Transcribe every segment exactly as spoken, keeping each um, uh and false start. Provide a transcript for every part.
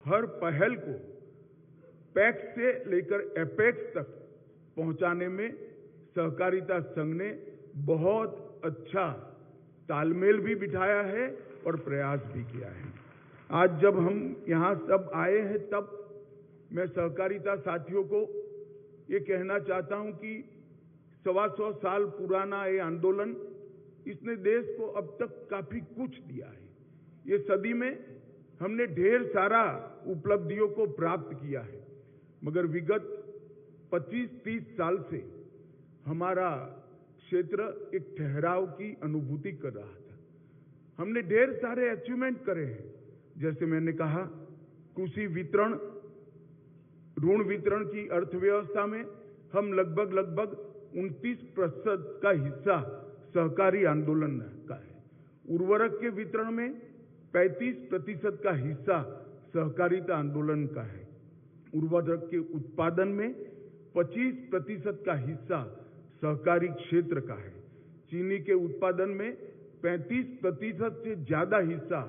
हर पहल को पैक्स से लेकर एपेक्स तक पहुंचाने में सहकारिता संघ ने बहुत अच्छा तालमेल भी बिठाया है और प्रयास भी किया है। आज जब हम यहाँ सब आए हैं, तब मैं सहकारिता साथियों को ये कहना चाहता हूँ कि सवा सौ साल पुराना ये आंदोलन, इसने देश को अब तक काफी कुछ दिया है। ये सदी में हमने ढेर सारा उपलब्धियों को प्राप्त किया है, मगर विगत पच्चीस तीस साल से हमारा क्षेत्र एक ठहराव की अनुभूति कर रहा था। हमने ढेर सारे अचीवमेंट करे हैं, जैसे मैंने कहा, कृषि वितरण, ऋण वितरण की अर्थव्यवस्था में हम लगभग, लगभग उनतीस प्रतिशत का हिस्सा सहकारी आंदोलन का है। उर्वरक के वितरण में पैंतीस प्रतिशत का हिस्सा सहकारिता आंदोलन का है। उर्वरक के उत्पादन में पच्चीस प्रतिशत का हिस्सा सहकारी क्षेत्र का है। चीनी के उत्पादन में पैंतीस प्रतिशत से ज्यादा हिस्सा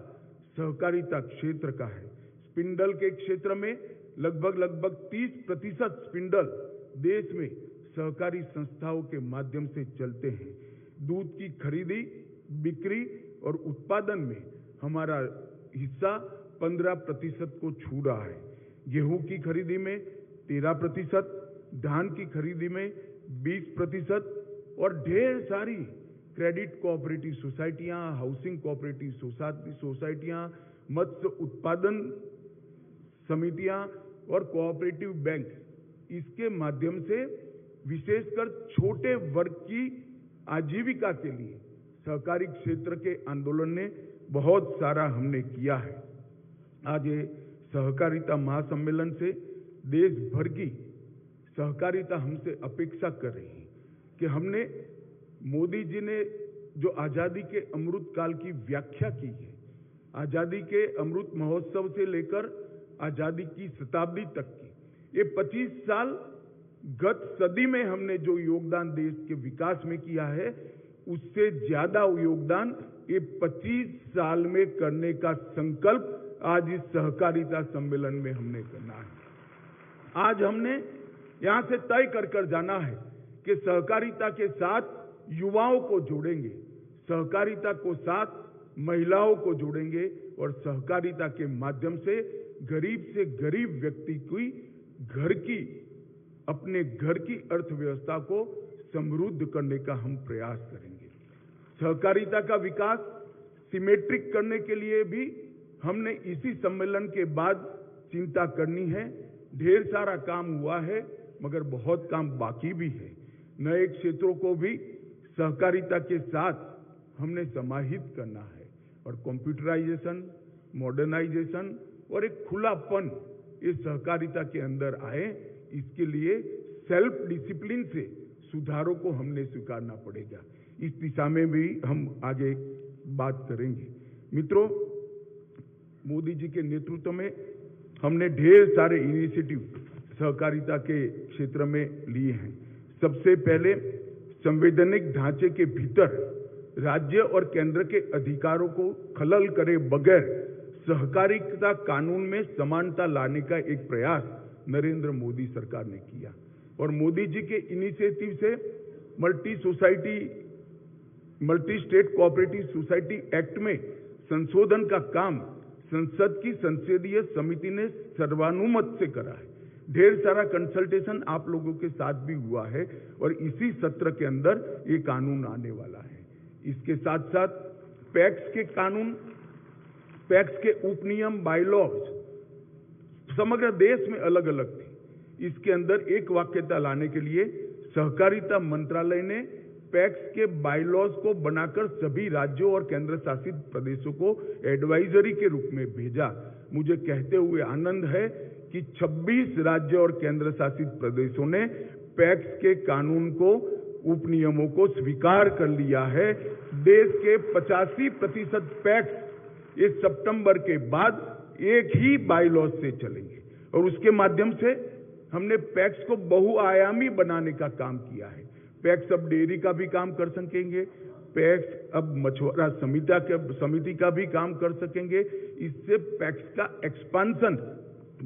सहकारिता क्षेत्र का है। स्पिंडल के क्षेत्र में लगभग, लगभग तीस प्रतिशत स्पिंडल देश में सहकारी संस्थाओं के माध्यम से चलते हैं। दूध की खरीदी, बिक्री और उत्पादन में हमारा हिस्सा पन्द्रह प्रतिशत को छू रहा है। गेहूं की खरीदी में तेरह प्रतिशत, धान की खरीदी में बीस प्रतिशत और ढेर सारी क्रेडिट कोऑपरेटिव सोसाइटियां, हाउसिंग कोऑपरेटिव सोसा-, सोसाइटियां, मत्स्य उत्पादन समितियां और कोऑपरेटिव बैंक, इसके माध्यम से विशेषकर छोटे वर्ग की आजीविका के लिए सहकारी क्षेत्र के आंदोलन ने बहुत सारा हमने किया है। आज ये सहकारिता महासम्मेलन से देश भर की सहकारिता हमसे अपेक्षा कर रही है कि हमने, मोदी जी ने जो आज़ादी के अमृत काल की व्याख्या की है, आज़ादी के अमृत महोत्सव से लेकर आज़ादी की शताब्दी तक की, ये पच्चीस साल गत सदी में हमने जो योगदान देश के विकास में किया है, उससे ज्यादा योगदान ये पच्चीस साल में करने का संकल्प आज इस सहकारिता सम्मेलन में हमने करना है। आज हमने यहाँ से तय कर कर जाना है कि सहकारिता के साथ युवाओं को जोड़ेंगे, सहकारिता को साथ महिलाओं को जोड़ेंगे और सहकारिता के माध्यम से गरीब से गरीब व्यक्ति की घर की, अपने घर की अर्थव्यवस्था को समृद्ध करने का हम प्रयास करेंगे। सहकारिता का विकास सिमेट्रिक करने के लिए भी हमने इसी सम्मेलन के बाद चिंता करनी है। ढेर सारा काम हुआ है, मगर बहुत काम बाकी भी है। नए क्षेत्रों को भी सहकारिता के साथ हमने समाहित करना है और कंप्यूटराइजेशन, मॉडर्नाइजेशन और एक खुलापन इस सहकारिता के अंदर आए, इसके लिए सेल्फ डिसिप्लिन से सुधारों को हमने स्वीकारना पड़ेगा। इस दिशा में भी हम आगे बात करेंगे। मित्रों, मोदी जी के नेतृत्व में हमने ढेर सारे इनिशिएटिव सहकारिता के क्षेत्र में लिए हैं। सबसे पहले, संवैधानिक ढांचे के भीतर राज्य और केंद्र के अधिकारों को खलल करे बगैर सहकारिता कानून में समानता लाने का एक प्रयास नरेंद्र मोदी सरकार ने किया। और मोदी जी के इनिशिएटिव से multi society, multi state cooperative society act में संशोधन का काम संसद की संसदीय समिति ने सर्वानुमत से करा है। ढेर सारा कंसल्टेशन आप लोगों के साथ भी हुआ है और इसी सत्र के अंदर ये कानून आने वाला है। इसके साथ साथ पैक्स के कानून, पैक्स के उपनियम, बायलॉज समग्र देश में अलग-अलग थे। इसके अंदर एक वाक्यता लाने के लिए सहकारिता मंत्रालय ने पैक्स के बायलॉज को बनाकर सभी राज्यों और केंद्र शासित प्रदेशों को एडवाइजरी के रूप में भेजा। मुझे कहते हुए आनंद है कि छब्बीस राज्य और केंद्र शासित प्रदेशों ने पैक्स के कानून को, उपनियमों को स्वीकार कर लिया है। देश के पचासी प्रतिशत पैक्स इस सितंबर के बाद एक ही बायलॉज से चलेंगे और उसके माध्यम से हमने पैक्स को बहुआयामी बनाने का काम किया है। पैक्स अब डेयरी का भी काम कर सकेंगे, पैक्स अब मछुआरा समिति का, समिति का भी काम कर सकेंगे। इससे पैक्स का एक्सपांशन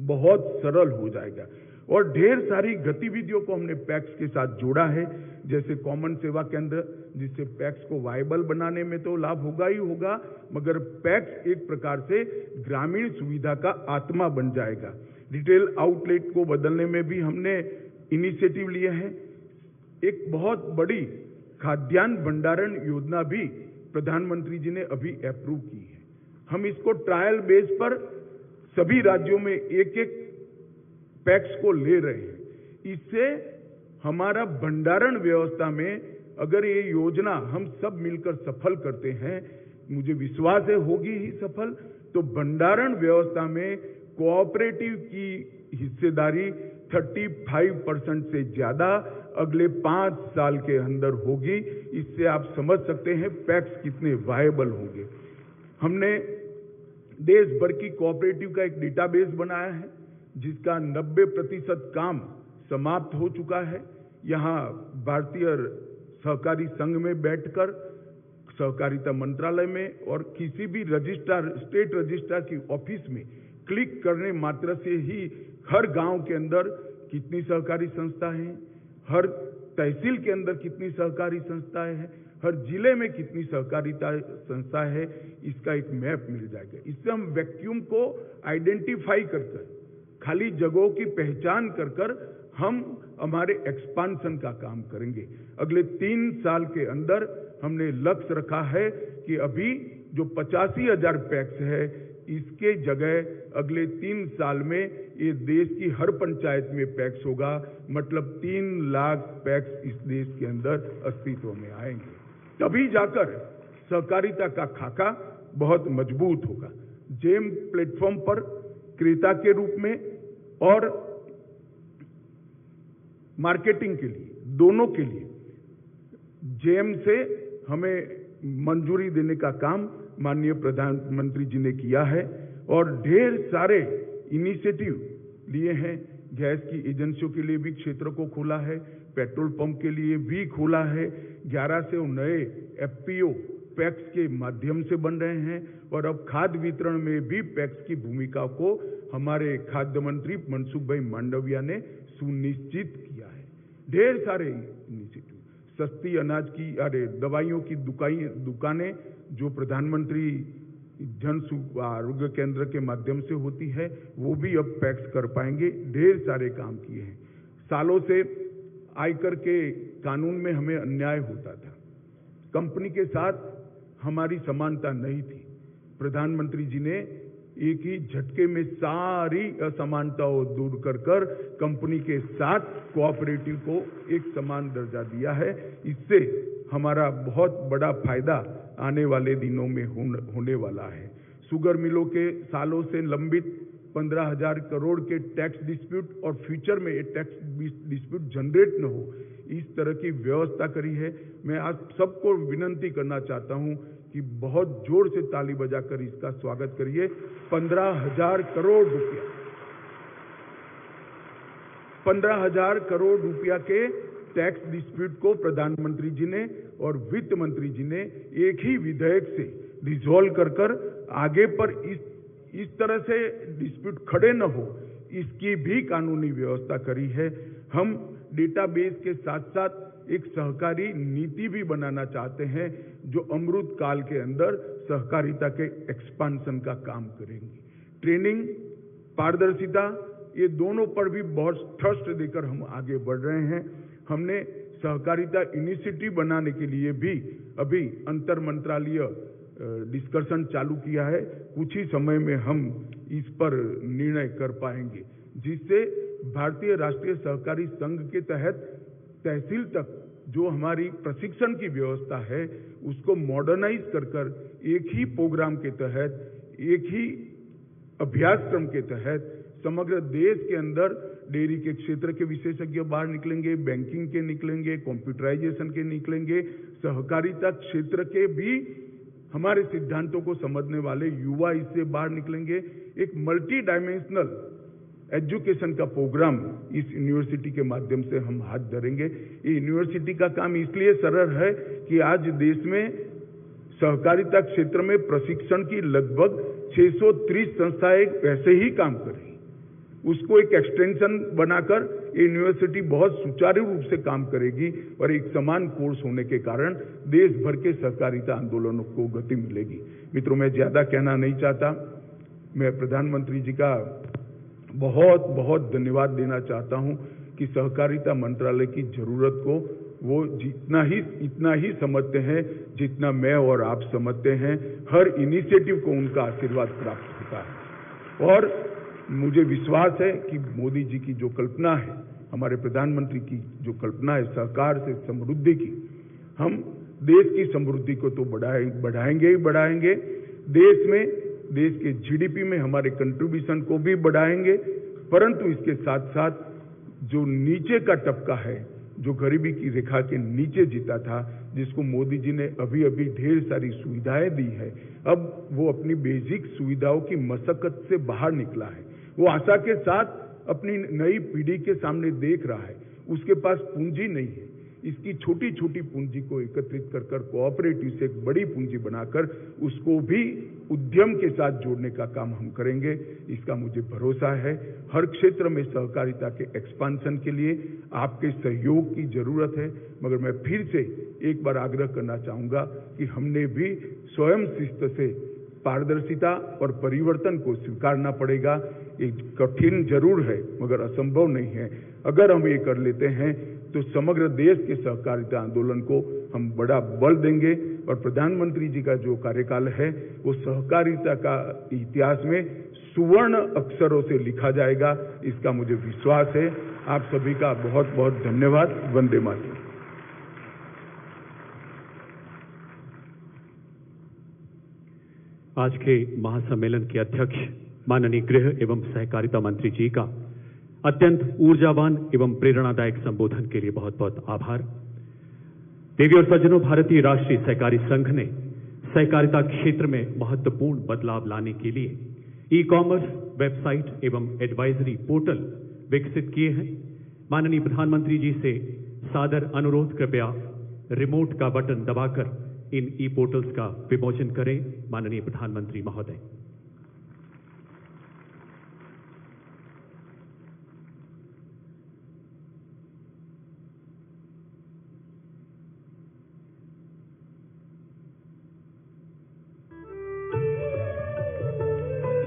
बहुत सरल हो जाएगा। और ढेर सारी गतिविधियों को हमने पैक्स के साथ जोड़ा है, जैसे कॉमन सेवा केंद्र, जिससे पैक्स को वायबल बनाने में तो लाभ होगा ही होगा, मगर पैक्स एक प्रकार से ग्रामीण सुविधा का आत्मा बन जाएगा। रिटेल आउटलेट को बदलने में भी हमने इनिशिएटिव लिए हैं। एक बहुत बड़ी खाद्यान्न भंडारण योजना भी प्रधानमंत्री जी ने अभी अप्रूव की है। हम इसको ट्रायल बेस पर सभी राज्यों में एक एक पैक्स को ले रहे हैं। इससे हमारा भंडारण व्यवस्था में अगर ये योजना हम सब मिलकर सफल करते हैं, मुझे विश्वास है होगी ही सफल, तो भंडारण व्यवस्था में कोऑपरेटिव की हिस्सेदारी थर्टी फ़ाइव परसेंट से ज्यादा अगले पाँच साल के अंदर होगी। इससे आप समझ सकते हैं पैक्स कितने वायबल होंगे। हमने देश भर की कोऑपरेटिव का एक डेटाबेस बनाया है, जिसका नब्बे प्रतिशत काम समाप्त हो चुका है। यहाँ भारतीय सहकारी संघ में बैठकर सहकारिता मंत्रालय में और किसी भी रजिस्ट्रार, स्टेट रजिस्ट्रार की ऑफिस में क्लिक करने मात्र से ही हर गांव के अंदर कितनी सहकारी संस्था हैं, हर तहसील के अंदर कितनी सहकारी संस्थाएं हैं, हर जिले में कितनी सहकारिता संस्था है, इसका एक मैप मिल जाएगा। इससे हम वैक्यूम को आइडेंटिफाई कर कर, खाली जगहों की पहचान कर कर हम हमारे एक्सपांशन का काम करेंगे। अगले तीन साल के अंदर हमने लक्ष्य रखा है कि अभी जो पचासी हज़ार पैक्स है, इसके जगह अगले तीन साल में ये देश की हर पंचायत में पैक्स होगा, मतलब तीन लाख पैक्स इस देश के अंदर अस्तित्व में आएंगे। तभी जाकर सहकारिता का खाका बहुत मजबूत होगा। जेम प्लेटफॉर्म पर क्रेता के रूप में और मार्केटिंग के लिए, दोनों के लिए जेम से हमें मंजूरी देने का काम माननीय प्रधानमंत्री जी ने किया है और ढेर सारे इनिशिएटिव लिए हैं। गैस की एजेंसियों के लिए भी क्षेत्र को खोला है, पेट्रोल पंप के लिए भी खोला है। ग्यारह सौ नए एफपीओ पैक्स के माध्यम से बन रहे हैं और अब खाद्य वितरण में भी पैक्स की भूमिका को हमारे खाद्य मंत्री मनसुख भाई मांडविया ने सुनिश्चित किया है। ढेर सारे इनिशिएटिव, सस्ती अनाज की, अरे, दवाइयों की दुकाई-, दुकानें जो प्रधानमंत्री जन सु-, आरोग्य केंद्र के माध्यम से होती है, वो भी अब पैक्स कर पाएंगे। ढेर सारे काम किए हैं। सालों से आयकर के कानून में हमें अन्याय होता था, कंपनी के साथ हमारी समानता नहीं थी। प्रधानमंत्री जी ने एक ही झटके में सारी असमानताओं दूर कर कर कंपनी के साथ कोऑपरेटिव को एक समान दर्जा दिया है। इससे हमारा बहुत बड़ा फायदा आने वाले दिनों में होन-, होने वाला है। शुगर मिलों के सालों से लंबित पन्द्रह हज़ार करोड़ के टैक्स डिस्प्यूट और फ्यूचर में ये टैक्स डिस्प्यूट जनरेट न हो, इस तरह की व्यवस्था करी है। मैं आप सबको विनंती करना चाहता हूं कि बहुत जोर से ताली बजाकर इसका स्वागत करिए। पन्द्रह हज़ार करोड़ रुपया, पन्द्रह हज़ार करोड़ रुपया के टैक्स डिस्प्यूट को प्रधानमंत्री जी ने और वित्त मंत्री जी ने एक ही विधेयक से रिजॉल्व कर कर आगे पर इस, इस तरह से डिस्प्यूट खड़े न हो, इसकी भी कानूनी व्यवस्था करी है। हम डेटाबेस के साथ-साथ एक सहकारी नीति भी बनाना चाहते हैं, जो अमृत काल के अंदर सहकारिता के एक्सपांशन का काम करेंगी। ट्रेनिंग, पारदर्शिता, ये दोनों पर भी बहुत थ्रस्ट देकर हम आगे बढ़ रहे हैं। हमने सहकारिता इनिशिएटिव बनाने के लिए भी अभी अंतर मंत्रालयीय, अ, डिस्कशन चालू किया है। कुछ ही समय में हम इस पर निर्णय कर पाएंगे, जिससे भारतीय राष्ट्रीय सहकारी संघ के तहत तहसील तक जो हमारी प्रशिक्षण की व्यवस्था है, उसको मॉडर्नाइज कर कर एक ही प्रोग्राम के तहत, एक ही अभ्यासक्रम के तहत समग्र देश के अंदर डेयरी के क्षेत्र के विशेषज्ञ बाहर निकलेंगे, बैंकिंग के निकलेंगे, कंप्यूटराइजेशन के निकलेंगे, सहकारिता क्षेत्र के भी हमारे सिद्धांतों को समझने वाले युवा इससे बाहर निकलेंगे। एक मल्टी डायमेंशनल एजुकेशन का प्रोग्राम इस यूनिवर्सिटी के माध्यम से हम हाथ धरेंगे। ये यूनिवर्सिटी का काम इसलिए सरल है कि आज देश में सहकारिता क्षेत्र में प्रशिक्षण की लगभग छह सौ तीस संस्थाएं वैसे ही काम कर रही। उसको एक एक्सटेंशन बनाकर ये यूनिवर्सिटी बहुत सुचारू रूप से काम करेगी और एक समान कोर्स होने के कारण देश भर के सहकारिता आंदोलनों को गति मिलेगी। मित्रों, मैं ज्यादा कहना नहीं चाहता। मैं प्रधानमंत्री जी का बहुत बहुत धन्यवाद देना चाहता हूं कि सहकारिता मंत्रालय की जरूरत को वो जितना ही इतना ही समझते हैं जितना मैं और आप समझते हैं। हर इनिशिएटिव को उनका आशीर्वाद प्राप्त होता है और मुझे विश्वास है कि मोदी जी की जो कल्पना है, हमारे प्रधानमंत्री की जो कल्पना है सहकार से समृद्धि की, हम देश की समृद्धि को तो बढ़ाए बढ़ाएंगे ही बढ़ाएंगे, देश में देश के जीडीपी में हमारे कंट्रीब्यूशन को भी बढ़ाएंगे, परंतु इसके साथ साथ जो नीचे का तबका है, जो गरीबी की रेखा के नीचे जीता था, जिसको मोदी जी ने अभी अभी ढेर सारी सुविधाएं दी है, अब वो अपनी बेसिक सुविधाओं की मशक्कत से बाहर निकला है। वो आशा के साथ अपनी नई पीढ़ी के सामने देख रहा है। उसके पास पूंजी नहीं है। इसकी छोटी छोटी पूंजी को एकत्रित कर कर कोऑपरेटिव से एक बड़ी पूंजी बनाकर उसको भी उद्यम के साथ जोड़ने का काम हम करेंगे। इसका मुझे भरोसा है। हर क्षेत्र में सहकारिता के एक्सपांशन के लिए आपके सहयोग की जरूरत है, मगर मैं फिर से एक बार आग्रह करना चाहूंगा कि हमने भी स्वयं शिस्त से पारदर्शिता और परिवर्तन को स्वीकारना पड़ेगा। ये कठिन जरूर है, मगर असंभव नहीं है। अगर हम ये कर लेते हैं, तो समग्र देश के सहकारिता आंदोलन को हम बड़ा बल देंगे और प्रधानमंत्री जी का जो कार्यकाल है, वो सहकारिता का इतिहास में सुवर्ण अक्षरों से लिखा जाएगा, इसका मुझे विश्वास है। आप सभी का बहुत बहुत धन्यवाद। वंदे मातरम। आज के महासम्मेलन के अध्यक्ष माननीय गृह एवं सहकारिता मंत्री जी का अत्यंत ऊर्जावान एवं प्रेरणादायक संबोधन के लिए बहुत-बहुत आभार। देवी और सज्जनों, भारतीय राष्ट्रीय सहकारी संघ ने सहकारिता क्षेत्र में महत्वपूर्ण बदलाव लाने के लिए ई-कॉमर्स वेबसाइट एवं एडवाइजरी पोर्टल विकसित किए हैं। माननीय प्रधानमंत्री जी से सादर अनुरोध, कृपया रिमोट का बटन दबाकर इन ई-पोर्टल्स का विमोचन करें, माननीय प्रधानमंत्री महोदय।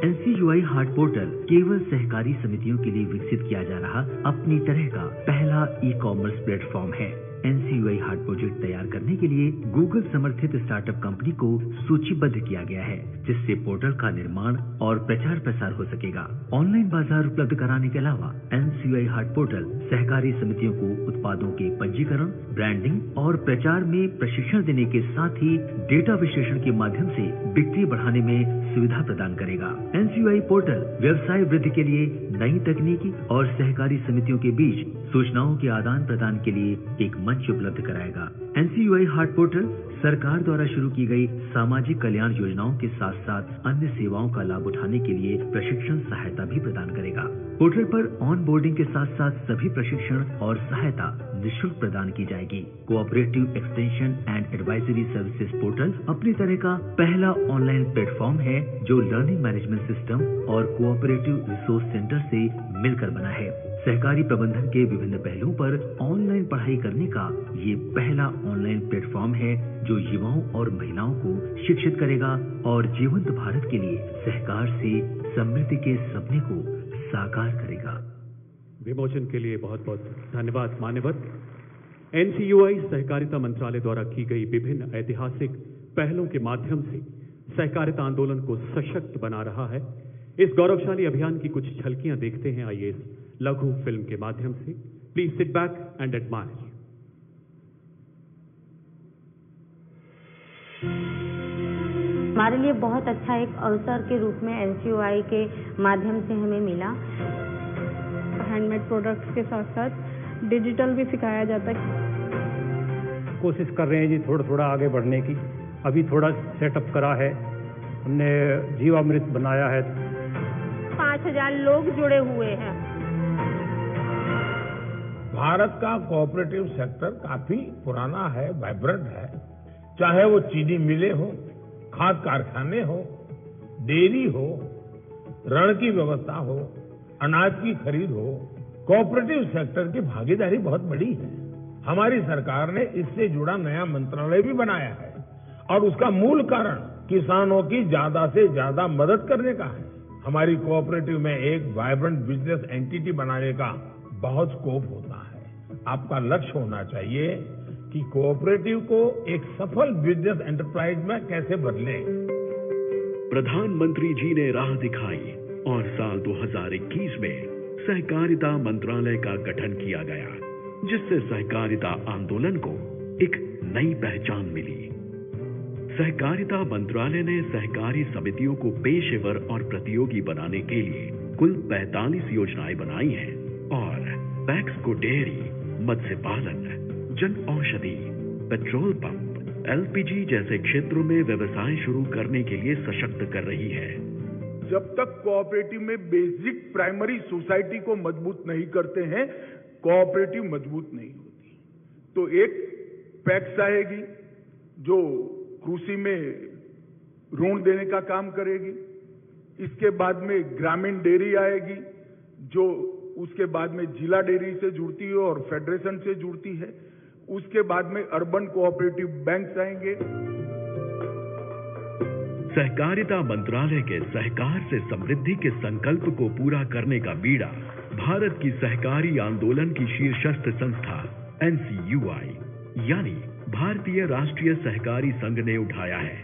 एनसीयूआई हाट पोर्टल केवल सहकारी समितियों के लिए विकसित किया जा रहा अपनी तरह का पहला ई-कॉमर्स प्लेटफॉर्म है। एनसीयूआई हाट प्रोजेक्ट तैयार करने के लिए Google समर्थित स्टार्टअप कंपनी को सूचीबद्ध किया गया है, जिससे पोर्टल का निर्माण और प्रचार प्रसार हो सकेगा। ऑनलाइन बाजार उपलब्ध कराने के अलावा एनसीयूआई हाट पोर्टल सहकारी समितियों को उत्पादों के पंजीकरण, ब्रांडिंग और प्रचार में प्रशिक्षण देने के साथ ही डेटा विश्लेषण के माध्यम से बिक्री बढ़ाने में सुविधा प्रदान करेगा। एनसीयूआई पोर्टल व्यवसाय वृद्धि के लिए नई तकनीकी और सहकारी समितियों के बीच सूचनाओं के आदान प्रदान के लिए एक मंच उपलब्ध कराएगा। एनसीयूआई हाट पोर्टल सरकार द्वारा शुरू की गई सामाजिक कल्याण योजनाओं के साथ साथ अन्य सेवाओं का लाभ उठाने के लिए प्रशिक्षण सहायता भी प्रदान करेगा। पोर्टल पर ऑनबोर्डिंग के साथ साथ सभी प्रशिक्षण और सहायता निशुल्क प्रदान की जाएगी। Cooperative extension and advisory services portal अपनी तरह का पहला ऑनलाइन प्लेटफॉर्म है, जो लर्निंग मैनेजमेंट सिस्टम और कोऑपरेटिव रिसोर्स सेंटर से मिलकर बना है। सहकारी प्रबंधन के विभिन्न पहलुओं पर ऑनलाइन पढ़ाई करने का ये पहला ऑनलाइन प्लेटफॉर्म है, जो युवाओं और महिलाओं को शिक्षित करेगा और जीवंत भारत के लिए सहकार से समृद्धि के सपने को साकार करेगा। विमोचन के लिए बहुत-बहुत धन्यवाद मान्यवर। एनसीयूआई सहकारिता मंत्रालय द्वारा की गई विभिन्न ऐतिहासिक पहलों के माध्यम से सहकारिता आंदोलन को सशक्त बना रहा है। इस गौरवशाली अभियान की कुछ झलकियां देखते हैं, आइए इस लघु फिल्म के माध्यम से। Please sit back and admire. हमारे लिए बहुत अच्छा एक अवसर के रूप में एनसीयूआई के माध्यम से हमें मिला। हैंडमेड प्रोडक्ट्स के साथ साथ डिजिटल भी सिखाया जाता है। कोशिश कर रहे हैं जी थोड़ा थोड़ा आगे बढ़ने की। अभी थोड़ा सेटअप करा है, हमने जीवामृत बनाया है। पाँच हज़ार लोग जुड़े हुए हैं। भारत का कोऑपरेटिव सेक्टर काफी पुराना है, वाइब्रेंट है। चाहे वो चीनी मिलें हो, खाद कारखाने हो, डेयरी हो, रण की व्यवस्था हो, अनाज की खरीद हो, कोऑपरेटिव सेक्टर की भागीदारी बहुत बड़ी है। हमारी सरकार ने इससे जुड़ा नया मंत्रालय भी बनाया है और उसका मूल कारण किसानों की ज्यादा से ज्यादा मदद करने का है। हमारी कोऑपरेटिव में एक वाइब्रेंट बिजनेस एंटिटी बनाने का बहुत स्कोप होता है। आपका लक्ष्य होना चाहिए कि कोऑपरेटिव को एक सफल बिजनेस एंटरप्राइज में कैसे बदलें। प्रधानमंत्री जी ने राह दिखाई और साल दो हज़ार इक्कीस में सहकारिता मंत्रालय का गठन किया गया, जिससे सहकारिता आंदोलन को एक नई पहचान मिली। सहकारिता मंत्रालय ने सहकारी समितियों को पेशेवर और प्रतियोगी बनाने के लिए कुल पैंतालीस योजनाएं बनाई हैं और पैक्स को डेयरी, मत्स्य पालन, जन औषधि, पेट्रोल पंप, एलपीजी जैसे क्षेत्रों में व्यवसाय शुरू करने के लिए सशक्त कर रही है। जब तक कोऑपरेटिव में बेसिक प्राइमरी सोसाइटी को मजबूत नहीं करते हैं, कोऑपरेटिव मजबूत नहीं होती। तो एक पैक्स आएगी जो कृषि में ऋण देने का काम करेगी। इसके बाद में ग्रामीण डेयरी आएगी जो उसके बाद में जिला डेयरी से जुड़ती है और फेडरेशन से जुड़ती है। उसके बाद में अर्बन कोऑपरेटिव बैंक्स आएंगे। सहकारिता मंत्रालय के सहकार से समृद्धि के संकल्प को पूरा करने का बीड़ा भारत की सहकारी आंदोलन की शीर्षस्थ संस्था एनसीयूआई यानी भारतीय राष्ट्रीय सहकारी संघ ने उठाया है।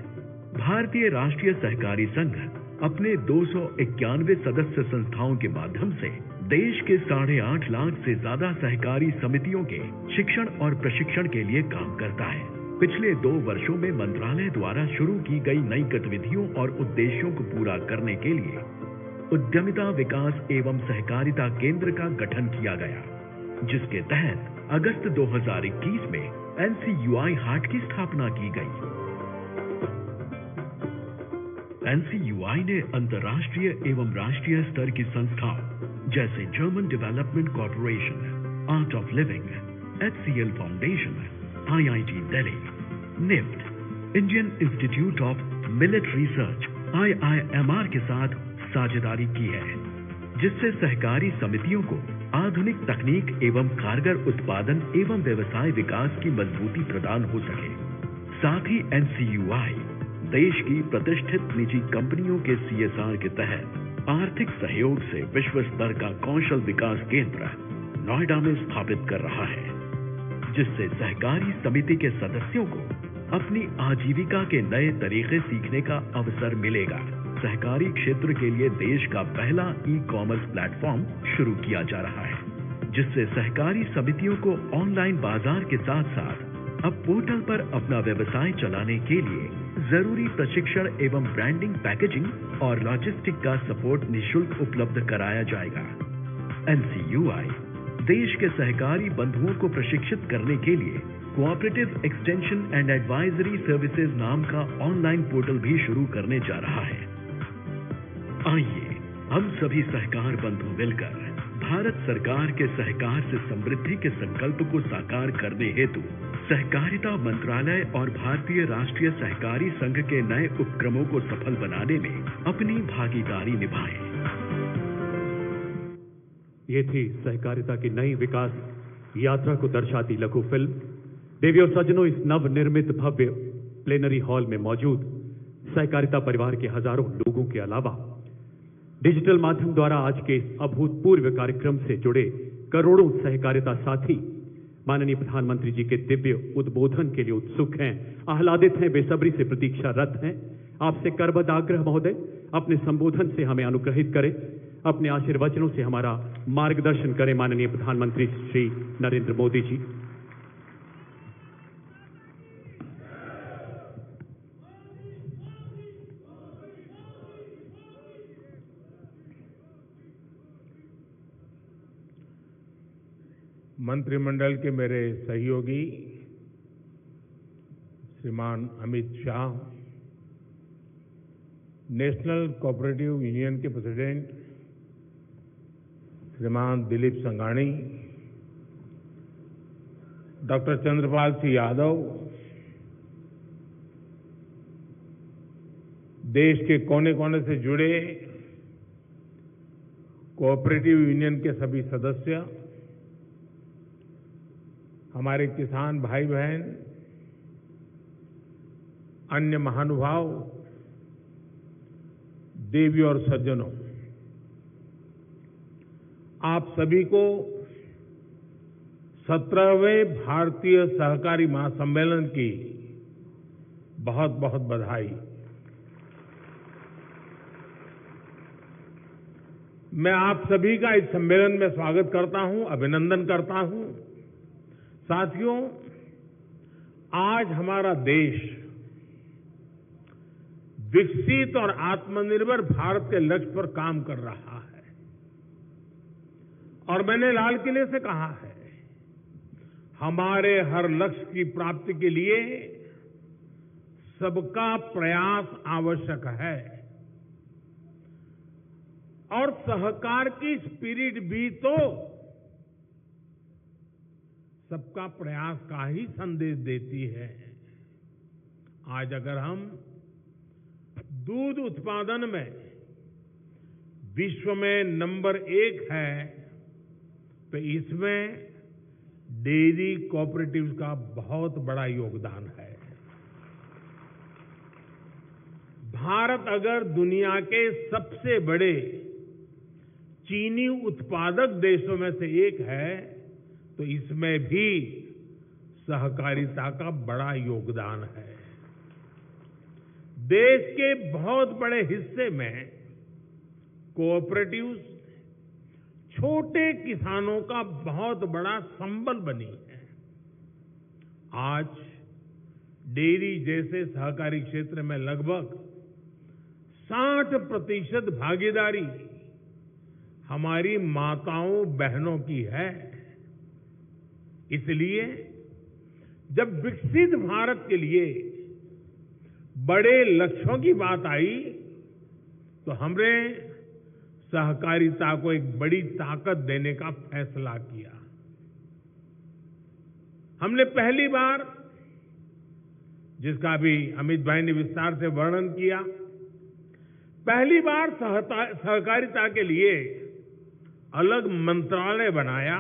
भारतीय राष्ट्रीय सहकारी संघ अपने दो सौ इक्यानवे सदस्य संस्थाओं के माध्यम से देश के साढ़े आठ लाख से ज्यादा सहकारी समितियों के शिक्षण और प्रशिक्षण के लिए काम करता है। पिछले दो वर्षों में मंत्रालय द्वारा शुरू की गई नई गतिविधियों और उद्देश्यों को पूरा करने के लिए उद्यमिता विकास एवं सहकारिता केंद्र का गठन किया गया, जिसके तहत अगस्त दो हज़ार इक्कीस में एनसीयूआई हाट की स्थापना की गई। एनसीयूआई ने अंतर्राष्ट्रीय एवं राष्ट्रीय स्तर की संस्थाओं जैसे German development corporation, art of living, HCL foundation, IIT Delhi, NIFT, Indian institute of millet research, IIMR के साथ साझेदारी की है, जिससे सहकारी समितियों को आधुनिक तकनीक एवं कारगर उत्पादन एवं व्यवसाय विकास की मजबूती प्रदान हो सके। साथ ही एनसीयूआई देश की प्रतिष्ठित निजी कंपनियों के सीएसआर के तहत आर्थिक सहयोग से विश्व स्तर का कौशल विकास केंद्र नोएडा में स्थापित कर रहा है, जिससे सहकारी समिति के सदस्यों को अपनी आजीविका के नए तरीके सीखने का अवसर मिलेगा। सहकारी क्षेत्र के लिए देश का पहला ई कॉमर्स प्लेटफॉर्म शुरू किया जा रहा है, जिससे सहकारी समितियों को ऑनलाइन बाजार के साथ साथ अब पोर्टल पर अपना व्यवसाय चलाने के लिए जरूरी प्रशिक्षण एवं ब्रांडिंग, पैकेजिंग और लॉजिस्टिक का सपोर्ट निशुल्क उपलब्ध कराया जाएगा। एनसीयूआई देश के सहकारी बंधुओं को प्रशिक्षित करने के लिए cooperative extension and advisory services नाम का ऑनलाइन पोर्टल भी शुरू करने जा रहा है। आइए, हम सभी सहकार बंधु मिलकर भारत सरकार के सहकार से समृद्धि के संकल्प को साकार करने हेतु सहकारिता मंत्रालय और भारतीय राष्ट्रीय सहकारी संघ के नए उपक्रमों को सफल बनाने में अपनी भागीदारी निभाएं। ये थी सहकारिता की नई विकास यात्रा को दर्शाती लघु फिल्म। देवी और सज्जनों, इस नवनिर्मित भव्य प्लेनरी हॉल में मौजूद सहकारिता परिवार के हजारों लोगों के अलावा डिजिटल माध्यम द्वारा आज के इस अभूतपूर्व कार्यक्रम से जुड़े करोड़ों सहकारिता साथी माननीय प्रधानमंत्री जी के दिव्य उद्बोधन के लिए उत्सुक हैं, आह्लादित हैं, बेसब्री से प्रतीक्षारत हैं। आपसे करबद्ध आग्रह महोदय, अपने संबोधन से हमें अनुग्रहित करें, अपने आशीर्वचनों से हमारा मार्गदर्शन करें माननीय प्रधानमंत्री श्री नरेंद्र मोदी जी। मंत्रिमंडल के मेरे सहयोगी श्रीमान अमित शाह, नेशनल कोऑपरेटिव यूनियन के प्रेसिडेंट श्रीमान दिलीप संघाणी, डॉक्टर चंद्रपाल सिंह यादव, देश के कोने-कोने से जुड़े कोऑपरेटिव यूनियन के सभी सदस्य, हमारे किसान भाई बहन, अन्य महानुभाव, देवी और सज्जनों, आप सभी को सत्रहवें भारतीय सहकारी महासम्मेलन की बहुत बहुत बधाई। मैं आप सभी का इस सम्मेलन में स्वागत करता हूं, अभिनंदन करता हूं। साथियों, आज हमारा देश विकसित और आत्मनिर्भर भारत के लक्ष्य पर काम कर रहा है। और मैंने लाल किले से कहा है, हमारे हर लक्ष्य की प्राप्ति के लिए सबका प्रयास आवश्यक है और सहकार की स्पिरिट भी तो सबका प्रयास का ही संदेश देती है। आज अगर हम दूध उत्पादन में विश्व में नंबर एक है, तो इसमें डेयरी कोऑपरेटिव्स का बहुत बड़ा योगदान है। भारत अगर दुनिया के सबसे बड़े चीनी उत्पादक देशों में से एक है, तो इसमें भी सहकारिता का बड़ा योगदान है। देश के बहुत बड़े हिस्से में कोऑपरेटिव्स छोटे किसानों का बहुत बड़ा संबल बनी है। आज डेयरी जैसे सहकारी क्षेत्र में लगभग साठ प्रतिशत भागीदारी हमारी माताओं बहनों की है। इसलिए जब विकसित भारत के लिए बड़े लक्ष्यों की बात आई, तो हमने सहकारिता को एक बड़ी ताकत देने का फैसला किया। हमने पहली बार, जिसका अभी अमित भाई ने विस्तार से वर्णन किया, पहली बार सहता-, सहकारिता के लिए अलग मंत्रालय बनाया,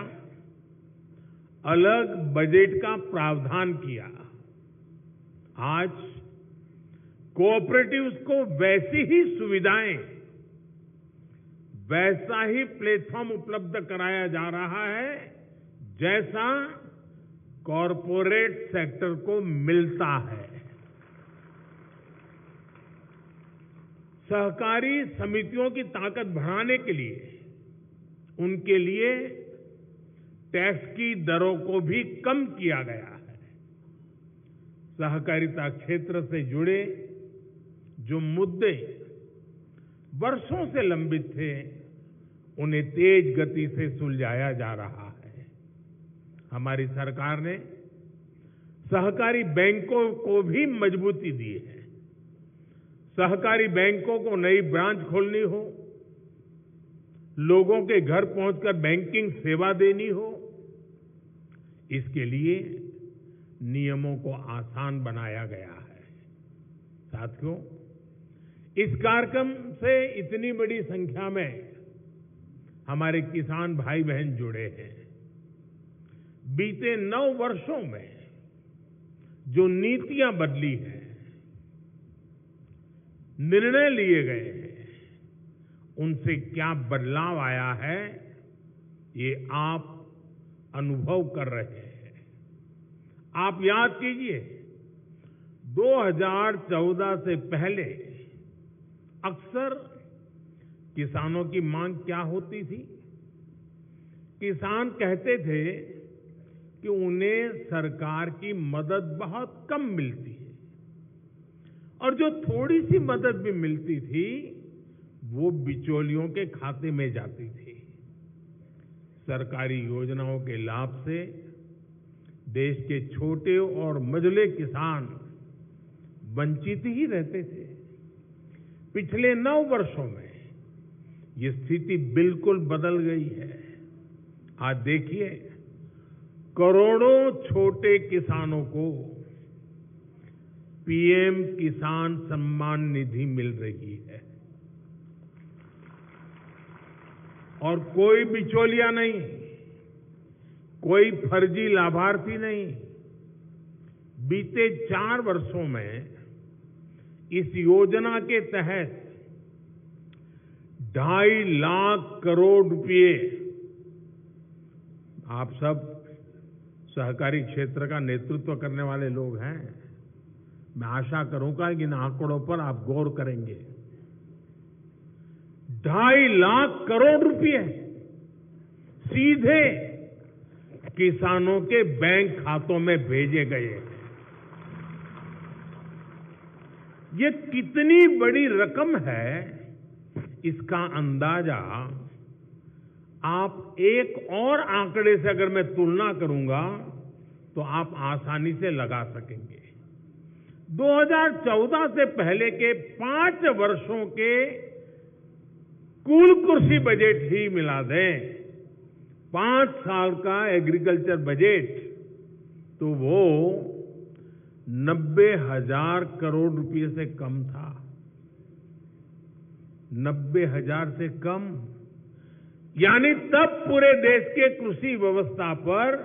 अलग बजट का प्रावधान किया। आज कोऑपरेटिव्स को वैसी ही सुविधाएं, वैसा ही प्लेटफॉर्म उपलब्ध कराया जा रहा है, जैसा कॉरपोरेट सेक्टर को मिलता है। सहकारी समितियों की ताकत बढ़ाने के लिए, उनके लिए टैक्स की दरों को भी कम किया गया है। सहकारिता क्षेत्र से जुड़े जो मुद्दे वर्षों से लंबित थे, उन्हें तेज गति से सुलझाया जा रहा है। हमारी सरकार ने सहकारी बैंकों को भी मजबूती दी है। सहकारी बैंकों को नई ब्रांच खोलनी हो, लोगों के घर पहुंचकर बैंकिंग सेवा देनी हो, इसके लिए नियमों को आसान बनाया गया है। साथियों, इस कार्यक्रम से इतनी बड़ी संख्या में हमारे किसान भाई बहन जुड़े हैं। बीते नौ वर्षों में जो नीतियां बदली हैं, निर्णय लिए गए हैं, उनसे क्या बदलाव आया है, ये आप अनुभव कर रहे हैं। आप याद कीजिए, दो हज़ार चौदह से पहले अक्सर किसानों की मांग क्या होती थी? किसान कहते थे कि उन्हें सरकार की मदद बहुत कम मिलती है और जो थोड़ी सी मदद भी मिलती थी, वो बिचौलियों के खाते में जाती थी। सरकारी योजनाओं के लाभ से देश के छोटे और मझले किसान वंचित ही रहते थे। पिछले नौ वर्षों में ये स्थिति बिल्कुल बदल गई है। आज देखिए, करोड़ों छोटे किसानों को पीएम किसान सम्मान निधि मिल रही है। और कोई बिचौलिया नहीं, कोई फर्जी लाभार्थी नहीं। बीते चार वर्षों में इस योजना के तहत ढाई लाख करोड़ रुपए, आप सब सहकारी क्षेत्र का नेतृत्व करने वाले लोग हैं, मैं आशा करूंगा कि इन आंकड़ों पर आप गौर करेंगे। ढाई लाख करोड़ रुपए सीधे किसानों के बैंक खातों में भेजे गए। ये कितनी बड़ी रकम है, इसका अंदाजा आप एक और आंकड़े से अगर मैं तुलना करूंगा, तो आप आसानी से लगा सकेंगे। दो हज़ार चौदह से पहले के पांच वर्षों के कुल कृषि बजट ही मिला दें, पांच साल का एग्रीकल्चर बजट, तो वो नब्बे हज़ार करोड़ रुपए से कम था। नब्बे हज़ार से कम। यानी तब पूरे देश के कृषि व्यवस्था पर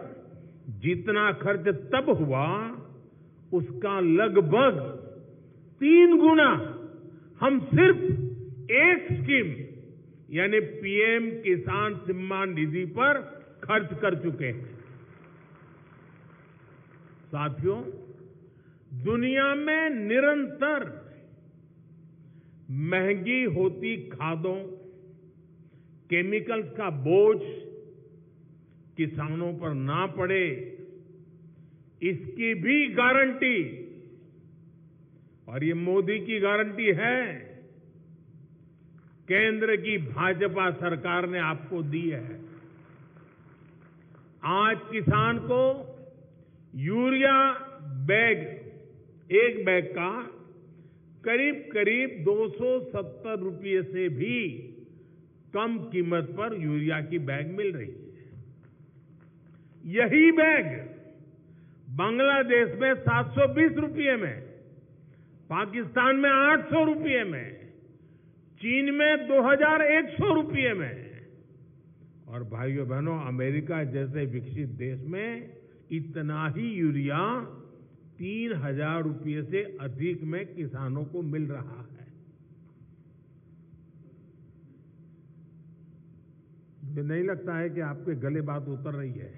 जितना खर्च तब हुआ, उसका लगभग तीन गुना हम सिर्फ एक स्कीम, यानी पीएम किसान सम्मान निधि पर खर्च कर चुके हैं। साथियों, दुनिया में निरंतर महंगी होती खादों, केमिकल्स का बोझ किसानों पर ना पड़े, इसकी भी गारंटी, और ये मोदी की गारंटी है, केंद्र की भाजपा सरकार ने आपको दी है। आज किसान को यूरिया बैग, एक बैग का करीब करीब दो सौ सत्तर रुपये से भी कम कीमत पर यूरिया की बैग मिल रही है। यही बैग बांग्लादेश में सात सौ बीस रुपये में, पाकिस्तान में आठ सौ रुपये में, चीन में दो हज़ार एक सौ रुपये में। और भाइयों बहनों, अमेरिका जैसे विकसित देश में इतना ही यूरिया तीन हज़ार रुपये से अधिक में किसानों को मिल रहा है। मुझे नहीं लगता है कि आपके गले बात उतर रही है।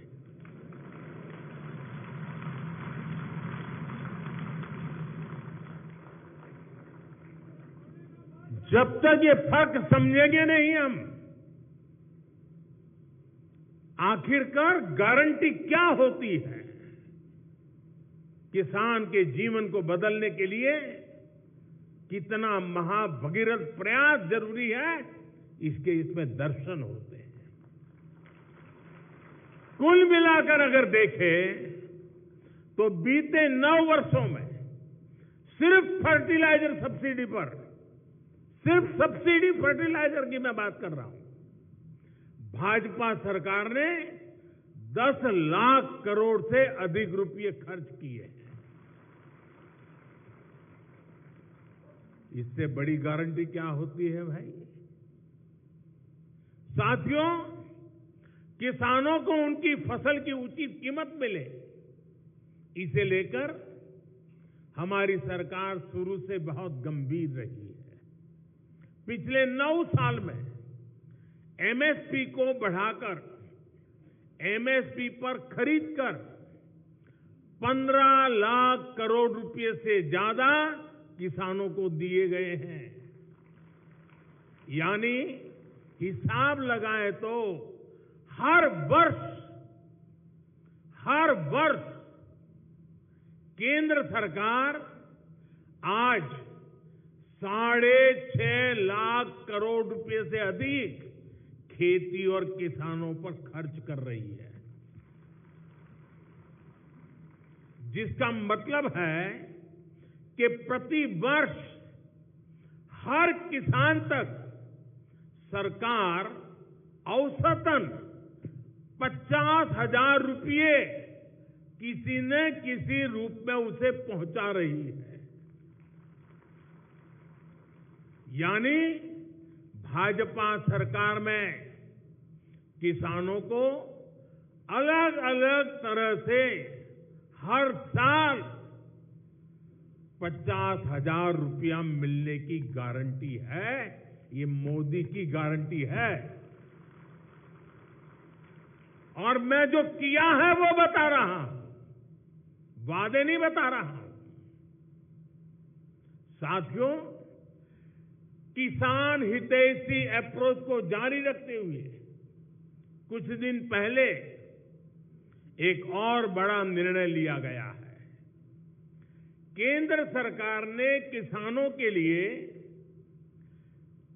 जब तक ये फर्क समझेंगे नहीं हम, आखिरकार गारंटी क्या होती है, किसान के जीवन को बदलने के लिए कितना महाभगीरथ प्रयास जरूरी है, इसके इसमें दर्शन होते हैं। कुल मिलाकर अगर देखें, तो बीते नौ वर्षों में सिर्फ फर्टिलाइजर सब्सिडी पर, सिर्फ सब्सिडी फर्टिलाइजर की मैं बात कर रहा हूं, भाजपा सरकार ने दस लाख करोड़ से अधिक रुपये खर्च किए हैं। इससे बड़ी गारंटी क्या होती है भाई? साथियों, किसानों को उनकी फसल की उचित कीमत मिले, इसे लेकर हमारी सरकार शुरू से बहुत गंभीर रही है। पिछले नौ साल में एमएसपी को बढ़ाकर, एमएसपी पर खरीद कर पन्द्रह लाख करोड़ रुपए से ज्यादा किसानों को दिए गए हैं। यानी हिसाब लगाएं तो हर वर्ष, हर वर्ष केंद्र सरकार आज साढ़े छह लाख करोड़ रुपए से अधिक खेती और किसानों पर खर्च कर रही है, जिसका मतलब है कि प्रति वर्ष हर किसान तक सरकार औसतन पचास हज़ार रुपये किसी न किसी रूप में उसे पहुंचा रही है। यानी भाजपा सरकार में किसानों को अलग-अलग तरह से हर साल पचास हजार रुपया मिलने की गारंटी है। ये मोदी की गारंटी है। और मैं जो किया है, वो बता रहा हूं, वादे नहीं बता रहा हूं। साथियों, किसान हितैषी अप्रोच को जारी रखते हुए कुछ दिन पहले एक और बड़ा निर्णय लिया गया है। केंद्र सरकार ने किसानों के लिए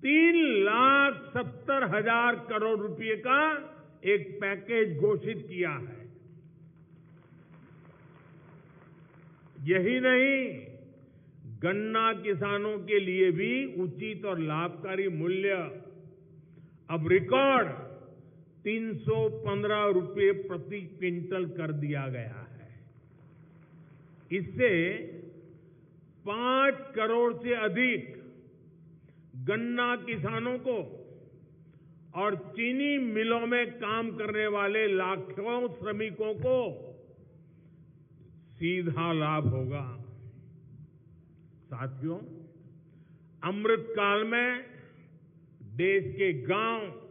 तीन लाख सत्तर हजार करोड़ रुपए का एक पैकेज घोषित किया है। यही नहीं, गन्ना किसानों के लिए भी उचित और लाभकारी मूल्य, अब रिकॉर्ड तीन सौ पन्द्रह रुपये प्रति क्विंटल कर दिया गया है। इससे पाँच करोड़ से अधिक गन्ना किसानों को और चीनी मिलों में काम करने वाले लाखों श्रमिकों को सीधा लाभ होगा। साथियों, अमृत काल में देश के गांव,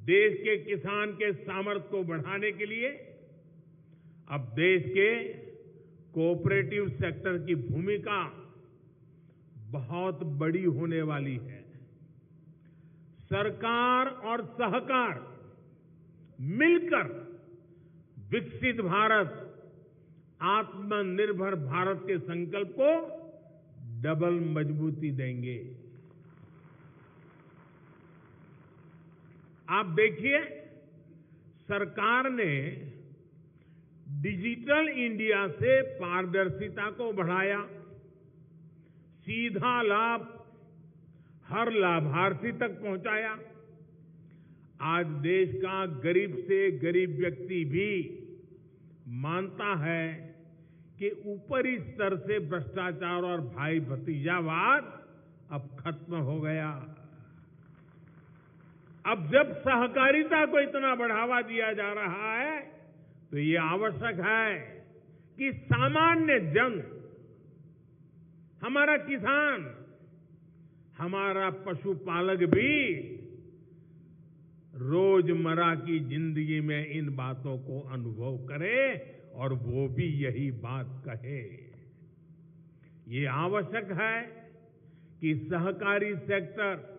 देश के किसान के सामर्थ्य को बढ़ाने के लिए अब देश के कोऑपरेटिव सेक्टर की भूमिका बहुत बड़ी होने वाली है। सरकार और सहकार मिलकर विकसित भारत, आत्मनिर्भर भारत के संकल्प को डबल मजबूती देंगे। आप देखिए, सरकार ने डिजिटल इंडिया से पारदर्शिता को बढ़ाया, सीधा लाभ हर लाभार्थी तक पहुंचाया। आज देश का गरीब से गरीब व्यक्ति भी मानता है कि ऊपरी स्तर से भ्रष्टाचार और भाई भतीजावाद अब खत्म हो गया। अब जब सहकारिता को इतना बढ़ावा दिया जा रहा है, तो ये आवश्यक है कि सामान्य जन, हमारा किसान, हमारा पशुपालक भी रोजमर्रा की जिंदगी में इन बातों को अनुभव करे और वो भी यही बात कहे। ये आवश्यक है कि सहकारी सेक्टर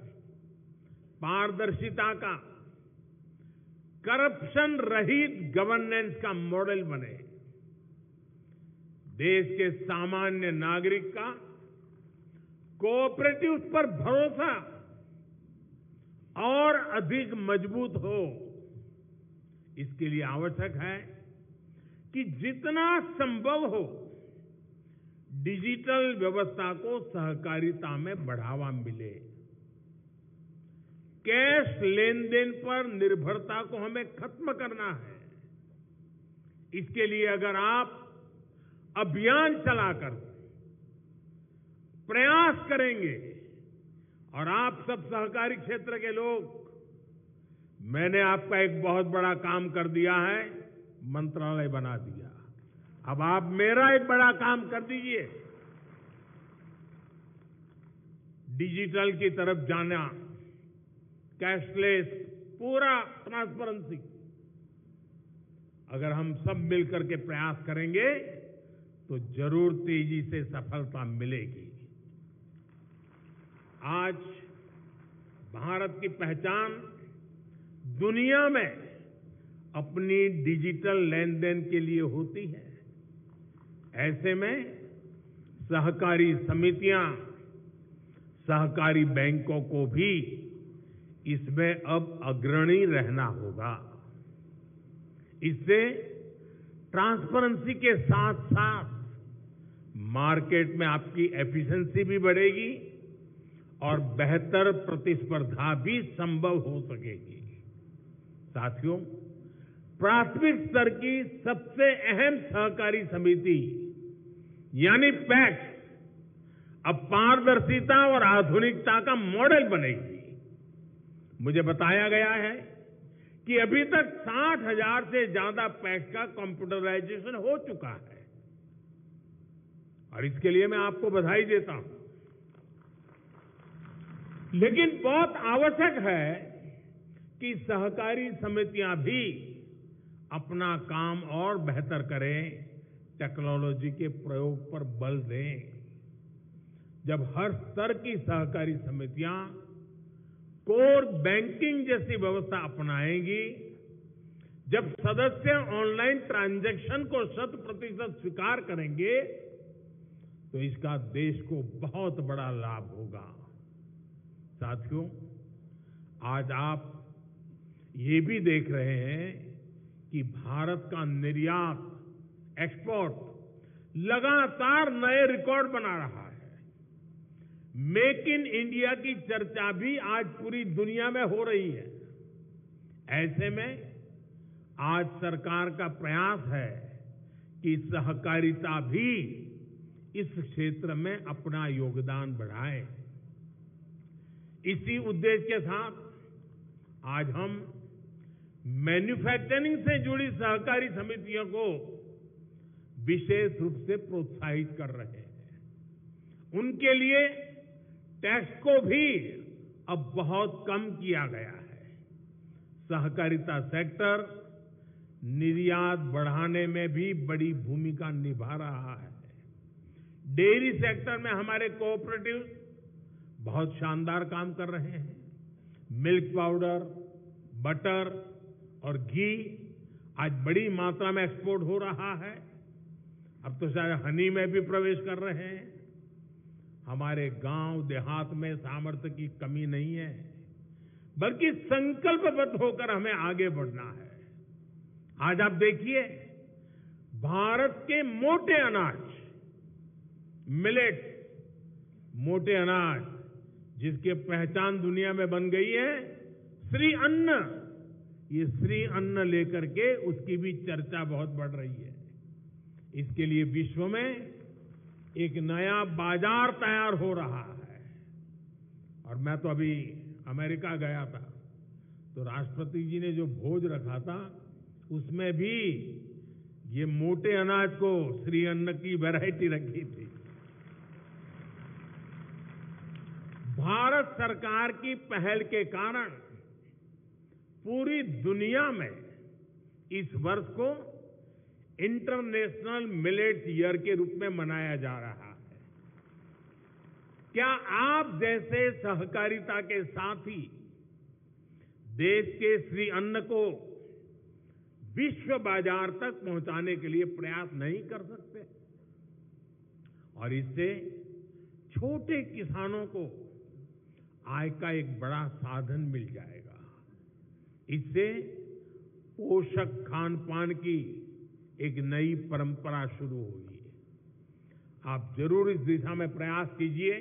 पारदर्शिता का, करप्शन रहित गवर्नेंस का मॉडल बने। देश के सामान्य नागरिक का कोऑपरेटिव पर भरोसा और अधिक मजबूत हो। इसके लिए आवश्यक है कि जितना संभव हो, डिजिटल व्यवस्था को सहकारिता में बढ़ावा मिले। कैश लेन देन पर निर्भरता को हमें खत्म करना है। इसके लिए अगर आप अभियान चलाकर प्रयास करेंगे, और आप सब सहकारी क्षेत्र के लोग, मैंने आपका एक बहुत बड़ा काम कर दिया है, मंत्रालय बना दिया। अब आप मेरा एक बड़ा काम कर दीजिए, डिजिटल की तरफ जाना, कैशलेस, पूरा ट्रांसपेरेंसी। अगर हम सब मिलकर के प्रयास करेंगे, तो जरूर तेजी से सफलता मिलेगी। आज भारत की पहचान दुनिया में अपनी डिजिटल लेन देन के लिए होती है। ऐसे में सहकारी समितियां, सहकारी बैंकों को भी इसमें अब अग्रणी रहना होगा। इससे ट्रांसपेरेंसी के साथ साथ मार्केट में आपकी एफिशिएंसी भी बढ़ेगी और बेहतर प्रतिस्पर्धा भी संभव हो सकेगी। साथियों, प्राथमिक स्तर की सबसे अहम सहकारी समिति यानी पैक्स अब पारदर्शिता और आधुनिकता का मॉडल बनेगी। मुझे बताया गया है कि अभी तक साठ हजार से ज्यादा पैक्स का कंप्यूटराइजेशन हो चुका है और इसके लिए मैं आपको बधाई देता हूं। लेकिन बहुत आवश्यक है कि सहकारी समितियां भी अपना काम और बेहतर करें, टेक्नोलॉजी के प्रयोग पर बल दें। जब हर स्तर की सहकारी समितियां कोर बैंकिंग जैसी व्यवस्था अपनाएंगी, जब सदस्य ऑनलाइन ट्रांजैक्शन को शत प्रतिशत स्वीकार करेंगे, तो इसका देश को बहुत बड़ा लाभ होगा। साथियों, आज आप ये भी देख रहे हैं कि भारत का निर्यात, एक्सपोर्ट लगातार नए रिकॉर्ड बना रहा है। मेक इन इंडिया की चर्चा भी आज पूरी दुनिया में हो रही है। ऐसे में आज सरकार का प्रयास है कि सहकारिता भी इस क्षेत्र में अपना योगदान बढ़ाए। इसी उद्देश्य के साथ आज हम मैन्युफैक्चरिंग से जुड़ी सहकारी समितियों को विशेष रूप से प्रोत्साहित कर रहे हैं। उनके लिए टैक्स को भी अब बहुत कम किया गया है। सहकारिता सेक्टर निर्यात बढ़ाने में भी बड़ी भूमिका निभा रहा है। डेयरी सेक्टर में हमारे कोऑपरेटिव बहुत शानदार काम कर रहे हैं। मिल्क पाउडर, बटर और घी आज बड़ी मात्रा में एक्सपोर्ट हो रहा है। अब तो शायद हनी में भी प्रवेश कर रहे हैं। हमारे गांव देहात में सामर्थ्य की कमी नहीं है, बल्कि संकल्पबद्ध होकर हमें आगे बढ़ना है। आज आप देखिए, भारत के मोटे अनाज, मिलेट्स, मोटे अनाज, जिसकी पहचान दुनिया में बन गई है, श्री अन्न, ये श्री अन्न लेकर के उसकी भी चर्चा बहुत बढ़ रही है। इसके लिए विश्व में एक नया बाजार तैयार हो रहा है। और मैं तो अभी अमेरिका गया था, तो राष्ट्रपति जी ने जो भोज रखा था, उसमें भी ये मोटे अनाज को, श्री अन्न की वैरायटी रखी थी। भारत सरकार की पहल के कारण पूरी दुनिया में इस वर्ष को इंटरनेशनल मिलेट्स ईयर के रूप में मनाया जा रहा है। क्या आप जैसे सहकारिता के साथी देश के श्री अन्न को विश्व बाजार तक पहुंचाने के लिए प्रयास नहीं कर सकते? और इससे छोटे किसानों को आय का एक बड़ा साधन मिल जाएगा। इससे पोषक खान पान की एक नई परंपरा शुरू होगी। आप जरूर इस दिशा में प्रयास कीजिए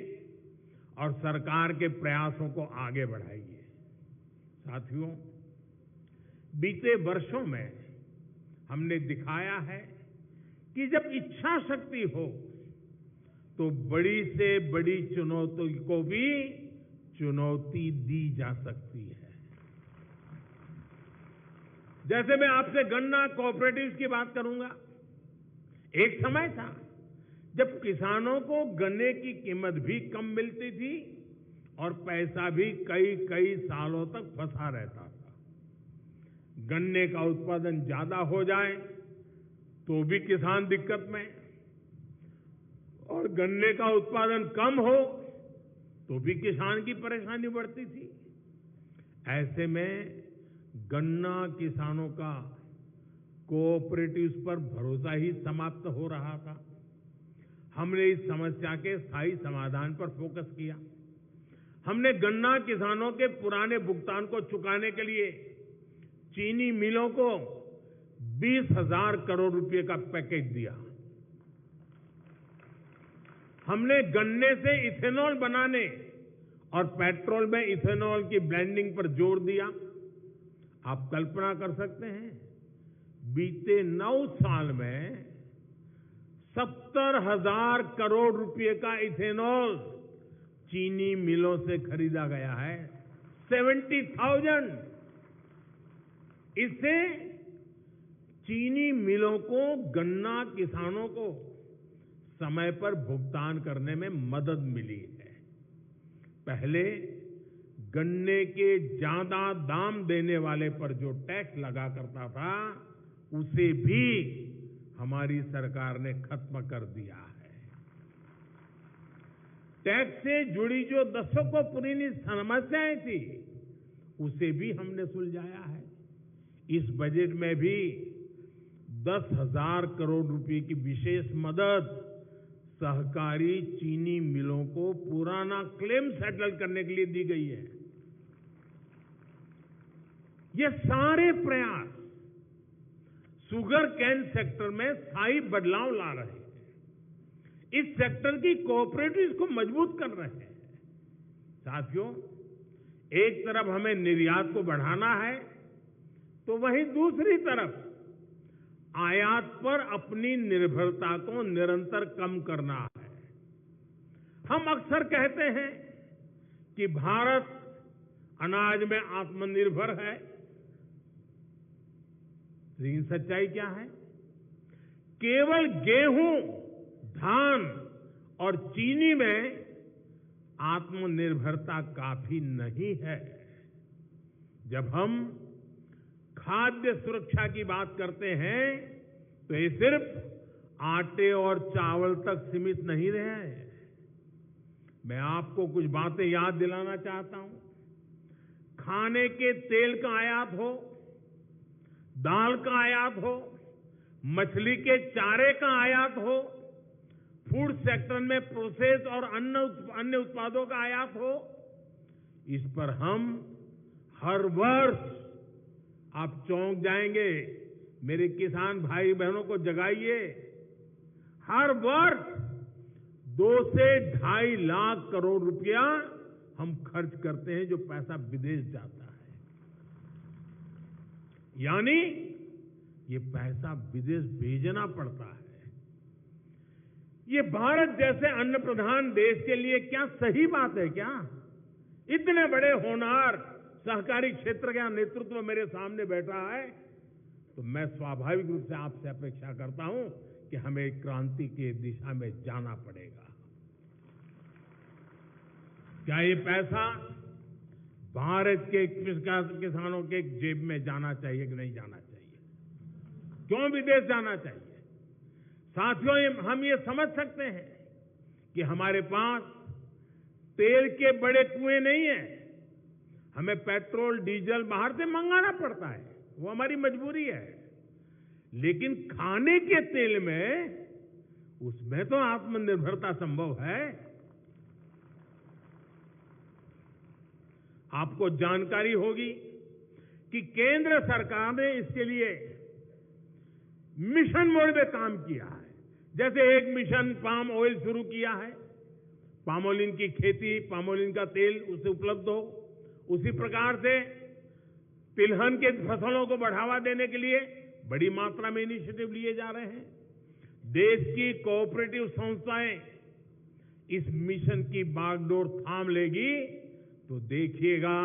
और सरकार के प्रयासों को आगे बढ़ाइए। साथियों, बीते वर्षों में हमने दिखाया है कि जब इच्छा शक्ति हो, तो बड़ी से बड़ी चुनौती को भी चुनौती दी जा सकती है। जैसे मैं आपसे गन्ना कोऑपरेटिव्स की बात करूंगा, एक समय था जब किसानों को गन्ने की कीमत भी कम मिलती थी और पैसा भी कई कई सालों तक फंसा रहता था। गन्ने का उत्पादन ज्यादा हो जाए तो भी किसान दिक्कत में, और गन्ने का उत्पादन कम हो तो भी किसान की परेशानी बढ़ती थी। ऐसे में गन्ना किसानों का कोऑपरेटिव्स पर भरोसा ही समाप्त हो रहा था। हमने इस समस्या के स्थायी समाधान पर फोकस किया। हमने गन्ना किसानों के पुराने भुगतान को चुकाने के लिए चीनी मिलों को बीस हज़ार करोड़ रुपए का पैकेज दिया। हमने गन्ने से इथेनॉल बनाने और पेट्रोल में इथेनॉल की ब्लेंडिंग पर जोर दिया। आप कल्पना कर सकते हैं, बीते नौ साल में सत्तर हज़ार करोड़ रुपए का इथेनॉल चीनी मिलों से खरीदा गया है। Seventy thousand. इससे चीनी मिलों को, गन्ना किसानों को समय पर भुगतान करने में मदद मिली है। पहले गन्ने के ज्यादा दाम देने वाले पर जो टैक्स लगा करता था, उसे भी हमारी सरकार ने खत्म कर दिया है। टैक्स से जुड़ी जो दशकों पुरानी समस्याएं थी, उसे भी हमने सुलझाया है। इस बजट में भी दस हज़ार करोड़ रुपए की विशेष मदद सहकारी चीनी मिलों को पुराना क्लेम सेटल करने के लिए दी गई है। ये सारे प्रयास शुगर केन सेक्टर में स्थायी बदलाव ला रहे हैं। इस सेक्टर की कोऑपरेटिव्स को मजबूत कर रहे हैं। साथियों, एक तरफ हमें निर्यात को बढ़ाना है, तो वहीं दूसरी तरफ आयात पर अपनी निर्भरता को निरंतर कम करना है। हम अक्सर कहते हैं कि भारत अनाज में आत्मनिर्भर है, लेकिन सच्चाई क्या है? केवल गेहूं, धान और चीनी में आत्मनिर्भरता काफी नहीं है। जब हम खाद्य सुरक्षा की बात करते हैं, तो ये सिर्फ आटे और चावल तक सीमित नहीं रहे। मैं आपको कुछ बातें याद दिलाना चाहता हूं। खाने के तेल का आयात हो, दाल का आयात हो, मछली के चारे का आयात हो, फूड सेक्टर में प्रोसेस और अन्न उत्प-, अन्य उत्पादों का आयात हो, इस पर हम हर वर्ष, आप चौंक जाएंगे, मेरे किसान भाई बहनों को जगाइए, हर वर्ष दो से ढाई लाख करोड़ रुपया हम खर्च करते हैं, जो पैसा विदेश जाता है। यानी ये पैसा विदेश भेजना पड़ता है। ये भारत जैसे अन्न प्रधान देश के लिए क्या सही बात है क्या? इतने बड़े होनहार सहकारी क्षेत्र का नेतृत्व मेरे सामने बैठा है, तो मैं स्वाभाविक रूप से आपसे अपेक्षा करता हूं कि हमें क्रांति की दिशा में जाना पड़ेगा। क्या ये पैसा भारत के किस-, किसानों के जेब में जाना चाहिए कि नहीं जाना चाहिए? क्यों विदेश जाना चाहिए? साथियों, ये, हम ये समझ सकते हैं कि हमारे पास तेल के बड़े कुएं नहीं हैं, हमें पेट्रोल, डीजल बाहर से मंगाना पड़ता है, वो हमारी मजबूरी है। लेकिन खाने के तेल में, उसमें तो आत्मनिर्भरता संभव है। आपको जानकारी होगी कि केंद्र सरकार ने इसके लिए मिशन मोड में काम किया है। जैसे एक मिशन पाम ऑयल शुरू किया है, पामोलिन की खेती, पामोलिन का तेल उसे उपलब्ध हो, उसी प्रकार से तिलहन के फसलों को बढ़ावा देने के लिए बड़ी मात्रा में इनिशिएटिव लिए जा रहे हैं। देश की कोऑपरेटिव संस्थाएं इस मिशन की बागडोर थाम लेगी, तो देखिएगा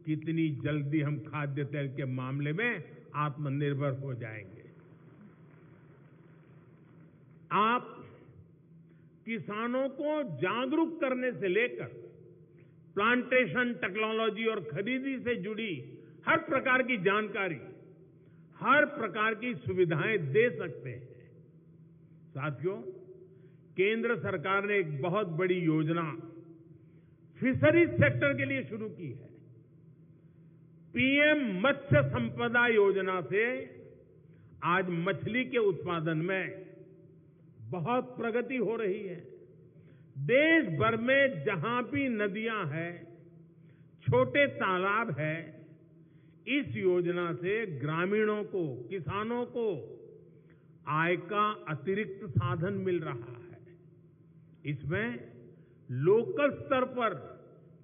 कितनी जल्दी हम खाद्य तेल के मामले में आत्मनिर्भर हो जाएंगे। आप किसानों को जागरूक करने से लेकर प्लांटेशन टेक्नोलॉजी और खरीदी से जुड़ी हर प्रकार की जानकारी, हर प्रकार की सुविधाएं दे सकते हैं। साथियों, केंद्र सरकार ने एक बहुत बड़ी योजना फिशरीज सेक्टर के लिए शुरू की है। पीएम मत्स्य संपदा योजना से आज मछली के उत्पादन में बहुत प्रगति हो रही है। देश भर में जहां भी नदियां हैं, छोटे तालाब हैं, इस योजना से ग्रामीणों को, किसानों को आय का अतिरिक्त साधन मिल रहा है। इसमें लोकल स्तर पर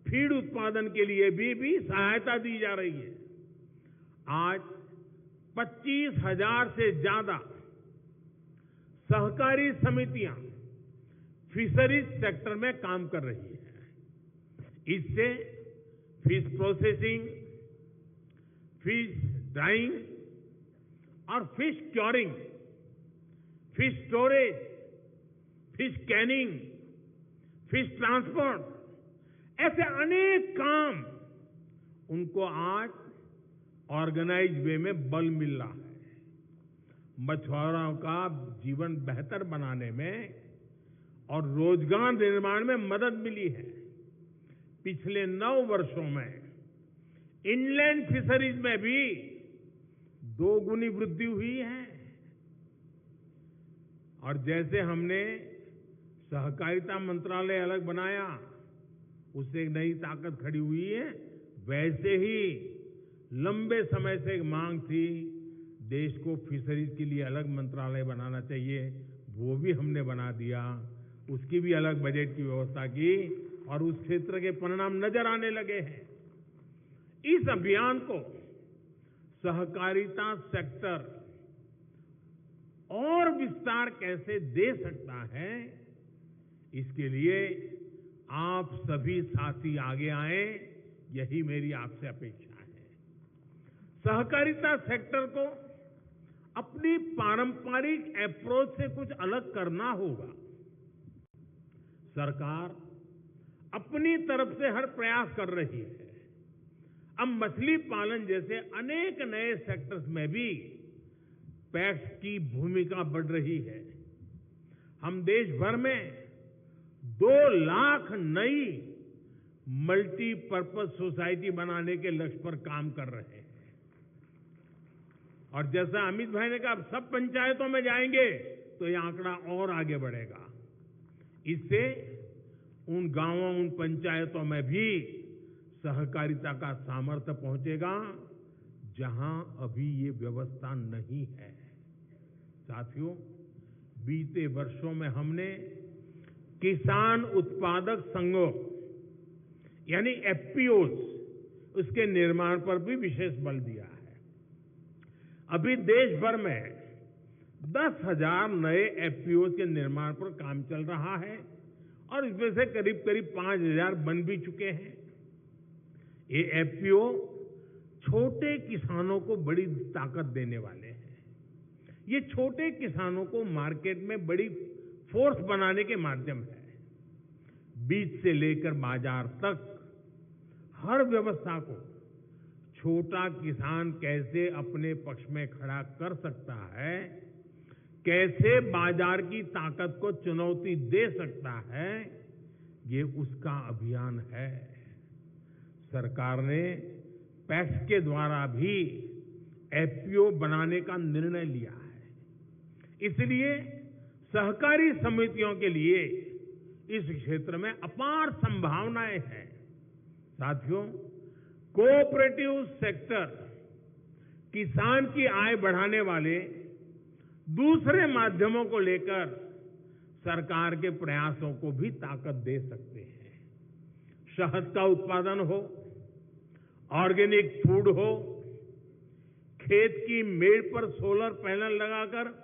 फीड उत्पादन के लिए भी, भी सहायता दी जा रही है। आज पच्चीस हज़ार से ज्यादा सहकारी समितियां फिशरीज सेक्टर में काम कर रही हैं। इससे फिश प्रोसेसिंग, फिश ड्राइंग और fish curing, fish storage, fish Canning, fish transport, ऐसे अनेक काम, उनको आज ऑर्गेनाइज वे में बल मिल रहा है। मछुआरों का जीवन बेहतर बनाने में और रोजगार निर्माण में मदद मिली है। पिछले नौ वर्षों में इनलैंड फिशरीज में भी दो गुनी वृद्धि हुई है। और जैसे हमने सहकारिता मंत्रालय अलग बनाया, उससे एक नई ताकत खड़ी हुई है, वैसे ही लंबे समय से एक मांग थी, देश को फिशरीज के लिए अलग मंत्रालय बनाना चाहिए, वो भी हमने बना दिया। उसकी भी अलग बजट की व्यवस्था की और उस क्षेत्र के परिणाम नजर आने लगे हैं। इस अभियान को सहकारिता सेक्टर और विस्तार कैसे दे सकता है, इसके लिए आप सभी साथी आगे आएं, यही मेरी आपसे अपेक्षा है। सहकारिता सेक्टर को अपनी पारंपरिक अप्रोच से कुछ अलग करना होगा। सरकार अपनी तरफ से हर प्रयास कर रही है। अब मछली पालन जैसे अनेक नए सेक्टर्स में भी पैक्स की भूमिका बढ़ रही है। हम देश भर में दो लाख नई मल्टीपर्पज सोसाइटी बनाने के लक्ष्य पर काम कर रहे हैं। और जैसा अमित भाई ने कहा, अब सब पंचायतों में जाएंगे तो ये आंकड़ा और आगे बढ़ेगा। इससे उन गांवों, उन पंचायतों में भी सहकारिता का सामर्थ्य पहुंचेगा, जहां अभी ये व्यवस्था नहीं है। साथियों, बीते वर्षों में हमने किसान उत्पादक संघों, यानी एफपीओज, उसके निर्माण पर भी विशेष बल दिया है। अभी देश भर में दस हज़ार नए एफपीओज के निर्माण पर काम चल रहा है और इसमें से करीब करीब पाँच हज़ार बन भी चुके हैं। ये एफपीओ छोटे किसानों को बड़ी ताकत देने वाले हैं। ये छोटे किसानों को मार्केट में बड़ी फोर्स बनाने के माध्यम है। बीज से लेकर बाजार तक हर व्यवस्था को छोटा किसान कैसे अपने पक्ष में खड़ा कर सकता है, कैसे बाजार की ताकत को चुनौती दे सकता है, ये उसका अभियान है। सरकार ने पैक्स के द्वारा भी एफपीओ बनाने का निर्णय लिया है। इसलिए सहकारी समितियों के लिए इस क्षेत्र में अपार संभावनाएं हैं। साथियों, कोऑपरेटिव सेक्टर किसान की आय बढ़ाने वाले दूसरे माध्यमों को लेकर सरकार के प्रयासों को भी ताकत दे सकते हैं। शहद का उत्पादन हो, ऑर्गेनिक फूड हो, खेत की मेड़ पर सोलर पैनल लगाकर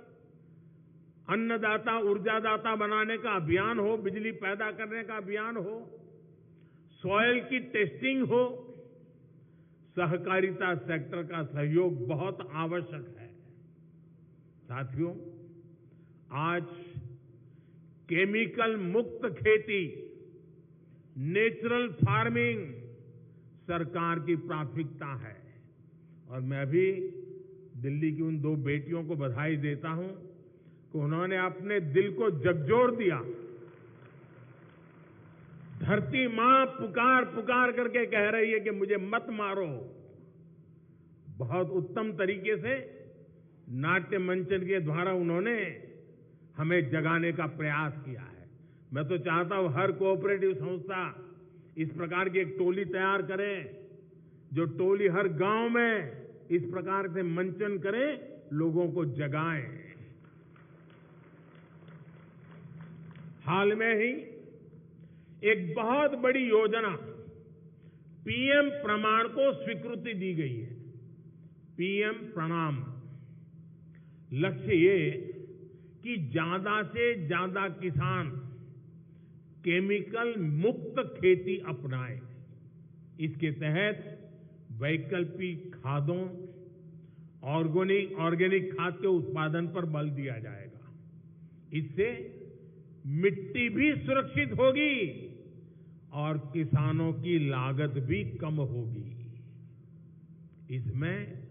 अन्नदाता, ऊर्जादाता बनाने का अभियान हो, बिजली पैदा करने का अभियान हो, सॉइल की टेस्टिंग हो, सहकारिता सेक्टर का सहयोग बहुत आवश्यक है। साथियों, आज केमिकल मुक्त खेती, नेचुरल फार्मिंग सरकार की प्राथमिकता है। और मैं अभी दिल्ली की उन दो बेटियों को बधाई देता हूं कि उन्होंने अपने दिल को झकझोर दिया। धरती माँ पुकार पुकार करके कह रही है कि मुझे मत मारो। बहुत उत्तम तरीके से नाट्य मंचन के द्वारा उन्होंने हमें जगाने का प्रयास किया है। मैं तो चाहता हूं हर कोऑपरेटिव संस्था इस प्रकार की एक टोली तैयार करे, जो टोली हर गांव में इस प्रकार से मंचन करे, लोगों को जगाए। हाल में ही एक बहुत बड़ी योजना पीएम प्रमाण को स्वीकृति दी गई है। पीएम प्रणाम। लक्ष्य ये कि ज्यादा से ज्यादा किसान केमिकल मुक्त खेती अपनाएं। इसके तहत वैकल्पिक खादों, ऑर्गेनिक ऑर्गेनिक खाद के उत्पादन पर बल दिया जाएगा। इससे मिट्टी भी सुरक्षित होगी और किसानों की लागत भी कम होगी। इसमें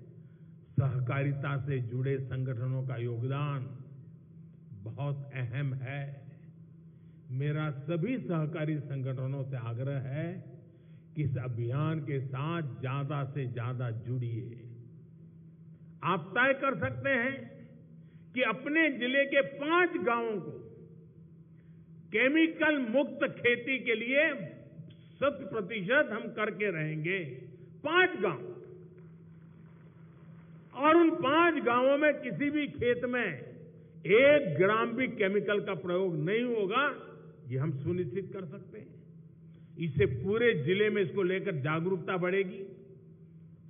सहकारिता से जुड़े संगठनों का योगदान बहुत अहम है। मेरा सभी सहकारी संगठनों से आग्रह है कि इस अभियान के साथ ज्यादा से ज्यादा जुड़िए। आप तय कर सकते हैं कि अपने जिले के पांच गांवों को केमिकल मुक्त खेती के लिए शत प्रतिशत हम करके रहेंगे। पांच गांव, और उन पांच गांवों में किसी भी खेत में एक ग्राम भी केमिकल का प्रयोग नहीं होगा, ये हम सुनिश्चित कर सकते हैं। इससे पूरे जिले में इसको लेकर जागरूकता बढ़ेगी,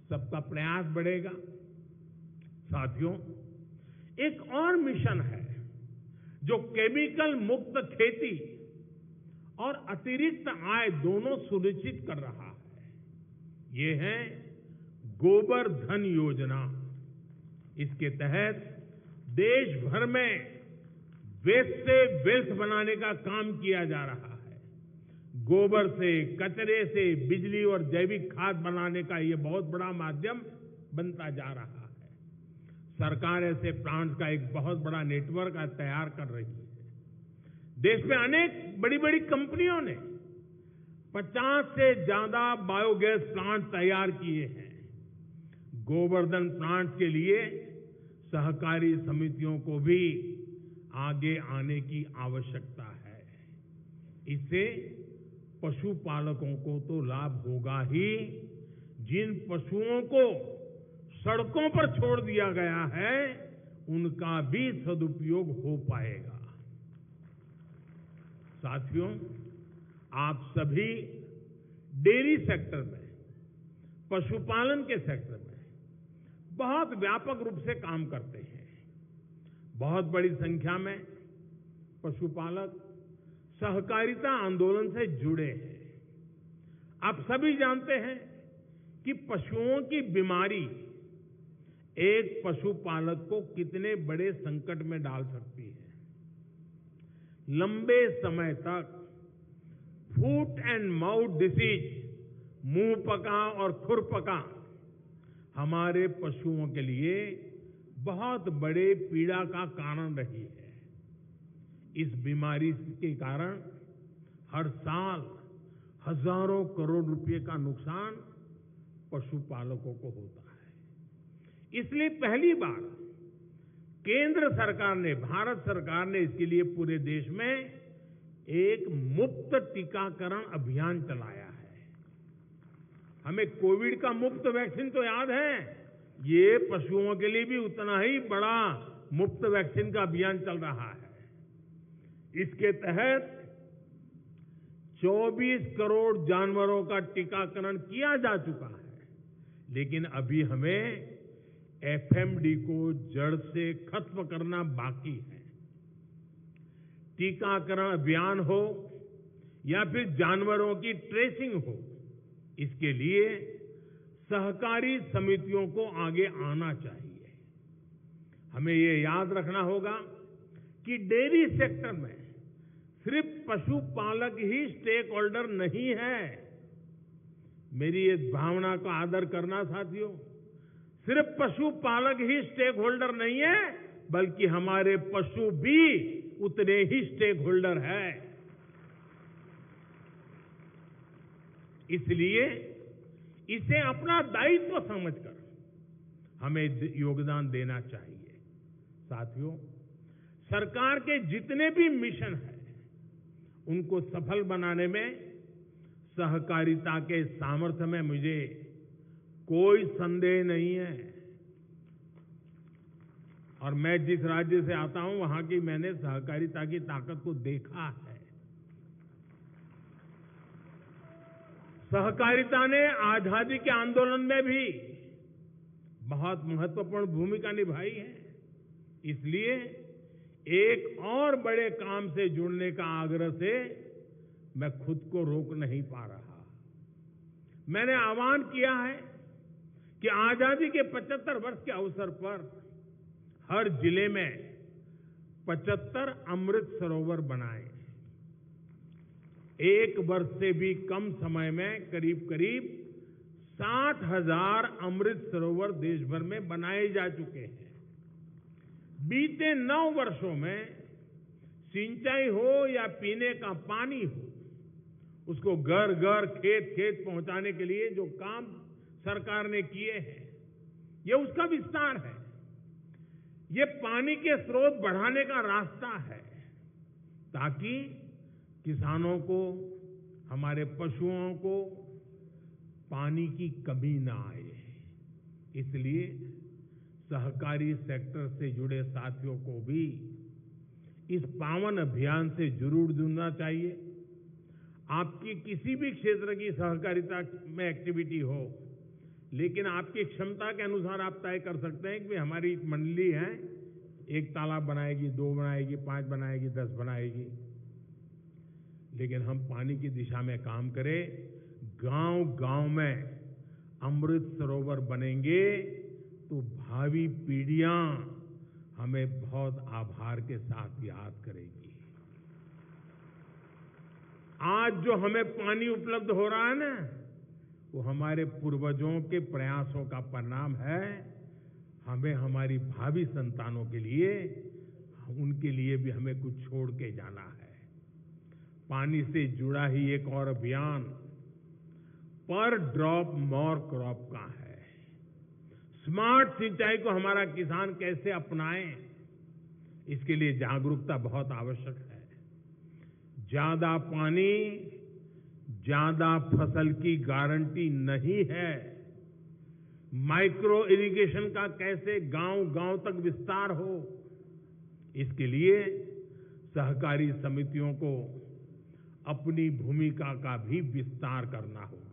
सबका प्रयास बढ़ेगा। साथियों, एक और मिशन है जो केमिकल मुक्त खेती और अतिरिक्त आय दोनों सुनिश्चित कर रहा है। ये है गोबर धन योजना। इसके तहत देश भर में वेस्ट से वेल्थ बनाने का काम किया जा रहा है। गोबर से, कचरे से बिजली और जैविक खाद बनाने का ये बहुत बड़ा माध्यम बनता जा रहा है। सरकार ऐसे प्लांट्स का एक बहुत बड़ा नेटवर्क आज तैयार कर रही है। देश में अनेक बड़ी-बड़ी कंपनियों ने पचास से ज्यादा बायोगैस प्लांट तैयार किए हैं। गोवर्धन प्लांट्स के लिए सहकारी समितियों को भी आगे आने की आवश्यकता है। इससे पशुपालकों को तो लाभ होगा ही, जिन पशुओं को सड़कों पर छोड़ दिया गया है, उनका भी सदुपयोग हो पाएगा। साथियों, आप सभी डेयरी सेक्टर में, पशुपालन के सेक्टर में बहुत व्यापक रूप से काम करते हैं। बहुत बड़ी संख्या में पशुपालक सहकारिता आंदोलन से जुड़े हैं। आप सभी जानते हैं कि पशुओं की बीमारी एक पशुपालक को कितने बड़े संकट में डाल सकती है। लंबे समय तक फुट एंड माउथ डिजीज, मुंह पका और खुर पका, हमारे पशुओं के लिए बहुत बड़े पीड़ा का कारण रही है। इस बीमारी के कारण हर साल हजारों करोड़ रुपए का नुकसान पशुपालकों को होता है। इसलिए पहली बार केंद्र सरकार ने, भारत सरकार ने इसके लिए पूरे देश में एक मुफ्त टीकाकरण अभियान चलाया है। हमें कोविड का मुफ्त वैक्सीन तो याद है, ये पशुओं के लिए भी उतना ही बड़ा मुफ्त वैक्सीन का अभियान चल रहा है। इसके तहत चौबीस करोड़ जानवरों का टीकाकरण किया जा चुका है, लेकिन अभी हमें एफएमडी को जड़ से खत्म करना बाकी है। टीकाकरण अभियान हो या फिर जानवरों की ट्रेसिंग हो, इसके लिए सहकारी समितियों को आगे आना चाहिए। हमें ये याद रखना होगा कि डेयरी सेक्टर में सिर्फ पशुपालक ही स्टेक होल्डर नहीं है। मेरी इस भावना का आदर करना साथियों, सिर्फ पशुपालक ही स्टेक होल्डर नहीं है, बल्कि हमारे पशु भी उतने ही स्टेक होल्डर है। इसलिए इसे अपना दायित्व समझकर हमें द-, योगदान देना चाहिए। साथियों, सरकार के जितने भी मिशन हैं, उनको सफल बनाने में सहकारिता के सामर्थ्य में मुझे कोई संदेह नहीं है। और मैं जिस राज्य से आता हूं, वहां की मैंने सहकारिता की ताकत को देखा है। सहकारिता ने आजादी के आंदोलन में भी बहुत महत्वपूर्ण भूमिका निभाई है। इसलिए एक और बड़े काम से जुड़ने का आग्रह से मैं खुद को रोक नहीं पा रहा। मैंने आह्वान किया है कि आजादी के पचहत्तर वर्ष के अवसर पर हर जिले में पचहत्तर अमृत सरोवर बनाएं। एक वर्ष से भी कम समय में करीब करीब साठ हज़ार अमृत सरोवर देश भर में बनाए जा चुके हैं। बीते नौ वर्षों में सिंचाई हो या पीने का पानी हो, उसको घर घर, खेत खेत पहुंचाने के लिए जो काम सरकार ने किए हैं, ये उसका विस्तार है। ये पानी के स्रोत बढ़ाने का रास्ता है, ताकि किसानों को, हमारे पशुओं को पानी की कमी ना आए। इसलिए सहकारी सेक्टर से जुड़े साथियों को भी इस पावन अभियान से जरूर जुड़ना चाहिए। आपकी किसी भी क्षेत्र की सहकारिता में एक्टिविटी हो, लेकिन आपकी क्षमता के अनुसार आप तय कर सकते हैं कि हमारी एक मंडली है, एक तालाब बनाएगी, दो बनाएगी, पांच बनाएगी, दस बनाएगी, लेकिन हम पानी की दिशा में काम करें। गांव गांव में अमृत सरोवर बनेंगे तो भावी पीढ़ियां हमें बहुत आभार के साथ याद करेगी। आज जो हमें पानी उपलब्ध हो रहा है ना, वो हमारे पूर्वजों के प्रयासों का परिणाम है। हमें हमारी भावी संतानों के लिए, उनके लिए भी हमें कुछ छोड़ के जाना है। पानी से जुड़ा ही एक और अभियान पर ड्रॉप मोर क्रॉप का है। स्मार्ट सिंचाई को हमारा किसान कैसे अपनाए, इसके लिए जागरूकता बहुत आवश्यक है। ज्यादा पानी ज्यादा फसल की गारंटी नहीं है। माइक्रो इरिगेशन का कैसे गांव गांव तक विस्तार हो, इसके लिए सहकारी समितियों को अपनी भूमिका का भी विस्तार करना होगा।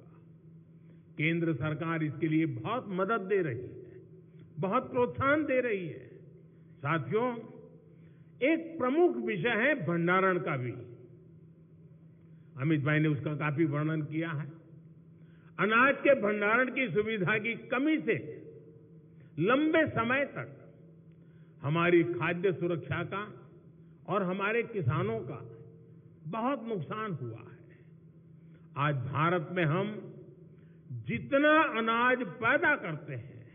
केंद्र सरकार इसके लिए बहुत मदद दे रही है, बहुत प्रोत्साहन दे रही है। साथियों, एक प्रमुख विषय है भंडारण का भी। अमित भाई ने उसका काफी वर्णन किया है। अनाज के भंडारण की सुविधा की कमी से लंबे समय तक हमारी खाद्य सुरक्षा का और हमारे किसानों का बहुत नुकसान हुआ है। आज भारत में हम जितना अनाज पैदा करते हैं,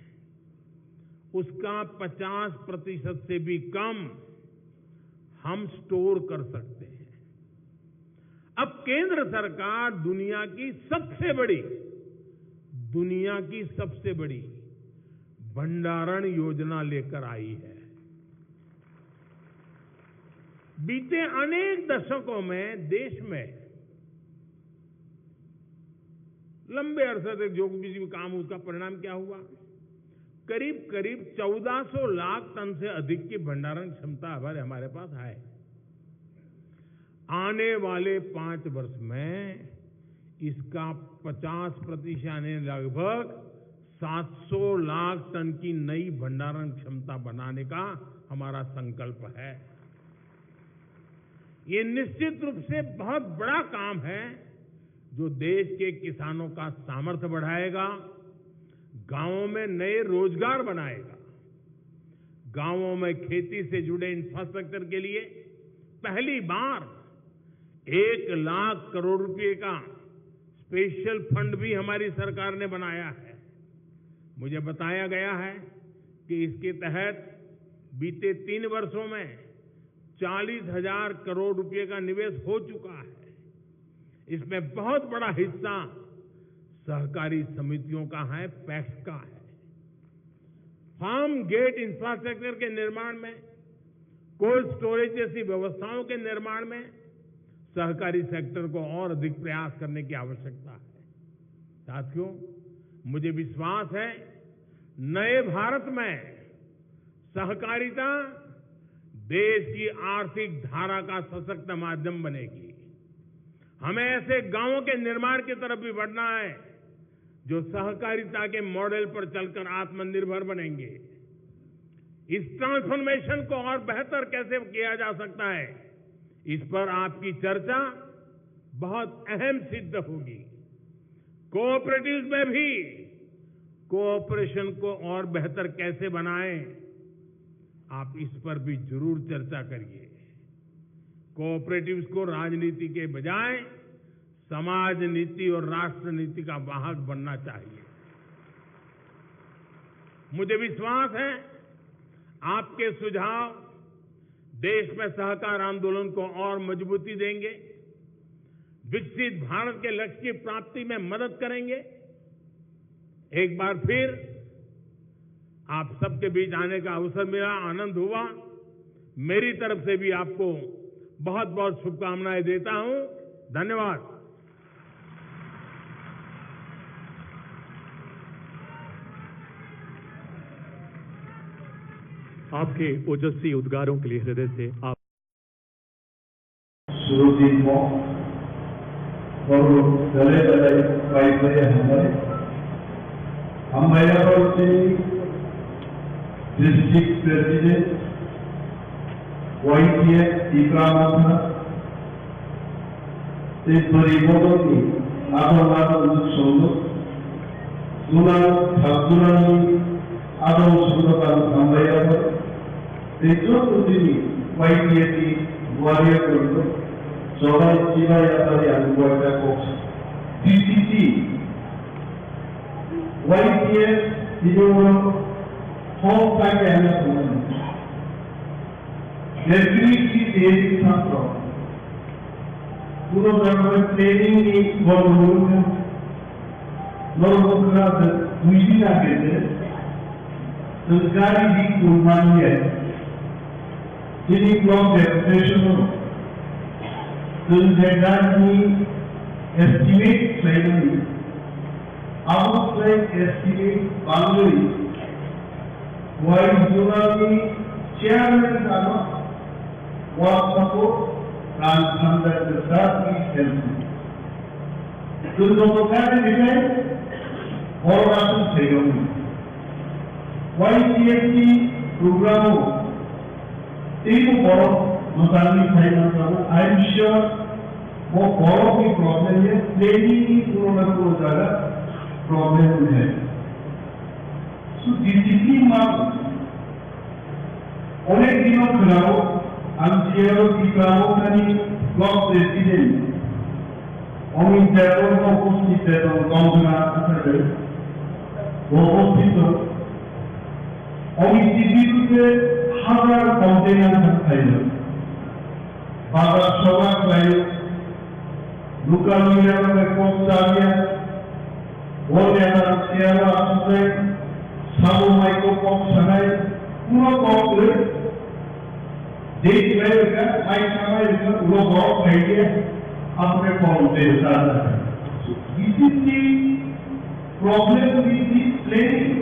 उसका पचास प्रतिशत से भी कम हम स्टोर कर सकते हैं। अब केंद्र सरकार दुनिया की सबसे बड़ी, दुनिया की सबसे बड़ी भंडारण योजना लेकर आई है। बीते अनेक दशकों में देश में लंबे अरसे तक जो भी काम, उसका परिणाम क्या हुआ? करीब करीब चौदह सौ लाख टन से अधिक की भंडारण क्षमता हमारे, हमारे पास है। आने वाले पांच वर्ष में इसका पचास प्रतिशत, यानी लगभग सात सौ लाख टन की नई भंडारण क्षमता बनाने का हमारा संकल्प है। ये निश्चित रूप से बहुत बड़ा काम है, जो देश के किसानों का सामर्थ्य बढ़ाएगा, गांवों में नए रोजगार बनाएगा, गांवों में खेती से जुड़े इंफ्रास्ट्रक्चर के लिए पहली बार एक लाख करोड़ रुपए का स्पेशल फंड भी हमारी सरकार ने बनाया है। मुझे बताया गया है कि इसके तहत बीते तीन वर्षों में चालीस हज़ार करोड़ रुपए का निवेश हो चुका है। इसमें बहुत बड़ा हिस्सा सहकारी समितियों का है, पैक्स का है। फार्म गेट इंफ्रास्ट्रक्चर के निर्माण में, कोल्ड स्टोरेज जैसी व्यवस्थाओं के निर्माण में सहकारी सेक्टर को और अधिक प्रयास करने की आवश्यकता है। साथियों, मुझे विश्वास है, नए भारत में सहकारिता देश की आर्थिक धारा का सशक्त माध्यम बनेगी। हमें ऐसे गांवों के निर्माण की तरफ भी बढ़ना है, जो सहकारिता के मॉडल पर चलकर आत्मनिर्भर बनेंगे। इस ट्रांसफॉर्मेशन को और बेहतर कैसे किया जा सकता है, इस पर आपकी चर्चा बहुत अहम सिद्ध होगी। कोऑपरेटिव्स में भी कोऑपरेशन को और बेहतर कैसे बनाएं, आप इस पर भी जरूर चर्चा करिए। कोऑपरेटिव्स को राजनीति के बजाय समाज नीति और राष्ट्र नीति का वाहक बनना चाहिए। मुझे विश्वास है, आपके सुझाव देश में सहकार आंदोलन को और मजबूती देंगे, विकसित भारत के लक्ष्य की प्राप्ति में मदद करेंगे। एक बार फिर आप सबके बीच आने का अवसर मिला, आनंद हुआ। मेरी तरफ से भी आपको बहुत बहुत शुभकामनाएं देता हूं। धन्यवाद। आपके ओजस्वी उद्गारों के लिए हृदय से आप सुरजीत मो, और दले दले पाई पाई हमारे, हम मैरापुर से district president, YTF Tipra Morcha, tei bwrwi bodolni adong adong songo, julang thak julangni adong songo tang hambai abo, tei joto chini YTF ni warrior rok jobai chibai yapari ang waita kok. DCC, YTF tini uno hom paikya hwnwi saimano. Definitely tiyari satro. Puno jaga planning ni borok wngkha. Norok wngkha je buji na khe je, je gari di kun manya. Chini block deputation o, je gari ni estimate khlaimani. Abo khlai estimate bangwi, wai zonalni chairman ano WhatsApp o rang thamjak kwchak ni help. Twi joto kari riknai borok aswk thaijakmani. YTF ni program o teibo borok mwchangwi phai manjago. I am sure bo borokni problem ya, planning ni kuno na kuno jaga problem wngkha. So discipline ma onek dino khwnao ang chiyao Tipra Mothani block president Amit Debbarma upasthit tong, Kongkana Acharai bo upasthit tong. Amit ni birudde hazar complain ang khaio. Bazar sobha khlaio, local media rok bai kok chaliya, bo neta chair o asuknai, sabo mai kok kok sanai, kuno kok kwrwi. Jei kwlai rwkha, mai sanai rwkha, ulo borok phaiya, aswkhe kok tei rwkha. This is the problem with the planning.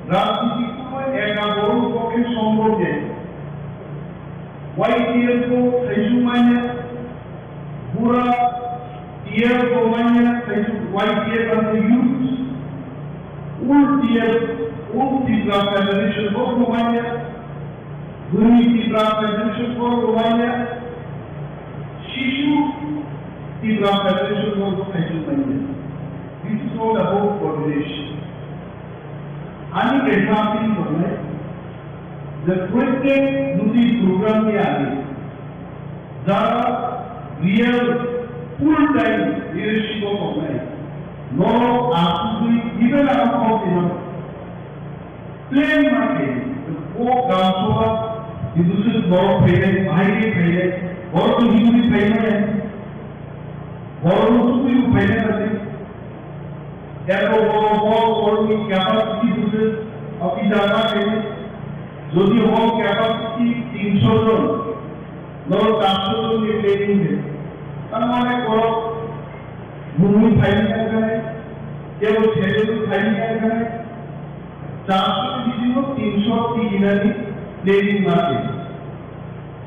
Rajniti kuno eka borok pokhe sombhob de. YTF ko khaijwk manya, pura T F ko manya, khaijwk YTF and the youth, full T F, full Tipra Federation ko manya, Bhumi Tipra Federation ko manya, Shishu Tipra Federation ko khaijwk manya. This is all about coordination. Ani kaisa appeal tongnai je protek nutui program ni age jara real full time leadership o tongnai, norok asugwi even ang kok tino plan ma khe o gram sabha ni bwswk borok phainai, bahai khe phainai, borok to himwi phainai, borok no tubui phainai. Eto boro bol borokni capacity bwswk officer ma khe, jodi hor capacity tinsho jon, norok charsho jon ni training de. Tar mane borok bumui phaini thangkha, tebo seleng phaini thangkha, charsho ni bisingo tinsho tiginani training ma khe.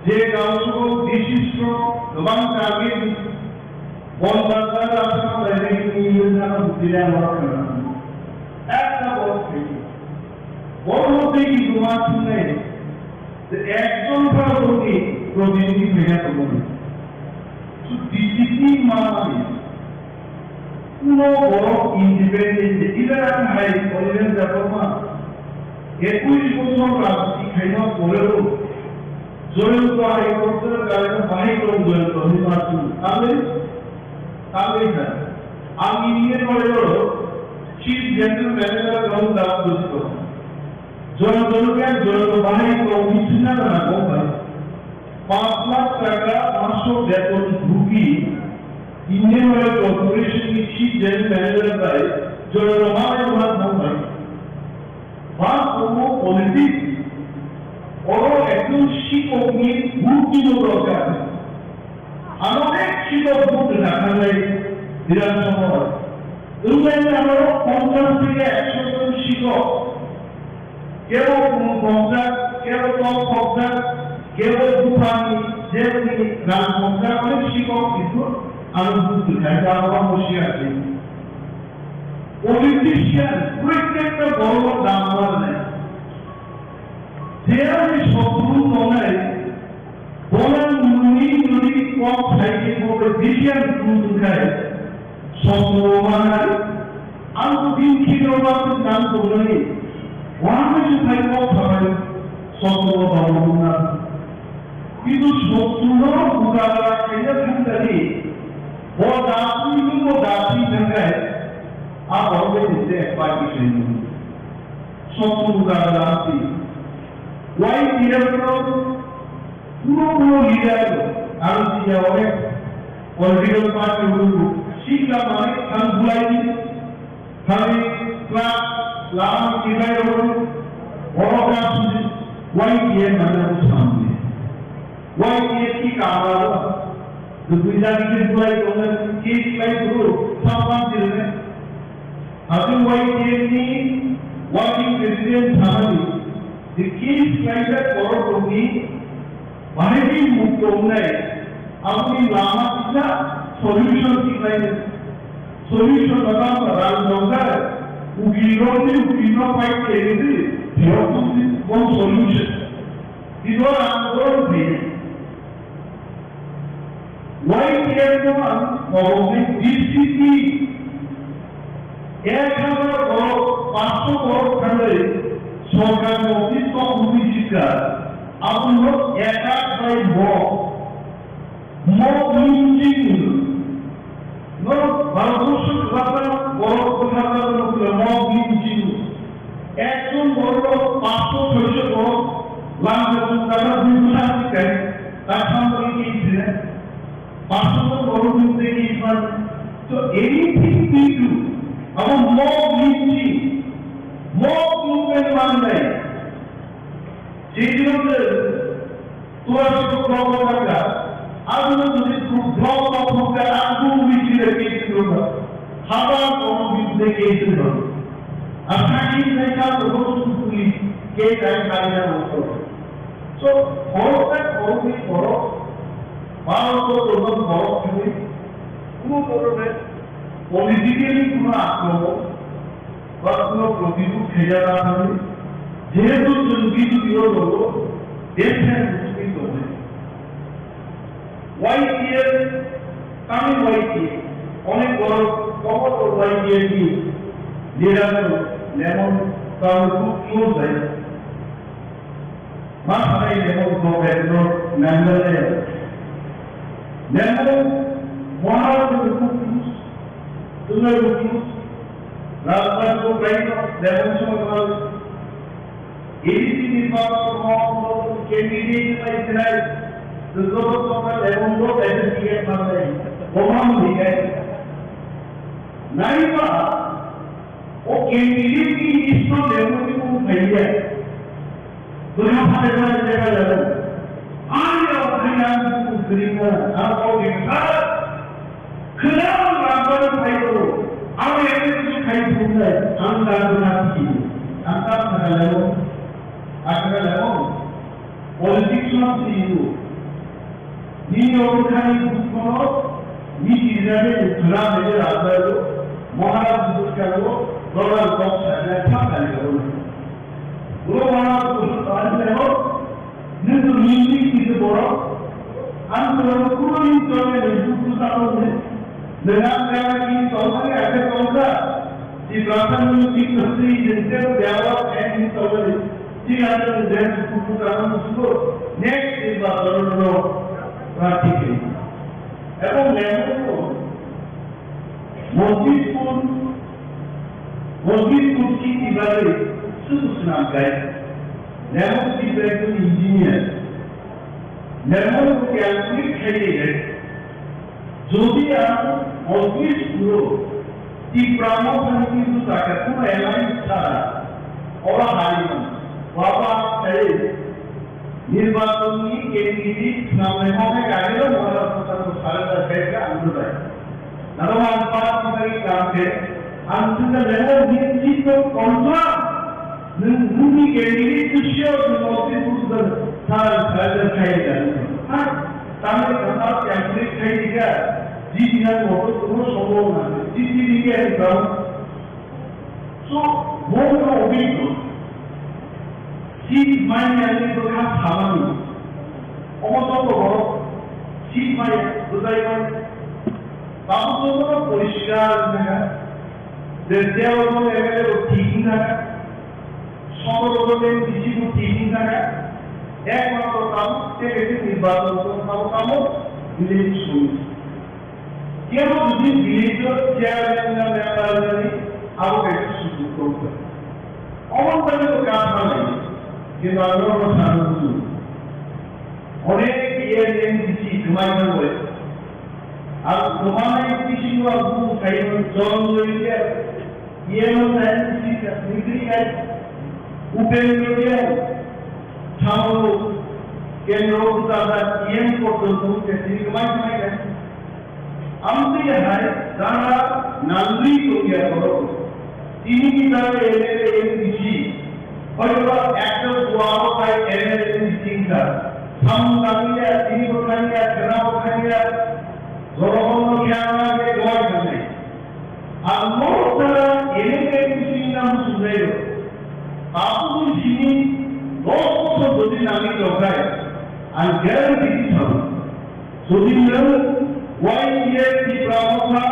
Je gaon sogo bisi strong, kwbang target Bon bazar aswk khlainai ni wngkha no bwtwi le ang oro khna. Ekta borok thwi. Borok no tei ni buma thwngnai. Je ekjon phano borok ni protinidhi khlaina tongo. So discipline ma mani. Kuno borok independent de ila hai origen jakorma. Ekush bochor rajniti khaima poreo Joyanta hai bochor gari bahai tong Joyanta ni matu. Tale, tale na. Ang ini poreo Chief General Manager gong dam dosto. Joyanta ni kan Joyanta bahai tong ni sina na gong bai. Panch lakh taka masok beton bhugi Indian Oil Corporation ni Chief General Manager bai Joyanta bahai tong bai. Ba tongo politics, oro ekjon sikokni bhut nibo dorkar. Ano onek sikok bhut rwna thanglai Bidhan Sabha. Wnglaini aro ponchash theke ekso jon sikok. Kebo kunu ponchash, kebo tol ponchash, kebo buphani, jeboni rang ponchash, onek sikok kintu ano bhut rwkha, abo ang hoshiyar se. Politician, protekta borok dam manai. Je ani sotru tongnai, bono nini nini kok sai khe bo bai bisi ang tong tongkhai, sotru manai, ang to din khibro ba tong tang tongnai, wahai se phai kok sabai, sotru ba tong tongna. Kintu sotru no buka ba kaiya thang tadi, bo da twi bo da twi thangkhai, a borok bai se ekbar kisai nung. Sotru buka ba da twi. Y T F no Puro puro leader ang siya onek political party ulu sikla mani thang bulai ni thani kla lama kibai ulu oro ka suji Y T F mana samne Y T F ki kama ro dukui jani ke bulai tonga ki kibai ulu sapan jirne. Abo Y T F ni working president samani, the case khlaijak borok rokni bahai mukto wngnai, aboni lama kisa solution tikhlainai. Solution no tamo rang nongkha, ukil rokni ukil no fight khlainai, phiyok bo solution. Tito rang borok khlainai. Y T F no ang kobo khe D C P ek hazar borok, panchsho borok thangwi sorkar ni office o wngwi sikha, abono attack bai mob, mob lynching hwno. Norok Bharatborsho kwbangma borok bwtharjak no mob lynching hwno. Ekjon borok panchsho soisho borok lamjak jwng jaga bwtharwi kai, ta khamwi khe sine. Pastor borok ni tei ni man. So anything we do, abo mob lynching, mob movement manai. Jejino je tora siko block thangka, abo jodi block block thangka, abo lynching le case thangka. Haba kono bidde case thangka. Asaki sai ka to police case ai kali na. So, borok bai borok ni borok, Bharat o tongo borok thangwi, kuno borok bai politically kuno akromon ba kuno protibud khaijak thangwi, jehetu chwng B J P o tongo, bese bujui tongo. Y T F, kami Y T F, onek borok, kobo Y T F ni leader no lemon, tawi kuk close bai. Ma sanai lemon no bai no nangale. Lemon Maharaj no kuk close, tunai kuk close, Rajbhat ko bai no lemon so A D C ni pap ko mo candidate bai sinai, to joto sokal lemon no bai ticket manai, bomam dikai. Nai ba, o candidate ni list no lemon ni kung thaiya. Bwrwi phai phai jeba jalo. Ani rok thaiya kung thaiya, ang o kisa. Khwnao rangbar phai o, ang ekta kisi khai thumnai, ang dan bwna phi, ang ta thaka leo, athaka leo, politics ma phi o. Nini obo khani bukhono, nini rijani khwna bede rangbar o, Maharaj bukha o, Donald Trump sajna kha kali o. Bro Maharaj bukha kali o, Nini nini kisi borok, ang khwna kuno ni tole ni bukha o. Dengan cara ini tongkha, ada tongkha. Di belakang ini kita beri jengkel jawab, eh, ini tongkha. Tidak ada menjadi keputusan untuk next di belakang lo rapi. Ebong level lo, mosjid pun, mosjid pun kiti bari suku senam kai. Level kita itu engineer. Level lo yang klik kai deh. Jodi ang mosjid puro Tipra Motha ni kintu taka kuno M I sara ora hari baba sai nirbachon ni candidate namai mone kagiro mora sara da sai ka ang dai. Naro ang pa ni kam ke ang sinda level ni chito kontra. Nwng, nwngni candidate to sure nwng office phursukjak, sir, sir, sir, khai ya. Ha? Tamni kha sir, candidate khai di kha. Jiti nang moto kuno sombhob na. Jiti di kha di kha. So, bo no obito. Seat manya ni bwkha samani. Omo joto borok seat manya, bwtai manya. Babu joto no poriskar wngkha. Je jeo bo M L A bo thik wngkha. Sodor bo M D C bo thik wngkha, ekmatro tabuk tei kaisa nirbachon tong tabuk tamo village song. Kebo jodi village o chairman na member ni abo kaisa sujug tongkha. Omo bai bo kaam khlai, kintu ang norok sana bujo. Onek M D C kwmai thangwi. Ang kwmai bisingo ang buphang khaimani John Lloyd Webber, M L A ni sika, Nigri Gai, Upendra Kiyang, Thamru, Kendro Kutada, M porjonto khe tini kwmai kwmai kha. Amtwi hai jara nangwi tongya borok. Tini ni jara M L A, M D C, hoito ekta duaro hai M L A, M D C wngkha. Samung nangya, tini bo thangya, khena bo thangya. Jorohorno khe ang khe kwmai thangnai. Ang norok jara M L A, M D C wngna muchungnai rok. Tabukni simi dos bochor jodi nangwi tongkhai, ang guarantee di thangwi. Jodi nwng Y T F Tipra Motha,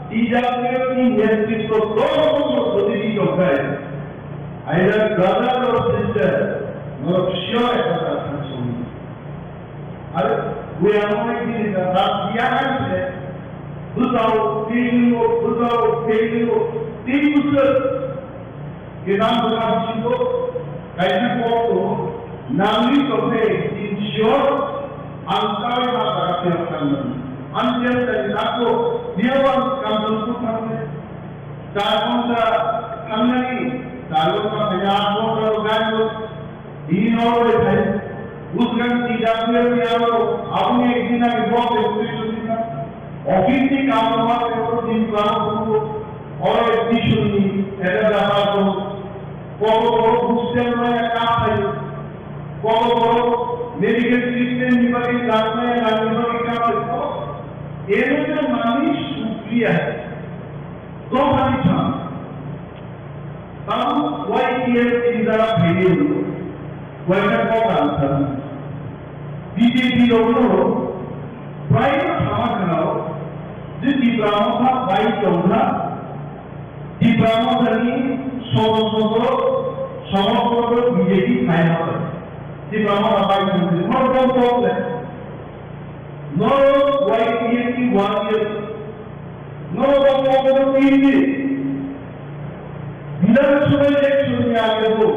T W F ni netritwo dos bochor jodi di tongkhai, aida brother or sister, norok sure ekta kha songni. Are, buya mwnai bini da, da, biya hai se, bwsao, teibo, bwsao, teibo, tei bwswk. Kedan bwkha bisingo kaisa kok tongo, nangwi tongkhe tin sure ang tai ha jaga phiyok thangmani. Ang jem tai tako, biyabo ang Kanchanpur thangkhe. Char ghonta thangnani, char ghonta khaina aat ghonta rok gari rok. Bini nogo bai phai, bwswkang twi jak twi aro, aboni ekdin age block executive na, office ni kaam ma tei oro din kwlamo phuru, oro executive ni eta jata tongo, koto borok hostel maya kaam khaio, koto borok medical treatment ni bagwi rang maya rang ni bagwi kaam khaio, eno je manwi sukliya, dophani thang. Tabuk Y T F ni jara phaidi rw, waisa kok ang sanu. B J P rokno prai no sama khna o, je Tipra Motha bai tongna, Tipra Motha ni soto soto somorthok rok B J P phai ha. Tipra Motha bai tongna, no kok kok le. No Y T F ni warrior. Norok bo Congress ni hindi. Bidhan Sabha election ni age bo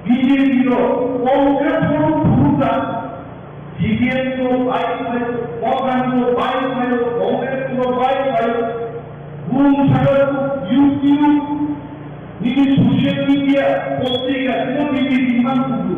B J P rok Congress rok phurukha. C P M rok bai phaio, Congress rok bai phaio, Congress rok bai phaio. Bung sakha YouTube, nini social media, postrika, sino B J P man kudu.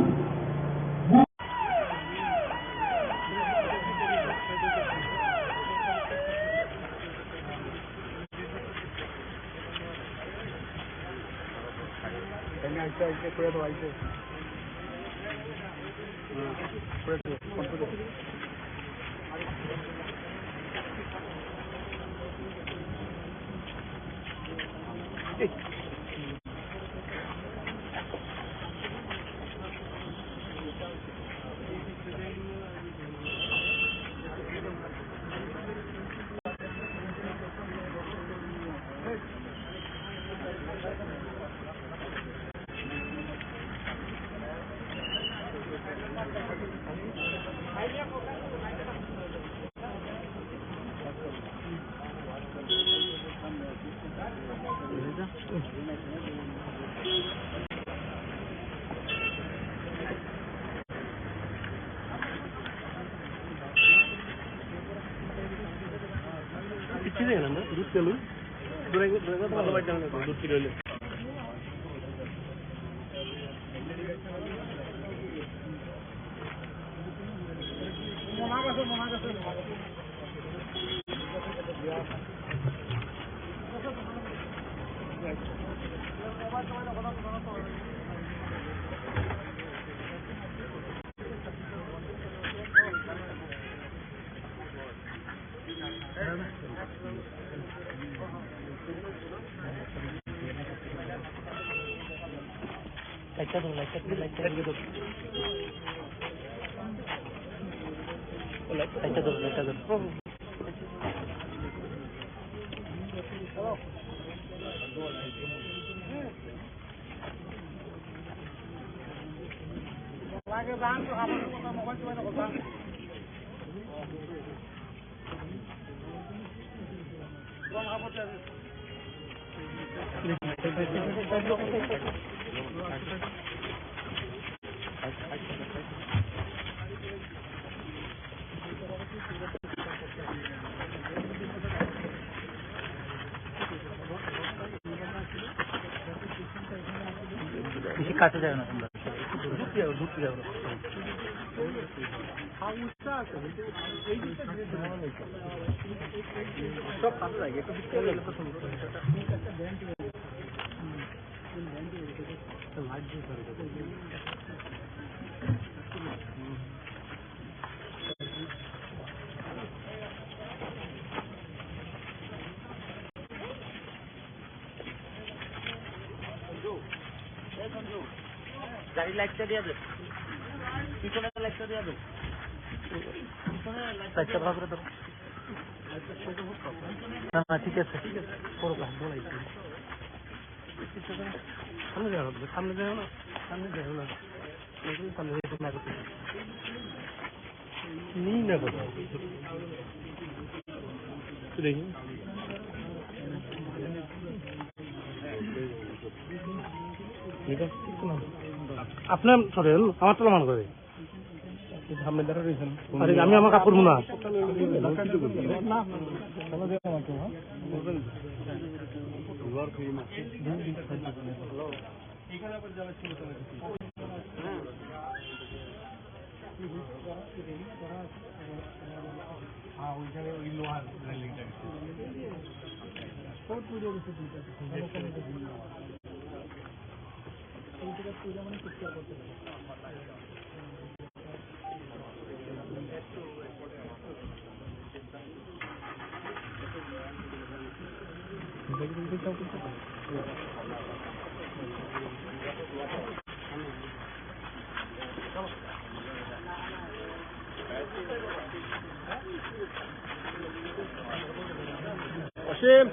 বেশি কাছে যাবে না তোমরা। সব কাছে লাগে, একটু ভিতরে গেলে তো সুন্দর। গাড়ি লাইটটা দিয়ে দে। পিছনে লাইটটা দিয়ে দে। পিছনে লাইটটা লাইটটা ভালো করে ধরো। না, না, ঠিক আছে, ঠিক আছে। করো, বলাই। সামনে যাও, সামনে যাও না, সামনে যাও না। আপনার সরেন, আমার তো মনে করে। আরে, আমি আমার কাপড় মনে হয়। এখানে আবার যারা ছিল, তারা কি? হ্যাঁ, ওইখানে ওই লোহার রেলিংটা গেছে। অসীম।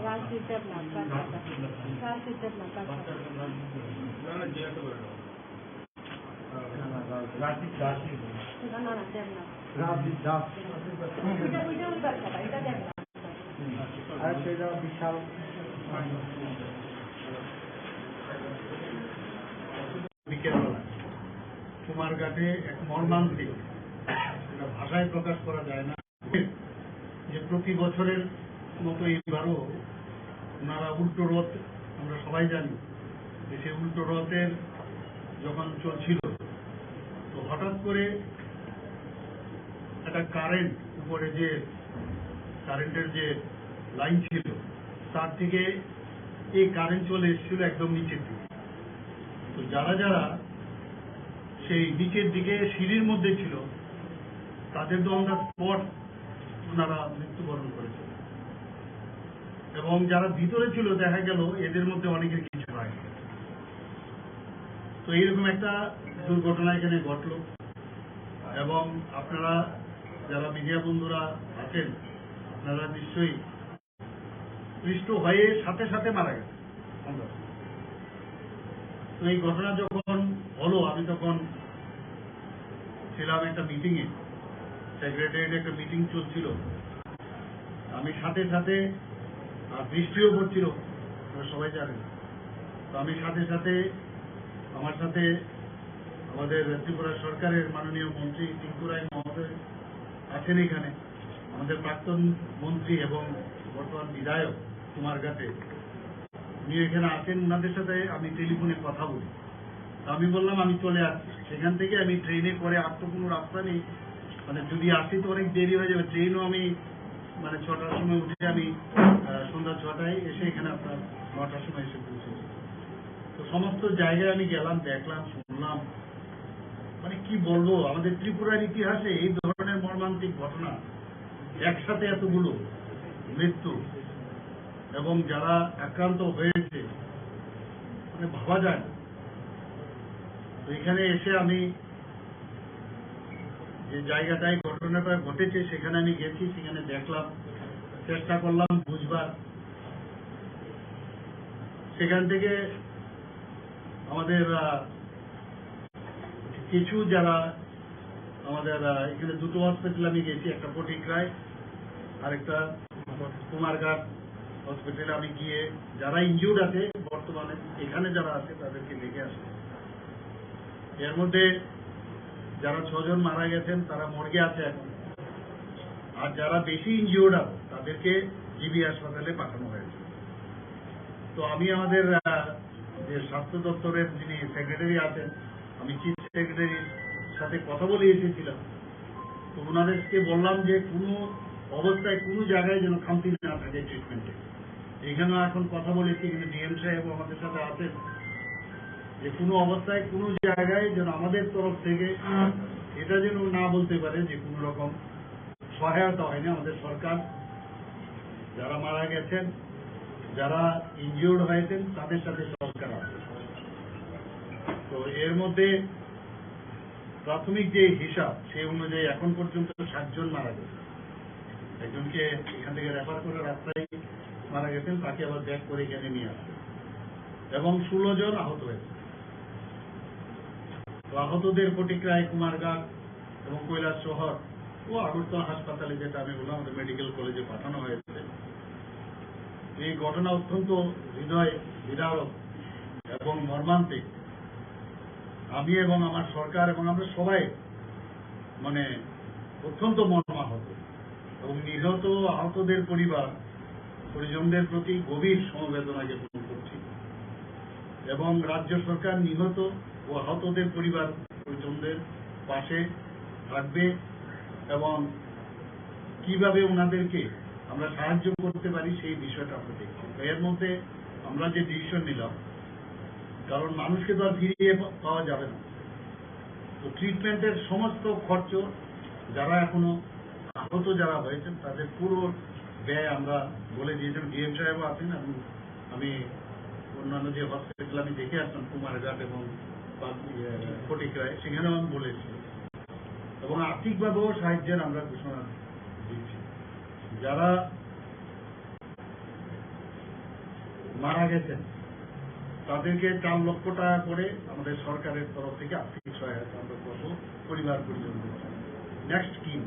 রাজদীপ দেবনাথ, বাচ্চাটা। রাজদীপ দেবনাথ, বাচ্চাটা। না, না, না, দেবনাথ। রাজদীপ দাস। ওইটা, ওইটা ওই বাচ্চাটা, এটা দেবনাথ। আর সেটা বিশাল। বিকেলবেলা কুমারঘাটে এক মর্মান্তিক, যেটা ভাষায় প্রকাশ করা যায় না, যে প্রতি বছরের মতো এবারও ওনারা উল্টো রথ, আমরা সবাই জানি যে সেই উল্টো রথের যখন চলছিল, তো হঠাৎ করে একটা কারেন্ট, উপরে যে কারেন্টের যে লাইন ছিল, তার থেকে এই কারেন্ট চলে এসেছিল একদম নিচের দিকে। তো যারা যারা সেই নিচের দিকে সিঁড়ির মধ্যে ছিল, তাদের তো on the spot ওনারা মৃত্যুবরণ করেছে, এবং যারা ভিতরে ছিল দেখা গেল এদের মধ্যে অনেকের কিছু হয়। তো এইরকম একটা দুর্ঘটনা এখানে ঘটলো, এবং আপনারা যারা মিডিয়া বন্ধুরা আছেন, আপনারা নিশ্চয়ই পৃষ্ঠ হয়ে সাথে সাথে মারা গেছে। তো এই ঘটনা যখন হলো, আমি তখন ছিলাম একটা মিটিংয়ে, সেক্রেটারিয়েটে একটা মিটিং চলছিল। আমি সাথে সাথে, আর বৃষ্টিও পড়ছিল, আপনারা সবাই জানেন। তো আমি সাথে সাথে, আমার সাথে আমাদের ত্রিপুরা সরকারের মাননীয় মন্ত্রী টিঙ্কু রায় মহোদয় আছেন এখানে, আমাদের প্রাক্তন মন্ত্রী এবং বর্তমান বিধায়ক কুমারঘাটে, উনি এখানে আছেন, ওনাদের সাথে আমি টেলিফোনে কথা বলি। তো আমি বললাম, "আমি চলে আসছি।" সেখান থেকে আমি ট্রেনে করে, আর তো কোনো রাস্তা নেই, মানে যদি আসি তো অনেক দেরি হয়ে যাবে। ট্রেনও আমি মানে ছটার সময় উঠে আমি, আহ, সন্ধ্যা ছটায় এসে এখানে আপনার নটার সময় এসে পৌঁছেছি। তো সমস্ত জায়গায় আমি গেলাম, দেখলাম, শুনলাম, মানে কি বলবো, আমাদের ত্রিপুরার ইতিহাসে এই ধরনের মর্মান্তিক ঘটনা, একসাথে এতগুলো মৃত্যু এবং যারা আক্রান্ত হয়েছে, মানে ভাবা যায় না। তো এখানে এসে আমি যে জায়গাটায় ঘটনাটা ঘটেছে সেখানে আমি গেছি, সেখানে দেখলাম, চেষ্টা করলাম বুঝবার। সেখান থেকে আমাদের, আহ, কিছু যারা আমাদের, আহ, এখানে দুটো হসপিটাল আমি গেছি, একটা ফটিকরায় আর একটা কুমারঘাট হসপিটালে আমি গিয়ে যারা ইনজিউর্ড আছে বর্তমানে এখানে যারা আছে তাদেরকে দেখে আসি। এর মধ্যে যারা ছজন মারা গেছেন তারা মর্গে আছে এখন, আর যারা বেশি ইনজিউর্ড আছে তাদেরকে জিবি হাসপাতালে পাঠানো হয়েছে। তো আমি আমাদের, আহ, যে স্বাস্থ্য দপ্তরের যিনি সেক্রেটারি আছেন, আমি চিফ সেক্রেটারির সাথে কথা বলে এসেছিলাম। তো ওনাদেরকে বললাম যে কোনো অবস্থায় কোনো জায়গায় যেন খামতি না থাকে ট্রিটমেন্টে। এখানেও এখন কথা বলেছি, এখানে ডিএম সাহেবও আমাদের সাথে আছেন, যে কোনো অবস্থায় কোনো জায়গায় যেন আমাদের তরফ থেকে এটা যেন না বলতে পারে যে কোনো রকম সহায়তা হয়নি। আমাদের সরকার যারা মারা গেছেন, যারা ইনজিউর্ড হয়েছেন, তাদের সাথে সরকার আছে। তো এর মধ্যে প্রাথমিক যে হিসাব, সেই অনুযায়ী এখন পর্যন্ত সাতজন মারা গেছে। একজনকে এখান থেকে রেফার করে রাস্তায় মারা গেছেন, তাকে আবার ব্যাক করে এখানে নিয়ে আসছে এবং ষোলো জন আহত হয়েছে। তো আহতদের ফটিকরায়, কুমারঘাট এবং কৈলাসহর ও আগরতলা হাসপাতালে, যেটা আমি বললাম, আমাদের মেডিকেল কলেজে পাঠানো হয়েছে। এই ঘটনা অত্যন্ত হৃদয় বিদারক এবং মর্মান্তিক। আমি এবং আমার সরকার এবং আমরা সবাই মানে অত্যন্ত মর্মাহত এবং নিহত আহতদের পরিবার পরিজনদের প্রতি গভীর সমবেদনা জ্ঞাপন করছি এবং রাজ্য সরকার নিহত ও আহতদের পরিবার পরিজনদের পাশে থাকবে এবং কিভাবে ওনাদেরকে আমরা সাহায্য করতে পারি, সেই বিষয়টা আমরা দেখছি। তো এর মধ্যে আমরা যে ডিসিশন নিলাম, কারণ মানুষকে তো আর ফিরিয়ে পা-, পাওয়া যাবে না। তো ট্রিটমেন্টের সমস্ত খরচ, যারা এখনো আহত যারা হয়েছেন, তাদের পুরো ব্যয় আমরা বলে দিয়েছেন। ডিএম সাহেবও আছেন এবং আমি অন্যান্য যে হসপিটাল আমি দেখে আসলাম, কুমারঘাট এবং বা-, ইয়ে, ফটিকরায়, সেখানেও আমি বলেছি। এবং আর্থিকভাবেও সাহায্যের আমরা ঘোষণা দিচ্ছি। যারা মারা গেছেন, তাদেরকে চার লক্ষ টাকা করে আমাদের সরকারের তরফ থেকে আর্থিক সহায়তা আমরা করবো পরিবার পরিজনদের। Next scheme.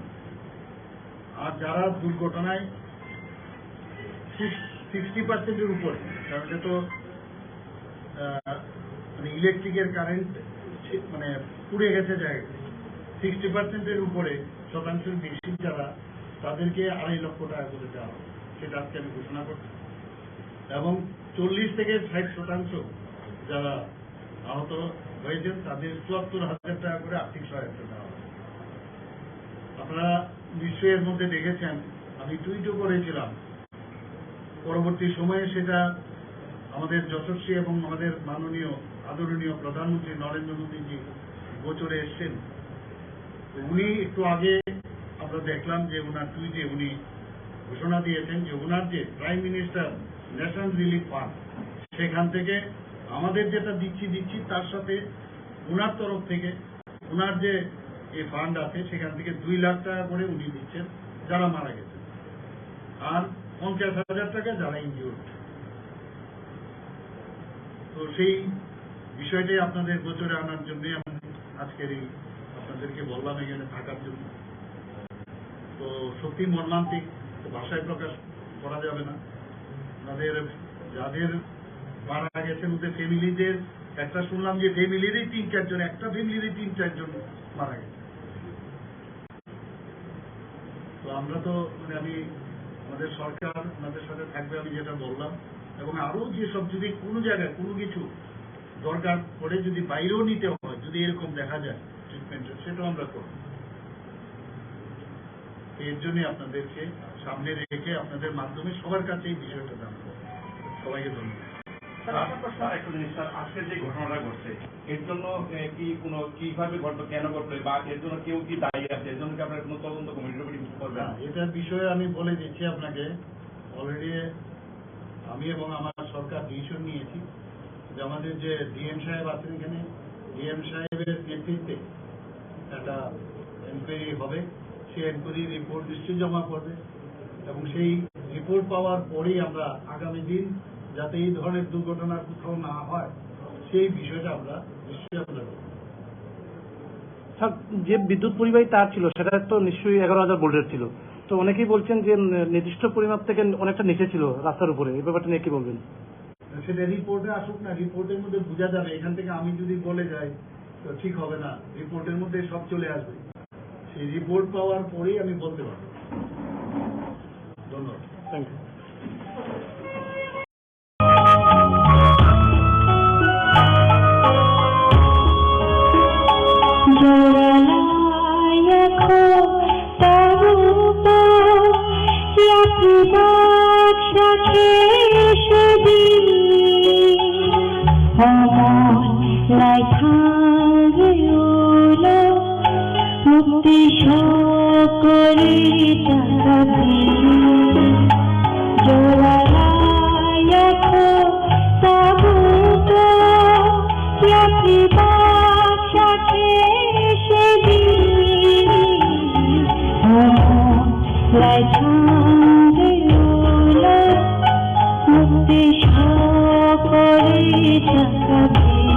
আর যারা দুর্ঘটনায় সিক্সটি পার্সেন্টের উপরে, কারণ এটা তো, আহ, মানে, ইলেকট্রিকের কারেন্ট মানে পুড়ে গেছে জায়গায়, সিক্সটি পার্সেন্টের উপরে, শতাংশের বেশি যারা, তাদেরকে আড়াই লক্ষ টাকা করে দেওয়া হবে, সেটা আজকে আমি ঘোষণা করছি। এবং চল্লিশ থেকে ষাট শতাংশ যারা আহত হয়েছেন, তাদের চুয়াত্তর হাজার টাকা করে আর্থিক সহায়তা দেওয়া হবে। আপনারা নিশ্চয়ই এর মধ্যে দেখেছেন, আমি টুইটও করেছিলাম। পরবর্তী সময়ে সেটা আমাদের যশস্বী এবং আমাদের মাননীয় আদরণীয় প্রধানমন্ত্রী নরেন্দ্র মোদীজি গোচরে এসছেন। তো উনি একটু আগে আমরা দেখলাম যে ওনার টুইটে উনি ঘোষণা দিয়েছেন যে ওনার যে prime minister national relief fund, সেখান থেকে আমাদের যেটা দিচ্ছি দিচ্ছি, তার সাথে ওনার তরফ থেকে ওনার যে এই ফান্ড আছে, সেখান থেকে দুই লাখ টাকা করে উনি দিচ্ছেন যারা মারা গেছেন, আর পঞ্চাশ হাজার টাকা যারা ইনজিউর্ড। তো সেই বিষয়টাই আপনাদের গোচরে আনার জন্যই আমি আজকের এই আপনাদেরকে বললাম এখানে থাকার জন্য। তো সত্যি মর্মান্তিক, তো ভাষায় প্রকাশ করা যাবে না। তাদের যাদের মারা গেছেন ওদের ফ্যামিলিদের একটা শুনলাম যে ফ্যামিলিরই তিন চারজন, একটা ফ্যামিলিরই তিন চারজন মারা গেছে। তো আমরা তো মানে আমি আমাদের সরকার ওনাদের সাথে থাকবে, আমি যেটা বললাম, এবং আরও যেসব যদি কোনো জায়গায় কোনো কিছু দরকার পড়ে, যদি বাইরেও নিতে হয়, যদি এরকম দেখা যায় ট্রিটমেন্টের, সেটাও আমরা করব। এর জন্য আপনাদেরকে সামনে রেখে আপনাদের মাধ্যমে সবার কাছে এই বিষয়টা জানাবো। সবাইকে ধন্যবাদ। স্যার, একটা প্রশ্ন। আর একটা জিনিস স্যার, আজকে যে ঘটনাটা ঘটছে, এর জন্য, এ, কি কোনো, কিভাবে ঘটলো, কেন ঘটলো, বা এর জন্য কেউ কি দায়ী আছে, এর জন্য কি আপনারা কোনো তদন্ত কমিটির উপরে কিছু করবেন? না, এটার বিষয়ে আমি বলে দিচ্ছি আপনাকে, অলরেডি আমি এবং আমার সরকার ডিসিশন নিয়েছি যে আমাদের যে ডিএম সাহেব আছেন এখানে, ডিএম সাহেবের নেতৃত্বে একটা এনকোয়ারি হবে। সেই এনকোয়ারি রিপোর্ট নিশ্চয়ই জমা পড়বে এবং সেই রিপোর্ট পাওয়ার পরেই আমরা আগামী দিন যাতে এই ধরনের দুর্ঘটনা কোথাও না হয়, সেই বিষয়টা আমরা নিশ্চয়ই আমরা দেখব। স্যার, যে বিদ্যুৎ পরিবাহী তার ছিল, সেটা তো নিশ্চয়ই এগারো হাজার ভোল্টের ছিল। তো অনেকেই বলছেন যে, উম, নির্দিষ্ট পরিমাপ থেকে অনেকটা নিচে ছিল রাস্তার উপরে। এই ব্যাপারটা নিয়ে কি বলবেন? সেটা রিপোর্টে আসুক না, রিপোর্টের মধ্যে বোঝা যাবে। এখান থেকে আমি যদি বলে যাই, তো ঠিক হবে না, রিপোর্টের মধ্যে সব চলে আসবে। সেই রিপোর্ট পাওয়ার পরেই আমি বলতে পারবো। ধন্যবাদ। Thank you. জোড়ালায় এখন তবু তো ইয়াত্রী বাক্সা খেয়ে সেদিন অমর লাই থাকবে উলো মুক্তি সকলে টাকা দিয়ে। জোড়ালায় এখন তবু তো ইয়াত্রী বাক্সা খেয়ে সেদিন অমর লাই থাকবে উলো মুক্তি সকলে টাকা দিয়ে।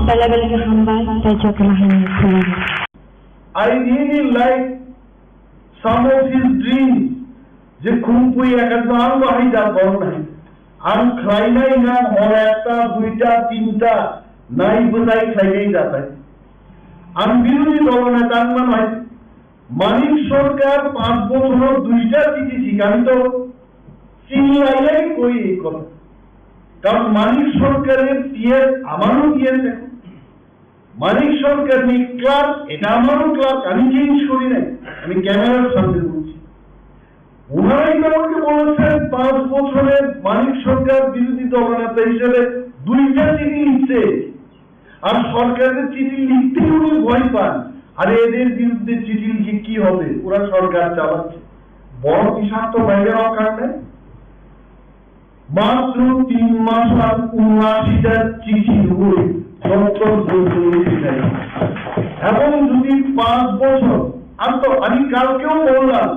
Bela bela khe hambai, tei jotono hambai khulumkha. I really like some of his dreams. Je khum pui ekadma ang bo hai jat borok nai. Ang khlainai na hor ekta, duita, tinta, nai bwsai khlainai jat hai. Ang birodhi dol neta wngma nai. Manik Sarkar panch bochoro duita chithi sikhanto chini lailai koi ei kotha. Karon Manik Sarkarer T S amaro T S এখন. মানিক সরকার নি ক্লার্ক, এটা আমারও ক্লার্ক, আমি চেঞ্জ করি নাই, আমি ক্যামেরার সামনে বলছি। ওনারাই তো আমাকে বলেছেন পাঁচ বছরে মানিক সরকার বিরোধী দলনেতা হিসেবে দুইটা চিঠি লিখছে, আর সরকারের চিঠি লিখতেই উনি ভয় পান। আরে এদের বিরুদ্ধে চিঠি লিখে কি হবে, ওরা সরকার চালাচ্ছে, বড় কি স্বার্থ বাইরে অকার নেই। মাত্র তিন মাস আর ঊনআশিটা চিঠি হয়ে দপ্তর বদলে উঠে যায়। এবং যদি পাঁচ বছর, আমি তো, আমি কালকেও বললাম,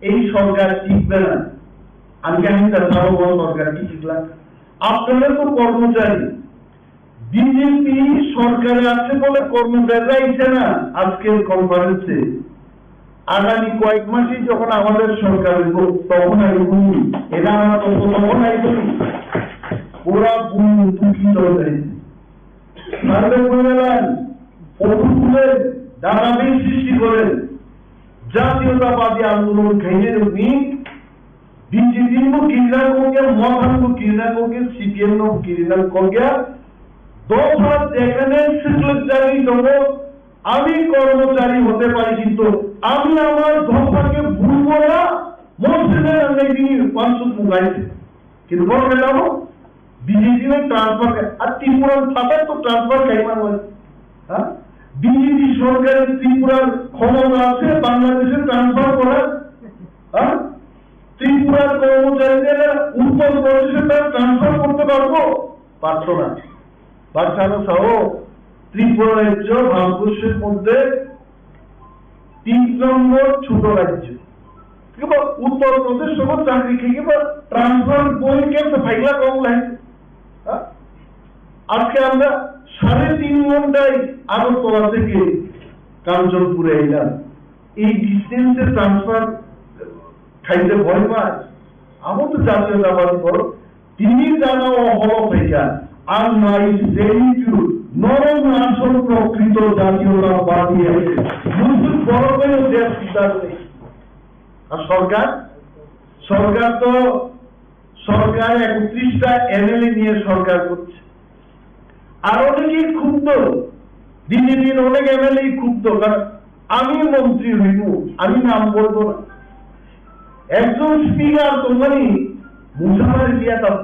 এই সরকার টিকবে না। আমি জানি না, তারও বড় সরকার কি টিকলাম। আপনারা তো কর্মচারী, বিজেপি সরকারে আছে বলে কর্মচারীরা আইছে না আজকের কনফারেন্সে। আগামী কয়েক মাসেই যখন আমাদের সরকার হইব, তখন আইব। এটা আমার কথা, তখন আইব। ওরা বুম দুঃখিত হয়ে তাহলে বুঝলেন, ফটো তুলে দাদাগিরি সৃষ্টি করেন, জাতীয়তাবাদী আন্দোলন খাইয়ে উনি BJP bo kirina kokya, mothang bo kirina kokya, CPM no bo kirina kokya. Dopha jekhane swklwk jagwi tongo, আমি কর্মচারী হতে পারি, কিন্তু আমি আমার দফাকে ভুলবো না, মসজিদে আমি তিনি পাঁচশো মুগাইছে। কিন্তু বড় মেলাবো বিজেপি নে ট্রান্সফার খায়, আর ত্রিপুরার ফাটার তো ট্রান্সফার খাই মানুষ। হ্যাঁ, বিজেপি সরকারের ত্রিপুরার ক্ষমতা আছে বাংলাদেশে ট্রান্সফার করার? হ্যাঁ, ত্রিপুরার কর্মচারীদের উত্তর প্রদেশে তারা ট্রান্সফার করতে পারবো? পারতো না। বাচ্চারা সহ ত্রিপুরা রাজ্য ভারতবর্ষের মধ্যে তিন নম্বর ছোট রাজ্য। কিংবা উত্তর প্রদেশ সহ চাকরি খেয়ে কিংবা ট্রান্সফার বই কেন তো ফাইলা কম লাগে? আজকে আমরা সাড়ে তিন ঘন্টায় আগরতলা থেকে কাঞ্চনপুরে এলাম। এই ডিস্টেন্সে ট্রান্সফার খাইতে ভয় পায়। আমার তো জাতীয়তাবাদী বড়, তিনি জানা ও হলো থেকে আর নাই সেলিটু নরম আসল প্রকৃত জাতীয়তাবাদী আছে। বুঝুন, বড় কোনো দেশ উদ্ধার নেই। আর সরকার, সরকার তো সরকার একত্রিশটা এমএলএ নিয়ে সরকার করছে। আর অনেকেই ক্ষুব্ধ, বিজেপির অনেক এমএলএ ক্ষুব্ধ, কারণ আমি মন্ত্রী হইব, আমি নাম বলবো না। একজন স্পিকার তোমারই মুসাফার লিয়া তাম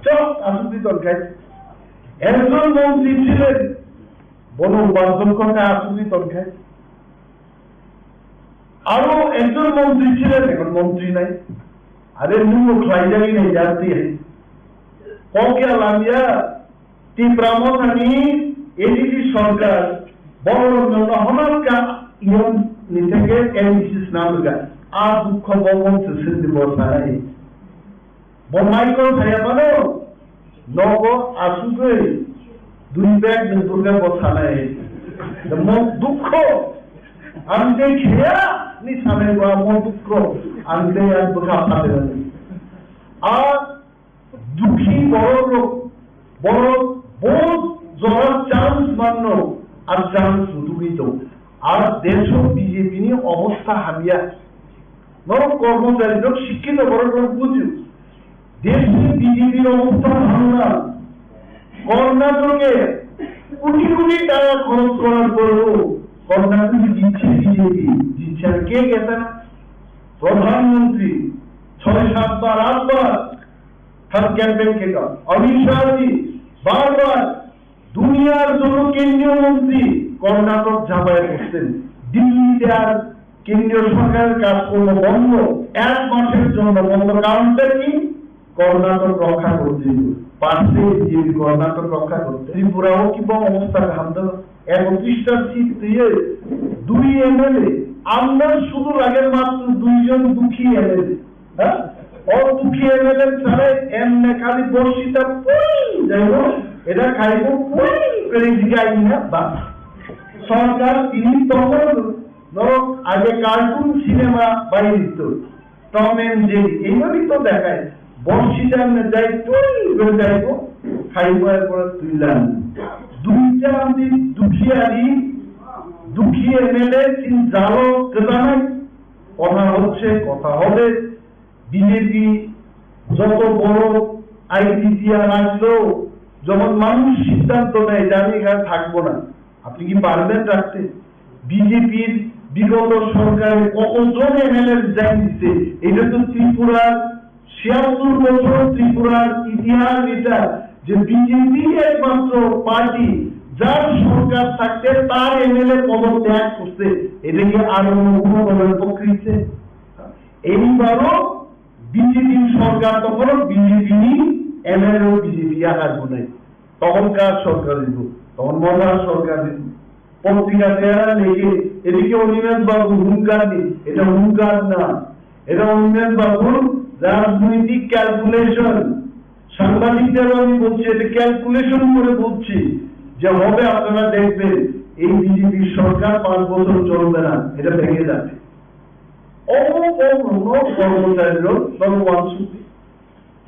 চক আসুদি তরকারি। একজন মন্ত্রী ছিলেন বন বান্ধব কথা আসুদি তরকারি। আরো একজন মন্ত্রী ছিলেন, এখন মন্ত্রী নাই। আরে, নুঙ্গো খাইজাগি নেই জানতে। ককে আলামিয়া, ত্রিপুরা মথানি এডিপি সরকার, বড় নন হনাকা ইয়ন নিতেকে এমডিসি স্নামগা। আ দুঃখ বমন সেসেন দিব সারাই। Bo Michael saya mano, nogo asugwi dui bag ni burga bo sanai. Mo dukho, ang je khiya ni sanai bo mo dukho, ang je ang bwkha phatirani. A dukhi borok rok, borok bo jora chance manno, ar chance dugwi tong. Ar desho B J P ni obostha hamya. Norok kormochari rok sikkito borok rok bujio. Desni B J P rok uphar hamna. Kornathoke koti koti taka khoroch korar poreo Kornathoke jitse B J P, jitse ke geta na? Pradhan Mantri, choi sat bar, at bar, thar campaign keka. Amit Shah ji, bar bar, দুনিয়ার জন্য কেন্দ্রীয় মন্ত্রী কর্ণাটক ঝাঁপায় পড়ছেন। দিল্লিতে আর কেন্দ্রীয় সরকারের কাজকর্ম বন্ধ, এক মাসের জন্য বন্ধ। কারণটা কি? কর্ণাটক রক্ষা করতে হবে। পারছে বিজেপি কর্ণাটক রক্ষা করতে? ত্রিপুরাও কি বড় অবস্থা? ঘাম দেওয়া একত্রিশটা সিট দিয়ে দুই এমএলএ, আমরা শুধু লাগে মাত্র দুইজন দুঃখী এমএলএ। হ্যাঁ? অ দুঃখী এমএলএ ছাড়া এমনি খালি বর্ষিতা পুই যাইব, এটা খাইব পুই করে জিগাই না বা সরকার তিনি তখন ধরো আগে কার্টুন সিনেমা বাইরে দিত, টম এন্ড জেরি এইভাবেই তো দেখায়। বর্ষিতা এমনি যাই পুই করে যাইব, খাইব এরপরে তুইলাম। দুইটা আমি দুঃখী আরি, দুঃখী এমএলএ চিন জালো কেদানাই কথা হচ্ছে, কথা হবে। বিজেপি যত বড় আইডিয়া রাখলেও যখন মানুষ সিদ্ধান্ত নেয় যে আমি এখানে থাকবো না, আপনি কি পারবেন রাখতে? বিজেপির বিগত সরকারে কতজন এমএলএ রিজাইন দিছে? এটা তো ত্রিপুরার ছিয়াত্তর বছর ত্রিপুরার ইতিহাস এটা, যে বিজেপি একমাত্র পার্টি যার সরকার থাকতে তার এমএলএ পদত্যাগ করছে। এটা কি আর অন্য কোনো দলের পক্ষে হচ্ছে? এইবারও বিজেপি সরকার তখন বিজেপি এমএলএ বিজেপি আকার বলে তখনকার সরকার দিব, তখন মজার সরকার দিব। পত্রিকা চেহারা লেখে এদিকে অনিমেষ বাবু হুঙ্কার নেই, এটা হুঙ্কার না, এটা অনিমেষ বাবুর রাজনৈতিক ক্যালকুলেশন। সাংবাদিকদেরও আমি বলছি, এটা ক্যালকুলেশন করে বলছি যে হবে, আপনারা দেখবেন এই বিজেপির সরকার পাঁচ বছর চলবে না, এটা ভেঙে যাবে। অমুক অমুক কর্মচারীর জনগণ শুদ্ধি।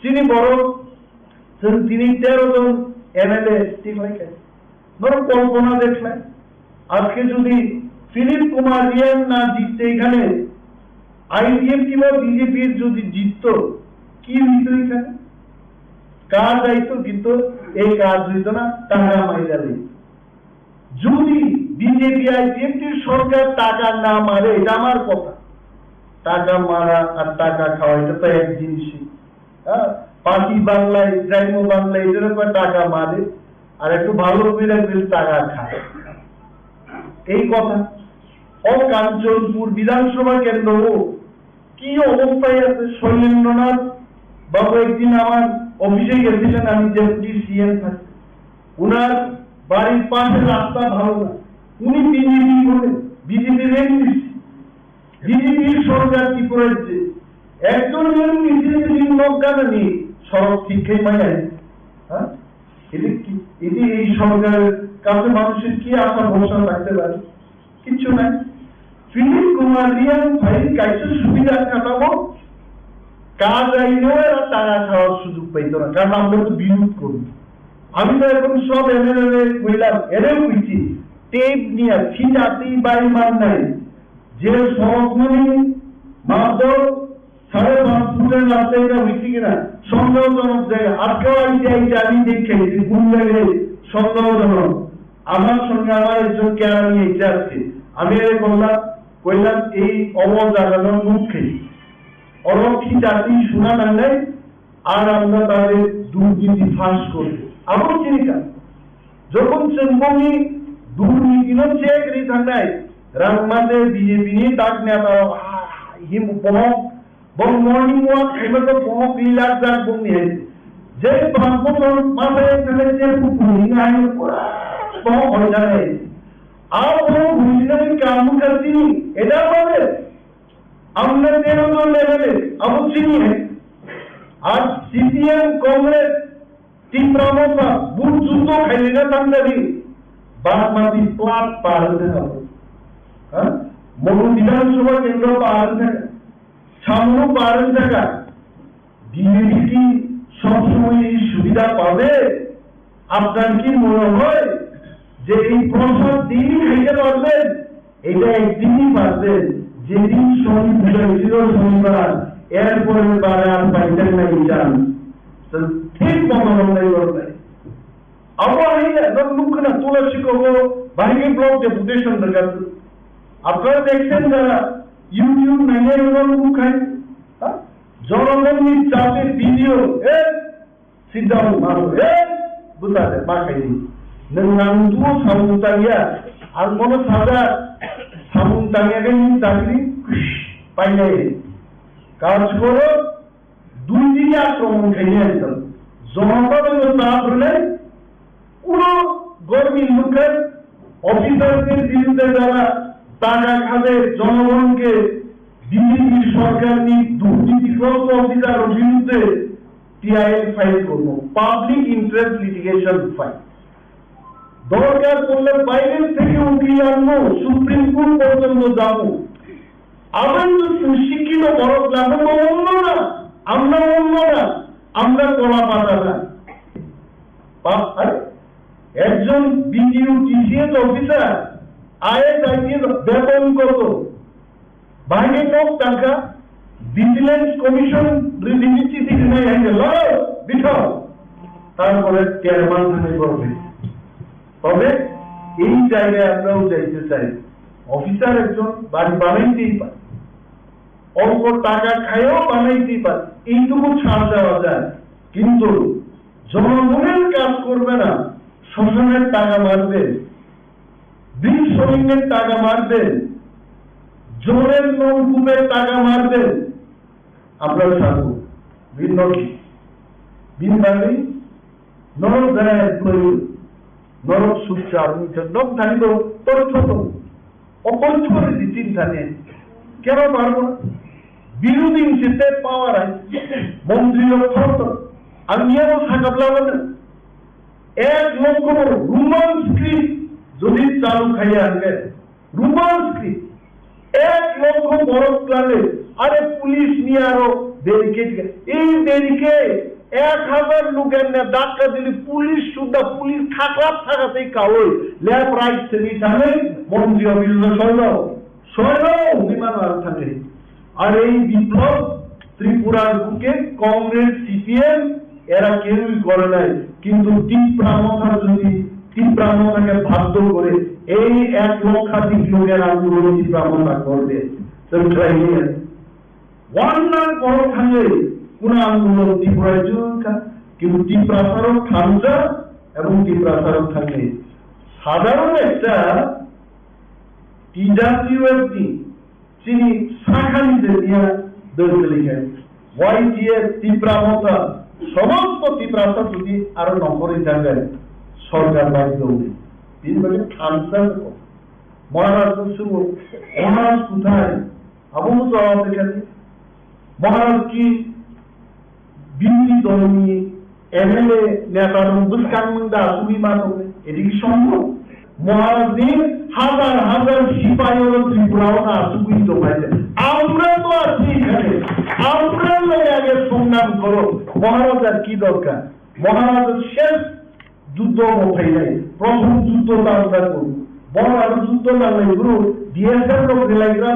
চিনি বড়, তিনি তেরো জন এমএলএ ঠিক হয়ে গেছে। ধরো কল্পনা দেখলেন, আজকে যদি ফিলিপ কুমার রিয়াং না জিততে এখানে আইপিএফটি বা বিজেপির যদি জিততো, কি হইতো এখানে? কাজ আইতো, কিন্তু এই কাজ হইতো না, টাকা মাইরা লইতো। যদি বিজেপি আইপিএফটির সরকার টাকা না মারে, এটা আমার কথা। টাকা মারা আর টাকা খাওয়া, এটা তো এক জিনিসই। হ্যাঁ, পাতি বাংলায়, গ্রাম্য বাংলায়, এটার উপর টাকা মারে, আর একটু ভালো করে রাখলে টাকা খায়। এই কথা। ও কাঞ্চনপুর বিধানসভা কেন্দ্র হোক, কি অবস্থায় আছে শৈলেন্দ্রনাথ বাবু? একদিন আমার অফিসে গেছিলেন, আমি ডেপুটি সিএম থাকি। ওনার বাড়ির পাশে রাস্তা ভালো না, উনি বিজেপি করেন, বিজেপির এমপি, বিজেপির সরকার ত্রিপুরার যে একজন এমপি যদি নজ্ঞা নেই, সড়ক ঠিক খাই পাই নাই, হ্যাঁ? এটি কি, এটি এই সরকারের কাছে মানুষের কি আশা ভরসা থাকতে পারে? কিচ্ছু নাই। ফিলিপ কুমার রিয়াং ভাই কাছে সুবিধা খাটাবো, কাজ আইলেও এরা টাকা খাওয়ার সুযোগ পাইতো না, কারণ আমরা তো বিরোধ করি। আমি তো এখন সব এমএলএ কইলাম, এরেও কইছি, টেপ নিয়ে ফিরাতি বাইমান নাই, যে সড়ক মানে মাত্র সাড়ে পাঁচ ফুটের রাস্তা, এটা হইছে কিনা সন্দেহজনক জায়গা। আজকেও আইতে আইতে আমি দেখি যে কোন জায়গায় সন্দেহজনক। আমার সঙ্গে আমার একজন কেরানি এসে আসছে, আমি এর বললাম, কইলাম, "এই অবল জায়গাটার মুখ খেয়ে অলক্ষী জাতি শোনা না নেয়, আর আমরা তাদের দুর্নীতি ফাঁস করব।" আমার চিন্তা, যখন চেম্বনি দুর্নীতি চেক রে থাকায়, রাংমাতে বিজেপি নি ডাক নেতা, আহ, হিম উপমক, বং মর্নিং ওয়াক খাইবা তো বহক ই লাখ লাখ বং নিয়ে। যে পাঁচ বছর মাথায় এখানে যে পুকুরি নাই, পুরা বহক হয়ে যাবে। আর বহক হয়ে যাবে, কামু কাসিনি, এটা পাবে। আমরা তেরো জন লেভেলে, আবু চিনি হে। আর সিপিএম, কংগ্রেস, টিপ্রা মথা, বুট যুদ্ধ খাইলে না তান্দারি, বাদ মাটি প্লাট পার হতে হবে। হ্যাঁ? মনু বিধানসভা কেন্দ্র পার হতে হবে। সামনে পার হতে হবে। বিজেপি কি সবসময় এই সুবিধা পাবে? আপনার কি মনে হয় যে এই প্রসাদ দিনই খাইতে পারবেন? এটা একদিনই পারবেন, যেদিন শনি পূজা ছিল শনিবার, এরপরের বারে আর পাইতেন না এই চান্স। তো ঠিক মতো লড়াই করবে। আবার এই একদম মুখ না তুলে শিখবো, বাহিনী ব্লক ডেপুটেশন দরকার। আপনারা দেখছেন যারা YouTube নাইলে এরকম মুখ খায়, হ্যাঁ? জনগণের চাপে ভিডিও, এ, সিদ্ধান্ত মানো, এ, বুঝাতে, মা খাইনি। নং নাম দুও সামুন তাঙ্গিয়া, আর মনে সাজা সামুন তাঙ্গিয়া কে নি চাকরি পাইলে। কাজ করো, দুই দিনে আক্রমণ খাইনি একদম। জনতা দল না করলে কোনো গরমি মুখে অফিসারদের বিরুদ্ধে যারা টাকা খাবে, জনগণকে বিজেপি সরকার নিয়ে দুর্নীতিগ্রস্ত অফিসার বিরুদ্ধে টিআইএল ফাইল করবো, পাবলিক ইন্টারেস্ট লিটিগেশন ফাইল। দরকার পড়লে বাইরের থেকে উকিল আনবো, সুপ্রিম কোর্ট পর্যন্ত যাবো। আবার তো শিক্ষিত বড় লাগবে, অন্য না, আমরা অন্য না, আমরা কলা পাতা না। পা-, আরে, একজন BDO, TCS officer, is, IPS বেতন কত? বাহিনী লোক টাকা, ভিজিলেন্স কমিশন রিলিজ চিঠি নাই, আইনে লড়ো, বিঠাও। তারপরে তেরো মাস ধরে করবে। তবে এই জায়গায় আমরাও যাইতে চাই। অফিসার একজন বাড়ি বানাইতেই পারে, অল্প টাকা খাইও বানাইতেই পারে, এইটুকু ছাড় দেওয়া যায়। কিন্তু জনগণের কাজ করবে না, শ্মশানের টাকা মারবে, বীর সৈন্যের টাকা মারবে, জলের নলকূপের টাকা মারবে। আমরা ছাড়বো। ভিন্ন কি? ভিন্ন আমি নরক যায় প্রয়োজন। নরক সুখ চার মুখে নখ ধারিব তথ্য তো। অপরিষ্কার রীতি চিন্তা নেই। কেন পারবো না? বিরোধী হিসেবে পাওয়ার আছে। মন্ত্রী লোক ফরত। আমি নিয়ে থাকা লাগবে না। এক লক্ষ বড় রোমান স্ক্রিপ্ট যদি চালু খাইয়া আনবে, রোমান স্ক্রিপ্ট, এক লক্ষ বরফ ক্লাবে, আরে পুলিশ নিয়ে আরো ব্যারিকেড, এই ব্যারিকেড এক হাজার লোকের নিয়ে ধাক্কা দিলে পুলিশ সুদ্ধা, পুলিশ থাকলাম থাকাতেই কাউই লেফট রাইট সেমি থানে মন্ত্রী অফিসে সরল, সরল বিমান আর থাকে। আর এই বিপ্লব ত্রিপুরার বুকে কংগ্রেস, সিপিএম এরা কেউই করে নাই, কিন্তু তিপ্রা মথা যদি তিপ্রা মথাকে বাধ্য করে এই এক লক্ষাধিক লোকের আন্দোলন তিপ্রা মথা করবে। তো ট্রাই নিয়ে ওয়ান লাখ বড় থাকলে কোন আন্দোলন ত্রিপুরায় চলুন খা, কিন্তু তিপ্রা সারক থামজা এবং তিপ্রা সারক থাকলে সাধারণ একটা টিডাব্লিউএফ নি চিনি শাখানিতে দিয়া দৈতলিকে ওয়াইটিএফ তিপ্রা মথা সমস্ত তিপ্রাসা যদি আরো নকরে জায়গায় সরকার বাধ্য হবে। তিনি বলে থামজা তো মহারাজ তো শুভ, মহারাজ কোথায়? আবু তো আমাদের কাছে মহারাজ কি বিরোধী দলনি M L A neta rok bwskang nwng da asugwi ma tongo, edi ki sombhob? Maharaj ni hazar hazar sipai oro Tripura o na asugwi tongphai de. Amra to achi khane, amra lage age songnam koro. Maharaj ar ki dorkar? Maharaj ar shesh juddho bo phainai, prothom juddho ta wngkha koro. Bor aro juddho nangnai bro, B S F rok belai gra.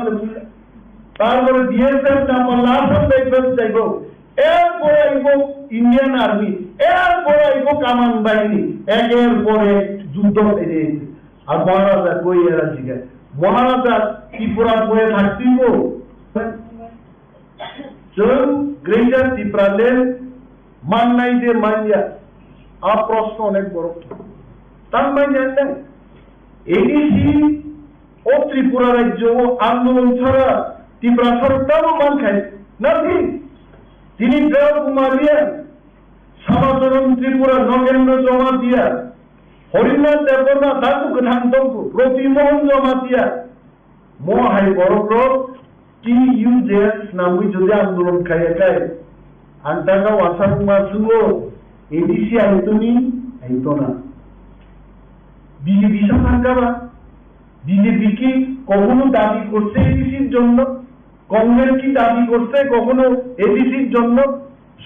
Tarpore B S F na palla Assam Rifles jaibo. Erpore aibo Indian Army, erpore aibo Kaman Bahini, eker pore juddho ede. Ar Maharaja koi era jiga. Maharaja Tripura boye thaktibo. Chwng Greater Tipraland mannai de manya? A proshno onek borok. Tang manya nai? A D C o Tripura rajyo o andolon chara Tiprasa rok tamo mankhai? Nothing. Tini Dev Kumar Riya, Samacharan Tripura, Nogendra Jamatia, Harinath Debbarma, Datu Kwthang Tongkhu, Roti Mohan Jamatia, mo hai borok rok T U J S nangwi jodi andolon khaiya khai, ang taka wasakma chwngo A D C aitoni, aitona. B J P sa thangkha ba? B J P ki kokhono dabi korse A D C-r jonno? Congress ki dabi korse kokhono A D C-r jonno?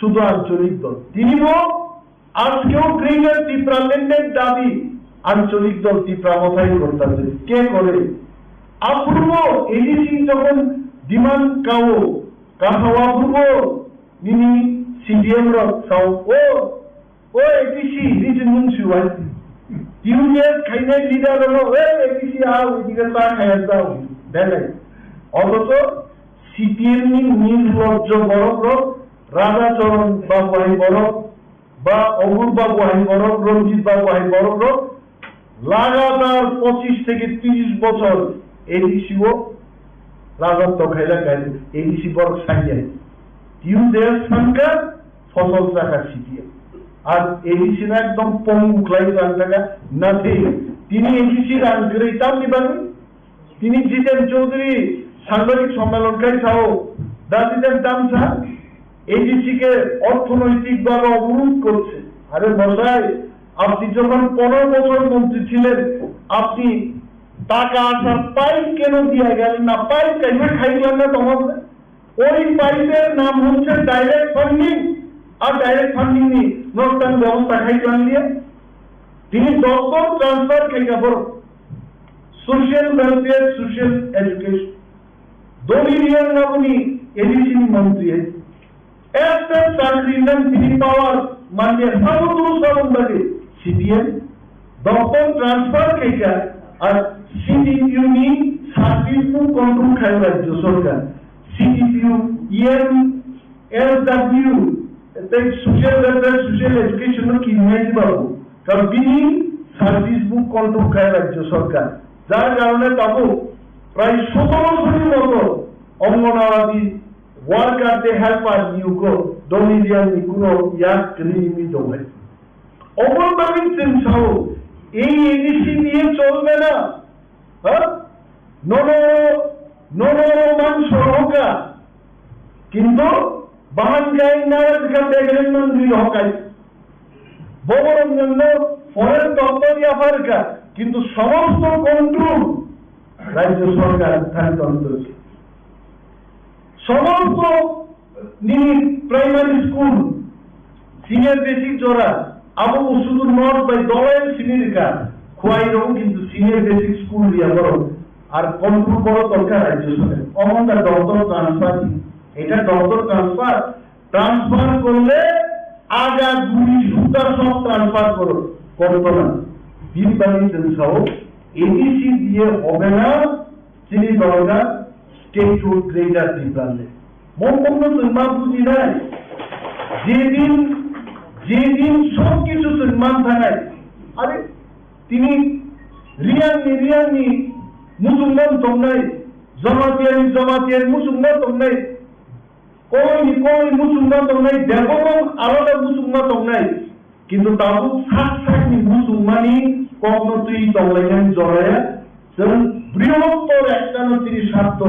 Sudhu ancholik dol. Tinibo আজকেও গ্রেটার টিপ্রাল্যান্ডের দাবি আঞ্চলিক দল টিপ্রা মথাই করতেছে। কে করে? অপূর্ব এডিসি যখন ডিমান্ড কাও, কাহাও অপূর্ব নিনি সিপিএম রক সাও, ও, ও এডিসি নিজে নুন সিওয়াই। টিউজে খাইনে লিডার হলো, এ এডিসি আও, এদিকে চা খাইয়া যাও। দেখাই। অথচ সিপিএম নি নির্লজ্জ বড় বড় রাধাচরণ বাবু আই বড় ba Obur babu hai borok, Ranjit babu hai borok rok lagatar pochis theke tris bochor A D C o rajotw khailak hai, A D C borok saiya. T U J S sankha, fosol chakha C P M. Ar A D C no ekdom pongu khlai rang thaka, nathing tini A D C rang kwrwi tamni bagwi? Tini Jiten Chowdhury সাংবাদিক সম্মেলন khai sao, da Jiten tamsa A D C ke অর্থনৈতিক ভাবে অবরোধ করছে। আরে মশাই, আপনি যখন পনেরো বছর মন্ত্রী ছিলেন, আপনি টাকা আসার পাইপ কেন দিয়ে গেলেন না? পাইপ কেন খাই না তোমার? ওই পাইপের নাম হচ্ছে ডাইরেক্ট ফান্ডিং। আর ডাইরেক্ট ফান্ডিং নি নস্তান ব্যবস্থা খাই জানলিয়ে। তিনি দপ্তর ট্রান্সফার খাই কাপড়। Social welfare, social education. Doni Riang nabuni A D C ni montri hai. Ekta chakri nang tini power manya sabutu sabun bagi C P M. Doptor transfer khaika ar C D P O ni service bo control khai rajya sarkar. C D P O, E M, S W, tei social welfare, social education no kinai babu. Karon bini service bo control khai rajya sarkar. Jar karone tabuk prai sotoro sori moto Anganwadi worker tei helper niyok o Doni Riang ni kuno yak kwrwi wngwi tongo. Oboni bagwi chwng sao, ei A D C diye cholbe na, ha? Nono, nono mang soroka, kintu bahan kai nara jikha begren mang dui hokai. Boborok nwngno forest doptor yapharkha, kintu somosto control rajya sarkar thani tongo. Somosto nini primary school, senior basic jora, abo bo sudu not bai dolai simi rika, khwai rok kintu senior basic school riya borok, ar control borok tongkha rajya sarkar. Omo wngkha doptor transfer, eta doptor transfer, transfer korle aga guri sutta sob transfer koro, korto na. Bini bagwi chwng sao, A D C diye hobe na, chini dorkar state to greater Tipraland. Mokokno chwng ma bujinai, jedin, jedin sob kichu chwng man thanai, are tini Riang ni, Riang ni muchungma tongnai, Jamatia ni, Jamatia ni muchungma tongnai, Koloi ni koloi muchungma tongnai, bebak alada muchungma tongnai. Kintu tabuk sak sak ni muchungmani kokno twi tonglainani joraya. Chwng brihottor ektano chini sartho,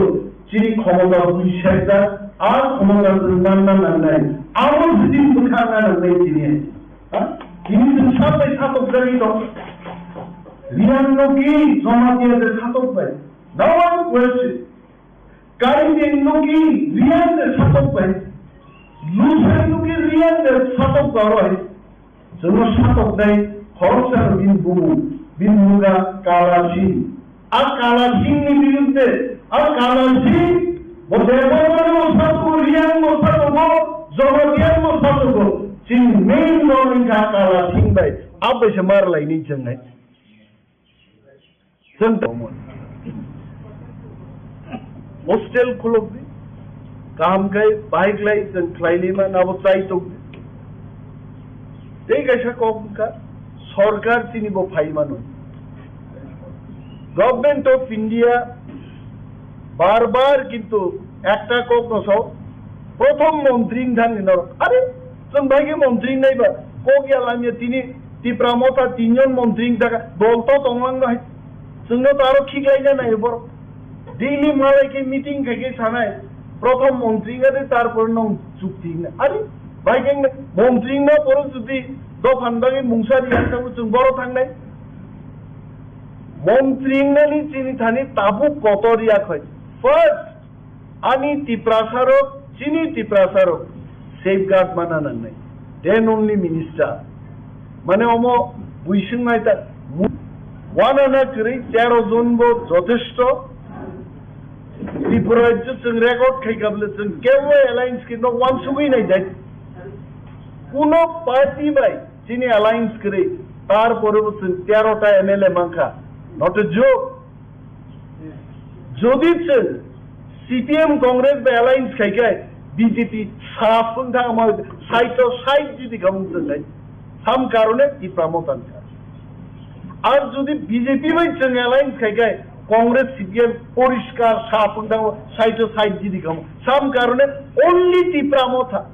chini khomota bui serjak, a khomota chwng manna nangnai. Abo jodi bwkhakna nangnai chini. Ha? Tini chwng sak bai satok jagwi tong. Riang no ki Jamatia de satok bai. No one question. Karibeng no ki Riang de satok bai. Lusai no ki Riang de satok bai. Chwngno satok nai khoroksa bini bumung, bini mungkha Kala Singh. A Kala Singh ni birudde, a Kala Singh bo Debbarma no satok, Riang no satok, Jamatia no satok. Chini main no wngkha Kala Singh bai. Abai se mar lai ni chwng nai. Chwng tongmani. Hostel khulokdi. Kaham khai, bahai khlai, chwng khlailima, nabo chai tongdi. Tei kaisa kok wngkha, sorkar chini bo phai mano. Government of India bar bar kintu ekta kok no sao, prothom montri wngthang ni norok. Are, chwng bai khe montri wngnai ba, kok ya lamya tini Tipra Motha tinjon montri wngthaka, dol to tonglang bai. Chwngno to aro khiklaina nai borok. Daily malai khe meeting khai khe sanai, prothom montri wngya de tarpor nong chukti wngna. Are, bai khe wngna, montri wngma borok jodi dophan bagwi mungsa riya khe chwng boro thangnai. Montri wngnani chini thani tabuk kotor ya khoi. First, ani Tiprasarok, chini Tiprasarok safeguard mana nangnai. Then only minister. Mane omo buising nai ta. Wanana kwrwi tero jon bo jothesto. Tripura rajyo chwng record khai kabole chwng kebo alliance khe nok wansugwi nai dai. Kuno party bai chini alliance kwrwi, tar pore bo chwng tero ta M L A mankha. Not a joke. Jodi chwng C P M Congress bai alliance khai khai B J P sa phung thang ma saito sai jodi khamung chwng nai. Sam karone Tipra Motha wngkha. Ar jodi B J P bai chwng alliance khai khai Congress C P M poriskar sa phung thang saito sai jodi khamung. Sam karone only Tipra Motha.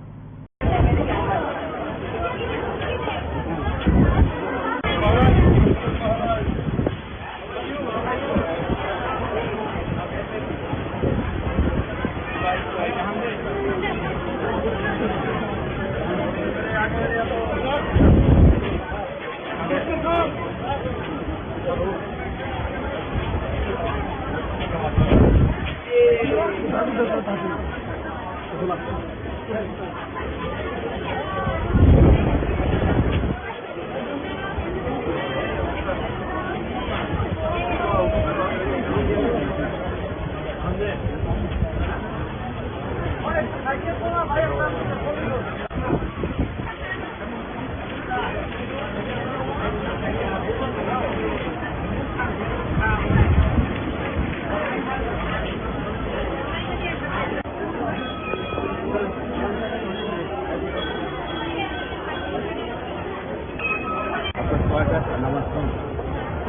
आपका स्वागत, नमस्ते।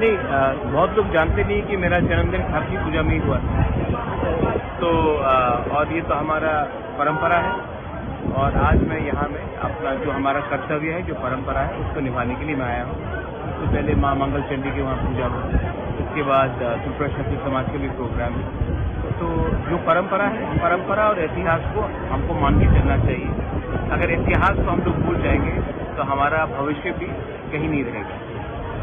नहीं, अ, बहुत लोग जानते नहीं कि मेरा जन्मदिन खारकी पूजा में ही हुआ था। तो, अ, और ये तो हमारा परंपरा है और आज मैं यहाँ में अपना जो हमारा कर्तव्य है, जो परंपरा है, उसको निभाने के लिए मैं आया हूँ। सबसे पहले माँ मंगल चंडी के वहाँ पूजा हुई, उसके बाद, अ, त्रिपुरा क्षत्रिय समाज के भी प्रोग्राम है। तो जो परंपरा है, परंपरा और इतिहास को हमको मान के चलना चाहिए। अगर इतिहास को हम लोग भूल जाएंगे तो हमारा भविष्य भी कहीं नहीं रहेगा।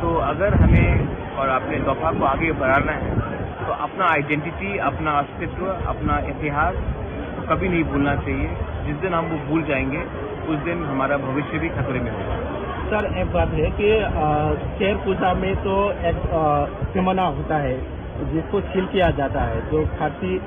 तो अगर हमें और अपने दफा को आगे बढ़ाना है तो अपना आइडेंटिटी, अपना अस्तित्व, अपना इतिहास कभी नहीं भूलना चाहिए। जिस दिन हम वो भूल जाएंगे, उस दिन हमारा भविष्य भी खतरे में होगा। सर, एक बात है कि, अ, खैर पूजा में तो एक, अ, सिमना होता है, जिसको सील किया जाता है, जो खारकी, अ,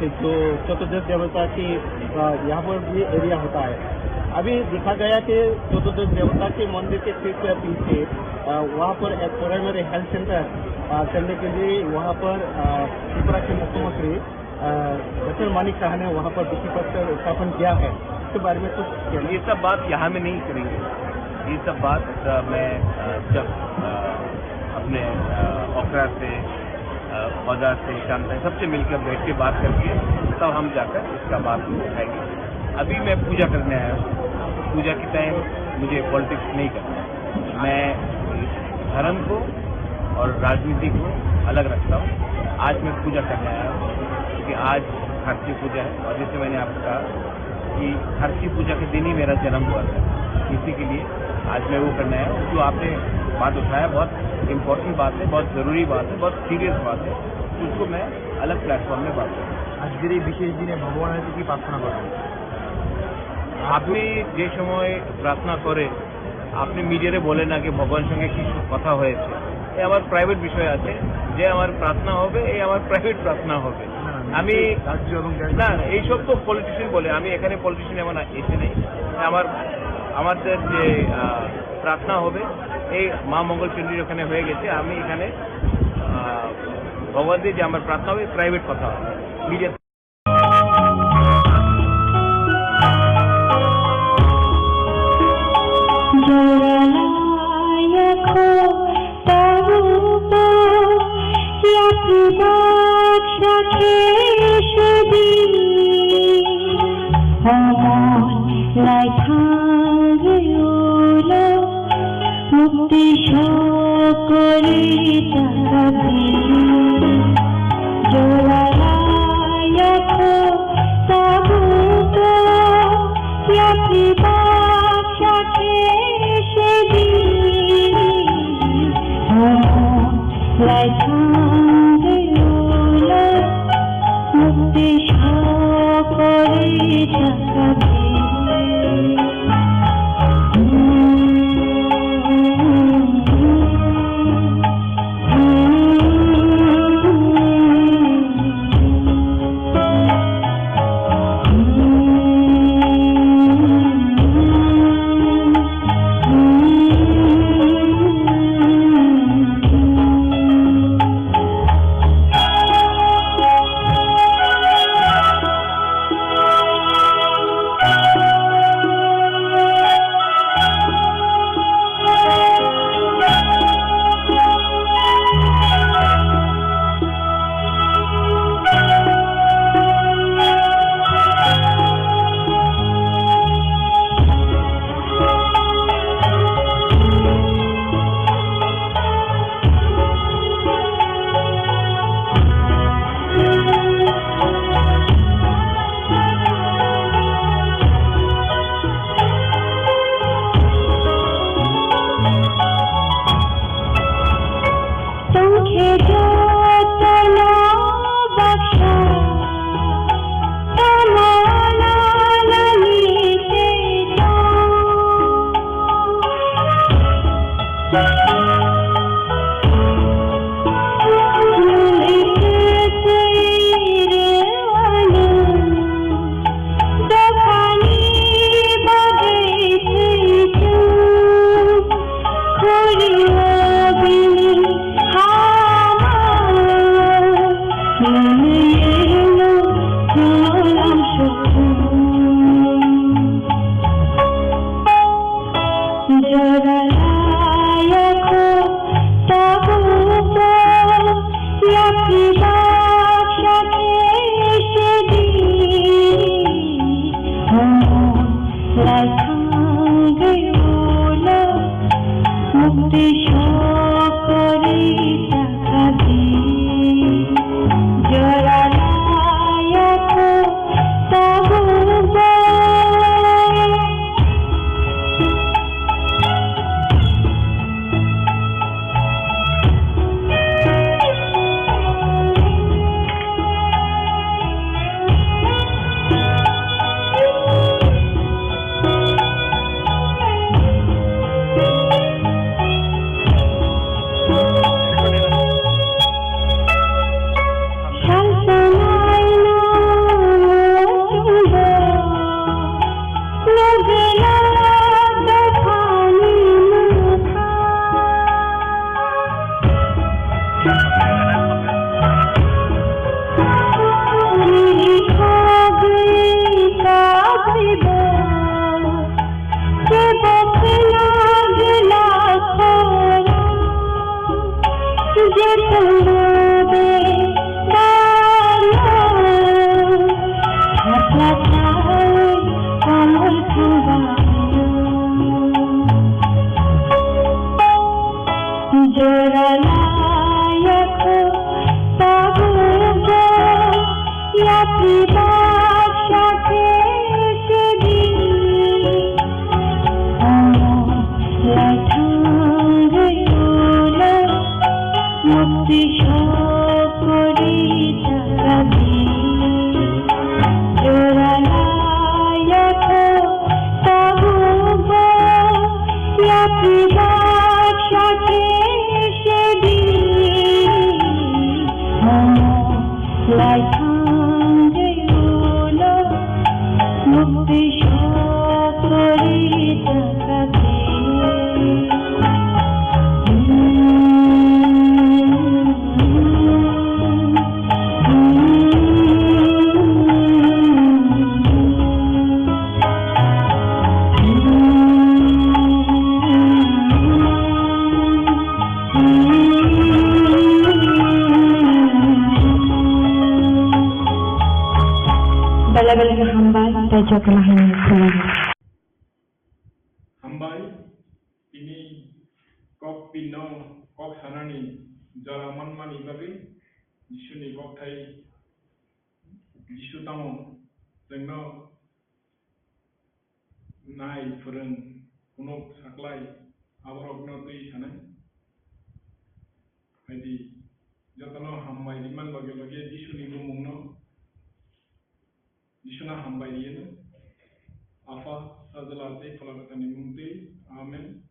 जो चतुर्दश देवता की, अ, यहाँ पर भी एरिया होता है। अभी देखा गया कि चतुर्दश देवता के मंदिर के ठीक पीछे, अ, वहाँ पर एक प्राइमरी हेल्थ सेंटर, अ, करने के लिए वहाँ पर, अ, त्रिपुरा के मुख्यमंत्री अ, डॉक्टर मानिक साहा ने वहाँ पर भित्ति प्रस्तर स्थापन किया है, इसके बारे में कुछ कहना? ये सब बात यहाँ में नहीं करेंगे। ये सब बात, अ, मैं, अ, जब, अ, अपने, अ, ओखरा से, अ, ख्वाजा से, शांता, सबसे मिलकर बैठ के बात करके तब हम जाकर इसका बात को उठाएंगे। अभी मैं पूजा करने आया हूँ, पूजा के टाइम मुझे पॉलिटिक्स नहीं करना है। मैं धर्म को और राजनीति को अलग रखता हूँ। आज मैं पूजा करने आया हूँ क्योंकि आज खारकी पूजा है और जैसे मैंने आपको कहा कि खारकी पूजा के दिन ही मेरा जन्म हुआ था, इसी के लिए आज मैं वो करने आया हूँ। जो आपने बात उठाया, बहुत इंपॉर्टेंट बात है, बहुत ज़रूरी बात है, बहुत सीरियस बात है। उसको मैं अलग प्लेटफॉर्म में बात करूँ। আজকের এই বিশেষ দিনে ভগবানের কাছে কি প্রার্থনা করবেন? আপনি যে সময় প্রার্থনা করে, আপনি মিডিয়ারে বলেন না কি ভগবানের সঙ্গে কি কথা হয়েছে। এ আমার প্রাইভেট বিষয় আছে, যে আমার প্রার্থনা হবে, এই আমার প্রাইভেট প্রার্থনা হবে। না, না, আমি নিশ্চয়ই রাজ্য এবং দেশ না, এইসব তো পলিটিশিয়ান বলে, আমি এখানে পলিটিশিয়ান এমন এসে নেই। আমার, আমাদের যে, আহ, প্রার্থনা হবে, এই মা মঙ্গল চণ্ডীর ওখানে হয়ে গেছে। আমি এখানে, আহ, ভগবান দিয়ে যে আমার প্রার্থনা হবে, প্রাইভেট কথা হবে, media Mukti shokori chakadi, jolala yakho tabuto, yakri baksa khe shedi, homo laithang de ulo, mukti shokori chakadi. Tongkhe jotono baksa tamo nalani tei tong. Muli kwtwi rwani dophani bagwi thwichung. Khuri o bini hama mwnwi eno twilang sukung. Jora laya kho tabukbo yapri baksa khe sedi. Homo laithang de ulo mukti shokori chakadi. Jora laya kho tabukbo. Jora laya kho tabukbo yapri baksa khe sedi. Homo Jotono hai khulumkha. Hambai, tini kok pino kok sanani jora manmani bagwi Jisuni kokthai Jisu tamo chwngno nai, phwrwng, phunuk, saklai, aborokno twi sanai. Haidi, jotono hambai rimani loge loge Jisuni bumungno, Jisuna hambai riyano. Apha, Sajla tei Phola Kwtharni mung twi. Amen.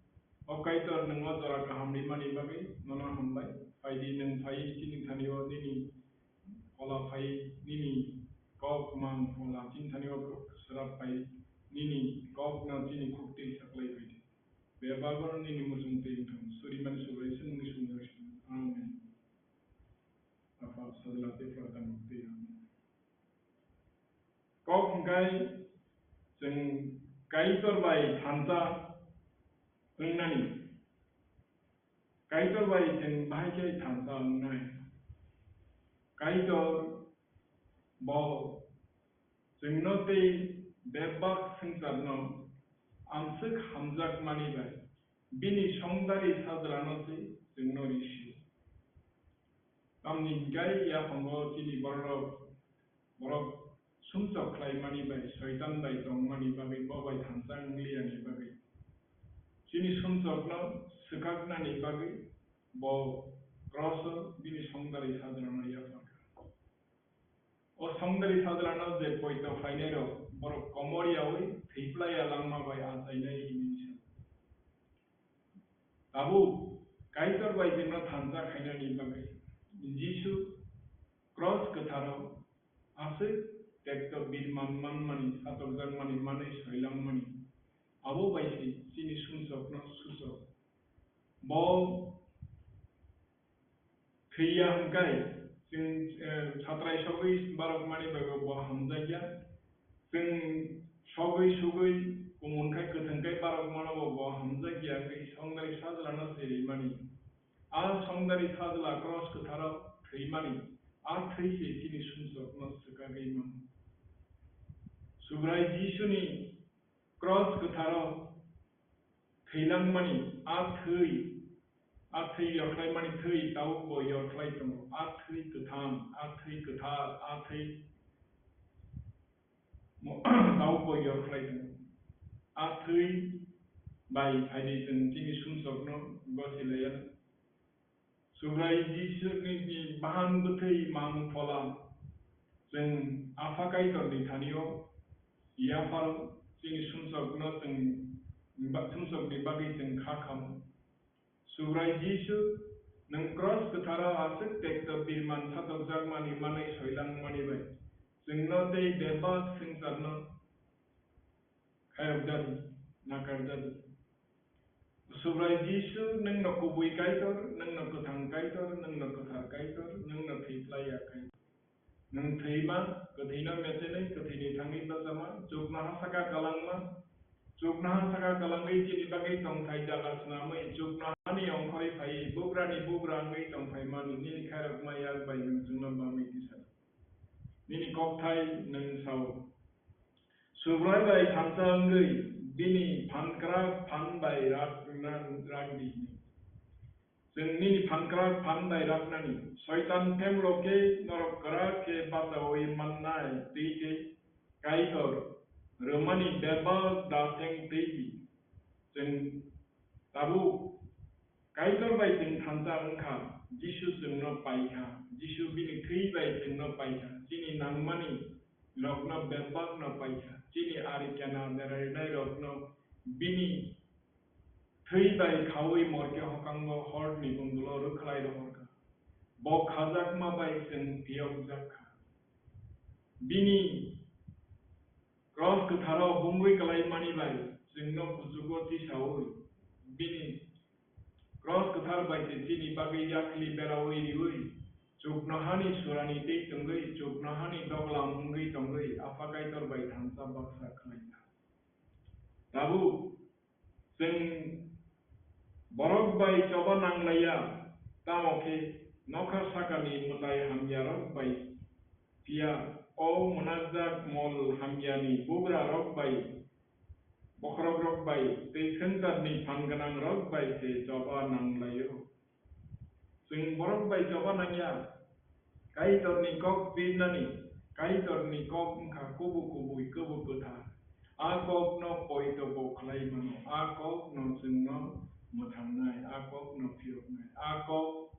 O Kaitor, nwng o jora kaham rimani bagwi nono hambai. Phaidi nwng phai chini thani-o nini Phola phai, nini kok mang phola chini thani-o srap phai, nini kokno chini khuktwi saklai phaidi. Bebak bono nini muchung twi wngthung, surimani Subraiyung nwngni sumjak simi. Amen. Apha, Sajla tei Phola Kwtharni mung twi. Amen. Kok hwnkhe chwng Kaitor bai thansa wngnani. Kaitor bai chwng bahai khe thansa wngnai. Kaitor bo chwngno tei bebak swngcharno amswk hamjakmani bai bini songdari sajlano se chwngno risio. Tamni hwnkhe yaphango chini bororok, borok sumsok khlaimani bai, Soitan bai tongmani bagwi, bo bai thansa wngliyani bagwi, chini sumsokno swkaknani bagwi bo kroso bini songdari sajlano yapharkha. O songdari sajlano je poito phainairok, borok komor yaui thwiplaiya langma bai achainai hinwi sa. Tabuk Kaitor bai chwngno thansa khainani bagwi Jisu kros kwtharo aswk tekto birman manmani, satokjakmani manwi soilangmani, abo bai se chini sumsokno suchok. Bo thwiya hwnkhe, chwng, eh, satrai sogwi barokmani bai bo hamjakya. Chwng sogwi sugwi kumun khai kwthwng khai barokmano bo, bo hamjakya wngwi songdari sajlano se rimani. A songdari sajla kros kwtharo thwimani, a thwi se chini sumsokno swkagwi mano. Subrai Jisuni kros kwtharo thwilangmani a thwi, a thwi yorkhlaimani thwi tabuk bo yorkhlai tongo. A thwi kwthang, a thwi kwthar, a thwi mo-, tabuk bo yorkhlai tongo. A thwi bai phaidi chwng chini sumsokno gosilaiya. Subrai Jisuni ni bahan bwthwi mang phola chwng Apha Kaitorni thani-o yapharo, chini sumsokno chwng ba-, sumsokni bagwi chwng kha khamo. Subrai Jisu, nwng kros kwtharo aswk tekto birman satokjakmani manwi soilangmani bai chwngno tei bebak swngcharno khayokjadi, nakarjadi. Subrai Jisu, nwngno kubui Kaitor, nwngno kwthang Kaitor, nwngno kwthar Kaitor, nwngno thwiplaiya Kaitor. Nwng thwima, kwthwino mechenwi, kwthwini thangwi bachama, chuknoha saka kwlangma, chuknoha saka kwlangwi chini bagwi tongthai jaga swnamwi, chuknohani ongkhorwi phaiwi, bugrani bugra wngwi tongphaimani, nini khairokma yak bai nwng chwngno bamwi tisa. Nini kokthai nwng sao. Subrai bai thansa wngwi bini phan kwrak phan bai rak, rak, rak di. Chwng nini phan kwrak phan bai raknani. Soitan phemlo khe norok kwrak khe bachaui mannai twi khe Kaitor rwmani bebak da theng twi di. Chwng tabuk Kaitor bai chwng thansa wngkha, Jisu chwngno paikha, Jisu bini thwi bai chwngno paikha, chini nangmani rokno bebakno paikha, chini ari kena berarinai rokno bini thwi bai khaui morke hokango horni bundulo rwkhlai rohorkha. Bo khajakma bai chwng phiyokjak kha. Bini kros kwtharo bungwi kwlaimani bai chwngno kuchugo tisaui, bini kros kwthar bai se chini bagwi yakhli beraui riui, chuknohani surani tei tongwi, chuknohani doglam wngwi tongwi, Apha Kaitor bai thansa baksa khlaikha. Tabuk, chwng borok bai choba nanglaiya, tamo khe nokha sakani mwtai hamyarok bai phiya O mwnakjak mol hamyani bugrarok bai, bokhorokrok bai tei swngcharni phan gwnangrok bai se choba nanglaio. Chwng borok bai choba nangya. Kaitorni kok birnani, Kaitorni kok wngkha kubui kubui, kubui kwthar. A kokno poito bo khlai mano, a kokno chwngno mwthangnai, a kokno phiyoknai, a kok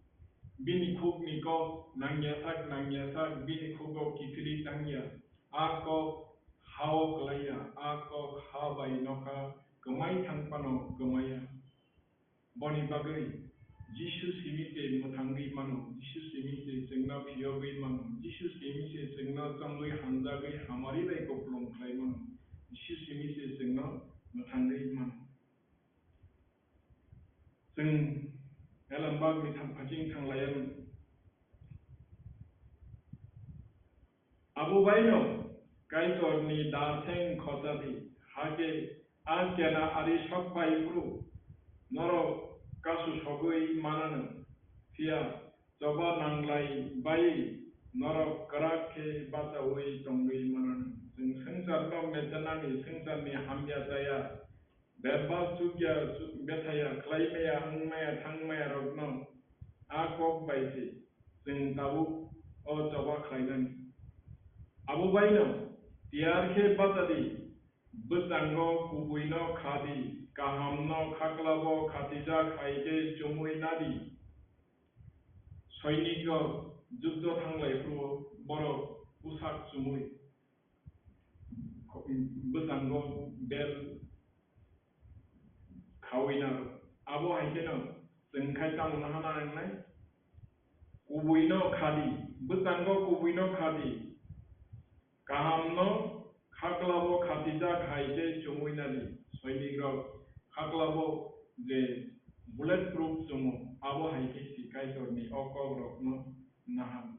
bini khukni kok nangya sak, nangya sak, bini khugo kiphilwi tangya. A kok ha-o klaiya, a kok ha bai nokha kwmai thang phano kwmaiya. Boni bagwi Jisu simi se mwthangwi mano, Jisu simi se chwngno phiyogwi mano, Jisu simi se chwngno chongwi hamjagwi hamari bai kupulung khlai mano, Jisu simi se chwngno mwthangwi mano. Chwng elembakni thang-, phaching thanglaiya. Abo baino Kaitorni da seng khochadi, hakhe a kena ari sok phai phuru norok kasu sogwi mananw, phiya choba nanglai bai norok kwrak khe bachaui tongwi mananw. Chwng swngcharno mechanani, swngcharni hamya chaya, bebak chukya, chuk-, bethaya, khlaimaya, wngmaya, thangmayarokno a kok bai se chwng tabuk o choba khlainani. Abo baino tiyar khe bachadi, bwchango kubuino khadi, kahamno khaklabo khatijak hai khe chumui nadi. Soinikrok juddo thanglai phuru borok bwsak chumui bwchango bel khaui naro. Abo hai kheno chwng khai tamo no hana nangnai? Kubuino khadi, bwchango kubuino khadi, kahamno khaklabo khatijak hai khe chumui nadi. Soinikrok khaklabo je bullet proof chumo, abo hai khe si Kaitorni o kokrokno naham.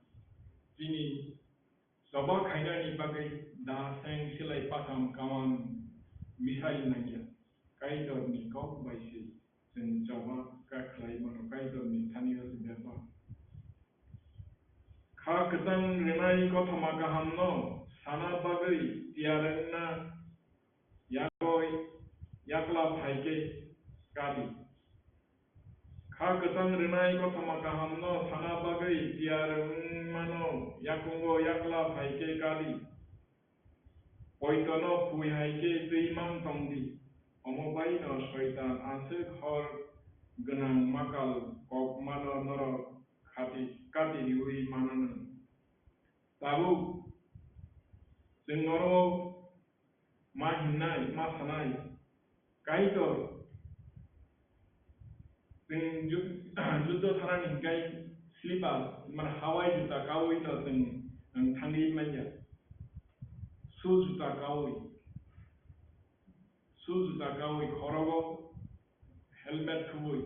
Chini choba khainani bagwi da seng silai patham kaman missile nangya. Kaitorni kok bai se chwng choba kha khlai mano, Kaitorni thani o se bebak. Kha kwchang rwnai kothoma kahamno sana bagwi tiyar wngna yagwi yakla phai khe kadi. Kha kwchang rwnai kothoma kahamno sana bagwi tiyar wngmano yakungo yakla phai khe kadi. Poitono phui hai khe twi mang tong di. Omo bai no Soitan aswk hor gwnang makal kokmano norok khati-, kati riui mananw. Tabuk chwng norok ma hinnai, ma sanai, Kaitor, chwng ju-, juddo thanani hinkhe slipper, mane hawai juta kaui no chwng, ang thangwi manya. Shoe juta kaui, shoe juta kaui, khorogo helmet thubui,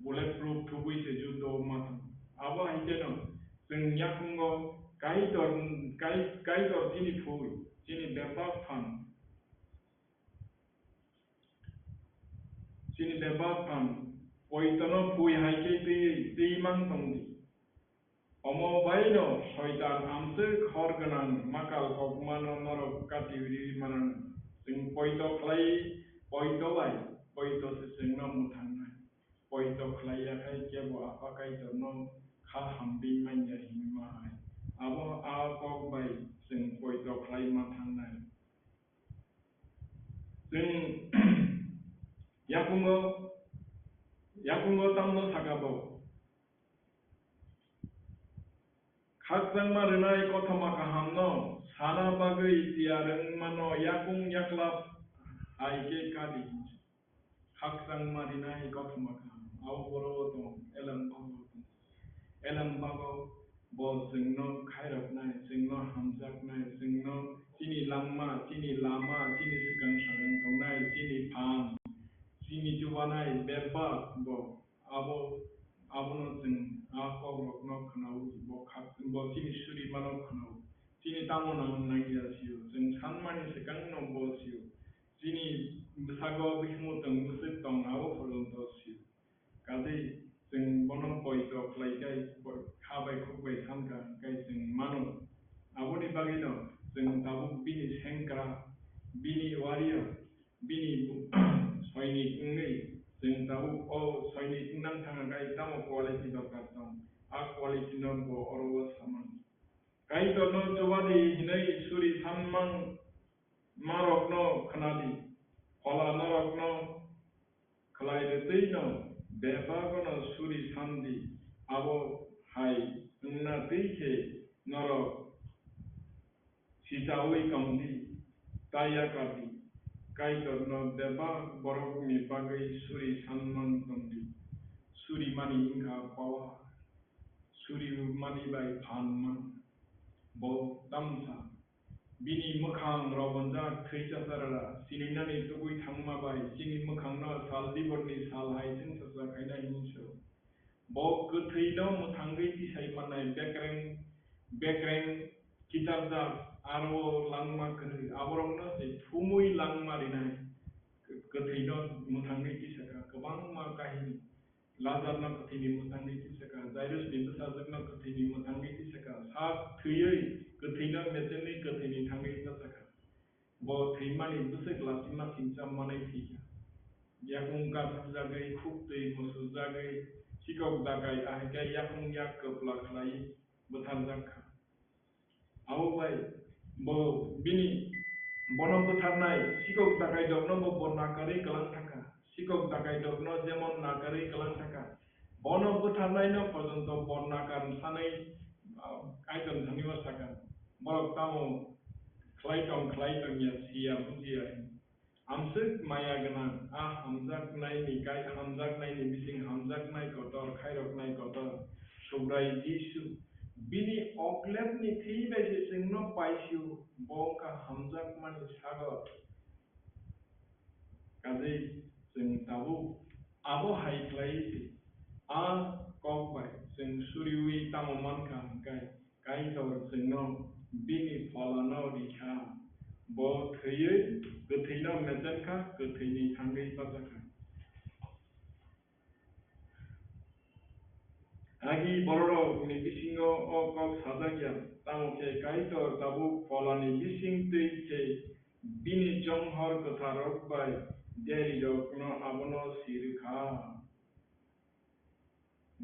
bullet proof thubui se juddo ma thang. Abo hai kheno chwng yakungo Kaitor, Kai-, Kaitor chini phui, chini bebak phan. Chini bebak phan poitono phui hai khe twi, twi mang tong di. Omo bai no Soitan amtwk hor gwnang makal kokmano norok kati riui mananw. Chwng poito khlai, poito bai, poito se chwngno mwthangnai. Poito khlai ya khai kebo Apha Kaitorno kha hamdi manya hinma hai. Abo a kok bai chwng poito khlai ma thangnai. Chwng yakungo, yakungo tamno saka bo? Khakchangma rwnai kothoma kahamno sana bagwi tiyar wngmano yakung yaklap hai khe kadi. Khakchangma rwnai kothoma kaham, abo boro o tong, elem bago tong. Elem bago bo chwngno khairoknai, chwngno hamjaknai, chwngno chini langma, chini lama, chini swkang sakang tongnai, chini phan, chini chubanai bebak bo abo, abono chwng a kokrokno khwnaui, bo kha-, bo chini surimano khwnaui. Chini tamo nang nangya sio, chwng sanmani swkangno bo sio. Chini bwsago bihimo tong, bwswk tong, abo phwrwngto sio. Kadei chwng bono poito khlai khe, poi-, kha bai khuk bai san kha, hwnkhe chwng mano. Aboni bagwino chwng tabuk bini sengkrak, bini warrior, bini soinik wngwi chwng tabuk o soinik wngnang thangna khe tamo quality dorkar tong, a quality no bo oro o samani. Kaitorno chubadi hinwi suri sanmang marokno khwnadi, phola norokno khlai rwtwino bebagono suri sandi, abo hai wngna twi khe norok sichaui tongdi, taiya kardi. Kaitorno bebak borokni bagwi suri sanmang tongdi. Surimani wngkha power, surimani bai phan man. Bo tamsa. Bini mwkhang rogonjak thwi chacharara, sininani tugui thangma bai chini mwkhangno sal diborni sal hai chwngsacha khaina hini se. Bo kwthwino mwthangwi tisai mannai bekreng, bekreng kitarjak aro langma kwrwi, aborokno se thumui langma rinai. Kwthwino mwthangwi tisakha kwbangma kahini. Lazarno kwthwini mwthangwi tisakha, Jairusni bwsajwkno kwthwini mwthangwi tisakha, sak thwiwi kwthwino mechenwi kwthwini thangwi bachakha. Bo thwimani bwswk lachima singcha manwi thwikha. Yakung kathokjagwi, khuktwi musujagwi, sikok dakai ahai khe yakung yak kwpla khlaiwi butharjak kha. Abo bai bo bini, bono butharnai sikok dakaidokno bo, bo nakarwi kwlang thangkha. Sikok dakaidokno jemon nakarwi kwlang thangkha, bono butharnaino porjonto bo nakar sanwi, ah, Kaitor thani o sakha, borok tamo khlai tong, khlai tong ya, siya, bujiya. Amswk maya gwnang, a hamjaknaini kai-, hamjaknaini bising hamjaknai kotor, khairoknai kotor, Subrai Jisu. Bini oklepni thwi bai se chwngno paisio, bo wngkha hamjakmani sagor. Kajei chwng tabuk abo hai khlaiwi se a kok bai chwng suriui tamo mankha hwnkhe, Kaitor chwngno bini pholano rikha. Bo thwiwi kwthwino mechenkha, kwthwini thangwi bachakha. Agi bororokni bisingo o kok sajak ya, tamo khe Kaitor tabuk pholani bising twi khe bini chonghor kwtharrok bai diarirokno abono si rwkha.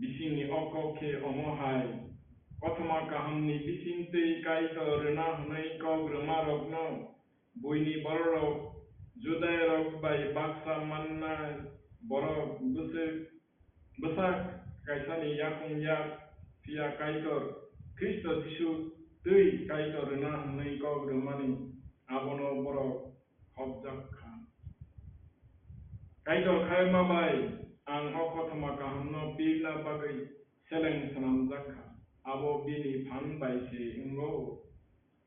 Bisingni o kok khe omo hai, Kothoma Kahamni bising twi Kaitor rwna hwnwi kok rwmarokno buini bororok, Judairok bai baksa mannai borok bwswk, bwsak kaisani yakung yak, phiya Kaitor Khristo Jisu twi Kaitor rwna hwnwi kok rwmani abono borok khopjak kha. Kaitor khaima bai ang o Kothoma Kahamno pirna bagwi seleng swnamjak kha, abo bini phan bai se wngo.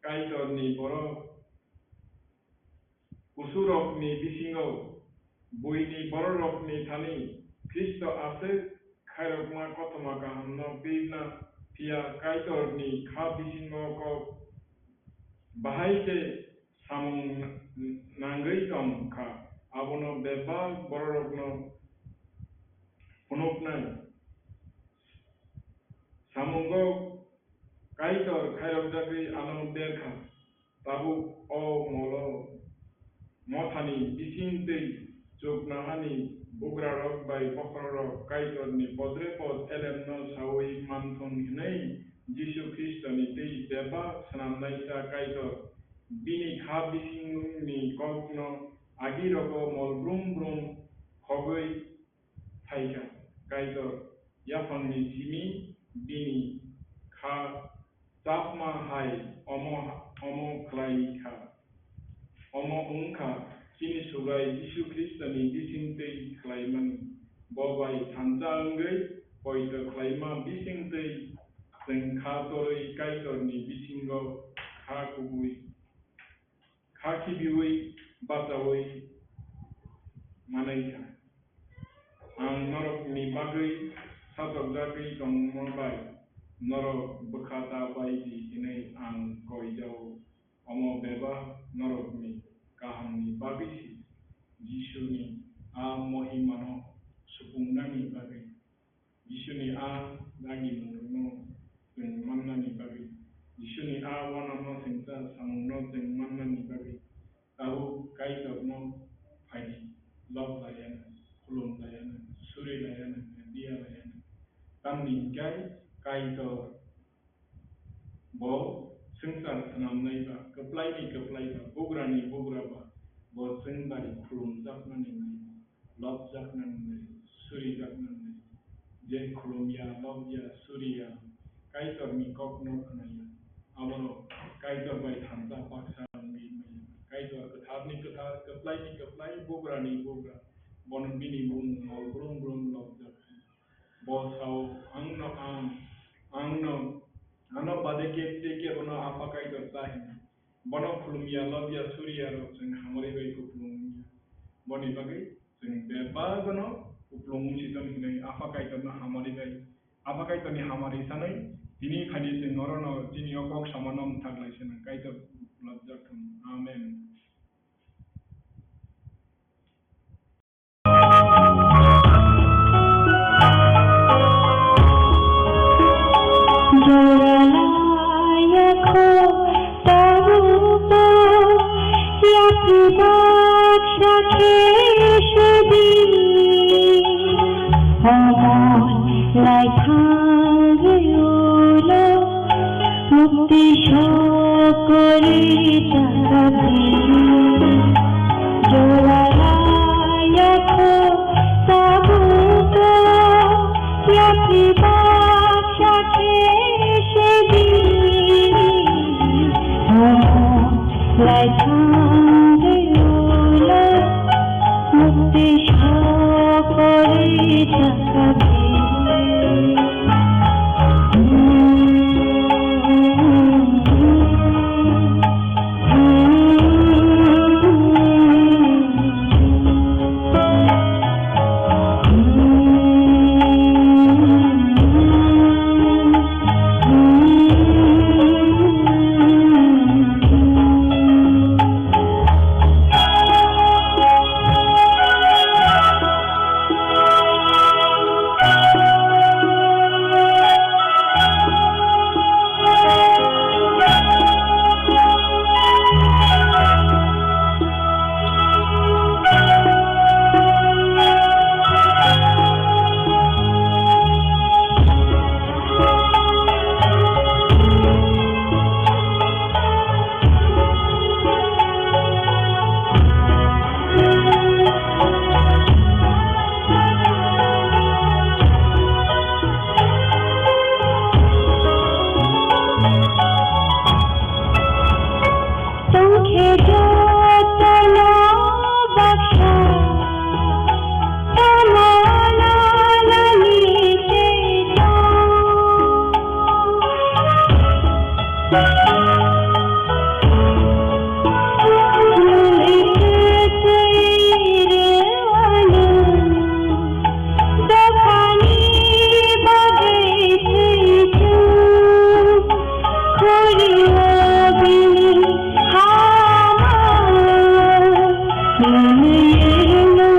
Kaitorni borok kusurokni bisingo buini bororokni thani Khristo aswk khairokma Kothoma Kahamno pirna, phiya Kaitorni kha bisingo kok bahai khe samung nangwi tong kha, abono bebak bororokno phunuknai. Samungo Kaitor khairokjagwi ano ber kha. Tabuk o molo mothani bising twi chuknohani bugrarok bai bokhorok Kaitorni podrepot elemno saui manthung hwnwi Jisu Khristoni twi bebak swnamnaisa Kaitor bini kha bisingni kokno agirogo mol brum brum khogwi phaikha. Kaitor yaphangni simi bini kha chapma hai omo, omo khlai kha. Omo wng kha chini Subrai Jisu Khristoni bising twi khlaimani. Bo bai thansa wngwi poito khlaima bising twi chwng kha torwi Kaitorni bisingo kha kubui kha khibiui bachaui manai kha. Ang norokni bagwi satokjagwi tongma bai norok bwkha ta bai di hwnwi ang koi jao. Omo bebak norokni kahamni bagwi se, Jisuni a mohimano supungnani bagwi. Jisuni a dagimungrokno chwng mannani bagwi. Jisuni a uanama sengcha samungno chwng mannani bagwi tabuk Kaitorno phaidi, lob laiya nang, khulum laiya nang, suri laiya nang, diya laiya nang. Tamni hwnkhe Kaitor bo swngchar swnamnai ba, kwplaini kwplai ba, bugrani bugra ba, bo chwng bai khulumjaknani nai, lobjaknani nai, surijaknani nai. Je khulumya, lobya, suriya, Kaitorni kokno khwnaya, abono Kaitor bai thansa baksa wngwi maya. Kaitor kwtharni kwthar, kwplaini kwplai, bugrani bugra, bono bini bumung mol brum brum lobjak. Bo sao, "Angno ang, angno, ano bade kebtwi kebono Apha Kaitor ta hino." Bono khulumya, lobya, suriya rok chwng hamari bai kuplung wngya. Boni bagwi chwng bebak bono kuplung wngsi tong hinwi Apha Kaitorno hamari bai, Apha Kaitorni hamari sanwi tini phaidi chwng orono chini o kok samano mwthak lai se nang Kaitor lobjak thung. Amen. Mukti sokori chakadi, joraya kho tabuko, yapri baksa khe sedi, lai thangde ulo, mukti sokori chakadi. Tongkhe jotono baksa, tamo nalani tei tong. Muli kwtwi rwani. Dophani bagwi thwichung, khuri o bini hama, nini yeno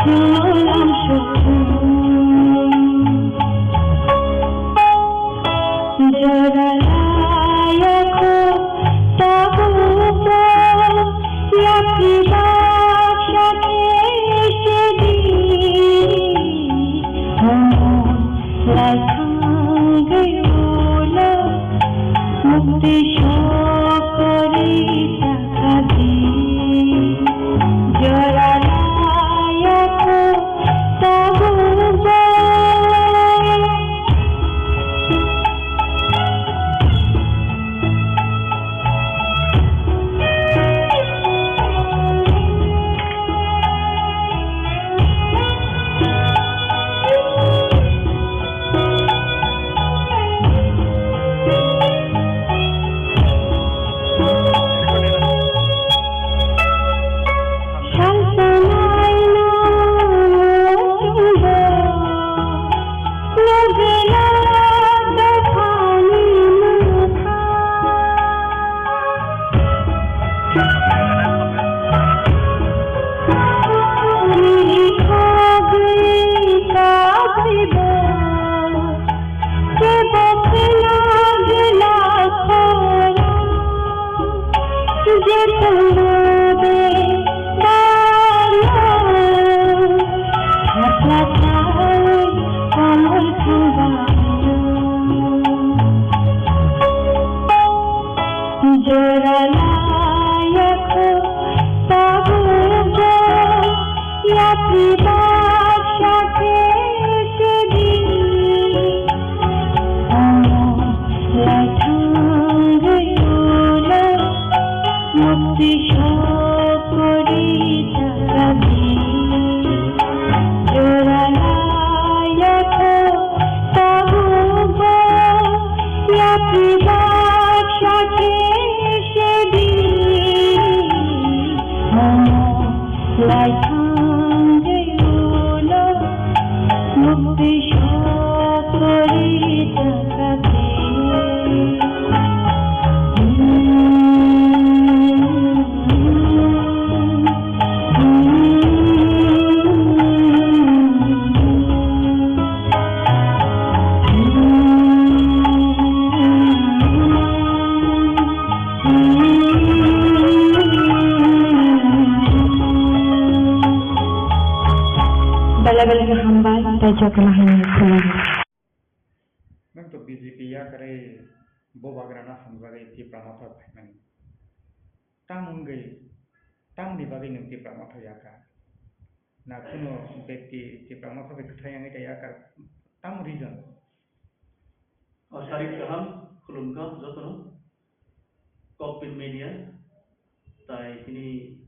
jolam sukung. Jora laya kho tabuko, yapri baksa khe sedi, omo lai thangwi ulo, mukti sokori chakadi. Jora laya kho tabuko. Jora nayakho tabukbo yapri baksa khe sedi. Omo laithangwi ulo mukti sokori jagadi. Jora nayakho tabukbo yapri baksa khe sedi. Omo laithangwi ulo mukti sokori jagadi. Belai belai khe hambai, tei jotono hambai khulumgo. Nwng to B J P yakarwi bubagrano hamjagwi Tipra Motha phaimani. Tamo wngwi, tamoni bagwi nwng Tipra Motha yakar? Na kuno bekti Tipra Motha bai kwthai wngwi ta yakar? Tamo reason? O sarik kaham, khulumkha jotono. Kokpin media, tai tini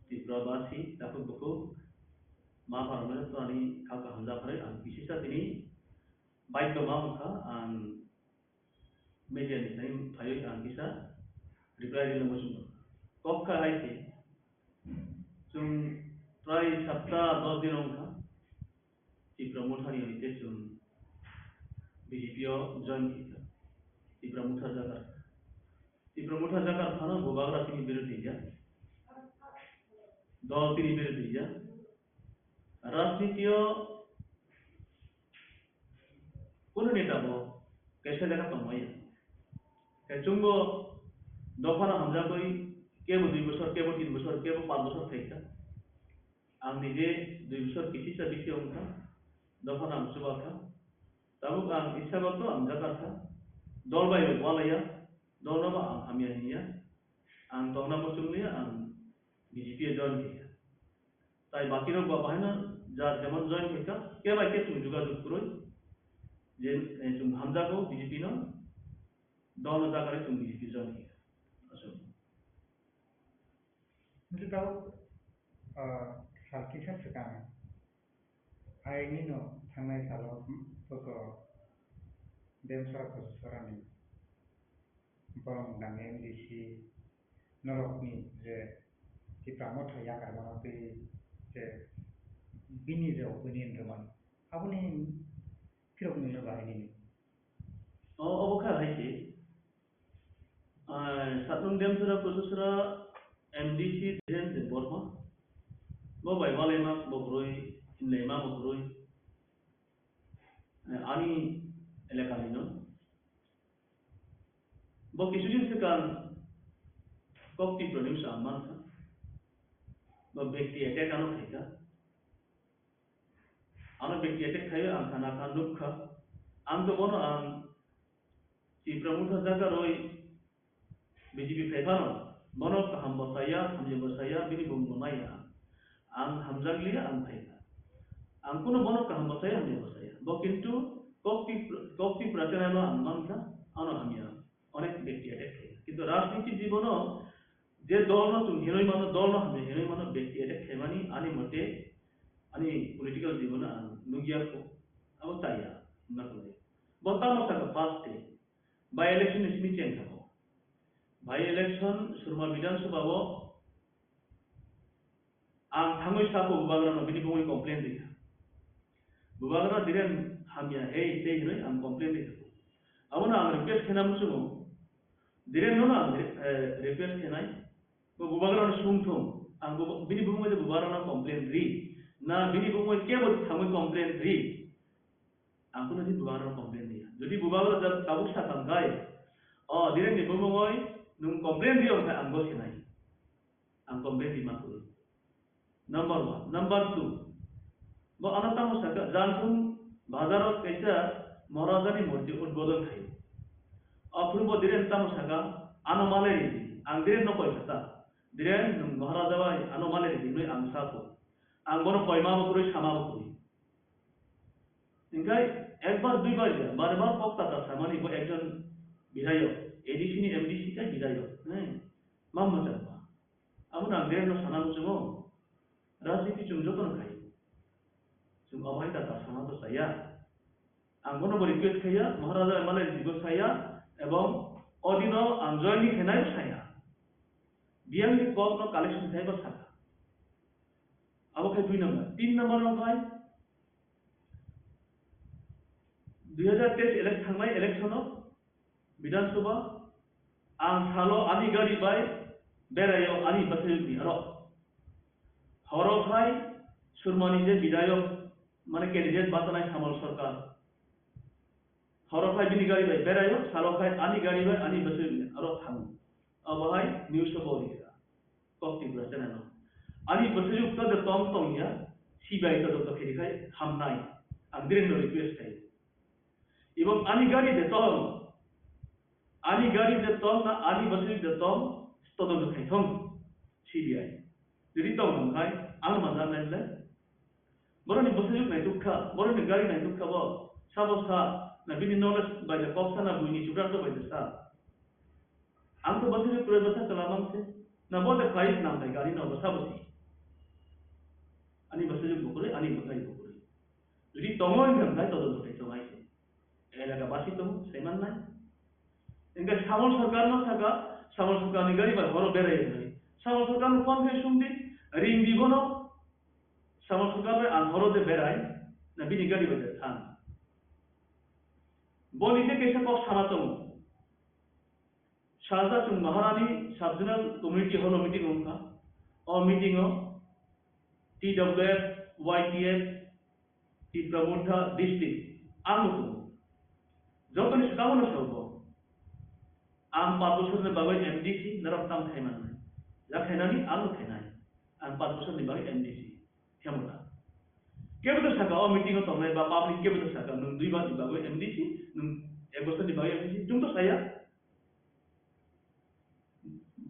Tripura basi, takhuk bukhuk, ma pharmani joto ani kha kaham japhai, ang bisisa tini bike ma wngkha, ang media ni thai phaiwi ang kisa reply rwna muchungo. Kok kha hai se, chwng prai sapta dos din wngkha, Tipra Mothani hwnkhe chwng B J P o join khaikha. Tipra Motha jakar. Tipra Motha jakar phano bubagra tini birodhi ya. Dol tini birodhi ya. Rajniti o kunu neta bo kaisa jaga tongmaya. Khe chwngbo dophano hamjagwi kebo dui bosor, kebo tin bosor, kebo panch bosor phaikha. Ang nije dui bosor kisisa bisi wngkha, dophano ang chubakha. Tabuk ang isago to ang jakarkha. Dol bai bo walaiya, dolno bo ang hamya hinya. Ang tongna muchungliya, ang B J P o join khaikha. Tai bakirok bo bahaino jar jemon join khaikha, khe bai khe chwng jogajog kwrwi. Je, eh, chwng hamjago B J P no, dolno jakarwi chwng B J P join khaikha. Aswk. Hwnkhe tabuk, ah, sal kisa swkang, aini no thangnai salo, hmm, joto Demsora Kososorani borok ni M D C norokni je Tipra Motha yakarmano tei je bini je opinion rwmani, aboni phirok nwngno bahai nini. O, obo kha hai se. Ah, Satnung Demsora Kosorsora M D C Dhiren Debbarma. Bo bai walaima bo kwrwi, hinlaima bo kwrwi. Eh, ani elakani no. Bo kisu din swkang kok Tipra News ang mankha. Bo bekti attack ano khaikha. Ano bekti attack khaio ang khana kha nukha. Ang to bono ang Tipra Motha jaga roi B J P phai phano, bono kaham bo saya, hamya bo saya, bini bumung bo naiya. Ang hamjakliya, ang phaikha. Ang kuno bono kaham bo saya, hamya bo saya. Bo kintu kok Tip-, kok Tipra channel o ang mankha, ano hamya. Onek bekti attack khaikha. Kintu rajniti jibono je dolno chwng hinwi mano, dolno hamya hinwi mano, bekti attack khaimani ani mote, ani political jibono ang nukya kho. Abo chaya, wngna kwlai. Bo tamo sakha first day. By election ni simi cheng thangkho. By election Surma Bidhan Sabha o ang thangwi sakho bubagrano bini bumui complain rikha. Bubagra Dhiren hamya hei tei hinwi ang complain rikha. Abono ang request khaina muchungo. Dhiren no ang re-, eh, request khainai. Bo bubagrano sungthung. Ang bu-, bini bumui de bubagrano complain ri. Na bini bumui kebo thangwi complain ri. Ang kuno din bubagrano complain riya. Jodi bubagra jat tabuk sakang gai, o, Dhiren ni bumungoi nwng complain riya wngkha ang bo sinai. ang complain rima kwrwi. Number one. Number two, bo ano tamo saka, Jansung bazaro kaisa Maharajani murti udbodon khai. Aphuru bo Dhiren tamo saka, ano malai ridi, ang Dhiren no koi kha ta. Dhiren, nwng Maharaja bai ano malai ridi, hinwi ang sa kho. Ang bono koima bo kwrwi, sama bo kwrwi. Hinkhe ekbar duibar ya, bare bar kok tata samani bo ekjon bidhayok, A D C ni M D C tei bidhayok, he, ma mwchangma. Abono ang Dhiren no sana muchungo, rajniti chwng jotono khai. Chwng obo hai tata sama to chaya. Ang bono bo request khaiya, Maharaja M L A ni jibo saya, ebong odino ang join ni khenai bo saya. Biyang ni kok no collection khai bo saka. Abo khai dui number. Tin number no khai, dui hajar teis elek-, thangnai election o Bidhan Sabha, ang salo ani gari bai beraio ani bwsajwk ni aro. Horo khai Surmani je bidhayok, mane candidate batanai Samol Sarkar. Horo khai bini gari bai beraio, salo khai ani gari bai ani bwsajwk ni aro thango. Abo hai news o bo rikha. Kok Tripura channel o. Ani bwsajwk to de tong tong ya, C B I to dokto khe khai hamnai. Ang Dhiren no request khai. Ebong ani gari de tong, ani gari de tong na ani bwsajwk de tong, todonto khai thong C B I. Jodi tong tong khai, ang manjak nai le. Boroni bwsajwk naituk kha, boroni gari naituk kha bo. Sabo sa, na bini knowledge bai de kok sana buini chubrak to bai de sa. Ang to bwsajwk kwrwi bwsa kwlamang se. Na bo de phai nang bai gari no bwsa bwsi. Ani bwsajwk bo kwrwi, ani bwtai bo kwrwi. Jodi tongo wngkha, hwnkhe todonto khai tongnai se. Elaka basi tongo, saiman nai. Hwnkhe Samol Sarkar no saka, Samol Sarkar ni gari bai horo berai wngnai. Samol Sarkar no phone khai sungdi, ringdi bono. Samol Sarkar bai ang horo de berai, na bini gari bai de thang. Boni khe kaisa kok sana tongo. Salsa chwng Maharani Sub-Zonal Community Hall o meeting wngkha. O meeting o T W F, Y T F, Tipra Motha District, ang bo tongo. Jotoni swkango no sabo. Ang paanch bosorni bagwi M D C, norok tam khai mannai. Ya khainani, ang bo khainai. Ang paanch bosorni bagwi M D C, Khemota. Kebo to saka o meeting o tongnai ba public kebo to saka, nwng dui barni bagwi M D C, nwng ek bosorni bagwi M D C, chwng to saya.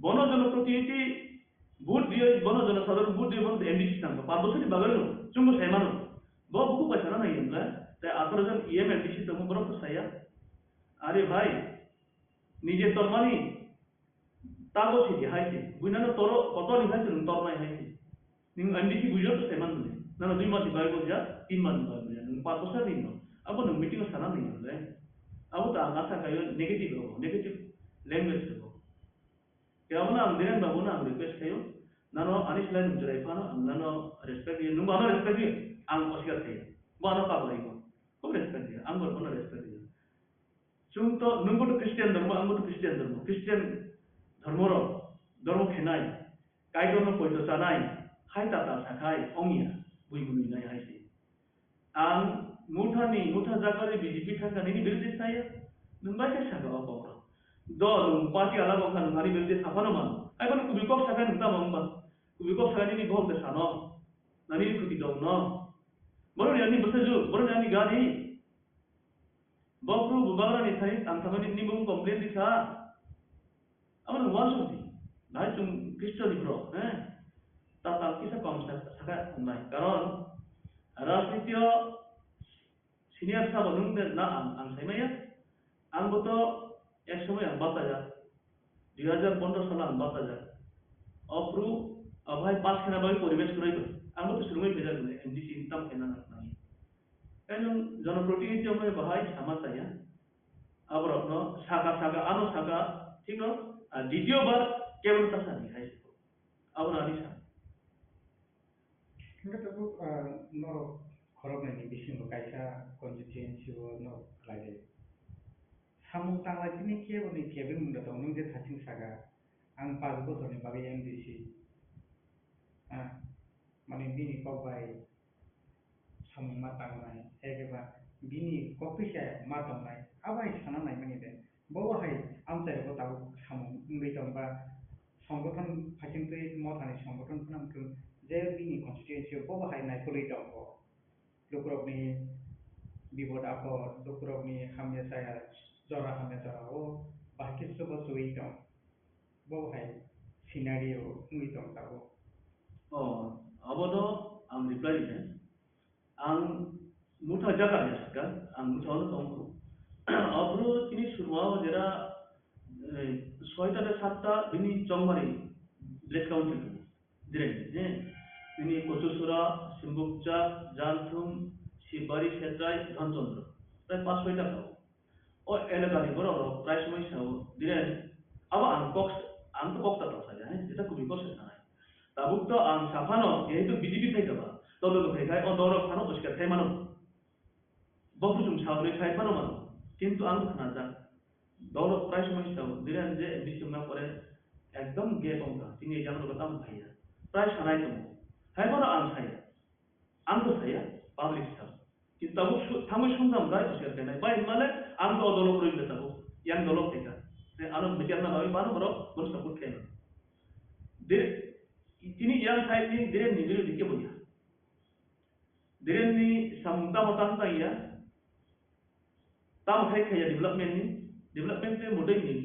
Bono jonoprotinidhi vote diye, bono jonosadharon vote diye, bono M D C tangkha. Paanch bosorni bagwi no, chwngbo sai mano. Bo buku bai sana nai hwnle, tai atharo jon E M M D C tongo, borok to saya. Are bhai, nije tormani tago sidi hai se. Buinano toro, kotorni hai se, nwng tornai hai se. Nwng M D C bujo to saiman mani. Nana dui mati bai buja, tin mati bai buja. Nwng paanch bosor ni no. Abo nwng meeting o sana nai le. Abo ta ang asa kayo negative rogo, negative language rogo. Ya abo na ang Dhiren babu na ang request kayo. Nano ani slai nwng jerai phano ang nano respect kayo. Nwng ano respect kayo. Ang osika kayo. Bo ano kabai ko. Ko respect kayo. Ang bo ano respect kayo. Chwng to, nwngbo to Christian dhormo, angbo to Christian dhormo. Christian dhormo rok, dhormo khenai, Kaitorno poito chanai, hai tata sakhai, ongya, bui mwnwi nai hai se. Ang Mothani, Motha jagani B J P thangkha nini birude saya, nwng bai khe saka o kok rok. Do, nwng party alak wngkha, nwng ani birude saphano mano. Ai bono kubui kok sakha nwng tamo wngba? Kubui kok sakha nini bohok de sano, na nini khuti dong no. Bono ni ani bwsajwk, bono ni ani gari. Bo bru bubagrani thani ang thamani nini bumung complain rikha. Abo no uansuk di. Bahai chwng Khristo ni borok, he? Tatal kisa kom sa-, saka wngnai. Karon rajniti o senior sabo nwng de na ang, ang sai maya. Ang bo to ek somoi ang bachajak. Dui hajar pondro salo ang bachajak. O phuru, o bhai pass khena bagwi poribesh kwrwi bai. Ang bo to swrwngwi phaijak bwle, M D C income khaina nangnai. Tei nwng jonoprotinidhi wngwi bahai sama chaya. Aborokno saka saka, ano saka, thikno, ah, ditiyo bar kebo ta sani hai. Abono ani sa. Hingke tabuk, ah, norok khoroknwi ni bisingo kaisa constituency o norok khlai jaio. Samung tanglai tini kebo ni kebeng mungda tong, nwng je thaching saka, ang paanch bosorni bagwi M D C. Ah, mane bini kok bai samung ma tangnai, ekeba bini kok pisa ma tongnai, abai sana naimani de. Bo hai amchai bo tabuk samung wngwi tong ba, Songgothon phaisingtwi mothani songgothon phano wngkhe je bini constituency o bobo hai naikolwi tongo. Lukurokni bipod apod, lukurokni hamya chaya, jora hamya jora o bahai khe chubachu wi tong. Bobo hai scenario wngwi tong tabuk. O, abono ang reply rina. Ang motha jaga ni sikha, ang motha ono tongkho. Abro tini surmao jera, eh, soita de satta bini chongmari village council dire, eh, bini Kochusura, Simbukcha, Janthum, Sibari, Setrai, Dhanchondro. Prai pas soita kau. O elakani borok rok prai somoi sao, "Biren, abo ang kok, ang to kok ta toksa ya, he, jeta kubui kok se sanai." Tabuk to ang saphano, jehetu B J P phai kaba, tobe bo phai khai, o dorok phano uskar khai mano. Bo kuchung sawi khai phano mano. Kintu ang to khnajak. Dorok prai somoi sao, "Biren je M D C wngna pore ekdom gap wngkha, tini exam rok tamo phaiya." Prai sanai tongo. Hai bono ang saya. Ang to saya, public sao. Kintu tabuk su-, thangwi sumjam bai, usiar kenai. Bai himale, ang to o dolok roi le tabuk. Yang dolok teka. Te ano media na bai mano borok, borok support kena. De, tini yang side ni dire ni biru dike boya. Dire ni samung tamo tang tang ya. Tamo khai khaya development ni. Development te mudai ni.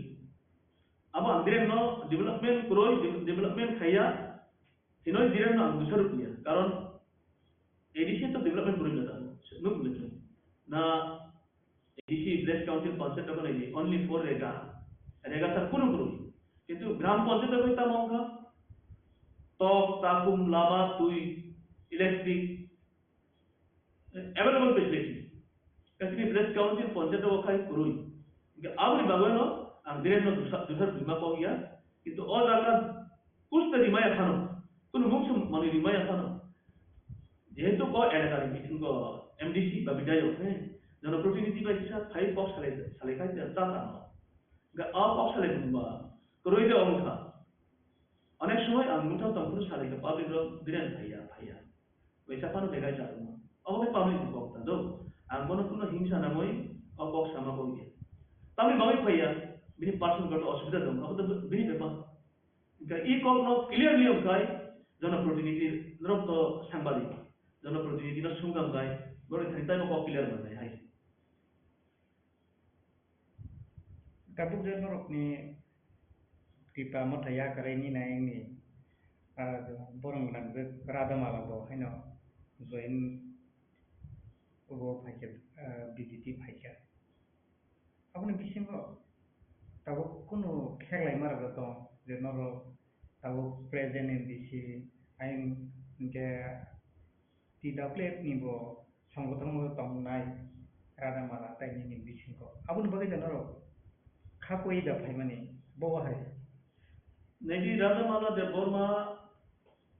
Abo ang dire no development kroi, de-, development khaya. Hinoi Biren no ang bwsa rwphiya, karon A D C to development kwrwi na tamo, nuk bwlwi na. Na A D C, village council, panchayat rok nai di, only for rega. Rega sa kunu kwrwi. Kintu gram panchayat rok tamo wngkha, tok, takum, lama, twi, electric, available facility. Kasi ni village council panchayat o khai kwrwi. Hingke aboni bagwi no ang Biren no dusa, dusa bima kok ya. Kintu o jaga kuch ta rimaya phano. Kunu mung sum mani rimaya phano. Jehetu o elaka ni bisingo M D C ba bidayok, he, jonoprotinidhi bai kisa phai kok salai, salai khai ta ta no. Hingke o kok salai bumba kwrwi de wngkha. Onek somoi ang mungthang tongphuru salai kha public rok Biren phaiya, phaiya. Waisa phano begai chakma. Obo khe public ni kok ta do. Ang bono kuno hingsa nangwi o kok sama kok ya. Tamni bagwi phaiya, bini personal goto osubida dong, abo to bini bepar. Hingkhe i kok no clearly wngkhai, jonoprotinidhi rok to sangbadik. Jonoprotinidhi no sungkang bai, borok thani taibo kok clear manai hai. Tabuk je norokni Tipra Motha yakarwi ninai wngni, ah, borok gwnang je Radha Mala bo haino join obo phaikha, ah, B J P phaikha. Aboni bisingo tabuk kunu kheklai ma rwgwi tong je norok tabuk present M D C ayang hwnkhe T W F ni bo songgothon o tongnai Radha Mala tai nini bisingo. Aboni bagwi da norok kha koi da phaimani bo hai. Nini Radha Mala Debbarma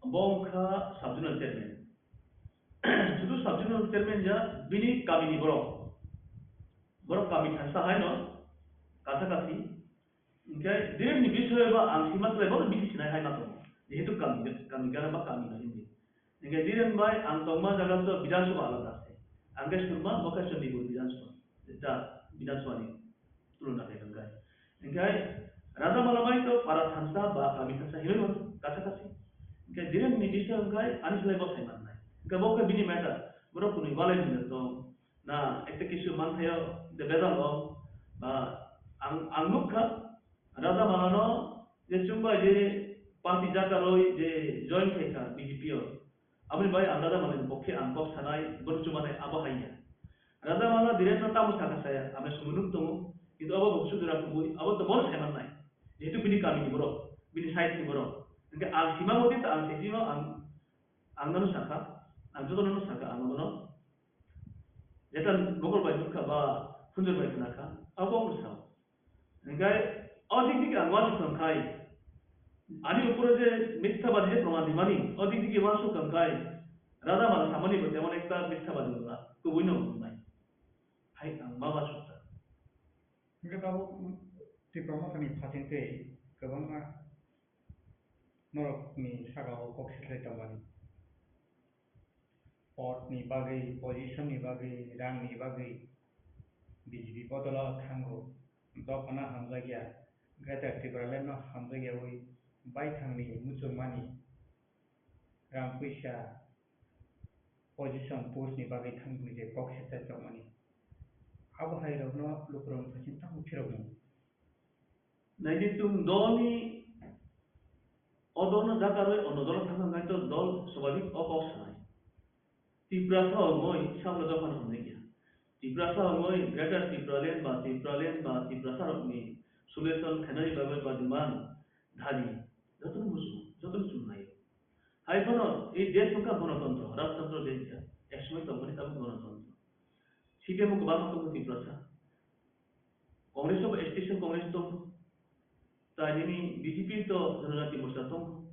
bo wngkha sub-zonal chairman. Sudu sub-zonal chairman ya bini kamini borok. Borok kami thangsa haino kasa kasi. Hingke Biren ni bisoyo ba ang sima slai bono bisi sinai hai ma tongo. Jehetu kami, kami gara ba kami no hindi. Hingke Biren bai ang tongma jaga to Bidhan Sabha alada ase. Ang ke Surma, bo ke Chandipur Bidhan Sabha. Ja, Bidhan Sabha ni tuluna khe hingke. Hingke Radha Mala bai to para thansa ba kami thansa hinoi mano, kasa kasi. Hingke Biren ni bisoyo hingke ani slai bo sai mannai. Hingke bo ke bini matter, borok kunu walai ni tong. Na, ekta kisu manthaio de bejal o, ba, ang, ang nukha, Raja Malano je chumbai je party jakaroi je join khaikha B J P o. Aboni bai ang Raja Malani pokhe ang kok sanai, bono chumanai abo haiya. Raja Mala Birenno tamo sakha saya, ang sumui nuk tongo, kintu abo bo sudura kubui, abo to bono sai mannai. Jehetu bini kamini borok, bini side ni borok. Hingke ang sima mothe ta ang sesimo ang, ang nono sakha, ang jotono sakha, ang bono. Jeta mokol bai nukha ba phunjor bai khna kha, abo kok sao. Hingkai o dik dik ang uansuk tong khai. Ani upore je mithabadi je proman rimani, o dik dik uansuk tong khai. Raja Mala samani bo temon ekta mithabadi wngkha, kubui no wngnai. Hai ang ma uansuk ta. Hingke tabuk Tipra Mothani phasing tei kwbangma norokni saka o kok siklai tongmani. Podni bagwi, position ni bagwi, rangni bagwi B J P bodolo thango. Dophano hamjakya, Greater Tipraland no hamjakyawi baithangni muchungmani rang puisa position post ni bagwi thangmani je kok sesai tongmani. Abo hai rokno lukurok thaching tamo phirokmung. Naidi chwng dolni, o dolno jakarwi ono dolo thangkha hwnkhe to dol swbabik o kok sanai. Tiprasa wngwi sabla dophano hwnwi kha. Tiprasa wngwi Greater Tipraland ba Tipraland ba Tiprasarokni solution khainani bagwi ba demand dabi jotono muchungo, jotono chumnaio. Hai phano ei desh wngkha gonotantro, rajtantro desh ya, ek somoi tongmani tabuk gonotantro. C P M o kwbangma tongo Tiprasa. Congress o bo agitation Congress tongo. Tai nini B J P to Janajati Morcha tongo.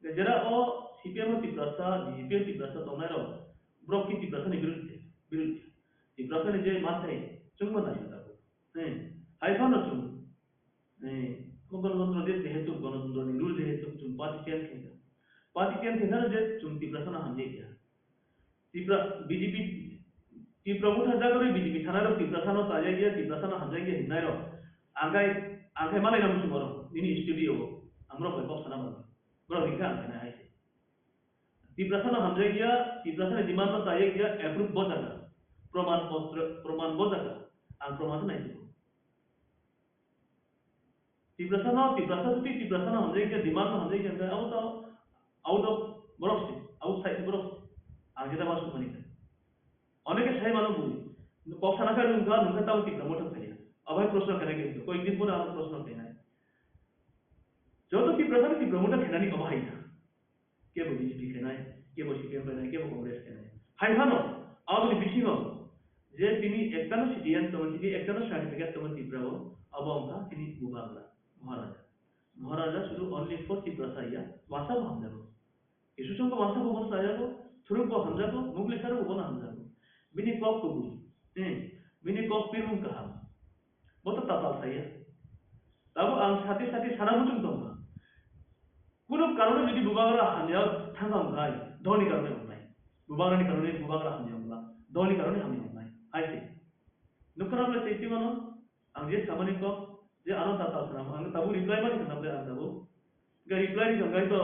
Jera o C P M o Tiprasa, B J P o Tiprasa tongnai rok, borok ki Tiprasa ni birudde, birudde. Tiprasa ni je mathai chwngma nai jota bo. He, hai phano chwng. He, mo gonotantro de jehetu gonotantro ni rule jehetu chwng party change khaikha. Party change khaikha je chwng Tiprasa no hamjai kha. Tipra, B J P, Tipra motha jagarwi B J P thanai rok Tiprasano tayag ya, Tiprasano hamjak ya hinai rok. Angkai, angkai malai nang sumoro, nini studio o, amrok bai kok sana bang. Borok rikha angkai na hai se. Tiprasano hamjak ya, Tiprasani demand no tayag ya, approve bo jaga. Proman potro, proman bo jaga. Ang proman nai tubu. Tiprasa no, Tiprasa juti Tiprasa no hamjai khe, demand no hamjai khe, abo to out of borok se, outside borok se. Ang jeta mas kumani khe. Oneke sai mano bui. Kok sana khe nungkha, nungkha tamo Tipra motha khaiya. Abai proshno khaina khe, koi din pore abo proshno khaina. Joto Tiprasa no Tipra motha khainani abo hai na. Kebo B J P khenai, kebo C P M khenai, kebo Congress khenai. Hai phano, aboni bisingo je tini ektano citizen tongo, tini ektano certificate tongo Tripura o, abo wngkha tini Bubagra, Maharaja. Maharaja sudu only for Tiprasa ya, wasa bo hamjago. Kisu chwngkhe wasa bo bono chayago, thuruk bo hamjago, mugli saro bo bono hamjago. Bini kok kubui, eh, bini kok pirmung kaham. Bo to tatal saya. Tabo ang sati sati sana muchung tongkha. Kuno karone jodi Bubagra hamya thangkha wngnai, doni karone wngnai. Bubagrani karone Bubagra hamya wngla, doni karone hamya wngnai. Hai se. Nukharok le tei mano, ang je samani kok, je ano tatal sana, ang tabo reply mani khna ble ang tabo. Ga reply ni khangai to,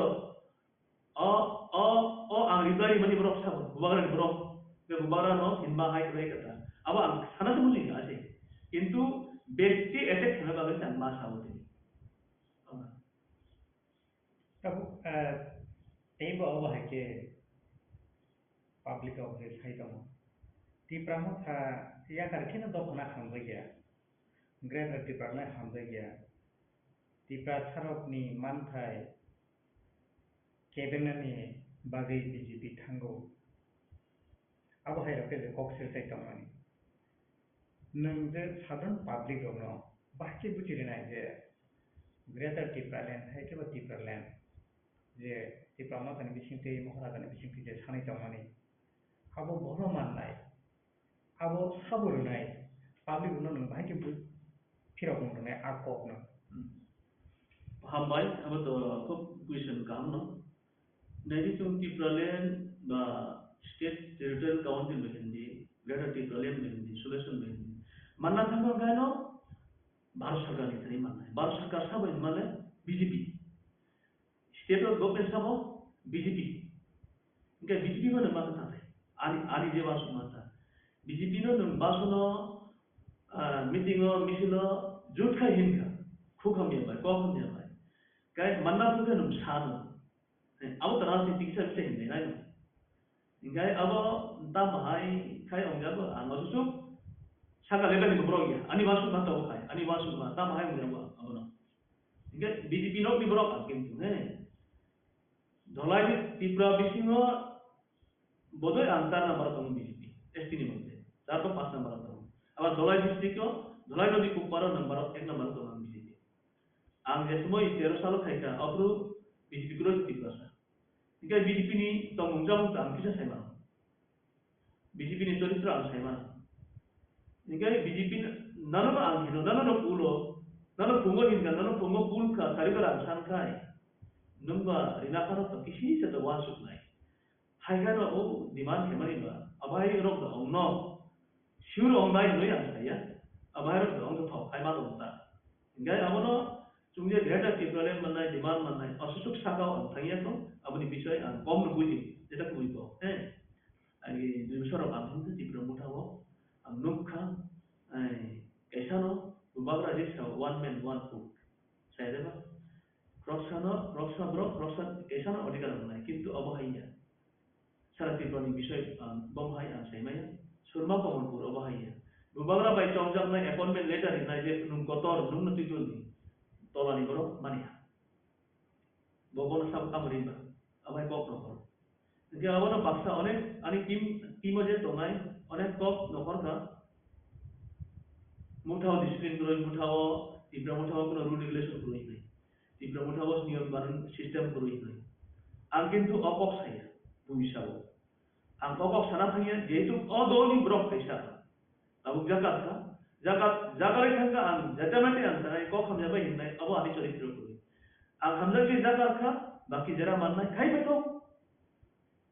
O, o, o, ang reply rimani borok sabo, Bubagrani borok. Be Bubagrano hinba hai kwlai kata. Abo ang sana se bujing ka ase. Kintu bekti attack khna bagwi ang ma sabo tini. Tabuk, eh, teibo abo hai khe public rok je sai tongo. Tipra motha yakar kheno dophano hamjakya. Greater Tipraland hamjakya. Tiprasarokni manthai kebenani bagwi B J P thango. Abo hai rok khe je kok sirtai tongmani. Nwng je sadharan public rokno bahai khe buchi rinai je Greater Tipraland hai khe bo Tipraland je Tipra Mothani bisingtwi Maharajani bisingtwi je sanai tongmani. Abo bono mannai. Abo sabo rwnai, public rokno nwng bahai khe bui phirok mung rwnai a kokno. Hmm. Hambai, abo to khub question kaham no. Naidi chwng Tipraland ba State Territorial Council bai hindi, Greater Tipraland bai hindi, Solution bai hindi. Manna thangma gaino Bharat Sarkar ni thani mannai. Bharat Sarkar sabo hinmale B J P. State o government sabo B J P. Hingke B J P mano ma kata tai. Ani, ani je wansuk ma ta. B J P no nwng basono, ah, meeting o, misil o, jut khai hinkha. Khuk hamya bai, kok hamya bai. Kai manna thangkhe nwng sano. Abo to rajniti kisa kisa hinwi nai no. Hingke abo tamo hai khai ongjago, ang wansuk saka level ni borok ya. Ani wansuk ma tongo khai, ani wansuk ma tamo hai ongjago abono. Hingke B J P rok ni borok ang kintu, he. Dholai ni Tripura bisingo bodoi ang char number tongo B J P, S T ni mote. Char to panch number tongo. Abo Dholai district o, Dholai nodi kuparo number, ek number tongo B J P. Ang je somoi tero salo khaikha, aphuru B J P kwrwi Tiprasa. Hingke B J P ni tongmung chamung ta ang kisa sai mano. B J P ni choritro ang sai mano. Hingke B J P nano no ang hino, nano no kulo, nano pungo hinka, nano pungo kul kha, sari kha ang san khai. Nwng ba rina phano to kisi se to wansuk nai. Hai khe no o demand khe mani ba, abo hai rok da ong no. Sure ong nai hinwi ang saya. Abo hai rok da ong thok, hai ma ong ta. Hingke abono Chwng je Greater Tipraland mannai, demand mannai, aswk saka o ang thangya kho, aboni bisoi ang kom no buji, jeta kubui kok, he. Agi dui bosor rok ang thangkhe Tipra Motha o, ang nukha, ai, kaisa no bubagra je sa one man, one vote. Sai de ba? Khoroksa no, khoroksa borok, khoroksa kaisa no adhikar wngnai, kintu abo hai ya. Sara Tripura ni bisoi, ah, bo hai ang sai maya. Surma Kamalpur obo hai ya. Bubagra bai chongjaknai appointment letter rinai je nwng kotor, nwng no twi twi ni tola ni borok mani ha. Bo bono sabo tamo rinba. Abo hai kok nokhor. Hingke abono baksa onek ani team, team o je tongnai onek kok nokhor kha. Motha o discipline kwrwi, Motha o Tipra Motha o kuno rule regulation kwrwi hinwi. Tipra Motha o niyom kanon system kwrwi hinwi. Ang kintu o kok saya, buisa o. Ang o kok sana thangya, jehetu o dol ni borok kaisa. Tabuk jagat kha, jagat, jagat bai thangkha ang, jata mate ang sanai, kok hamya bai hingnai, abo ani choritro kwrwi. Ang hamjakhe jagat kha, baki jera mannai, khai bai thok.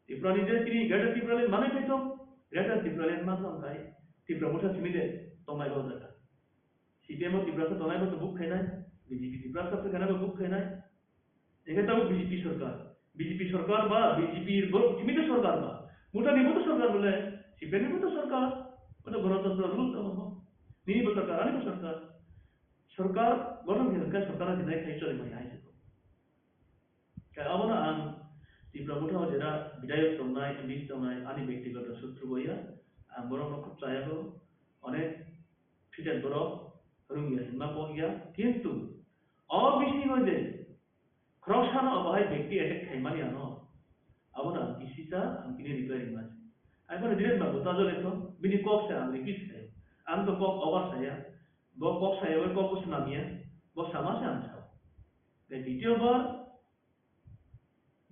Tripura ni je chini Greater Tipraland manwi paithok, Greater Tipraland manthok khai, Tipra Motha simi de tongnai bo jaga. C P M o Tiprasa tongnai bo buk khainai, B J P Tiprasa khainai bo buk khainai. Eke tabo B J P sorkar, B J P sorkar ba B J P bo simi de sorkar ba, Motha ni bo to sorkar bole, C P M ni bo to sorkar, bo to Ganatantro rule tongo bo. Nini bo sorkar, ani bo sorkar. Sorkar gothon khe hwnkhe sorkar o hinai khai choli manya hai se. Khe abono ang Tipra Motha o jera bidayok tongnai, M P tongnai, ani bektigoto sutru bo ya. Ang borokno khub chaya kho, onek thwited borok, rwngya hinma kok ya. Kintu o bisingo je khoroksano abo hai bekti attack khaimani ano, abono ang kisisa ang bini reply ringma se. Ang bono direct babu ta jole kho, bini kok se ang repeat khayo. Ang to kok over saya, bo kok saya, bo kok bo swnam ya, bo sama se ang sao. Tei ditio bar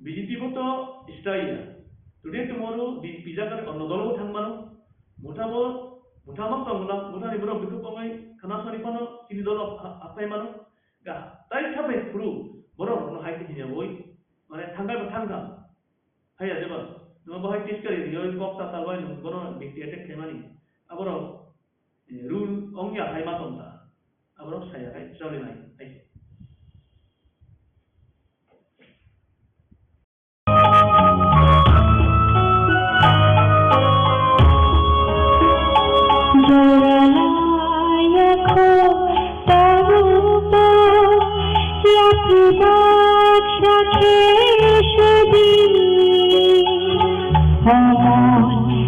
B J P bo to stay ya. Today tomorrow B J P jaga onno dolo bo thang mano. Motha bo, Motha mang tong la, Motha ni borok bikhu pongai khana sani phano chini dolo ha-, hapai mano. Ga, tai sabai phuru borok no hai khe hinya boi. Mane thangkai bo thangkha. Hai ya jeba. No bo hai test kari yo kok ta ta bai no bono bekti attack khaimani. Aborok rule ong ya hai ma tong ta. Aborok saya hai choli nai. Hai.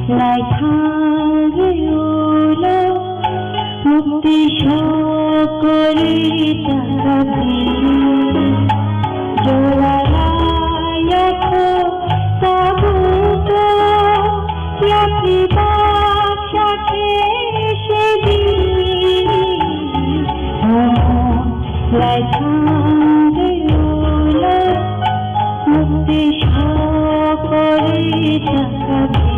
Lai thangwi ulo mukti sokori takabri. Jola raya kho tabuto yapri baksa khesedi. Lai thangwi ulo mukti sokori takabri.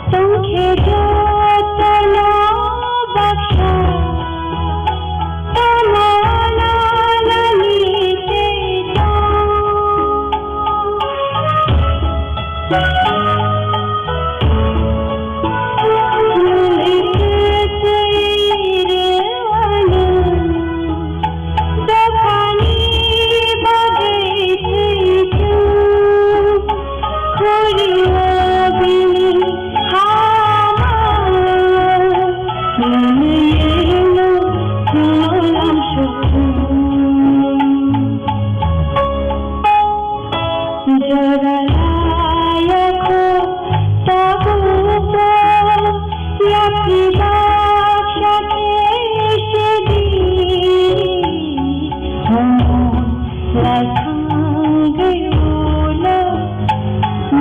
Tongkhe jotono baksa, tamo nalani tei tong. Muli twi twi rwano, dophani bagwi thwichu, khuri o bini hama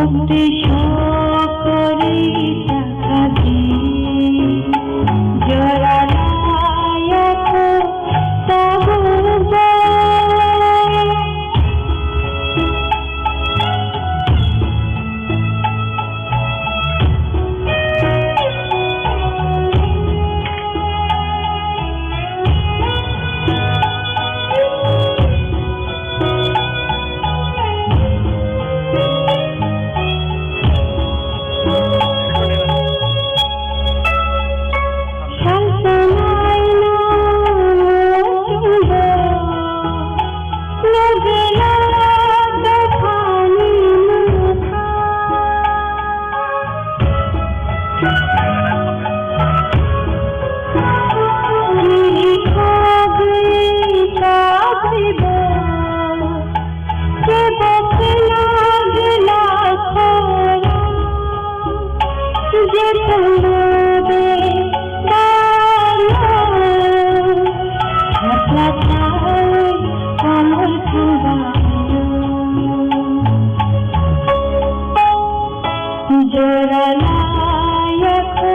Tei sokori takadi, jora nayakho tabukbo. Jora nayakho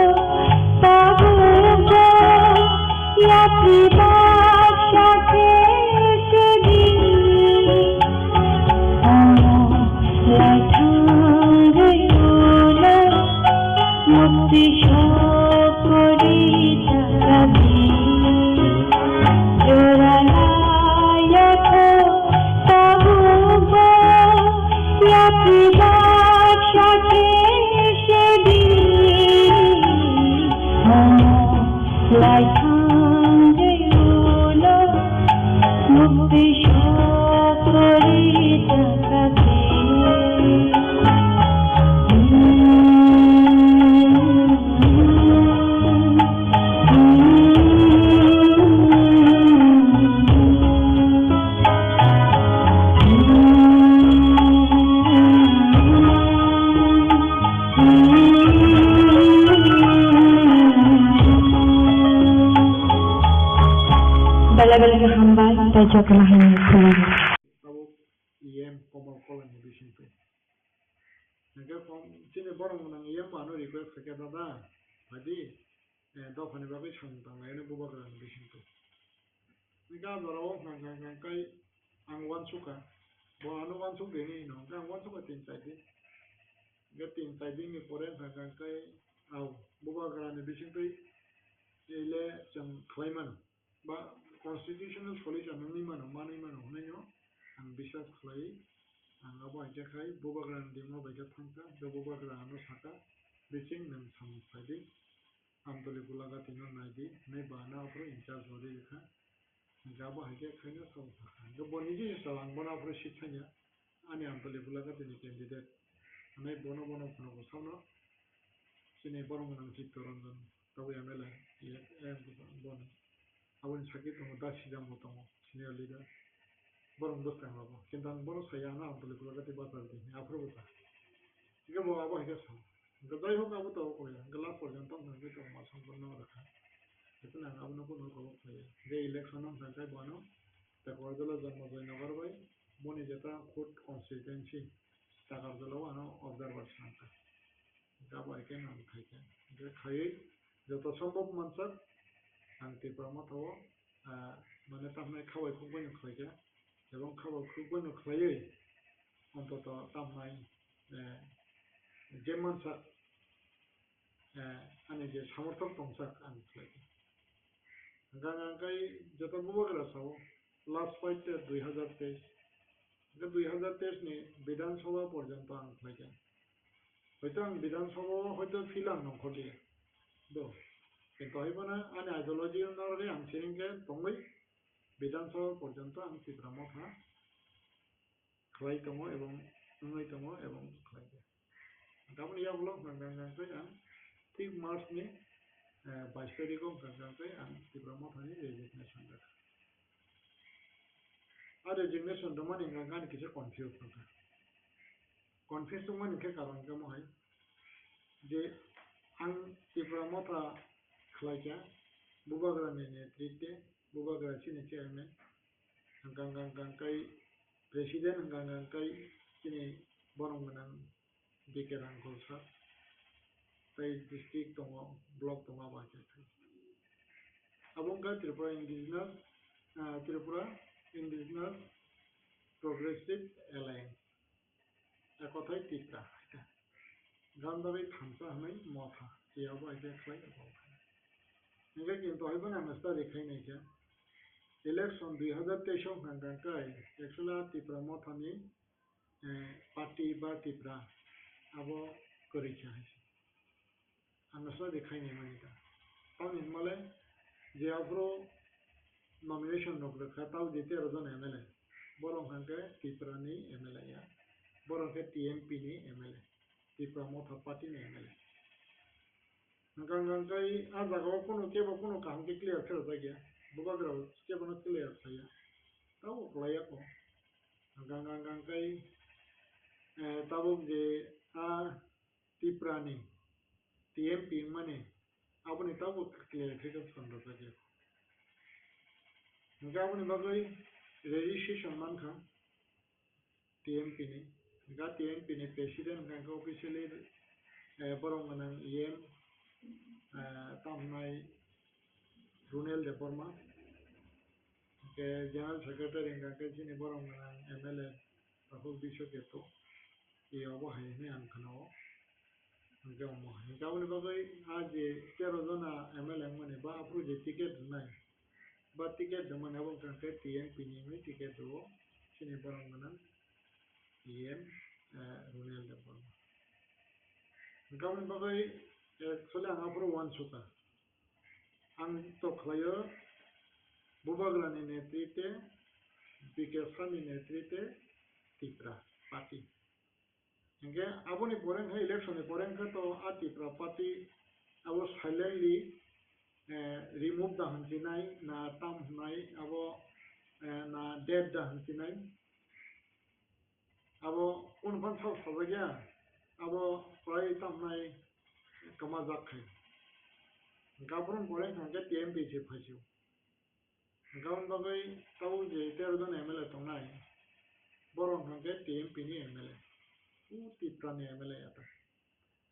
tabukbo, yapri baksa khe sedi. Omo laithangwi ulo mukti sokori takadi. Jora nayakho tabukbo, yapri baksa khe sedi. Omo laithangwi ulo mukti sokori takadi. Belai belai khe hambai, tei jotono hai khulumkha. Tabuk E M Komal Kolai ni bisingtwi. Hingke kom chini borok gwnang E M ano request khaikha, dada, phaidi, eh, dophani bagwi samung tanglaino bubagrani bisingtwi. Hingke a jorao hwnka hwnka hwnkhe ang uansukha, bo ano uansuk dini hino, hingke ang uansukha tin char din. Hingke tin char din ni pore hwnka hwnka hwnkhe, au, bubagrani bisingtwi ele chwng khlai mano. Ba constitutional solution wngwi mano, manwi mano hwnwi no ang biswas khlai. Ang abo hai khe khai bubagrani demo bai khe thangkha, tei bubagra ano sakha, "Bising nwng samung khlai di, Amtoli Bulagati no nai di," hwnwi ba ano aphuru in charge rwdi rwkha. Hingkhe abo hai khe khaino sabo sakha. Hingkhe bo niji install ang bono aphuru seat thangya, ani Amtoli Bulagati ni candidate hwnwi bono bono phunukgo sakno, chini borok gwnang Chitto Ranjan. Tabuk M L A, M L A bono. Aboni sakhe tongo, Da Sijang bo tongo, senior leader. Borok bwskang rogo. Kintu ang bono saya, ano Amtoli Bulagati bachar di, aphuru bwsa. Hingke bo abo hai khe sa. Hingke jai hok abo to koi, hingke last porjonto hingke to ma samporno rakha. Hingke ang abono bono kok khlaiya. Je election no hingke bono, Takarjala Janmajoy Nagar bai, boni jeta khud constituency, Takarjala o ano observer sangkha. Hingke abo hai khe ang khaikha. Hingke khaiwi joto sombhob mansak ang Tipra Motha o, ah, mane tamhinai khabai khukbai no khlaikha. Ebong khabai khukbai no khlaiwi ontoto tamhinai, eh, je mansak, eh, ani je samorthok tongsak ang khlaikha. Hingke ang khe joto bubagra sao, last fight te dui hazar teis. Hingke dui hazar teis ni Bidhan Sabha porjonto ang khlaikha. Hoito ang Bidhan Sabha o hoito field ang nongkhorliya. Do. Kintu hai phano ani ideology no rwgwi ang siring khe tongwi Bidhan Sabha porjonto ang Tipra Motha khlai tongo ebong wngwi tongo ebong khlai kha. Tamoni yagulo hwnka hwnka hwnkhe ang thik March ni, eh, bais tarikh o hwnka hwnka hwnkhe ang Tipra Motha ni resignation rwkha. A resignation rwmani hwnka hwnkhe ani kisa confuse wngkha. Confuse wngmani khe karon khe mohai je ang Tipra Motha khlai kha, bubagra ni netritwe, bubagra chini chairman, hwnka hwnka hwnka hwnkhe president, hwnka hwnka hwnkhe chini borok gwnang B K Rangkol sir, tei district tongo, block tongo, abo hai khe khai. Abo wngkha Tripura Indigenous, ah, Tripura Indigenous Progressive Alliance, ekothai Tipra hai khe. Gandari thansa hwnwi motha, tiyabo hai khe khlai abo hai. Hingkhe kintu hai phano ang study khainai khe, election dui hazar teis o hwnka hwnkhe, actually Tipra mothani eh, party ba Tipra abo kwrwi kha hai se. Ang no sadi khainai mani ta. Tamni hwnmale je aphuru nomination rok rwkha, tao je tero jon M L A. Borok hwnkhe Tipra ni M L A ya. Borok khe T M P ni M L A. Tipra Motha Party ni M L A. Hwnkha hwnkha khe a jaga o kunu kebo kunu kaham khe clear khe rwjak ya. Bubagra bo kebo no clear khlai ya. Tabo kwlai ya kho. Hwnkha hwnkha khe, eh, tabuk je a Tipra ni T M P wngmani aboni tabuk clarification rwjak ya. Hwnkhe aboni bagwi registration mankha. T M P ni, hwnkha T M P ni president hwnkha khe officially, eh, borok gwnang E M, eh, tamo hwnai Runel Debbarma, hwnkhe general secretary hwnkha khe chini borok gwnang M L A Rahul Biswa Keto, e obo hai hwnwi ang khna-o. Hwnkhe omo hai. Hwnkhe aboni bagwi a je tero jona M L A wngmani ba aphuru je ticket rwnai, ba ticket rwmani abo wngkha khe T M P ni wngwi ticket rwo, chini borok gwnang E M, eh, Runel Debbarma. Hwnkhe aboni bagwi actually ang aphuru uansukha. Ang to khlaio Bubagrani netrite, B K Sani netrite Tipra Party. Hingke aboni pore wngkha election ni pore wngkha to a Tipra party abo silently, eh, remove da hinsinai na tam hinai abo, eh, na dead da hinsinai abo kunu phan sao sajak ya abo kwlai tam hinai kwmajak khai. Hingke aboroni pore wngkha hingke T M P se phaisio. Hwnkha aboni bagwi tabuk je tero jon M L A tongnai, borok hwnkha khe T M P ni M L A, o Tipra ni M L A ya ta.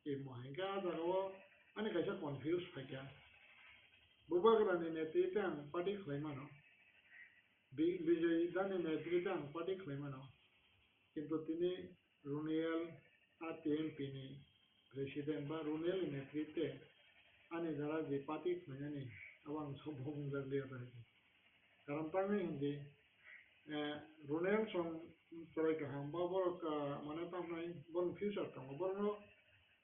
Imo hai khe a jaga o ani kaisa confuse phaikha. Bubagra ni netrite ang party khlai mano, Bi-, Bijoy Da ni netrite ang party khlai mano, kintu tini Runel a T M P ni president ba Runel ni netrite ani jora je party khlainani abo ang sobo wngjakliya ta hai. Karon tamni hwnde, eh, Runel song chwrai kaham ba borok, ah, mane tamnai borokni future tongo. Borokno,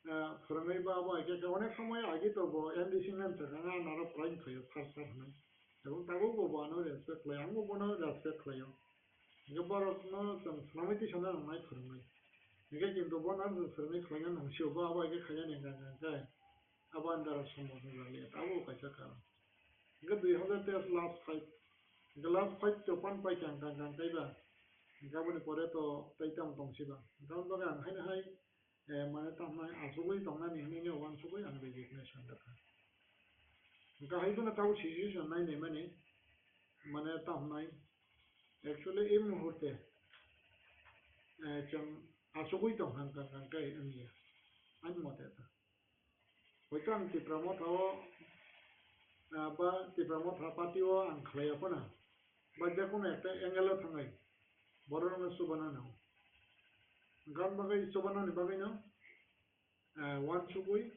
ah, phwrwngwi ba abo hai khe onek somoi agi to bo M D C ngan sakha, ang norok prai khlaio sir sir hwnwi. Tabuk tabuk bo bo ano respect khlai, ang bo bono respect khlaio. Hingke borokno chwng swnamwi tisa na nangnai phwrwngwi. Hingke kintu bono ang chwng phwrwngwi khlaina nang sio, bo abo hai khe khaina ni hwnka hwnka khe abo ani dara sombol wng jakliya, abo kaisa karon. Hingke dui hazar teis last fight, hingke last fight to pan pai khe ang kang kang kaiba, hingke aboni pore to tei tamo tong siba. Hingke aboni bagwi ang haino hai eh, mane tamo hwnai achugwi tongnani hwnwi no uansugwi ang resignation rwkha. Hwnkha hai phano tabuk situation nai naimani, mane tamo hwnai actually ei muhurte, eh, chwng achugwi tong hang kang kang khe wngya, ani mote ta. Hoito ang Tipra Motha o, ah, ba Tipra Motha party o ang khlaiya phano, ba jekono ekta angle o thangwi borokno chubana nango. Hwnkha aboni bagwi chubanani bagwino, ah, uansugwi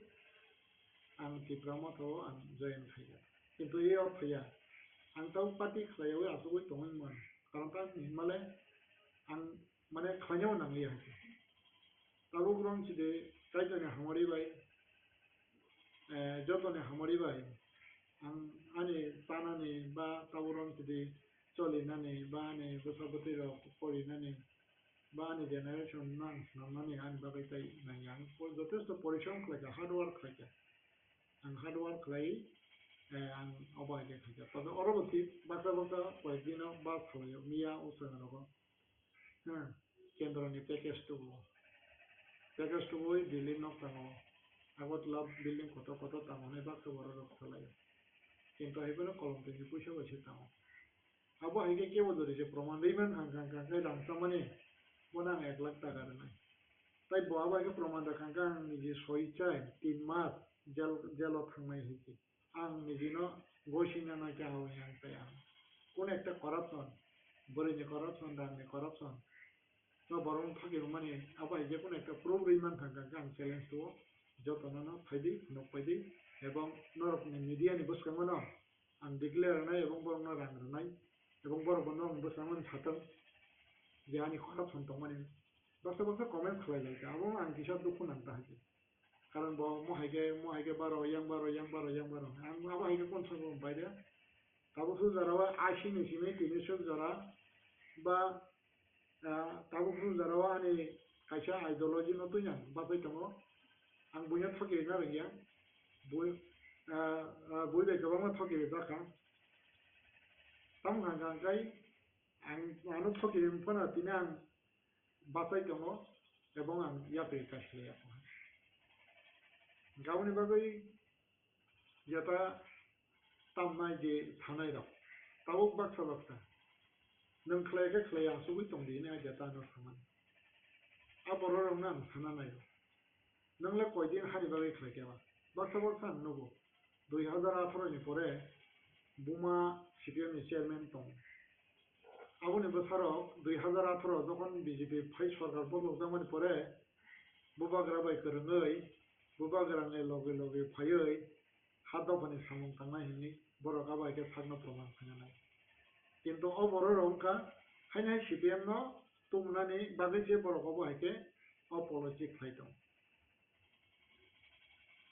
ang Tipra Motha o ang join khaikha. Kintu e o phaiya. Ang tabuk party khlaiwi achugwi tongwi mano. Karon tamni hinmale ang mane khlainao nangliya hai khe. Tabuk rong chidi Kaitorni hamari bai, eh, jotoni hamari bai, ang ani chanani ba tabuk rong chidi cholinani ba ani bwsa bwtwi rok porinani ba ani generation no ang swnamnani ani bagwi tei nangya. Ang po-, jotesto porishrom khlaikha, hard work khlaikha. Ang hard work khlai, eh, ang obo hai khe khaikha. Tobe oro bo thik baksa baksa koyek dino bus khlaio, miya o chwng rogo. Hmm, kendro ni package tubu. Package tubui Delhi nok tango. Agartala building kotor kotor tango hinwi baksa borok rok salaio. Kintu hai phano kolom twi ni puisa bai se tango. Abo hai khe kebo jori se proman rwi man ang kang kang khe rang chamani bono ang ek lakh taka rwnai. Tai bo abo hai khe proman rwkha hwnkhe ang niji soi chai tin mas jail, jail o thangnai hinwi. Ang nijino gosi nana khe hao yang tai ang. Kunu ekta corruption, bwrwini corruption, rangni corruption, no borokno thokirwmani abo hai je kunu ekta proof rwi mankha hwnkhe ang challenge tuo. Jotono no phaidi, phunuk phaidi, ebong norokni media ni bwskango no ang declare rwnai ebong borokno rang rwnai ebong borokbo norokni bwskango no sathang je ani corruption tongmani. Baksa baksa comment khlai lai kha, abo ang kisa dukhu nang ta hai. Karon bo mo hai khe, mo hai khe baro, yang baro, yang baro, yang baro. Ang abo hai khe kon sabo bai de. Tabuk su jora o ashi ni simi tini suk jora ba, ah, tabuk su jora o ani kaisa ideology no twi ang bagwi tongo. Ang buino thoki rwna rwngya. Bui, ah, ah, bui bai kwbangma thoki rwjak kha. Tamo hwnka hwnkhe ang ano thoki rwngphano tini ang bachai tongo ebong ang yapri kaisa ya. Aboni bagwi jeta tamnai je thanai rok tabuk baksa baksa nwng khlai khe khlai ya asugwi tong di hinwi jeta ano samani. A borok rokno ang sana nai rw. Nwng le koi din hani bagwi khlai khe ba? Baksa baksa ang nugo. Dui hazar atharo ni pore buma C P M ni chairman tong. Aboni bwsarok dui hazar atharo jokhon B J P phai sorkar bosokjakmani pore bubagra bai kwrwngwi bubagrani loge loge phaiwi ha dophani samung tangnai hinwi borok abo hai khe sakno proman khainanai. Kintu o borok rok wngkha haino hai C P M no tubunani bagwi se borok obo hai khe o policy khlai tongo.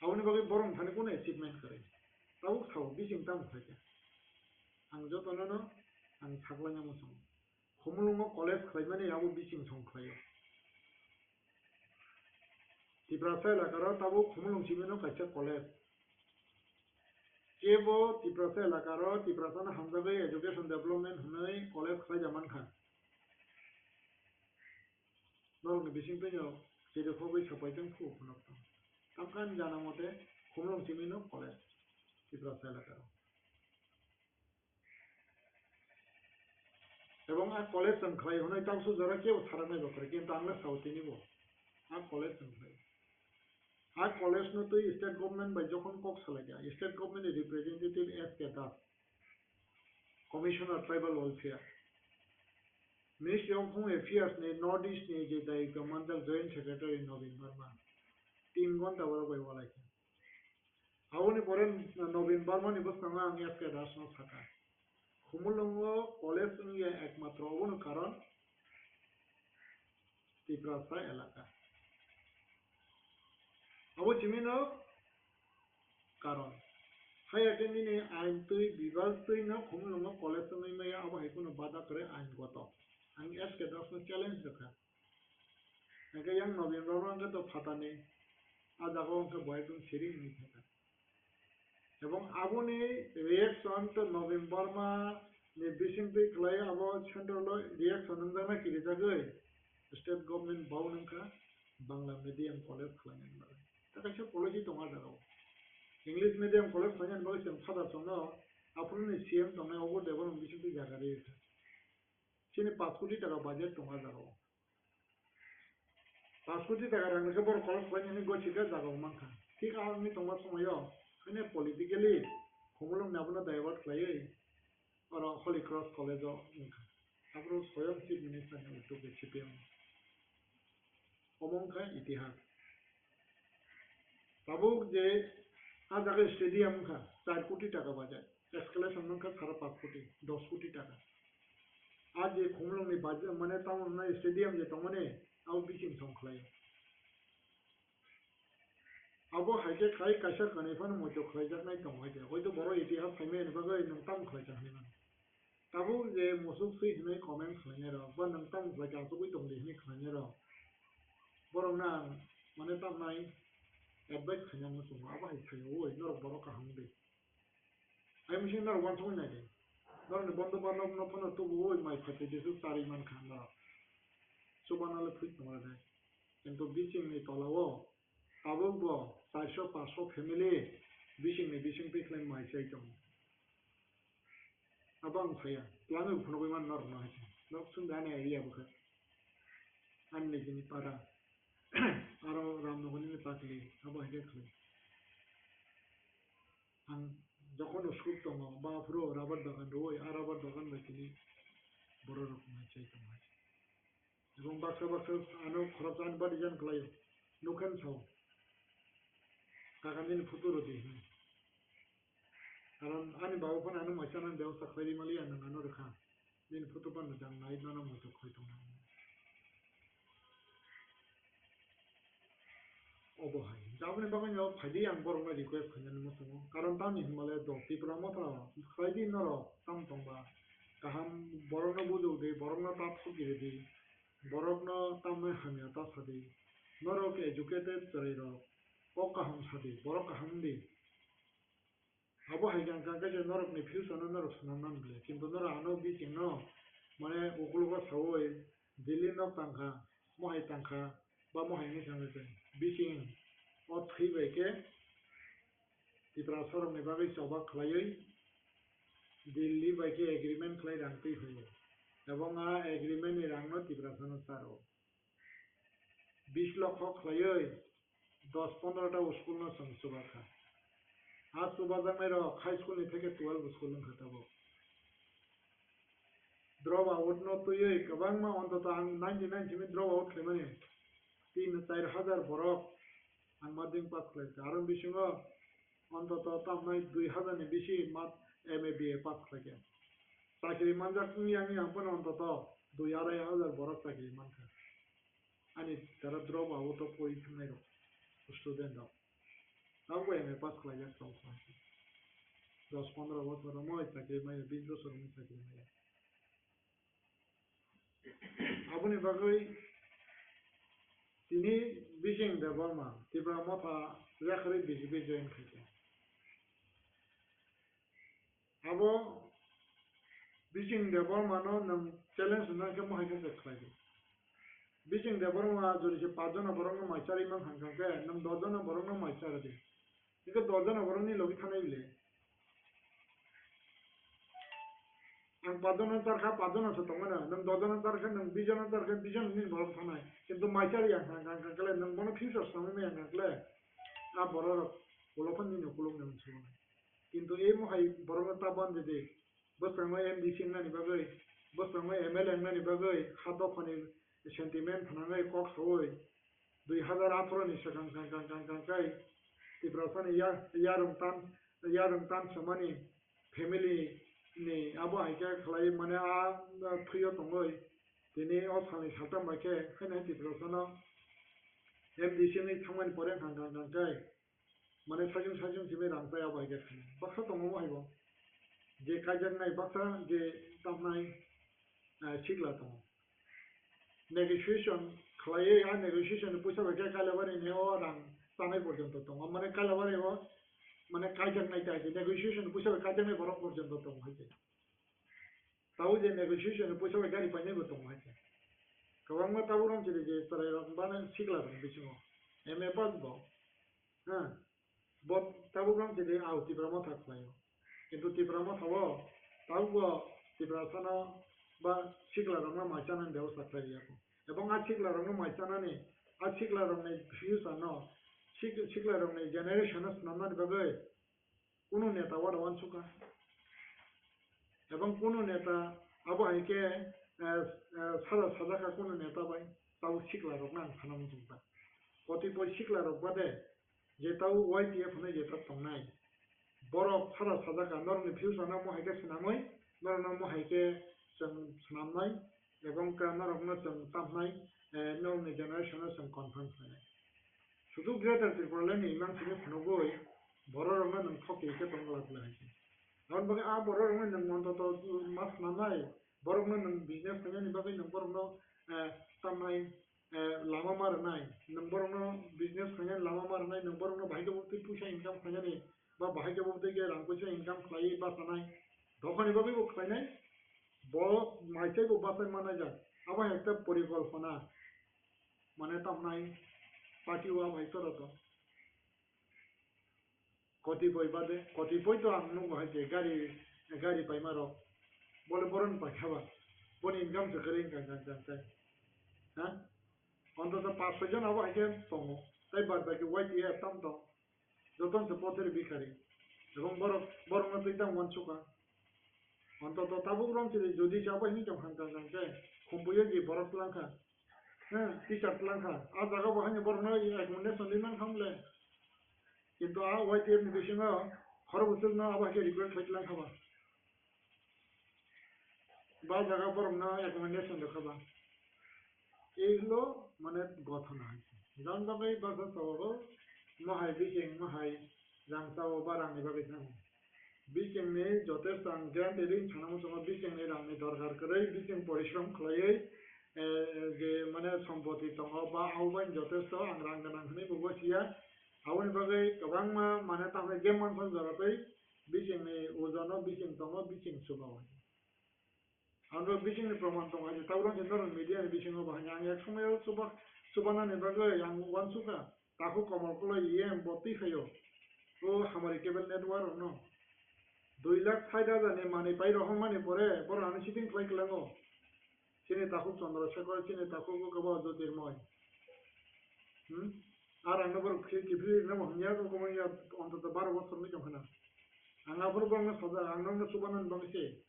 Aboni bagwi borok thani kunu achievement kwrwi. Tabuk sao bising tamo khlai kha. Ang jotono no ang saklaina muchungo. Khumulwngo college khlaimani abo bising song khlaio. Tiprasa elakaro tabuk Khumulwng simi no kaisa college. Kebo Tiprasa elakaro Tiprasano hamjagwi education development hwnwi college khlai ja mankha. Norokni bising twino chirikhogwi sapai tong phu phunuk tong. Tamkha ani jana mote Khumulwng simi no college Tiprasa elakaro. Ebong a college chwng khlai hwnwi tamsuk jora kebo saraknai bo kwrwi, kintu ang le sao tini bo a college chwng khlai. A college no twi state government bai jokhon kok salai kha, state government ni representative S K Das, Commissioner Tribal Welfare, Ministry of Home Affairs ni North East ni je dayikto manjak Joint Secretary Nobin Verma, tin ghonta borok bai walai kha. Aboni pore Nobin Barma ni bwskango ang S K Das no sakha, Khumulwngo college wngya ekmatro obono karon Tiprasa elaka. Abo chimino karon. Haya khe nini ain twi bibal twi no Khumulwngo college wngwi maya abo hai kheno bada kwrwi ain goto. Ang S K Das no challenge rwkha. Hingke yang Nobin Barma hingke to phatani, a jaga o hingke bo ekdom siri wngwi thangkha. Ebong aboni reaction to Nobin Barma ni bisingtwi khlai abo central o reaction wngjaknai kirijagwi state government bo wngkha Bangla medium college khlainani bagwi. Ta kaisa policy tongo a jaga o. English medium college khlainani bagwi chwng father chwngno aphuru ni C M tongnai obo Debbarma bisingtwi jaga rwi kha. Chini paanch koti taka budget tongo a jaga o. Paanch koti taka rang rwkhe borok college khlainani goi sika jaga o mankha. Thik a wngwi tongma somoio haino politically Khumulwng ni abono divert khlaiwi oro Holy Cross College o wngkha. Aphuru soyong Chief Minister ni utugo C P M. Omo wngkha itihas. Tabuk je a jaga stadium wngkha char koti taka bajai. Escalation wngkha sara paanch koti, dos koti taka. A je Khumulwng ni bajar mane town hwnwi stadium je tongmani, abo bising song khlai. Abo hai khe khai kaisa kanwi phano moito khlaijaknai tong hai khe. Hoito borok itihas phaimani bagwi nwng tamo khlaijak hinwi mano. Tabuk je musuk swi hinwi comment khlainai rok, ba nwng tamo khlai khe achugwi tong di hinwi khlainai rok. Borok no ang mane tamnai advice khaina muchungo, abo hai khlaiwi norok borok kaham wng di. Hai mising norok uansukwi nai di. Norokni bondo bano no phano tubuwi mai phaitwi bisuk charwi mankha norok. Chubano le thwi tongo de. Kintu bisingni tola o tabuk bo charso paanso family bisingni bising twi khlai mai chai tongo. Abo ang saya. Twlangwi phunugwi mano norok no hai se. Norok chwng de ani area bo khe. Ani nijini para. Aro Ramnagar nini pakli abo hai khe khlai. Ang jokhon no school tongo, ba phuru rubber bagan rwui, a rubber bagan bai tini borok rok mai chai tong hai. Ebong baksa baksa ano khoroksa ani body jan khlaio, nukhan sao, "Kaka nini photo rwdi," hwnwi. Karon ani baba phano ano mai chanani bebosta khlai ri maliya, nwng ano rwkha. Bini photo phano jang nai nono muitu khoi tongna. Obo hai. Jaboni bagwi no phaidi ang borokno request khainani muchungo. Karon tamni hinmale do Tipra Motha khlaidi norok tam tongba. Kaham borokno bujokdi, borokno ta thokiridi, borokno tamni hamya ta sadi. Norok educated chwrairok kok kaham sadi, borok kaham di. Abo hai khe ang kha khe norokni future no norok swnam nang le, kintu norok ano bising no mane ukologo saui Delhi nok tangkha, mohai tangkha, ba mohai ni thangwi tong bising o thwi bai khe Tiprasa rokni bagwi choba khlaiwi Delhi bai khe agreement khlai rang twi phaio, ebong a agreement ni rang no Tiprasa no charo. Bis lokho khlaiwi dos pondro ta school no chwng chubakha. A chubajaknai rok high school ni theke twelve school wngkha tabuk. Drop out no twiwi kwbangma, ontoto ang ninety nine simi drop out khlaimani. Tin char hajar borok ang madhyamik pass khlaikha. Aro bisingo ontoto tamnai dui hajar ni bisi mat M A B A pass khlaikha. Chakri manjak wngya wngya ang phano ontoto dui arai hajar borok chakri mankha. Ani tara drop out o pori thangnai rok, student rok. Abo M A pass khlaijak tong kha. Dos pondro bosor romwi chakri maya, bis bosor romwi chakri maya. Aboni bagwi tini Bijing Debbarma Tipra Motha yakarwi B J P join khaikha. Abo Bijing Debbarma no nwng challenge wngna khe mohai khe se khlai di. Bijing Debbarma jodi se paanch jona borok no mai charwi mang kha khe nwng dos jona borok no mai chara di. Hingke dos jona borok ni logi thanai bile. Ang paanch jona char kha, paanch jona se tong mano. Nwng dos jona char kha, nwng bis jona char kha, bis jona ni borok thanai. Kintu mai chari ang kha, kha, kha, kle nwng bono future samui maya kha kle. A borok rok ulo phano nini ukuluk ni unsuk nai. Kintu ei mohai borok no ta ban di di. Bwskango M D C wngnani bagwi, bwskango M L A wngnani bagwi ha dophani sentiment phnangwi kok saui, dui hazar atharo ni swkang kang kang kang kang kai Tiprasani ya-, yarwng tan, yarwng tan swmani family ni abo hai khe khlai mane a, a thwio tongwi tini o salni saltam bai khe haino Tiprasano M D C wngwi thangmani pore kang kang kang kai mane sajwng sajwng simi rang chaya bai khe thangwi baksa tongo bo hai bo je kaijaknai baksa je tamnai, eh, sikla tongo. Negotiation khlaiwi, a negotiation ni puisa bai khe Kailabari ni o rang chanai porjonto tongo. Mane Kailabari o, mane kaijaknai tai khe negotiation ni puisa bai kaijaknai borok porjonto tongo hai khe. Tabuk je negotiation ni puisa bai gari painai bo tongo hai khe. Kwbangma tabuk rang chiri je chwrai rok bana sikla rok bisingo M A pass bo. Ha. Bo tabuk rang chiri au Tipra Motha khlaio. Kintu Tipra Motha o tabuk bo Tiprasa no ba sikla rok no mai chanani bebosta khlai ya kho. Ebong a sikla rok no mai chanani, a sikla rok ni future no, sik-, sikla rok ni generation no swnamnani bagwi kunu neta uansukha. Ebong kunu neta abo hai khe, eh, eh, sada sajak kha kunu neta bai, tabuk sikla rok no ang sana muchung kha. Kotipoi sikla rok bade je tabuk Y T F hwnwi je tabuk tongnai, borok sada sajak kha, norokni future no mohai khe swnamwi, norokno mohai khe chwng swnamnai, ebong ka norokno chwng tamnai, eh, norokni generation no chwng confirm khlainai. Sudu Greater Tipraland ni imang simi phunugwi borok rokno nwng thok twi khe tong glak glak hai se. Aboni bagwi a borok rokno nwng ontoto ma swnamnai, borokno nwng business khainani bagwi nwng borokno, eh, tamnai, eh, lama ma rwnai, nwng borokno business khainani lama ma rwnai, nwng borokno bahai khe bo twi puisa income khainani, ba bahai khe bo twi khe rang puisa income khlaiwi bachanai, dophani bagwi bo khlainai, bo mai tei bo bachai manai jak, abo hai ekta porikolpona, mane tamnai party o abo hai chwrato. Kotipoi bade, kotipoi to ang nugo hai je gari, gari paima rok. Bole boron paikha ba. Boni income se kwrwi wngkha, wngkha, wngkha, wngkha. Ha? Ontoto paanch soi jon abo hai khe tongo. Tai bad baki Y T F tam tong. Jotono se potheri bhikhari. Ebong borok, borokno twi tamo uansukha. Ontoto tabuk rong chili jodi se abo hini tong kha, kha, kha, khe khumbuiyo je borok twlang kha. He, teacher twlang kha. A jaga bo haino borokno accommodation ri man kha mole. Kintu a Y T F ni bisingo khorokbwswkno abo hai khe request khai twlang kha ba. Ba jaga borokno accommodation rwkha ba. Ei hwlo mane gothona hai se. Jang bagwi bwsa saogo, mohai bising, mohai rang sao ba rangni bagwi thango. Bisingni jotesto ang guarantee ring sana muchungo, bisingni rangni dorkar kwrwi, bising porishrom khlaiwi, eh, je mane sompoti tongo ba abo bai jotesto ang rang gwnang hwnwi bo gosiya. Aboni bagwi kwbangma mane tamni je mansa jora twi bisingni ojono bising tongo, bising chubaui. Ang bo bisingni proman tongo, hai tabuk rang norok media ni bisingo bahai ang ek somoyo chuba, chubanani bagwi ang uansukha. Takhuk Komol Koloi E M bo twi phaio. O hamari cable network rokno. Dui lakh sait hajar ni manwi pai rohormani pore borok ano sitting khlai kwlango. Chini takhuk Chandra Shekhar, chini takhuk bo kebo Jyotirmoy. Hmm? Ar ang no borok khe kiphilwi rwna bo hamya ko komai ya ontoto baro bosor ni tong khana. Ang aphuru borok no sajak, ang no chubanani bagwi se.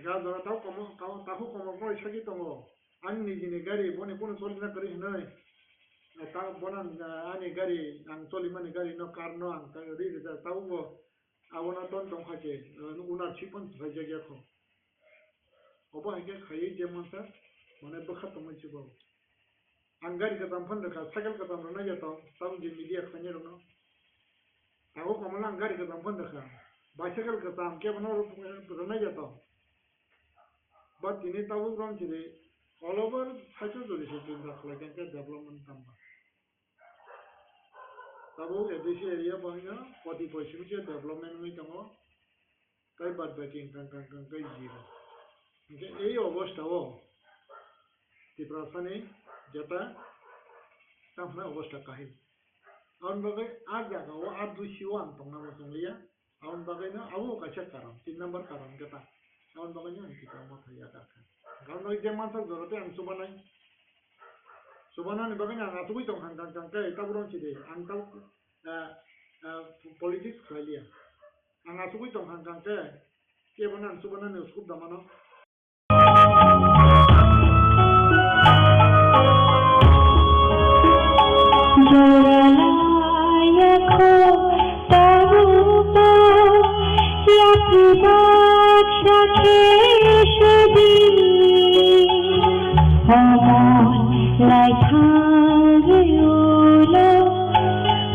Ga jora tau komo, tau, takhuk Komol Koloi sagi tongo. Ani nijini gari, boni kunu cholina kwrwi hinwi. Ta, bono, ani gari, ang cholimani gari no, car no, ang ta, ri rijak, taubo abono ton tong kha khe, ownership on khlai jak ya kho. Obo hai khe khaiwi je mansa, mane bwkha tongwi chubago. Ang gari kwcham phano rwkha, cycle kwcham rwna ya tong, tamo je media khlainai rokno. Takhuk Komol ang gari kwcham phano rwkha, bicycle kwcham kebono rwna ya tong. Ba tini tabuk rong chili all over saichojori se chinta khlai khe development tamba. Tabuk A D C area bo haino koti poichung se development wngwi tongo. Tai bad baki wngkha, wngkha, wngkha, wngkha zero. Hingke ei obostha o Tiprasani jeta tamo hwnai obostha kahim. Aboni bagwi a jaga o, a dusi o ang tongna muchung liya. Aboni bagwi no abo kaisa karon, tin number karon hingke ta. Aboni bagwi no ang Tipra Motha yakarkha. Karon bai je mansa jora tei ang chubanai. Chubanani bagwi no ang achugwi tong kha, kha, kha, khe tabuk rong chidi. Ang tabuk, eh, eh, politics khlai liya. Ang achugwi tong kha, kha, khe kebono ang chubanani uskup da mano.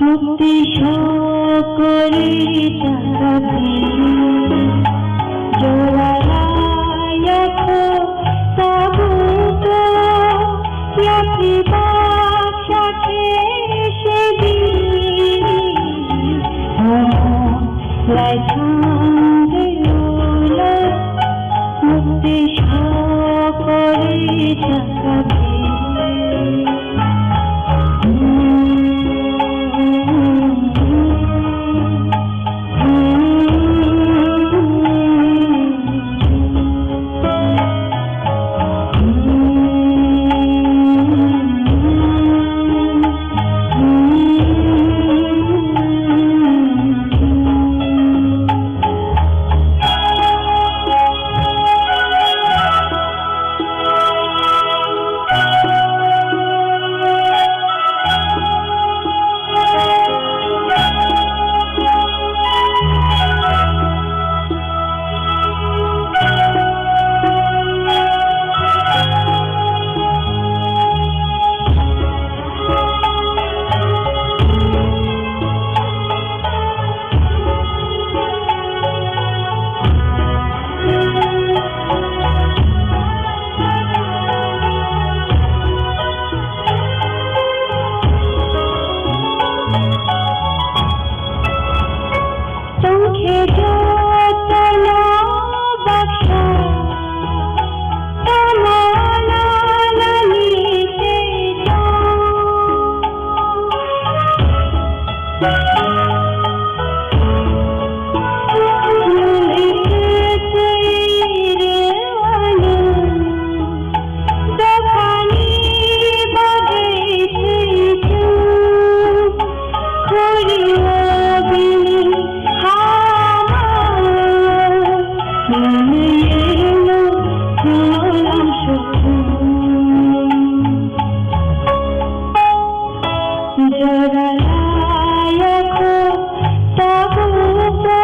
Mukti sokori takati jola raya ko sabuto yati baksa khe se di lai thang de yola mukti sokori takati. Jora layakho tabukbo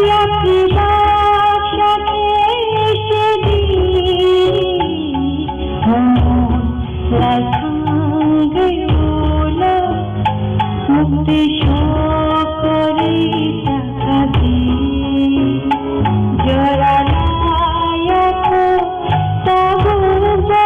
yapri baksa khe sedi. Hono laithangwi ulo mukti sokori takadi. Jora layakho tabukbo.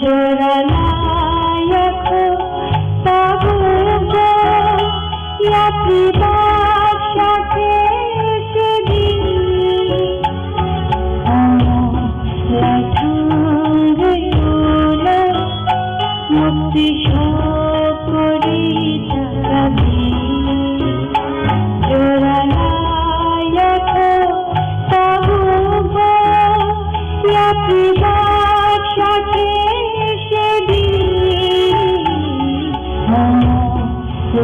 Jora layakho tabukbo yapri baksa khe sedi. Hono laithangwi ulo mukti sokori takadi. Jora layakho tabukbo yapri baksa khe sedi. Hono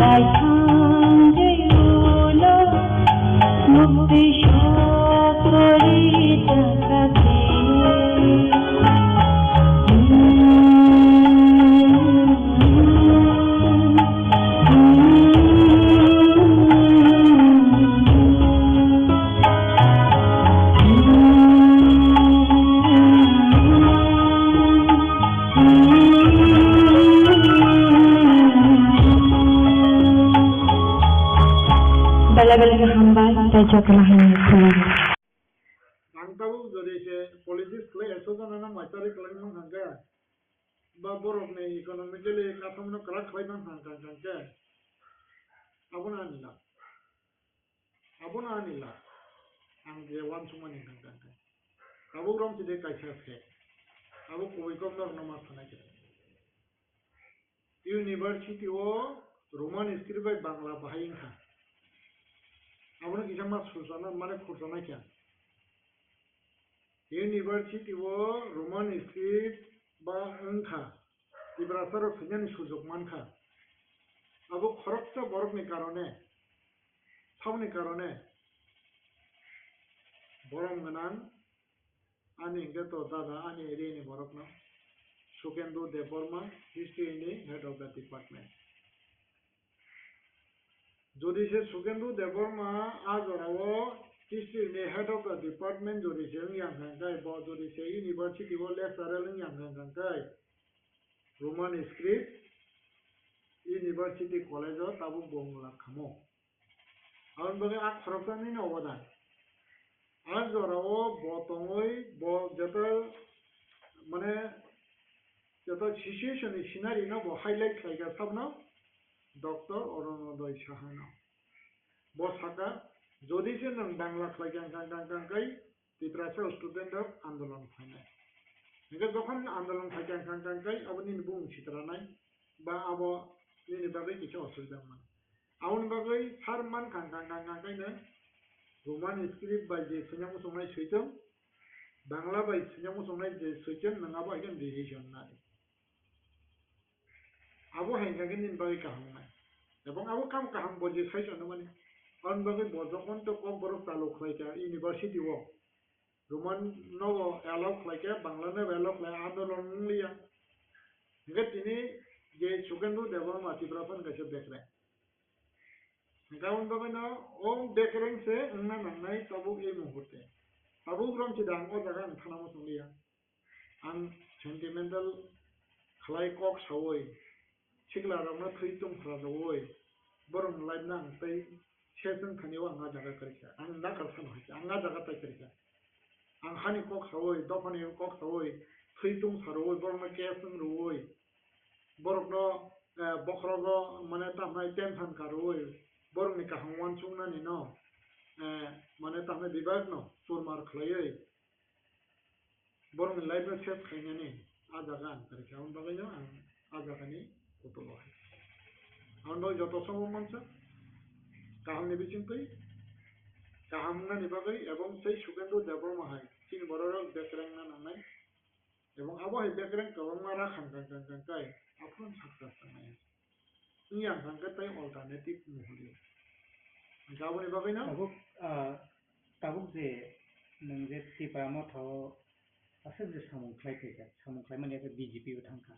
laithangwi ulo mukti sokori takadi. Belai belai khe hambai, tei jotono hambai khulumkha. Ang tabuk jodi se politics khlai, ekso jona no mai chari khlai mangkha khe, ba borok ni economically katham no kwrak khlai mangkha khe, abono ani lab. Abono ani lab. Ang je uansukmani hwnkha khe, tabuk romchide kaisa fact. Abo kubui kok norokno ma sanai khe. University o Roman script bai Bangla bahai wngkha. Abono kisa ma sujana, mane khurjana khe. University o Roman script ba wngkha. Tiprasa rok swinani sujok mankha. Abo khoroksa borokni karone, saboni karone borom gwnang, ani hwnkhe to dada, ani area ni borokno, Sukendu Debbarma, history ni head of the department. Jodi se Sukendu Debbarma a jorao history ni head of the department jodi se wngya hwnkha khe, bo jodi se university o lecturer wngya hwnkha khe, Roman script university college o tabuk bo wng lak khamo. Aboni bagwi a khoroksa nini obodan. A jorao bo tongwi bo joto, mane, joto situation ni scenario no bo highlight khlai kha sabno Doctor Orunodoi Saha no. Bo sakha, jodi se nwng Bangla khlai kha, kha, kha, kha, kha, Tiprasa student rok andolon khlainai. Hingke jokhon andolon khlai kha, kha, kha, kha, abo nini bumung sitranai, ba abo nini bagwi kisa osubida wngmani. Aboni bagwi sar man kha, kha, kha, kha, kha, no Roman script bai je swinya muchungnai switung, Bangla bai swinya muchungnai je switung, nwng abo hai khe decision nai. Abo hai khe nini bagwi kaham wngnai. Ebong abo kam kaham bo je sai chano mani. Aboni bagwi bo jokhon to Kokborok chalu khlai kha university o, Roman no bo allow khlai kha, Bangla no bo allow khlai, andolon wng liya. Hingke tini je Sukendu Debbarma Tiprasa ni kaisa bekreng. Hingke aboni bagwi no o bekreng se wngna nangnai tabuk ei muhurte. Tabuk rom si da ang o jaga ang thana muchung liya. Ang sentimental khlai kok saui, sikla rokno thwi tungphra rwui, borok ni life no ang tei ses wng thani o ang a jaga kwrwi kha. Ang nakar phano hai kha, ang a jaga tai kwrwi kha. Ang hani kok saui, dophani kok saui, thwi tungsa rwui, borokno case wng rwui, borokno, eh, bokhorogo mane tamhnai tension ka rwui, borokni kaham uansuknani no, eh, mane tamhnai bibak no churmar khlaiwi, borokni life no save khainani a jaga ang kwrwi kha, aboni bagwi no ang a jaga ni kutung o hai. Ang no joto sobo mansa kaham ni bisingtwi kaham wngnani bagwi, ebong tei Sukendra Debbarma hai chini borok rok bekreng na nangnai, ebong abo hai bekreng kwbangma ra khang khang khang khang kai aphuru success tangnai. Wngya hwnkhe tei alternative muhurli. Hwnkhe aboni bagwino tabuk, ah, tabuk je nwng je Tipra Motha o aswk je samung khlai phaikha, samung khlaimani khe B J P o thangkha.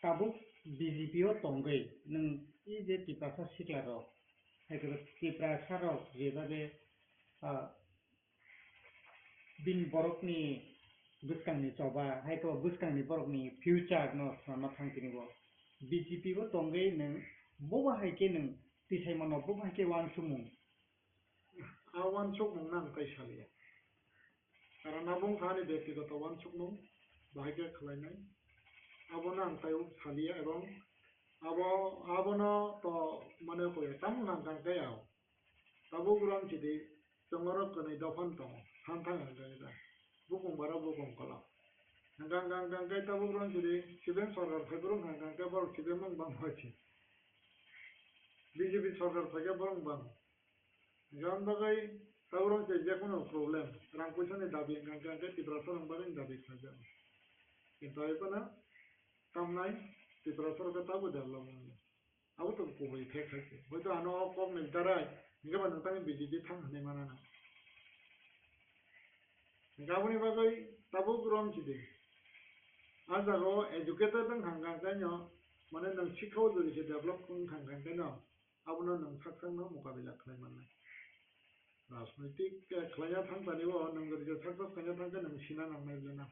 Tabuk B J P o tongwi nwng e je Tiprasa sikla rok, hai khe Tiprasa rok jebabe, ah, bini borokni bwskangni choba, hai khe bwskangni borokni future no swnamna thang tini bo. B J P bo tongwi nwng bobo hai khe nwng tisai mano, bobo hai khe uansukmung. A uansukmung no ang tai saliya. Karon abo wngkha ani byaktigoto uansukmung, bahai khe khlainai. Abono ang tai salia ebong abo, abono to mane koi tamo nang kang khe ao. Tabuk rom sidi, chwng oro kwnwi dophano tongo, than thang hwnkhe da. Bukung bara bukung kola. Hwnkhe hwnkhe hwnkhe hwnkhe tabuk rom sidi, C P M sorkar phai borok hwnkhe hwnkhe borok C P M wng bang hoi si. B J P sorkar phai khe borok bang. Hwnkhe aboni bagwi tabuk rom sidi jekono problem, rang puisa ni dabi hwnkhe hwnkhe Tiprasa rok bagwi dabi khlaijak. Kintu ai phano tamnai Tiprasa rok khe tabuk develop wngya. Abo to kubui fact hai se. Hoito ano o kok ni darai, hingke ba nang tangni B J P thang hinui mana na. Hingke aboni bagwi tabuk rom sidi. A jaga o educated wng kha hingka hingke no, mane nwng sikha o jodi se develop wng kha hingka hingke no, abono nwng sak sak no mokabila khlai mannai. Rajnoitik, eh, khlaina thang tani o nwng jodi se success khlaina thang khe nwng sina nangnai le na.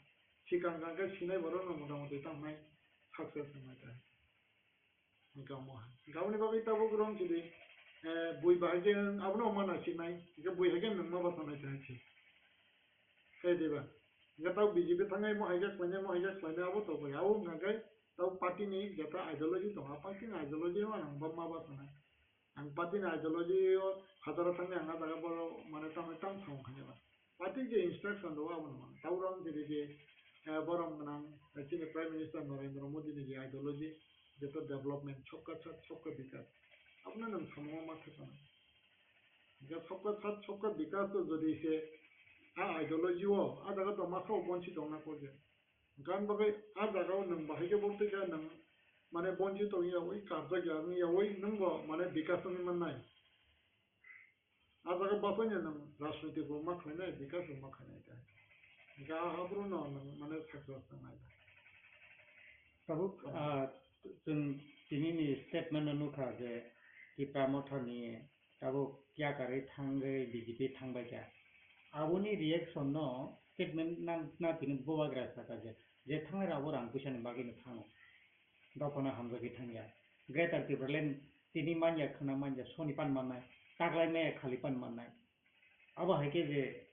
Sikang kang khe sinai borok no mota moti tamo nai success wngnai ta. Hingke omo hai. Hingke aboni bagwi tabuk rwng sidi, eh, bui bahai khe abono ma naisik nai, hingke bui hai khe nwng ma basa nai ta hai se. Khe diba? Hingke tabuk B J P thangnai mo hai khe khlainai, mo hai khe khlainai abo to bai. Abo wngkha khe tabuk party ni jeta ideology tongo, a party ni ideology ma nang ba ma basa nai. Ang party ni ideology o hazaro thangni ang a jaga borok mane tamo tamo samung khainai ba. Party je instruction rwo abono mano. Tabuk rok je je, eh, borom gwnang, eh, chini Prime Minister Narendra Modi ni je ideology, jeto development, sabka sath, sabka bikas. Abono nwng samungo ma thepana. Hingke sabka sath, sabka bikas to jodi se a ideology o, a jaga to ma sao bonsi tongna kok je. Gan bagwi a jaga o nwng bahai khe bo twi khe nwng mane bonsi tongwi yaui, karjak ya wngwi yaui, nwng bo mane bikas wngwi mannai. A jaga basaino nwng rajniti bo ma khlainai, bikas bo ma khlainai ta. Hingke a haphuru no nwng mane success wngnai ta. Tabuk, ah, chwng tini ni statement no nukha je Tipra Motha ni tabuk yakarwi thangwi B J P thangbai kha. Aboni reaction no statement na, na tini bubagra saka je, je thangnai rabo rang puisa ni bagwi no thango. Dophano hamjagwi thangya. Greater Tipraland tini manya khwna manya soni pan mannai, taklai maya khali pan mannai. Abo hai khe je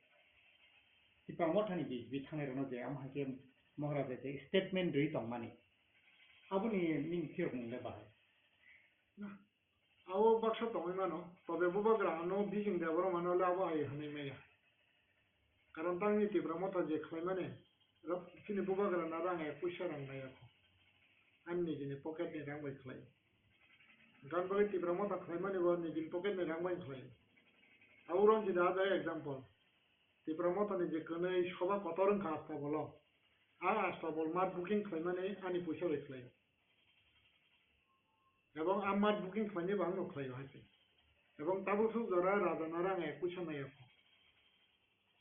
Tipra Mothani B J P thangnai rokno je amo hai khe Mohra je statement rwi tongmani. Aboni nini phiyokmung le bahai. Na, abo baksa tongwi mano, tobe bubagra ano bising Debbarma no le abo hai hwnwi maya. Karon tangni Tipra Motha je khlaimani, rok chini bubagra na rang ek puisa rang nai yakho. Ani nijini pocket ni rang bai khlai. Gan bagwi Tipra Motha khlaimani bo nijini pocket ni rang bai khlai. Abo rong jida ada example. Tipra Motha ni je kwnwi soba kotor wngkha Astabolo. A Astabol mat booking khlaimani ani puisa bai khlai. Ebong a mat booking khlainai bo ang no khlaio hai se. Ebong tabuk suk jora raja na rang ek puisa nai yakho.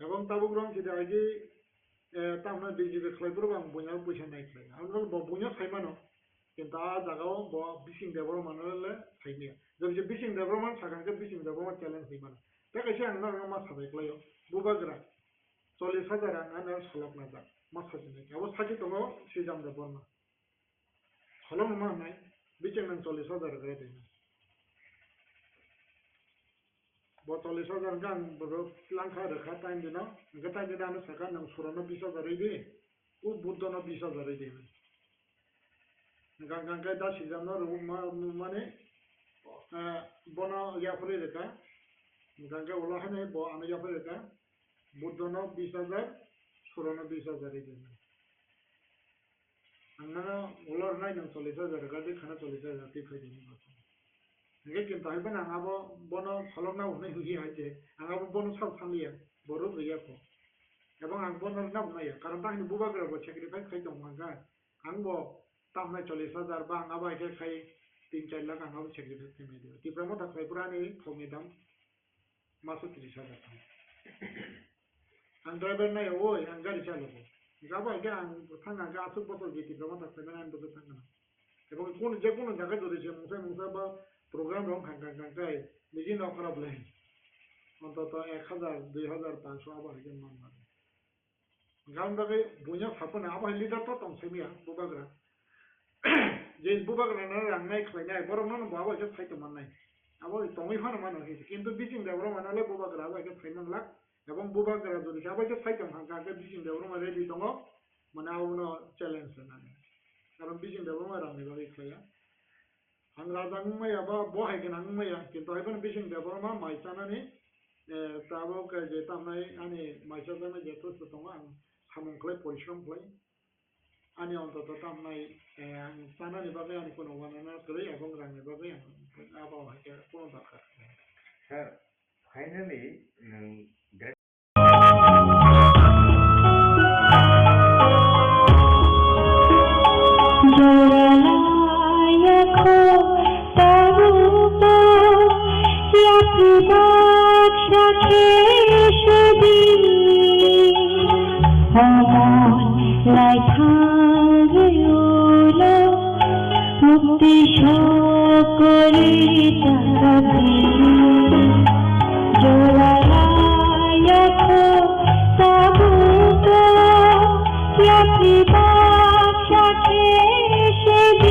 Ebong tabuk rong sidi agi, eh, tamna B J P khlai phuru bo ang buina puisa nai khlai. Ang bo buina sai mano. Kintu a jaga o bo bising Debbarma no le sai maya. Jodi se bising Debbarma sakang khe bising Debbarma challenge sai mano. Tei kaisa ang no ma sabai khlaio. Bubagra. Chollish hajar ang ano solok najak, ma sajinai. Abo saki tongo Swijam Debbarma. Solok ma hwnai, bicheng nang chollish hajar rwgwi di. Bo chollish hajar hwnkhe ang bono langkha rwkha time dino, hwnkhe time dino ano sakha nang Surono bis hajar rwi di, o Buddhono bis hajar rwi di. Hwnkha hwnkhe da Swijamno rwma-, rwmani, eh, bono yaphurwi rwkha. Hwnkha hwnkhe ulo haino bo ano yaphurwi rwkha. Buddhono bis hajar, Surono bis hajar rwi di. Ang nono ulo rwnai nwng chollish hajar rwkha di, khana chollish hajar twi phai di. Hwnkhe kintu hai phano ang abo bono solokna hwnwi hwnwi hai khe ang abo bono sal sanliya, bo rwk rwya kho. Ebong ang bono rwna hwnwi ya, karon ta hwnwi bubagra bo sacrifice khai tong mangkha. Ang bo tamnai chollish hajar ba ang abo hai khe khai tin char lakh ang abo sacrifice khai mai di. Tipra Motha khlai pura ani thokni dam maso tris hajar thang. Ang driver nai oi, ang gari chalogo. Abo hai khe ang thang ang aswk bosor di Tipra Motha khlai mani ang bosor thang kana. Ebong kono je kono jaga jodi se mungsa mungsa ba program rok thang thang thang khai niji nok khorok le. Ontoto ek hajar, dui hajar, panch so abo hai khe man mani. Hwnkhe aboni bagwi buino saphano abo hai leader to tong simiya bubagra. Je bubagrano rang nai khlainai, borokno bo abo hai khe sai tong mannai. Abo tongwi phano mano hinwi. Kintu bising Debbarma no le bubagra abo hai khe sai manglak. Ebong bubagra jodi khe abo hai khe sai tong kha, hwnkhe bising Debbarma ready tongo, mane abono challenge rwnani. Karon bising Debbarma rangni bagwi khlaiya. Ang raja wngmaya ba bo hai gwnang wngmaya, kintu hai phano bising Debbarma mai chanani, eh, tabuk je tamnai ani mai chajaknai je post tongo, ang samung khlai, porishrom khlai. Ani ontoto tamnai, eh, ang chanani bagwi ani kuno wanana kwrwi, ebong rangni bagwi ang abo hai khe kuno darkar. Sir, finally, nwng Mukti sokori chakabdi, joraya kho tabuto, yakri baksa khesedi,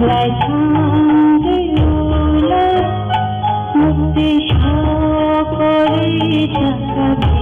lai thangri ulo, mukti sokori chakabdi.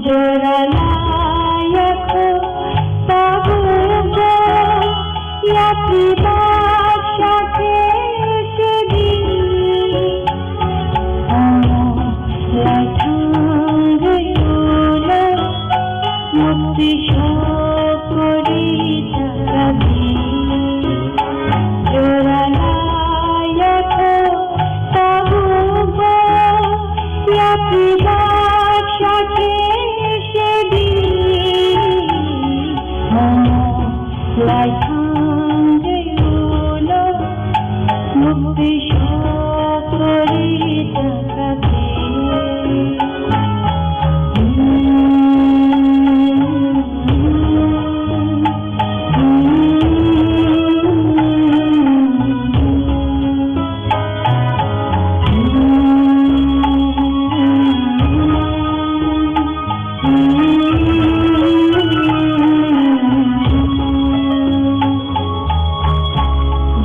Jora layakho tabukbo yapri baksa khe sidi. Omo laithangwi ulo mukti sokori thangkha di. Jora layakho tabukbo yapri baksa khe sidi. Omo laithangwi ulo mukti sokori thangkha di.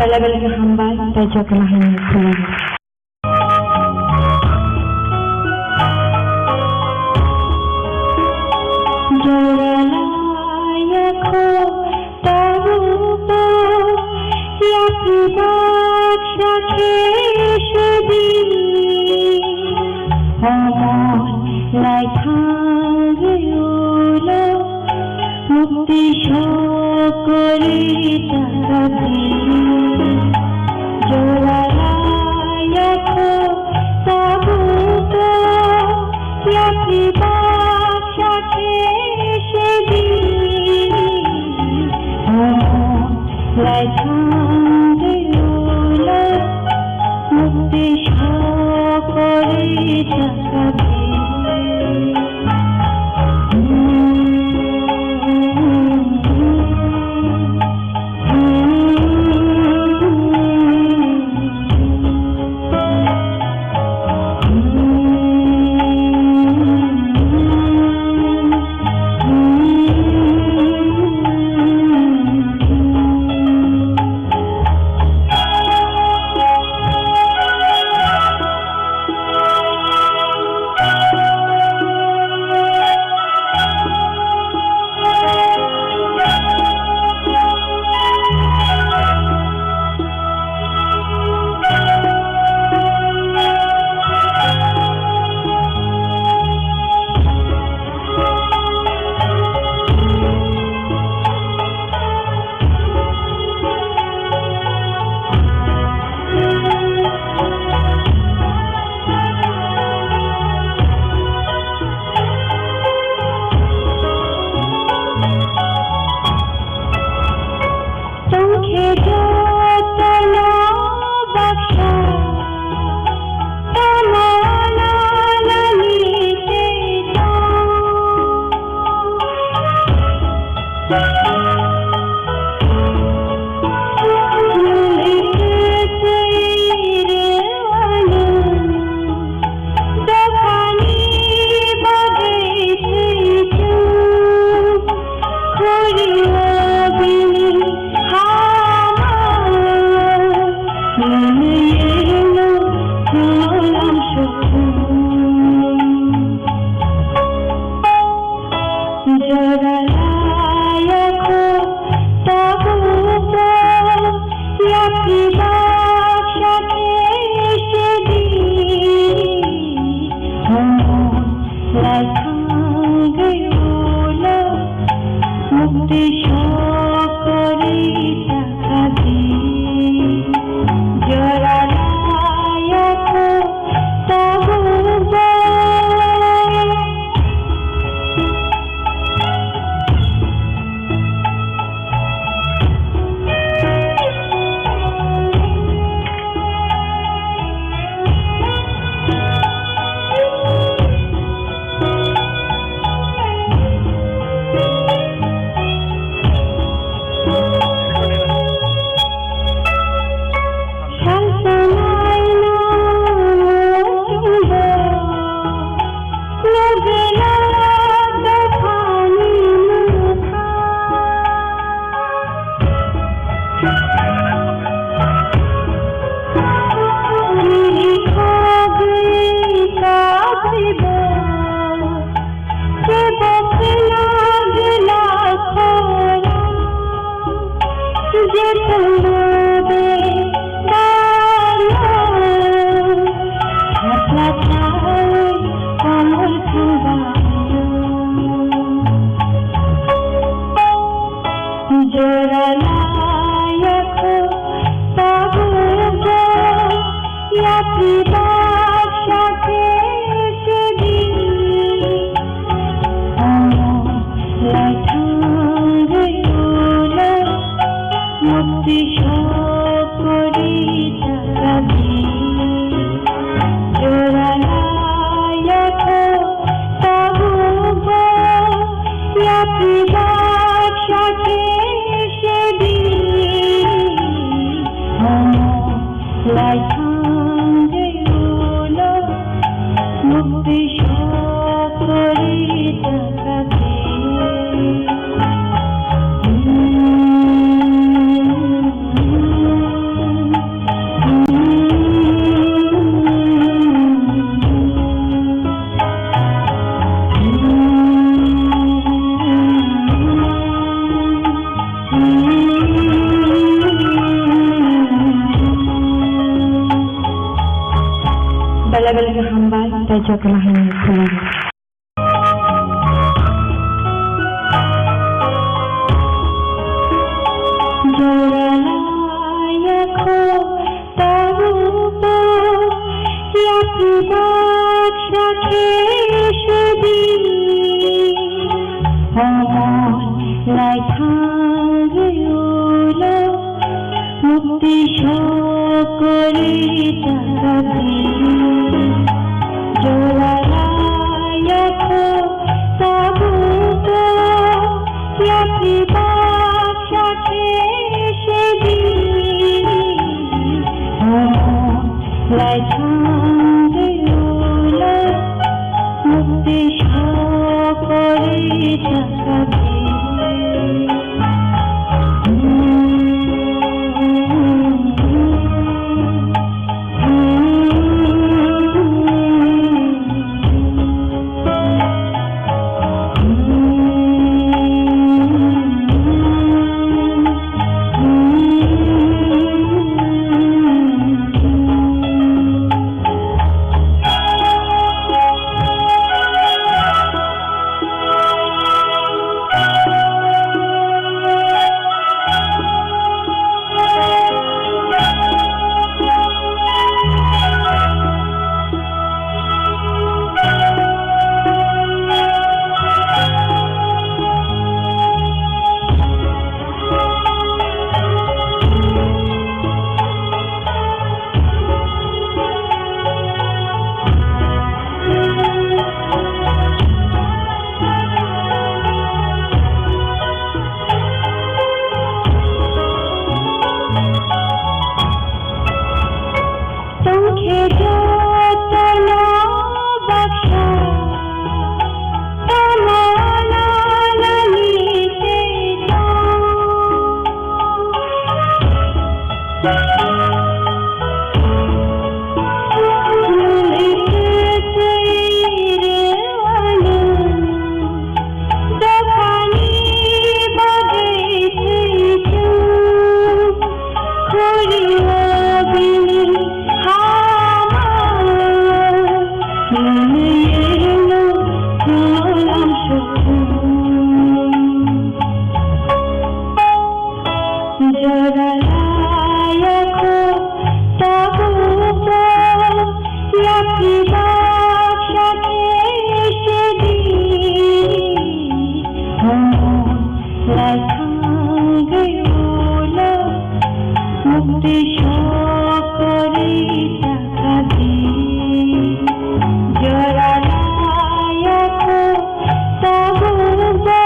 Belai belai khe hambai, tei jotono hai khulumkha. Jora layakho tabukbo yapri baksa khe sidi. Omo laithangwi ulo mukti sokori thangkha di. Jora layakho tabukbo yapri baksa khe sidi. Omo laithangwi ulo mukti sokori thangkha di. Tongkhe jotono baksa tamo nalani tei tong. Nini kwtwi rwani dophani bagwi thwichung. Khuri o bini hama nini yeno kulam sukung. Jora layakho tabukbo yapri baksa khe sidi. Omo laithangwi ulo mukti sokori thangkha di. Jora layakho tabuk Belai belai khe hambai, tei jotono hamya khulumkha. Jora laya kho tabukbo yapri baksa khe sedi. Omo lai thangwi ulo mukti sokori takadi. Jora laya kho tabukbo yapri baksa khe sedi. Omo lai thangwi ulo mukti sokori takadi. Tongkhe jotono baksa, tamo nalani tei tong. Nini kwtwi rwani dophani bagwi thwichung, khuri o bini hama nini yeno sulam sukhung. Jora laya kho tabukbo yapri baksa khe sedi. Omo lai thangwi ulo mukti sokori takadi. Jora laya kho tabukbo.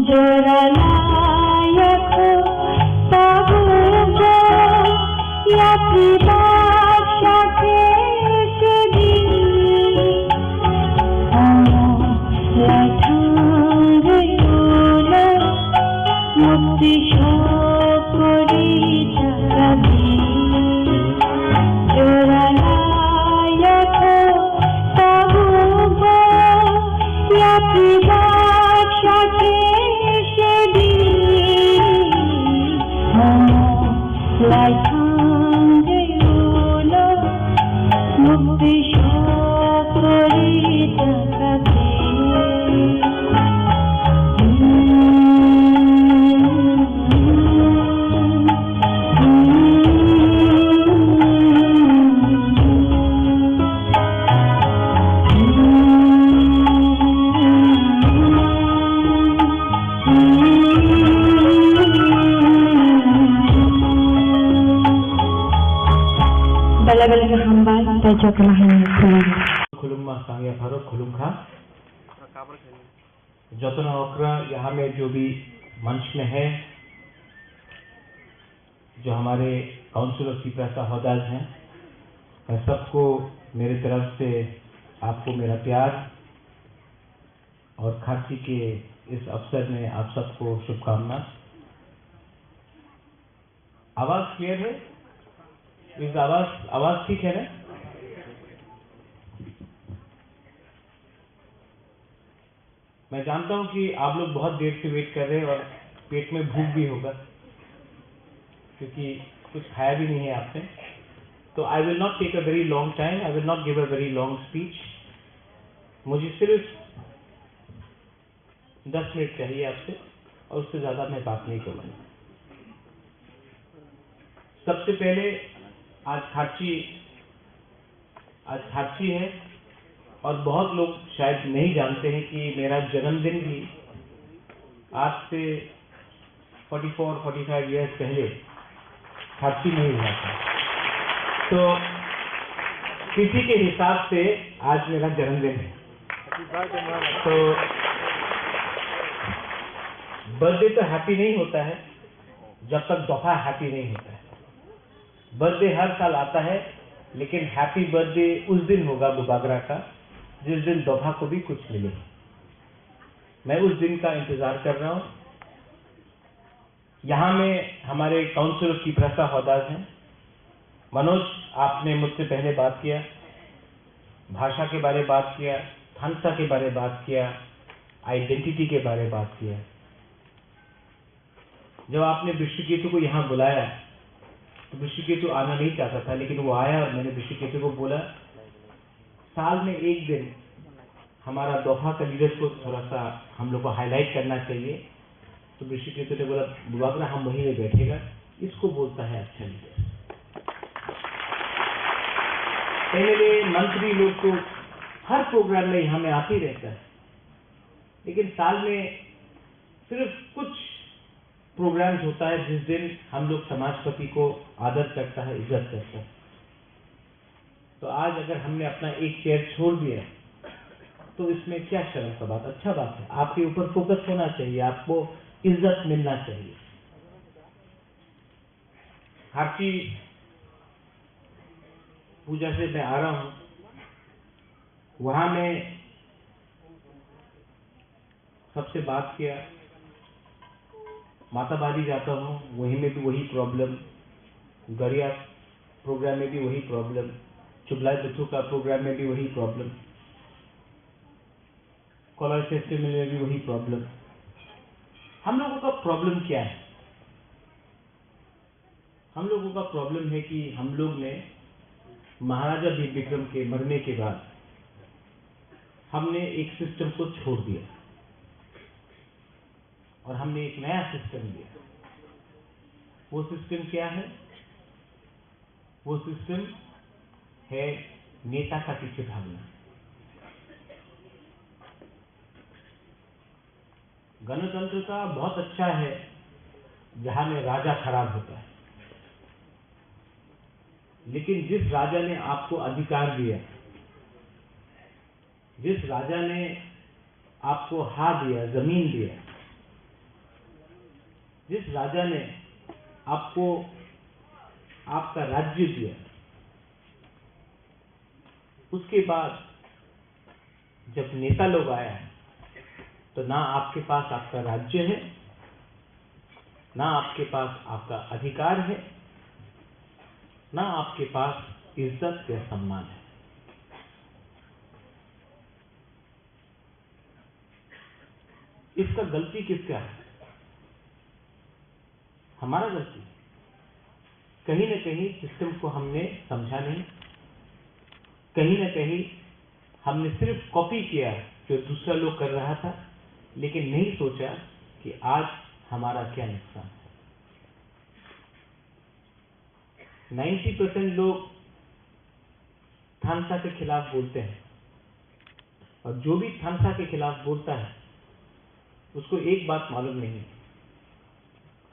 Jora laya kho tabukbo yapri baksa khe sedi. Omo lai thangwi ulo mukti sokori takadi. Jora laya kho tabukbo yapri baksa khe sedi. Omo lai thangwi ulo mukti sokori takadi. Level ke hambai, tei jotono hambai khulumkha. Khulumma sangya pharo khulumkha. Jotono okra yaha mein jo bhi manch mein hai, जो हमारे council of Tiprasa हौदाज हैं, मैं सबको मेरे तरफ से आपको मेरा प्यार और खारची के इस अवसर में आप सबको शुभकामना। आवाज क्लियर है? इस आवाज, आवाज ठीक है ना? मैं जानता हूँ कि आप लोग बहुत देर से वेट कर रहे हैं और पेट में भूख भी होगा, क्योंकि कुछ खाया भी नहीं है आपने। तो I will not take a very long time, I will not give a very long speech। मुझे सिर्फ दस मिनट चाहिए आपसे और उससे ज़्यादा मैं बात नहीं करूँगा। सबसे पहले आज खारची, आज खारची है और बहुत लोग शायद नहीं जानते हैं कि मेरा जन्मदिन भी आज से forty four, forty five years पहले खारची में ही हुआ था। तो तिथि के हिसाब से आज मेरा जन्मदिन है। तो बर्थडे तो हैप्पी नहीं होता है जब तक दोफा हैप्पी नहीं होता है। बर्थडे हर साल आता है, लेकिन हैप्पी बर्थडे उस दिन होगा बुबागरा का, जिस दिन दोफा को भी कुछ मिले। मैं उस दिन का इंतजार कर रहा हूँ। यहाँ में हमारे काउंसिल ऑफ तिपरासा हौदाज हैं। मनोज, आपने मुझसे पहले बात किया, भाषा के बारे बात किया, थानसा के बारे बात किया, आइडेंटिटी के बारे बात किया। जब आपने विश्वकेतु को यहाँ बुलाया, तो विश्वकेतु आना नहीं चाहता था, लेकिन वो आया और मैंने विश्वकेतु को बोला, साल में एक दिन हमारा दोफा का लीडर्स को थोड़ा सा हम लोग को हाईलाइट करना चाहिए। तो विश्वकेतु ने बोला, "बुबागरा हम वहीं में बैठेगा, इसको बोलता है अच्छा लीडर।" एमएलए, मंत्री लोग तो हर प्रोग्राम में यहाँ में आते ही रहता है, लेकिन साल में सिर्फ कुछ प्रोग्राम्स होता है जिस दिन हम लोग समाजपति को आदर करता है, इज्जत करता है। तो आज अगर हमने अपना एक चेयर छोड़ दिया तो इसमें क्या शर्म का बात, अच्छा बात है। आपके ऊपर फोकस होना चाहिए, आपको इज्जत मिलना चाहिए। खारची पूजा से मैं आ रहा हूँ, वहाँ मैं सबसे बात किया। माताबारी जाता हूँ, वहीं में भी वही प्रॉब्लम। गरिया प्रोग्राम में भी वही प्रॉब्लम। चुबलाई बुथू का प्रोग्राम में भी वही प्रॉब्लम। कॉलेज फेस्टिवल में भी वही प्रॉब्लम। हम लोगों का प्रॉब्लम क्या है? हम लोगों का प्रॉब्लम है कि हम लोग ने महाराजा वीर विक्रम के मरने के बाद हमने एक सिस्टम को छोड़ दिया और हमने एक नया सिस्टम दिया। वो सिस्टम क्या है? वो सिस्टम है नेता का पीछे भागना। गणतंत्र का बहुत अच्छा है जहाँ में राजा खराब होता है, लेकिन जिस राजा ने आपको अधिकार दिया, जिस राजा ने आपको हा दिया, जमीन दिया, जिस राजा ने आपको आपका राज्य दिया, उसके बाद जब नेता लोग आया तो ना आपके पास आपका राज्य है, ना आपके पास आपका अधिकार है, ना आपके पास इज्जत या सम्मान है। इसका गलती किसका है? हमारा गलती। कहीं ना कहीं सिस्टम को हमने समझा नहीं, कहीं ना कहीं हमने सिर्फ कॉपी किया जो दूसरा लोग कर रहा था, लेकिन नहीं सोचा कि आज हमारा क्या नुकसान है। नाइन्टी परसेंट लोग थानसा के खिलाफ बोलते हैं और जो भी थानसा के खिलाफ बोलता है उसको एक बात मालूम नहीं है,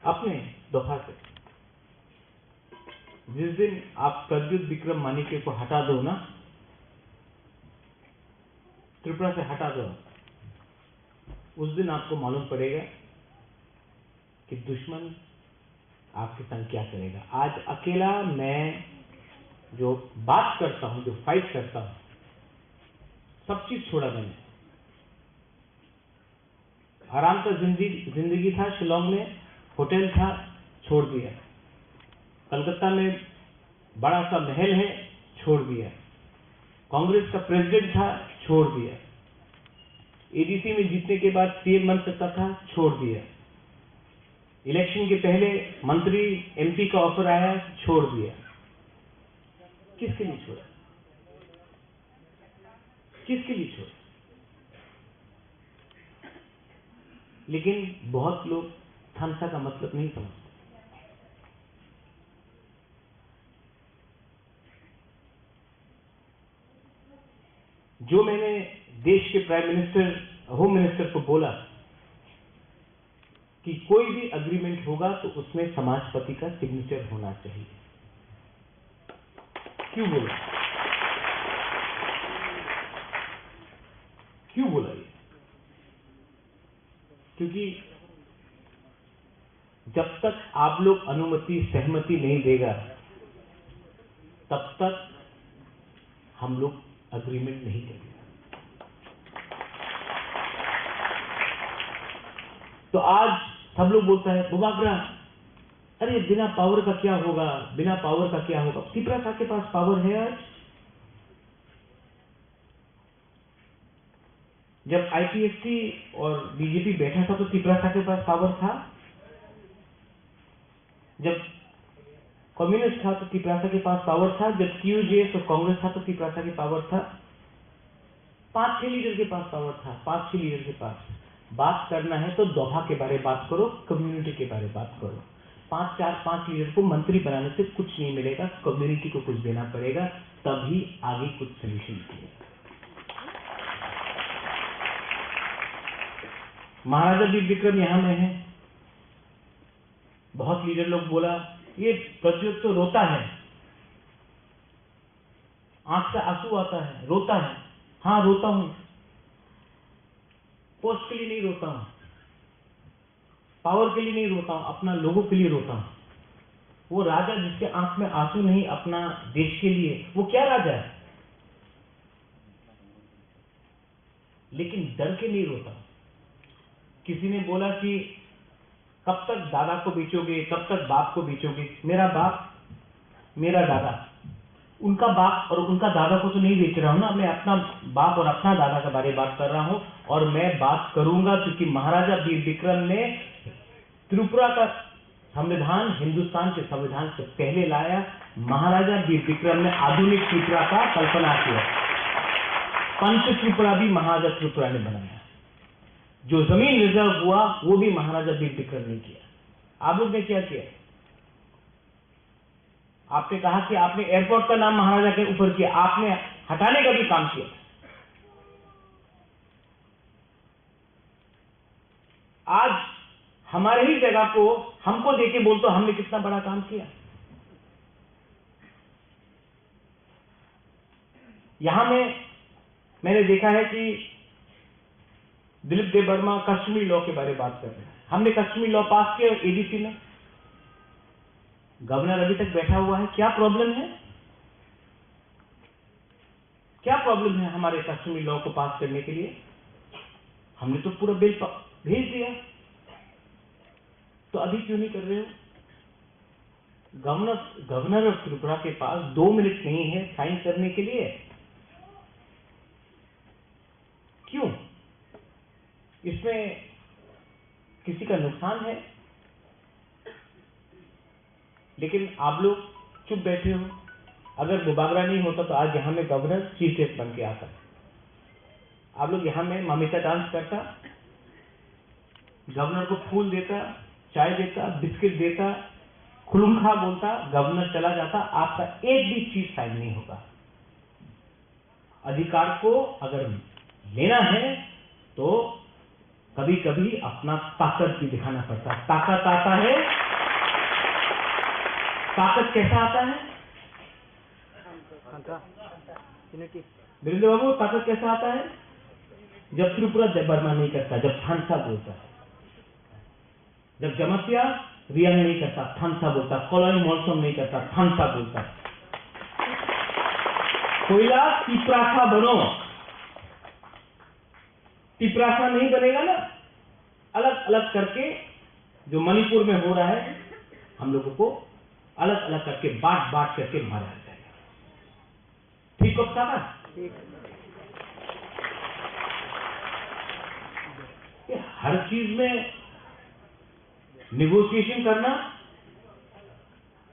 अपने दोफा से। जिस दिन आप प्रद्युत विक्रम मानिक्य को हटा दो ना, त्रिपुरा से हटा दो, उस दिन आपको मालूम पड़ेगा कि दुश्मन आपके संग क्या करेगा। आज अकेला मैं जो बात करता हूँ, जो फाइट करता हूँ, सब चीज छोड़ा मैंने। आराम का जिंदगी, जिंदगी था शिलोंग में, होटल था, छोड़ दिया। कलकत्ता में बड़ा सा महल है, छोड़ दिया। कांग्रेस का प्रेसिडेंट था, छोड़ दिया। एडीसी में जीतने के बाद सीएम बन सकता था, छोड़ दिया। इलेक्शन के पहले मंत्री, एमपी का ऑफर आया, छोड़ दिया। किसके लिए छोड़ा? किसके लिए छोड़ा? लेकिन बहुत लोग थामसा का मतलब नहीं समझते। जो मैंने देश के प्राइम मिनिस्टर, होम मिनिस्टर को बोला कि कोई भी एग्रीमेंट होगा तो उसमें समाजपति का सिग्नेचर होना चाहिए। क्यों बोला? क्यों बोला ये? क्योंकि जब तक आप लोग अनुमति, सहमति नहीं देगा, तब तक हम लोग एग्रीमेंट नहीं करेंगे। तो आज सब लोग बोलता है, "बुबाग्रा, अरे बिना पावर का क्या होगा, बिना पावर का क्या होगा?" तिपरा सा के पास पावर है आज। जब आईपीएफटी और बीजेपी बैठा था तो तिपरा सा के पास पावर था। जब कम्युनिस्ट था तो तिपरा सा के पास पावर था। जब यूजीएस और कांग्रेस था तो तिपरा सा के पावर था। पांच छह लीडर के पास पावर था, पांच छह लीडर के पास। बात करना है तो दोफा के बारे बात करो, कम्युनिटी के बारे बात करो। पांच, चार, पांच लीडर को मंत्री बनाने से कुछ नहीं मिलेगा, कम्युनिटी को कुछ देना पड़ेगा, तभी आगे कुछ सोल्यूशन मिलेगा। महाराजा वीर विक्रम यहाँ में है, बहुत लीडर लोग बोला, "ये प्रद्युत तो रोता है, आंख से आंसू आता है, रोता है।" हाँ, रोता हूँ। पोस्ट के लिए नहीं रोता हूँ, पावर के लिए नहीं रोता हूँ, अपना लोगों के लिए रोता हूँ। वो राजा जिसके आंख में आंसू नहीं अपना देश के लिए, वो क्या राजा है? लेकिन डर के नहीं रोता। किसी ने बोला कि कब तक दादा को बेचोगे, कब तक बाप को बेचोगे? मेरा बाप, मेरा दादा, उनका बाप और उनका दादा को तो नहीं बेच रहा हूँ ना, मैं अपना बाप और अपना दादा के बारे में बात कर रहा हूँ। और मैं बात करूंगा क्योंकि महाराजा वीर विक्रम ने त्रिपुरा का संविधान हिंदुस्तान के संविधान से पहले लाया। महाराजा वीर विक्रम ने आधुनिक त्रिपुरा का कल्पना किया। पंच त्रिपुरा भी महाराजा त्रिपुरा ने बनाया। जो जमीन रिजर्व हुआ, वो भी महाराजा वीर विक्रम ने किया। आप लोग ने क्या किया? आपने कहा कि आपने एयरपोर्ट का नाम महाराजा के ऊपर किया, आपने हटाने का भी काम किया। आज हमारे ही जगह को हमको देके बोल तो हमने कितना बड़ा काम किया। यहाँ में मैंने देखा है कि दिलीप देबबर्मा कस्टमरी लॉ के बारे में बात कर रहे हैं। हमने कस्टमरी लॉ पास किया एडीसी में, गवर्नर अभी तक बैठा हुआ है, क्या प्रॉब्लम है? क्या प्रॉब्लम है हमारे कस्टमरी लॉ को पास करने के लिए? हमने तो पूरा बिल प-, भेज दिया, तो अभी क्यों नहीं कर रहे हो? गवर्नर, गवर्नर ऑफ त्रिपुरा के पास दो मिनट नहीं है साइन करने के लिए। क्यों? इसमें किसी का नुकसान है? लेकिन आप लोग चुप बैठे हो। अगर बुबागरा नहीं होता तो आज यहाँ में गवर्नर चीफ गेस्ट बन के आता। आप लोग यहाँ में ममिता डांस करता, गवर्नर को फूल देता, चाय देता, बिस्किट देता, खुलुमखा बोलता, गवर्नर चला जाता, आपका एक भी चीज साइन नहीं होगा। अधिकार को अगर लेना है तो कभी-कभी अपना ताकत भी दिखाना पड़ता है। ताकत आता है, ताकत कैसा आता है? खालसा। Unity। वीरेंद्र बाबू, ताकत कैसा आता है? जब त्रिपुरा देबबर्मा नहीं करता, जब खालसा बोलता है। जब जमातिया रियांग नहीं करता, खालसा बोलता, कलई मलसम नहीं करता, खालसा बोलता। पहिला तिप्रासा बनो। तिप्रासा नहीं बनेगा ना, अलग-अलग करके जो मणिपुर में हो रहा है, हम लोगों को अलग-अलग करके, बांट-बांट करके मारा जाएगा। ठीक हो, साहब? ठीक। ये हर चीज में नेगोशिएशन करना,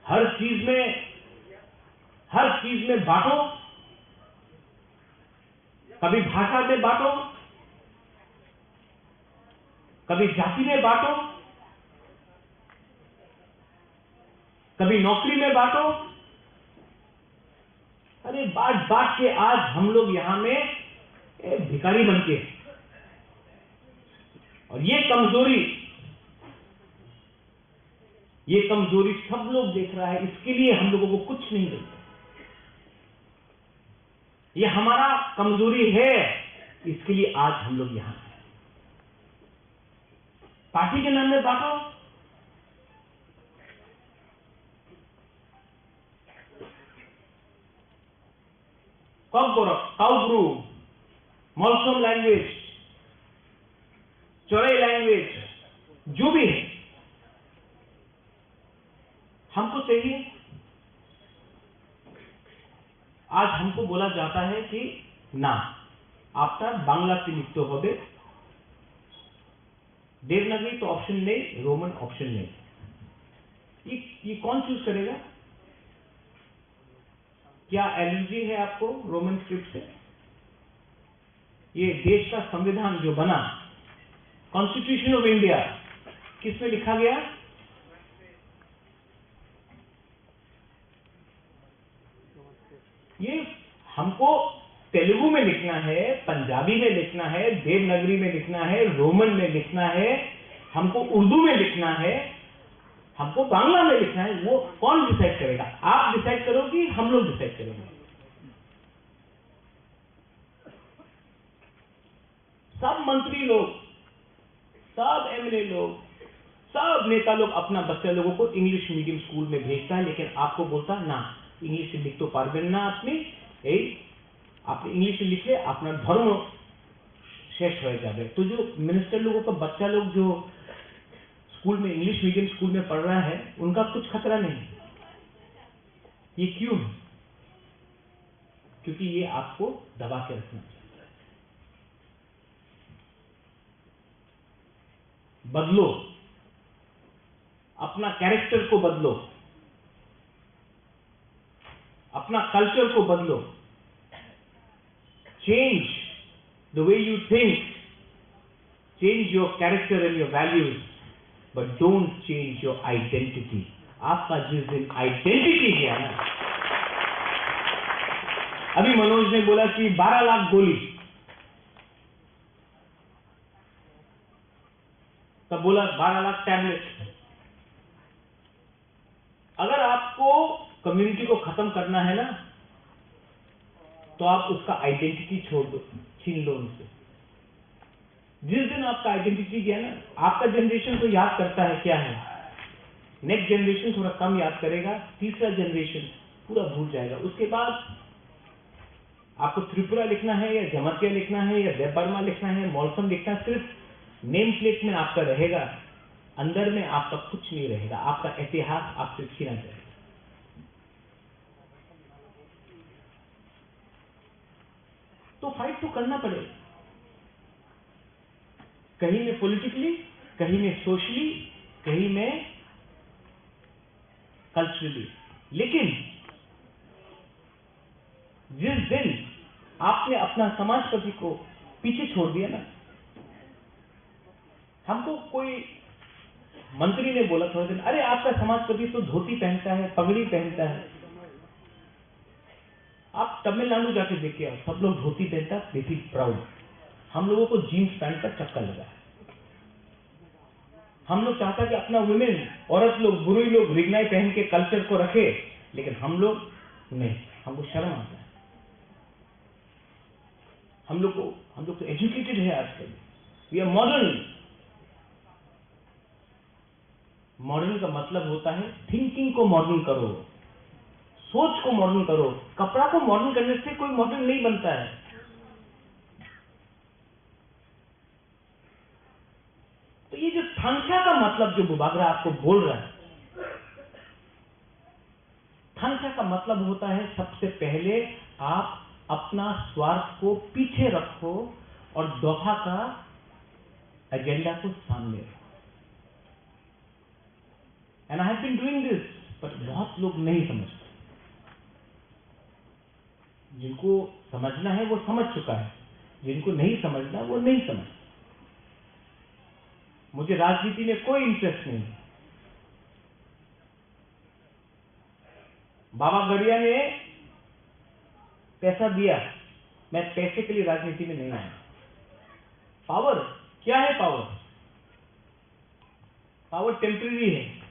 हर चीज में, हर चीज में बांटो, कभी भाषा में बांटो, कभी जाति में बांटो, कभी नौकरी में बांटो। अरे, बांट बांट के आज हम लोग यहाँ में, ए, भिखारी बन के। और ये कमजोरी, ये कमजोरी सब लोग देख रहा है, इसके लिए हम लोगों को कुछ नहीं मिलता। ये हमारा कमजोरी है, इसके लिए आज हम लोग यहाँ हैं। पार्टी के नाम में बांटो। कॉकबरक, काउब्रू, मलसम लैंग्वेज, चोरई लैंग्वेज, जो भी है, हमको चाहिए। आज हमको बोला जाता है कि ना, आपका बांग्ला से लिखते होबे, देवनागरी तो ऑप्शन नहीं, रोमन ऑप्शन नहीं। ये, ये कौन चूज करेगा? क्या एलर्जी है आपको रोमन स्क्रिप्ट से? ये देश का संविधान जो बना, कॉन्स्टिट्यूशन ऑफ इंडिया, किसमें लिखा गया? ये हमको तेलुगु में लिखना है, पंजाबी में लिखना है, देवनागरी में लिखना है, रोमन में लिखना है, हमको उर्दू में लिखना है, हमको बांग्ला में लिखना है, वो कौन डिसाइड करेगा? आप डिसाइड करोगे, हम लोग डिसाइड करेंगे? सब मंत्री लोग, सब एमएलए लोग, सब नेता लोग अपना बच्चा लोगों को इंग्लिश मीडियम स्कूल में भेजता है, लेकिन आपको बोलता ना, इंग्लिश लिख तो पारबेन ना আপনি, এই আপনি ইংলিশে লিখলে আপনার ধর্ম শেষ হয়ে যাবে। तो जो मिनिस्टर लोगों का बच्चा लोग जो स्कूल में, इंग्लिश मीडियम स्कूल में पढ़ रहा है, उनका कुछ खतरा नहीं। ये क्यों है? क्योंकि ये आपको दबा के रखना चाहता है। बदलो, अपना कैरेक्टर को बदलो, अपना कल्चर को बदलो। Change the way you think, change your character and your values, but don't change your identity. आपका जिस दिन आइडेंटिटी गया ना, अभी मनोज ने बोला कि बारह लाख गोली, तब बोला बारह लाख टैबलेट। अगर आपको कम्युनिटी को खत्म करना है ना, तो आप उसका आइडेंटिटी छोड़ दो, छीन लो उनसे। जिस दिन आपका आइडेंटिटी गया ना, आपका जनरेशन तो याद करता है क्या है, नेक्स्ट जनरेशन थोड़ा कम याद करेगा, तीसरा जनरेशन पूरा भूल जाएगा। उसके बाद आपको त्रिपुरा लिखना है या जमातिया लिखना है या देवबर्मा लिखना है, मॉलसम लिखना है, सिर्फ नेम प्लेट में आपका रहेगा, अंदर में आपका कुछ नहीं रहेगा, आपका इतिहास आपसे छीना जाएगा। तो फाइट तो करना पड़ेगा, कहीं में पॉलिटिकली, कहीं में सोशली, कहीं में कल्चरली। लेकिन जिस दिन आपने अपना समाजपति को पीछे छोड़ दिया ना, हमको कोई मंत्री ने बोला थोड़े दिन, "अरे, आपका समाजपति तो धोती पहनता है, पगड़ी पहनता है।" आप तमिलनाडु जाके देखिए, सब लोग धोती पहनता, they feel proud। हम लोगों को जींस पैंट का चक्कर लगा है। हम लोग चाहता कि अपना वुमेन, औरत लोग, बुरुई लोग रिगनाई पहन के कल्चर को रखे, लेकिन हम लोग नहीं, हमको शर्म आता है। हम लोग को, हम लोग तो एजुकेटेड है आजकल, वी आर मॉडर्न। मॉडर्न का मतलब होता है थिंकिंग को मॉडर्न करो, सोच को मॉडर्न करो। कपड़ा को मॉडर्न करने से कोई मॉडर्न नहीं बनता है। तो ये जो थांगचा का मतलब जो बुबागरा आपको बोल रहा है, थांगचा का मतलब होता है सबसे पहले आप अपना स्वार्थ को पीछे रखो और दोफा का एजेंडा को सामने रखो। And I have been doing this, but बहुत लोग नहीं समझते। जिनको समझना है वो समझ चुका है, जिनको नहीं समझना वो नहीं समझ। मुझे राजनीति में कोई इंटरेस्ट नहीं। बाबा गरिया ने पैसा दिया, मैं पैसे के लिए राजनीति में नहीं आया। पावर क्या है? पावर, पावर टेम्परेरी है।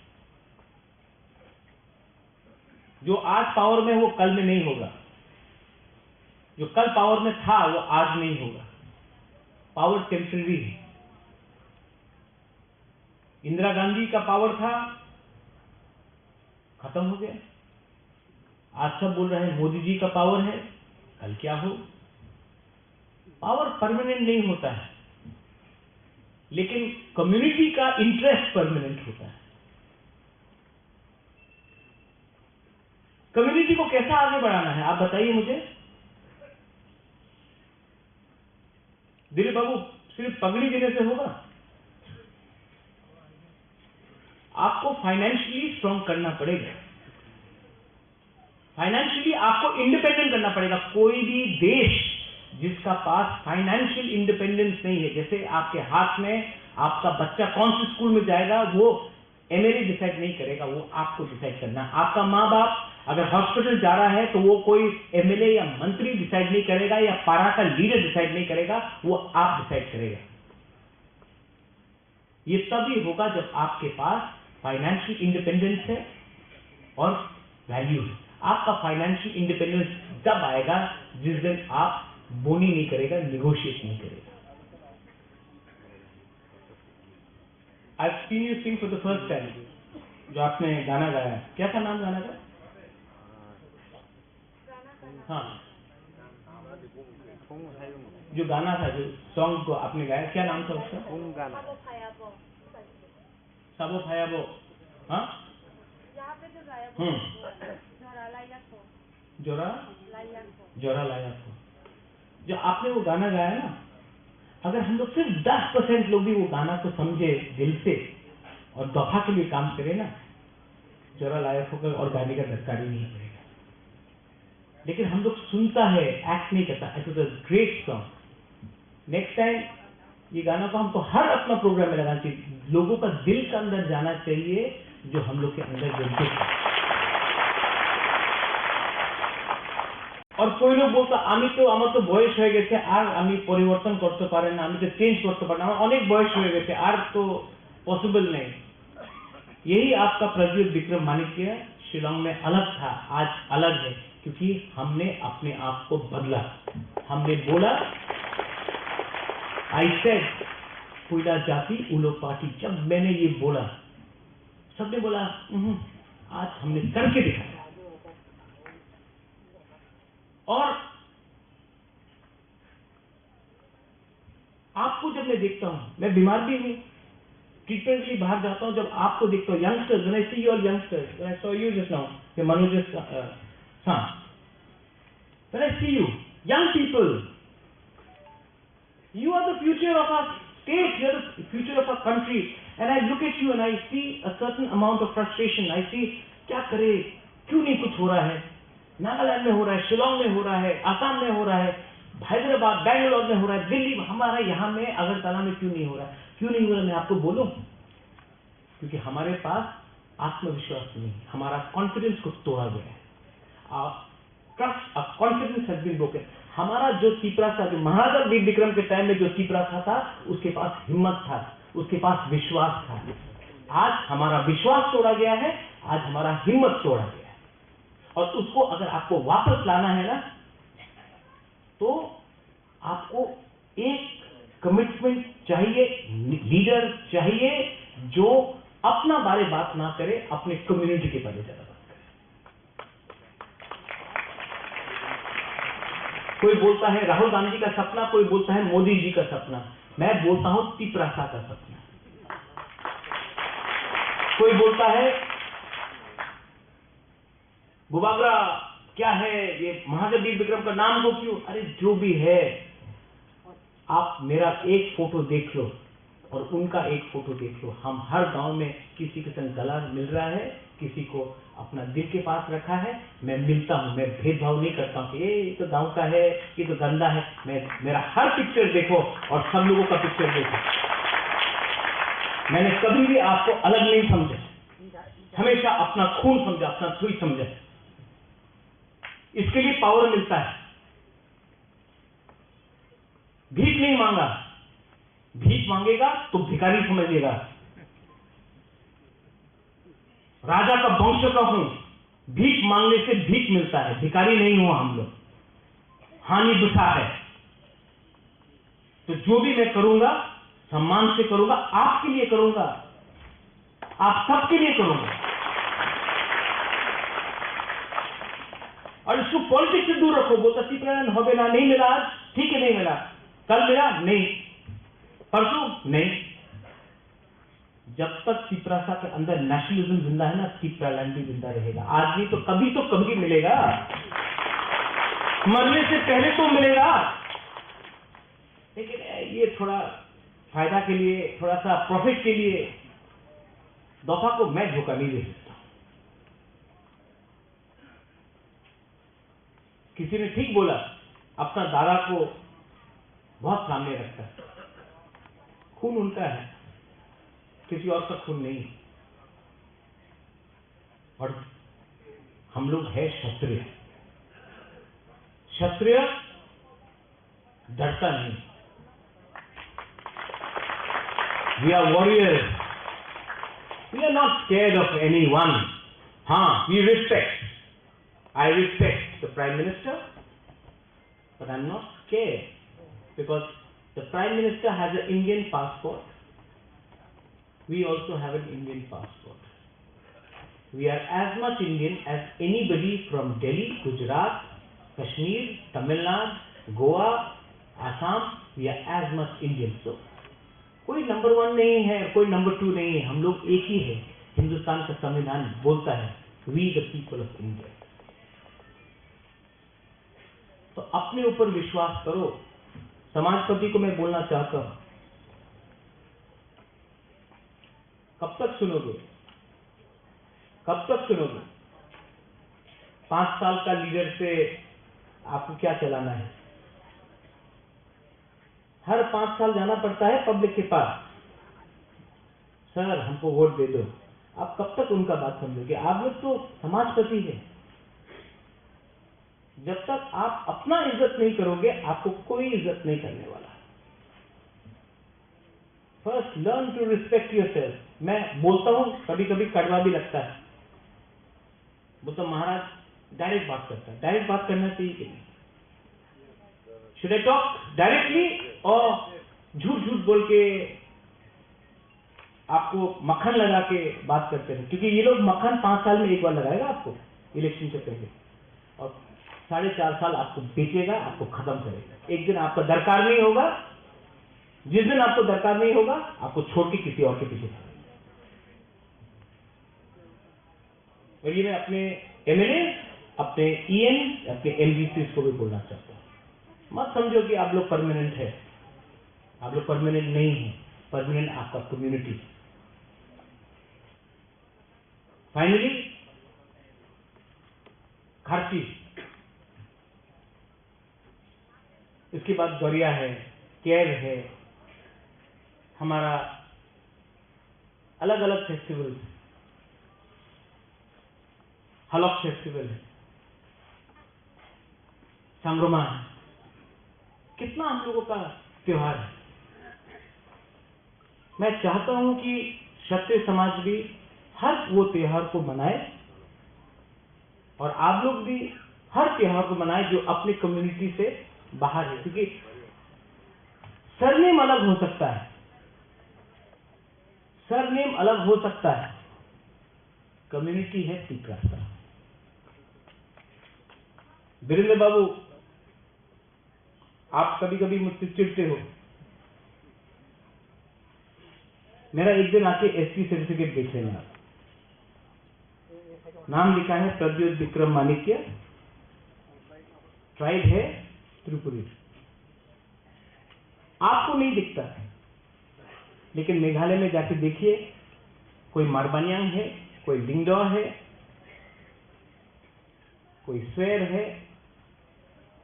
जो आज पावर में, वो कल में नहीं होगा। जो कल पावर में था, वो आज नहीं होगा। पावर टेम्परेरी है। इंदिरा गांधी का पावर था, खत्म हो गया। आज सब बोल रहे हैं मोदी जी का पावर है, कल क्या हो? पावर परमानेंट नहीं होता है, लेकिन कम्युनिटी का इंटरेस्ट परमानेंट होता है। कम्युनिटी को कैसा आगे बढ़ाना है, आप बताइए मुझे। दिलीप बाबू, सिर्फ पगड़ी देने से होगा? आपको फाइनेंशियली स्ट्रांग करना पड़ेगा, फाइनेंशियली आपको इंडिपेंडेंट करना पड़ेगा। कोई भी देश जिसका पास फाइनेंशियल इंडिपेंडेंस नहीं है, जैसे आपके हाथ में आपका बच्चा कौन से स्कूल में जाएगा, वो एमएलए डिसाइड नहीं करेगा, वो आपको डिसाइड करना है। आपका माँ बाप अगर हॉस्पिटल जा रहा है, तो वो कोई एमएलए या मंत्री डिसाइड नहीं करेगा या पारा का लीडर डिसाइड नहीं करेगा, वो आप डिसाइड करेगा। ये तभी होगा जब आपके पास फाइनेंशियल इंडिपेंडेंस है और वैल्यू है। आपका फाइनेंशियल इंडिपेंडेंस जब आएगा, जिस दिन आप बोनी नहीं करेगा, निगोशिएट नहीं करेगा। I've seen you sing for the first time, जो आपने गाना गाया, क्या था नाम गाना का? हाँ, जो गाना था, जो सॉन्ग को आपने गाया, क्या नाम था उसका? Sabo phaya bo, हाँ? हम्म। Jora laiya pho। जो आपने वो गाना गाया ना, अगर हम लोग सिर्फ दस परसेंट लोग भी वो गाना को समझे दिल से और दोहा के लिए काम करें ना, जोरा लाया फोकस और गाने का दरकार ही नहीं पड़ेगा। लेकिन हम लोग सुनता है, एक्ट नहीं करता। It was a great song। Next time ये गाना को हमको हर अपना प्रोग्राम में लगाना चाहिए। लोगों का दिल का अंदर जाना चाहिए, जो हम लोग के अंदर जन्म। আর কই লোক বলতো, "আমি তো, আমার তো বয়স হয়ে গেছে, আর আমি পরিবর্তন করতে পারি না, আমি তো চেঞ্জ করতে পারি না, আমার অনেক বয়স হয়ে গেছে, আর তো পসিবল নেই।" यही आपका प्रद्युत विक्रम माणिक्य शिलोंग में अलग था, आज अलग है, क्योंकि हमने अपने आप को बदला। हमने बोला, I said, "Puila jati ulo party।" जब मैंने ये बोला, सबने बोला, "हम्म, आज हमने करके दिखाया।" और आपको जब मैं देखता हूँ, मैं बीमार भी हूँ, ट्रीटमेंट के लिए बाहर जाता हूँ, जब आपको देखता हूँ, youngsters, when I see you all youngsters, when I saw you just now, ये मनोज just, uh, हाँ, when I see you, young people, you are the future of our state, you are the future of our country, and I look at you and I see a certain amount of frustration, I see, क्या करे, क्यों नहीं कुछ हो रहा है? नागालैंड में हो रहा है, शिलोंग में हो रहा है, आसाम में हो रहा है, हैदराबाद, बैंगलोर में हो रहा है, दिल्ली में, हमारा यहाँ में, अगरतला में क्यों नहीं हो रहा है? क्यों नहीं हो रहा है, मैं आपको बोलूँ? क्योंकि हमारे पास आत्मविश्वास नहीं है, हमारा कॉन्फिडेंस को तोड़ा गया है। Our trust, our confidence has been broken। हमारा जो तिपरासा, जो महाराजा वीर विक्रम के टाइम में जो तिपरासा था, उसके पास हिम्मत था, उसके पास विश्वास था। आज हमारा विश्वास तोड़ा गया है, आज हमारा हिम्मत तोड़ा गया है। और उसको अगर आपको वापस लाना है ना, तो आपको एक कमिटमेंट चाहिए, लीडर चाहिए जो अपना बारे बात ना करे, अपने कम्युनिटी के बारे ज्यादा बात करे। कोई बोलता है राहुल गांधी का सपना, कोई बोलता है मोदी जी का सपना, मैं बोलता हूं तिपरासा का सपना। कोई बोलता है बुबागरा क्या है, ये महावीर विक्रम का नाम को क्यों? अरे, जो भी है, आप मेरा एक फोटो देख लो और उनका एक फोटो देख लो। हम हर गांव में किसी के संग गला मिल रहा है, किसी को अपना दिल के पास रखा है। मैं मिलता हूं, मैं भेदभाव नहीं करता हूं कि ये तो गांव का है, ये तो गंदा है। मैं, मेरा हर पिक्चर देखो और सब लोगों का पिक्चर देखो। मैंने कभी भी आपको अलग नहीं समझा, हमेशा अपना खून समझा, अपना सुई समझा। इसके लिए पावर मिलता है। भीख नहीं मांगा, भीख मांगेगा तो भिखारी समझेगा। राजा का वंश का हूं, भीख मांगने से भीख मिलता है, भिखारी नहीं हुआ हम लोग। हानि दुखा है। तो जो भी मैं करूंगा, सम्मान से करूंगा, आपके लिए करूंगा, आप सबके लिए करूंगा। और इसको पॉलिटिक्स से दूर रखो। बोलता, "तिपरालैंड होबे ना, नहीं मिला आज, ठीक है, नहीं मिला, कल मिला, नहीं, परसों, नहीं।" जब तक तिपरासा के अंदर नेशनलिज्म जिंदा है ना, तिपरालैंड भी जिंदा रहेगा। आज नहीं तो कभी तो कभी मिलेगा, मरने से पहले तो मिलेगा। लेकिन ये थोड़ा फायदा के लिए, थोड़ा सा प्रॉफिट के लिए दफा को मैं धोखा नहीं दे सकता। किसी ने ठीक बोला, अपना दादा को बहुत सामने रखता है। खून उनका है, किसी और का खून नहीं। और हम लोग है क्षत्रिय, क्षत्रिय डरता नहीं। We are warriors. We are not scared of anyone. हाँ, we respect. I respect the Prime Minister, but I'm not scared because the Prime Minister has an Indian passport. We also have an Indian passport. We are as much Indian as anybody from Delhi, Gujarat, Kashmir, Tamil Nadu, Goa, Assam. We are as much Indian. So, कोई number one नहीं है, कोई number two नहीं है, हम लोग एक ही है। हिंदुस्तान का संविधान बोलता है, "We the people of India." तो अपने ऊपर विश्वास करो। समाजपति को मैं बोलना चाहता हूं, कब तक सुनोगे, कब तक सुनोगे? पांच साल का लीडर से आपको क्या चलाना है? हर पांच साल जाना पड़ता है पब्लिक के पास, "सर, हमको वोट दे दो।" आप कब तक उनका बात समझोगे? आप लोग तो समाजपति हैं। जब तक आप अपना इज्जत नहीं करोगे, आपको कोई इज्जत नहीं करने वाला। First learn to respect yourself. मैं बोलता हूँ, कभी कभी कड़वा भी लगता है। बोलता, "महाराज डायरेक्ट बात करता है, डायरेक्ट बात करना चाहिए कि नहीं? Should I talk directly और झूठ झूठ बोल के आपको मक्खन लगा के बात करते हैं?" क्योंकि ये लोग मक्खन पांच साल में एक बार लगाएगा आपको इलेक्शन से पहले, और साढ़े चार साल आपको बेचेगा, आपको खत्म करेगा। एक दिन आपका दरकार नहीं होगा, जिस दिन आपको दरकार नहीं होगा, आपको छोड़ के किसी और के पीछे भागेगा। और ये मैं अपने एमएलए, अपने ईएम, अपने एमडीसी को भी बोलना चाहता हूँ। मत समझो कि आप लोग परमानेंट है, आप लोग परमानेंट नहीं है। परमानेंट आपका कम्युनिटी है। फाइनली, खारची, इसके बाद गरिया है, केर है, हमारा अलग-अलग फेस्टिवल, हलक फेस्टिवल है, संग्रमा है, कितना हम लोगों का त्योहार है। मैं चाहता हूं कि क्षत्रिय समाज भी हर वो त्योहार को मनाए और आप लोग भी हर त्योहार को मनाए जो अपने कम्युनिटी से बाहर है, क्योंकि सरनेम अलग हो सकता है, सरनेम अलग हो सकता है, कम्युनिटी है तिप्रासा। वीरेंद्र बाबू, आप कभी कभी मुझसे चिढ़ते हो। मेरा एक दिन आके एसटी सर्टिफिकेट देख लेना। नाम लिखा है प्रद्युत विक्रम माणिक्य, ट्राइब है त्रिपुरी। आपको नहीं दिखता, लेकिन मेघालय में जाके देखिए, कोई मारबानियांग है, कोई लिंगडो है, कोई स्वेर है,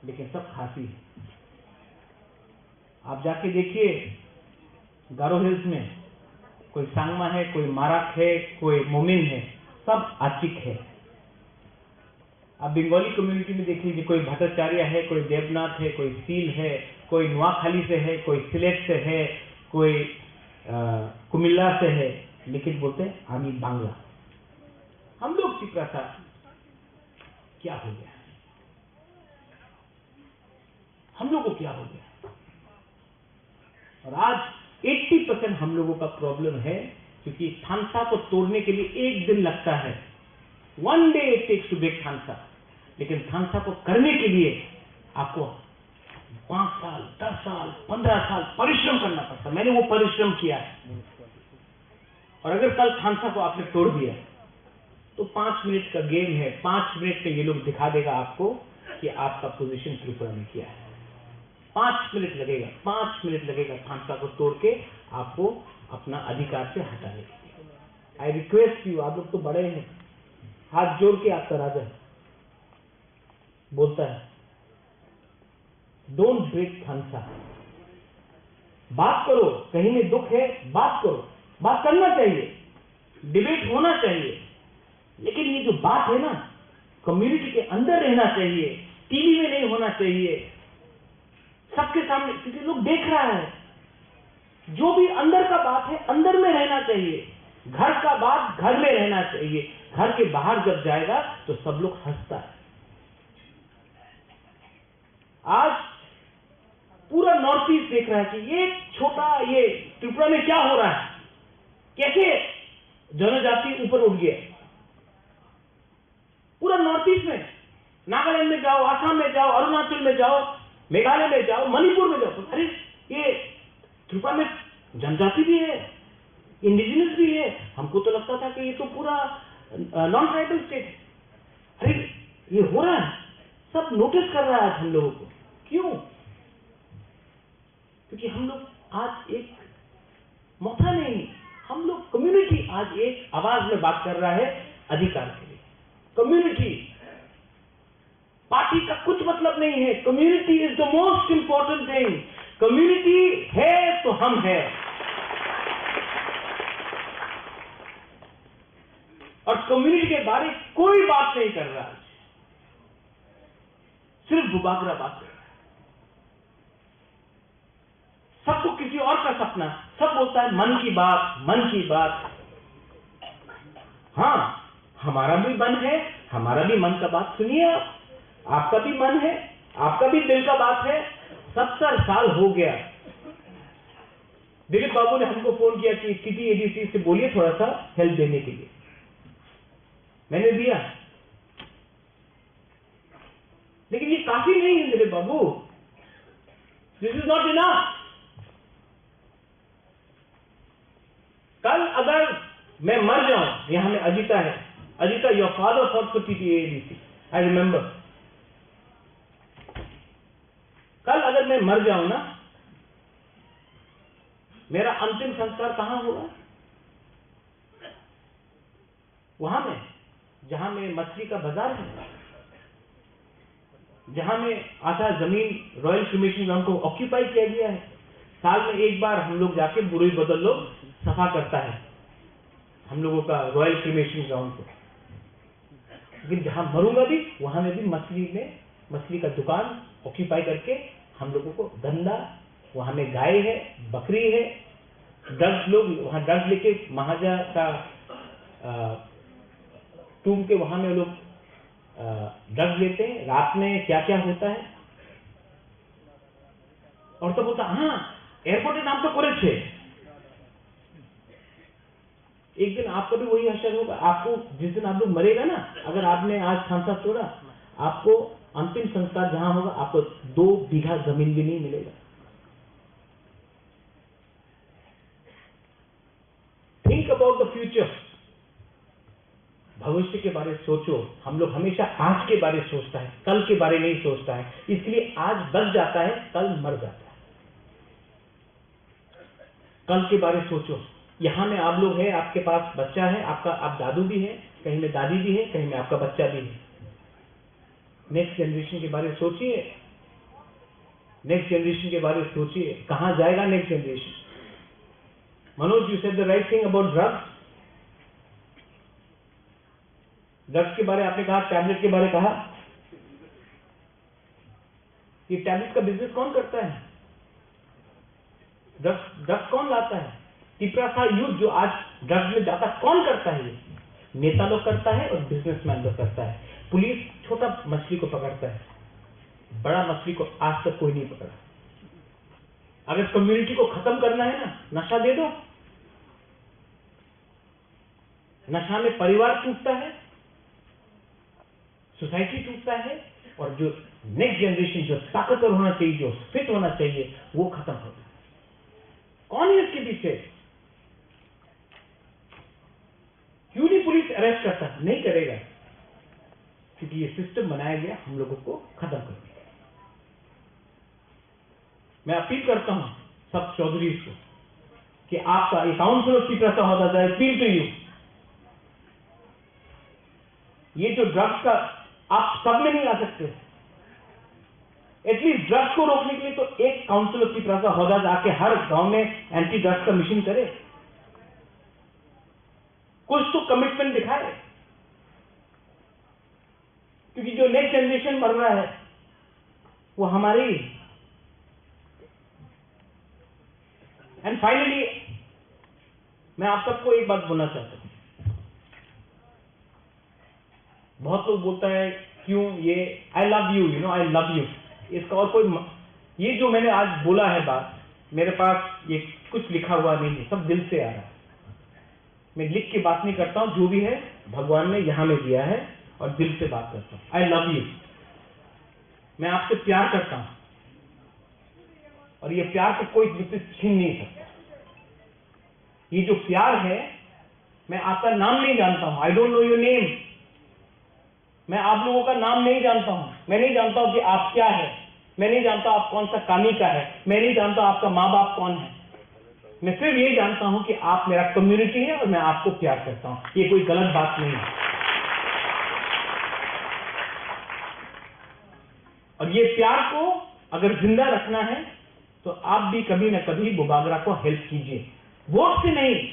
लेकिन सब खासी है। आप जाके देखिए, गारो हिल्स में कोई सांगमा है, कोई माराक है, कोई मोमिन है, सब आचिक है। आप बंगाली कम्युनिटी में देख लीजिए, कोई भट्टाचार्य है, कोई देवनाथ है, कोई सील है, कोई नोआखाली से है, कोई सिलेट से है, कोई अ, कुमिल्ला से है, लेकिन बोलते हैं आमी बांग्ला। हम लोग तिप्रासा क्या हो गया? हम लोग को क्या हो गया? और आज एट्टी परसेंट हम लोगों का प्रॉब्लम है, क्योंकि थानसा को तोड़ने के लिए एक दिन लगता है, one day it takes to break थानसा, लेकिन थानसा को करने के लिए आपको पाँच साल, दस साल, पन्द्रह साल परिश्रम करना पड़ता। मैंने वो परिश्रम किया है। और अगर कल थानसा को आपने तोड़ दिया, तो पाँच मिनट का गेम है, पाँच मिनट में ये लोग दिखा देगा आपको कि आपका पोजीशन त्रिपुरा में क्या है। पाँच मिनट लगेगा, पाँच मिनट लगेगा थानसा को तोड़ के आपको अपना अधिकार से हटाने के लिए। आई रिक्वेस्ट यू, आप लोग तो बड़े हैं, हाथ जोड़ के आपका राजा बोलता है, डोंट ब्रेक थानसा। बात करो, कहीं में दुख है, बात करो, बात करना चाहिए, डिबेट होना चाहिए, लेकिन ये जो बात है ना, कम्युनिटी के अंदर रहना चाहिए, टीवी में नहीं होना चाहिए, सबके सामने, क्योंकि लोग देख रहा है। जो भी अंदर का बात है, अंदर में रहना चाहिए। घर का बात घर में रहना चाहिए। घर के बाहर जब जाएगा, तो सब लोग हंसता है। आज पूरा नॉर्थ ईस्ट देख रहा है कि ये छोटा, ये त्रिपुरा में क्या हो रहा है, कैसे जनजाति ऊपर उठ गया। पूरा नॉर्थ ईस्ट में, नागालैंड में जाओ, आसाम में जाओ, अरुणाचल में जाओ, मेघालय में जाओ, मणिपुर में जाओ, अरे, ये त्रिपुरा में जनजाति भी है, इंडिजिनस भी है। हमको तो लगता था कि ये तो पूरा नॉन ट्राइबल स्टेट है। अरे, ये हो रहा है, सब नोटिस कर रहा है आज हम लोगों को। क्यों? क्योंकि हम लोग आज एक मौका नहीं, हम लोग कम्युनिटी आज एक आवाज में बात कर रहा है अधिकार के लिए। कम्युनिटी, पार्टी का कुछ मतलब नहीं है। Community is the most important thing। Community है तो हम हैं। और कम्युनिटी के बारे कोई बात नहीं कर रहा है, सिर्फ बुबागरा बात कर रहा है। सबको किसी और का सपना, सब बोलता है मन की बात, मन की बात। हाँ, हमारा भी मन है, हमारा भी मन का बात सुनिए आप। आपका भी मन है, आपका भी दिल का बात है। सत्तर साल हो गया। दिलीप बाबू ने हमको फोन किया कि टीटीएडीसी से बोलिए थोड़ा सा हेल्प देने के लिए। मैंने दिया, लेकिन ये काफी नहीं है मेरे बाबू। This is not enough। कल अगर मैं मर जाऊं, यहाँ में अजिता है, Ajita, your father fought for T T A A D C, I remember। कल अगर मैं मर जाऊं ना, मेरा अंतिम संस्कार कहाँ होगा? वहां में, जहां में मछली का बाजार है, जहां में आधा जमीन रॉयल क्रिमेशन ग्राउंड को ऑक्यूपाई किया गया है। साल में एक बार हम लोग जाके बुरुई बदल लोग सफा करता है हम लोगों का रॉयल क्रिमेशन ग्राउंड को। लेकिन जहां मरूंगा भी, वहां में भी मछली में, मछली का दुकान ऑक्यूपाई करके हम लोगों को गंदा, वहां में गाय है, बकरी है, ड्रग्स लोग वहाँ ड्रग्स लेके महाजा का, अ, टूम के वहाँ में लोग, अ, ड्रग्स लेते हैं। रात में क्या क्या होता है? और तो बोलता, हाँ, एयरपोर्ट नाम तो करे थे। एक दिन आपका भी वही हशर होगा। आपको, जिस दिन आप लोग मरेगा ना, अगर आपने आज खामसा छोड़ा, आपको अंतिम संस्कार जहाँ होगा, आपको दो बीघा जमीन भी नहीं मिलेगा। Think about the future. भविष्य के बारे सोचो। हम लोग हमेशा आज के बारे सोचता है, कल के बारे नहीं सोचता है, इसलिए आज बच जाता है, कल मर जाता है। कल के बारे सोचो। यहाँ में आप लोग हैं, आपके पास बच्चा है, आपका, आप दादू भी है, कहीं में दादी भी है, कहीं में आपका बच्चा भी है। नेक्स्ट जनरेशन के बारे में सोचिए, नेक्स्ट जनरेशन के बारे में सोचिए, कहाँ जाएगा next generation? Manoj, you said the right thing about drugs. Drugs के बारे आपने कहा, टैबलेट के बारे कहा। ये टैबलेट का बिजनेस कौन करता है? ड्रग्स, ड्रग्स कौन लाता है? तिपरा का यूथ जो आज ड्रग्स में जाता, कौन करता है ये? नेता लोग करता है और बिजनेसमैन लोग करता है। पुलिस छोटा मछली को पकड़ता है, बड़ा मछली को आज तक कोई नहीं पकड़ा। अगर कम्युनिटी को खत्म करना है ना, नशा दे दो। नशा में परिवार टूटता है, सोसाइटी टूटता है, और जो नेक्स्ट जनरेशन जो ताकतवर होना चाहिए, जो फिट होना चाहिए, वो खत्म होता है। कौन है इसके पीछे? क्यों नहीं पुलिस अरेस्ट करता? नहीं करेगा, क्योंकि ये सिस्टम बनाया गया हम लोगों को खत्म करने के लिए। मैं अपील करता हूं सब चौधरी को कि आपका ये काउंसिल ऑफ तिपरा का होता जाए, अपील टू यू, ये जो ड्रग्स का, आप सब में नहीं आ सकते। एटलीस्ट ड्रग्स को रोकने के लिए तो एक काउंसिल ऑफ तिपरा का होता जाके हर गांव में एंटी ड्रग्स का मिशन करे, कुछ तो कमिटमेंट दिखाए। क्योंकि जो नेक्स्ट जनरेशन मर रहा है, वो हमारे ही। एंड फाइनली, मैं आप सबको एक बात बोलना चाहता हूँ। बहुत लोग बोलता है, क्यों ये, "I love you, you know, I love you।" इसका और कोई म-, ये जो मैंने आज बोला है बात, मेरे पास ये कुछ लिखा हुआ नहीं है, सब दिल से आ रहा है। मैं लिख के बात नहीं करता हूँ, जो भी है भगवान ने यहाँ में दिया है और दिल से बात करता हूँ। I love you, मैं आपसे प्यार करता हूँ और ये प्यार को कोई मुझसे छीन नहीं सकता। ये जो प्यार है, मैं आपका नाम नहीं जानता हूँ, I don't know your name। मैं आप लोगों का नाम नहीं जानता हूँ, मैं नहीं जानता हूँ कि आप क्या है, मैं नहीं जानता आप कौन सा कामी का है, मैं नहीं जानता आपका माँ बाप कौन है। मैं सिर्फ ये जानता हूँ कि आप मेरा कम्युनिटी है और मैं आपको प्यार करता हूँ। ये कोई गलत बात नहीं है। और ये प्यार को अगर जिंदा रखना है, तो आप भी कभी ना कभी बुबागरा को हेल्प कीजिए, वोट से नहीं।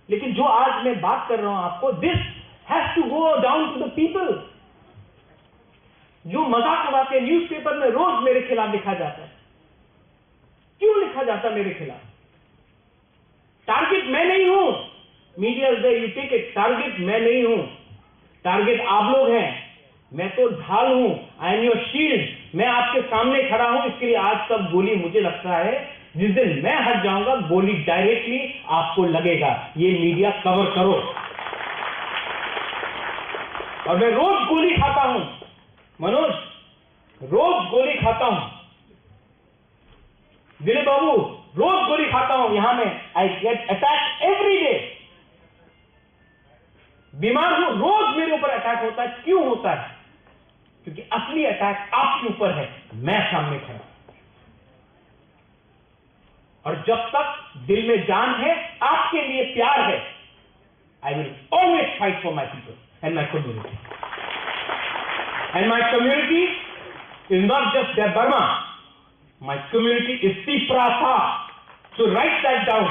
लेकिन जो आज मैं बात कर रहा हूं आपको, this has to go down to the people। जो मजाक उड़ाते हैं, न्यूज़पेपर में रोज मेरे खिलाफ लिखा जाता है, क्यों लिखा जाता है मेरे खिलाफ? टारगेट मैं नहीं हूं। Media, you take it, target मैं नहीं हूं, टारगेट आप लोग हैं। मैं तो ढाल हूं, I am your shield। मैं आपके सामने खड़ा हूं, इसके लिए आज सब गोली, मुझे लगता है जिस दिन मैं हट जाऊंगा, गोली डायरेक्टली आपको लगेगा। ये मीडिया कवर करो। और मैं रोज गोली खाता हूं मनोज, रोज गोली खाता हूं। दिलीप बाबू, रोज गोली खाता हूं यहां में, I get attack every day। बीमार हूं, रोज मेरे ऊपर अटैक होता है। क्यों होता है? क्योंकि असली अटैक आपके ऊपर है, मैं सामने खड़ा हूं। और जब तक दिल में जान है, आपके लिए प्यार है, I will always fight for my people and my community। And my community is not just Debbarma, my community is Tiprasa। So write that down।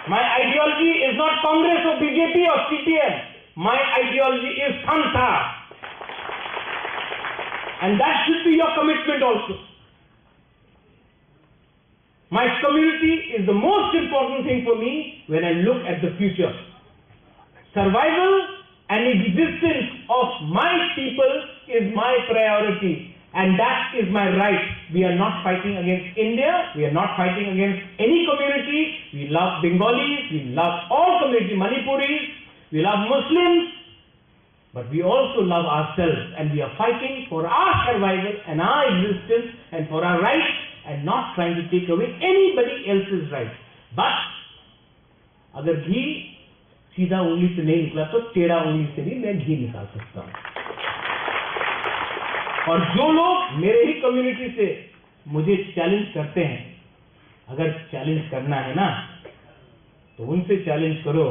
My ideology is not Congress or B J P or C P M। My ideology is Sansa। And that should be your commitment also। My community is the most important thing for me when I look at the future. Survival and existence of my people is my priority, and that is my right. We are not fighting against India. We are not fighting against any community. We love Bengalis. We love all community, Manipuris. We love Muslims. But we also love ourselves, and we are fighting for our survival and our existence and for our rights and not trying to take away anybody else's rights. But अगर घी सीधा उंगली से नहीं निकला तो टेढ़ा उंगली से भी मैं घी निकाल सकता हूँ। और जो लोग मेरे ही कम्युनिटी से मुझे चैलेंज करते हैं, अगर चैलेंज करना है ना, तो उनसे चैलेंज करो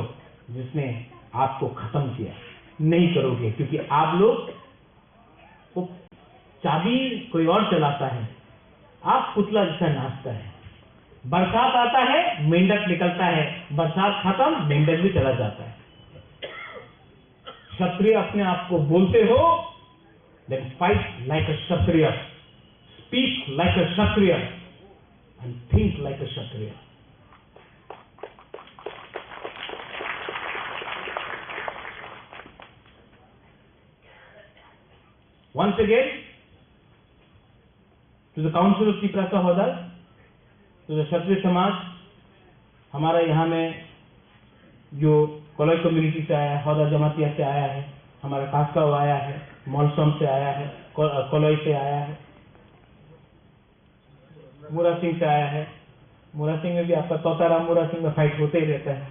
जिसने आपको खत्म किया। नहीं करोगे, क्योंकि आप लोग, वो चाबी कोई और चलाता है, आप पुतला जैसा नाचता है। बरसात आता है, मेंढक निकलता है, बरसात खत्म, मेंढक भी चला जाता है। क्षत्रिय अपने आप को बोलते हो, then fight like a Kshatriya, speak like a Kshatriya, and think like a Kshatriya. Once again, to the Council of Tiprasa Hodar, to the Kshatriya Samaj, हमारा यहाँ में जो कोलोई कम्युनिटी से आया है, होदा जमातिया से आया है, हमारा कास्काव आया है, मलसम से आया है, को-, कोलोई से आया है, मुरा सिंह से आया है। मुरा सिंह में भी आपका तोताराम मुरा सिंह में फाइट होते ही रहता है।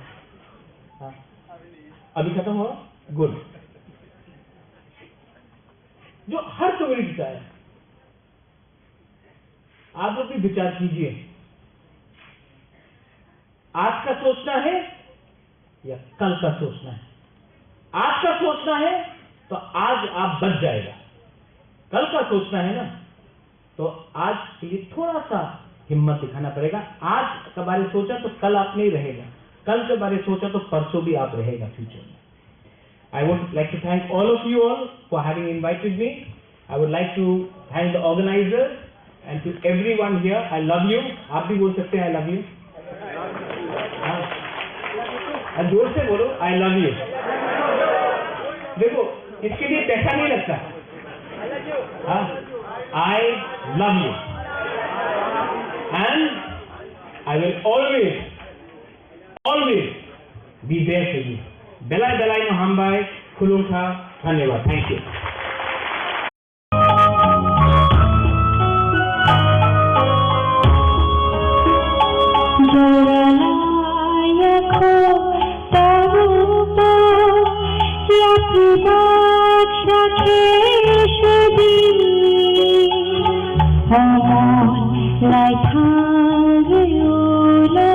हाँ। अभी खत्म हुआ? गुड। जो हर कम्युनिटी से आया है, आप लोग भी विचार कीजिए, आज का सोचना है या कल का सोचना है? आज का सोचना है तो आज आप बच जाएगा, कल का सोचना है ना, तो आज के लिए थोड़ा सा हिम्मत दिखाना पड़ेगा। आज के बारे सोचा तो कल आप नहीं रहेगा, कल के बारे सोचा तो परसों भी आप रहेगा फ्यूचर में। I would like to thank all of you all for having invited me. I would like to thank the organizers and to everyone here. I love you. आप भी बोल सकते हैं, I love you। हाँ। और जोर से बोलो, I love you। देखो, इसके लिए पैसा नहीं लगता। हाँ, I love you and I will always, always be there for you. Belai belai no hambai, khulumkha, dhanyabad. Thank you. Joralaya kho tabuko yapri baksa khe sedi. Omon lai thang ulo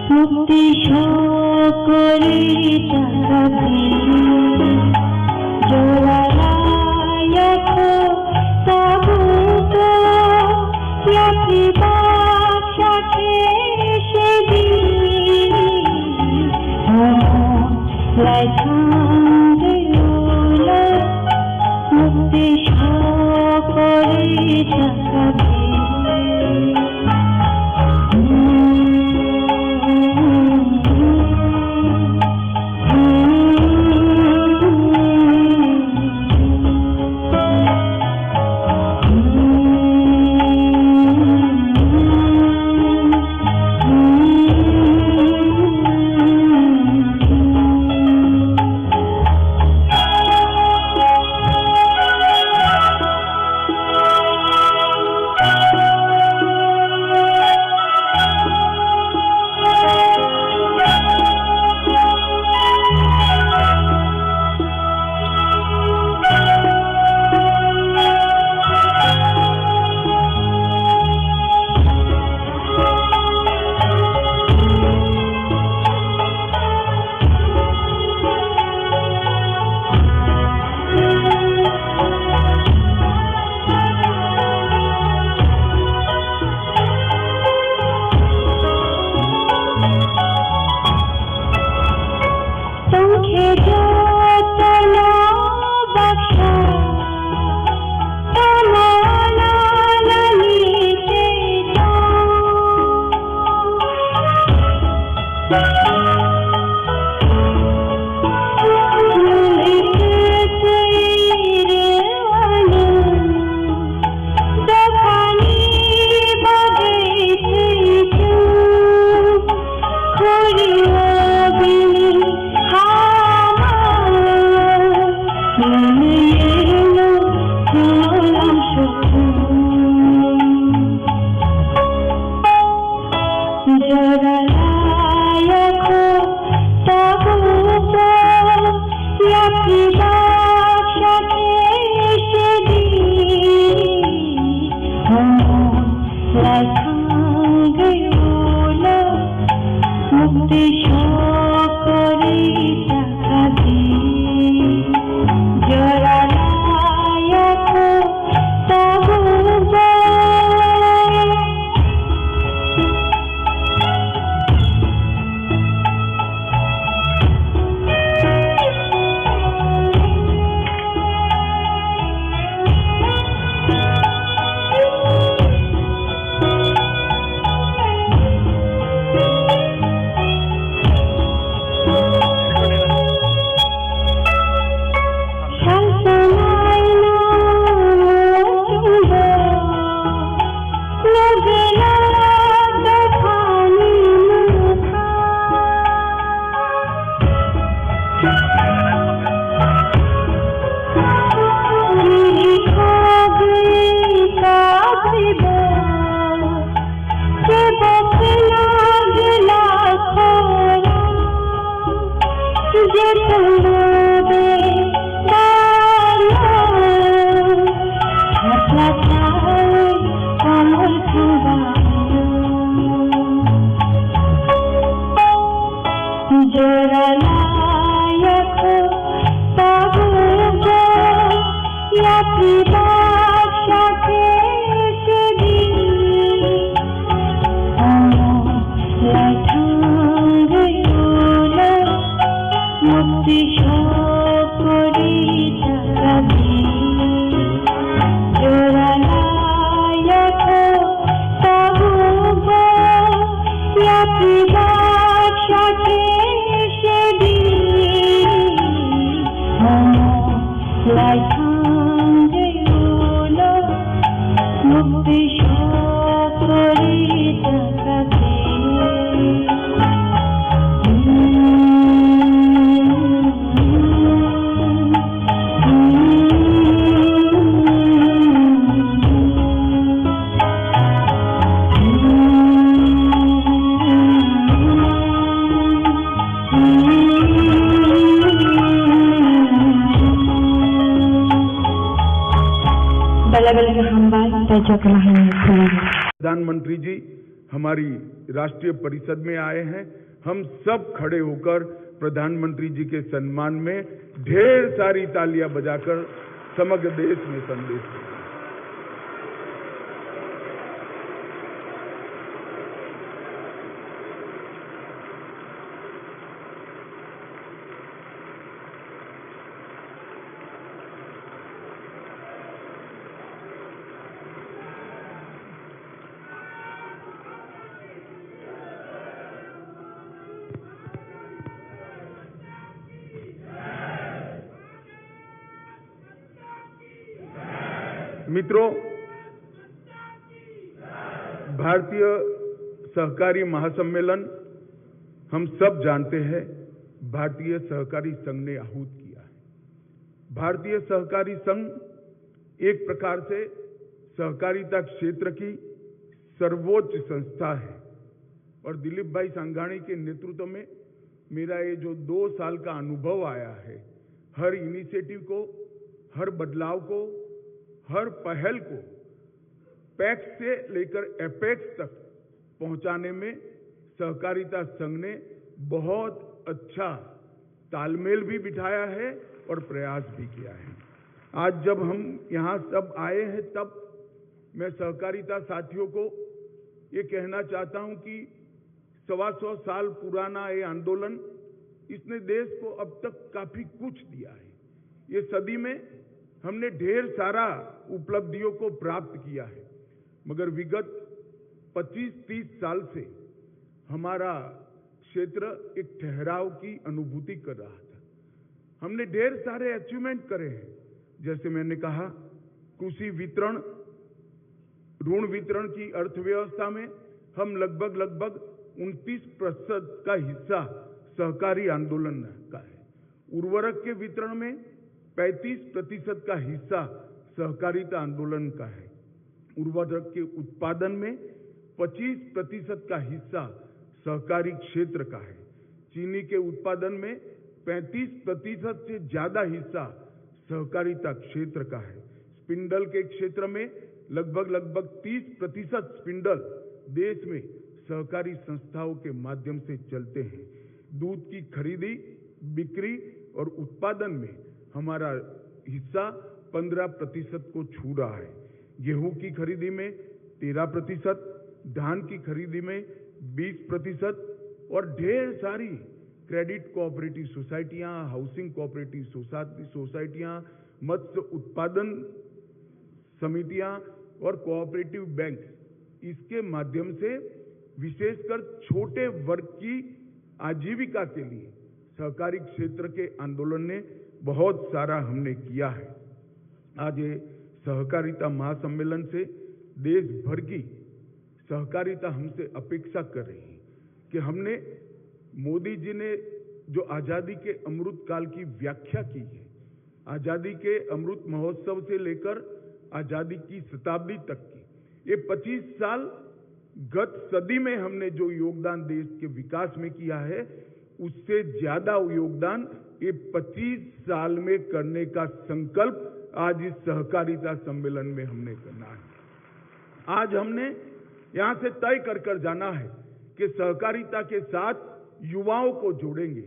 mukti sokori chakadi. Joralaya kho tabuko yapri baksa khe sedi. Lai thang ulo mukti sokori chakadi. Tongkhe jotono baksa, tamo nalani tei tong. Bela bela hambai, tei jotono hambai khulumkha. प्रधानमंत्री जी हमारी राष्ट्रीय परिषद में आए हैं। हम सब खड़े होकर प्रधानमंत्री जी के सम्मान में ढेर सारी तालियां बजाकर समग्र देश में संदेश दें। मित्रों, भारतीय सहकारी महासम्मेलन हम सब जानते हैं, भारतीय सहकारी संघ ने आहूत किया है। भारतीय सहकारी संघ एक प्रकार से सहकारिता क्षेत्र की सर्वोच्च संस्था है और दिलीप भाई संघाणी के नेतृत्व में मेरा ये जो दो साल का अनुभव आया है, हर इनिशिएटिव को, हर बदलाव को, हर पहल को पैक्स से लेकर एपेक्स तक पहुंचाने में सहकारिता संघ ने बहुत अच्छा तालमेल भी बिठाया है और प्रयास भी किया है। आज जब हम यहाँ सब आए हैं, तब मैं सहकारिता साथियों को ये कहना चाहता हूँ कि सवा सौ साल पुराना ये आंदोलन, इसने देश को अब तक काफी कुछ दिया है। ये सदी में हमने ढेर सारा उपलब्धियों को प्राप्त किया है, मगर विगत पच्चीस तीस साल से हमारा क्षेत्र एक ठहराव की अनुभूति कर रहा था। हमने ढेर सारे अचीवमेंट करे हैं, जैसे मैंने कहा, कृषि वितरण, ऋण वितरण की अर्थव्यवस्था में हम लगभग, लगभग उनतीस प्रतिशत का हिस्सा सहकारी आंदोलन का है। उर्वरक के वितरण में पैंतीस प्रतिशत का हिस्सा सहकारिता आंदोलन का है। उर्वरक के उत्पादन में पच्चीस प्रतिशत का हिस्सा सहकारी क्षेत्र का है। चीनी के उत्पादन में पैंतीस प्रतिशत से ज्यादा हिस्सा सहकारिता क्षेत्र का है। स्पिंडल के क्षेत्र में लगभग, लगभग तीस प्रतिशत स्पिंडल देश में सहकारी संस्थाओं के माध्यम से चलते हैं। दूध की खरीदी, बिक्री और उत्पादन में हमारा हिस्सा पन्द्रह प्रतिशत को छू रहा है। गेहूं की खरीदी में तेरह प्रतिशत, धान की खरीदी में बीस प्रतिशत और ढेर सारी क्रेडिट कोऑपरेटिव सोसाइटियां, हाउसिंग कोऑपरेटिव सोसाइटी, सोसाइटियां, मत्स्य उत्पादन समितियां और कोऑपरेटिव बैंक, इसके माध्यम से विशेषकर छोटे वर्ग की आजीविका के लिए सहकारी क्षेत्र के आंदोलन ने बहुत सारा हमने किया है। आज ये सहकारिता महासम्मेलन से देश भर की सहकारिता हमसे अपेक्षा कर रही है कि हमने, मोदी जी ने जो आज़ादी के अमृत काल की व्याख्या की है, आज़ादी के अमृत महोत्सव से लेकर आज़ादी की शताब्दी तक की, ये पच्चीस साल, गत सदी में हमने जो योगदान देश के विकास में किया है, उससे ज्यादा योगदान ये पच्चीस साल में करने का संकल्प आज इस सहकारिता सम्मेलन में हमने करना है। आज हमने यहाँ से तय कर कर जाना है कि सहकारिता के साथ युवाओं को जोड़ेंगे,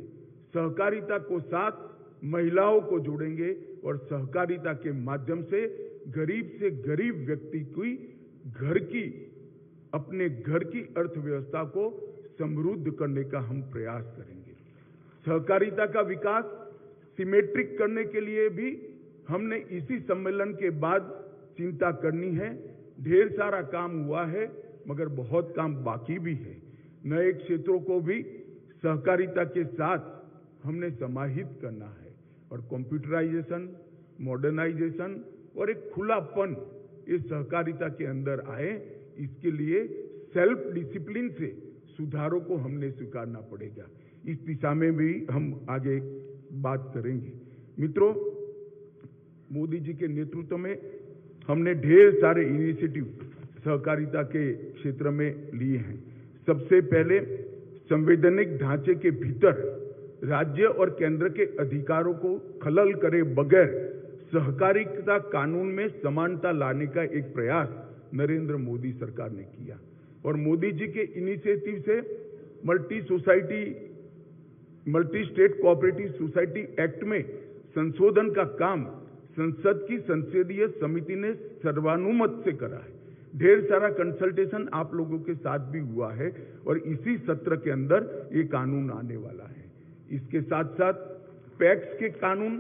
सहकारिता को साथ महिलाओं को जोड़ेंगे और सहकारिता के माध्यम से गरीब से गरीब व्यक्ति की घर की, अपने घर की अर्थव्यवस्था को समृद्ध करने का हम प्रयास करेंगे। सहकारिता का विकास सिमेट्रिक करने के लिए भी हमने इसी सम्मेलन के बाद चिंता करनी है। ढेर सारा काम हुआ है, मगर बहुत काम बाकी भी है। नए क्षेत्रों को भी सहकारिता के साथ हमने समाहित करना है और कंप्यूटराइजेशन, मॉडर्नाइजेशन और एक खुलापन इस सहकारिता के अंदर आए, इसके लिए सेल्फ डिसिप्लिन से सुधारों को हमने स्वीकारना पड़ेगा। इस दिशा में भी हम आगे बात करेंगे। मित्रों, मोदी जी के नेतृत्व में हमने ढेर सारे इनिशिएटिव सहकारिता के क्षेत्र में लिए हैं। सबसे पहले संवैधानिक ढांचे के भीतर राज्य और केंद्र के अधिकारों को खलल करे बगैर सहकारिता कानून में समानता लाने का एक प्रयास नरेंद्र मोदी सरकार ने किया और मोदी जी के इनिशिएटिव से multi society multi state cooperative society act में संशोधन का काम संसद की संसदीय समिति ने सर्वानुमत से करा है। ढेर सारा कंसल्टेशन आप लोगों के साथ भी हुआ है और इसी सत्र के अंदर ये कानून आने वाला है। इसके साथ साथ पैक्स के कानून,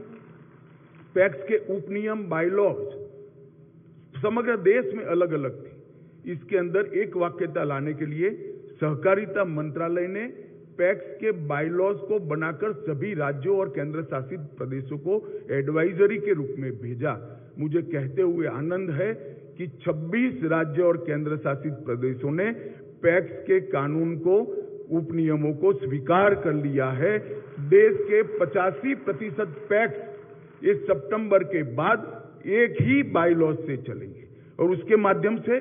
पैक्स के उपनियम, बायलॉज समग्र देश में अलग अलग थी। इसके अंदर एक वाक्यता लाने के लिए सहकारिता मंत्रालय ने पैक्स के बायलॉज को बनाकर सभी राज्यों और केंद्र शासित प्रदेशों को एडवाइजरी के रूप में भेजा। मुझे कहते हुए आनंद है कि छब्बीस राज्य और केंद्र शासित प्रदेशों ने पैक्स के कानून को, उपनियमों को स्वीकार कर लिया है। देश के पचासी प्रतिशत पैक्स इस सितंबर के बाद एक ही बायलॉज से चलेंगे और उसके माध्यम से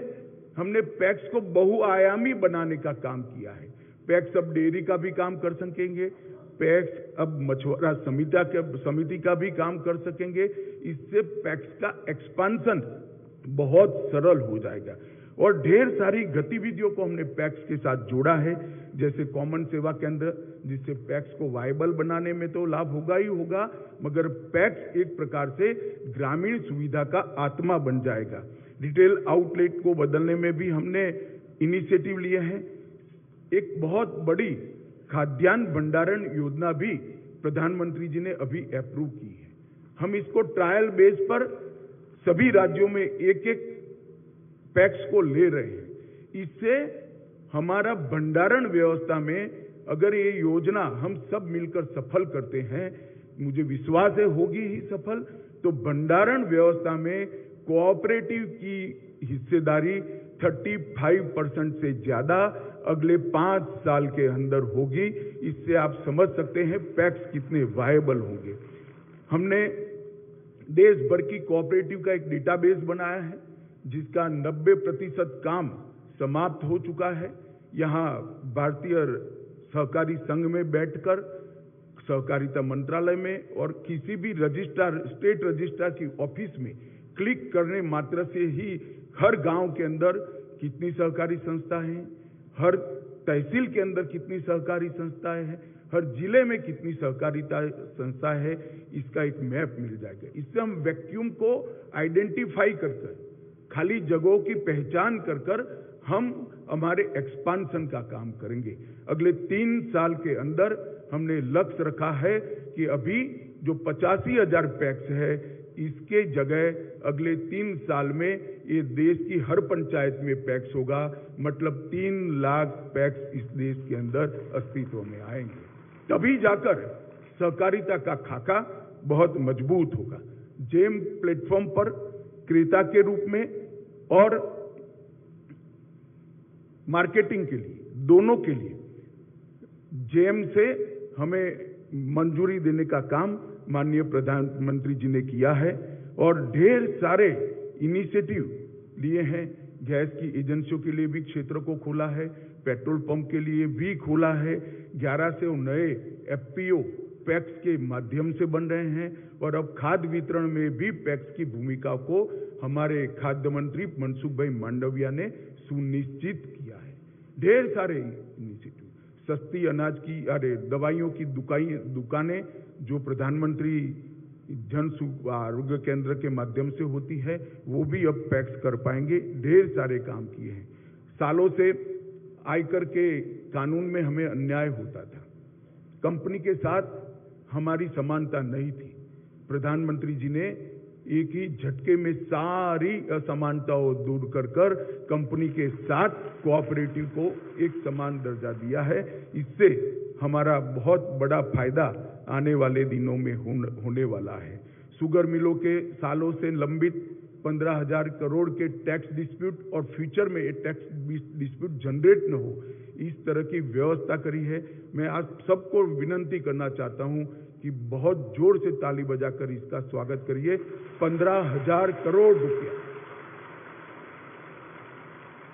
हमने पैक्स को बहुआयामी बनाने का काम किया है। पैक्स अब डेयरी का भी काम कर सकेंगे, पैक्स अब मछुआरा समिति के, समिति का भी काम कर सकेंगे। इससे पैक्स का एक्सपांशन बहुत सरल हो जाएगा और ढेर सारी गतिविधियों को हमने पैक्स के साथ जोड़ा है, जैसे कॉमन सेवा केंद्र, जिससे पैक्स को वायबल बनाने में तो लाभ होगा ही होगा, मगर पैक्स एक प्रकार से ग्रामीण सुविधा का आत्मा बन जाएगा। रिटेल आउटलेट को बदलने में भी हमने इनिशिएटिव लिए हैं। एक बहुत बड़ी खाद्यान्न भंडारण योजना भी प्रधानमंत्री जी ने अभी अप्रूव की है। हम इसको ट्रायल बेस पर सभी राज्यों में एक एक पैक्स को ले रहे हैं। इससे हमारा भंडारण व्यवस्था में अगर ये योजना हम सब मिलकर सफल करते हैं, मुझे विश्वास है होगी ही सफल, तो भंडारण व्यवस्था में कोऑपरेटिव की हिस्सेदारी पैंतीस परसेंट से ज्यादा अगले पाँच साल के अंदर होगी। इससे आप समझ सकते हैं पैक्स कितने वायबल होंगे। हमने देश भर की कोऑपरेटिव का एक डेटाबेस बनाया है, जिसका नब्बे प्रतिशत काम समाप्त हो चुका है। यहाँ भारतीय सहकारी संघ में बैठकर सहकारिता मंत्रालय में और किसी भी रजिस्ट्रार, स्टेट रजिस्ट्रार की ऑफिस में क्लिक करने मात्र से ही हर गांव के अंदर कितनी सहकारी संस्था हैं, हर तहसील के अंदर कितनी सहकारी संस्थाएं हैं, हर जिले में कितनी सहकारिता संस्था है, इसका एक मैप मिल जाएगा। इससे हम वैक्यूम को आइडेंटिफाई कर कर, खाली जगहों की पहचान कर कर हम हमारे एक्सपांशन का काम करेंगे। अगले तीन साल के अंदर हमने लक्ष्य रखा है कि अभी जो पचासी हजार पैक्स है, इसके जगह अगले तीन साल में ये देश की हर पंचायत में पैक्स होगा, मतलब तीन लाख पैक्स इस देश के अंदर अस्तित्व में आएंगे। तभी जाकर सहकारिता का खाका बहुत मजबूत होगा। जेम प्लेटफॉर्म पर क्रेता के रूप में और मार्केटिंग के लिए, दोनों के लिए जेम से हमें मंजूरी देने का काम माननीय प्रधानमंत्री जी ने किया है और ढेर सारे इनिशिएटिव लिए हैं। गैस की एजेंसियों के लिए भी क्षेत्र को खोला है, पेट्रोल पंप के लिए भी खोला है। ग्यारह सौ नए एफपीओ पैक्स के माध्यम से बन रहे हैं और अब खाद वितरण में भी पैक्स की भूमिका को हमारे खाद्य मंत्री मनसुख भाई मांडविया ने सुनिश्चित किया है। ढेर सारे इनिशिएटिव, सस्ती अनाज की, अरे, दवाइयों की दुकाई-, दुकानें जो प्रधानमंत्री जन सु-, आरोग्य केंद्र के माध्यम से होती है, वो भी अब पैक्स कर पाएंगे। ढेर सारे काम किए हैं। सालों से आयकर के कानून में हमें अन्याय होता था, कंपनी के साथ हमारी समानता नहीं थी। प्रधानमंत्री जी ने एक ही झटके में सारी असमानताओं दूर कर कर कंपनी के साथ कोऑपरेटिव को एक समान दर्जा दिया है। इससे हमारा बहुत बड़ा फायदा आने वाले दिनों में होन-, होने वाला है। शुगर मिलों के सालों से लंबित पन्द्रह हज़ार करोड़ के टैक्स डिस्प्यूट और फ्यूचर में ये टैक्स डिस्प्यूट जनरेट न हो, इस तरह की व्यवस्था करी है। मैं आप सबको विनंती करना चाहता हूं कि बहुत जोर से ताली बजाकर इसका स्वागत करिए। पन्द्रह हज़ार करोड़ रुपया,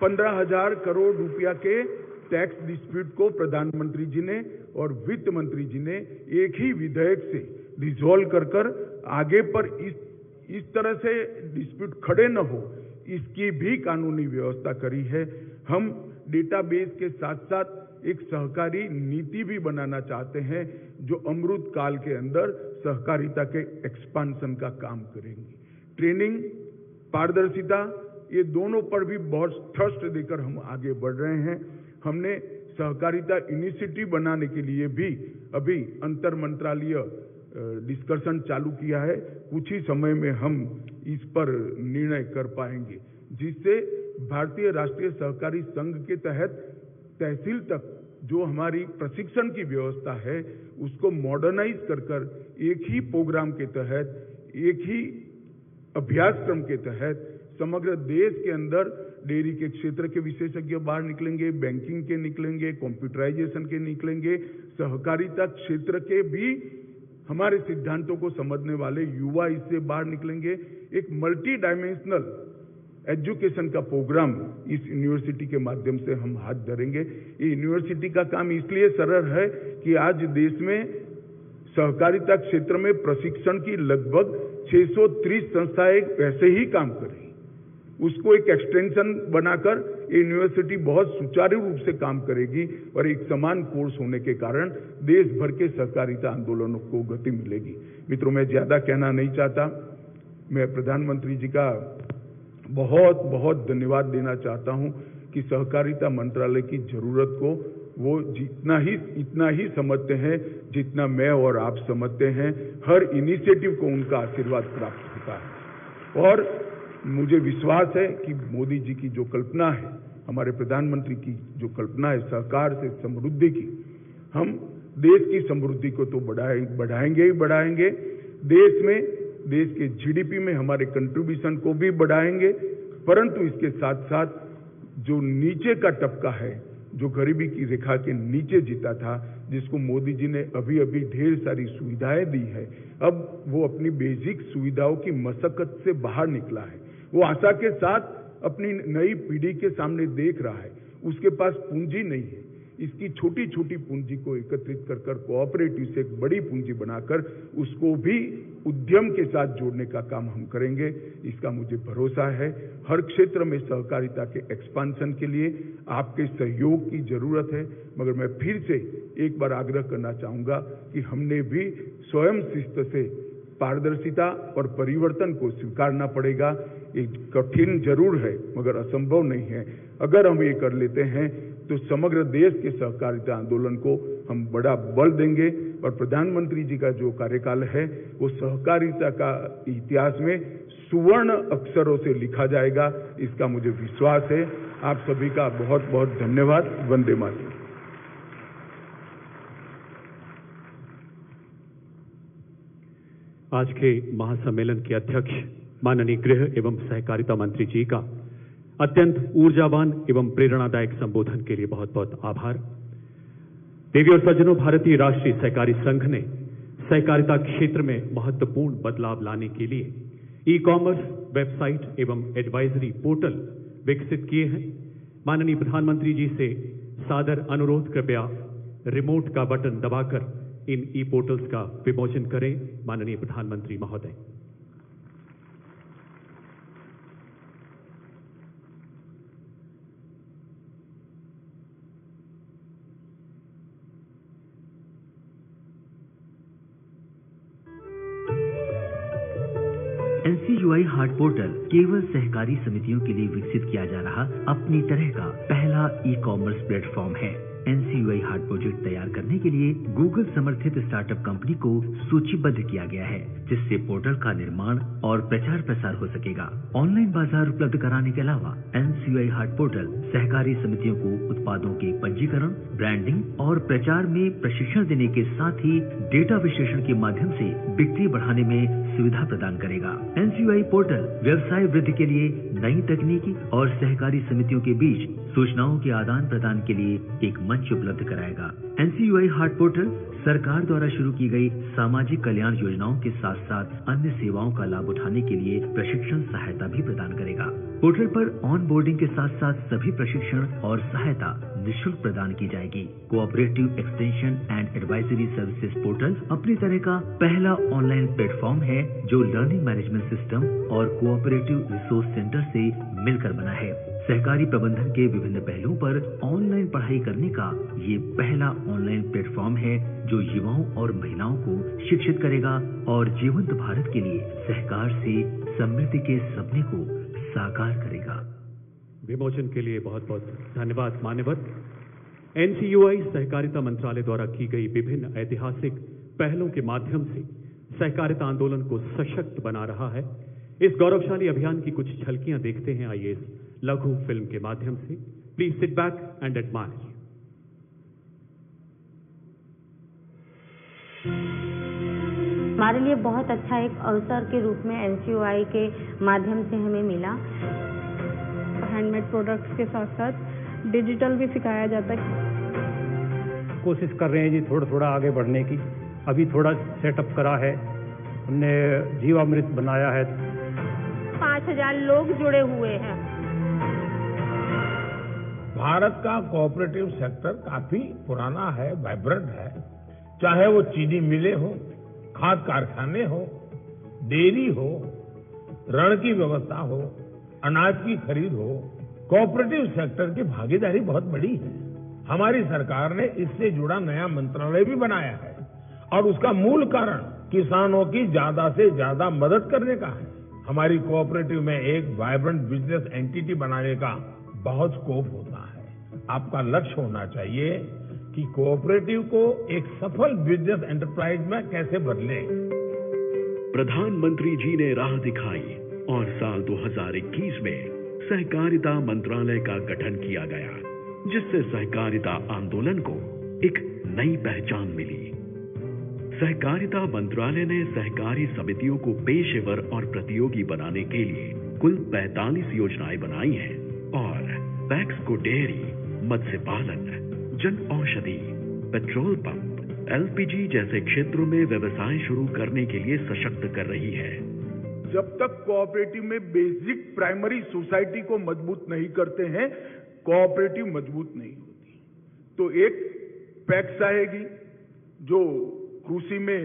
पन्द्रह हज़ार करोड़ रुपया के टैक्स डिस्प्यूट को प्रधानमंत्री जी ने और वित्त मंत्री जी ने एक ही विधेयक से रिजॉल्व कर कर आगे पर इस, इस तरह से डिस्प्यूट खड़े न हो, इसकी भी कानूनी व्यवस्था करी है। हम डेटाबेस के साथ साथ एक सहकारी नीति भी बनाना चाहते हैं, जो अमृत काल के अंदर सहकारिता के एक्सपांशन का काम करेंगी। ट्रेनिंग, पारदर्शिता, ये दोनों पर भी बहुत थ्रस्ट देकर हम आगे बढ़ रहे हैं। हमने सहकारिता इनिशिएटिव बनाने के लिए भी अभी अंतर मंत्रालयीय, अ, डिस्कशन चालू किया है। कुछ ही समय में हम इस पर निर्णय कर पाएंगे, जिससे भारतीय राष्ट्रीय सहकारी संघ के तहत तहसील तक जो हमारी प्रशिक्षण की व्यवस्था है, उसको मॉडर्नाइज कर कर एक ही प्रोग्राम के तहत, एक ही अभ्यासक्रम के तहत समग्र देश के अंदर डेयरी के क्षेत्र के विशेषज्ञ बाहर निकलेंगे, बैंकिंग के निकलेंगे, कंप्यूटराइजेशन के निकलेंगे, सहकारिता क्षेत्र के भी हमारे सिद्धांतों को समझने वाले युवा इससे बाहर निकलेंगे। एक मल्टी डायमेंशनल एजुकेशन का प्रोग्राम इस यूनिवर्सिटी के माध्यम से हम हाथ धरेंगे। ये यूनिवर्सिटी का काम इसलिए सरल है कि आज देश में सहकारिता क्षेत्र में प्रशिक्षण की लगभग छह सौ तीस संस्थाएं वैसे ही काम कर रही, उसको एक एक्सटेंशन बनाकर ये यूनिवर्सिटी बहुत सुचारू रूप से काम करेगी और एक समान कोर्स होने के कारण देश भर के सहकारिता आंदोलनों को गति मिलेगी। मित्रों, मैं ज्यादा कहना नहीं चाहता। मैं प्रधानमंत्री जी का बहुत, बहुत धन्यवाद देना चाहता हूं कि सहकारिता मंत्रालय की जरूरत को वो जितना ही, इतना ही समझते हैं जितना मैं और आप समझते हैं। हर इनिशिएटिव को उनका आशीर्वाद प्राप्त होता है और मुझे विश्वास है कि मोदी जी की जो कल्पना है, हमारे प्रधानमंत्री की जो कल्पना है सहकार से समृद्धि की, हम देश की समृद्धि को तो बढ़ाए-, बढ़ाएंगे ही बढ़ाएंगे, देश में, देश के जीडीपी में हमारे कंट्रीब्यूशन को भी बढ़ाएंगे, परंतु इसके साथ-साथ जो नीचे का तबका है, जो गरीबी की रेखा के नीचे जीता था, जिसको मोदी जी ने अभी-अभी ढेर सारी सुविधाएं दी है, अब वो अपनी बेसिक सुविधाओं की मशक्कत से बाहर निकला है। वो आशा के साथ अपनी नई पीढ़ी के सामने देख रहा है। उसके पास पूंजी नहीं है, इसकी छोटी-छोटी पूंजी को एकत्रित कर कर कोऑपरेटिव से एक बड़ी पूंजी बनाकर उसको भी उद्यम के साथ जोड़ने का काम हम करेंगे, इसका मुझे भरोसा है। हर क्षेत्र में सहकारिता के एक्सपांशन के लिए आपके सहयोग की जरूरत है, मगर मैं फिर से एक बार आग्रह करना चाहूंगा कि हमने भी स्वयं शिस्त से पारदर्शिता और परिवर्तन को स्वीकारना पड़ेगा। ये कठिन जरूर है, मगर असंभव नहीं है। अगर हम ये कर लेते हैं, तो समग्र देश के सहकारिता आंदोलन को हम बड़ा बल देंगे और प्रधानमंत्री जी का जो कार्यकाल है, वो सहकारिता का इतिहास में सुवर्ण अक्षरों से लिखा जाएगा, इसका मुझे विश्वास है। आप सभी का बहुत, बहुत धन्यवाद। वंदे मातरम। आज के महासम्मेलन के अध्यक्ष माननीय गृह एवं सहकारिता मंत्री जी का अत्यंत ऊर्जावान एवं प्रेरणादायक संबोधन के लिए बहुत-बहुत आभार। देवी और सज्जनों, भारतीय राष्ट्रीय सहकारी संघ ने सहकारिता क्षेत्र में महत्वपूर्ण बदलाव लाने के लिए ई-कॉमर्स वेबसाइट एवं एडवाइजरी पोर्टल विकसित किए हैं। माननीय प्रधानमंत्री जी से सादर अनुरोध, कृपया रिमोट का बटन दबाकर इन ई पोर्टल्स का विमोचन करें, माननीय प्रधानमंत्री महोदय। एनसीयूआई हाट पोर्टल केवल सहकारी समितियों के लिए विकसित किया जा रहा अपनी तरह का पहला ई कॉमर्स प्लेटफॉर्म है। एनसीयूआई हाट प्रोजेक्ट तैयार करने के लिए गूगल समर्थित स्टार्टअप कंपनी को सूचीबद्ध किया गया है, जिससे पोर्टल का निर्माण और प्रचार प्रसार हो सकेगा। ऑनलाइन बाजार उपलब्ध कराने के अलावा एनसीयूआई हाट पोर्टल सहकारी समितियों को उत्पादों के पंजीकरण, ब्रांडिंग और प्रचार में प्रशिक्षण देने के साथ ही डेटा विश्लेषण के माध्यम से बिक्री बढ़ाने में सुविधा प्रदान करेगा। एनसीयूआई पोर्टल व्यवसाय वृद्धि के लिए नई तकनीकी और सहकारी समितियों के बीच सूचनाओं के आदान प्रदान के लिए एक मंच उपलब्ध कराएगा। एनसीयूआई हाट पोर्टल सरकार द्वारा शुरू की गई सामाजिक कल्याण योजनाओं के साथ साथ अन्य सेवाओं का लाभ उठाने के लिए प्रशिक्षण सहायता भी प्रदान करेगा। पोर्टल पर ऑन बोर्डिंग के साथ साथ सभी प्रशिक्षण और सहायता निशुल्क प्रदान की जाएगी। Cooperative extension and advisory services portal अपनी तरह का पहला ऑनलाइन प्लेटफॉर्म है, जो लर्निंग मैनेजमेंट सिस्टम और कोऑपरेटिव रिसोर्स सेंटर से मिलकर बना है। सहकारी प्रबंधन के विभिन्न पहलुओं पर ऑनलाइन पढ़ाई करने का ये पहला ऑनलाइन प्लेटफॉर्म है, जो युवाओं और महिलाओं को शिक्षित करेगा और जीवंत भारत के लिए सहकार से समृद्धि के सपने को साकार करेगा। विमोचन के लिए बहुत-बहुत धन्यवाद मान्यवर। एनसीयूआई सहकारिता मंत्रालय द्वारा की गई विभिन्न ऐतिहासिक पहलों के माध्यम से सहकारिता आंदोलन को सशक्त बना रहा है। इस गौरवशाली अभियान की कुछ झलकियां देखते हैं, आइए इस लघु फिल्म के माध्यम से। Please sit back and admire. हमारे लिए बहुत अच्छा एक अवसर के रूप में एनसीयूआई के माध्यम से हमें मिला। हैंडमेड प्रोडक्ट्स के साथ साथ डिजिटल भी सिखाया जाता है। कोशिश कर रहे हैं जी थोड़ा थोड़ा आगे बढ़ने की। अभी थोड़ा सेटअप करा है, हमने जीवामृत बनाया है। पाँच हज़ार लोग जुड़े हुए हैं। भारत का कोऑपरेटिव सेक्टर काफी पुराना है, वाइब्रेंट है। चाहे वो चीनी मिलें हो, खाद कारखाने हो, डेयरी हो, रण की व्यवस्था हो, अनाज की खरीद हो, कोऑपरेटिव सेक्टर की भागीदारी बहुत बड़ी है। हमारी सरकार ने इससे जुड़ा नया मंत्रालय भी बनाया है और उसका मूल कारण किसानों की ज्यादा से ज्यादा मदद करने का है। हमारी कोऑपरेटिव में एक वाइब्रेंट बिजनेस एंटिटी बनाने का बहुत स्कोप होता है। आपका लक्ष्य होना चाहिए कि कोऑपरेटिव को एक सफल बिजनेस एंटरप्राइज में कैसे बदलें। प्रधानमंत्री जी ने राह दिखाई और साल दो हज़ार इक्कीस में सहकारिता मंत्रालय का गठन किया गया, जिससे सहकारिता आंदोलन को एक नई पहचान मिली। सहकारिता मंत्रालय ने सहकारी समितियों को पेशेवर और प्रतियोगी बनाने के लिए कुल पैंतालीस योजनाएं बनाई हैं और पैक्स को डेयरी, मत्स्य पालन, जन औषधि, पेट्रोल पंप, एलपीजी जैसे क्षेत्रों में व्यवसाय शुरू करने के लिए सशक्त कर रही है। जब तक कोऑपरेटिव में बेसिक प्राइमरी सोसाइटी को मजबूत नहीं करते हैं, कोऑपरेटिव मजबूत नहीं होती। तो एक पैक्स आएगी जो कृषि में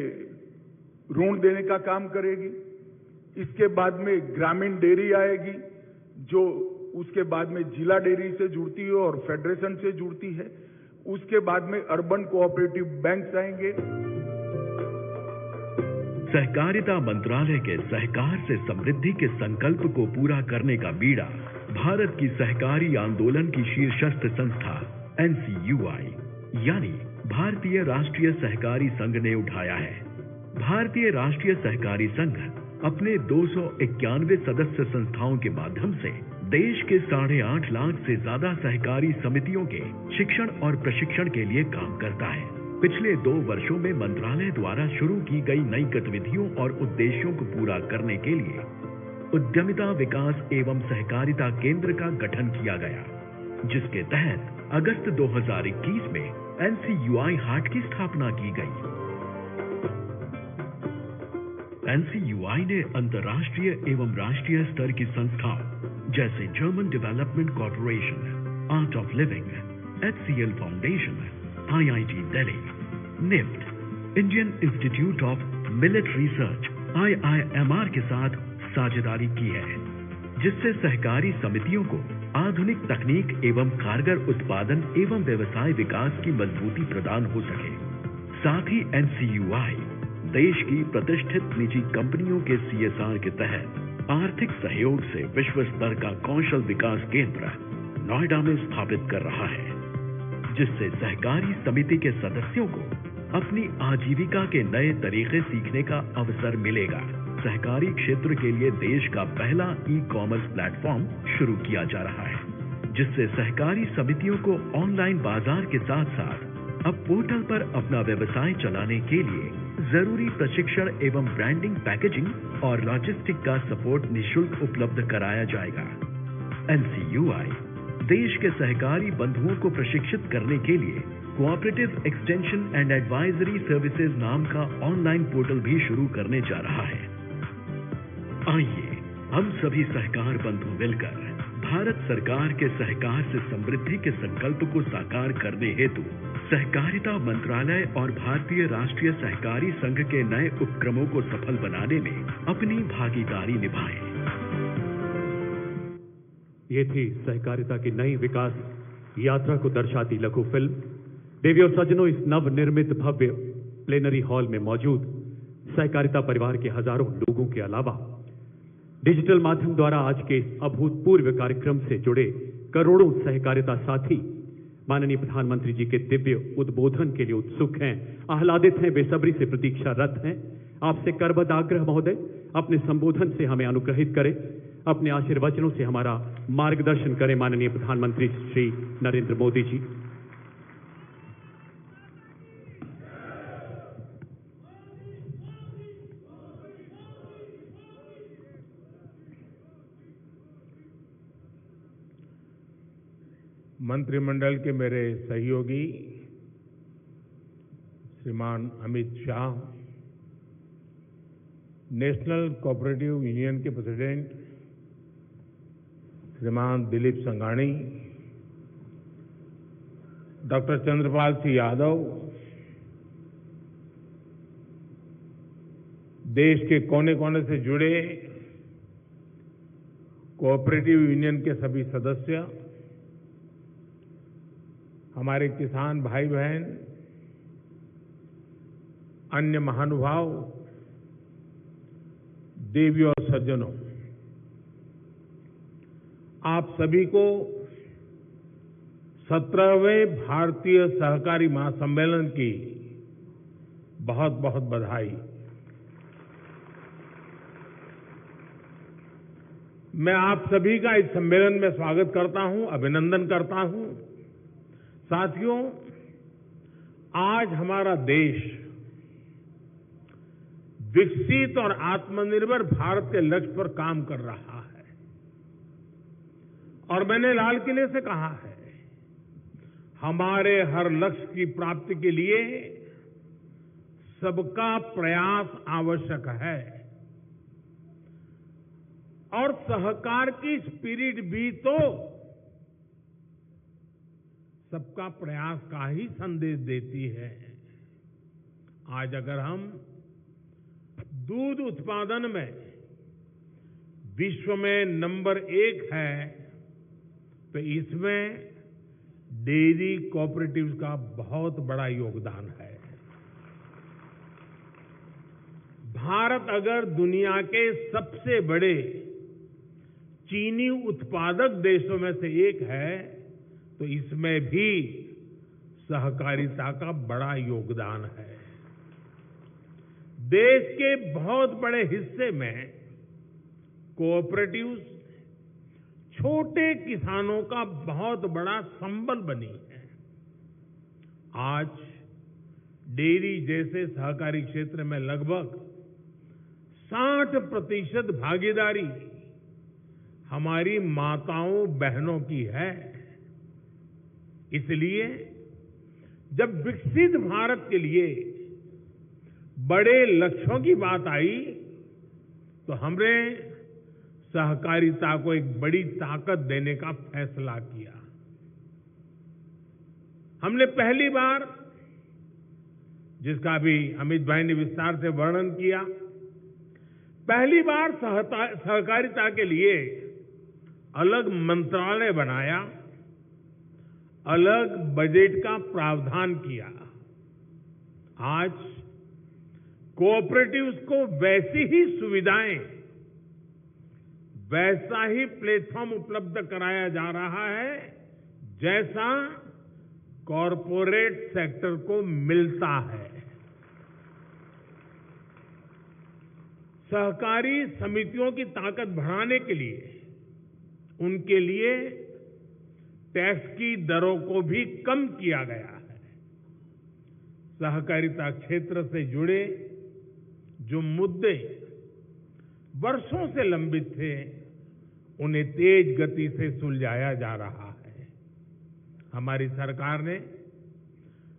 ऋण देने का काम करेगी। इसके बाद में ग्रामीण डेयरी आएगी जो उसके बाद में जिला डेयरी से जुड़ती है और फेडरेशन से जुड़ती है। उसके बाद में अर्बन कोऑपरेटिव बैंक्स आएंगे। सहकारिता मंत्रालय के सहकार से समृद्धि के संकल्प को पूरा करने का बीड़ा भारत की सहकारी आंदोलन की शीर्षस्थ संस्था एनसीयूआई यानी भारतीय राष्ट्रीय सहकारी संघ ने उठाया है। भारतीय राष्ट्रीय सहकारी संघ अपने दो सौ इक्यानवे सदस्य संस्थाओं के माध्यम से देश के साढ़े आठ लाख से ज्यादा सहकारी समितियों के शिक्षण और प्रशिक्षण के लिए काम करता है। पिछले दो वर्षों में मंत्रालय द्वारा शुरू की गई नई गतिविधियों और उद्देश्यों को पूरा करने के लिए उद्यमिता विकास एवं सहकारिता केंद्र का गठन किया गया, जिसके तहत अगस्त दो हज़ार इक्कीस में एनसीयूआई हाट की स्थापना की गई। एनसीयूआई ने अंतर्राष्ट्रीय एवं राष्ट्रीय स्तर की संस्थाओं जैसे German development corporation, art of living, HCL foundation, IIT Delhi, NIFT, Indian institute of millet research, IIMR के साथ साझेदारी की है, जिससे सहकारी समितियों को आधुनिक तकनीक एवं कारगर उत्पादन एवं व्यवसाय विकास की मजबूती प्रदान हो सके। साथ ही एनसीयूआई देश की प्रतिष्ठित निजी कंपनियों के सीएसआर के तहत आर्थिक सहयोग से विश्व स्तर का कौशल विकास केंद्र नोएडा में स्थापित कर रहा है, जिससे सहकारी समिति के सदस्यों को अपनी आजीविका के नए तरीके सीखने का अवसर मिलेगा। सहकारी क्षेत्र के लिए देश का पहला ई कॉमर्स प्लेटफॉर्म शुरू किया जा रहा है, जिससे सहकारी समितियों को ऑनलाइन बाजार के साथ साथ अब पोर्टल पर अपना व्यवसाय चलाने के लिए जरूरी प्रशिक्षण एवं ब्रांडिंग, पैकेजिंग और लॉजिस्टिक का सपोर्ट निशुल्क उपलब्ध कराया जाएगा। एनसीयूआई देश के सहकारी बंधुओं को प्रशिक्षित करने के लिए cooperative extension and advisory services नाम का ऑनलाइन पोर्टल भी शुरू करने जा रहा है। आइए, हम सभी सहकार बंधु मिलकर भारत सरकार के सहकार से समृद्धि के संकल्प को साकार करने हेतु सहकारिता मंत्रालय और भारतीय राष्ट्रीय सहकारी संघ के नए उपक्रमों को सफल बनाने में अपनी भागीदारी निभाएं। ये थी सहकारिता की नई विकास यात्रा को दर्शाती लघु फिल्म। देवी और सज्जनों, इस नवनिर्मित भव्य प्लेनरी हॉल में मौजूद सहकारिता परिवार के हजारों लोगों के अलावा डिजिटल माध्यम द्वारा आज के इस अभूतपूर्व कार्यक्रम से जुड़े करोड़ों सहकारिता साथी माननीय प्रधानमंत्री जी के दिव्य उद्बोधन के लिए उत्सुक हैं, आह्लादित हैं, बेसब्री से प्रतीक्षारत हैं। आपसे करबद्ध आग्रह महोदय, अपने संबोधन से हमें अनुग्रहित करें, अपने आशीर्वचनों से हमारा मार्गदर्शन करें माननीय प्रधानमंत्री श्री नरेंद्र मोदी जी। मंत्रिमंडल के मेरे सहयोगी श्रीमान अमित शाह, नेशनल कोऑपरेटिव यूनियन के प्रेसिडेंट श्रीमान दिलीप संघाणी, डॉक्टर चंद्रपाल सिंह यादव, देश के कोने-कोने से जुड़े कोऑपरेटिव यूनियन के सभी सदस्य, हमारे किसान भाई बहन, अन्य महानुभाव, देवी और सज्जनों, आप सभी को सत्रहवें भारतीय सहकारी महासम्मेलन की बहुत बहुत बधाई। मैं आप सभी का इस सम्मेलन में स्वागत करता हूं, अभिनंदन करता हूं। साथियों, आज हमारा देश विकसित और आत्मनिर्भर भारत के लक्ष्य पर काम कर रहा है और मैंने लाल किले से कहा है, हमारे हर लक्ष्य की प्राप्ति के लिए सबका प्रयास आवश्यक है और सहकार की स्पिरिट भी तो सबका प्रयास का ही संदेश देती है। आज अगर हम दूध उत्पादन में विश्व में नंबर एक है, तो इसमें डेयरी कोऑपरेटिव्स का बहुत बड़ा योगदान है। भारत अगर दुनिया के सबसे बड़े चीनी उत्पादक देशों में से एक है, तो इसमें भी सहकारिता का बड़ा योगदान है। देश के बहुत बड़े हिस्से में कोऑपरेटिव्स छोटे किसानों का बहुत बड़ा संबल बनी है। आज डेयरी जैसे सहकारी क्षेत्र में लगभग साठ प्रतिशत भागीदारी हमारी माताओं बहनों की है। इसलिए जब विकसित भारत के लिए बड़े लक्ष्यों की बात आई, तो हमने सहकारिता को एक बड़ी ताकत देने का फैसला किया। हमने पहली बार, जिसका भी अमित भाई ने विस्तार से वर्णन किया, पहली बार सहता-, सहकारिता के लिए अलग मंत्रालय बनाया, अलग बजट का प्रावधान किया। आज कोऑपरेटिव्स को वैसी ही सुविधाएं, वैसा ही प्लेटफॉर्म उपलब्ध कराया जा रहा है, जैसा कॉरपोरेट सेक्टर को मिलता है। सहकारी समितियों की ताकत बढ़ाने के लिए, उनके लिए टैक्स की दरों को भी कम किया गया है। सहकारिता क्षेत्र से जुड़े जो मुद्दे वर्षों से लंबित थे, उन्हें तेज गति से सुलझाया जा रहा है। हमारी सरकार ने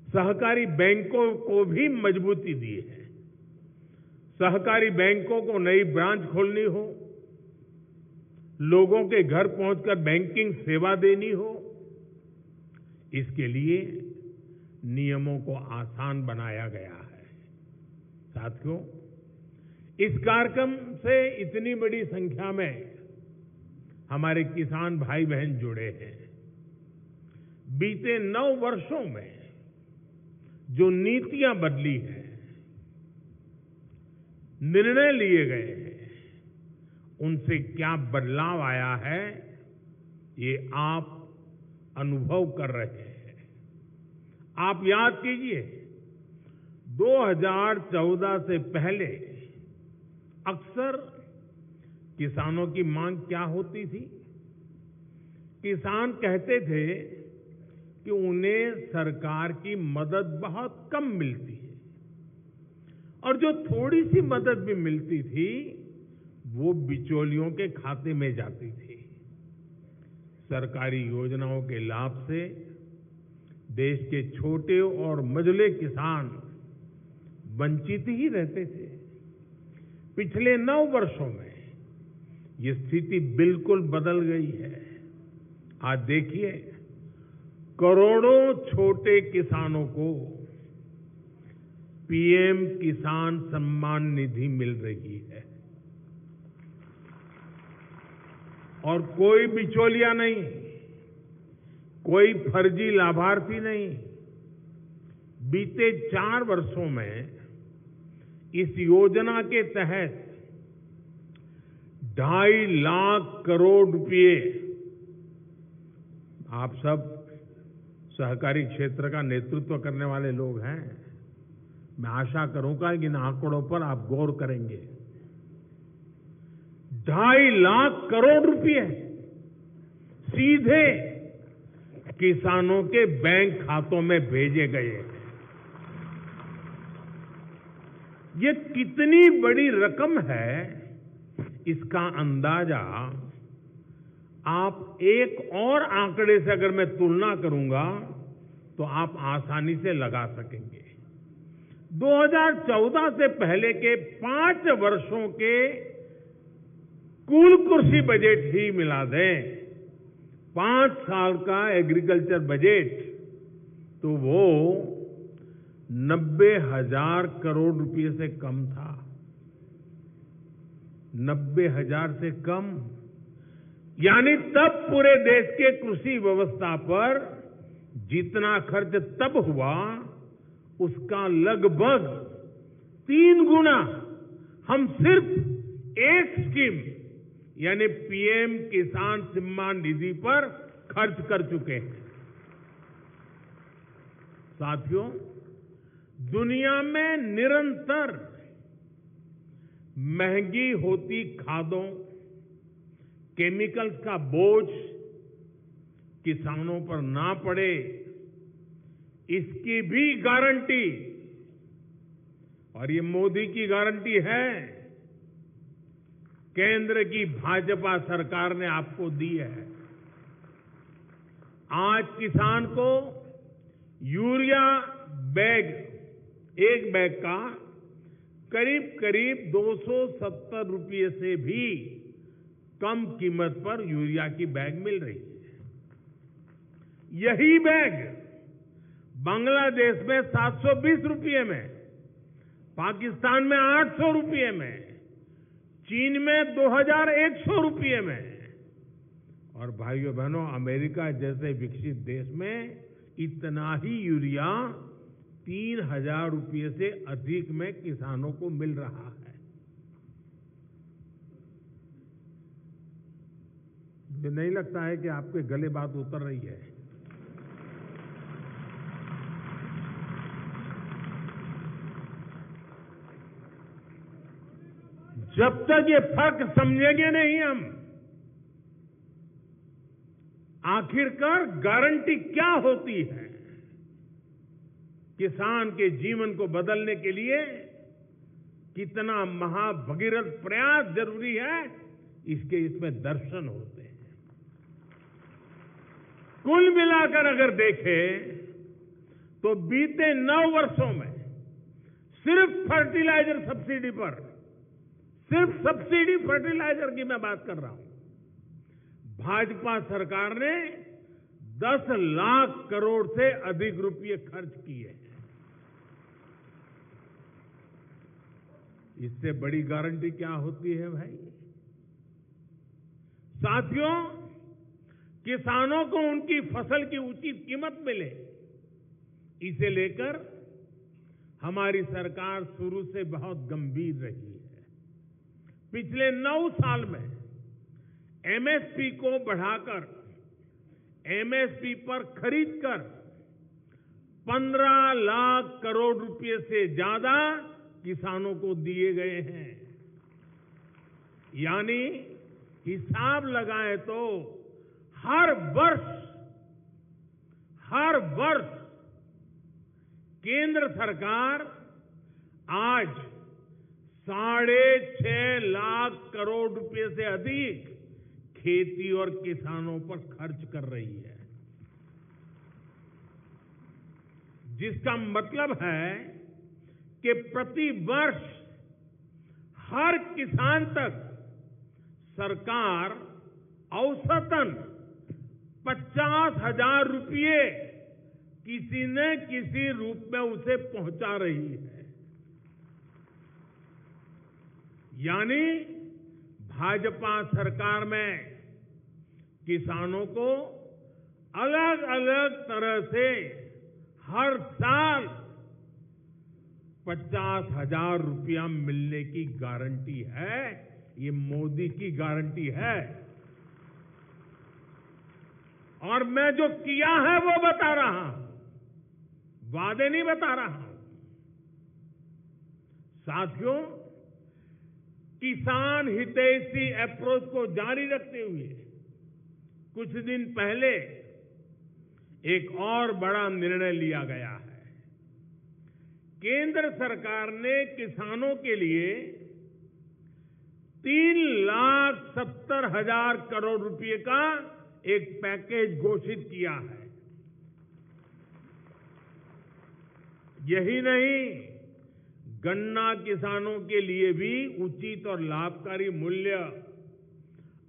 सहकारी बैंकों को भी मजबूती दी है। सहकारी बैंकों को नई ब्रांच खोलनी हो, लोगों के घर पहुंचकर बैंकिंग सेवा देनी हो, इसके लिए नियमों को आसान बनाया गया है। साथियों, इस कार्यक्रम से इतनी बड़ी संख्या में हमारे किसान भाई बहन जुड़े हैं। बीते नौ वर्षों में जो नीतियां बदली हैं, निर्णय लिए गए हैं, उनसे क्या बदलाव आया है, ये आप अनुभव कर रहे हैं। आप याद कीजिए, दो हज़ार चौदह से पहले अक्सर किसानों की मांग क्या होती थी? किसान कहते थे कि उन्हें सरकार की मदद बहुत कम मिलती है और जो थोड़ी सी मदद भी मिलती थी, वो बिचौलियों के खाते में जाती थी। सरकारी योजनाओं के लाभ से देश के छोटे और मझले किसान वंचित ही रहते थे। पिछले नौ वर्षों में ये स्थिति बिल्कुल बदल गई है। आज देखिए, करोड़ों छोटे किसानों को पीएम किसान सम्मान निधि मिल रही है और कोई बिचौलिया नहीं, कोई फर्जी लाभार्थी नहीं। बीते चार वर्षों में इस योजना के तहत ढाई लाख करोड़ रुपए, आप सब सहकारी क्षेत्र का नेतृत्व करने वाले लोग हैं, मैं आशा करूंगा कि इन आंकड़ों पर आप गौर करेंगे। ढाई लाख करोड़ रुपए सीधे किसानों के बैंक खातों में भेजे गए। ये कितनी बड़ी रकम है, इसका अंदाजा आप एक और आंकड़े से अगर मैं तुलना करूंगा, तो आप आसानी से लगा सकेंगे। दो हज़ार चौदह से पहले के पांच वर्षों के कुल कृषि बजट ही मिला दें, पांच साल का एग्रीकल्चर बजट, तो वो नब्बे हज़ार करोड़ रुपए से कम था। नब्बे हज़ार से कम। यानी तब पूरे देश के कृषि व्यवस्था पर जितना खर्च तब हुआ, उसका लगभग तीन गुना हम सिर्फ एक स्कीम, यानी पीएम किसान सम्मान निधि पर खर्च कर चुके हैं। साथियों, दुनिया में निरंतर महंगी होती खादों, केमिकल्स का बोझ किसानों पर ना पड़े, इसकी भी गारंटी, और ये मोदी की गारंटी है, केंद्र की भाजपा सरकार ने आपको दी है। आज किसान को यूरिया बैग, एक बैग का करीब करीब दो सौ सत्तर रुपये से भी कम कीमत पर यूरिया की बैग मिल रही है। यही बैग बांग्लादेश में सात सौ बीस रुपये में, पाकिस्तान में आठ सौ रुपये में, चीन में दो हज़ार एक सौ रुपये में। और भाइयों बहनों, अमेरिका जैसे विकसित देश में इतना ही यूरिया तीन हज़ार रुपये से अधिक में किसानों को मिल रहा है। मुझे नहीं लगता है कि आपके गले बात उतर रही है। जब तक ये फर्क समझेंगे नहीं हम, आखिरकार गारंटी क्या होती है, किसान के जीवन को बदलने के लिए कितना महाभगीरथ प्रयास जरूरी है, इसके इसमें दर्शन होते हैं। कुल मिलाकर अगर देखें, तो बीते नौ वर्षों में सिर्फ फर्टिलाइजर सब्सिडी पर, सिर्फ सब्सिडी फर्टिलाइजर की मैं बात कर रहा हूं, भाजपा सरकार ने दस लाख करोड़ से अधिक रुपये खर्च किए हैं। इससे बड़ी गारंटी क्या होती है भाई? साथियों, किसानों को उनकी फसल की उचित कीमत मिले, इसे लेकर हमारी सरकार शुरू से बहुत गंभीर रही है। पिछले नौ साल में एमएसपी को बढ़ाकर, एमएसपी पर खरीद कर पन्द्रह लाख करोड़ रुपए से ज्यादा किसानों को दिए गए हैं। यानी हिसाब लगाएं तो हर वर्ष, हर वर्ष केंद्र सरकार आज साढ़े छह लाख करोड़ रुपए से अधिक खेती और किसानों पर खर्च कर रही है, जिसका मतलब है कि प्रति वर्ष हर किसान तक सरकार औसतन पचास हज़ार रुपये किसी न किसी रूप में उसे पहुंचा रही है। यानी भाजपा सरकार में किसानों को अलग-अलग तरह से हर साल पचास हज़ार रुपया मिलने की गारंटी है, ये मोदी की गारंटी है। और मैं जो किया है वो बता रहा हूं, वादे नहीं बता रहा हूं। साथियों, किसान हितैषी अप्रोच को जारी रखते हुए कुछ दिन पहले एक और बड़ा निर्णय लिया गया है। केंद्र सरकार ने किसानों के लिए तीन लाख सत्तर हज़ार करोड़ रुपए का एक पैकेज घोषित किया है। यही नहीं, गन्ना किसानों के लिए भी उचित और लाभकारी मूल्य,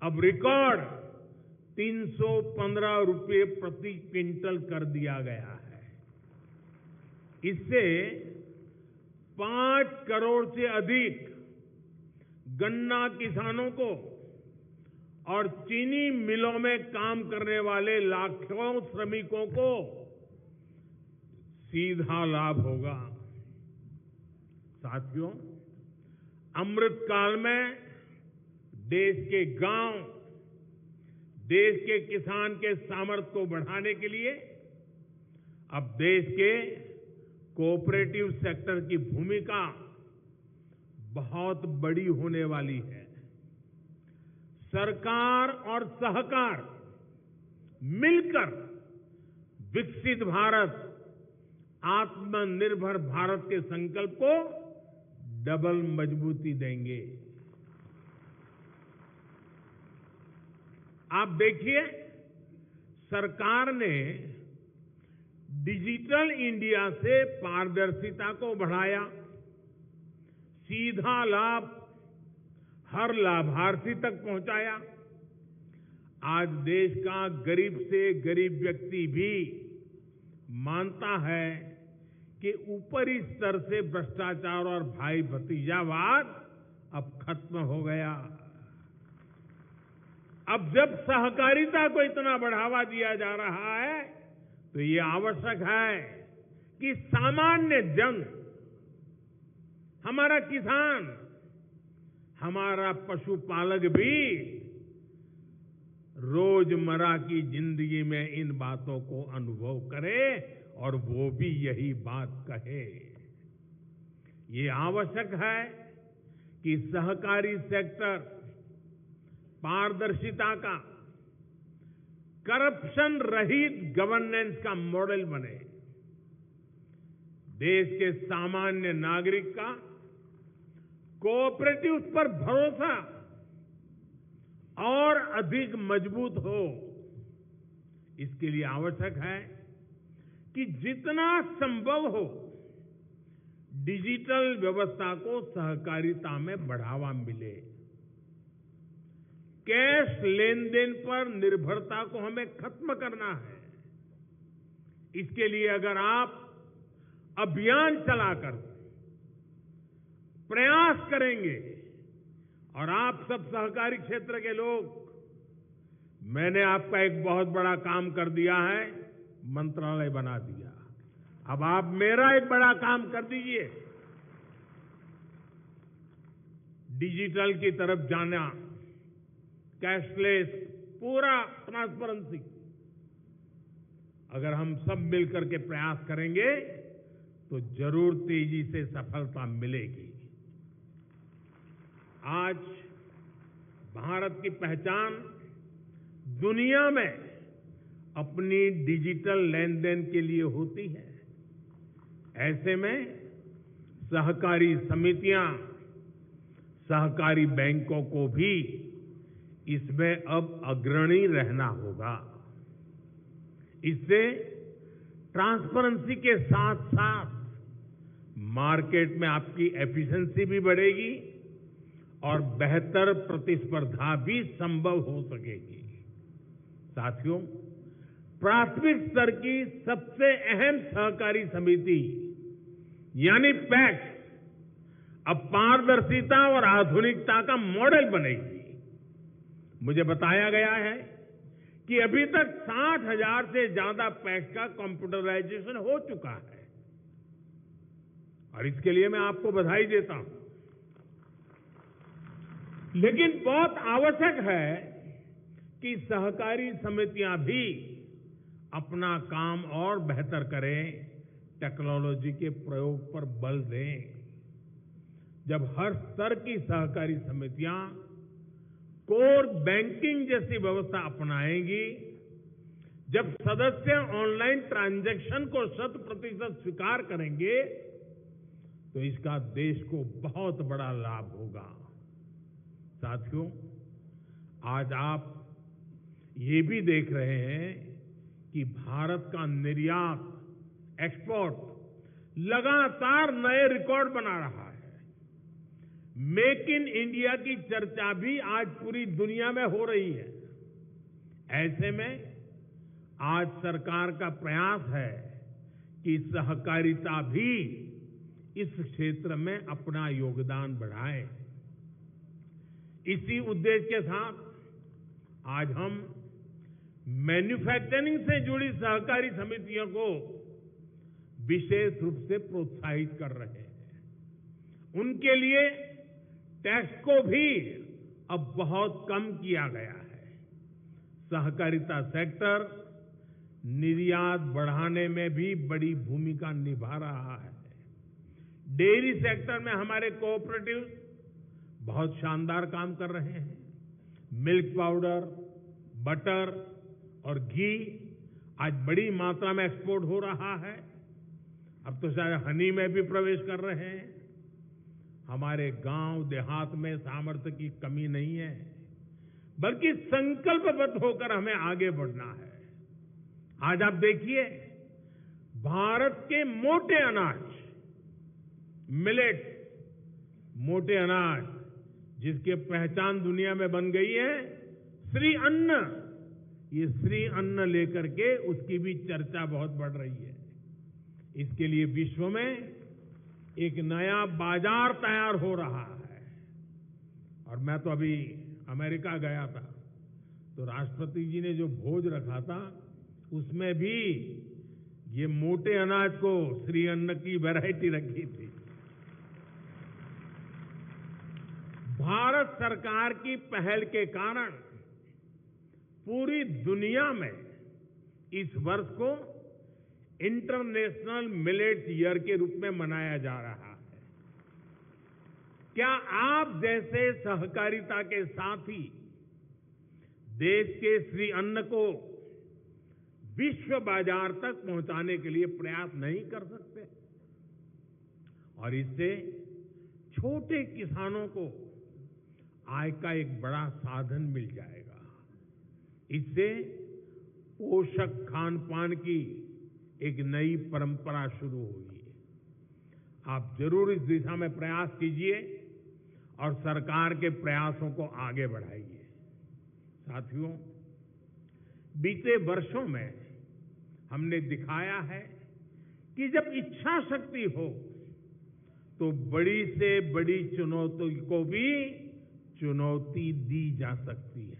अब रिकॉर्ड तीन सौ पन्द्रह रुपये प्रति क्विंटल कर दिया गया है। इससे पाँच करोड़ से अधिक गन्ना किसानों को और चीनी मिलों में काम करने वाले लाखों श्रमिकों को सीधा लाभ होगा। साथियों, अमृत काल में देश के गांव, देश के किसान के सामर्थ्य को बढ़ाने के लिए अब देश के कोऑपरेटिव सेक्टर की भूमिका बहुत बड़ी होने वाली है। सरकार और सहकार मिलकर विकसित भारत, आत्मनिर्भर भारत के संकल्प को डबल मजबूती देंगे। आप देखिए, सरकार ने डिजिटल इंडिया से पारदर्शिता को बढ़ाया, सीधा लाभ हर लाभार्थी तक पहुंचाया। आज देश का गरीब से गरीब व्यक्ति भी मानता है कि ऊपरी स्तर से भ्रष्टाचार और भाई भतीजावाद अब खत्म हो गया। अब जब सहकारिता को इतना बढ़ावा दिया जा रहा है, तो ये आवश्यक है कि सामान्य जन, हमारा किसान, हमारा पशुपालक भी रोजमर्रा की जिंदगी में इन बातों को अनुभव करे और वो भी यही बात कहे। ये आवश्यक है कि सहकारी सेक्टर पारदर्शिता का, करप्शन रहित गवर्नेंस का मॉडल बने। देश के सामान्य नागरिक का कोऑपरेटिव्स पर भरोसा और अधिक मजबूत हो, इसके लिए आवश्यक है कि जितना संभव हो, डिजिटल व्यवस्था को सहकारिता में बढ़ावा मिले। कैश लेन देन पर निर्भरता को हमें खत्म करना है। इसके लिए अगर आप अभियान चलाकर प्रयास करेंगे, और आप सब सहकारी क्षेत्र के लोग, मैंने आपका एक बहुत बड़ा काम कर दिया है, मंत्रालय बना दिया। अब आप मेरा एक बड़ा काम कर दीजिए, डिजिटल की तरफ जाना, कैशलेस, पूरा ट्रांसपेरेंसी। अगर हम सब मिलकर के प्रयास करेंगे, तो जरूर तेजी से सफलता मिलेगी। आज भारत की पहचान दुनिया में अपनी डिजिटल लेन देन के लिए होती है। ऐसे में सहकारी समितियां, सहकारी बैंकों को भी इसमें अब अग्रणी रहना होगा। इससे ट्रांसपेरेंसी के साथ साथ मार्केट में आपकी एफिशिएंसी भी बढ़ेगी और बेहतर प्रतिस्पर्धा भी संभव हो सकेगी। साथियों, प्राथमिक स्तर की सबसे अहम सहकारी समिति यानी पैक्स अब पारदर्शिता और आधुनिकता का मॉडल बनेगी। मुझे बताया गया है कि अभी तक साठ हजार से ज्यादा पैक्स का कंप्यूटराइजेशन हो चुका है, और इसके लिए मैं आपको बधाई देता हूं। लेकिन बहुत आवश्यक है कि सहकारी समितियां भी अपना काम और बेहतर करें, टेक्नोलॉजी के प्रयोग पर बल दें। जब हर स्तर की सहकारी समितियां कोर बैंकिंग जैसी व्यवस्था अपनाएंगी, जब सदस्य ऑनलाइन ट्रांजैक्शन को शत प्रतिशत स्वीकार करेंगे, तो इसका देश को बहुत बड़ा लाभ होगा। साथियों, आज आप ये भी देख रहे हैं कि भारत का निर्यात, एक्सपोर्ट लगातार नए रिकॉर्ड बना रहा है। मेक इन इंडिया की चर्चा भी आज पूरी दुनिया में हो रही है। ऐसे में आज सरकार का प्रयास है कि सहकारिता भी इस क्षेत्र में अपना योगदान बढ़ाए। इसी उद्देश्य के साथ आज हम मैन्युफैक्चरिंग से जुड़ी सहकारी समितियों को विशेष रूप से प्रोत्साहित कर रहे हैं। उनके लिए टैक्स को भी अब बहुत कम किया गया है। सहकारिता सेक्टर निर्यात बढ़ाने में भी बड़ी भूमिका निभा रहा है। डेयरी सेक्टर में हमारे कोऑपरेटिव्स बहुत शानदार काम कर रहे हैं। मिल्क पाउडर, बटर और घी आज बड़ी मात्रा में एक्सपोर्ट हो रहा है। अब तो शायद हनी में भी प्रवेश कर रहे हैं। हमारे गांव देहात में सामर्थ्य की कमी नहीं है, बल्कि संकल्पबद्ध होकर हमें आगे बढ़ना है। आज आप देखिए, भारत के मोटे अनाज, मिलेट, मोटे अनाज, जिसकी पहचान दुनिया में बन गई है, श्री अन्न, ये श्री अन्न लेकर के उसकी भी चर्चा बहुत बढ़ रही है। इसके लिए विश्व में एक नया बाजार तैयार हो रहा है। और मैं तो अभी अमेरिका गया था, तो राष्ट्रपति जी ने जो भोज रखा था, उसमें भी ये मोटे अनाज को, श्री अन्न की वैरायटी रखी थी। भारत सरकार की पहल के कारण पूरी दुनिया में इस वर्ष को इंटरनेशनल मिलेट्स ईयर के रूप में मनाया जा रहा है। क्या आप जैसे सहकारिता के साथी देश के श्री अन्न को विश्व बाजार तक पहुंचाने के लिए प्रयास नहीं कर सकते? और इससे छोटे किसानों को आय का एक बड़ा साधन मिल जाएगा। इससे पोषक खान पान की एक नई परंपरा शुरू होगी। आप जरूर इस दिशा में प्रयास कीजिए और सरकार के प्रयासों को आगे बढ़ाइए। साथियों, बीते वर्षों में हमने दिखाया है कि जब इच्छा शक्ति हो, तो बड़ी से बड़ी चुनौती को भी चुनौती दी जा सकती है।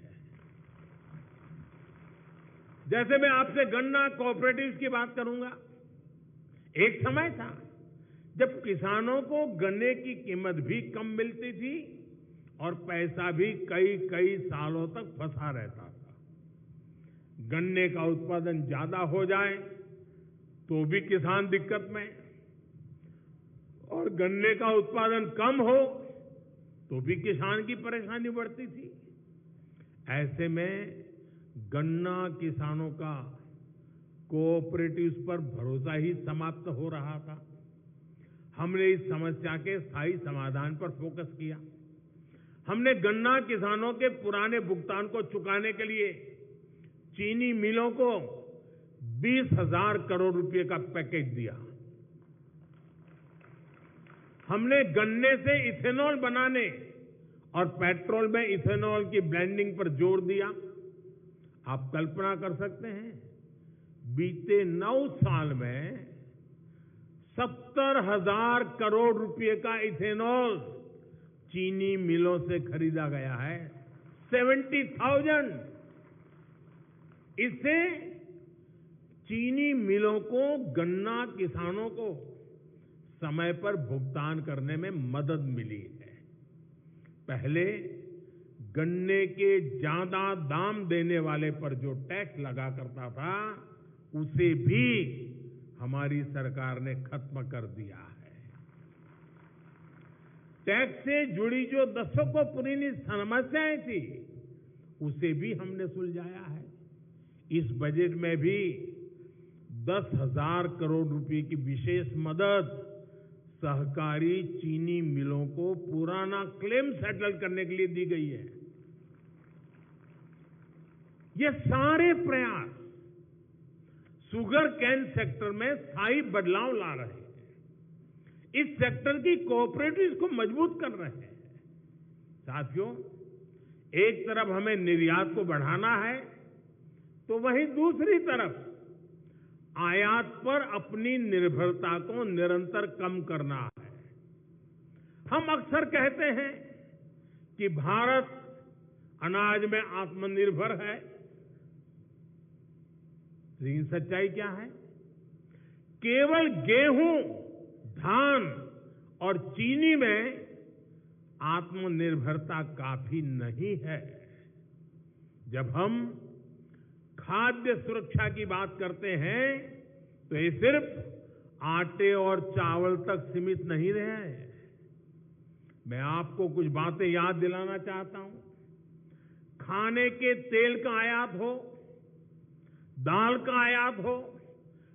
जैसे मैं आपसे गन्ना कोऑपरेटिव्स की बात करूंगा, एक समय था जब किसानों को गन्ने की कीमत भी कम मिलती थी और पैसा भी कई कई सालों तक फंसा रहता था। गन्ने का उत्पादन ज्यादा हो जाए तो भी किसान दिक्कत में, और गन्ने का उत्पादन कम हो तो भी किसान की परेशानी बढ़ती थी। ऐसे में गन्ना किसानों का कोऑपरेटिव्स पर भरोसा ही समाप्त हो रहा था। हमने इस समस्या के स्थायी समाधान पर फोकस किया। हमने गन्ना किसानों के पुराने भुगतान को चुकाने के लिए चीनी मिलों को बीस हज़ार करोड़ रुपए का पैकेज दिया। हमने गन्ने से इथेनॉल बनाने और पेट्रोल में इथेनॉल की ब्लेंडिंग पर जोर दिया। आप कल्पना कर सकते हैं, बीते नौ साल में सत्तर हज़ार करोड़ रुपए का इथेनॉल चीनी मिलों से खरीदा गया है। Seventy thousand. इससे चीनी मिलों को, गन्ना किसानों को समय पर भुगतान करने में मदद मिली है। पहले गन्ने के ज्यादा दाम देने वाले पर जो टैक्स लगा करता था, उसे भी हमारी सरकार ने खत्म कर दिया है। टैक्स से जुड़ी जो दशकों पुरानी समस्याएं थी, उसे भी हमने सुलझाया है। इस बजट में भी दस हज़ार करोड़ रुपए की विशेष मदद सहकारी चीनी मिलों को पुराना क्लेम सेटल करने के लिए दी गई है। ये सारे प्रयास शुगर केन सेक्टर में स्थायी बदलाव ला रहे हैं, इस सेक्टर की कोऑपरेटिव्स को मजबूत कर रहे हैं। साथियों, एक तरफ हमें निर्यात को बढ़ाना है, तो वहीं दूसरी तरफ आयात पर अपनी निर्भरता को निरंतर कम करना है। हम अक्सर कहते हैं कि भारत अनाज में आत्मनिर्भर है, लेकिन सच्चाई क्या है? केवल गेहूं, धान और चीनी में आत्मनिर्भरता काफी नहीं है। जब हम खाद्य सुरक्षा की बात करते हैं, तो ये सिर्फ आटे और चावल तक सीमित नहीं रहे। मैं आपको कुछ बातें याद दिलाना चाहता हूं। खाने के तेल का आयात हो, दाल का आयात हो,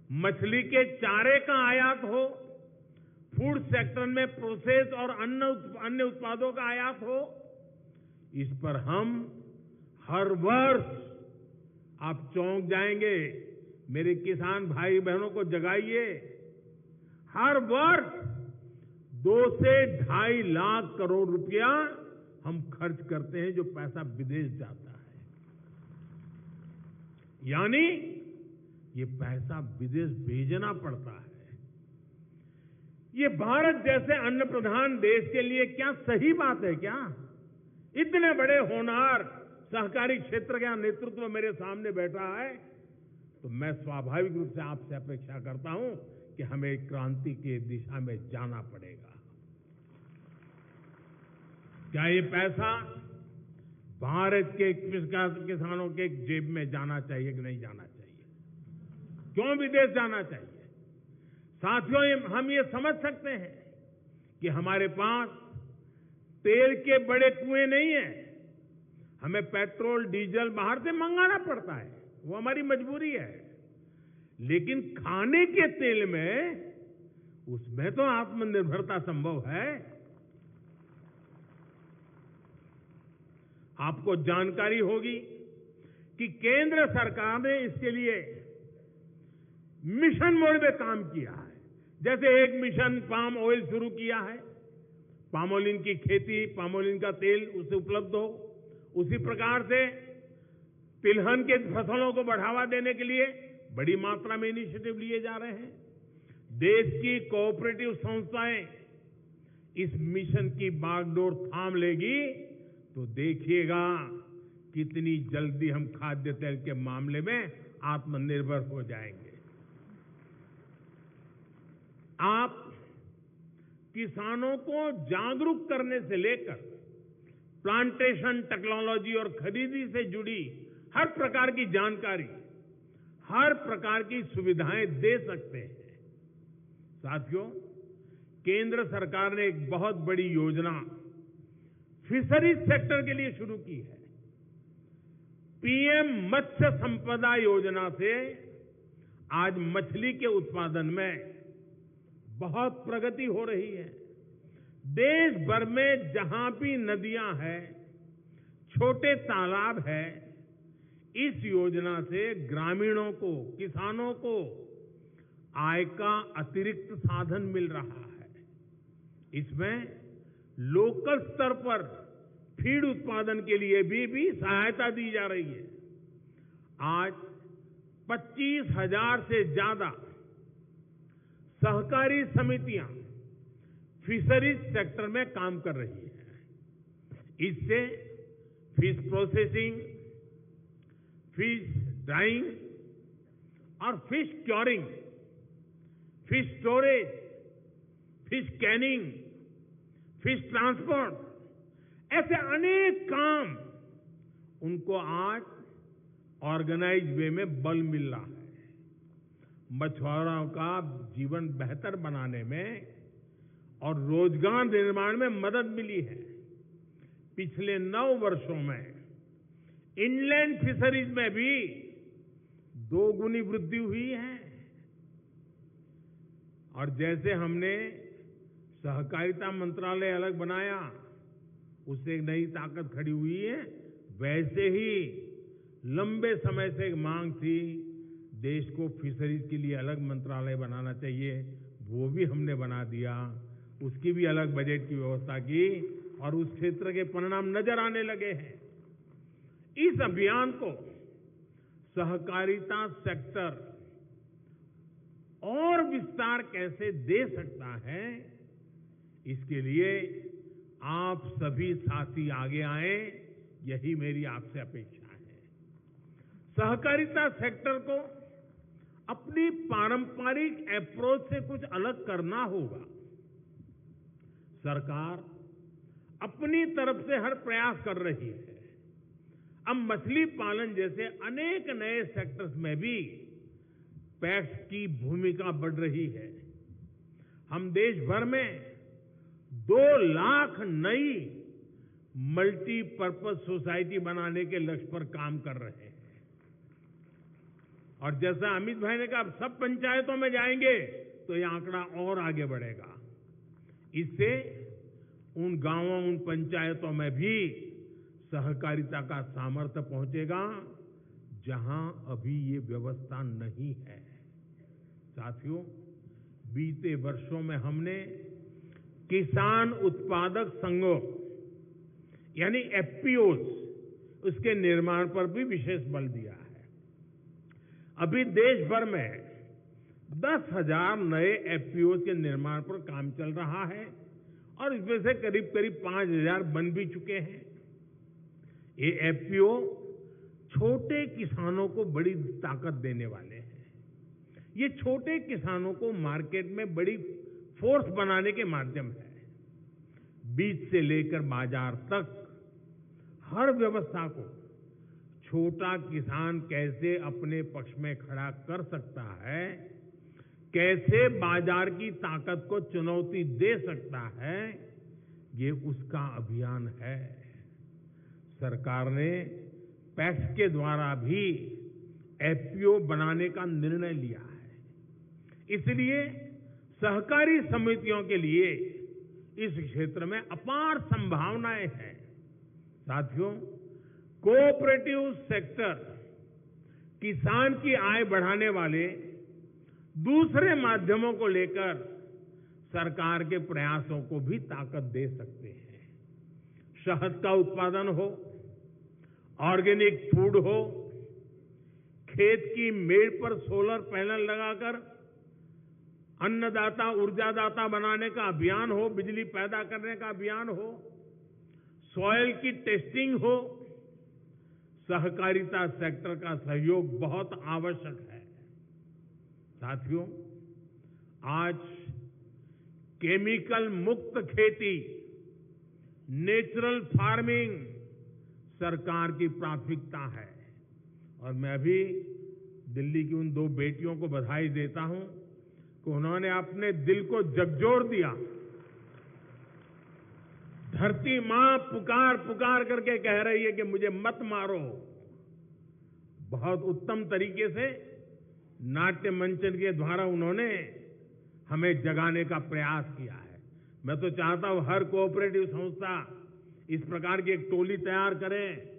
मछली के चारे का आयात हो, फूड सेक्टर में प्रोसेस और अन्न उत-, अन्य उत्पादों का आयात हो, इस पर हम हर वर्ष, आप चौंक जाएंगे, मेरे किसान भाई बहनों को जगाइए, हर वर्ष दो से ढाई लाख करोड़ रुपया हम खर्च करते हैं, जो पैसा विदेश जाता है। यानी ये पैसा विदेश भेजना पड़ता है। ये भारत जैसे अन्न प्रधान देश के लिए क्या सही बात है क्या? इतने बड़े होनहार सहकारी क्षेत्र का नेतृत्व मेरे सामने बैठा है, तो मैं स्वाभाविक रूप से आपसे अपेक्षा करता हूं कि हमें क्रांति की दिशा में जाना पड़ेगा। क्या ये पैसा भारत के किस-, किसानों के जेब में जाना चाहिए कि नहीं जाना चाहिए? क्यों विदेश जाना चाहिए? साथियों, ये, हम ये समझ सकते हैं कि हमारे पास तेल के बड़े कुएं नहीं हैं, हमें पेट्रोल, डीजल बाहर से मंगाना पड़ता है, वो हमारी मजबूरी है। लेकिन खाने के तेल में, उसमें तो आत्मनिर्भरता संभव है। आपको जानकारी होगी कि केंद्र सरकार ने इसके लिए मिशन मोड में काम किया है। जैसे एक मिशन पाम ऑयल शुरू किया है, पामोलिन की खेती, पामोलिन का तेल उसे उपलब्ध हो, उसी प्रकार से तिलहन के फसलों को बढ़ावा देने के लिए बड़ी मात्रा में इनिशिएटिव लिए जा रहे हैं। देश की कोऑपरेटिव संस्थाएं इस मिशन की बागडोर थाम लेगी, तो देखिएगा कितनी जल्दी हम खाद्य तेल के मामले में आत्मनिर्भर हो जाएंगे। आप किसानों को जागरूक करने से लेकर प्लांटेशन टेक्नोलॉजी और खरीदी से जुड़ी हर प्रकार की जानकारी, हर प्रकार की सुविधाएं दे सकते हैं। साथियों, केंद्र सरकार ने एक बहुत बड़ी योजना फिशरीज सेक्टर के लिए शुरू की है। पीएम मत्स्य संपदा योजना से आज मछली के उत्पादन में बहुत प्रगति हो रही है। देश भर में जहां भी नदियां हैं, छोटे तालाब हैं, इस योजना से ग्रामीणों को, किसानों को आय का अतिरिक्त साधन मिल रहा है। इसमें लोकल स्तर पर फीड उत्पादन के लिए भी, भी सहायता दी जा रही है। आज पच्चीस हजार से ज्यादा सहकारी समितियां फिशरीज सेक्टर में काम कर रही हैं। इससे फिश प्रोसेसिंग, फिश ड्राइंग और fish curing, fish storage, fish Canning, fish transport, ऐसे अनेक काम उनको आज ऑर्गेनाइज वे में बल मिल रहा है। मछुआरों का जीवन बेहतर बनाने में और रोजगार निर्माण में मदद मिली है। पिछले नौ वर्षों में इनलैंड फिशरीज में भी दोगुनी वृद्धि हुई है। और जैसे हमने सहकारिता मंत्रालय अलग बनाया, उससे एक नई ताकत खड़ी हुई है, वैसे ही लंबे समय से एक मांग थी, देश को फिशरीज के लिए अलग मंत्रालय बनाना चाहिए, वो भी हमने बना दिया। उसकी भी अलग बजट की व्यवस्था की और उस क्षेत्र के परिणाम नजर आने लगे हैं। इस अभियान को सहकारिता सेक्टर और विस्तार कैसे दे सकता है, इसके लिए आप सभी साथी आगे आएं, यही मेरी आपसे अपेक्षा है। सहकारिता सेक्टर को अपनी पारंपरिक अप्रोच से कुछ अलग करना होगा। सरकार अपनी तरफ से हर प्रयास कर रही है। अब मछली पालन जैसे अनेक नए सेक्टर्स में भी पैक्स की भूमिका बढ़ रही है। हम देश भर में दो लाख नई मल्टीपर्पज सोसाइटी बनाने के लक्ष्य पर काम कर रहे हैं। और जैसा अमित भाई ने कहा, अब सब पंचायतों में जाएंगे तो ये आंकड़ा और आगे बढ़ेगा। इससे उन गांवों, उन पंचायतों में भी सहकारिता का सामर्थ्य पहुंचेगा, जहां अभी ये व्यवस्था नहीं है। साथियों, बीते वर्षों में हमने किसान उत्पादक संघों यानी एफपीओस, उसके निर्माण पर भी विशेष बल दिया है। अभी देश भर में दस हज़ार नए एफपीओ के निर्माण पर काम चल रहा है और इसमें से करीब करीब पाँच हज़ार बन भी चुके हैं। ये एफपीओ छोटे किसानों को बड़ी ताकत देने वाले हैं। ये छोटे किसानों को मार्केट में बड़ी फोर्स बनाने के माध्यम है। बीज से लेकर बाजार तक हर व्यवस्था को छोटा किसान कैसे अपने पक्ष में खड़ा कर सकता है, कैसे बाजार की ताकत को चुनौती दे सकता है, ये उसका अभियान है। सरकार ने पैक्स के द्वारा भी एफपीओ बनाने का निर्णय लिया है। इसलिए सहकारी समितियों के लिए इस क्षेत्र में अपार संभावनाएं हैं। साथियों, कोऑपरेटिव सेक्टर किसान की आय बढ़ाने वाले दूसरे माध्यमों को लेकर सरकार के प्रयासों को भी ताकत दे सकते हैं। शहद का उत्पादन हो, ऑर्गेनिक फूड हो, खेत की मेड़ पर सोलर पैनल लगाकर अन्नदाता, ऊर्जादाता बनाने का अभियान हो, बिजली पैदा करने का अभियान हो, सॉइल की टेस्टिंग हो, सहकारिता सेक्टर का सहयोग बहुत आवश्यक है। साथियों, आज केमिकल मुक्त खेती, नेचुरल फार्मिंग सरकार की प्राथमिकता है। और मैं अभी दिल्ली की उन दो बेटियों को बधाई देता हूं कि उन्होंने अपने दिल को झकझोर दिया। धरती माँ पुकार पुकार करके कह रही है कि मुझे मत मारो। बहुत उत्तम तरीके से नाट्य मंचन के द्वारा उन्होंने हमें जगाने का प्रयास किया है। मैं तो चाहता हूं हर कोऑपरेटिव संस्था इस प्रकार की एक टोली तैयार करें,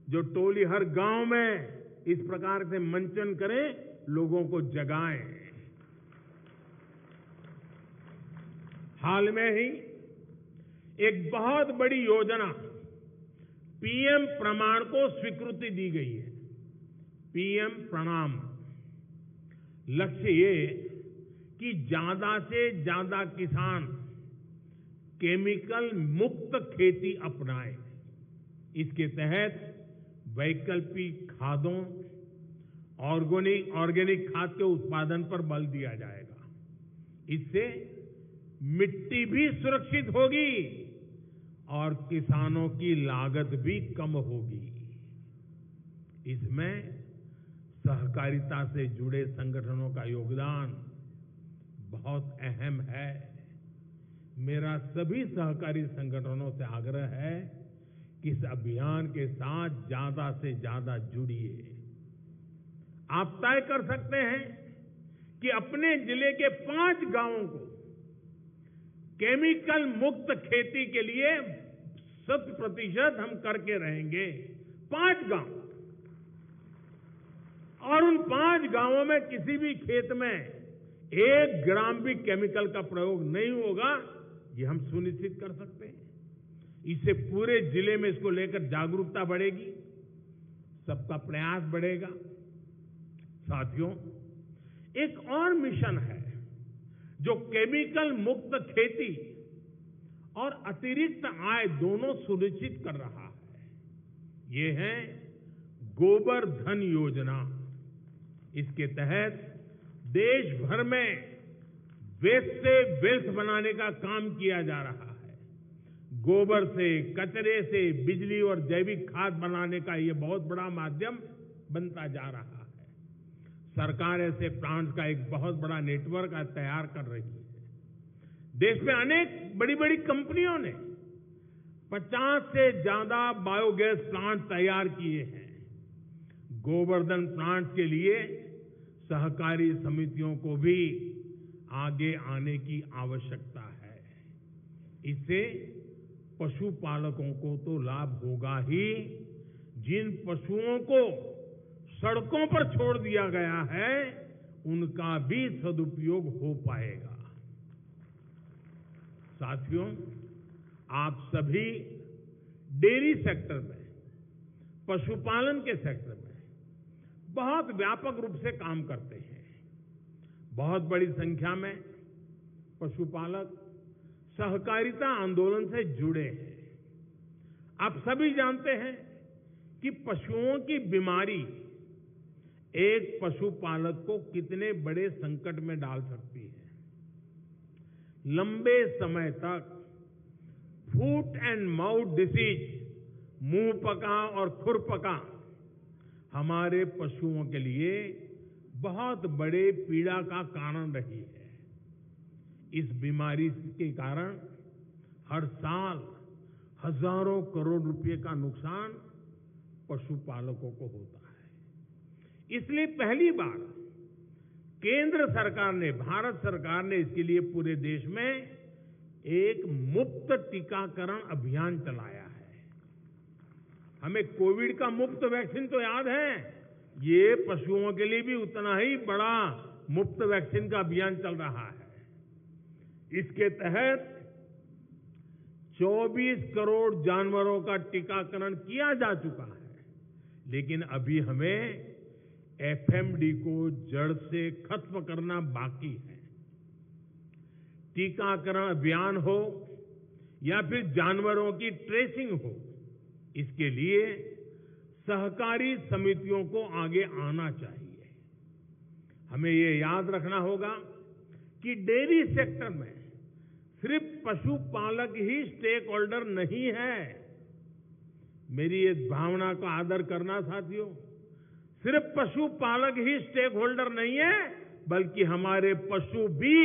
जो टोली हर गांव में इस प्रकार से मंचन करे, लोगों को जगाए। हाल में ही एक बहुत बड़ी योजना पीएम प्रमाण को स्वीकृति दी गई है। पीएम प्रणाम। लक्ष्य ये कि ज्यादा से ज्यादा किसान केमिकल मुक्त खेती अपनाए। इसके तहत वैकल्पिक खादों, ऑर्गेनिक, ऑर्गेनिक खाद के उत्पादन पर बल दिया जाएगा। इससे मिट्टी भी सुरक्षित होगी और किसानों की लागत भी कम होगी। इसमें सहकारिता से जुड़े संगठनों का योगदान बहुत अहम है। मेरा सभी सहकारी संगठनों से आग्रह है कि इस अभियान के साथ ज्यादा से ज्यादा जुड़िए। आप तय कर सकते हैं कि अपने जिले के पांच गांवों को केमिकल मुक्त खेती के लिए शत प्रतिशत हम करके रहेंगे। पांच गांव, और उन पांच गांवों में किसी भी खेत में एक ग्राम भी केमिकल का प्रयोग नहीं होगा, ये हम सुनिश्चित कर सकते हैं। इससे पूरे जिले में इसको लेकर जागरूकता बढ़ेगी, सबका प्रयास बढ़ेगा। साथियों, एक और मिशन है जो केमिकल मुक्त खेती और अतिरिक्त आय दोनों सुनिश्चित कर रहा है। ये है गोबर धन योजना। इसके तहत देश भर में वेस्ट से वेल्थ बनाने का काम किया जा रहा है। गोबर से, कचरे से बिजली और जैविक खाद बनाने का ये बहुत बड़ा माध्यम बनता जा रहा है। सरकार ऐसे प्लांट्स का एक बहुत बड़ा नेटवर्क आज तैयार कर रही है। देश में अनेक बड़ी-बड़ी कंपनियों ने पचास से ज्यादा बायोगैस प्लांट तैयार किए हैं। गोबर धन प्लांट के लिए सहकारी समितियों को भी आगे आने की आवश्यकता है। इससे पशुपालकों को तो लाभ होगा ही, जिन पशुओं को सड़कों पर छोड़ दिया गया है, उनका भी सदुपयोग हो पाएगा। साथियों, आप सभी डेयरी सेक्टर में, पशुपालन के सेक्टर में बहुत व्यापक रूप से काम करते हैं। बहुत बड़ी संख्या में पशुपालक सहकारिता आंदोलन से जुड़े हैं। आप सभी जानते हैं कि पशुओं की बीमारी एक पशुपालक को कितने बड़े संकट में डाल सकती है। लंबे समय तक फुट एंड माउथ डिजीज, मुंह पका और खुर पका, हमारे पशुओं के लिए बहुत बड़े पीड़ा का कारण रही है। इस बीमारी के कारण हर साल हजारों करोड़ रुपए का नुकसान पशुपालकों को होता है। इसलिए पहली बार केंद्र सरकार ने, भारत सरकार ने इसके लिए पूरे देश में एक मुफ्त टीकाकरण अभियान चलाया है। हमें कोविड का मुफ्त वैक्सीन तो याद है, ये पशुओं के लिए भी उतना ही बड़ा मुफ्त वैक्सीन का अभियान चल रहा है। इसके तहत चौबीस करोड़ जानवरों का टीकाकरण किया जा चुका है, लेकिन अभी हमें एफएमडी को जड़ से खत्म करना बाकी है। टीकाकरण अभियान हो या फिर जानवरों की ट्रेसिंग हो, इसके लिए सहकारी समितियों को आगे आना चाहिए। हमें ये याद रखना होगा कि डेयरी सेक्टर में सिर्फ पशुपालक ही स्टेक होल्डर नहीं है। मेरी इस भावना का आदर करना साथियों, सिर्फ पशुपालक ही स्टेक होल्डर नहीं है, बल्कि हमारे पशु भी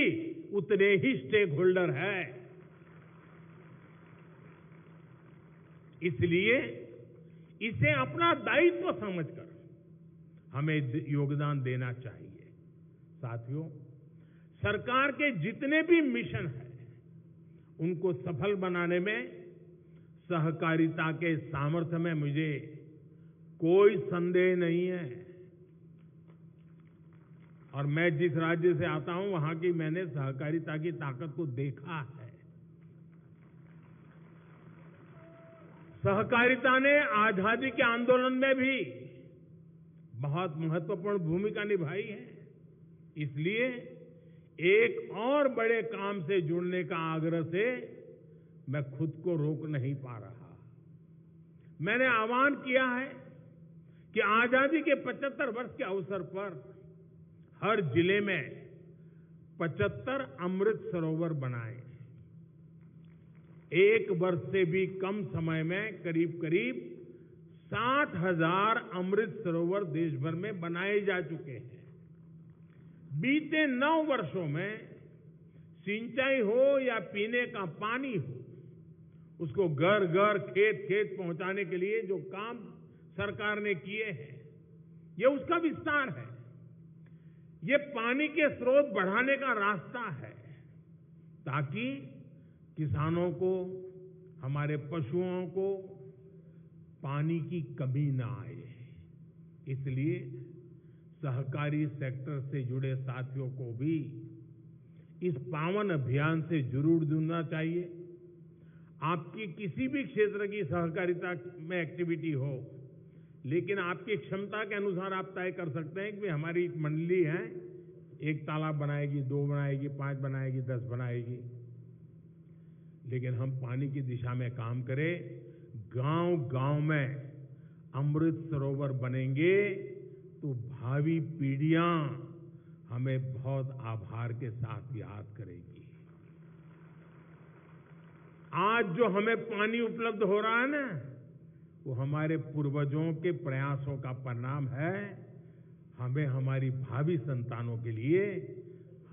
उतने ही स्टेक होल्डर है। इसलिए इसे अपना दायित्व समझकर हमें द-, योगदान देना चाहिए। साथियों, सरकार के जितने भी मिशन हैं, उनको सफल बनाने में सहकारिता के सामर्थ्य में मुझे कोई संदेह नहीं है। और मैं जिस राज्य से आता हूं, वहां की मैंने सहकारिता की ताकत को देखा है। सहकारिता ने आजादी के आंदोलन में भी बहुत महत्वपूर्ण भूमिका निभाई है। इसलिए एक और बड़े काम से जुड़ने का आग्रह से मैं खुद को रोक नहीं पा रहा। मैंने आह्वान किया है कि आजादी के पचहत्तर वर्ष के अवसर पर हर जिले में पचहत्तर अमृत सरोवर बनाएं। एक वर्ष से भी कम समय में करीब करीब सात हजार अमृत सरोवर देश भर में बनाए जा चुके हैं। बीते नौ वर्षों में सिंचाई हो या पीने का पानी हो, उसको घर घर, खेत खेत पहुंचाने के लिए जो काम सरकार ने किए हैं, ये उसका विस्तार है। ये पानी के स्रोत बढ़ाने का रास्ता है, ताकि किसानों को, हमारे पशुओं को पानी की कमी ना आए। इसलिए सहकारी सेक्टर से जुड़े साथियों को भी इस पावन अभियान से जरूर जुड़ना चाहिए। आपकी किसी भी क्षेत्र की सहकारिता में एक्टिविटी हो, लेकिन आपकी क्षमता के अनुसार आप तय कर सकते हैं कि हमारी एक मंडली है, एक तालाब बनाएगी, दो बनाएगी, पांच बनाएगी, दस बनाएगी, लेकिन हम पानी की दिशा में काम करें। गांव गांव में अमृत सरोवर बनेंगे तो भावी पीढ़ियां हमें बहुत आभार के साथ याद करेगी। आज जो हमें पानी उपलब्ध हो रहा है ना, वो हमारे पूर्वजों के प्रयासों का परिणाम है। हमें हमारी भावी संतानों के लिए,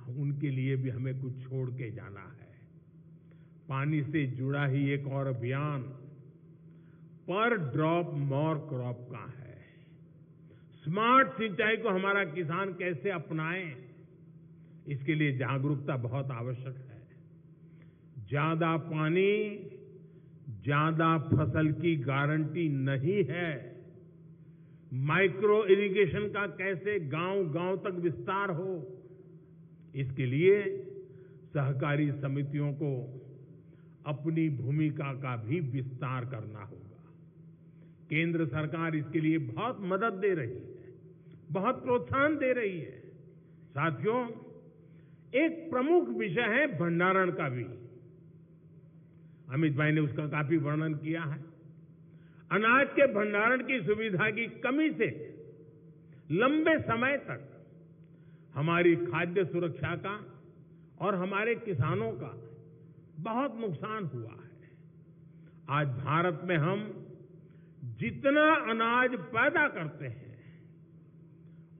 उनके लिए भी हमें कुछ छोड़ के जाना है। पानी से जुड़ा ही एक और अभियान पर ड्रॉप मोर क्रॉप का है। स्मार्ट सिंचाई को हमारा किसान कैसे अपनाए, इसके लिए जागरूकता बहुत आवश्यक है। ज्यादा पानी ज्यादा फसल की गारंटी नहीं है। माइक्रो इरिगेशन का कैसे गांव गांव तक विस्तार हो, इसके लिए सहकारी समितियों को अपनी भूमिका का भी विस्तार करना होगा। केंद्र सरकार इसके लिए बहुत मदद दे रही है। बहुत प्रोत्साहन दे रही है। साथियों, एक प्रमुख विषय है भंडारण का भी। अमित भाई ने उसका काफी वर्णन किया है। अनाज के भंडारण की सुविधा की कमी से लंबे समय तक हमारी खाद्य सुरक्षा का और हमारे किसानों का बहुत नुकसान हुआ है। आज भारत में हम जितना अनाज पैदा करते हैं,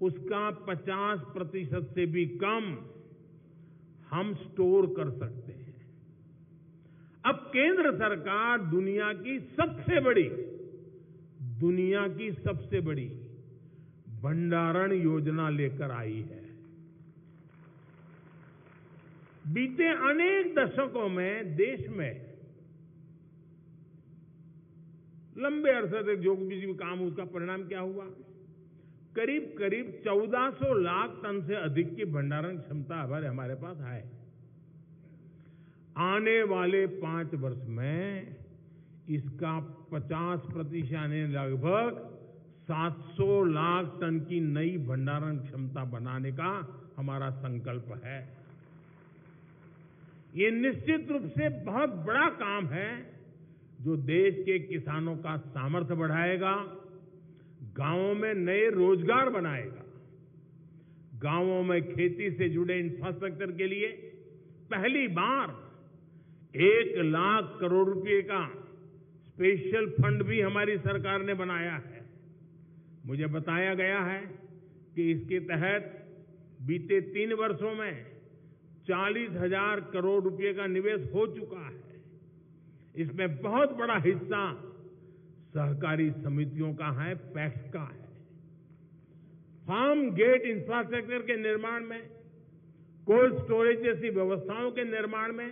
उसका पचास प्रतिशत से भी कम हम स्टोर कर सकते हैं। अब केंद्र सरकार दुनिया की सबसे बड़ी, दुनिया की सबसे बड़ी भंडारण योजना लेकर आई है। बीते अनेक दशकों में देश में लंबे अरसे तक जो भी काम, उसका परिणाम क्या हुआ? करीब करीब चौदह सौ लाख टन से अधिक की भंडारण क्षमता हमारे, हमारे पास है। आने वाले पांच वर्ष में इसका पचास प्रतिशत, यानी लगभग सात सौ लाख टन की नई भंडारण क्षमता बनाने का हमारा संकल्प है। ये निश्चित रूप से बहुत बड़ा काम है, जो देश के किसानों का सामर्थ्य बढ़ाएगा, गांवों में नए रोजगार बनाएगा। गांवों में खेती से जुड़े इंफ्रास्ट्रक्चर के लिए पहली बार एक लाख करोड़ रुपए का स्पेशल फंड भी हमारी सरकार ने बनाया है। मुझे बताया गया है कि इसके तहत बीते तीन वर्षों में चालीस हजार करोड़ रुपए का निवेश हो चुका है। इसमें बहुत बड़ा हिस्सा सहकारी समितियों का है, पैक्स का है। फार्म गेट इंफ्रास्ट्रक्चर के निर्माण में, कोल्ड स्टोरेज जैसी व्यवस्थाओं के निर्माण में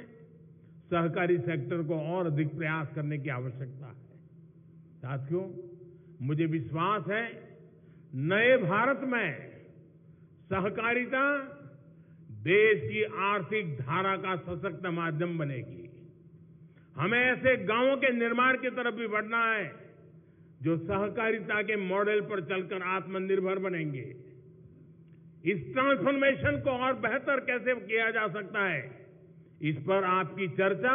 सहकारी सेक्टर को और अधिक प्रयास करने की आवश्यकता है। साथियों, मुझे विश्वास है, नए भारत में सहकारिता देश की आर्थिक धारा का सशक्त माध्यम बनेगी। हमें ऐसे गांवों के निर्माण की तरफ भी बढ़ना है, जो सहकारिता के मॉडल पर चलकर आत्मनिर्भर बनेंगे। इस ट्रांसफॉर्मेशन को और बेहतर कैसे किया जा सकता है, इस पर आपकी चर्चा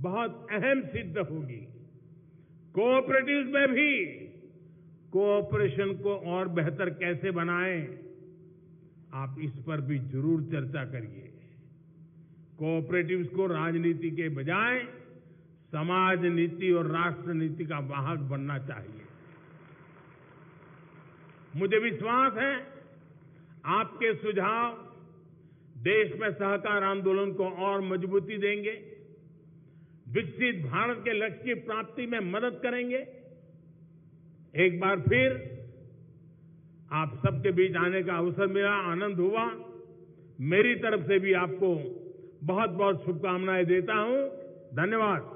बहुत अहम सिद्ध होगी। कोऑपरेटिव्स में भी कोऑपरेशन को और बेहतर कैसे बनाएं, आप इस पर भी जरूर चर्चा करिए। कोऑपरेटिव्स को राजनीति के बजाय समाज नीति और राष्ट्र नीति का वाहक बनना चाहिए। मुझे विश्वास है, आपके सुझाव देश में सहकार आंदोलन को और मजबूती देंगे, विकसित भारत के लक्ष्य की प्राप्ति में मदद करेंगे। एक बार फिर आप सबके बीच आने का अवसर मिला, आनंद हुआ। मेरी तरफ से भी आपको बहुत बहुत शुभकामनाएं देता हूं। धन्यवाद।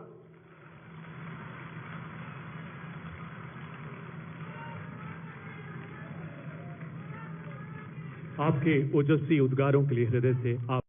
आपके ओजस्वी उद्गारों के लिए हृदय से आप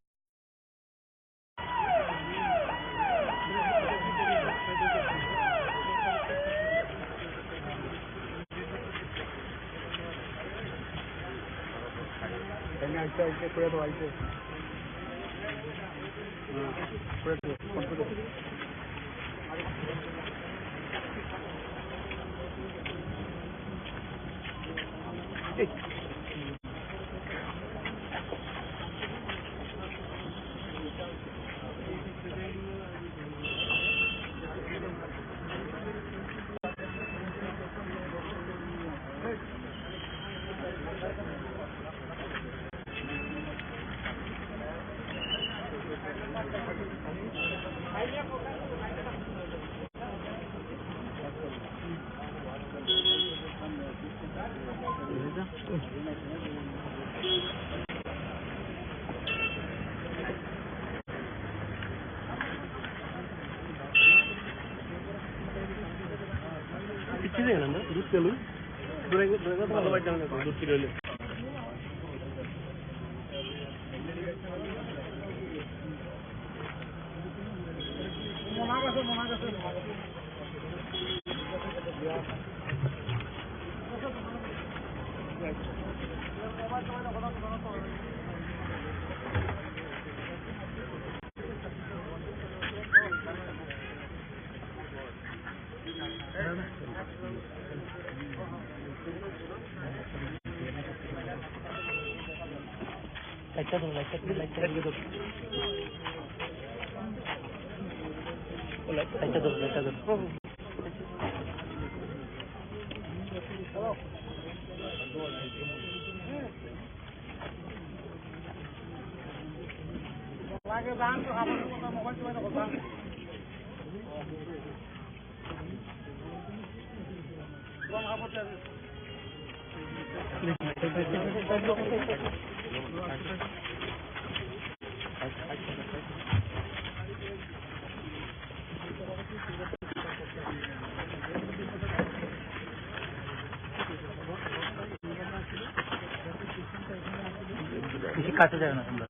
বেশি কাছে যাবে না তোমরা।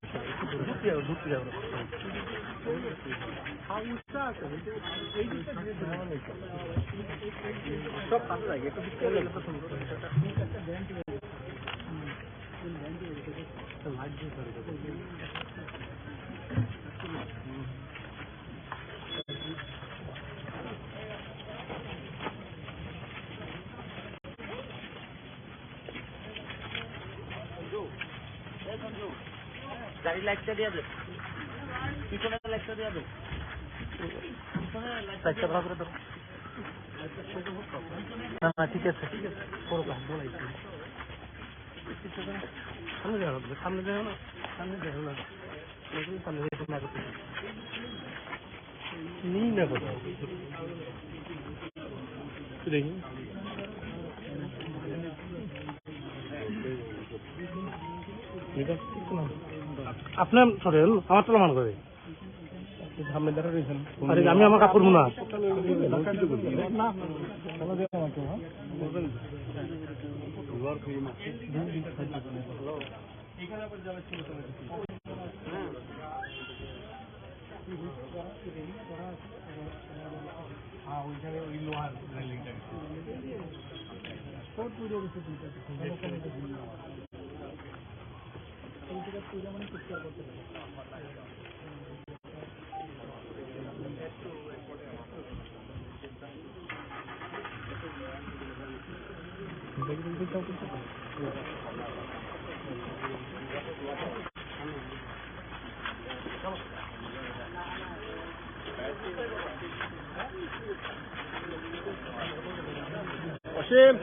সব কাছে লাগে, একটু ভিতরে গেলে তো সুন্দর। গাড়ি লাইটটা দিয়ে দে, পিছনে লাইটটা দিয়ে দে, পিছনে লাইটটা দিয়ে দে। না, না, ঠিক আছে, ঠিক আছে। করো, করো, বলাই দিন। সামনে যাও, সামনে যাও না, সামনে যাও না। আপনি সরেন, আমার তো মান করে। আরে, আমি আমার কাপড় মনে হয়। অসীম।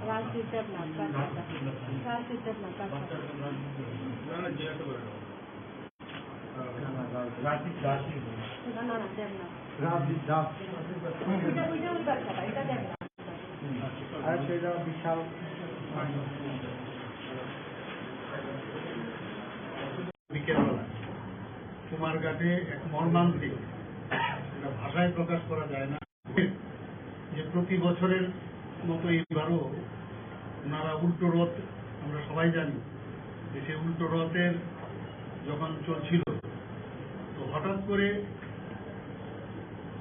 রাজদীপ দেবনাথ, রাজদীপ দেবনাথ। রাজদীপ দেবনাথ, রাজদীপ। না, না, না, দেবনাথ। রাজদীপ দাস। এটা, ওইটা ওই বাচ্চাটা, এটা দেবনাথ। আর সেটা বিশাল। বিকেলবেলা কুমারঘাটে এক মর্মান্তিক, এটা ভাষায় প্রকাশ করা যায় না। যে প্রতি বছরের মতো এবারও ওনারা উল্টো রথ, আমরা সবাই জানি যে সেই উল্টো রথের যখন চলছিল, তো হঠাৎ করে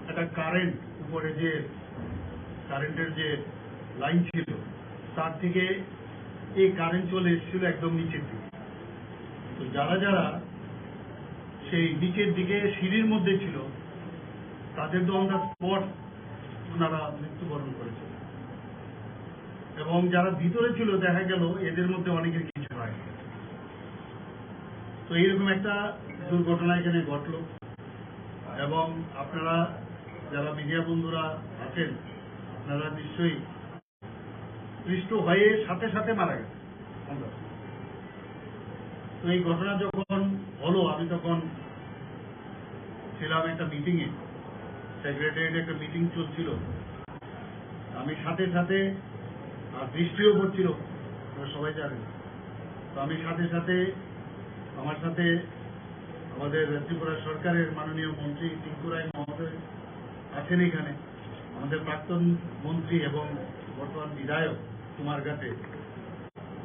একটা কারেন্ট, উপরে যে কারেন্টের যে লাইন ছিল, তার থেকে এই কারেন্ট চলে এসেছিল একদম নিচের দিকে। তো যারা যারা সেই নিচের দিকে সিঁড়ির মধ্যে ছিল, তাদের তো on the spot ওনারা মৃত্যুবরণ করেছেন। এবং যারা ভিতরে ছিল, দেখা গেল এদের মধ্যে অনেকের কিছু হয়। তো এইরকম একটা দুর্ঘটনা এখানে ঘটলো। এবং আপনারা যারা মিডিয়া বন্ধুরা আছেন, আপনারা নিশ্চয়ই স্পৃষ্ট হয়ে সাথে সাথে মারা গেছে। তো এই ঘটনা যখন হলো, আমি তখন ছিলাম একটা মিটিংয়ে, সেক্রেটারিয়েটে একটা মিটিং চলছিল। আমি সাথে সাথে, আর বৃষ্টিও পড়ছিল, আপনারা সবাই জানেন। তো আমি সাথে সাথে, আমার সাথে আমাদের ত্রিপুরা সরকারের মাননীয় মন্ত্রী টিঙ্কু রায় মহোদয় আছেন এখানে, আমাদের প্রাক্তন মন্ত্রী এবং বর্তমান বিধায়ক কুমারঘাটে,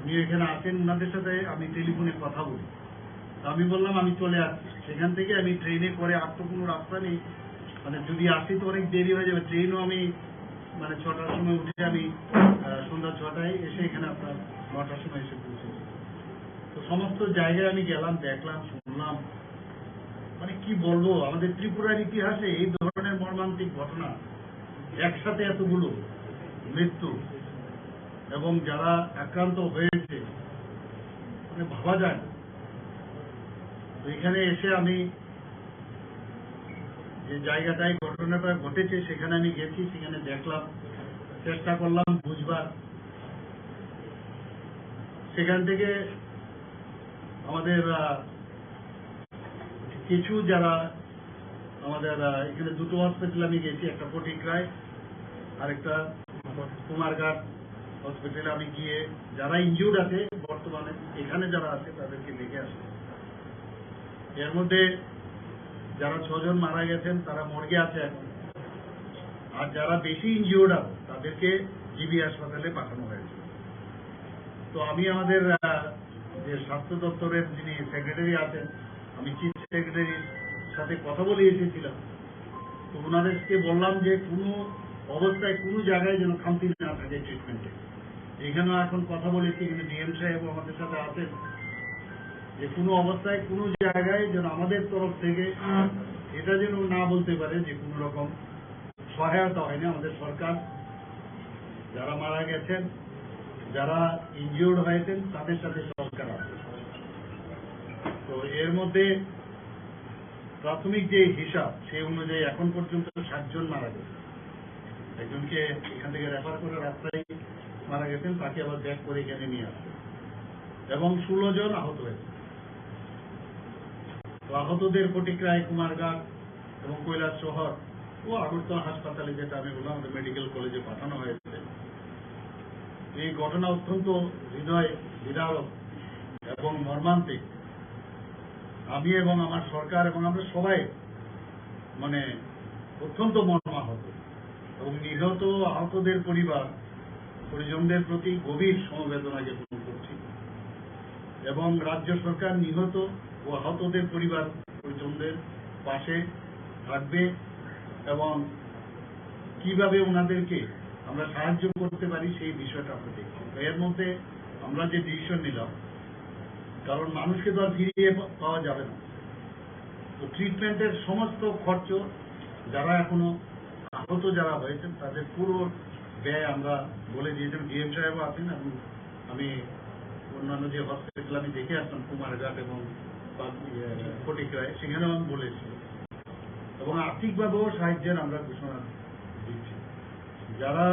উনি এখানে আছেন, ওনাদের সাথে আমি টেলিফোনে কথা বলি। তো আমি বললাম, "আমি চলে আসছি।" সেখান থেকে আমি ট্রেনে করে, আর তো কোনো রাস্তা নেই, মানে, যদি আসি তো অনেক দেরি হয়ে যাবে। ট্রেনও আমি, মানে, ছটার সময় উঠে আমি, আহ, সন্ধ্যা ছটায় এসে এখানে আপনার নটার সময় এসে পৌঁছেছি। তো সমস্ত জায়গায় আমি গেলাম, দেখলাম, শুনলাম, মানে, কি বলবো, আমাদের ত্রিপুরার ইতিহাসে এই ধরনের মর্মান্তিক ঘটনা, একসাথে এতগুলো মৃত্যু এবং যারা আক্রান্ত হয়েছে, মানে, ভাবা যায় না। তো এখানে এসে আমি যে জায়গাটায় ঘটনাটা ঘটেছে, সেখানে আমি গেছি, সেখানে দেখলাম, চেষ্টা করলাম বুঝবার। সেখান থেকে আমাদের, আহ, কিছু যারা আমাদের, আহ, এখানে দুটো হসপিটাল আমি গেছি, একটা ফটিকরায় আর একটা কুমারঘাট হসপিটালে আমি গিয়ে যারা ইনজিউর্ড আছে, বর্তমানে এখানে যারা আছে তাদেরকে দেখে আসি। এর মধ্যে যারা ছজন মারা গেছেন তারা মর্গে আছে এখন, আর যারা বেশি ইনজিউর্ড আছে তাদেরকে জিবি হাসপাতালে পাঠানো হয়েছে। তো আমি আমাদের, আহ, যে স্বাস্থ্য দপ্তরের যিনি সেক্রেটারি আছেন, আমি চিফ সেক্রেটারির সাথে কথা বলে এসেছিলাম। তো ওনাদেরকে বললাম যে কোনো অবস্থায় কোনো জায়গায় যেন খামতি না থাকে ট্রিটমেন্টে। এখানেও এখন কথা বলেছি, কিন্তু ডিএম সাহেব আমাদের সাথে আছেন, যে কোনো অবস্থায় কোনো জায়গায় যেন আমাদের তরফ থেকে এটা যেন না বলতে পারে যে কোনো রকম সহায়তা হয়নি। আমাদের সরকার যারা মারা গেছেন, যারা ইনজিউর্ড হয়েছেন, তাদের সাথে সরকার আছে। তো এর মধ্যে প্রাথমিক যে হিসাব, সেই অনুযায়ী এখন পর্যন্ত সাতজন মারা গেছে। একজনকে এখান থেকে রেফার করে রাস্তায় মারা গেছেন, তাকে আবার ব্যাক করে এখানে নিয়ে আসছে এবং ষোলো জন আহত হয়েছে। তো আহতদের ফটিকরায়, কুমারঘাট এবং কৈলাসহর ও আগরতলা হাসপাতালে, যেটা আমি বললাম, আমাদের মেডিকেল কলেজে পাঠানো হয়েছে। এই ঘটনা অত্যন্ত হৃদয় বিদারক এবং মর্মান্তিক। আমি এবং আমার সরকার এবং আমরা সবাই মানে অত্যন্ত মর্মাহত এবং নিহত আহতদের পরিবার পরিজনদের প্রতি গভীর সমবেদনা জ্ঞাপন করছি এবং রাজ্য সরকার নিহত ও আহতদের পরিবার পরিজনদের পাশে থাকবে এবং কিভাবে ওনাদেরকে আমরা সাহায্য করতে পারি সেই বিষয়টা আমরা দেখছি। তো এর মধ্যে আমরা যে ডিসিশন নিলাম, কারণ মানুষকে তো আর ফিরিয়ে পা-, পাওয়া যাবে না, তো ট্রিটমেন্টের সমস্ত খরচ যারা এখনো আহত যারা হয়েছেন তাদের পুরো ব্যয় আমরা বলে দিয়েছিলাম। ডিএম সাহেবও আছেন এবং আমি অন্যান্য যে হসপিটাল আমি দেখে আসলাম কুমারঘাট এবং বা-, ইয়ে, ফটিকরায়, সেখানেও আমি বলেছি এবং আর্থিকভাবেও সাহায্যের আমরা ঘোষণা দিচ্ছি। যারা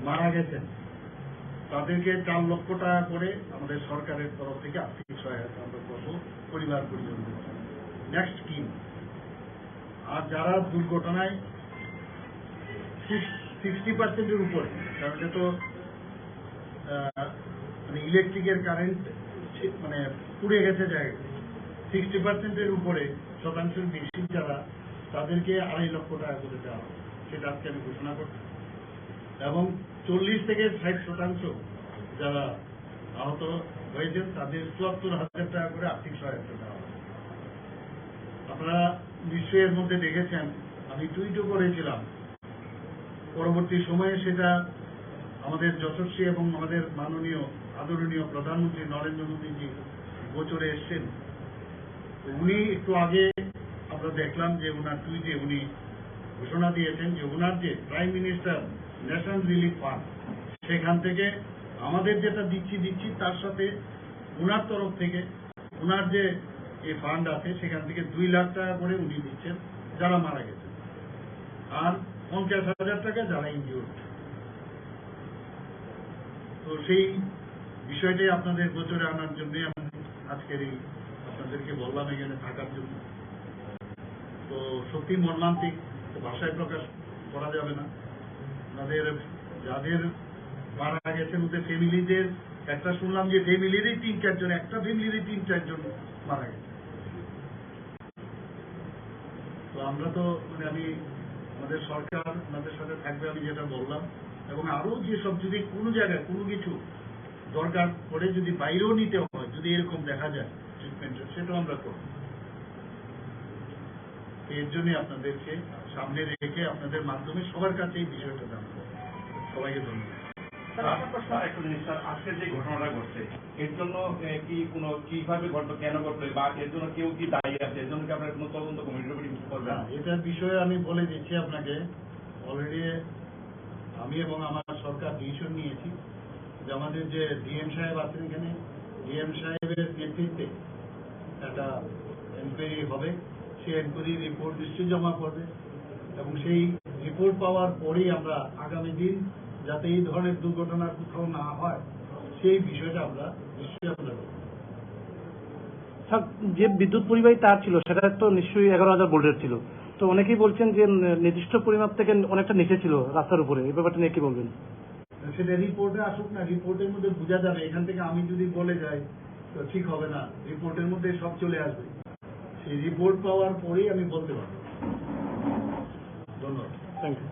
মারা গেছেন তাদেরকে চার লক্ষ টাকা করে আমাদের সরকারের তরফ থেকে আর্থিক সহায়তা আমরা করবো পরিবার পরিজনদের। নেক্সট কি? আর যারা দুর্ঘটনায় সিক্সটি পার্সেন্টের উপরে, কারণ এটা তো আহ, মানে ইলেকট্রিকের কারেন্ট মানে পুড়ে গেছে জায়গা, সিক্সটি পার্সেন্টের উপরে শতাংশের বেশি যারা, তাদেরকে আড়াই লক্ষ টাকা করে দেওয়া হবে, সেটা আজকে আমি ঘোষণা করছি। এবং চল্লিশ থেকে ষাট শতাংশ যারা আহত হয়েছেন তাদের চুয়াত্তর হাজার টাকা করে আর্থিক সহায়তা দেওয়া হবে। আপনারা নিশ্চয়ই এর মধ্যে দেখেছেন, আমি টুইটও করেছিলাম, পরবর্তী সময়ে সেটা আমাদের যশস্বী এবং আমাদের মাননীয় আদরণীয় প্রধানমন্ত্রী নরেন্দ্র মোদীজি গোচরে এসছেন। তো উনি একটু আগে আমরা দেখলাম যে ওনার টুইটে উনি ঘোষণা দিয়েছেন যে ওনার যে prime minister national relief fund, সেখান থেকে আমাদের যেটা দিচ্ছি দিচ্ছি, তার সাথে ওনার তরফ থেকে ওনার যে এই ফান্ড আছে সেখান থেকে দুই লাখ টাকা করে উনি দিচ্ছেন যারা মারা গেছেন, আর পঞ্চাশ হাজার টাকা যারা ইনজিওর্ড। তো সেই বিষয়টাই আপনাদের গোচরে আনার জন্যই আমি আজকের এই আপনাদেরকে বললাম এখানে থাকার জন্য। তো সত্যি মর্মান্তিক, তো ভাষায় প্রকাশ করা যাবে না। তাদের যাদের মারা গেছেন ওদের ফ্যামিলিদের একটা শুনলাম যে ফ্যামিলিরই তিন চারজন, একটা ফ্যামিলিরই তিন চারজন মারা গেছে। তো আমরা তো মানে আমি আমাদের সরকার আমাদের সাথে থাকবে, আমি যেটা বললাম, এবং আরও যেসব যদি কোনো জায়গায় কোনো কিছু দরকার পড়ে, যদি বাইরেও নিতে হয়, যদি এরকম দেখা যায় ট্রিটমেন্টের, সেটাও আমরা করব। এর জন্যই আপনাদেরকে সামনে রেখে আপনাদের মাধ্যমে সবার কাছে এই বিষয়টা জানাবো। সবাইকে ধন্যবাদ। স্যার, একটা প্রশ্ন। স্যার, একটা জিনিস স্যার, আজকে যে ঘটনাটা ঘটছে, এর জন্য, এ, কি কোনো, কিভাবে ঘটলো, কেন ঘটলো, বা এর জন্য কেউ কি দায়ী আছে, এর জন্য কি আপনারা কোনো তদন্ত কমিটির উপরে কিছু করবেন? হ্যাঁ, এটার বিষয়ে আমি বলে দিচ্ছি আপনাকে, অলরেডি আমি এবং আমার সরকার ডিসিশন নিয়েছি যে আমাদের যে ডিএম সাহেব আছেন এখানে, ডিএম সাহেবের নেতৃত্বে একটা এনকোয়ারি হবে, সেই এনকোয়ারি রিপোর্ট নিশ্চয়ই জমা পড়বে এবং সেই রিপোর্ট পাওয়ার পরেই আমরা আগামী দিন যাতে এই ধরনের দুর্ঘটনা কোথাও না হয় সেই বিষয়টা আমরা নিশ্চয়ই আমরা করব। স্যার, যে বিদ্যুৎ পরিবাহী তার ছিল সেটা তো নিশ্চয়ই এগারো হাজার ভোল্টের ছিল, তো অনেকেই বলছেন যে উম, নির্দিষ্ট পরিমাপ থেকে অনেকটা নিচে ছিল রাস্তার উপরে, এই ব্যাপারটা নিয়ে কি বলবেন? সেটা রিপোর্টে আসুক না, রিপোর্টের মধ্যে বোঝা যাবে। এখান থেকে আমি যদি বলে যাই তো ঠিক হবে না, রিপোর্টের মধ্যে সব চলে আসবে। সেই রিপোর্ট পাওয়ার পরেই আমি বলতে পারবো। ধন্যবাদ। Thank you.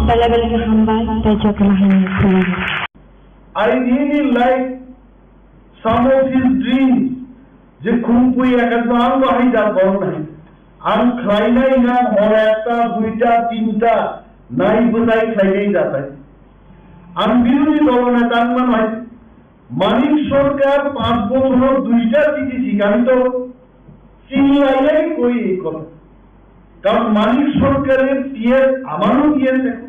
Belai belai khe hambai, tei jotono hambai khulumgo. I really like some of his dreams, je khum pui ekatma ang bahai jat borok nai. Ang khlainai na hor ekta, duita, tinta, nai bwtai khlainai jatai. Ang birodhi dol neta wngma nai. Manik Sarkar panch bochoro duita chithi sikani to chini lailai koi ei kotha. Karon Manik Sarkarer P S amaro P S ekho.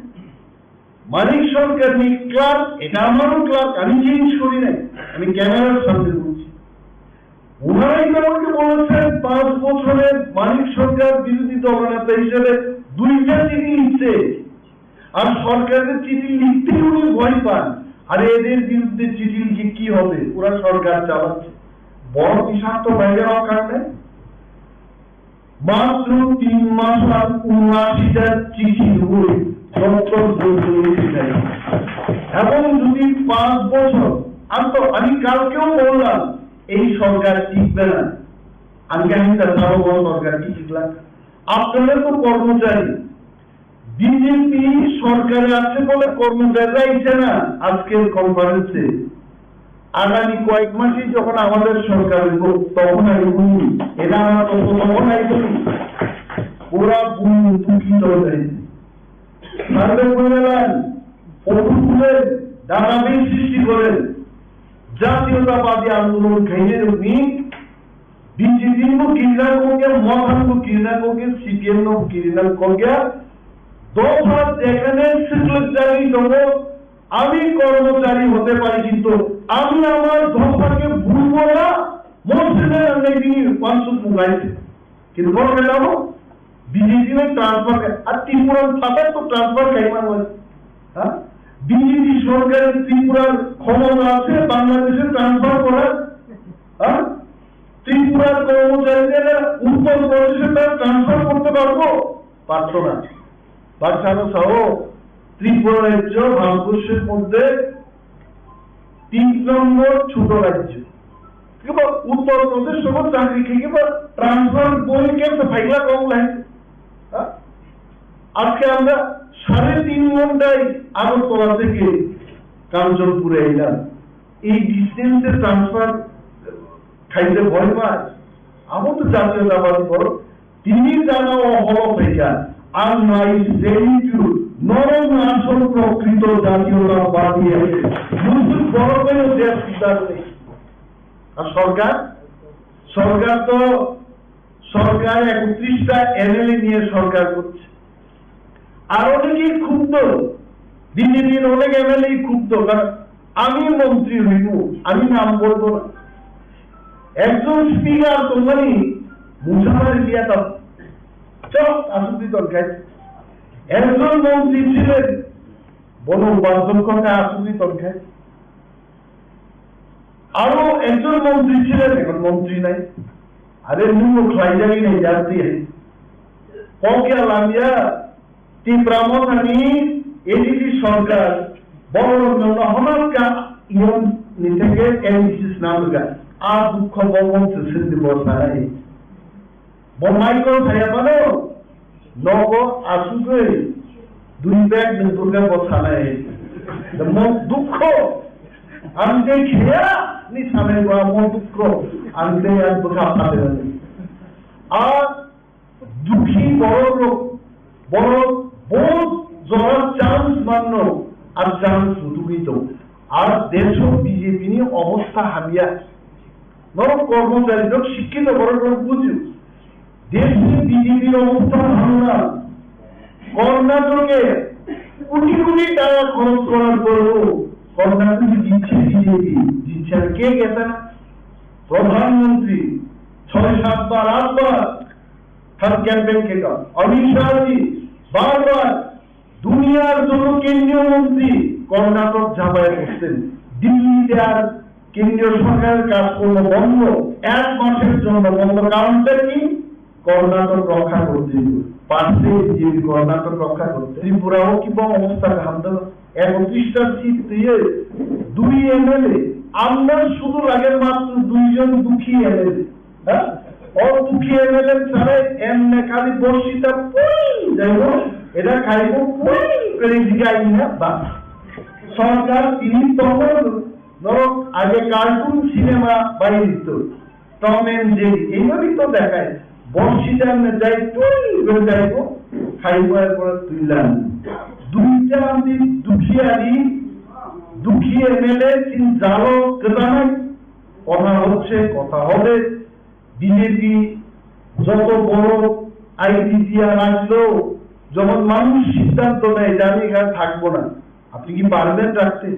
Manik Sarkarni clerk, eta amaro clerk, ami change kori nai, ami camera samne bolchi. ওনারাই তো আমাকে বলেছেন পাঁচ বছরে মানিক সরকার বিরোধী দলনেতা হিসেবে দুইটা চিঠি লিখছে, আর সরকারের চিঠি লিখতেই উনি ভয় পান। আরে এদের বিরুদ্ধে চিঠি লিখে কি হবে, ওরা সরকার চালাচ্ছে। বড় কি স্বার্থ বাইরে কারণে মাত্র তিন মাস আর ঊনআশিটা চিঠি হয়ে ডক্টর বৈদ্যনাথ ছিলেন। এবং যদি পাঁচ বছর, আর তো আমি কালকেও বললাম, এই সরকার টিকবে না। আমি আমি তার বড় সরকার কি টিকলাম? আপনারা তো কর্মচারী, বিজেপি সরকারে আছে বলে কর্মচারীরা আইছে না আজকের কনফারেন্সে। আগামী কয়েক মাসে যখন আমাদের সরকার হইব, তখন আইব নি? এটা আমার তথ্য তখন আইব নি? ওরা ভুল দুঃখিত হয়ে সার্ভে করে নেন, ফটো তুলেন, ডাটাবেস সৃষ্টি করেন। জাতীয়তাবাদী আন্দোলন খাইয়ে উনি BJP bo kirina kokya, Mothan bo kirina kokya, C P M no kirina kokya. দফা যেখানে সিকলেট জারি দেবো, আমি কর্মচারী হতে পারি, কিন্তু আমি আমার দফাকে ভুলবো না। Most of them are maybe one should move right. কিন্তু বড় কথা হলো বিজেপি ও ট্রান্সফার, আর ত্রিপুরার ফাটার তো ট্রান্সফার খাই মানুষ। হ্যাঁ, বিজেপি সরকারের ত্রিপুরার ক্ষমতা আছে বাংলাদেশে ট্রান্সফার করার? হ্যাঁ, ত্রিপুরার কর্মচারীদের উত্তর প্রদেশে তারা ট্রান্সফার করতে পারবো? পারতো না। বাচ্চারা সহ ত্রিপুরা রাজ্য ভারতবর্ষের মধ্যে তিন নম্বর ছোট রাজ্য। কিংবা উত্তর প্রদেশ সহ চাকরি খেয়ে কিংবা ট্রান্সফার বই কেন ফাইলা কম লাগে? হ্যাঁ? আজকে আমরা সাড়ে তিন ঘন্টায় আগরতলা থেকে কাঞ্চনপুরে এলাম। এই ডিস্টেন্সে ট্রান্সফার খাইতে ভয় পায়। আমার তো জাতীয়তাবাদী বড় তিনি জানা ও হলো থেকে আর নাই সেলিটু নরম আসল প্রকৃত জাতীয়তাবাদী আছে। বুঝুন বড় করে দেশ উদ্ধার নেই। আর সরকার, সরকার তো সরকার একত্রিশটা এমএলএ নিয়ে সরকার করছে। আর অনেকেই ক্ষুব্ধ, বিজেপির অনেক এমএলএ ক্ষুব্ধ, কারণ আমি মন্ত্রী হইব, আমি নাম বলবো না। একজন স্পিকার তোমারই মুসাফার লিয়া তা চক আসুদি তরকায়। একজন মন্ত্রী ছিলেন, বন উপাধ্যক্ষকে আসুদি তরকায়। আরো একজন মন্ত্রী ছিলেন, এখন মন্ত্রী নাই। আরে নুনো খাইজাই নাই জানতে। ককে আলামিয়া ত্রিপুরা মথানি এডিসি সরকার বড় জন্য হনাকা ইয়ন নিতেকে এডিসি নামগা। আর দুঃখ বমন সে সিদ্ধি বসাই। Bo Michael thaya phano nogo asugwi dui bag nwng durga bo sanai. The most dukho ang tei khiya ni sanai bo amo dukho ang tei ang bwkha phatirani. A dukhi borok rok, borok bahut jora chance manno, a chance rwtugwi tongo. Ar desho B J P ni obostha hamya. Norok kormochari rok, sikkito borok rok bujio. Desni B J P ni obostha hamya. Karnatake crore কোটি টাকা খরচ করার পরেও কর্ণাটকে জিতছে বিজেপি, জিতছে আর কে গেছে না? প্রধানমন্ত্রী ছয় সাতবার, আটবার তার ক্যাম্পেইন খেলল। অমিত শাহজি বারবার দুনিয়ার যত কেন্দ্রীয় মন্ত্রী কর্ণাটক ঝাঁপায় পড়ছেন। দিল্লিতে আর কেন্দ্রীয় সরকারের কাজকর্ম বন্ধ, এক মাসের জন্য বন্ধ। কারণটা কি? কর্ণাটক রক্ষা করতে। পারছে যে কর্ণাটক রক্ষা করতে। ত্রিপুরাও কি বড় অবস্থা হামদা? একত্রিশটা সিট দিয়ে দুই এমএলএ, আমরা শুধু লাগে মাত্র দুইজন দুঃখী এমএলএ। হ্যাঁ? অ দুঃখী এমএলএ ছাড়া এমনি খালি বর্ষিতা পুই যাইব, এটা খাইব পুই করে দিকে আই না, বাস। সরকার তিনি তখন ধরো আগে কার্টুন সিনেমা বাইরে দিত, টম এন্ড জেরি, এইভাবেই তো দেখায়। বর্ষিতা এমনি যাই পুই করে যাইব, খাইব এরপরে তুললাম। দুইটা আমি দুঃখী আরি, দুঃখী এমএলএ তিন জালো কেতানাই, কথা হচ্ছে, কথা হবে। বিজেপি যত বড় আইডিয়া রাখলেও যখন মানুষ সিদ্ধান্ত নেয় যে আমি এখানে থাকবো না, আপনি কি পারবেন রাখতে?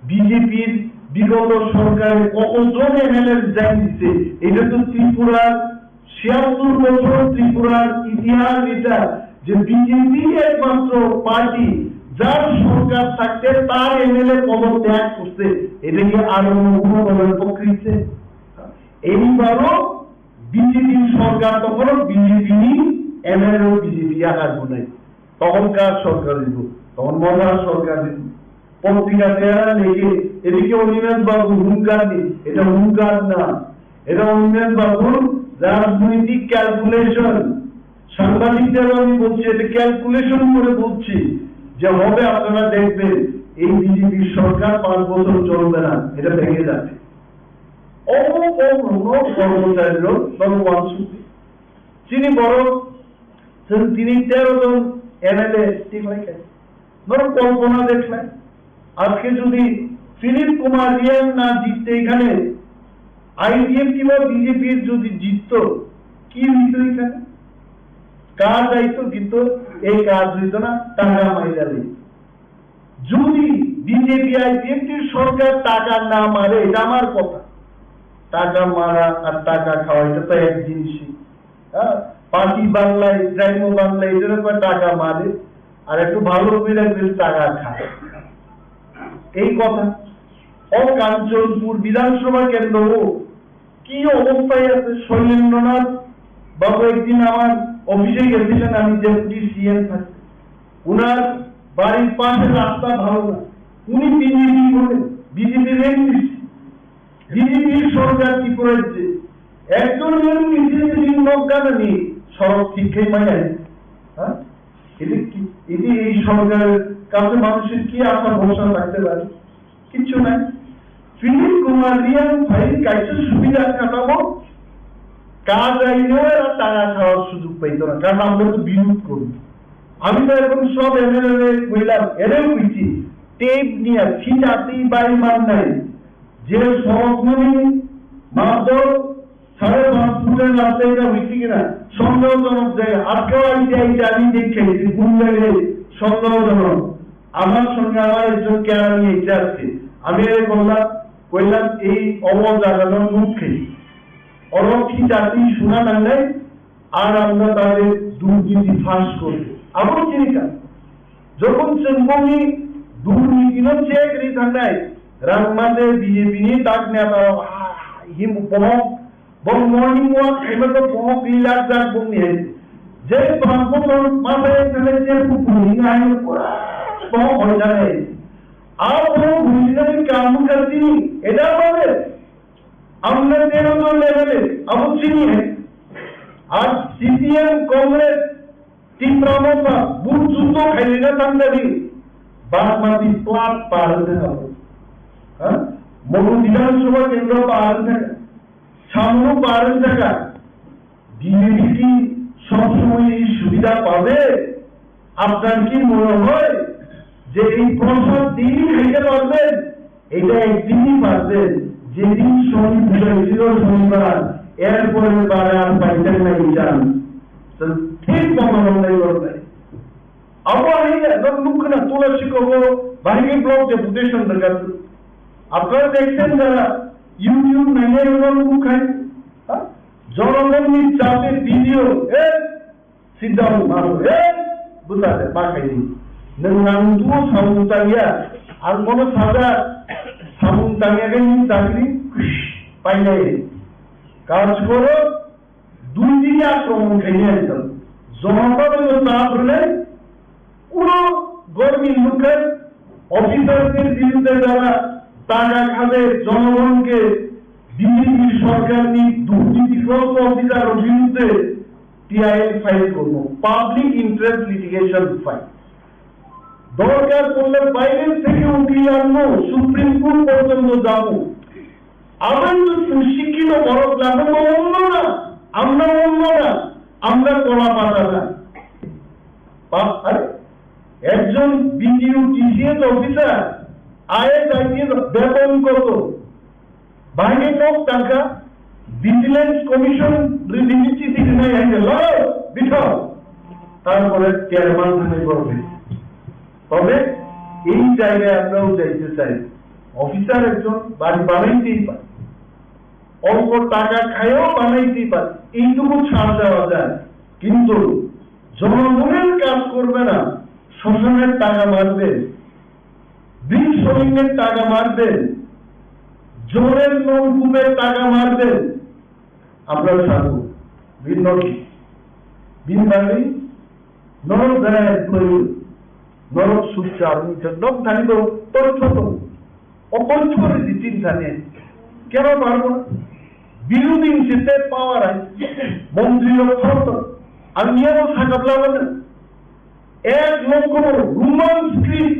বিজেপির বিগত সরকারে কতজন এমএলএ রিজাইন দিচ্ছে? এটা তো ত্রিপুরার ছিয়াত্তর বছর ত্রিপুরার ইতিহাস এটা, যে বিজেপি একমাত্র পার্টি যার সরকার থাকতে তার এমএলএ পদত্যাগ করছে। এটা কি আর অন্য কোনো দলের পক্ষে হচ্ছে? এইবারও বিজেপি সরকার, তখনও বিজেপি এমএলএ বিজেপি আকার নাই। তখন কার সরকার দিব? তখন মমতার সরকার দিব। পত্রিকা চেহারা লেখে, এদিকে অনিমেষ বাবু হুঙ্কার নেই, এটা হুঙ্কার না, এটা অনিমেষ বাবুর রাজনৈতিক ক্যালকুলেশন। সাংবাদিকদের আমি বলছি, এটা ক্যালকুলেশন করে বলছি যে হবে, আপনারা দেখবেন এই বিজেপি সরকার পাঁচ বছর চলবে না, এটা ভেঙে যাবে। অমুক অমুক কর্মচারীর জনগণ চুক্তি। চিনি বড়, চিনি তেরো জন এমএলএ ঠিক নাই কেন? ধরো কল্পনা দেখলেন, আজকে যদি ফিলিপ কুমার রিয়াং না জিততে এখানে আইপিএফটি বা বিজেপির যদি জিততো, কি হইতো এখানে? কাজ আইতো, কিন্তু এই কাজ হইতো না, টাকা মাইরা লইতো। যদি বিজেপি আইপিএফটির সরকার টাকা না মারে, এটা আমার কথা, টাকা মারা আর টাকা খাওয়া, এটা তো এক জিনিসই। হ্যাঁ, পার্টি বাংলায়, ড্রাইমো বাংলায়, এটারও কয় টাকা মারে, আর একটু ভালো করে ফের টাকা খায়। এই কথা। ও কাঞ্চনপুর বিধানসভা কেন্দ্র, ও কি অবস্থায় আছে শৈলেন্দ্রনাথ বাবু? একদিন আমার অফিসে গেছিলেন, আমি ডেপুটি সিএম থাকি। ওনার বাড়ির পাশে রাস্তা ভালো না, উনি বিজেপি করেন, বিজেপি রেঞ্জ। বিজেপির সরকার ত্রিপুরাজ্যে একজন এমপি দিন নজ্ঞান নেই, সড়ক ঠিক খেয়ে মাই আছে। হ্যাঁ, এটি কি, এটি এই সরকারের কাছে মানুষের কি আশা ভরসা থাকতে পারে? কিচ্ছু নাই। ফিলিপ কুমার রিয়াং ভাই কাছে সুবিধা কাটাবো, কাজ আইলেও এরা টাকা খাওয়ার সুযোগ পাইতো না, কারণ আমরা তো বিরোধ করি। আমি তো এখন সব এমএলএ কইলাম, এরেও কইছি, টেপ নিয়ে ছিটাতেই বাইমান নাই, যে সড়ক মানে মাত্র সাড়ে পাঁচ ফুটের রাস্তা, এটা হইছে কিনা সন্দেহজনক জায়গা। আজকেও আইতে আইতে আমি দেখে যে কোন জায়গায় সন্দেহজনক। আমার সঙ্গে আমার একজন ক্যাডার নিয়ে এসে আসছে, আমি এর বললাম, কইলাম, এই অবজাগানোর মুখে অরক্ষী জাতি শোনা না নেয়, আর আমরা তাদের দুর্নীতি ফাঁস করব। আবার চিন্তা, যখন চেম্বনি দুর্নীতি চেক রি থানায় রাংমাতে বিজেপি নি তাক নেতা হিম বহক, বং মর্নিং ওয়াক খাইমা তো বহক ই লাখ লাখ বং নি। যে পাঁচ বছর মাথায় এখানে যে পুকুরি নাই পুরা বহক হয়ে যায়। আর কোনো ঘুষি কাম করতে নি, এটা আমাদের আমরা তেরো জন এমএলএ, আবু চিনি হে? আর সিপিএম, কংগ্রেস, টিপ্রা মথা, বুট যুদ্ধ খাইলে না তান্তারি, বাদ বাকি প্লাট পার থাকা। হ্যাঁ? মনু বিধানসভা কেন্দ্র পার থাকা, সামনে পার থাকা। বিজেপি কি সবসময় এই সুবিধা পাবে? আপনার কি মনে হয় যে এই প্রসাদ দিনই খাইতে পারবেন? এটা একদিনই পারবেন, যেদিন শনি পূজা ছিল শনিবার, এরপরের বারে আর পাইতেন না এই চান্স। তো ঠিক মতো লড়াই করবে। আবার এই একদম মুখ না তুলে শিখবো, বাহিনী ব্লক ডেপুটেশন দেখাচ্ছে। আপনারা দেখছেন যারা YouTube নাইলে এগুলো মুখ খায়, হ্যাঁ? জনগণের চাপে ভিডিও, এ, সিদ্ধান্ত ভালো, এ, বুঝাতে পাঠাইনি। নং নাম দুও সামুন তাঙ্গিয়া, আর মনো সাজা সামুন তাঙ্গিয়া কে নি চাকরি পাইলে। কাজ করো, দুই দিকে আক্রমণ খাইনি একদম। জনতা তো চাপ নেই, পুরো গরমির মুখে অফিসারদের বিরুদ্ধে যারা টাকা খাবে, জনগণকে বিজেপি সরকার নি দুর্নীতিগ্রস্ত অফিসার বিরুদ্ধে টিআইএল ফাইল করবো, পাবলিক ইন্টারেস্ট লিটিগেশন ফাইল। দরকার পড়লে বাইরে থেকে উকিল আনবো, সুপ্রিম কোর্ট পর্যন্ত যাবো। আমরা তো শিক্ষিত বড় ক্লাসে তো অন্য না, আমরা অন্য না, আমরা কলা পাতা না। পা-, আরে, একজন BDO, TCS officer, is, IPS বেতন কত? বাইরে লোক টাকা, ভিজিলেন্স কমিশন রিভিউ চিঠি দিনাই আইলে, "লড়ো, বিঠাও।" তারপরে চেয়ারম্যান থানায় করবে। তবে এই জায়গায় আমরাও যাইতে চাই, অফিসার একজন বাড়ি বানাইতেই পারে, অল্প টাকা খাইও বানাইতেই পারে, এইটুকু ছাড় দেওয়া যায়। কিন্তু জনগণের কাজ করবে না, শ্মশানের টাকা মারবে, বৃক্ষ সলিনের টাকা মারবে, জলের নলকূপের টাকা মারবে, আমরা ছাড়বো। বিন নদী, বিন বাড়ি, নরক যারা এক প্রয়োজন, নরক সুখ চার, উনি তো নখ ধারিত তথ্য তো, অপরিচয় দিচ্ছেন জানে। কেন পারবো না? বিরোধী হিসেবে পাওয়ার আছে, মন্ত্রীর ফরত, আর নিয়ম থাকা লাগবে না। এক লক্ষ রোমান স্ক্রিপ্ট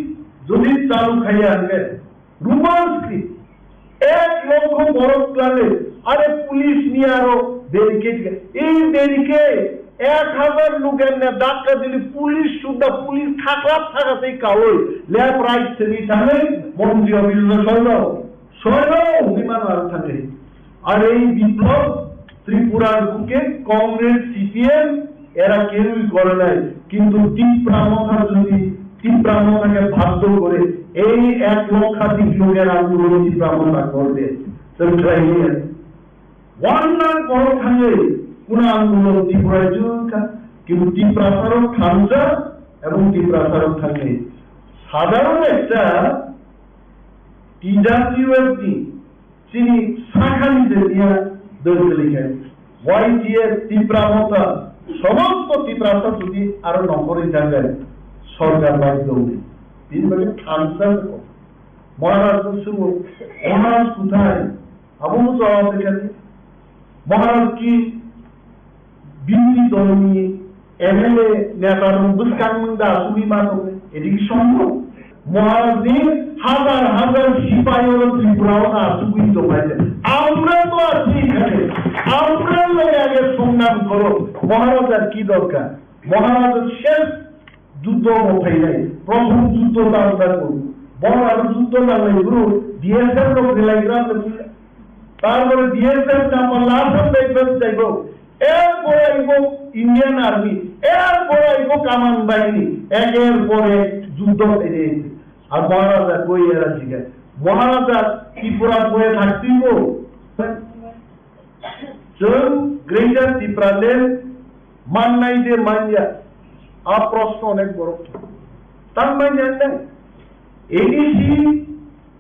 যদি চালু খাইয়া আনবে, রোমান স্ক্রিপ্ট এক লক্ষ বরফ প্লানে, আরে পুলিশ নিয়ে আরো ব্যারিকেড, এই ব্যারিকেড এক হাজার লোকের নিয়ে ধাক্কা দিলে পুলিশ সুদ্ধা, পুলিশ থাকলাম থাকাতেই কাউই লেফট রাইট সেমি থানে মন্ত্রী অফিসে সৈন্য, সৈন্য বিমান আর থাকে। আর এই বিপ্লব ত্রিপুরার বুকে কংগ্রেস, সিপিএম এরা কেউই করে নাই, কিন্তু তিপ্রা মথা যদি তিপ্রা মথাকে বাধ্য করে এই এক লক্ষাধিক লোকের আন্দোলন তিপ্রা মথা করবে। তো ট্রাই নিয়ে One lakh borok thangwi kuna andolon Tripura jwng kha, kintu Tiprasarok thangjak ebong Tiprasarok thangwi sadharon ekta T W F ni chini sakhani je niya dol kwlwi khe Y T F Tipra Motha somosto Tiprasa jodi aro nongkhorwi thangkhe sorkar bai dongni. Bini bagwi thansa Maharaj no swngo, Maharaj kuthai? Abo no jawab rikha. Maharaj ki B J P dolni M L A neta rok bwskang mung da asugwi ma tongo? Edi ki sombhob? Maharaj ni hazar hazar sipai oro Tripura o asugwi tongo. Amra to achi ekhane, amra loge age songnam koro. Maharaj ar ki dorkar? Maharaj er shesh Juddo bo phainai, prothom juddo tang jago. Bor aro juddo nangnai bru, D S F rok relai gram le. Tarpore D S F na pa lason dai bas jaibo. Er pore aibo Indian Army, er pore aibo Kaman Bahini, eker pore juddo phainai. Ar Maharaja koi era jiga. Maharaja Tripura koi thaktibo. Chwng Greater Tipraland mannai de manya? A proshno onek borok tang manya nai. A D C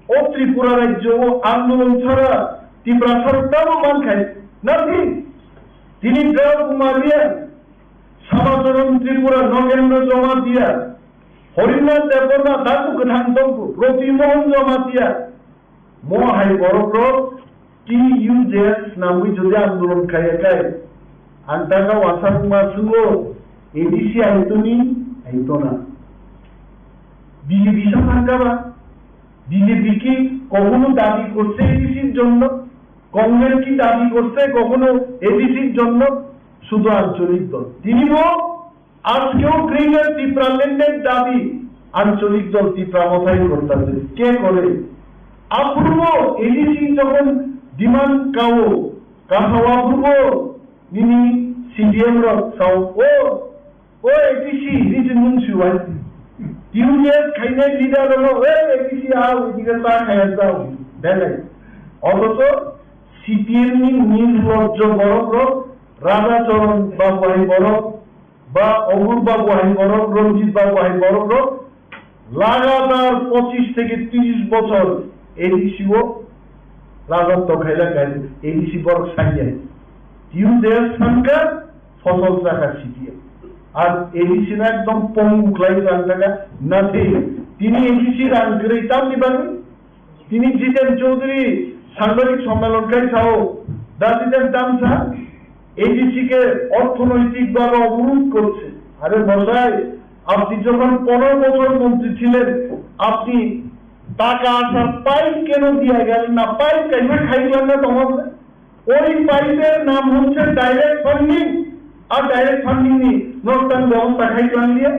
o Tripura rajyo o andolon chara Tiprasa rok tamo mankhai? Nothing. Tini Draw Kumar Reang, Samacharan Tripura, Nogendra Jamatia, Harindranath Debbarma, Datu Kwthang Tongkhu, Roti Mohan Jamatia, Mo hai borok rok T U J S swnamwi jodi andolon khaiya khai, ang taka wasa wngma swngo, A D C aitoni, aitona. B J P sa thangkha ba? B J P ki kokhno dabi korse A D C-r jonno? Congress ki dabi korse kokhno A D C-r jonno? Sudhu ancholik dol. Tinibo আজকেও গ্রেটার ত্রিপুরাল্যান্ডের দাবি আঞ্চলিক দল ত্রিপুরা মথাই করতেছে। কে করে? অপূর্ব এডিসি যখন ডিমান্ড কাও, কাহাও অপূর্ব নিনি সিপিএম রক সাও, ও, ও এডিসি, নিজে মুন্সি ওয়াই। টিউএস খাইনাই লিডার হলো, এ এডিসি আও, এদিকে চা খাইয়া যাও। দেখাই। অথচ সিপিএম নি নির্লজ্জ বড় বড় রাধাচরণ বাবু আই বড় বা অপূর্ব বাবু আই বড়, রঞ্জিত বাবু আই বড় বড় লাগাতার পঁচিশ থেকে তিরিশ বছর এডিসি ও রাজত্ব খাইলা খাই, এডিসি বড় সাইয়া। টিউএস সরকার ফসল চাকা সিপিএম। আর এডিসি না একদম পঙ্গু খ্লাই রান থাকা না। তিনি এডিসি রান করে তাম দিবানি। Tini Jiten Chaudhary sangbadik sommilon khai sao, da Jiten tamsa A D C ke orthonoitik bhabe oborudh korche. আরে মশাই, আপনি যখন পনেরো বছর মন্ত্রী ছিলেন, আপনি টাকা আসার পাইপ কেন দিয়ে গেলেন না? পাইপ কেন খাইলেন না তোমাদের? ওই পাইপের নাম হচ্ছে ডাইরেক্ট ফান্ডিং, আর ডাইরেক্ট ফান্ডিং নিয়ে নতুন ব্যবস্থা খাইতে আনলিয়ে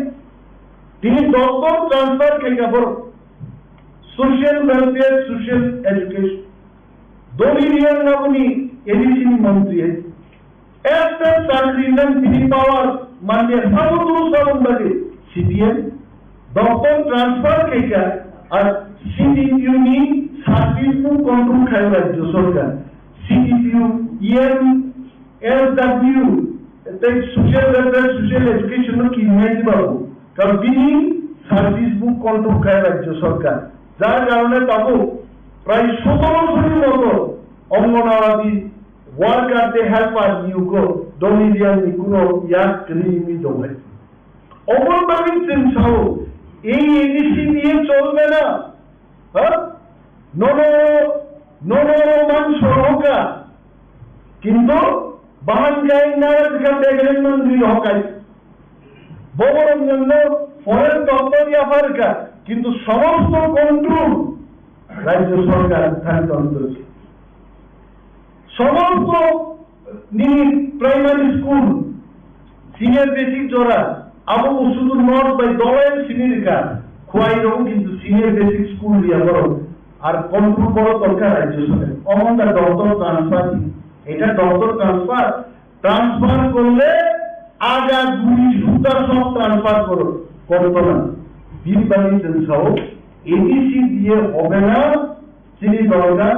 তিনি দপ্তর ট্রান্সফার খাইকা বড় সোশ্যাল ওয়েলফেয়ার, সোশ্যাল এডুকেশন, দলিরিয়ান নামনি এডিসি মন্ত্রী হয়েছে। একটা চাকরি নেন তিনি পাওয়ার মানে সাবুদু সাবুন বাদে সিপিএম দপ্তর ট্রান্সফার খাইকা আর সিডিপিইউ নি সার্ভিস বুক কন্ট্রোল খায় রাজ্য সরকার। সিডিপিইউ, ইএম, এসডাব্লিউ, তাই সোশ্যাল ওয়েলফেয়ার, সোশ্যাল এডুকেশন নো কিননাই দিবাবো। কারণ বিনি সার্ভিস বুক কন্ট্রোল খায় রাজ্য সরকার। যার কারণে তাবো প্রায় সতেরোশোর মতো অঙ্গনাবাদী ওয়ার্কার দে হেল্পার নিয়োগ দলিরিয়ান নি কোনো ইয়াক রিমি দোহে। অমর বাড়ি চিন্তাও এই এডিসি দিয়ে চলবে না। হ্যাঁ? নন, নন মাংস হোকা। কিন্তু বাহান গাই না যেখান দেখলেন মন্দির হকাই। ববরঞ্জন ফরেন দপ্তর ইয়াফারকা। কিন্তু সমস্ত কন্ট্রোল রাজ্য সরকার থাকি তন্ত্র। সমস্ত nini primary school, senior basic jora, abo bo sudu north bai dolai sini rika, khwai rok kintu senior basic school ya borok, ar control borok dorkar rajyo sorkar. Omon da doctor transfer, eta doctor transfer, transfer korle aga guri suda sob transfer koro, korto na. Bini bagwi chwng sao, A D C diye hobe na, chini dorkar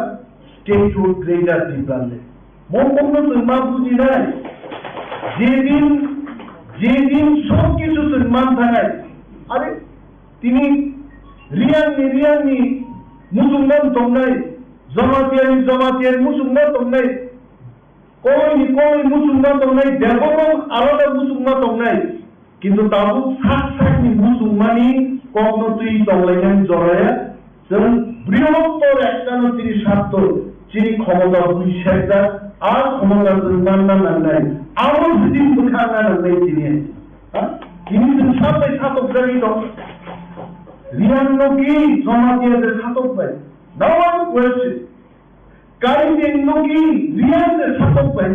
statehood greater Tipraland. Mokokno chwng ma bujinai, jedin, jedin sob kichu chwng man thanai. Are, tini Riyangni, Riyangni muchungma tongnai, Jamatiyani, Jamatiyani muchungma tongnai, Koloini, Koloi muchungma tongnai, Debbarma alada muchungma tongnai. Kintu tabuk sak sakni muchungmani kokno twi tonglainani joraya, chwng brihottor ektano chini satto, chini khomota bui sekjak, a khomota chwng manna nangnai, abo jodi bwkha wngna nangnai chini. Ha? Chini chwng sak bai satokjagwi tong. Riyang no ki Jamatia de satok bai. No one question. Karibing no ki Riyang de satok bai.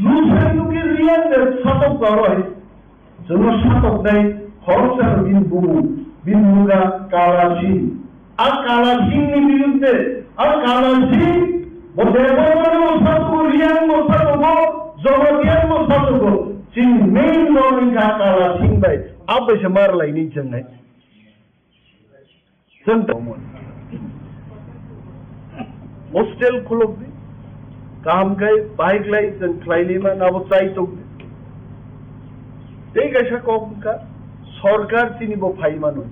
Lusai no ki Riyang de satok bai. Jono satok dai, khoroksa bini bumung, bini mungkha Kala Singh. A Kala Singh ni birudde, a Kala Singh, bo Debbarma no satok, Riyang no satok, Jamatia no satok. Chini main no wngkha Kala Singh bai. Abai se mar lai ni chwngnai. Chwng tongmani. Hostel khulokdi. Kaham khai bahai khlai chwng khlailima nabo chai tongdi. Tei kaisa kok wngkha, sorkar chini bo phai mano.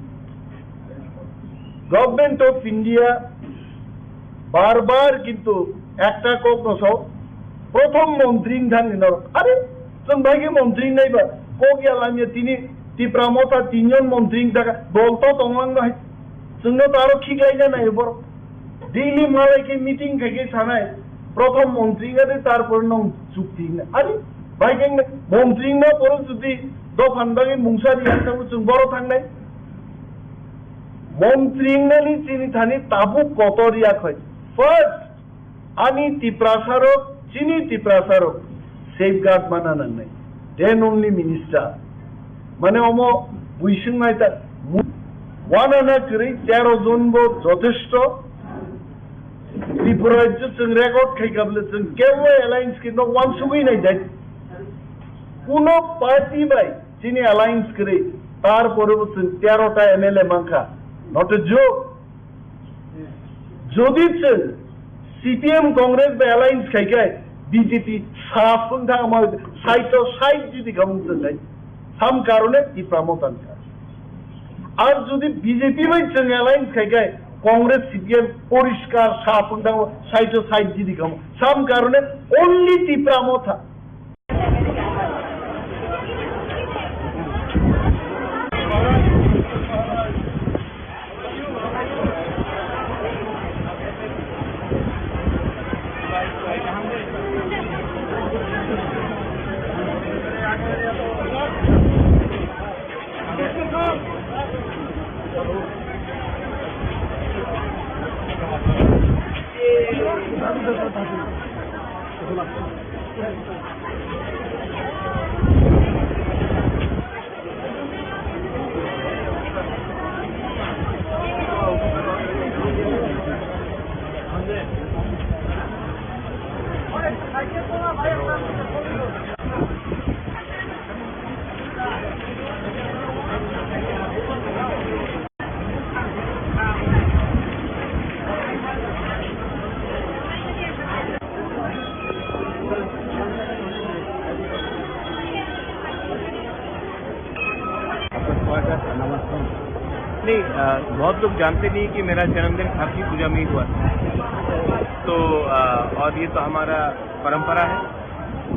Government of India bar bar kintu ekta kok no sao, prothom montri wngthang ni norok. Are, chwng bai khe montri wngnai ba, kok ya lamya tini Tipra Motha tinjon montri wngthaka, dol to tonglang bai. Chwngno to aro khiklaina nai borok. Daily malai khe meeting khai khe sanai, prothom montri wngya de tarpor nong chukti wngna. Are, bai khe wngna, montri wngma poro jodi dophan bagwi mungsa riya thangbo chwng boro thangnai. Montri wngnani chini thani tabuk kotor ya khoi. First, ani Tiprasarok, chini Tiprasarok safeguard mana nangnai. Then only minister. Mane omo buising nai ta, wanana kwrwi tero jon bo jothesto. Tripura rajyo chwng record khai kabla chwng kebo alliance khe nok wansugwi nai dai. Kuno party bai chini alliance kwrwi, tarpore bo chwng tero ta M L A mankha. Not a joke. Jodi chwng C P M Congress bai alliance khai khai B J P sap wng thang ma sait o sait jodi khamung chwng khai. Sam karone Tipra Motha wngkha. Ar jodi B J P bai chwng alliance khai khai Congress C P M poriskar sap wng thang sait o sait jodi khamung. Sam karone only Tipra Motha. आपका स्वागत, नमस्ते। नहीं, अ, बहुत लोग जानते नहीं कि मेरा जन्मदिन खारसी पूजा में ही हुआ था। तो, अ, और ये तो हमारा परंपरा है।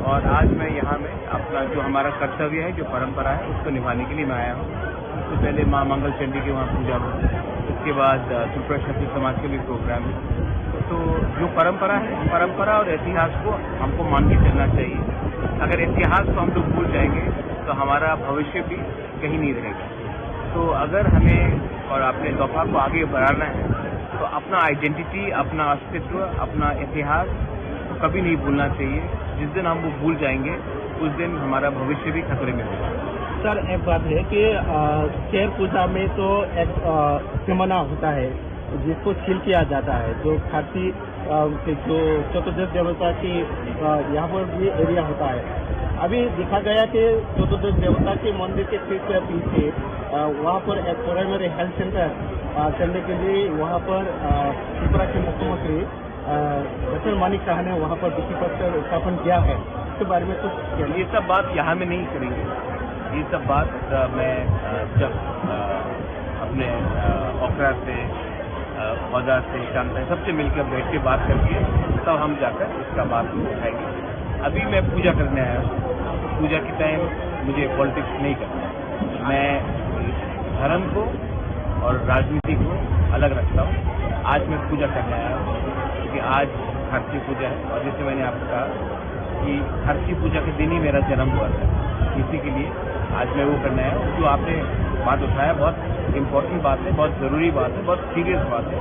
और आज मैं यहाँ में अपना जो हमारा कर्तव्य है, जो परंपरा है, उसको निभाने के लिए मैं आया हूँ। सबसे पहले माँ मंगल चंडी के वहाँ पूजा हुई, उसके बाद, अ, त्रिपुरा क्षत्रिय समाज के भी प्रोग्राम है। तो जो परंपरा है, परंपरा और इतिहास को हमको मान के चलना चाहिए। अगर इतिहास को हम लोग भूल जाएंगे, तो हमारा भविष्य भी कहीं नहीं रहेगा। तो अगर हमें और अपने दोफा को आगे बढ़ाना है, तो अपना आइडेंटिटी, अपना अस्तित्व, अपना इतिहास को कभी नहीं भूलना चाहिए। जिस दिन हम वो भूल जाएंगे, उस दिन हमारा भविष्य भी खतरे में होगा। सर, एक बात है कि, अ, शेर पूजा में तो एक, अ, जमाना होता है, जिसको सील किया जाता है, जो खारसी, अ, के जो चतुर्दश देवता की, अ, यहाँ पर भी एरिया होता है। अभी देखा गया कि चतुर्दश देवता के मंदिर के ठीक पीछे, अ, वहाँ पर एक प्राइमरी हेल्थ सेंटर, अ, करने के लिए वहाँ पर, अ, त्रिपुरा के मुख्यमंत्री अ, जैसलमेर मानिक शाह ने वहाँ पर बिकी पत्थर स्थापन किया है, इसके बारे में कुछ कहना? ये सब बात यहाँ में नहीं करेंगे। ये सब बात, अ, मैं, अ, जब, अ, अपने, अ, ओखरा से, अ, ख्वाजा से, शांता, सबसे मिलकर बैठ के बात करके तब हम जाकर इसका बात को उठाएंगे। अभी मैं पूजा करने आया हूँ। पूजा के टाइम मुझे पॉलिटिक्स नहीं करना है। मैं धर्म को और राजनीति को अलग रखता हूँ। आज मैं पूजा करने आया हूँ, क्योंकि आज हरसी पूजा है और जैसे मैंने आपको कहा कि हरसी पूजा के दिन ही मेरा जन्म हुआ था, इसी के लिए आज मैं वो करने आया हूँ। जो आपने बात उठाया, बहुत इम्पोर्टेंट बात है, बहुत ज़रूरी बात है, बहुत सीरियस बात है,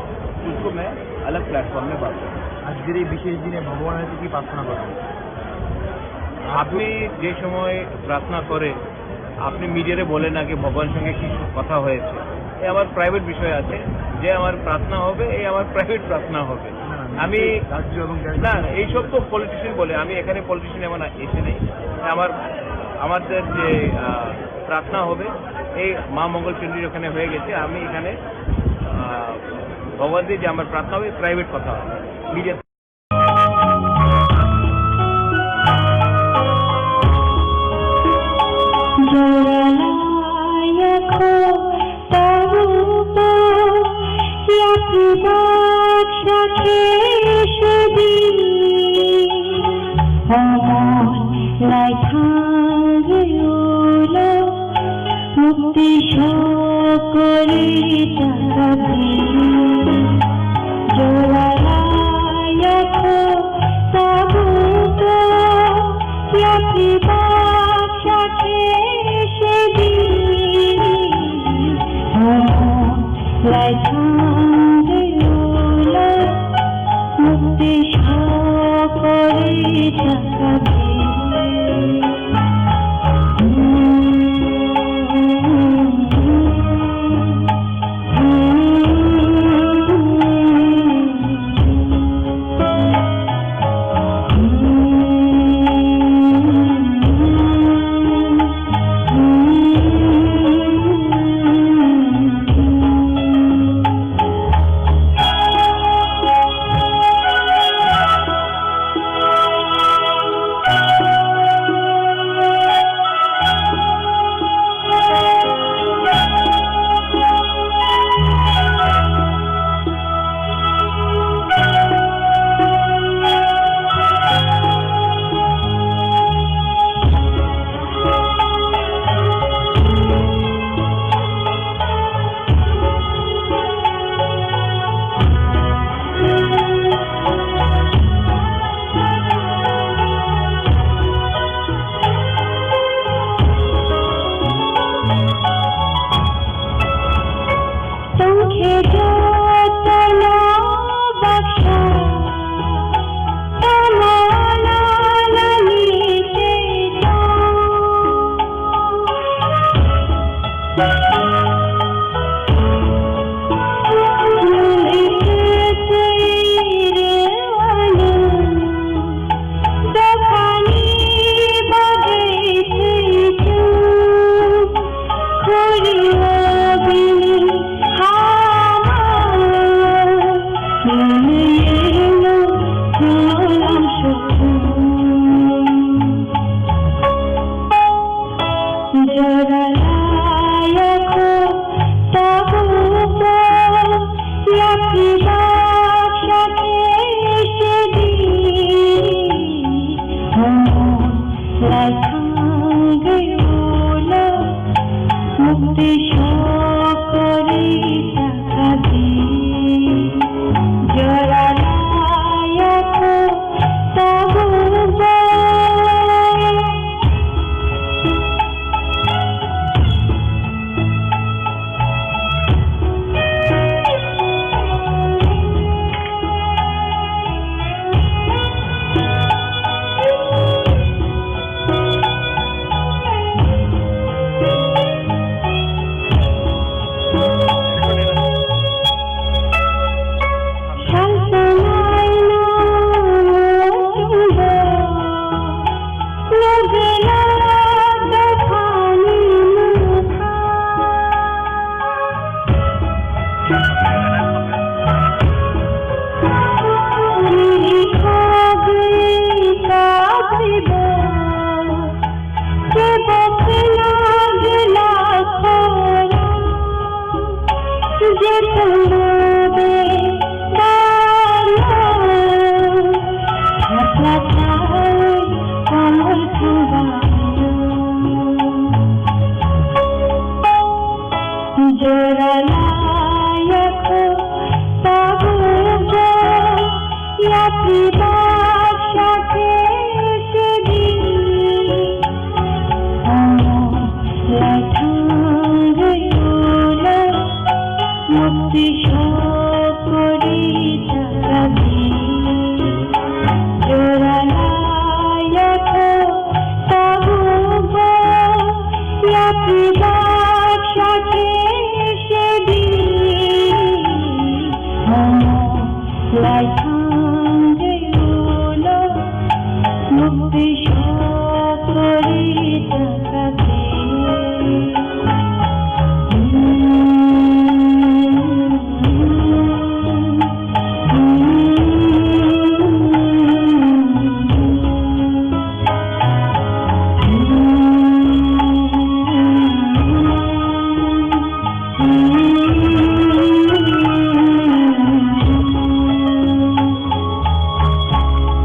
उसको मैं अलग प्लेटफॉर्म में बात करूँगा। আজকের এই বিশেষ দিনে ভগবানের কাছে কি প্রার্থনা করবেন? আপনি যে সময় প্রার্থনা করে, আপনি মিডিয়ারে বলে না কি ভগবানের সঙ্গে কিছু কথা হয়েছে, এ আমার প্রাইভেট বিষয় আছে, যে আমার প্রার্থনা হবে, এ আমার প্রাইভেট প্রার্থনা হবে। না, না, আমি নিশ্চয়ই রাজ্য এবং দেশ না, এইসব তো পলিটিশিয়ান বলে, আমি এখানে পলিটিশিয়ান এমন এসে নেই। আমার, আমাদের যে, আহ, প্রার্থনা হবে, এই মা মঙ্গল চণ্ডীর ওখানে হয়ে গেছে, আমি এখানে, আহ, ভগবান দিয়ে যে আমার প্রার্থনা হবে, প্রাইভেট কথা হবে, মিডিয়া মুক্তি সকলে তাকাবে। জোড়া রাখো তাবুত, ইয়াত্রী বাক্সা খেয়ে সেদিন। লাই থামবে ওলা, মুক্তি সকলে তাকাবে।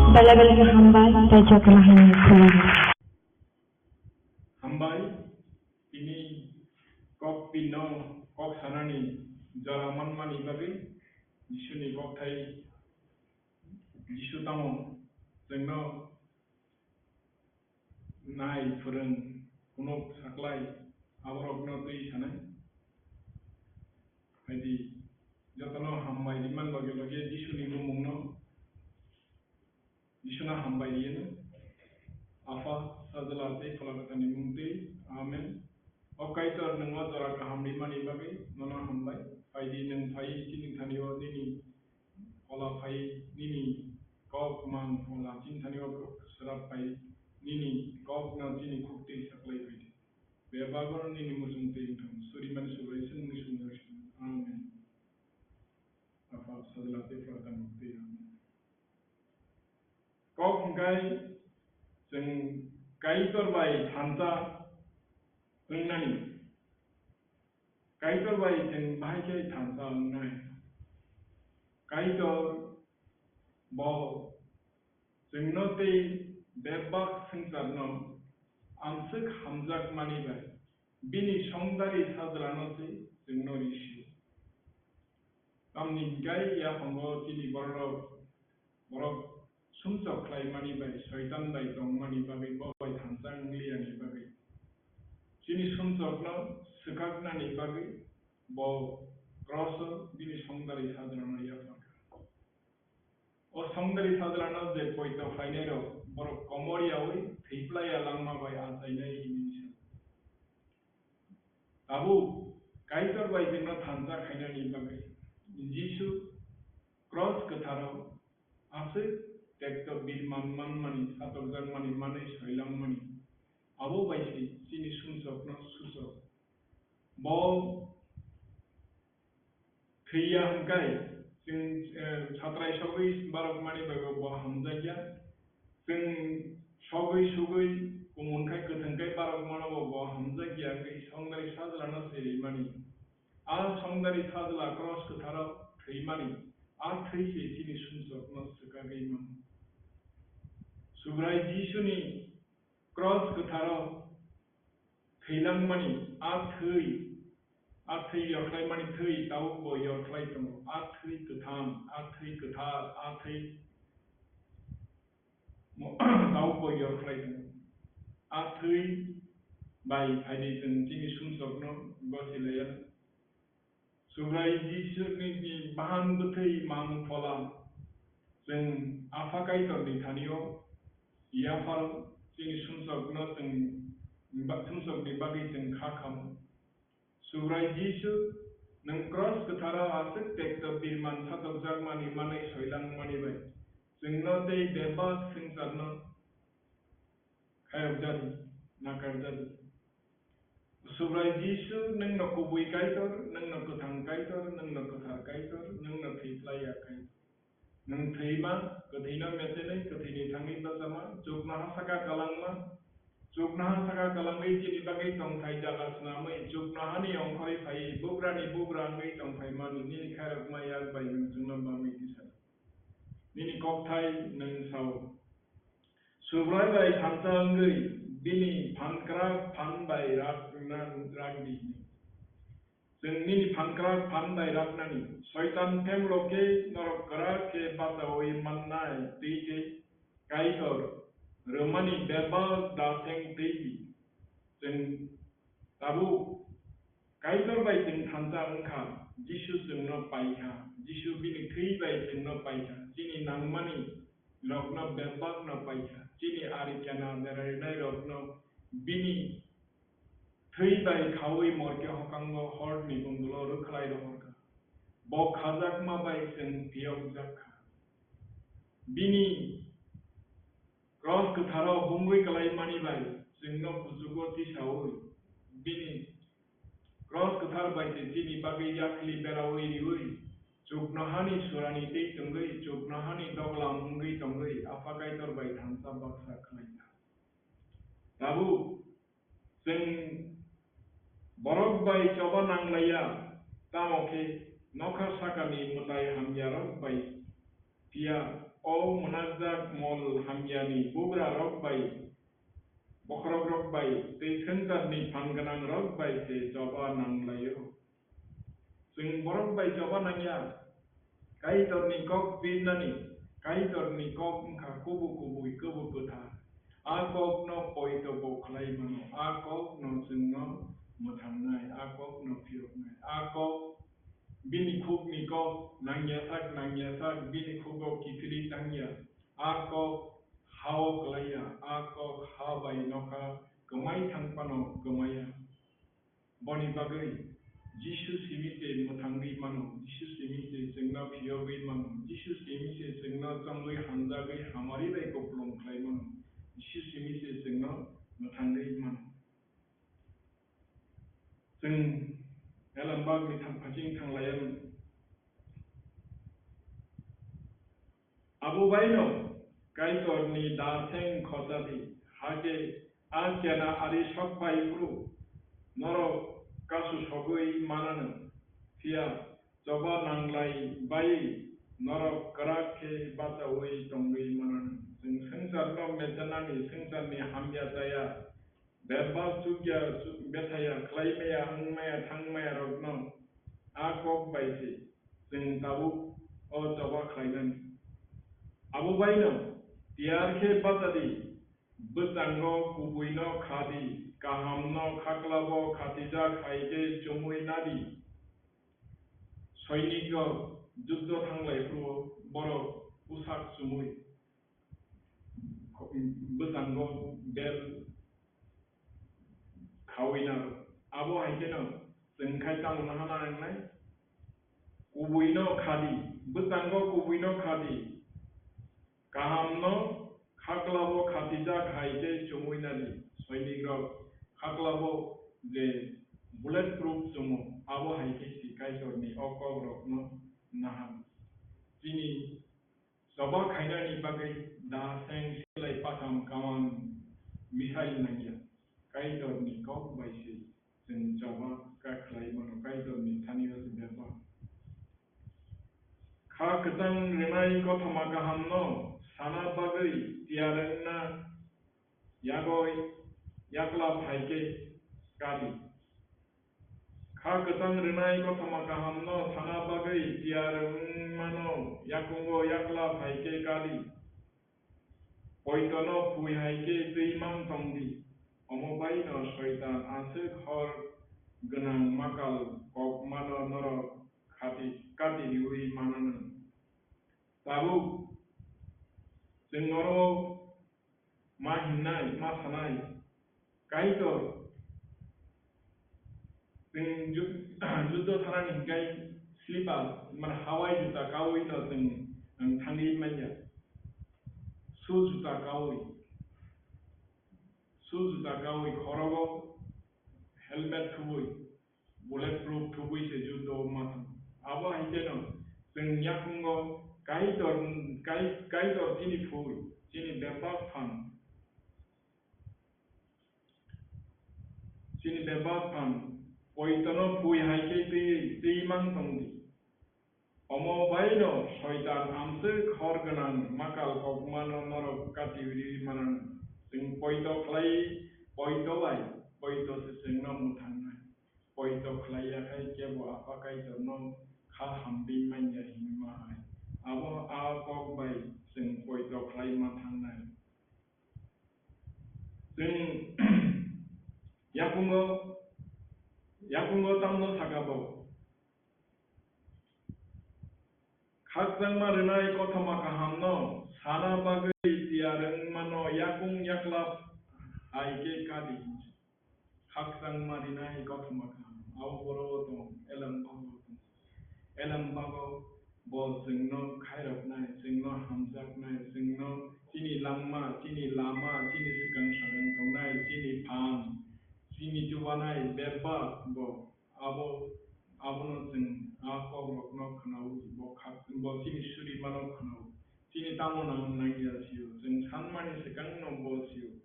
Belai belai khe hambai, tei jotono hambai khulumgo. Hambai, tini kok pino, kok sanani jora manmani bagwi Jisuni kokthai, Jisu tamo chwngno nai, phwrwng, phunuk, saklai, aborokno twi sanai. Phaidi, jotono hambai rimani loge loge Jisuni bumungno, Jisuna hambai riyano. Apha, Sajla tei Phola Kwtharni mung twi. Amen. O Kaitor, nwng o jora kaham rimani bagwi nono hambai. Phaidi, nwng phai chini thani-o nini Phola phai, nini kok mang phola chini thani o swrap phai, nini kok no chini khuk twi saklai phai di. Bebak no nini muchung twi wng thung. Suri mani Subraiyung ni sumung. Amen. Apha, Sajla tei Phola Kwtharni mung twi. Amen. Kok hwnkhe chwng Kaitor bai thansa wngnani. Kaitor bai chwng bahai khe thansa wngnai. Kaitor bo chwngno tei bebak swngcharno amswk hamjakmani bai bini songdari Sajlano se chwngno ri sio. Tamni hwnkhe yaphango chini bororok, borok sumsok khlaimani bai, Soitan bai tongmani bagwi, bo bai thansa wngliyani bagwi, chini sumsokno swkaknani bagwi bo kroso bini songdari Sajlano yapharkha. O songdari Sajlano je poito khlainairok, borok komor yaui thwi plaiya langma bai achainai hinwi sa. Tabuk Kaitor bai chwngno thansa khainani bagwi Jisu kros kwtharo aswk tekto birman manmani, satokjakmani manwi soilangmani, abo bai se chini sumsokno suchok. Bo thwiya hwnkhe, chwng, eh, satrai sogwi barokmani bai bo, bo hamjakya. Chwng sogwi sugwi kumun khai kwthwng khai barokmano bo, bo hamjakya, hwnkhe songdari Sajlano se rimani. A songdari Sajla kros kwtharo thwimani, a thwi se chini sumsokno swkagwi mano. Subrai Jisuni kros kwtharo thwilangmani a thwi, a thwi yorkhlaimani thwi tabuk bo yorkhlai tongo. A thwi kwtham, a thwi kwthar, a thwi mo-, tabuk bo yorkhlai tongo. A thwi bai phaidi chwng chini sumsokno gosi laiya. Subrai Jisuni ni bahan bwthwi mang phola chwng Apha Kaitorni thani-o yaphar chini sumsokno chwng ba-, sumsokni bagwi chwng kha khamo. Subrai Jisu, nwng kros kwtharo aswk tekto birman satokjakmani manwi soilangmani bai chwngno tei bebak swngcharno khairokjadi, nakarjadi. Subrai Jisu, nwng no kubui Kaitor, nwng no kwthang Kaitor, nwng no kwthar Kaitor, nwng no thwi plaiya Kaitor. Nwng thwima, kwthwino mechenwi, kwthwini thangwi bachama, chuknoha saka kwlangma, chuknoha saka kwlangwi chini bagwi tongthai jaga swnamwi, chuknohani ongkhorwi phaiwi, bugrani bugra wngwi tongphaimani, nini khairokma yak bai nwng chwngno bamwi tisana. Nini kokthai nwng sao. Subrai bai thansa wngwi bini phankrak phan bai rak, rak, rak di. Chwng nini phankrak phan bai raknani. Soitan phemlo khe norok kwrak khe bachaui mannai twi khe Kaitor rwmani bebak da seng twi di. Chwng tabuk Kaitor bai chwng thansa wngkha, Jisu chwngno paikha, Jisu bini thwi bai chwngno paikha, chini nangmani rokno bebakno paikha, chini ari kena berarinai rokno bini thwi bai khaui morke hokango horni bundulo rwkhlai rohorkha. Bo khajakma bai chwng phiyokjak kha. Bini Kross kwtharo bungwi kwlaimani bai chwngno kuchugo tisaui, bini kross kwthar bai se chini bagwi yakhli beraui riui, chuknohani surani tei tongwi, chuknohani doglam wngwi tongwi, Apha Kaitor bai thansa baksa khlaikha. Tabuk chwng borok bai choba nanglaiya, tamo khe nokha sakani mwtai hamyarok bai phiya, o mwnakjak mol hamyani bugrarok bai, bokhorokrok bai tei swngcharni phan gwnangrok bai se choba nanglaio. Chwng borok bai choba nangya, Kaitorni kok birnani, Kaitorni kok wngkha kubui kubui, kubui kwthar. A kokno poito bo khlai mano, a kokno chwngno mwthangnai, a kokno phiyoknai, a kok bini khukni kok nangyasak nangyasak, bini khugo kiphilwi tangya, a kok ha-o klaiya, a kok ha bai nokha kwmai thang phano kwmaiya. Boni bagwi Jisu simi se mwthangwi mano, Jisu simi se chwngno phiyogwi mano, Jisu simi se chwngno chongwi hamjagwi hamari bai kupulung khlai mano, Jisu simi se chwngno mwthangwi mano. Chwng elembakni thang-, phasing thanglaiya. Abo baino Kaitorni da theng khochadi, hakhe a kena ari sok phai phuru norok kasu sogwi mananw, phiya choba nanglai bai norok kwrak khe bachaui tongwi mananw. Chwng swngcharno mechenani swngcharni hamya chaya, bebak chukya chuk-, bethaya khlaimaya, wngmaya, thangmaya rokno a kok bai se chwng tabuk o choba khlainani. Abo baino tiyar khe bachadi, bwchango kubuino khadi, kahamno khaklabo khatijak hai khe chumui nadi. Soinik rok juddo thanglai phuru borok bwsak chumui bwchango bel khaui naro. Abo hai kheno chwng khai tamo nahana nangnai? Kubuino khadi, bwchango kubuino khadi, kahamno khaklabo khatijak hai khe chumui nadi. Soinik rok khaklabo je bullet proof chumo, abo hai khe si Kaitorni o kok rokno naham. Chini choba khainani bagwi da seng silai patham kaman missile nangya. Kaitorni kok bai se chwng choba kha khlai mano, Kaitorni thani o se bebak. Kha kwchang rwnai kothoma kahamno sana bagwi tiyar wngna yagwi yakla phai khe kadi. Kha kwchang rwnai kothoma kahamno sana bagwi tiyar wngmano yakungo yakla phai khe kadi. Poitono phui hai khe twi mang tong di. Omo bai no Soitan aswk hor gwnang makal kokmano norok khati-, kati riui mananw. Tabuk chwng norok ma hinnai, ma sanai, Kaitor, chwng ju-, juddo thanani hinkhe slipper, mane hawai juta kaui no chwng, um, thangwi manya. Shoe juta kaui, shoe juta kaui, khorogo helmet thubui, bullet proof thubui se juddo ma thang. Abo hai kheno chwng yakungo Kaitor, Kai-, Kaitor chini phui, chini bebak phan, chini bebak phan, poitono phui hai khe twi, twi mang tong di. Omo bai no Soitan amswk hor gwnang makal kokmano norok kati riui mananw. Chwng poito khlai, poito bai, poito se chwngno mwthangnai. Poito khlai ya khai kebo Apha Kaitorno kha hamdi manya hinma hai. Abo a kok bai chwng poito khlai ma thangnai. Chwng yakungo, yakungo tamno saka bo? Khakchangma rwnai kothoma kahamno sana bagwi tiyar wngmano yakung yaklap hai khe kadi. Khakchangma rwnai kothoma kaham, abo boro tong, elem bago tong. Elem bago bo chwngno khairoknai, chwngno hamjaknai, chwngno chini langma, chini lama, chini swkang sakang tongnai, chini phan, chini chubanai bebak bo abo, abono chwng a kokrokno khwnao, bo kha-, bo chini surimano khwnao. Chini tamo nang nangya sio, chwng sanmani swkangno bo sio.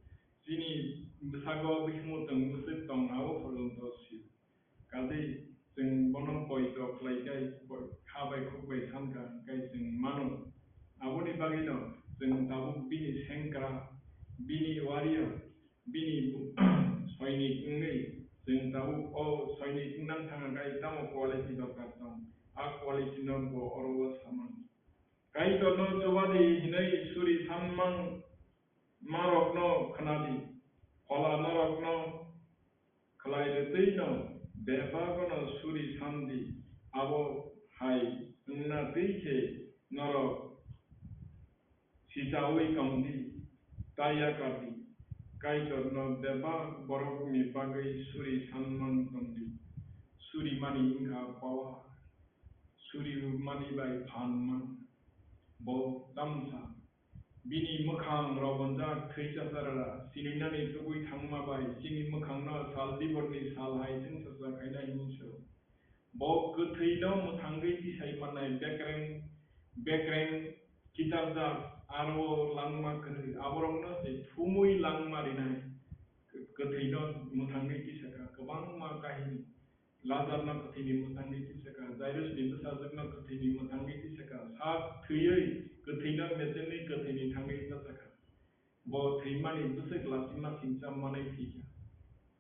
Chini bwsago bihikmung tong bwswk tong abo porjonto sio. Kadai chwng bono poito khlai khe, kha bai khuk bai san kha, hwnkhe chwng mano. Aboni bagwino chwng tabuk bini sengkra, bini warrior, bini bu-, soinik wngwi chwng tabuk o soinik wngnang thang khe tamo quality dorkar tong, a quality no bo oro o samani. Kaitorno chubadi hinwi suri sanmang marokno khwnadi, phola norokno khlai rwtwi'-no bebagono suri san di, abo hai wngna twi khe norok sichaui tong di, ta yakar di. Kaitorno bebak borokni bagwi suri sanmang tong di. Surimani wngkha power, surimani bai phan man. Bo tamsa. Bini mwkhang robonjak thwi chasarara, sinui nani tubui thangma bai chini mwkhangno sal diborni sal hai chwngsacha khainai hwnwi siro. Bo kwthwino mwthangwi tisai mannai bekreng, bekreng kitarjak aro langma kwrwi, aborokno se thumui langma rinai. Kwthwino mwthangwi tisakha kwbangma kahini. Lazarno kwthwini mwthangwi tisakha, Jairusni bwsajwkno kwthwini mwthangwi tisakha, sak thwiwi kwthwino mechenwi kwthwini thangwi bachakha. Bo thwimani bwswk lachima singcha manwi thwikha.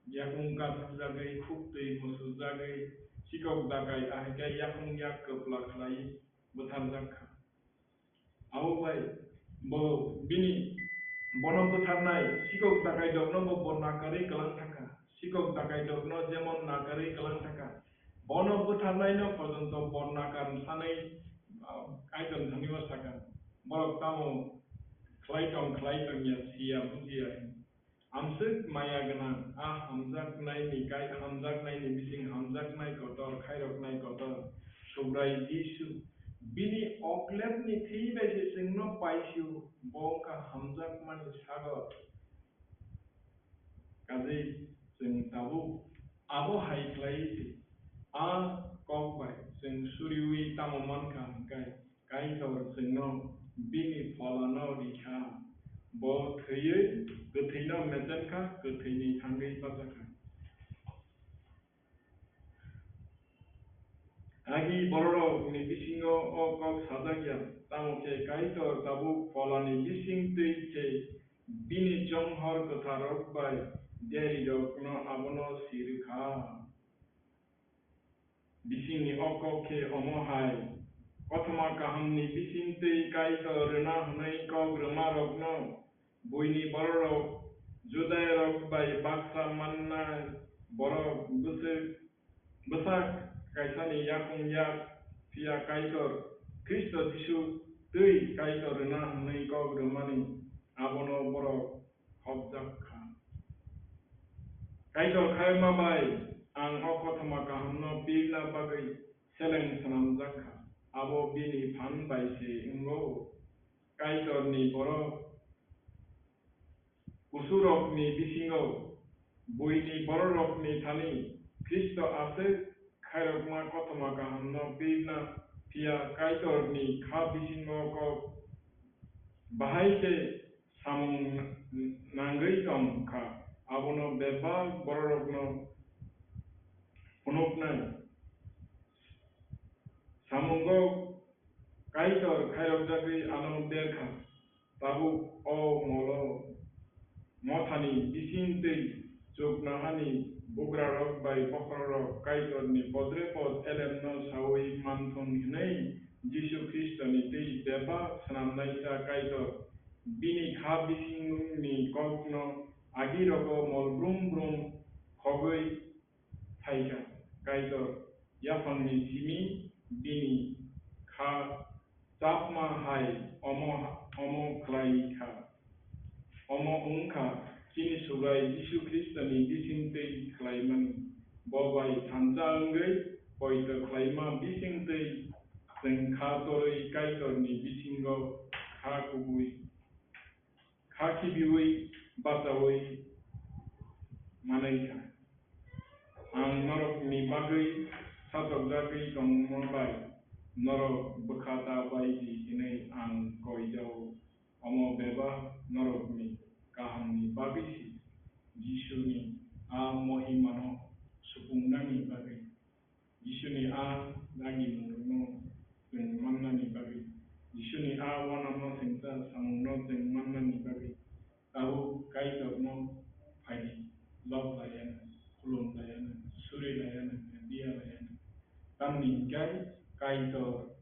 Yakung kathokjagwi, khuk twi musukjagwi, sikok dakai ahai khe yakung yak kwpla khlaiwi butharjak kha. Abo bai bo bini, bono bwtharnai sikok dakaidokno bo, bo nakarwi kwlang thangkha. Sikok dakaidokno jemon nakarwi kwlang thangkha, bono bwtharnaino porjonto bo nakar sanwi, ah, Kaitor thani o sakha, borok tamo khlai tong, khlai tong ya, siya, bujiya. Amswk maya gwnang, a hamjaknaini kai-, hamjaknaini bising hamjaknai kotor, khairoknai kotor, Subrai Jisu. Bini oklepni thwi bai se chwngno paisio, bo wngkha hamjakmani sagor. Kajei chwng tabuk abo hai khlaiwi se a kok bai chwng suriui tamo mankha hwnkhe, Kaitor chwngno bini pholano ri kha, bo thwiwi kwthwino mechen kha, kwthwini thangwi bachakha. Agi bororokni bisingo o kok sajak ya, tamo khe Kaitor tabuk pholani bising twi khe bini chonghor kwtharrok bai diarirokno abono si rw kha. Bisingni o kok khe omo hai, Kothoma Kahamni bising twi Kaitor rwna hwnwi kok rwmarokno buini bororok, Judairok bai baksa mannai borok bwswk, bwsak kaisani yakung yak, phiya Kaitor Khristo Jisu twi Kaitor rwna hwnwi kok rwmani abono borok hopjak kha. Kaitor khaima bai ang o Kothoma Kahamno pirna bagwi seleng swnamjak kha, abo bini phan bai se wngo. Kaitorni borok kusurokni bisingo buini bororokni thani Khristo aswk khairokma Kothoma Kahamno pirna, phiya Kaitorni kha bisingo kok bahai khe samung nangwi tong kha, abono bebak bororokno phunuknai. Samungo Kaitor khairokjagwi ano ber kha. Tabuk o molo mothani bising twi chuknahani bugrarok bai bokhorok Kaitorni podre pod elemno saui manthung hwnwi Jisu Khristoni twi bebak swnamnaisa Kaitor bini kha bisingni kokno agirogo mol brum brum khogwi phaikha. Kaitor yaphangni simi bini kha chapma hai omo, omo khlai kha. Omo wng kha chini Subrai Jisu Khristoni bising twi khlaimani. Bo bai thansa wngwi poito khlaima bising twi chwng kha torwi Kaitorni bisingo kha kubui. kha khibiui bachaui manwi kha. Ang norokni bagwi satokjagwi tongma bai norok bwkha ta bai di hwnwi ang koi jao. Omo bebak norokni kahamni bagwi si Jisuni a mohimano supungnani bagwi. Jisuni a dagimungno chwng mannani bagwi, Jisuni a uanama sengcha samungno chwng mannani bagwi, tabuk Kaitorno phaidi, lob laiano, khulum laiano, suri laiano, dia laiano. Tamni hwnkhe Kaitor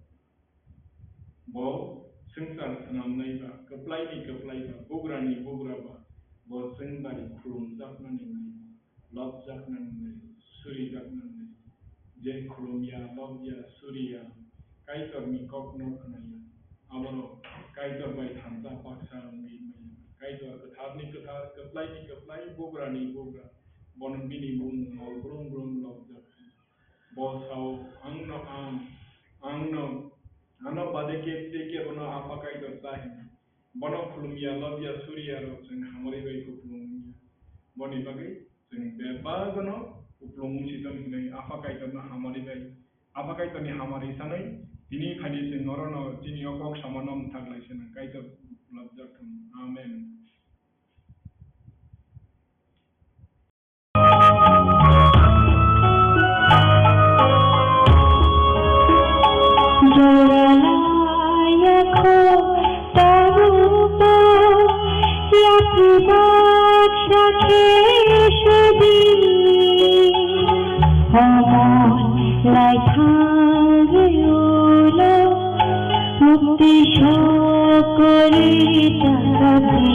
bo swngchar swnamnai ba, kwplaini kwplai ba, bugrani bugra ba, bo chwng bai khulumjaknani nai, lobjaknani nai, surijaknani nai. Je khulumya, lobya, suriya, Kaitorni kokno khnaya, aborok Kaitor bai thansa baksa wngwi maya. Kaitor kwtharni kwthar, kwplaini kwplai, bugrani bugra, bono bini mung mol brum brum lobjak. Bo sao, "Angno ang, angno, ano bade kebtwi kebono Apha Kaitor cha," hwnwi. Bono khulumya, lobya, suriya rok chwng hamari bai kupulung wngya. Boni bagwi chwng bebagano kupulung wngsi tong hinwi Apha Kaitorno hamari bai, Apha Kaitorni hamari sanwi tini phaidi chwng orono chini o kok samano mwthak lai swnang. Kaitor lobjak thung. Amen. Joralaya kho tabuko yapri baksa khe sedi. Omon lai thangwi ulo mukti sokori takabdi.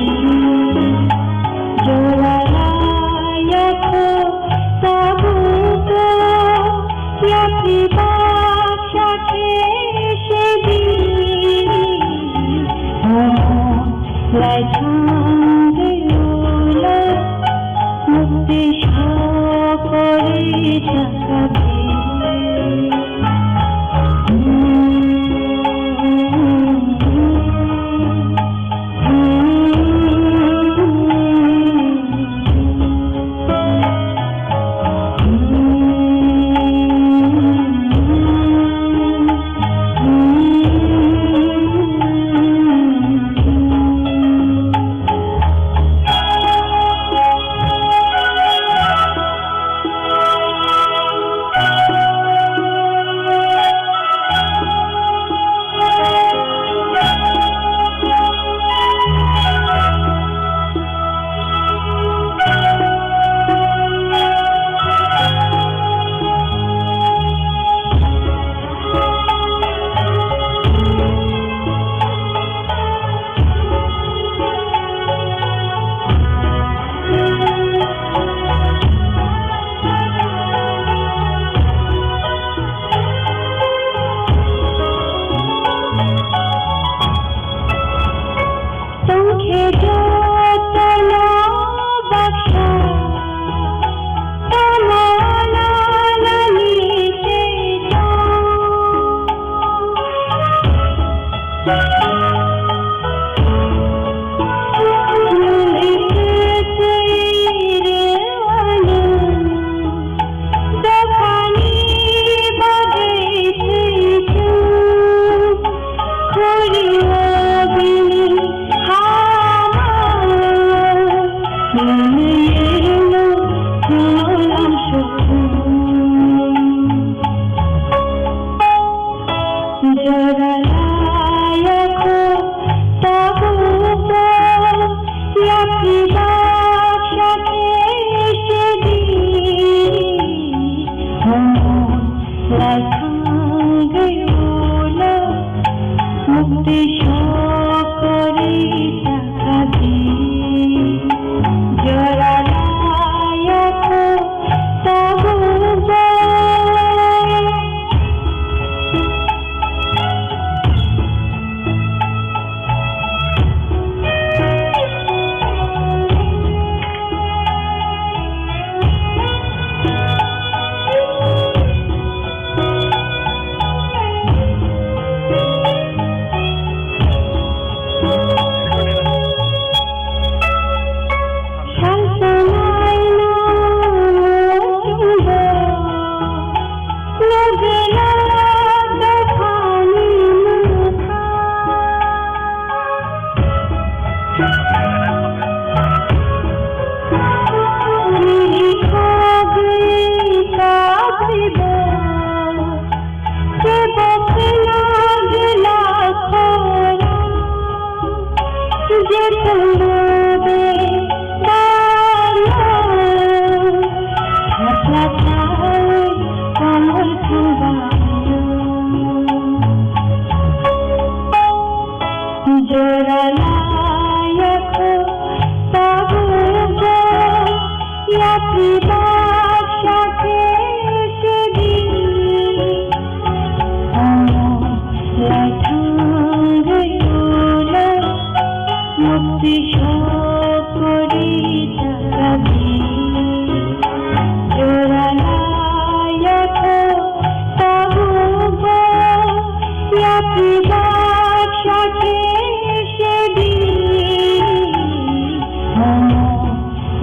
Joralaya kho tabuko yapri baksa khe sedi. Omon lai thangwi ulo mukti sokori takabdi.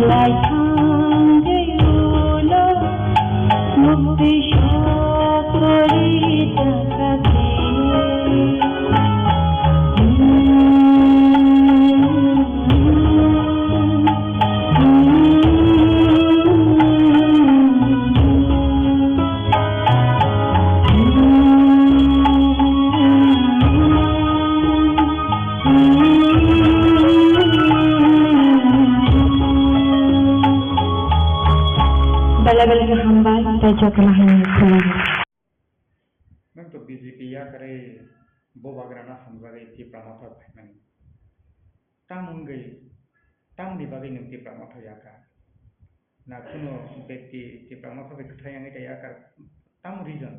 Laithang de ulo mukti sokori takate. Belai belai khe hambai, tei jotono hambai khulumkha. Nwng to B J P yakarwi bubagrano hamjagwi Tipra Motha phaimani. Tamo wngwi, tamoni bagwi nwng Tipra Motha yakar? Na kunu bekti Tipra Motha bai kwthai wngwi ta yakar? Tamo reason?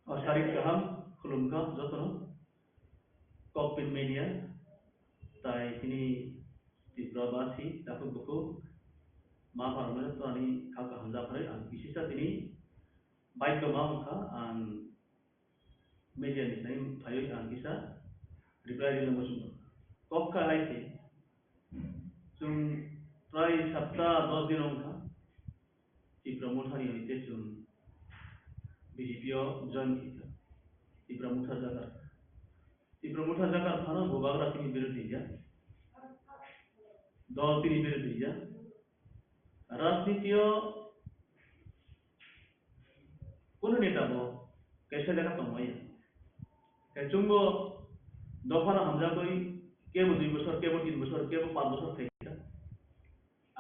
O sarik kaham, khulumkha jotono. Kokpin media, tai tini Tripura basi, takhuk bukhuk, ma pharmani twani kha kaham japharwi ang bisisa tini baidhyo ma wngkha ang media ni sai phaiwi ang kisa reply rwna muchungkha. Kok kha hai se, chwng prai sapta dos din wngkha. Tipra Motha ni hwnwi tei chwng B J P o join khaikha. Tipra Motha jakar. Tipra Motha jakar phano bubagra tini birodhi ya. Dol tini birodhi ya. Rajniti o kunu neta bo kaisa jaga tongmaya. Tei chwngbo dophano hamjagwi kebo dui bosor, kebo tin bosor, kebo panch bosor khaikha.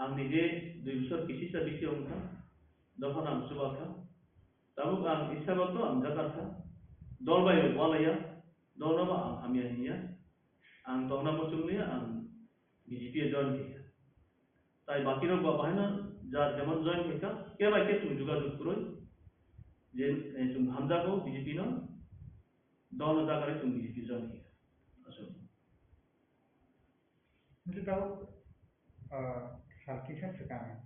Ang nije dui bosor kisisa bisi wngkha, dophano ang chuba kha. Tabuk ang isabato ang jakar kha. Dol bai walaiya, dolno ba ang hamya hinya. Ang tongna muchung liya, ang B J P o join khaikha. Tai baki rok ba bahaino jar jemon join khaikha, khe bai khe chwng jogajog kwrwi. Je, eh, chwng hamjago B J P no, dolno jakarwi chwng B J P join khaikha. Aswk. Hwnkhe tabuk, ah, sal kisa swkang,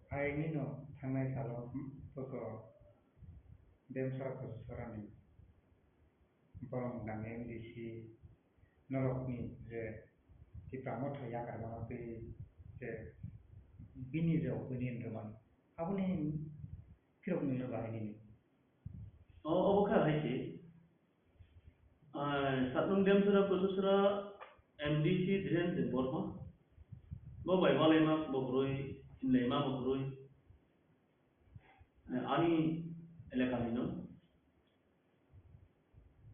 ayangni no thangnai salo, hmm, bwkha Demsora Kososorani borok nang M D C norokni je Tipra Motha yakar mano tei je bini je opinion rwmani, aboni phirok nini bahai nini. O, obo kha hai se. Ah, Satnung Demsora Kososorani M D C Dhiren Debbarma. Bo bai walaima bo kwrwi, hinlaima bo kwrwi. Eh, ani elakani no.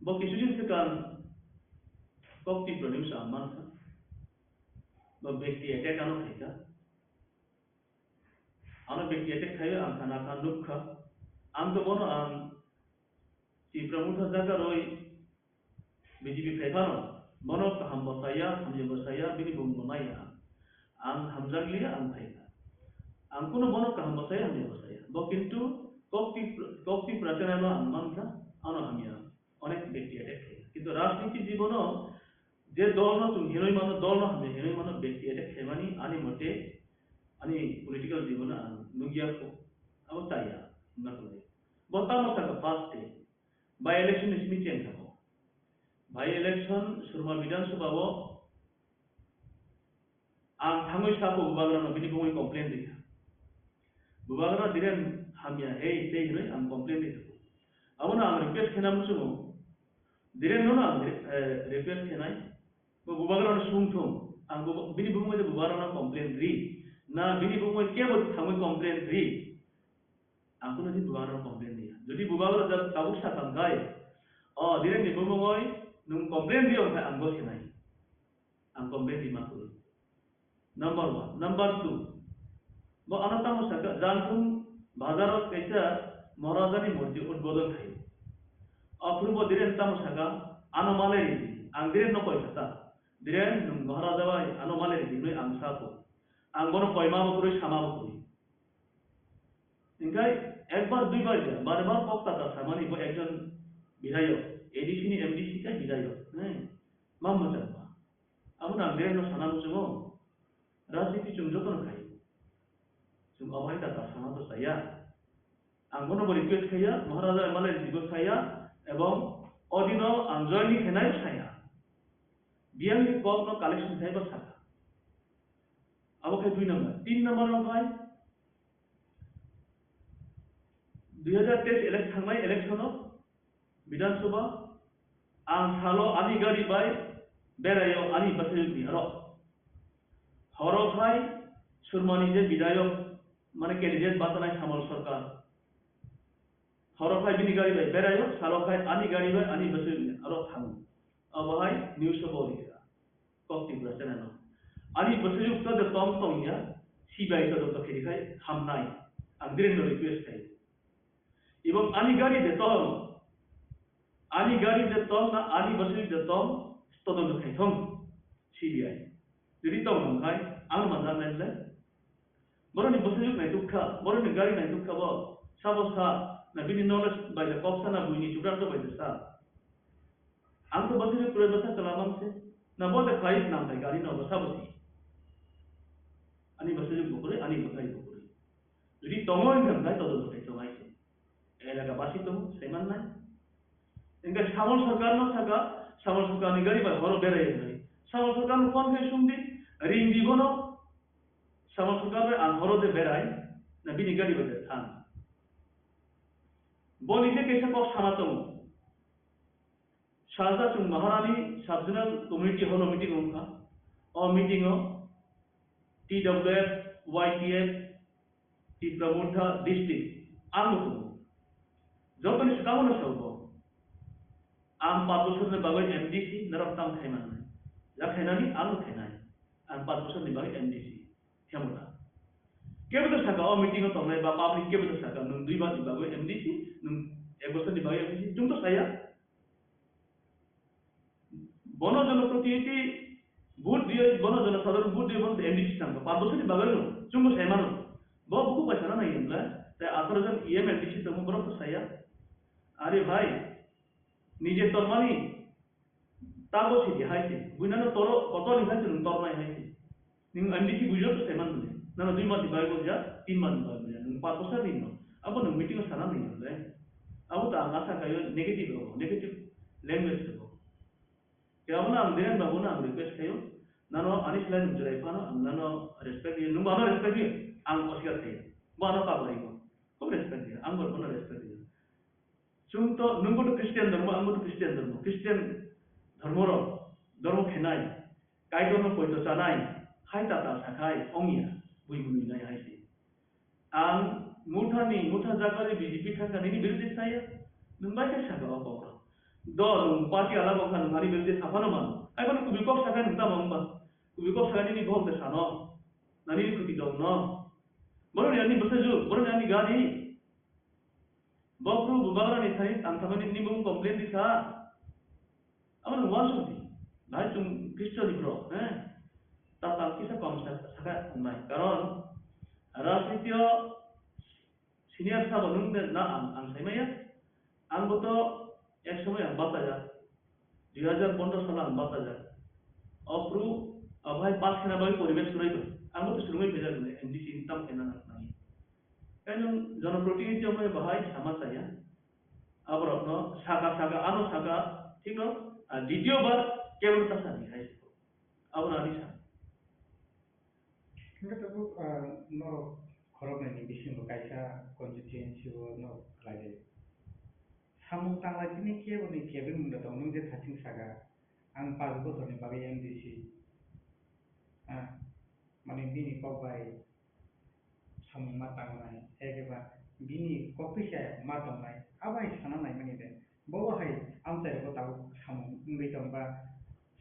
Bo kisu din swkang kok Tipra ni bwsa ang mankha. Bo bekti attack ano khaikha. Ano bekti attack khaio ang khana kha nukha. Ang to bono ang Tipra Motha jakarwi B J P phai phano bono kaham bo saya, hamya bo saya, bini bumung bo naiya ang. Ang hamjakliya, ang phaikha. Ang kunu bono kaham bo saya, hamya bo saya. Bo kintu kok Tip-, kok Tipra channel o ang mankha, ano hamya. Onek bekti attack khaikha. Kintu rajniti jibono je dolno chwng hinwi mano, dolno hamya hinwi mano, bekti attack khaimani ani mote, ani political jibono ang nukya kho. Abo chaya, hwnna kwlai. Bo tamo sakha first day. By election ni simi cheng thangkho. By election Surma Bidhan Sabha o ang thangwi sako bubagrano bini bumui complain rikha. Bubagra Dhiren hamya hei tei hinwi ang complain rikha. Abono ang request khaina muchungo. Dhiren no ang re-, eh, request khainai. Bo bubagrano sungthung. Ang bu-, bini bumui bubagrano complain ri. Na bini bumui kebo thangwi complain ri. Ang kunu di bubagrano complain riya. Jodi bubagra jat tabuk sakang kai, o Dhiren ni bumungoi nung complain riyo khe ang bo sinai. Ang complain rima kwrwi. Number one. Number two. Bo ano tamo saka, Janthung bazaro kaisa Maharaja ni morji udbodon khai. Aphuru bo Dhiren tamo saka, ano malai ridi. Ang Dhiren no koi kha ta. Dhiren nung Maharaja bai ano malai ridi hinwi ang sako. Ang bono koima bo kwrwi, sama bo kwrwi. Hingkai ekbar duibar ya, bare bar kok ta ta samani bo ekjon bidhayok, A D C ni M D C ka bidhayok, ne? Ma mwchang ba. Abo nang Dhiren no sana muchungo. Rajniti chwng joto no khai. Chwng obo hai ta ta sama to saya. Ang bono bo request khaiya, Maharaja M L A ni bo saya, ebong odino ang join ni khainai saya. Biyang ni kok no collection khai bo saka. Abo khe dui number. Tin number rok hai dui hajar teis elek-, thangnai election o Bidhan Sabha, ang salo ani gari bai beraio ani bwsajwkni aro. Horo khai Surmani je bidayok, mane candidate batanai Samol Sarkar. Horo khai bini gari bai beraio, salo khai ani gari bai ani bwsajwkni aro thango. Abo hai news o bo rikha. Kok Tripura channel o. Ani bwsajwk to de tong tong ya, C B I to doktor khe khai hamnai. Ang direct no request khai. Ebong ani gari de tong, ani gari de tong na ani bwsajwk de tong, todonto khai thong C B I. Jodi tong tong khai, ang manjak nai le. Boroni bwsajwk naituk kha, boroni gari naituk kha bo. Sabo sa, na bini knowledge bai de kok sa na buini chukra to bai de sa. Ang to bwsajwk kwrwi bwsa kwlamang se. Na bo de khai nang khai gari no bwsa bwsi. Ani bwsajwk bo kwrwi, ani bwsai bo kwrwi. Jodi tongo wngkha khai todonto khai thong hai se. Elaka basi tongo, saiman nai. Engkhe Samol Sarkar no saka, Samol Sarkar ni gari bai horo berai nai. Samol Sarkar no phone khai sung di, ring di bono. Samol Sarkar bai ang horo de berai, na bini gari bai de thang. Boni khe kaisa kok sana tongo. Salsa chwng Maharani Sub-Zonal Community Hall o meeting wngkha. O meeting o T W F, Y T F, Tipra Motha District, ang bo tongo. Jotoni swkango no sabo. Ang paanch bosorni bagwi M D C, norok tam khai mannai. Ja khainani, ang bo khainai. Ang paanch bosorni bagwi M D C. Khemona. Kebo to saka o meeting o tongnai ba public kebo to saka, nwng dui bosor ni bagwi M D C, nwng ek bosor ni bagwi M D C, chwng to saya. Bono jono protinidhi vote diye, bono jono sadharon vote diye, bono M D C tangkha. Paanch bosor ni bagwi no, chwng bo sai mano. Bo buku bai sana nai hwnle, tai atharo jon E M M D C tongo, borok to saya. Are bhai, nije tormani, Tabo sidi hai se. Buinano toro kotor ni hai se nwng tornai hai se. Nwng M D C bujo to saiman mani. Nano dui mati bai boja, tin mati bai boja. Nwng pato sa din no. Abo nwng meeting o sana nai le. Abo ta ang asa kayo negative ro, negative language ro. Kaya bono ang Biren babu no ang request kayo. Nano ani slai nwng jerai phano ang nano respect yo. Nwng ano respect yo. Ang osikar kayo. Bo ano kabari ko. Ko respect yo. Ang bor bono respect yo. Chwng to, nwngbo to Christian dhormo, angbo to Christian dhormo. Christian dhormo rok, dhormo khenai, Kaitorno poito chanai, hai tata sakhai, ongya, bui bui nai hai se. Ang Muthani, Mutha Jagani B J P thangkha nini birude saya, nwng bai khe saka o kok. Do, nwng party alak wngkha, nwng ani birude saphano mano. Ai bono kubui kok sakha nwng tamo wngba? Kubui kok sakha nini bohok de sano. Nani ni khuti dong no. Boroni ani bwsajwk, boroni ani gari. Bo bru bubagra ni thani tang thamani ni bung complain di sa. Amo nang wansuk di. Nai chung Kristo ni bro, eh. Ta tang kisa kom sa-, saka nai. Karon rajniti o senior sabo nung de na ang, ang sai maya. Ang bo to ek somoi ang bata ja. Dui hajar pondro salo ang bata ja. O bru, o bhai pass khena bai poribesh kwrwi bai. Ang bo to swrwngwi phaijak M D C ni tam khena nang nai. Kainung jonoprotinidhi wngmani bahai sama chaya. Aborokno saka saka, ano saka, thikno, ah, ditiyo bar kebo ta sadi hai. Abono ani sa. Hingke tabuk, ah, norok khoroknwi ni bisingo kaisa constituency o norok khlai jaio. Samung tanglai tini kebo ni kebeng munda tong nung je thaching saka, ang panch bochor ni bagwi M D C. Ah, mane bini kok bai samung ma tangnai, ekeba bini kok pisa ma tongnai, abai sana naimani de. Bo hai amchai bo tabuk samung wngwi tong ba,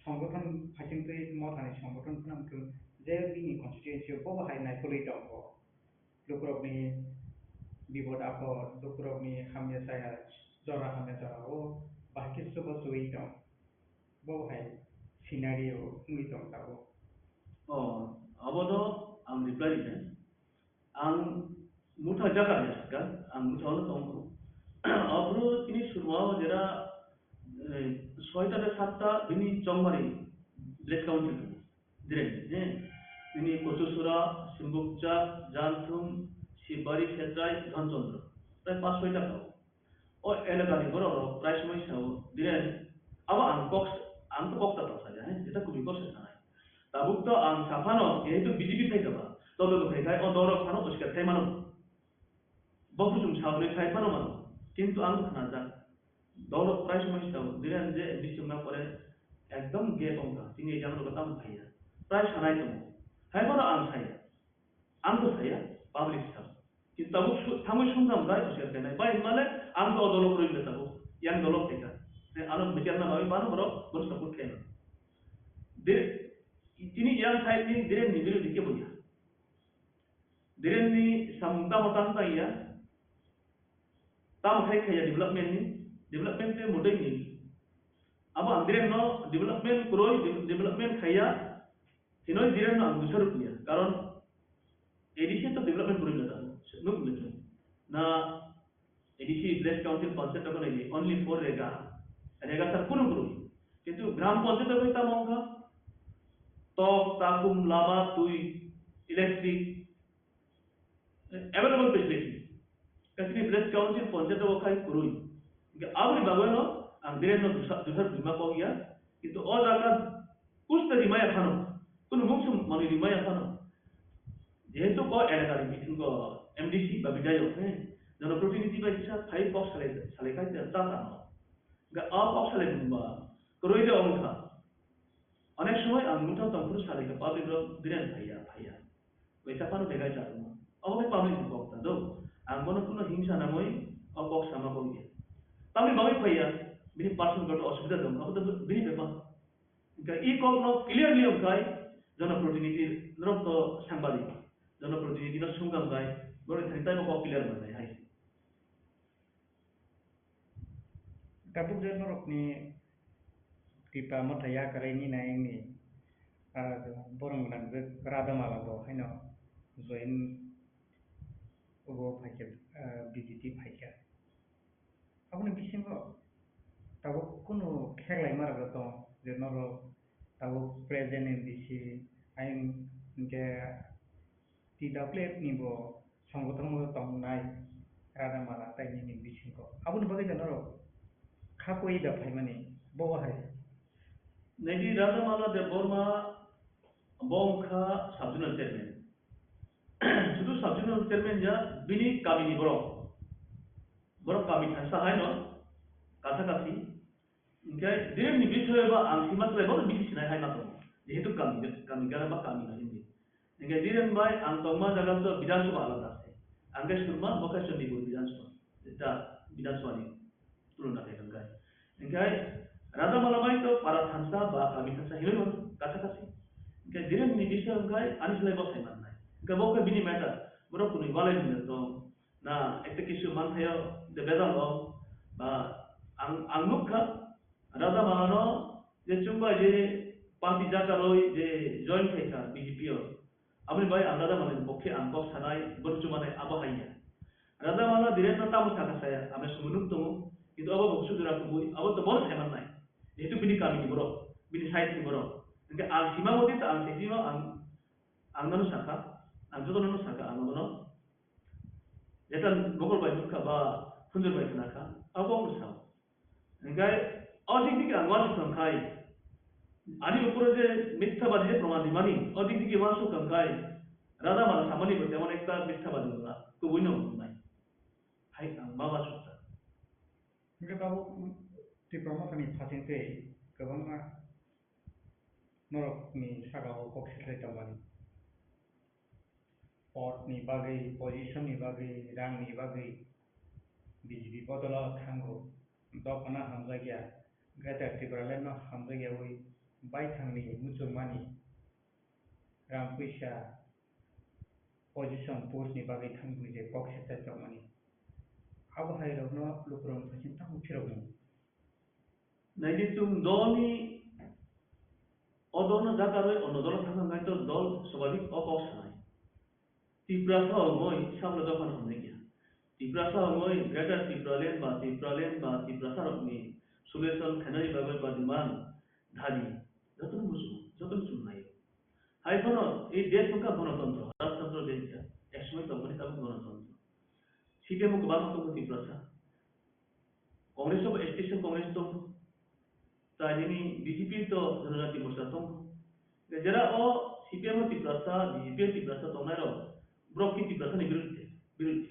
songgothon phaichingtwi mothani songgothon phano wngkhe je bini constituency o bo hai naikolwi tongo. Lukurokni bipod apod, lukurokni hamya chaya jora hamya jora o bahai khe chubachuwi tong. Bo hai scenario wngwi tong tabuk. O, abono ang reply rikha. Ang Mutha jaga ni sakha, ang Mutha ono tongkho. Abro tini surmao jera, eh, soita de satta bini Chongmari village council. Direct, eh, bini Kochusura, Simbukcha, Janthum, Sibari, Setrai, Dhanchondra. Prai pas soita kha. O elakani borok rok prai somoi sao, Biren, abo ang kok, ang to kok ta tong saja, he, jeta kubui kok se sanai. Tabuk to ang saphano, jehetu B J P phai kha ba, tolo no khai khai, o doro phano oskar khai mano. Bo kuchung sawi khai phano mano. Kintu ang khnajak. Doro prai somoi sitao, Dhiren je M D C wngna pore ekdom gap wngkha. Chini jang rok tam phaiya. Prai sanai tongo. Hai phano ang saya. Ang bo saya, public sitao. Kintu tabuk su-, thangwi sumjam bai oskar khainai. Bai hinmale ang to o dolo kwrwi le tabuk. Yang dolo khaikha. Ano bichar na bawi bano borok, borok support khaina. De, chini yang side ni Dhiren ni biru dikhe boya. Dhiren ni samung tamo tang tang ya. Tamo khai khaya development ni, development te mudai ni. Abo ang Dhiren no development kroi, de-, development khaya, hinoi Dhiren no ang dusar rupiya. Karon A D C to development kroi na nuk le na A D C village council panchayat ko nai only for rega, rega sar kunu kroi. Kintu gram panchayat ko tamo wngkha tok, takum, lama, twi, electric, available facility. Kasini village council panchayat o khai kurui. Hingke aboni bagwi no ang Dhiren no dusar, dusar bima kok ya. Kintu o jaga kusta rimaya phano. Kunu mungsum mani rimaya phano. Jehetu ko elaka ni bisingo M D C ba bidayok, he. Jonoprotinidhi bai kisa phai kok salai, salai khai ta ta no. Hingke o kok salai bumba. Kurui de ongkha. Onek somoi ang mungthang tongphuru salai kha public rok Dhiren phaiya, phaiya. Bai ta phano begai cha tongma. Obo khe public ni kok ta do. Ang bono kuno hingsa nangoi o kok sama kok ya. Tamni bagwi phaiya, bini personal goto osubida dong, abo to bini bepar. Hingkhe i kok no clearly wngkhai, jonoprotinidhi norok to sangbadik. Jonoprotinidhi no sungkang bai, borok thani taibo kok clear manai hai. Tabuk je norokni Tipra Motha yakarwi nini ayangni, ah, borok gwnang je Radha Mala bo haino join obo phaikha, ah, B J P phaikha. Aboni bisingo tabuk kunu kheklai ma rwgwi tong je norok tabuk present M D C ayang hwnkhe T W F ni bo songbothon o tongnai Radha Mala tai nini bisingo. Aboni bagwi da norok kha koi da phaimani bo bo hai. Nini Radha Mala Debbarma bo wngkha sub-zonal chairman. Sudu sub-zonal chairman ya bini kamini borok. Borok kami thangsa hai no, kasa kasi. Hingke Dhiren ni bisoy ba ang sima slai bono bisi sinai hai ma tongo. Jehetu kami, kami gara ba kami na hindi. Hingke Dhiren bai ang tongma jaga to Bidhan Sabha alada se. Ang ke surma bo ke Chandigarh Bidhan Sabha. Eta Bidhan Sabha ni tulona khe hingke. Hingke Radha Mala bai to para thansa ba kami thansa hinoi mano, kasa kasi. Hingke Dhiren ni bisoy hingke ani slai bo sai mannai. Hingke bo ke bini matter, borok kunui walai ni tong. Na, ekta kisu manthaio de bejal o, ba, ang, ang nukha, Radha Malano je chwngbai je party jakarwi je join khaikha B J P o. Aboni bai ang Radha Malani pokhe ang kok sanai, bono chumanai abo haiya. Radha Mala Dhiren no tamo sakha saya, abo sumui nuk tongo, kintu abo bo sudura kubui, abo to bono saimannai. Jehetu bini kamini borok, bini side ni borok. Hingke ang sima moti ta ang sesimo ang, ang nono sakha, ang jotono no sakha, ang abono. Jeta Mongol bai nukha ba Khunjur bai khna kha, abo ang sao. Hingkai o dik dik ang uansuk kha khai. Ani uporo je mithabadi je proman rimani, o dik dik uansuk kha khai. Radha Mala samani bo temon ekta mithabadi wngkha, kubui no wngnai. Hai ang ma uansuk kha. Hingke tabuk Tipra Mothani phating tei kwbangma norokni saka o kok se khlai tongmani. Podni bagwi, position ni bagwi, rangni bagwi B J P bodolo thango. Dophano hamjakya, Greater Tipraland no hamjakyawi baithangni muchungmani rang puisa position post ni bagwi thangwi je kok se khlai tongmani. Abo hai rokno lukurokni phaising tamo phirokmung. Naidi chwng dolni o dolno jakarwi ono dolo thangna nai to dol swbabik o kok sanai. Tiprasa ongoi sabla dophano hamjakya. Tiprasa ongoi Greater Tipraland ba Tipraland ba Tiprasa rokni solution khainani bagwi ba demand dabi jotono muchungo, jotono chumnaio. Hai phano ei desh wngkha gonotantro, rajtantro desh ya, ek somoi tongmani tabuk gonotantro. C P M o kwbangma tongo Tiprasa. Congress o bo station Congress tongo. Tai nini B J P to Janajati Morcha tongo. Jera o C P M o Tiprasa, B J P o Tiprasa tongnai rok, borok ki Tiprasa ni biruddhe, biruddhe.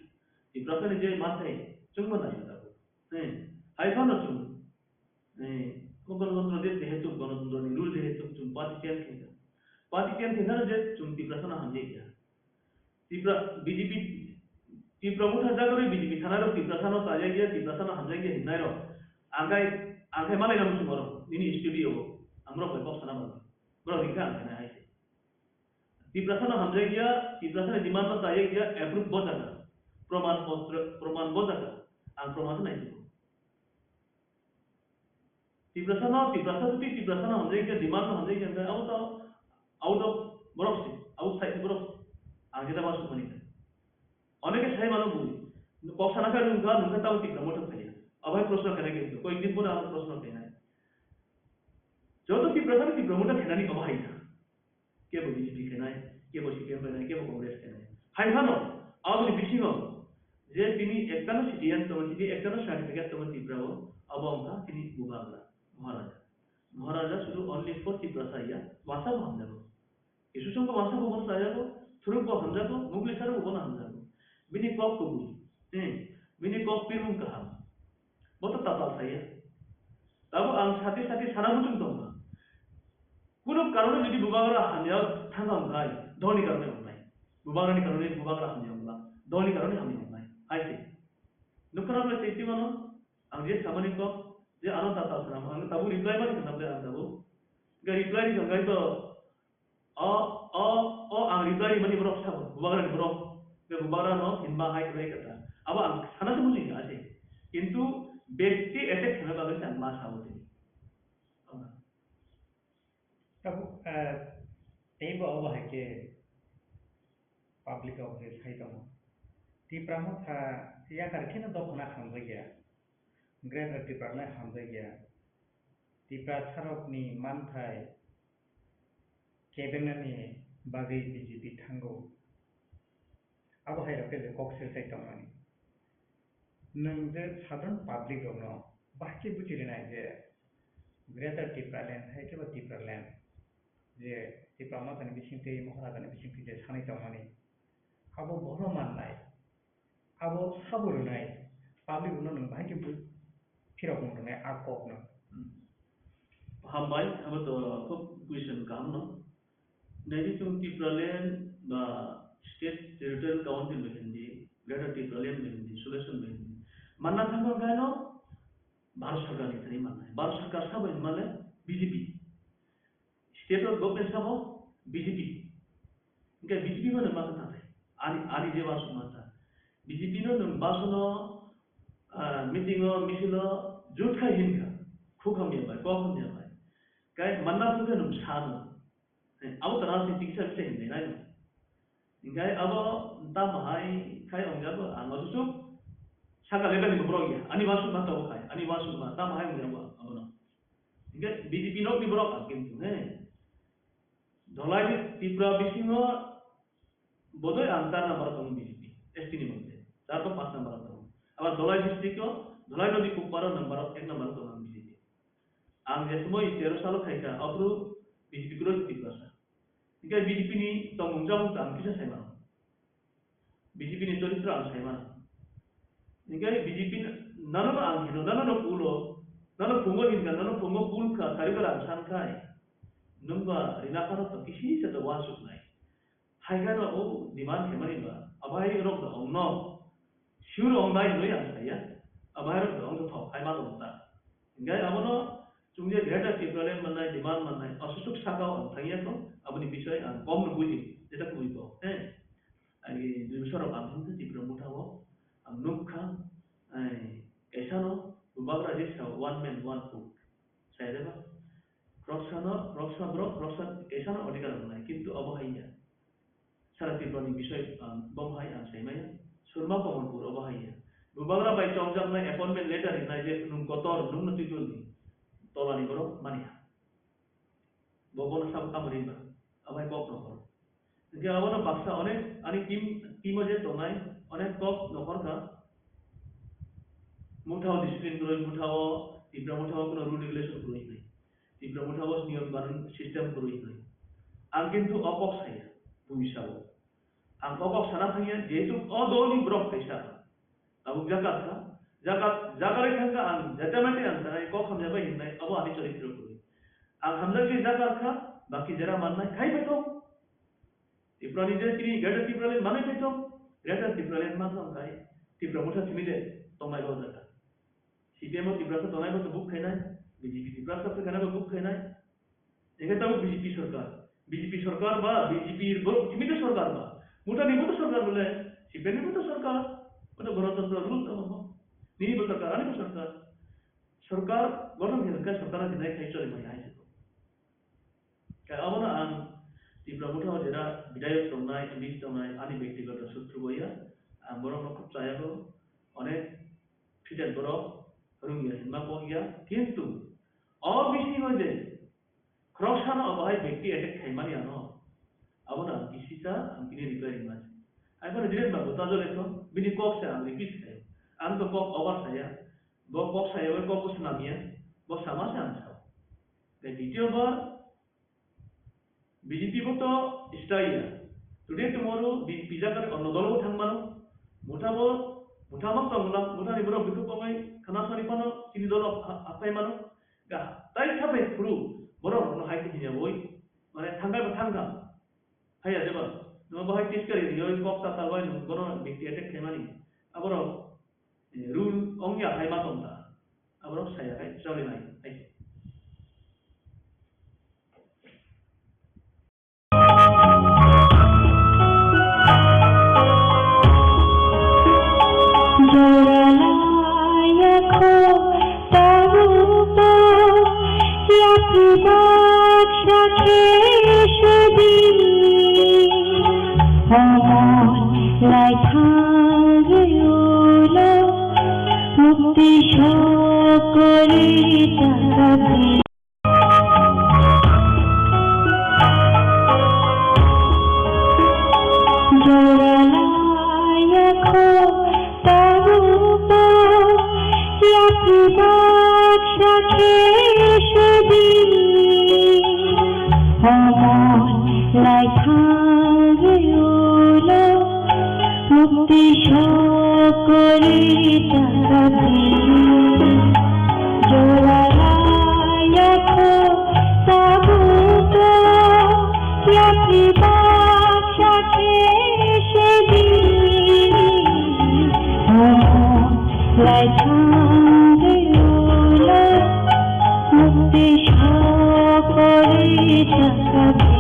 Tiprasa ni je mathai chwngma nai da. He, hai phano chwng, he, Ganatantro de jehetu, Ganatantro ni rule jehetu chwng party change khaikha. Party change khaikha je chwng Tiprasa no hamjai kha. Tipra, B J P, Tipra motha jagari B J P sana rok Tiprasa no chaya gya, Tiprasa no hamjai gya hinai rok. Angkai, angkai malai na muchung oro, nini studio o, ang rok bai kok sana bang. Borok hingka ang khe nai hai se. Tiprasa no hamjai gya, Tiprasa ni demand no chaya gya, approve bo jaga. Proman potro, proman bo jaga. Ang proman se nai tubu. Tiprasa no, Tiprasa tuti, Tiprasa no hamjai khe, demand no hamjai khe, abo to out of borok se, outside borok se. Ang jeta ma sumani khe. Oneke sai mano bui. Kok sana khe nungkha, nungkha tamo Tipra motha phaiya. Abai proshno khaina khe, koyek din pore abo proshno khaina. Joto Tiprasa no Tipra motha khainani abo hai na. Kebo B J P khenai, kebo C P M khenai, kebo Congress khenai. Hai phano, aboni bisingo je tini ektano citizen tongo, tini ektano certificate tongo Tripura o, abo wngkha tini Bubagra, Maharaja. Maharaja sudu only for Tiprasa ya, wansa bo hamjago. Kisu songkha wansa bo bono chayago, thuruk bo hamjago, mugli saro bo bono hamjago. Bini kok kubui, eh, bini kok pirmung kaham. Bo to tatal saya. Tabo ang sati sati sana muchung tongkha. Kuno karone jodi Bubagra hamya thangkha wngnai, doni karone wngnai. Bubagrani karone Bubagra hamya wngla, doni karone hamya wngnai. Hai se. Nukha na bole tei mano, ang je samani kok, je ano tatal sana, ang tabu reply mani khanam de ang tabu. Ga reply ni khangai to, O, o, o, ang reply rimani borok sabo, Bubagrani borok. Be Bubagrano hinba hai kwlai kata. Abo ang sana se mujung ya se. Kintu bekti attack khana bagwi se ang ma sabo tini. Tabuk, eh, teibo abo hai khe public rok je sai tongo. Tipra motha yakar kheno dophana hamjakya. Greater Tipra le hamjakya. Tiprasarokni manthai kebenani bagwi B J P thango. Abo hai rok khe je kok sirtai tongmani. Nwng je sadharan public rokno bahai khe buji rinai je Greater Tipraland hai khe bo Tipraland je Tipra Mothani bisingtwi Maharajani bisingtwi je sanai tongmani. Abo bono mannai. Abo sabo rwnai, public rwno nwng bahai khe bu-, phirok mung rwnai a kokno. Hmm. Hambai, abo to khub question kaham no. Naidi chwng Tipraland ba State Territorial Council bai hindi, Greater Tipraland bai hindi, Solution bai hindi. Manna thangma gaino Bharat Sarkar ni thani mannai. Bharat Sarkar sabo hinmale B J P. State o government sabo B J P. Hingke B J P mano masa tatai. Ani, ani je wansuk masa. B J P no nwng basono, ah, meeting o, misil o, jut khai hinkha. Khuk hamya bai, kok hamya bai. Kai manna thangkhe nwng sano. He, abo to rajniti kisa kisa hinwi nai. Hingke abo tamo hai khai ongjago, ang osusuk saka level ni borok ya. Ani wansuk ma tabo khai, ani wansuk ma tamo hai ongjago abono. Hingke B J P nok ni borok ang kintu, he. Dholai ni Tripura bisingo bodoi ang char number o tongo B J P, S T ni mote. Char to panch number o tongo. Abar Dholai district o, Dholai nodi kupar o number o, ek number o tongo ang B J P. Ang je somoi tero salo khaikha, aphuru B J P kwrwi Tiprasa. Hingke B J P ni tongmung chamung ta ang kisa sai mano. B J P ni choritro ang sai mano. Hingke B J P nano no ang hino, nano no pulo, nano pungo hinka, nano pungo pulka, karibar ang sankhai. Nungba rina phano to kisi se to wansuknai. Hai khe no o demand khaimani ba, abai rok da ong no. Sure ong nai hinwi ang saya. Abai rok da ong thok hai ma tong ta. Hingke abono chwng je Greater Tipraland mannai, demand mannai, aswk saka o ang thangya kho, aboni bisoi ang kom no buji, jeta kubui bo, he. Agi dui bosor rok ang thangkha Tipra motha o, ang nukha, ai, kaisa no bubagra je sa one man, one vote. Sai de ba? Khoroksa no, khoroksa borok, khoroksa kaisa no odhikar wngnai, kintu abo hai ya. Sara Tripura ni bisoi, um, bo hai ang sai maya. Surma Kamalpur obo hai ya. Bubagra bai chongjaknai appointment letter rinai je nwng kotor, nwng no twitul ni tola ni borok mani ha. Bo bono sabo tamo rinba. Abo hai kok no horo. Hingke abono baksa onek ani team, team o je tongnai onek kok no hor kha. Motha o discipline kwrwi, motha o Tipra motha o kuno rule regulation kwrwi hinwi. Tipra motha o niyom kanun system kwrwi hinwi. Ang kintu o kok saya, buisao. Ang o kok sana thangya, jehetu o dolni borok kaisa. Tabuk jaga kha, jaga, jaga rwi thangkha ang, jeta mati ang tanai, kok hamya bai hingnai, abo ani choritro kwrwi. Ang hamjakni jaga kha, baki jera mannai, khai bai thok. Tripura ni je chini Greater Tipraland manwi bai thok, Greater Tipraland man thok khai, Tripura motha simi de, tongnai bo jaga. C P M o Tiprasa tongnai bo buk khainai, B J P Tiprasa khainai bo buk khainai. Hingke tabuk B J P sorkar, B J P sorkar ba B J P bo chimita sorkar ba, mutani bo sorkar bole, C P M ni bo sorkar, oto Ganatantro rule tamo bo. Nini bo sorkar, ani bo sorkar. Sorkar gothon khe hwnkhe sorkar ni nai khai choli manya hai se. Khe abono ang Tipra Motha o jera bidayok tongnai, M P tongnai, ani bektigoto sutru bo ya. Ang borokno khub chaya bo, onek thwited borok, rwngya hinma bo ya. Kintu o bisingo je khoroksano bahai bekti attack khaimani ano, abono ang kisisa ang bini reply ringma se. Ang bono direct babu ta jole thon, bini kok se ang repeat khayo. Ang to kok over saya, bo kok saya, bo kok swnamya, bo sama se ang sao. Tei ditiyo bar B J P bo to stay ya. Today tomorrow B J P jaga onno dolo thang mano. Motha bo, motha ma tong la, motha ni borok bitu pongai khana sani phano chini dolo ha-, hapai mano. Ga, tai sabai phuru borok no hai khe hinya boi. Mane thangkai ba thangkha. Haiya jeba, no bahai tiskari riyo kok ta talbai no bono bekti attack khaimani. Aborok rule ongya hai ma tongkha. Aborok saya hai choli nai hai. Lai thang ulo mukti sokori tabi. Jora laya kho tabu bo yapri baksa khe sedi. Homon lai thang ulo mukti sokori tabi. Jora laya kho tabu bo yapri baksa khe sedi. Homon lai thang ulo mukti sokori tabi.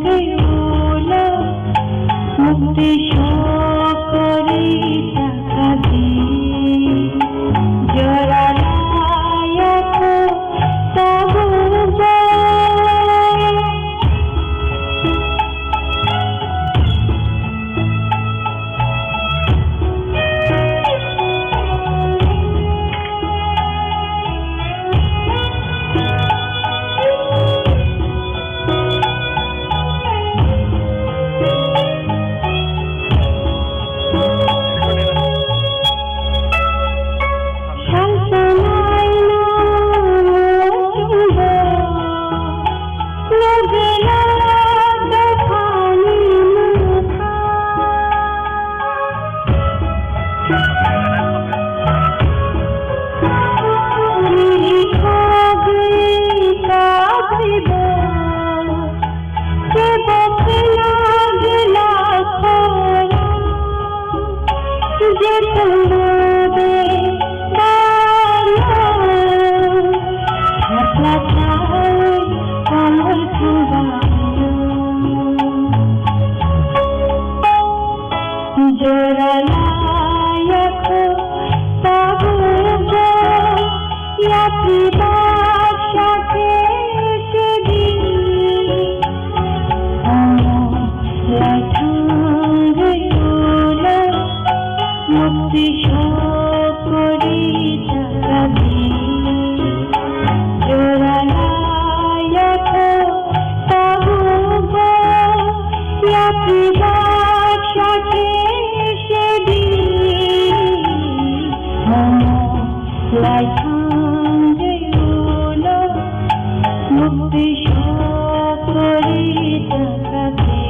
Ulo mukti shokori takadi, jorala yako tabuba. Jorala yako tabuba, yatri baksa khesedi, omo laithang riyulo, mukti shokori takadi. Jorala yako tabuba, yatri baksa khesedi, omo laithang riyulo, mukti shokori takadi.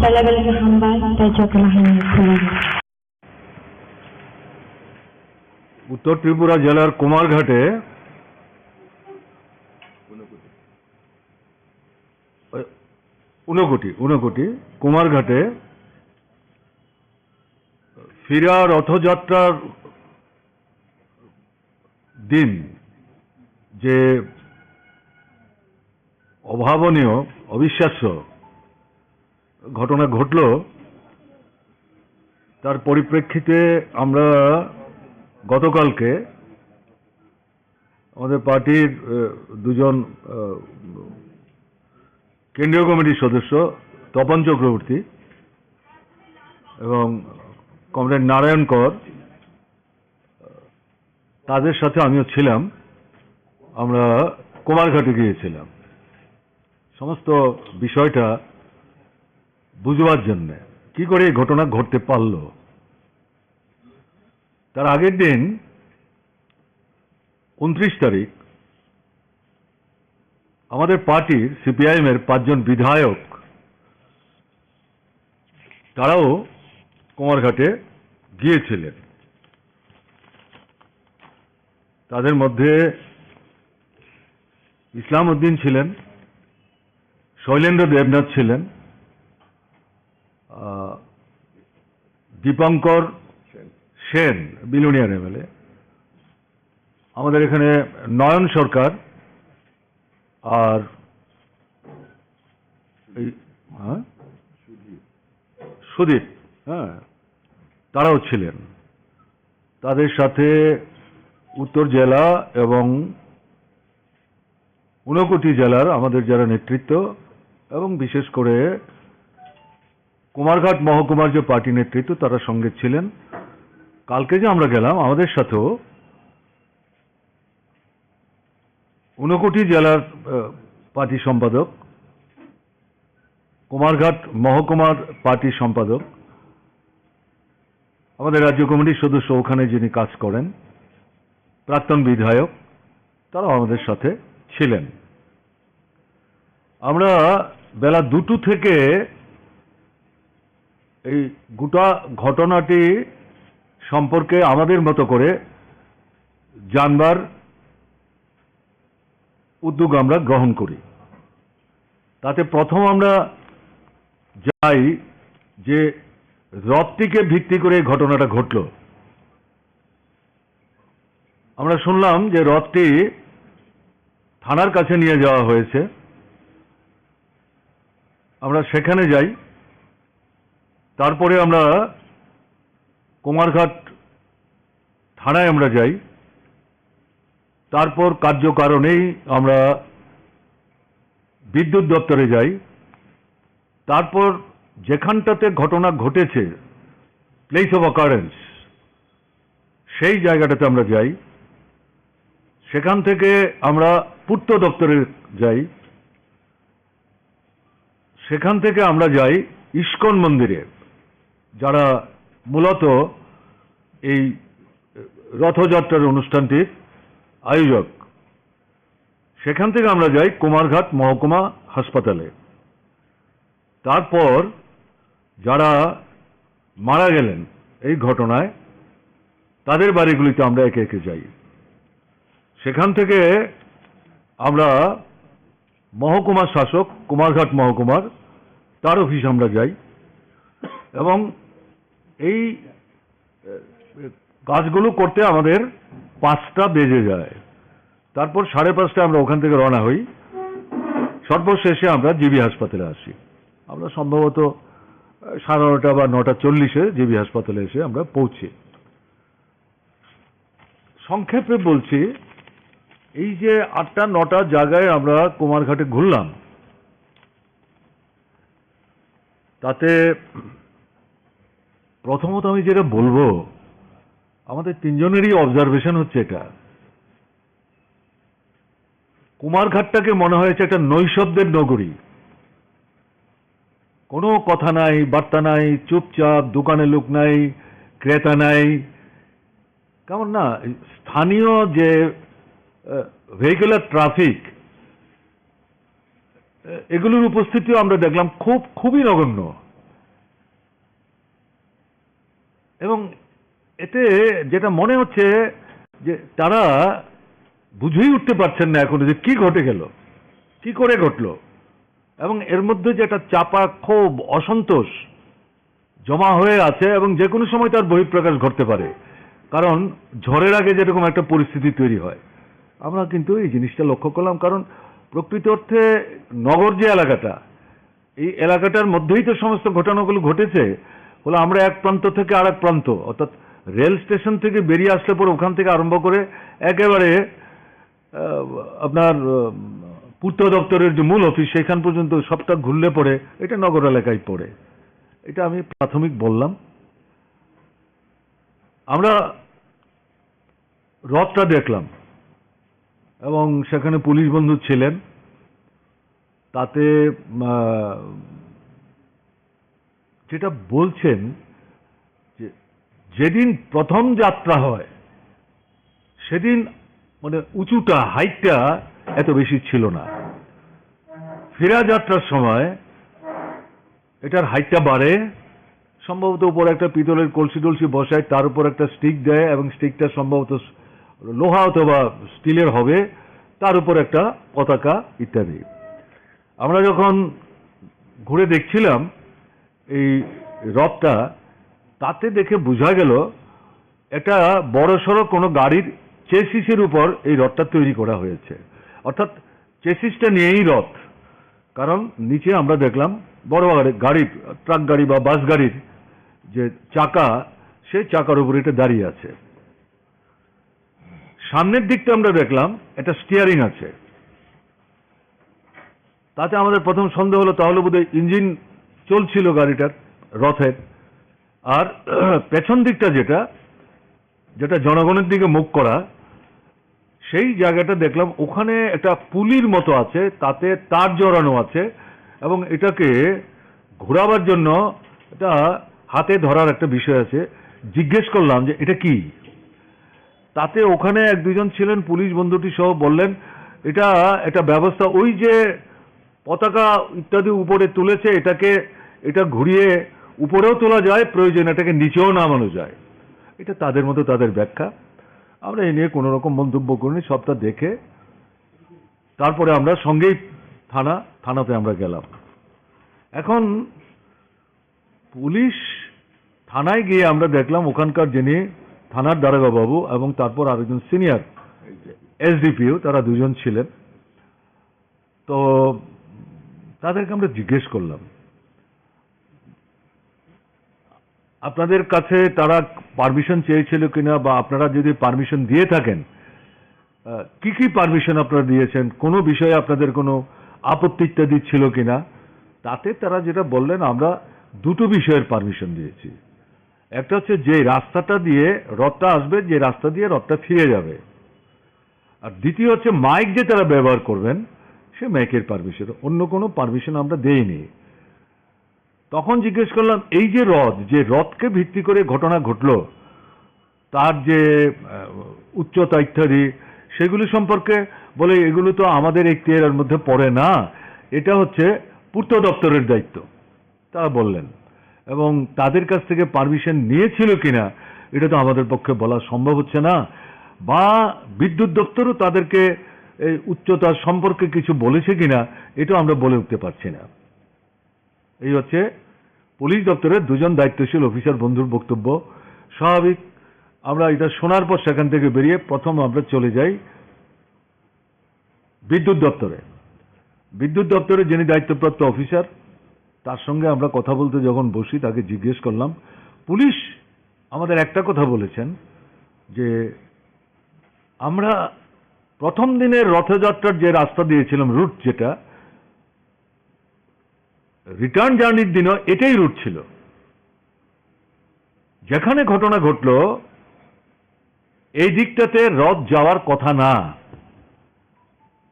Bela bela khe hambai, tei jotono hambai khulumgo. উত্তর ত্রিপুরা জেলার কুমারঘাটে, ঊনকোটি, ঊনকোটি, কুমারঘাটে ফিরা রথযাত্রার দিন যে অভাবনীয়, অবিশ্বাস্য ঘটনা ঘটল, তার পরিপ্রেক্ষিতে আমরা গতকালকে আমাদের পার্টির, আহ, দুজন, আহ, কেন্দ্রীয় কমিটির সদস্য তপন চক্রবর্তী এবং কমরেড নারায়ণ কর, তাদের সাথে আমিও ছিলাম। আমরা কুমারঘাটে গিয়েছিলাম সমস্ত বিষয়টা বুঝবার জন্যে, কি করে এই ঘটনা ঘটতে পারলো। তার আগের দিন, ঊনত্রিশ তারিখ, আমাদের পার্টির, সিপিআইএম এর পাঁচজন বিধায়ক, তারাও কুমারঘাটে গিয়েছিলেন। তাদের মধ্যে ইসলাম উদ্দিন ছিলেন, শৈলেন্দ্র দেবনাথ ছিলেন, আহ, দীপঙ্কর সেন, বিলোনিয়ার এমএলএ, আমাদের এখানে নয়ন সরকার, আর এই, হ্যাঁ? সুদীপ, হ্যাঁ, তারাও ছিলেন। তাদের সাথে উত্তর জেলা এবং ঊনকোটি জেলার আমাদের যারা নেতৃত্ব এবং বিশেষ করে কুমারঘাট মহকুমার যে পার্টি নেতৃত্ব, তারা সঙ্গে ছিলেন। কালকে যে আমরা গেলাম, আমাদের সাথেও ঊনকোটি জেলার, আহ, পার্টি সম্পাদক, কুমারঘাট মহকুমার পার্টি সম্পাদক, আমাদের রাজ্য কমিটির সদস্য, ওখানে যিনি কাজ করেন, প্রাক্তন বিধায়ক, তারাও আমাদের সাথে ছিলেন। আমরা বেলা দুটো থেকে এই গোটা ঘটনাটি সম্পর্কে আমাদের মতো করে জানবার উদ্যোগ আমরা গ্রহণ করি। তাতে প্রথম আমরা যাই যে হ্রদটিকে ভিত্তি করে এই ঘটনাটা ঘটল। আমরা শুনলাম যে হ্রদটি থানার কাছে নিয়ে যাওয়া হয়েছে, আমরা সেখানে যাই। তারপরে আমরা কুমারঘাট থানায় আমরা যাই। তারপর কার্যকারণেই আমরা বিদ্যুৎ দপ্তরে যাই। তারপর যেখানটাতে ঘটনা ঘটেছে, প্লেস অফ অকারেন্স, সেই জায়গাটাতে আমরা যাই। সেখান থেকে আমরা পূর্ত দপ্তরে যাই। সেখান থেকে আমরা যাই ইস্কন মন্দিরে, যারা মূলত এই রথযাত্রার অনুষ্ঠানটির আয়োজক। সেখান থেকে আমরা যাই কুমারঘাট মহকুমা হাসপাতালে। তারপর যারা মারা গেলেন এই ঘটনায়, তাদের বাড়িগুলিতে আমরা একে একে যাই। সেখান থেকে আমরা মহকুমা শাসক, কুমারঘাট মহকুমার, তার অফিসে আমরা যাই এবং এই, এ, কাজগুলো করতে আমাদের পাঁচটা বেজে যায়। তারপর সাড়ে পাঁচটায় আমরা ওখান থেকে রওনা হই। সর্বশেষে আমরা জিবি হাসপাতালে আসি। আমরা সম্ভবত, আহ, সাড়ে নটা বা নটা চল্লিশে জিবি হাসপাতালে এসে আমরা পৌঁছি। সংক্ষেপে বলছি, এই যে আটটা নটা জায়গায় আমরা কুমারঘাটে ঘুরলাম, তাতে প্রথমত আমি যেটা বলবো, আমাদের তিনজনেরই অবজারভেশন হচ্ছে এটা, কুমারঘাটটাকে মনে হয়েছে একটা নৈশব্দের নগরী। কোনো কথা নাই, বার্তা নাই, চুপচাপ, দোকানে লোক নাই, ক্রেতা নাই। কেমন না, স্থানীয় যে, আহ, ভেহিকুলার ট্রাফিক, আহ, এগুলোর উপস্থিতিও আমরা দেখলাম খুব, খুবই নগণ্য। এবং এতে যেটা মনে হচ্ছে যে তারা বুঝেই উঠতে পারছেন না এখনো যে কি ঘটে গেল, কি করে ঘটলো, এবং এর মধ্যে যে একটা চাপা ক্ষোভ, অসন্তোষ জমা হয়ে আছে এবং যে কোনো সময় তার বহিঃপ্রকাশ ঘটতে পারে, কারণ ঝড়ের আগে যেরকম একটা পরিস্থিতি তৈরি হয়, আমরা কিন্তু এই জিনিসটা লক্ষ্য করলাম। কারণ প্রকৃত অর্থে নগর যে এলাকাটা, এই এলাকাটার মধ্যেই তো সমস্ত ঘটনাগুলো ঘটেছে। হলো আমরা এক প্রান্ত থেকে আর এক প্রান্ত, অর্থাৎ রেল স্টেশন থেকে বেরিয়ে আসলে পরে ওখান থেকে আরম্ভ করে একেবারে, আহ, আপনার, আহ, পূর্ত দপ্তরের যে মূল অফিস, সেখান পর্যন্ত সবটা ঘুরলে পরে এটা নগর এলাকায় পড়ে। এটা আমি প্রাথমিক বললাম। আমরা হ্রদটা দেখলাম এবং সেখানে পুলিশ বন্ধু ছিলেন। তাতে, আহ, যেটা বলছেন যে যেদিন প্রথম যাত্রা হয়, সেদিন মানে উঁচুটা, হাইটটা এত বেশি ছিল না। ফেরা যাত্রার সময় এটার হাইটটা বাড়ে, সম্ভবত উপরে একটা পিতলের কলসি টলসি বসায়, তার উপর একটা স্টিক দেয় এবং স্টিকটা সম্ভবত লোহা অথবা স্টিলের হবে, তার উপর একটা পতাকা ইত্যাদি। আমরা যখন ঘুরে দেখছিলাম এই হ্রদটা, তাতে দেখে বোঝা গেল একটা বড়সড় কোনো গাড়ির চেসিসের উপর এই হ্রদটা তৈরি করা হয়েছে, অর্থাৎ চেসিসটা নিয়েই হ্রদ। কারণ নিচে আমরা দেখলাম বড় গাড়ি, গাড়ির, ট্রাক গাড়ি বা বাস গাড়ির যে চাকা, সেই চাকার উপরে এটা দাঁড়িয়ে আছে। সামনের দিকটা আমরা দেখলাম একটা স্টিয়ারিং আছে। তাতে আমাদের প্রথম সন্দেহ হলো, তাহলে বোধহয় ইঞ্জিন চলছিল গাড়িটার, রথের। আর পেছন দিকটা যেটা, যেটা জনগণের দিকে মুখ করা, সেই জায়গাটা দেখলাম, ওখানে একটা পুলির মতো আছে, তাতে তার জড়ানো আছে, এবং এটাকে ঘোরাবার জন্য এটা হাতে ধরার একটা বিষয় আছে। জিজ্ঞেস করলাম যে, "এটা কি?" তাতে ওখানে এক দুজন ছিলেন, পুলিশ বন্ধুটি সহ বললেন, "এটা একটা ব্যবস্থা, ওই যে পতাকা ইত্যাদি উপরে তুলেছে, এটাকে, এটা ঘুরিয়ে উপরেও তোলা যায়, প্রয়োজন এটাকে নিচেও নামানো যায়।" এটা তাদের মতো তাদের ব্যাখ্যা। আমরা এ নিয়ে কোনো রকম মন্তব্য করিনি, সবটা দেখে তারপরে আমরা সঙ্গেই থানা, থানাতে আমরা গেলাম। এখন পুলিশ থানায় গিয়ে আমরা দেখলাম ওখানকার যিনি থানার দারোগা বাবু এবং তারপর আরেকজন সিনিয়র এসডিপিও, তারা দুজন ছিলেন। তো তাদেরকে আমরা জিজ্ঞেস করলাম, আপনাদের কাছে তারা পারমিশন চেয়েছিল কিনা বা আপনারা যদি পারমিশন দিয়ে থাকেন, আহ, কি কি পারমিশন আপনারা দিয়েছেন, কোনো বিষয়ে আপনাদের কোনো আপত্তি ইত্যাদি ছিল কিনা? তাতে তারা যেটা বললেন, আমরা দুটো বিষয়ের পারমিশন দিয়েছি। একটা হচ্ছে যে রাস্তাটা দিয়ে রথটা আসবে, যে রাস্তা দিয়ে রথটা ফিরে যাবে, আর দ্বিতীয় হচ্ছে মাইক যে তারা ব্যবহার করবেন, সে মাইকের পারমিশন। অন্য কোনো পারমিশন আমরা দেইনি। তখন জিজ্ঞেস করলাম, এই যে রথ, যে রথকে ভিত্তি করে ঘটনা ঘটলো, তার যে আহ, উচ্চতা ইত্যাদি, সেগুলি সম্পর্কে বলে, এগুলো তো আমাদের এখতিয়ারের মধ্যে পড়ে না, এটা হচ্ছে পূর্ত দপ্তরের দায়িত্ব, তারা বললেন। এবং তাদের কাছ থেকে পারমিশন নিয়েছিল কিনা, এটা তো আমাদের পক্ষে বলা সম্ভব হচ্ছে না, বা বিদ্যুৎ দপ্তরও তাদেরকে এই উচ্চতা সম্পর্কে কিছু বলেছে কিনা, এটাও আমরা বলে উঠতে পারছি না। এই হচ্ছে পুলিশ দপ্তরের দুজন দায়িত্বশীল অফিসার বন্ধুর বক্তব্য। স্বাভাবিক, আমরা এটা শোনার পর সেখান থেকে বেরিয়ে প্রথম আমরা চলে যাই বিদ্যুৎ দপ্তরে। বিদ্যুৎ দপ্তরে যিনি দায়িত্বপ্রাপ্ত অফিসার, তার সঙ্গে আমরা কথা বলতে যখন বসি, তাকে জিজ্ঞেস করলাম, পুলিশ আমাদের একটা কথা বলেছেন যে আমরা প্রথম দিনের রথযাত্রার যে রাস্তা দিয়েছিলাম, রুট যেটা, রিটার্ন জার্নির দিনও এটাই রুট ছিল। যেখানে ঘটনা ঘটলো, এই দিকটাতে রথ যাওয়ার কথা না,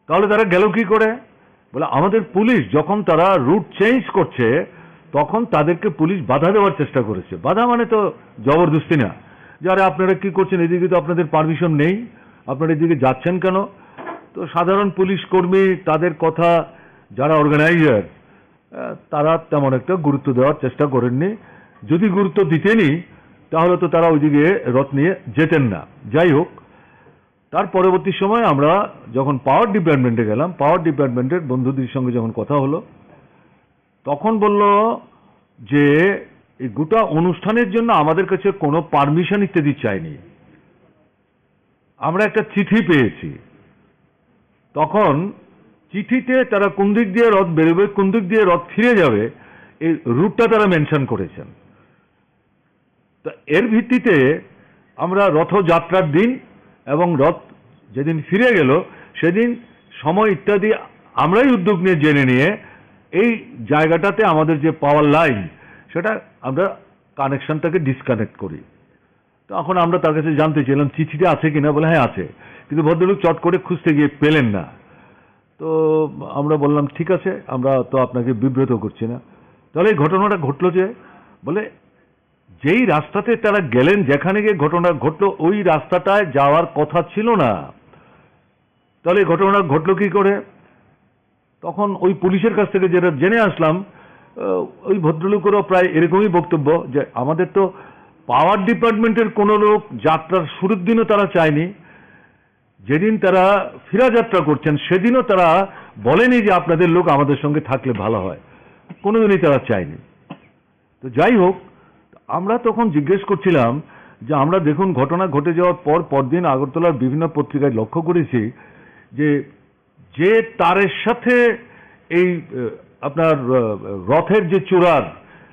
তাহলে তারা গেল কি করে? বলে, আমাদের পুলিশ যখন তারা রুট চেঞ্জ করছে, তখন তাদেরকে পুলিশ বাধা দেওয়ার চেষ্টা করেছে। বাধা মানে তো জবরদস্তি না, যে আরে আপনারা কি করছেন, এদিকে তো আপনাদের পারমিশন নেই, আপনারা এদিকে যাচ্ছেন কেন? তো সাধারণ পুলিশ কর্মী, তাদের কথা, যারা অর্গানাইজার, আহ, তারা তেমন একটা গুরুত্ব দেওয়ার চেষ্টা করেননি। যদি গুরুত্ব দিতেনই, তাহলে তো তারা ওইদিকে রথ নিয়ে যেতেন না। যাই হোক, তার পরবর্তী সময় আমরা যখন পাওয়ার ডিপার্টমেন্টে গেলাম, পাওয়ার ডিপার্টমেন্টের বন্ধুদের সঙ্গে যখন কথা হলো, তখন বলল যে এই গোটা অনুষ্ঠানের জন্য আমাদের কাছে কোনো পারমিশন ইত্যাদি চাইনি। আমরা একটা চিঠি পেয়েছি। তখন চিঠিতে তারা কোন দিক দিয়ে রথ বেরোবে, কোন দিক দিয়ে রথ ফিরে যাবে, এই রুটটা তারা মেনশন করেছেন। তো এর ভিত্তিতে আমরা রথযাত্রার দিন এবং রথ যেদিন ফিরে গেল, সেদিন সময় ইত্যাদি আমরাই উদ্যোগ নিয়ে জেনে নিয়ে এই জায়গাটাতে আমাদের যে পাওয়ার লাইন, সেটা আমরা কানেকশনটাকে ডিসকানেক্ট করি। তখন আমরা তার কাছে জানতে চাইলাম, "চিঠিটা আছে কিনা?" বলে, "হ্যাঁ, আছে।" কিন্তু ভদ্রলোক চট করে খুঁজতে গিয়ে পেলেন না। তো আমরা বললাম, "ঠিক আছে, আমরা তো আপনাকে বিব্রত করছি না।" তাহলে এই ঘটনাটা ঘটলো যে, বলে, যেই রাস্তাতে তারা গেলেন, যেখানে গিয়ে ঘটনা ঘটলো, ওই রাস্তাটায় যাওয়ার কথা ছিল না। তাহলে এই ঘটনা ঘটলো কি করে? তখন ওই পুলিশের কাছ থেকে যেটা জেনে আসলাম, আহ, ওই ভদ্রলোকেরও প্রায় এরকমই বক্তব্য যে আমাদের তো পাওয়ার ডিপার্টমেন্টের কোনো লোক যাত্রার শুরুর দিনও তারা চায়নি, যেদিন তারা ফিরা যাত্রা করছেন সেদিনও তারা বলেনি যে আপনাদের লোক আমাদের সঙ্গে থাকলে ভালো হয়, কোনোদিনই তারা চায়নি। তো যাই হোক, আমরা তখন জিজ্ঞেস করছিলাম যে আমরা দেখুন ঘটনা ঘটে যাওয়ার পর পরদিন আগরতলার বিভিন্ন পত্রিকায় লক্ষ্য করেছি যে যে তারের সাথে এই, আহ, আপনার, আহ, রথের যে চূড়ার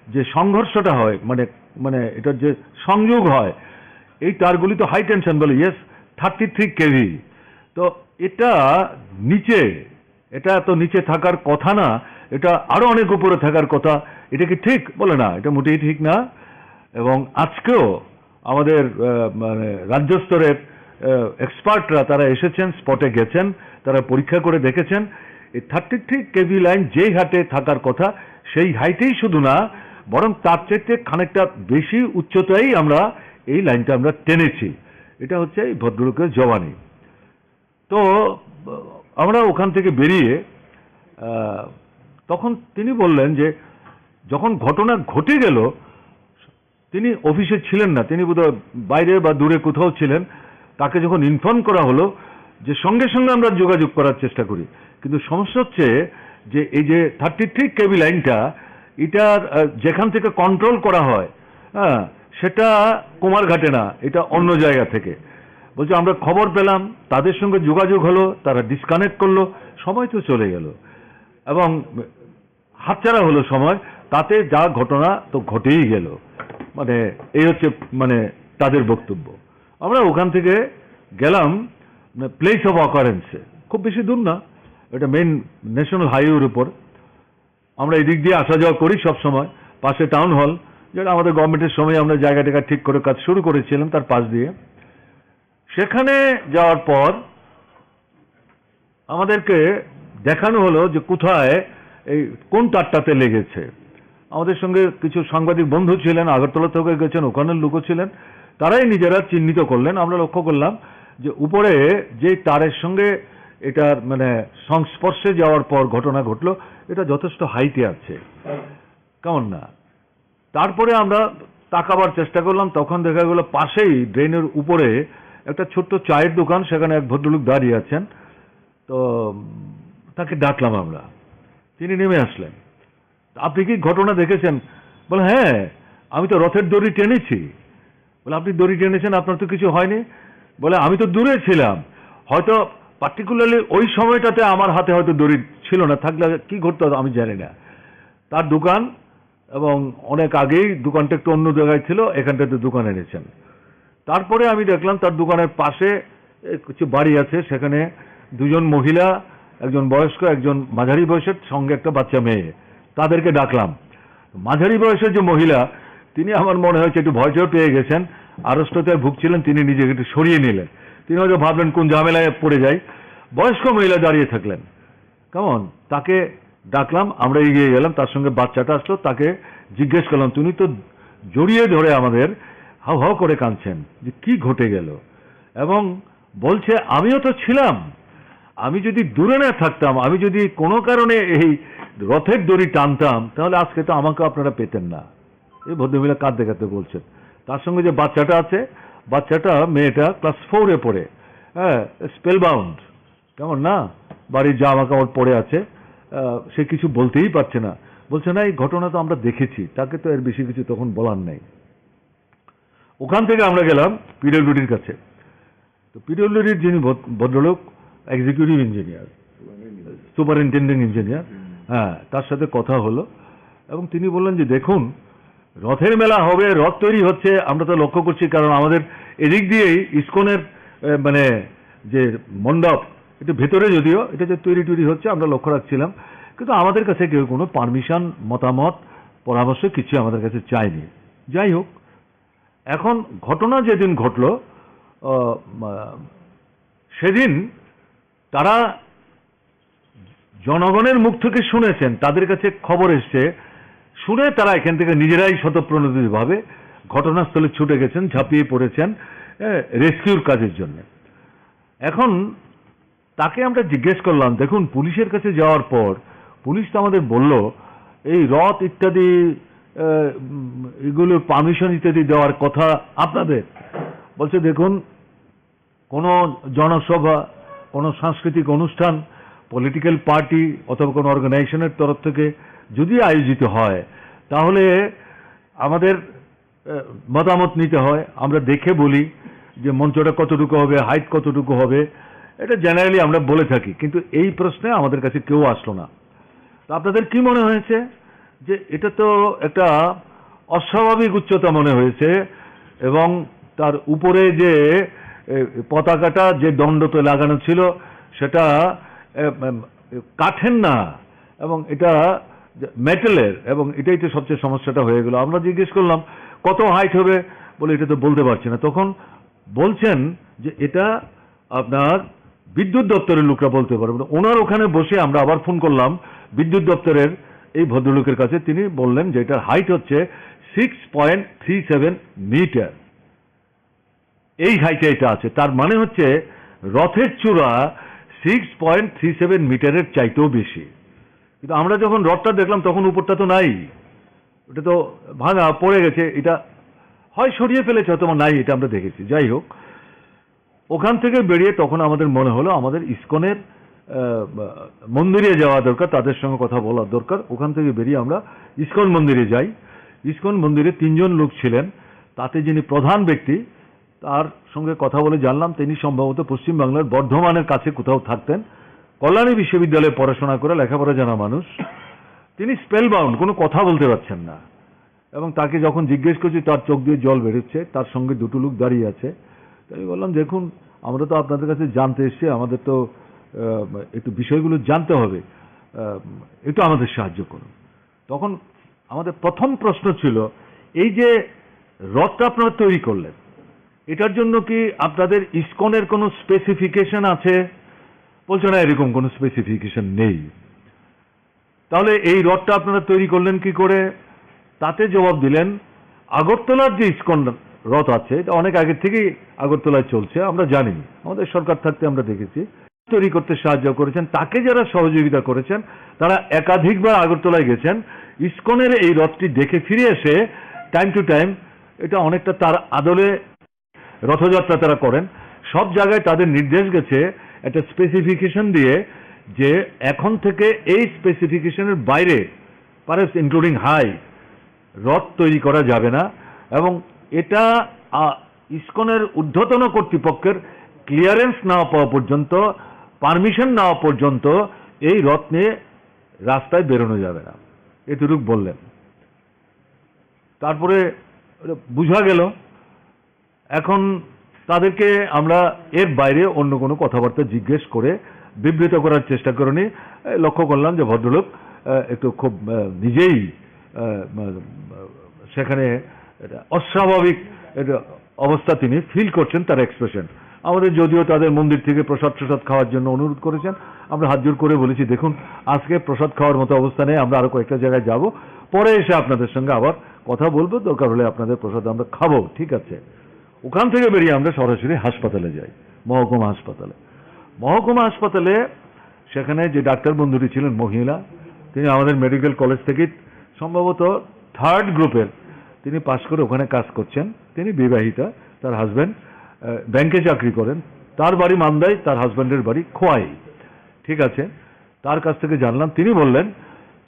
যে সংঘর্ষটা হয়, মানে, মানে এটার যে সংযোগ হয়, এই তারগুলি তো হাই টেনশন বলে, ইয়েস, থার্টি থ্রি কেভি। তো এটা নিচে, এটা এত নিচে থাকার কথা না, এটা আরো অনেক উপরে থাকার কথা। এটা কি ঠিক? বলে, "না, এটা মোটেই ঠিক না।" এবং আজকেও আমাদের, আহ, মানে, রাজ্য স্তরের, আহ, এক্সপার্টরা তারা এসেছেন, স্পটে গেছেন, তারা পরীক্ষা করে দেখেছেন, এই থার্টি থ্রি কেভি লাইন যেই হাইটে থাকার কথা, সেই হাইটেই শুধু না, বরং তার চাইতে খানিকটা বেশি উচ্চতায় আমরা এই লাইনটা আমরা টেনেছি। এটা হচ্ছে এই ভদ্রলোকের জবানি। তো, আহ, আমরা ওখান থেকে বেরিয়ে, আহ, তখন তিনি বললেন যে যখন ঘটনা ঘটে গেল, তিনি অফিসে ছিলেন না, তিনি বোধহয় বাইরে বা দূরে কোথাও ছিলেন। তাকে যখন ইনফর্ম করা হলো যে সঙ্গে সঙ্গে আমরা যোগাযোগ করার চেষ্টা করি, কিন্তু সমস্যা হচ্ছে যে এই যে থার্টি থ্রি কেভি লাইনটা, এটার আহ, যেখান থেকে কন্ট্রোল করা হয়, হ্যাঁ, সেটা কুমারঘাটে না, এটা অন্য জায়গা থেকে। বলছে, আমরা খবর পেলাম, তাদের সঙ্গে যোগাযোগ হলো, তারা ডিসকানেক্ট করলো, সময় তো চলে গেল এবং হাতছাড়া হলো সময়, তাতে যা ঘটনা তো ঘটেই গেল। মানে, এই হচ্ছে, মানে, তাদের বক্তব্য। আমরা ওখান থেকে গেলাম, মানে, প্লেস অফ অকারেন্সে, খুব বেশি দূর না, এটা মেইন ন্যাশনাল হাইওয়ের উপর। আমরা এদিক দিয়ে আসা যাওয়া করি সব সময়। পাশে টাউন হল, যেটা আমাদের গভর্নমেন্টের সময় আমরা জায়গা টায়গা ঠিক করে কাজ শুরু করেছিলাম, তার পাশ দিয়ে। সেখানে যাওয়ার পর আমাদেরকে দেখানো হলো যে কোথায়, এই কোন তারটাতে লেগেছে। আমাদের সঙ্গে কিছু সাংবাদিক বন্ধু ছিলেন, আগরতলা থেকে গেছেন, ওখানের লোকও ছিলেন, তারাই নিজেরা চিহ্নিত করলেন। আমরা লক্ষ্য করলাম যে উপরে যে তারের সঙ্গে এটার, মানে, সংস্পর্শে যাওয়ার পর ঘটনা ঘটলো, এটা যথেষ্ট হাইটে আছে, কেমন না? তারপরে আমরা তাকাবার চেষ্টা করলাম, তখন দেখা গেল পাশেই ড্রেনের উপরে একটা ছোট্ট চায়ের দোকান, সেখানে এক ভদ্রলোক দাঁড়িয়ে আছেন। তো, উম, তাকে ডাকলাম আমরা, তিনি নেমে আসলেন। "আপনি কি ঘটনা দেখেছেন?" বলে, "হ্যাঁ, আমি তো রথের দড়ি টেনেছি।" বলে, "আপনি দড়ি টেনেছেন, আপনার তো কিছু হয়নি?" বলে, "আমি তো দূরে ছিলাম, হয়তো পার্টিকুলারলি ওই সময়টাতে আমার হাতে হয়তো দড়ি ছিল না, থাকলে কি ঘটতো আমি জানি না।" তার দোকান, এবং অনেক আগেই দোকানটা একটু অন্য জায়গায় ছিল, এখানটাতে দোকান এনেছেন। তারপরে আমি দেখলাম তার দোকানের পাশে, এ, কিছু বাড়ি আছে, সেখানে দুজন মহিলা, একজন বয়স্ক, একজন মাঝারি বয়সের, সঙ্গে একটা বাচ্চা মেয়ে, তাদেরকে ডাকলাম। মাঝারি বয়সের যে মহিলা, তিনি আমার মনে হয়েছে একটু ভয় টয় পেয়ে গেছেন, আড়ষ্টতায় ভুগছিলেন, তিনি নিজেকে একটু সরিয়ে নিলেন। তিনি হয়তো ভাবলেন কোন ঝামেলায় পড়ে যাই। বয়স্ক মহিলা দাঁড়িয়ে থাকলেন, কেমন? তাকে ডাকলাম, আমরা এগিয়ে গেলাম, তার সঙ্গে বাচ্চাটা আসলো, তাকে জিজ্ঞেস করলাম, তিনি তো জড়িয়ে ধরে আমাদের হাউ হাউ করে কাঁদছেন যে কি ঘটে গেল, এবং বলছে, "আমিও তো ছিলাম, আমি যদি দূরে না থাকতাম, আমি যদি কোনো কারণে এই রথের দড়ি টানতাম, তাহলে আজকে তো আমাকে আপনারা পেতেন না।" এই ভদ্রমহিলা কাঁদতে কাঁদতে বলছেন। তার সঙ্গে যে বাচ্চাটা আছে, বাচ্চাটা, মেয়েটা ক্লাস ফোরে পড়ে, হ্যাঁ, স্পেল বাউন্ড, কেমন না, বাড়ির জামা কাপড় পরে আছে, আহ, সে কিছু বলতেই পারছে না। বলছে, "না, এই ঘটনা তো আমরা দেখেছি, তাকে তো এর বেশি কিছু তখন বলার নেই।" ওখান থেকে আমরা গেলাম পিডব্লিউডির কাছে। তো পিডব্লিউডির যিনি ভদ-, ভদ্রলোক, এক্সিকিউটিভ ইঞ্জিনিয়ার, সুপারিনটেন্ডিং ইঞ্জিনিয়ার, হ্যাঁ, তার সাথে কথা হলো এবং তিনি বললেন যে, "দেখুন, রথের মেলা হবে, রথ তৈরি হচ্ছে, আমরা তো লক্ষ্য করছি, কারণ আমাদের এদিক দিয়েই ইস্কনের, এ, মানে, যে মণ্ডপ, এটা ভেতরে, যদিও এটা যে তৈরি টৈরি হচ্ছে আমরা লক্ষ্য রাখছিলাম, কিন্তু আমাদের কাছে কেউ কোনো পারমিশন, মতামত, পরামর্শ কিছু আমাদের কাছে চায়নি।" যাই হোক, এখন ঘটনা যেদিন ঘটলো, আহ, আহ, সেদিন তারা জনগণের মুখ থেকে শুনেছেন, তাদের কাছে খবর এসছে, শুনে তারা এখান থেকে নিজেরাই স্বতঃপ্রণোদিতভাবে ঘটনাস্থলে ছুটে গেছেন, ঝাঁপিয়ে পড়েছেন, এ, রেস্কিউর কাজের জন্য। এখন তাকে আমরা জিজ্ঞেস করলাম, দেখুন, পুলিশের কাছে যাওয়ার পর পুলিশ তো আমাদের বলল, এই রথ ইত্যাদি, আহ, উম, এগুলোর পারমিশন ইত্যাদি দেওয়ার কথা আপনাদের। বলছে, দেখুন, কোনো জনসভা, কোনো সাংস্কৃতিক অনুষ্ঠান, পলিটিক্যাল পার্টি অথবা কোনো অর্গানাইজেশনের তরফ থেকে যদি আয়োজিত হয়, তাহলে আমাদের, আহ, মতামত নিতে হয়। আমরা দেখে বলি যে মঞ্চটা কতটুকু হবে, হাইট কতটুকু হবে, এটা জেনারেলি আমরা বলে থাকি, কিন্তু এই প্রশ্নে আমাদের কাছে কেউ আসলো না। তো আপনাদের কি মনে হয়েছে যে এটা তো একটা অস্বাভাবিক উচ্চতা মনে হয়েছে, এবং তার উপরে যে, এ, পতাকাটা যে দণ্ডতে লাগানো ছিল সেটা, এ, এম, কাঠের না, এবং এটা মেটালের, এবং এটাই তো সবচেয়ে সমস্যাটা হয়ে গেল। আমরা জিজ্ঞেস করলাম কত হাইট হবে, বলে এটা তো বলতে পারছি না। তখন বলছেন যে এটা আপনার বিদ্যুৎ দপ্তরের লোকরা বলতে পারবেন। ওনার ওখানে বসে আমরা আবার ফোন করলাম বিদ্যুৎ দপ্তরের এই ভদ্রলোকের কাছে, তিনি বললেন যে এটার হাইট হচ্ছে six point three seven metre. এই হাইটে এটা আছে, তার মানে হচ্ছে রথের চূড়া সিক্স পয়েন্ট থ্রি সেভেন মিটারের চাইতেও বেশি। কিন্তু আমরা যখন রথটা দেখলাম তখন উপরটা তো নাই, ওটা তো ভাঙা পড়ে গেছে। এটা হয় সরিয়ে ফেলেছে, হয়তো বা নাই, এটা আমরা দেখেছি। যাই হোক, ওখান থেকে বেরিয়ে তখন আমাদের মনে হলো আমাদের ইস্কনের আহ, মন্দিরে যাওয়া দরকার, তাদের সঙ্গে কথা বলার দরকার। ওখান থেকে বেরিয়ে আমরা ইস্কন মন্দিরে যাই। ইস্কন মন্দিরে তিনজন লোক ছিলেন, তাতে যিনি প্রধান ব্যক্তি, তার সঙ্গে কথা বলে জানলাম তিনি সম্ভবত পশ্চিমবাংলার বর্ধমানের কাছে কোথাও থাকতেন। কল্যাণী বিশ্ববিদ্যালয়ে পড়াশোনা করে লেখাপড়া জানা মানুষ। তিনি স্পেলবাউন্ড, কোনো কথা বলতে পারছেন না। এবং তাকে যখন জিজ্ঞেস করছি, তার চোখ দিয়ে জল বেরোচ্ছে, তার সঙ্গে দুটো লোক দাঁড়িয়ে আছে। তো আমি বললাম, "দেখুন, আমরা তো আপনাদের কাছে জানতে এসেছি, আমাদের তো আহ, একটু বিষয়গুলো জানতে হবে, আহ, একটু আমাদের সাহায্য করুন।" তখন আমাদের প্রথম প্রশ্ন ছিল, এই যে রথটা আপনারা তৈরি করলেন, এটার জন্য কি আপনাদের ইস্কনের কোনো স্পেসিফিকেশন আছে? বলছে, "না, এরকম কোনো স্পেসিফিকেশন নেই।" তাহলে এই রথটা আপনারা তৈরি করলেন কি করে? তাতে জবাব দিলেন, আগরতলার যে ইস্কন রথ আছে, এটা অনেক আগে থেকেই আগরতলায় চলছে, আমরা জানি, আমাদের সরকার থাকতে আমরা দেখেছি। তৈরি করতে সাহায্য করেছেন, তাকে যারা সহযোগিতা করেছেন, তারা একাধিকবার আগরতলায় গেছেন, ইস্কনের এই রথটি দেখে ফিরে এসে টাইম টু টাইম এটা অনেকটা তার আদলে রথযাত্রা তারা করেন। সব জায়গায় তাদের নির্দেশ গেছে একটা স্পেসিফিকেশন দিয়ে যে এখন থেকে এই স্পেসিফিকেশনের বাইরে, পারহ্যাপস ইনক্লুডিং হাই, রথ তৈরি করা যাবে না। এবং এটা, আ, ইস্কনের ঊর্ধ্বতন কর্তৃপক্ষের ক্লিয়ারেন্স না পাওয়া পর্যন্ত, পারমিশন না পাওয়া পর্যন্ত এই রথ নিয়ে রাস্তায় বেরোনো যাবে না, এতটুকু বললেন। তারপরে বুঝা গেল এখন তাদেরকে আমরা এর বাইরে অন্য কোনো কথাবার্তা জিজ্ঞেস করে বিব্রত করার চেষ্টা করেনি। এ, লক্ষ্য করলাম যে ভদ্রলোক, এ, একটু খুব, এ, নিজেই, এ, উম, সেখানে একটা অস্বাভাবিক একটা অবস্থা তিনি ফিল করছেন, তার এক্সপ্রেশন। আমাদের যদিও তাদের মন্দির থেকে প্রসাদ প্রসাদ খাওয়ার জন্য অনুরোধ করেছেন, আমরা হাত জোর করে বলেছি, "দেখুন, আজকে প্রসাদ খাওয়ার মতো অবস্থা নেই, আমরা আরো কয়েকটা জায়গায় যাব, পরে এসে আপনাদের সঙ্গে আবার কথা বলবো, দরকার হলে আপনাদের প্রসাদ আমরা খাবো, ঠিক আছে?" ওখান থেকে বেরিয়ে আমরা সরাসরি হাসপাতালে যাই, মহকুমা হাসপাতালে। মহকুমা হাসপাতালে সেখানে যে ডাক্তার বন্ধুটি ছিলেন মহিলা, তিনি আমাদের মেডিকেল কলেজ থেকে সম্ভবত থার্ড গ্রুপের, তিনি পাশ করে ওখানে কাজ করছেন। তিনি বিবাহিতা, তার হাজব্যান্ড ব্যাংকে চাকরি করেন, তার বাড়ি মান্দায়, তার হাজব্যান্ডের বাড়ি খোয়াই, ঠিক আছে? তার কাছ থেকে জানলাম, তিনি বললেন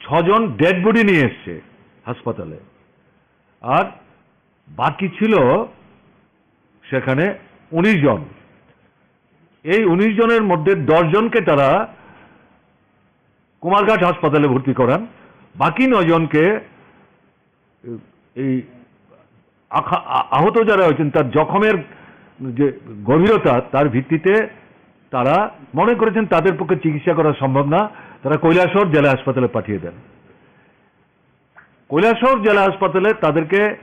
ছজন ডেড বডি নিয়ে এসছে হাসপাতালে, আর বাকি ছিল সেখানে উনিশ জন। এই উনিশ জনের মধ্যে দশ জনকে তারা কুমারঘাট হাসপাতালে ভর্তি করান, বাকি নয় জনকে এই আখা-, আ-, আহত যারা হয়েছেন তার জখমের যে গভীরতা, তার ভিত্তিতে তারা মনে করেছেন তাদের পক্ষে চিকিৎসা করা সম্ভব না, তারা কৈলাসহর জেলা হাসপাতালে পাঠিয়ে দেন। কৈলাসহর জেলা হাসপাতালে তাদেরকে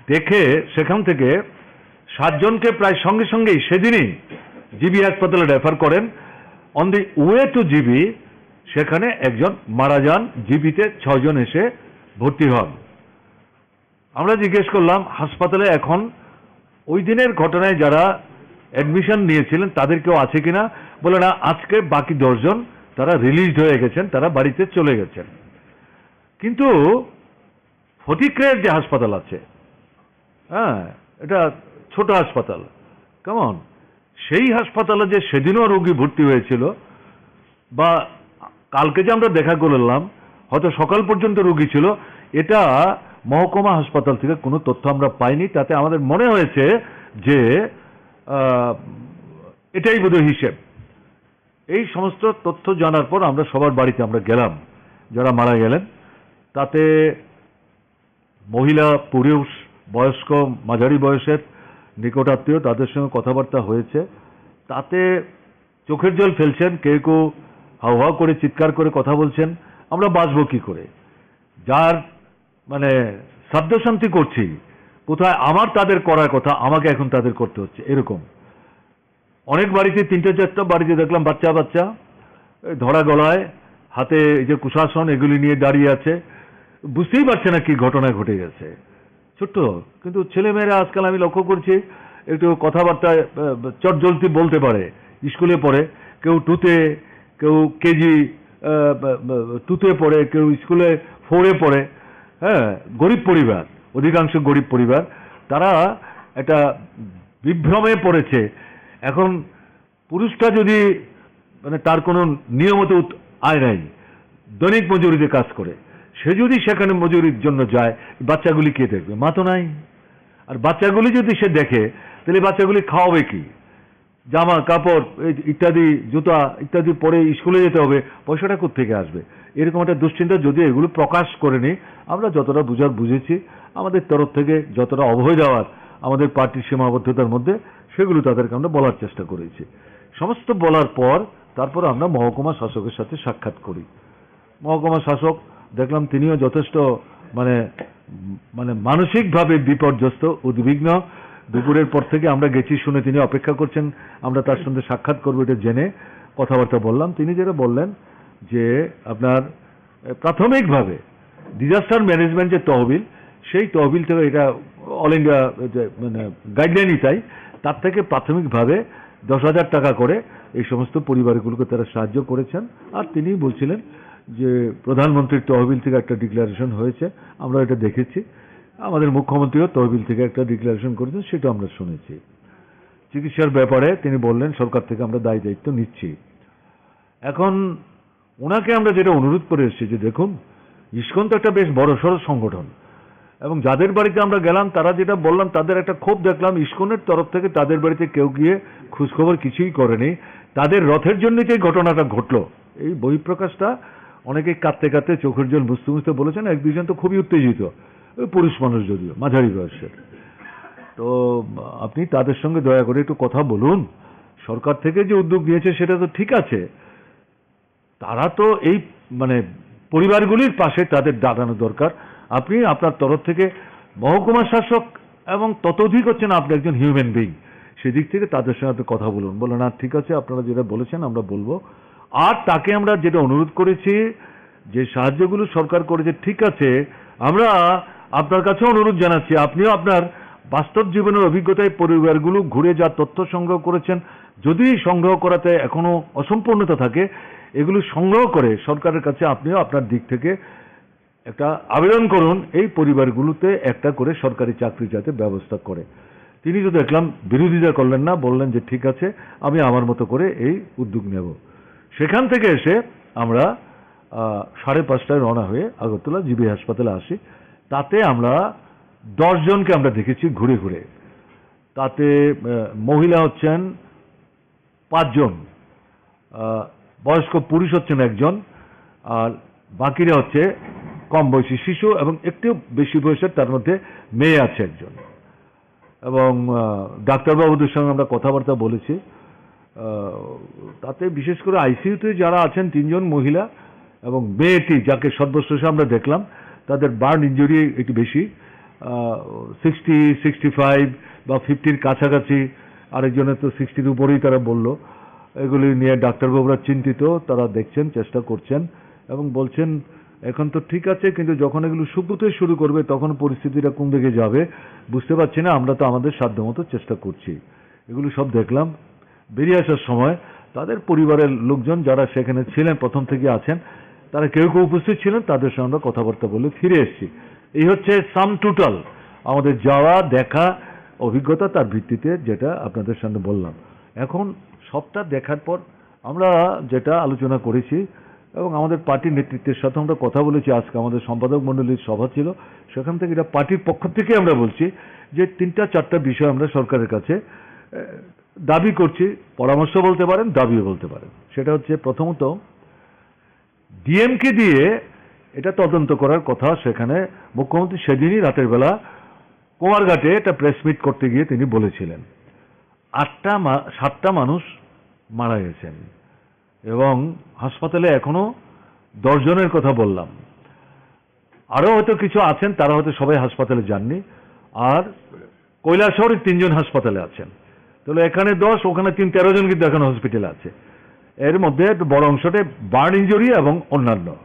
দেখে সেখান থেকে সাতজনকে প্রায় সঙ্গে সঙ্গেই সেদিনই জিবি হাসপাতালে রেফার করেন। On the way to GB সেখানে একজন মারা যান, জিবিতে ছয়জন এসে ভর্তি হন। আমরা জিজ্ঞেস করলাম হাসপাতালে এখন ওই দিনের ঘটনায় যারা অ্যাডমিশন নিয়েছিলেন তাদের কেউ আছে কিনা, বলে না, আজকে বাকি দশজন তারা রিলিজড হয়ে গেছেন, তারা বাড়িতে চলে গেছেন। কিন্তু ফটিকরায়ের যে হাসপাতাল আছে, হ্যাঁ, এটা ছোট হাসপাতাল, কেমন, সেই হাসপাতালে যে সেদিনও রোগী ভর্তি হয়েছিল বা কালকে যে আমরা দেখা করলাম, হয়তো সকাল পর্যন্ত রোগী ছিল, এটা মহকুমা হাসপাতাল থেকে কোনো তথ্য আমরা পাইনি। তাতে আমাদের মনে হয়েছে যে আহ, এটাই বোধহয় হিসেব। এই সমস্ত তথ্য জানার পর আমরা সবার বাড়িতে আমরা গেলাম, যারা মারা গেলেন। তাতে মহিলা, পুরুষ, বয়স্ক, মাঝারি বয়সের, নিকটাত্মীয়, তাদের সঙ্গে কথাবার্তা হয়েছে। তাতে চোখের জল ফেলছেন, কেউ কেউ হাউহাউ করে চিৎকার করে কথা বলছেন, "আমরা বাঁচবো কি করে?" যার মানে শ্রাদ্ধ শান্তি করছি, কোথায় আমার তাদের করার কথা, আমাকে এখন তাদের করতে হচ্ছে, এরকম। অনেক বাড়িতে, তিনটা চারটা বাড়িতে দেখলাম বাচ্চা বাচ্চা, এই ধরা গলায়, হাতে এই যে কুশাসন, এগুলি নিয়ে দাঁড়িয়ে আছে, বুঝতেই পারছে না কি ঘটনা ঘটে গেছে। ছোট্ট, কিন্তু ছেলেমেয়েরা আজকাল আমি লক্ষ্য করছি একটু কথাবার্তায়, আহ, চটজলদি বলতে পারে। স্কুলে পড়ে, কেউ টুতে, কেউ কেজি, আহ, বা, বা, টুতে পড়ে, কেউ স্কুলে ফোরে পড়ে। হ্যাঁ, গরিব পরিবার, অধিকাংশ গরিব পরিবার। তারা একটা বিভ্রমে পড়েছে। এখন পুরুষটা যদি, মানে, তার কোনো নিয়মিত উত-, আয় নাই, দৈনিক মজুরিতে কাজ করে, সে যদি সেখানে মজুরির জন্য যায়, বাচ্চাগুলি কে দেখবে? মা তো নাই। আর বাচ্চাগুলি যদি সে দেখে, তাহলে বাচ্চাগুলি খাওয়াবে কি? জামা কাপড় এই ইত্যাদি, জুতা ইত্যাদি পরে স্কুলে যেতে হবে, পয়সাটা কোত্থেকে আসবে? এরকম একটা দুশ্চিন্তা, যদি এগুলো প্রকাশ করেনি, আমরা যতটা বুঝার বুঝেছি, আমাদের তরফ থেকে যতটা অভয় দেওয়ার আমাদের পার্টির সীমাবদ্ধতার মধ্যে, সেগুলো তাদেরকে আমরা বলার চেষ্টা করেছি। সমস্ত বলার পর তারপর আমরা মহকুমা শাসকের সাথে সাক্ষাৎ করি। মহকুমা শাসক দেখলাম তিনিও যথেষ্ট, মানে, মানে, মানসিকভাবে বিপর্যস্ত, উদ্বিগ্ন। দুপুরের পর থেকে আমরা গেছি শুনে তিনি অপেক্ষা করছেন, আমরা তার সঙ্গে সাক্ষাৎ করবো এটা জেনে কথাবার্তা বললাম। তিনি যেটা বললেন যে আপনার, এ, প্রাথমিকভাবে ডিজাস্টার ম্যানেজমেন্ট যে তহবিল, সেই তহবিল থেকে, এটা অল ইন্ডিয়া যে, মানে, গাইডলাইনই তাই, তার থেকে প্রাথমিকভাবে দশ হাজার টাকা করে এই সমস্ত পরিবারগুলোকে তারা সাহায্য করেছেন। আর তিনি বলছিলেন যে প্রধানমন্ত্রীর তহবিল থেকে একটা ডিক্লারেশন হয়েছে, আমরা এটা দেখেছি। আমাদের মুখ্যমন্ত্রীও তহবিল থেকে একটা ডিক্লারেশন করেছেন, সেটা আমরা শুনেছি। চিকিৎসার ব্যাপারে তিনি বললেন, "সরকার থেকে আমরা দায় দায়িত্ব নিচ্ছি।" এখন ওনাকে আমরা যেটা অনুরোধ করে এসেছি যে, দেখুন, ইসকন তো একটা বেশ বড়সড় সংগঠন, এবং যাদের বাড়িতে আমরা গেলাম, তারা যেটা বললাম, তাদের একটা ক্ষোভ দেখলাম, ইসকনের তরফ থেকে তাদের বাড়িতে কেউ গিয়ে খোঁজখবর কিছুই করেনি। তাদের রথের জন্যই তো এই ঘটনাটা ঘটলো। এই বহিঃপ্রকাশটা অনেকেই কাঁদতে কাঁদতে, চোখের জল মুছতে মুছতে বলেছেন, এক দুইজন তো খুবই উত্তেজিত, ওই পুরুষ মানুষ, যদিও মাঝারি বয়সের। তো আপনি তাদের সঙ্গে দয়া করে একটু কথা বলুন। সরকার থেকে যে উদ্যোগ নিয়েছে, সেটা তো ঠিক আছে, তারা তো এই, মানে, পরিবারগুলির পাশে তাদের দাঁড়ানো দরকার। আপনি আপনার তরফ থেকে, মহকুমা শাসক এবং ততোধিক হচ্ছেন আপনি একজন হিউম্যান বিইং, সেদিক থেকে তাদের সঙ্গে আপনি কথা বলুন। বললেন, "না, ঠিক আছে, আপনারা যেটা বলেছেন আমরা বলবো।" আর তাকে আমরা যেটা অনুরোধ করেছি, যে সাহায্যগুলো সরকার করেছে, ঠিক আছে, আমরা আপনার কাছে অনুরোধ জানাচ্ছি, আপনিও আপনার বাস্তব জীবনের অভিজ্ঞতায় পরিবারগুলো ঘুরে যা তথ্য সংগ্রহ করেছেন, যদি সংগ্রহ করাতে এখনো অসম্পূর্ণতা থাকে, এগুলো সংগ্রহ করে সরকারের কাছে আপনিও আপনার দিক থেকে একটা আবেদন করুন, এই পরিবারগুলোতে একটা করে সরকারি চাকরি যাতে ব্যবস্থা করে। তিনি তো দেখলাম বিরোধিতা করলেন না, বললেন যে, "ঠিক আছে, আমি আমার মতো করে এই উদ্যোগ নেব।" সেখান থেকে এসে আমরা, আহ, সাড়ে পাঁচটায় রওনা হয়ে আগরতলা জিবি হাসপাতালে আসি। তাতে আমরা দশ জনকে আমরা দেখেছি ঘুরে ঘুরে। তাতে, আহ, মহিলা হচ্ছেন পাঁচজন, আহ, বয়স্ক পুরুষ হচ্ছেন একজন, আর বাকিরা হচ্ছে কম বয়সী শিশু এবং একটু বেশি বয়সের, তার মধ্যে মেয়ে আছে একজন। এবং, আহ, ডাক্তারবাবুদের সঙ্গে আমরা কথাবার্তা বলেছি। আহ, তাতে বিশেষ করে আইসিইউতে যারা আছেন, তিনজন মহিলা এবং মেয়েটি, যাকে সর্বশেষে আমরা দেখলাম, তাদের বার্ন ইনজুরি একটু বেশি, সিক্সটি, সিক্সটি ফাইভ বা ফিফটির কাছাকাছি, আরেকজনের তো সিক্সটির উপরেই তারা বলল। এগুলি নিয়ে ডাক্তারবাবুরা চিন্তিত, তারা দেখছেন, চেষ্টা করছেন এবং বলছেন, "এখন তো ঠিক আছে, কিন্তু যখন এগুলো শুকোতে শুরু করবে, তখন পরিস্থিতিটা কোন দিকে যাবে বুঝতে পারছি না, আমরা তো আমাদের সাধ্যমতো চেষ্টা করছি।" এগুলো সব দেখলাম। বেরিয়ে আসার সময় তাদের পরিবারের লোকজন যারা সেখানে ছিলেন, প্রথম থেকে আছেন, তারা কেউ কেউ উপস্থিত ছিলেন, তাদের সঙ্গে আমরা কথাবার্তা বলে ফিরে এসেছি। এই হচ্ছে সাম টোটাল আমাদের যাওয়া, দেখা, অভিজ্ঞতা, তার ভিত্তিতে যেটা আপনাদের সামনে বললাম। এখন সবটা দেখার পর আমরা যেটা আলোচনা করেছি এবং আমাদের পার্টির নেতৃত্বের সাথে আমরা কথা বলেছি, আজকে আমাদের সম্পাদক মণ্ডলীর সভা ছিল, সেখান থেকে এটা পার্টির পক্ষ থেকে আমরা বলছি যে তিনটা চারটা বিষয় আমরা সরকারের কাছে, আহ, দাবি করছি, পরামর্শ বলতে পারেন, দাবিও বলতে পারেন। সেটা হচ্ছে প্রথমত ডিএমকে দিয়ে এটা তদন্ত করার কথা, সেখানে মুখ্যমন্ত্রী সেদিনই রাতের বেলা কুমারঘাটে একটা প্রেস মিট করতে গিয়ে তিনি বলেছিলেন। আটটা মা-, সাতটা মানুষ মারা গেছেন এবং হাসপাতালে এখনো দশ জনের কথা বললাম। আরও হয়তো কিছু আছেন, তারা হয়তো সবাই হাসপাতালে যাননি। আর কৈলাসহরে তিনজন হাসপাতালে আছেন। তাহলে এখানে দশ, ওখানে তিন, তেরো জন কিন্তু এখন হসপিটালে আছে। এর মধ্যে একটু বড় অংশটা বার্ন ইনজুরি এবং অন্যান্য।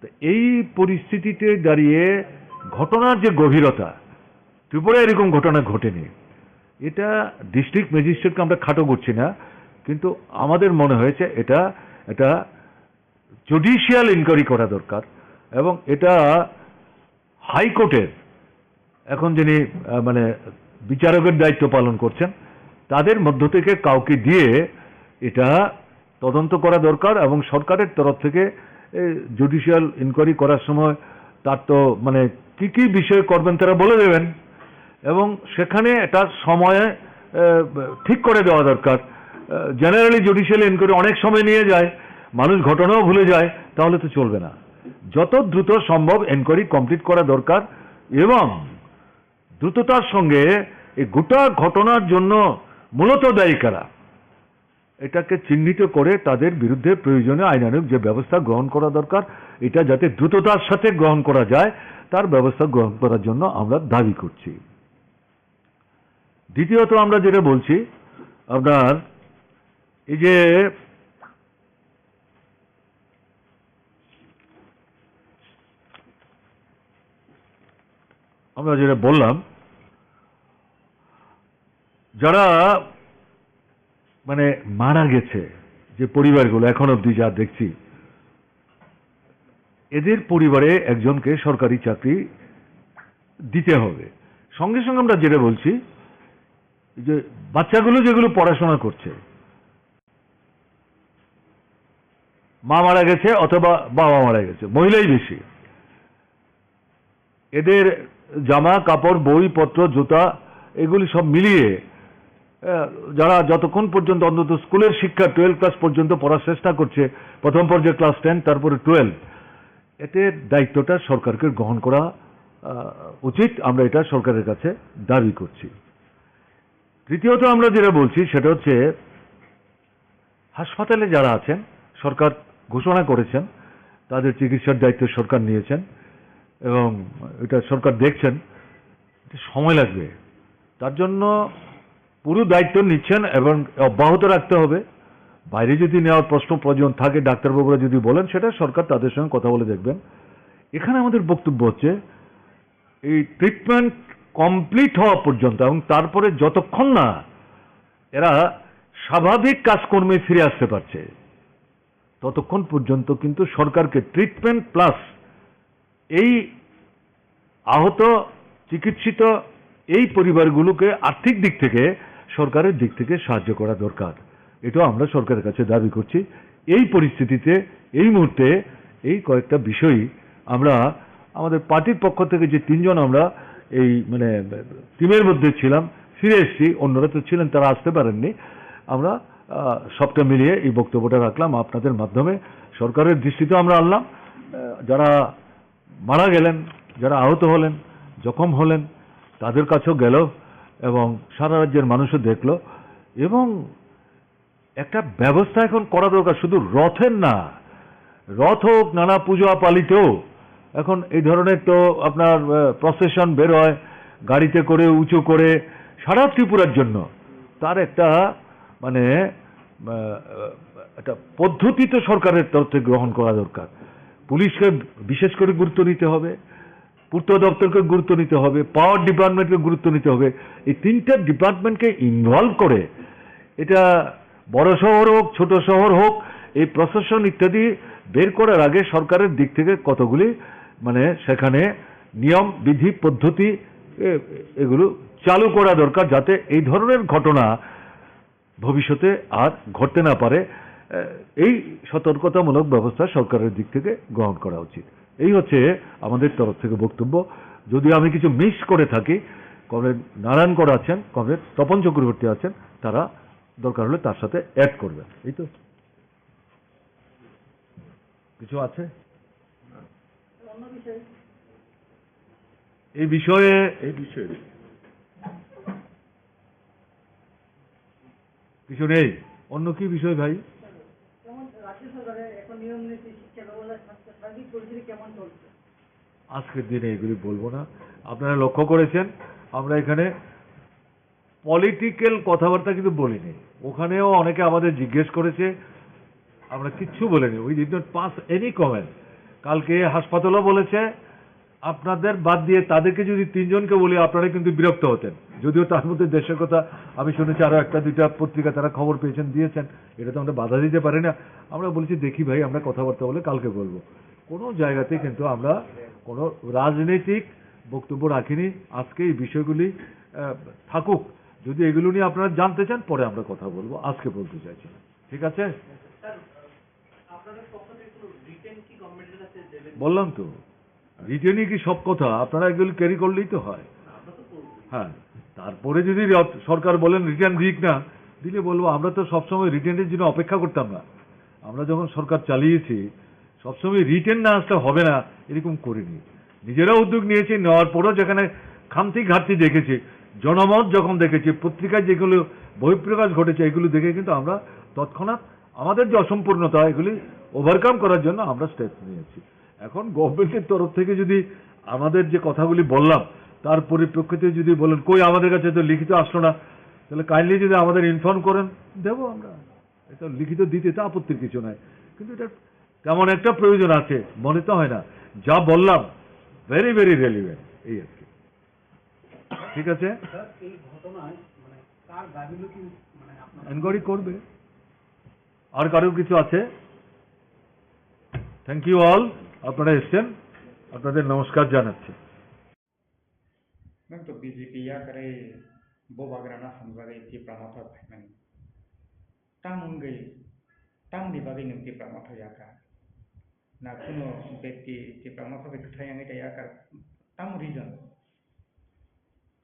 তো এই পরিস্থিতিতে দাঁড়িয়ে ঘটনার যে গভীরতা, ত্রিপুরায় এরকম ঘটনা ঘটেনি। এটা ডিস্ট্রিক্ট ম্যাজিস্ট্রেটকে আমরা খাটো করছি না, কিন্তু আমাদের মনে হয়েছে এটা, এটা জুডিশিয়াল ইনকোয়ারি করা দরকার এবং এটা হাইকোর্টের এখন যিনি আহ, মানে বিচারকের দায়িত্ব পালন করছেন, তাদের মধ্য থেকে কাউকে দিয়ে এটা তদন্ত করা দরকার এবং সরকারের তরফ থেকে জুডিশিয়াল ইনকোয়ারি করার সময় তার তো মানে কি কি বিষয় করবেন তারা বলে দেবেন এবং সেখানে এটা সময়ে আহ, ঠিক করে দেওয়া দরকার। জেনারেলি জুডিশিয়াল ইনকোয়ারি অনেক সময় নিয়ে যায়, মানুষ ঘটনাও ভুলে যায়, তাহলে তো চলবে না। যত দ্রুত সম্ভব এনকোয়ারি কমপ্লিট করা দরকার এবং দ্রুততার সঙ্গে এই গোটা ঘটনার জন্য মূলত দায়ী কারা, এটাকে চিহ্নিত করে তাদের বিরুদ্ধে প্রয়োজনীয় আইনানুগ যে ব্যবস্থা গ্রহণ করা দরকার, এটা যাতে দ্রুততার সাথে গ্রহণ করা যায়, তার ব্যবস্থা গ্রহণ করার জন্য আমরা দাবি করছি। দ্বিতীয়ত আমরা যেটা বলছি, আপনার এই যে আমরা যেটা বললাম, যারা মানে মারা গেছে, যে পরিবারগুলো এখন অবধি যা দেখছি, এদের পরিবারে একজনকে সরকারি চাকরি দিতে হবে। সঙ্গে সঙ্গে আমরা যেটা বলছি, যে বাচ্চাগুলো যেগুলো পড়াশোনা করছে, মা মারা গেছে অথবা বাবা মারা গেছে, মহিলাই বেশি, এদের জামা কাপড়, বইপত্র, জুতা, এগুলি সব মিলিয়ে আহ, যারা যতক্ষণ পর্যন্ত অন্তত স্কুলের শিক্ষা, টুয়েলভ ক্লাস পর্যন্ত পড়ার চেষ্টা করছে, প্রথম পর্যায়ে ক্লাস টেন, তারপরে টুয়েলভ, এতে দায়িত্বটা সরকারকে গ্রহণ করা আহ, উচিত। আমরা এটা সরকারের কাছে দাবি করছি। তৃতীয়ত আমরা যেটা বলছি সেটা হচ্ছে, হাসপাতালে যারা আছেন, সরকার ঘোষণা করেছেন, তাদের চিকিৎসার দায়িত্ব সরকার নিয়েছেন এবং এটা সরকার দেখছেন। এটা সময় লাগবে। তার জন্য পুরো দায়িত্ব নিচ্ছেন এবং অব্যাহত রাখতে হবে। বাইরে যদি নেওয়ার প্রশ্ন প্রয়োজন থাকে, ডাক্তারবাবুরা যদি বলেন, সেটা সরকার তাদের সঙ্গে কথা বলে দেখবেন। এখানে আমাদের বক্তব্য হচ্ছে, এই ট্রিটমেন্ট কমপ্লিট হওয়া পর্যন্ত এবং তারপরে যতক্ষণ না এরা স্বাভাবিক কাজকর্মে ফিরে আসতে পারছে, ততক্ষণ পর্যন্ত কিন্তু সরকারকে ট্রিটমেন্ট প্লাস এই আহত, চিকিৎসিত এই পরিবারগুলোকে আর্থিক দিক থেকে, সরকারের দিক থেকে সাহায্য করা দরকার। এটাও আমরা সরকারের কাছে দাবি করছি। এই পরিস্থিতিতে, এই মুহূর্তে এই কয়েকটা বিষয় আমরা আমাদের পার্টির পক্ষ থেকে যে তিনজন আমরা এই মানে টিমের মধ্যে ছিলাম, ফিরে এসেছি, অন্যরা তো ছিলেন, তারা আসতে পারেননি। আমরা আহ, সবটা মিলিয়ে এই বক্তব্যটা রাখলাম আপনাদের মাধ্যমে, সরকারের দৃষ্টিতে আমরা আনলাম। আহ, যারা মারা গেলেন, যারা আহত হলেন, জখম হলেন, তাদের কাছেও গেল এবং সারা রাজ্যের মানুষও দেখল এবং একটা ব্যবস্থা এখন করা দরকার, শুধু রথের না, রথ হোক, নানা পূজা পালিতেও এখন এই ধরনের তো আপনার আহ, প্রসেশন বের হয়, গাড়িতে করে, উঁচু করে, সারা ত্রিপুরার জন্য তার একটা মানে আহ, একটা পদ্ধতি তো সরকারের তরফ থেকে গ্রহণ করা দরকার। পুলিশকে বিশেষ করে গুরুত্ব নিতে হবে, পূর্ত দপ্তরকে গুরুত্ব নিতে হবে, পাওয়ার ডিপার্টমেন্টকে গুরুত্ব নিতে হবে। এই তিনটা ডিপার্টমেন্টকে ইনভলভ করে এটা বড় শহর হোক, ছোট শহর হোক, এই প্রশাসন ইত্যাদি বের করার আগে সরকারের দিক থেকে কতগুলি মানে সেখানে নিয়ম, বিধি, পদ্ধতি এ-, এগুলো চালু করা দরকার, যাতে এই ধরনের ঘটনা ভবিষ্যতে আর ঘটতে না পারে। এ, এই সতর্কতামূলক ব্যবস্থা সরকারের দিক থেকে গ্রহণ করা উচিত। এই হচ্ছে আমাদের তরফ থেকে বক্তব্য। যদি আমি কিছু মিস করে থাকি, কমরেড নারায়ণ কর আছেন, কমরেড তপন চক্রবর্তী আছেন, তারা দরকার হলে তার সাথে অ্যাড করবেন। এই তো, কিছু আছে এই বিষয়ে? এই বিষয়ে কিছু নেই। অন্য কি বিষয় ভাই? যেমন রাজ্য সরকারের এখন নিয়ম নীতি, শিক্ষা ব্যবস্থা, স্বাস্থ্য সার্বিক পরিস্থিতি কেমন চলছে? আজকের দিনে এগুলি বলবো না। আপনারা লক্ষ্য করেছেন, আমরা এখানে পলিটিক্যাল কথাবার্তা কিন্তু বলিনি। ওখানেও অনেকে আমাদের জিজ্ঞেস করেছে, আমরা কিচ্ছু বলিনি। We did not pass any comment। কালকে হাসপাতালও বলেছে, আপনাদের বাদ দিয়ে তাদেরকে যদি তিনজনকে বলি, আপনারা কিন্তু বিরক্ত হতেন। যদিও তার মধ্যে দেশের কথা আমি শুনেছি, আরো একটা দুইটা পত্রিকা তারা খবর পেয়েছেন, দিয়েছেন, এটা তো আমরা বাধা দিতে পারি না। আমরা বলেছি, দেখি ভাই, আমরা কথাবার্তা বলে কালকে বলবো। কোনো জায়গাতে কিন্তু আমরা কোনো রাজনৈতিক বক্তব্য রাখিনি। আজকে এই বিষয়গুলি আহ, থাকুক। যদি এগুলো নিয়ে আপনারা জানতে চান, পরে আমরা কথা বলবো। আজকে বলতে চাইছি না। ঠিক আছে? বললাম তো, রিটেনই কি সব কথা? আপনারা এগুলো ক্যারি করলেই তো হয়। হ্যাঁ, তারপরে যদি র-, সরকার বলেন রিটেন দিক না, দিলে বলবো আমরা তো সবসময় রিটেনের জন্য অপেক্ষা করতাম না। আমরা যখন সরকার চালিয়েছি, সবসময় রিটেন না আসলে হবে না, এরকম করিনি। নিজেরা উদ্যোগ নিয়েছি, নেওয়ার পরেও যেখানে খামতি ঘাটতি দেখেছি, জনমত যখন দেখেছি, পত্রিকায় যেগুলো বহিঃপ্রকাশ ঘটেছে, এগুলো দেখে কিন্তু আমরা তৎক্ষণাৎ আমাদের যে অসম্পূর্ণতা, এগুলি ওভারকাম করার জন্য আমরা স্টেপস নিয়েছি। এখন গভর্নমেন্টের তরফ থেকে যদি আমাদের যে কথাগুলি বললাম, তার পরিপ্রেক্ষিতে যদি বলেন, "কই, আমাদের কাছে তো লিখিত আসলো না", তাহলে কাইন্ডলি যদি আমাদের ইনফর্ম করেন, দেবো আমরা। এটা লিখিত দিতে তো আপত্তির কিছু নাই, কিন্তু এটা তেমন একটা প্রয়োজন আছে মনে তো হয় না। যা বললাম, ভেরি ভেরি রেলিভেন্ট, এই আর কি। ঠিক আছে? স্যার, এই ঘটনায় মানে কার গাফিলতি মানে আপনার এনকোয়ারি করবে। আর কারোর কিছু আছে? থ্যাংক ইউ অল, আপনারা এসছেন, আপনাদের নমস্কার জানাচ্ছি। Nwng to B J P yakarwi bubagrano hamjagwi Tipra Motha phaimani. Tamo wngwi, tamoni bagwi nwng Tipra Motha yakar? Na kuno bekti Tipra Motha bai kwthai wngwi ta yakar? Tamo reason?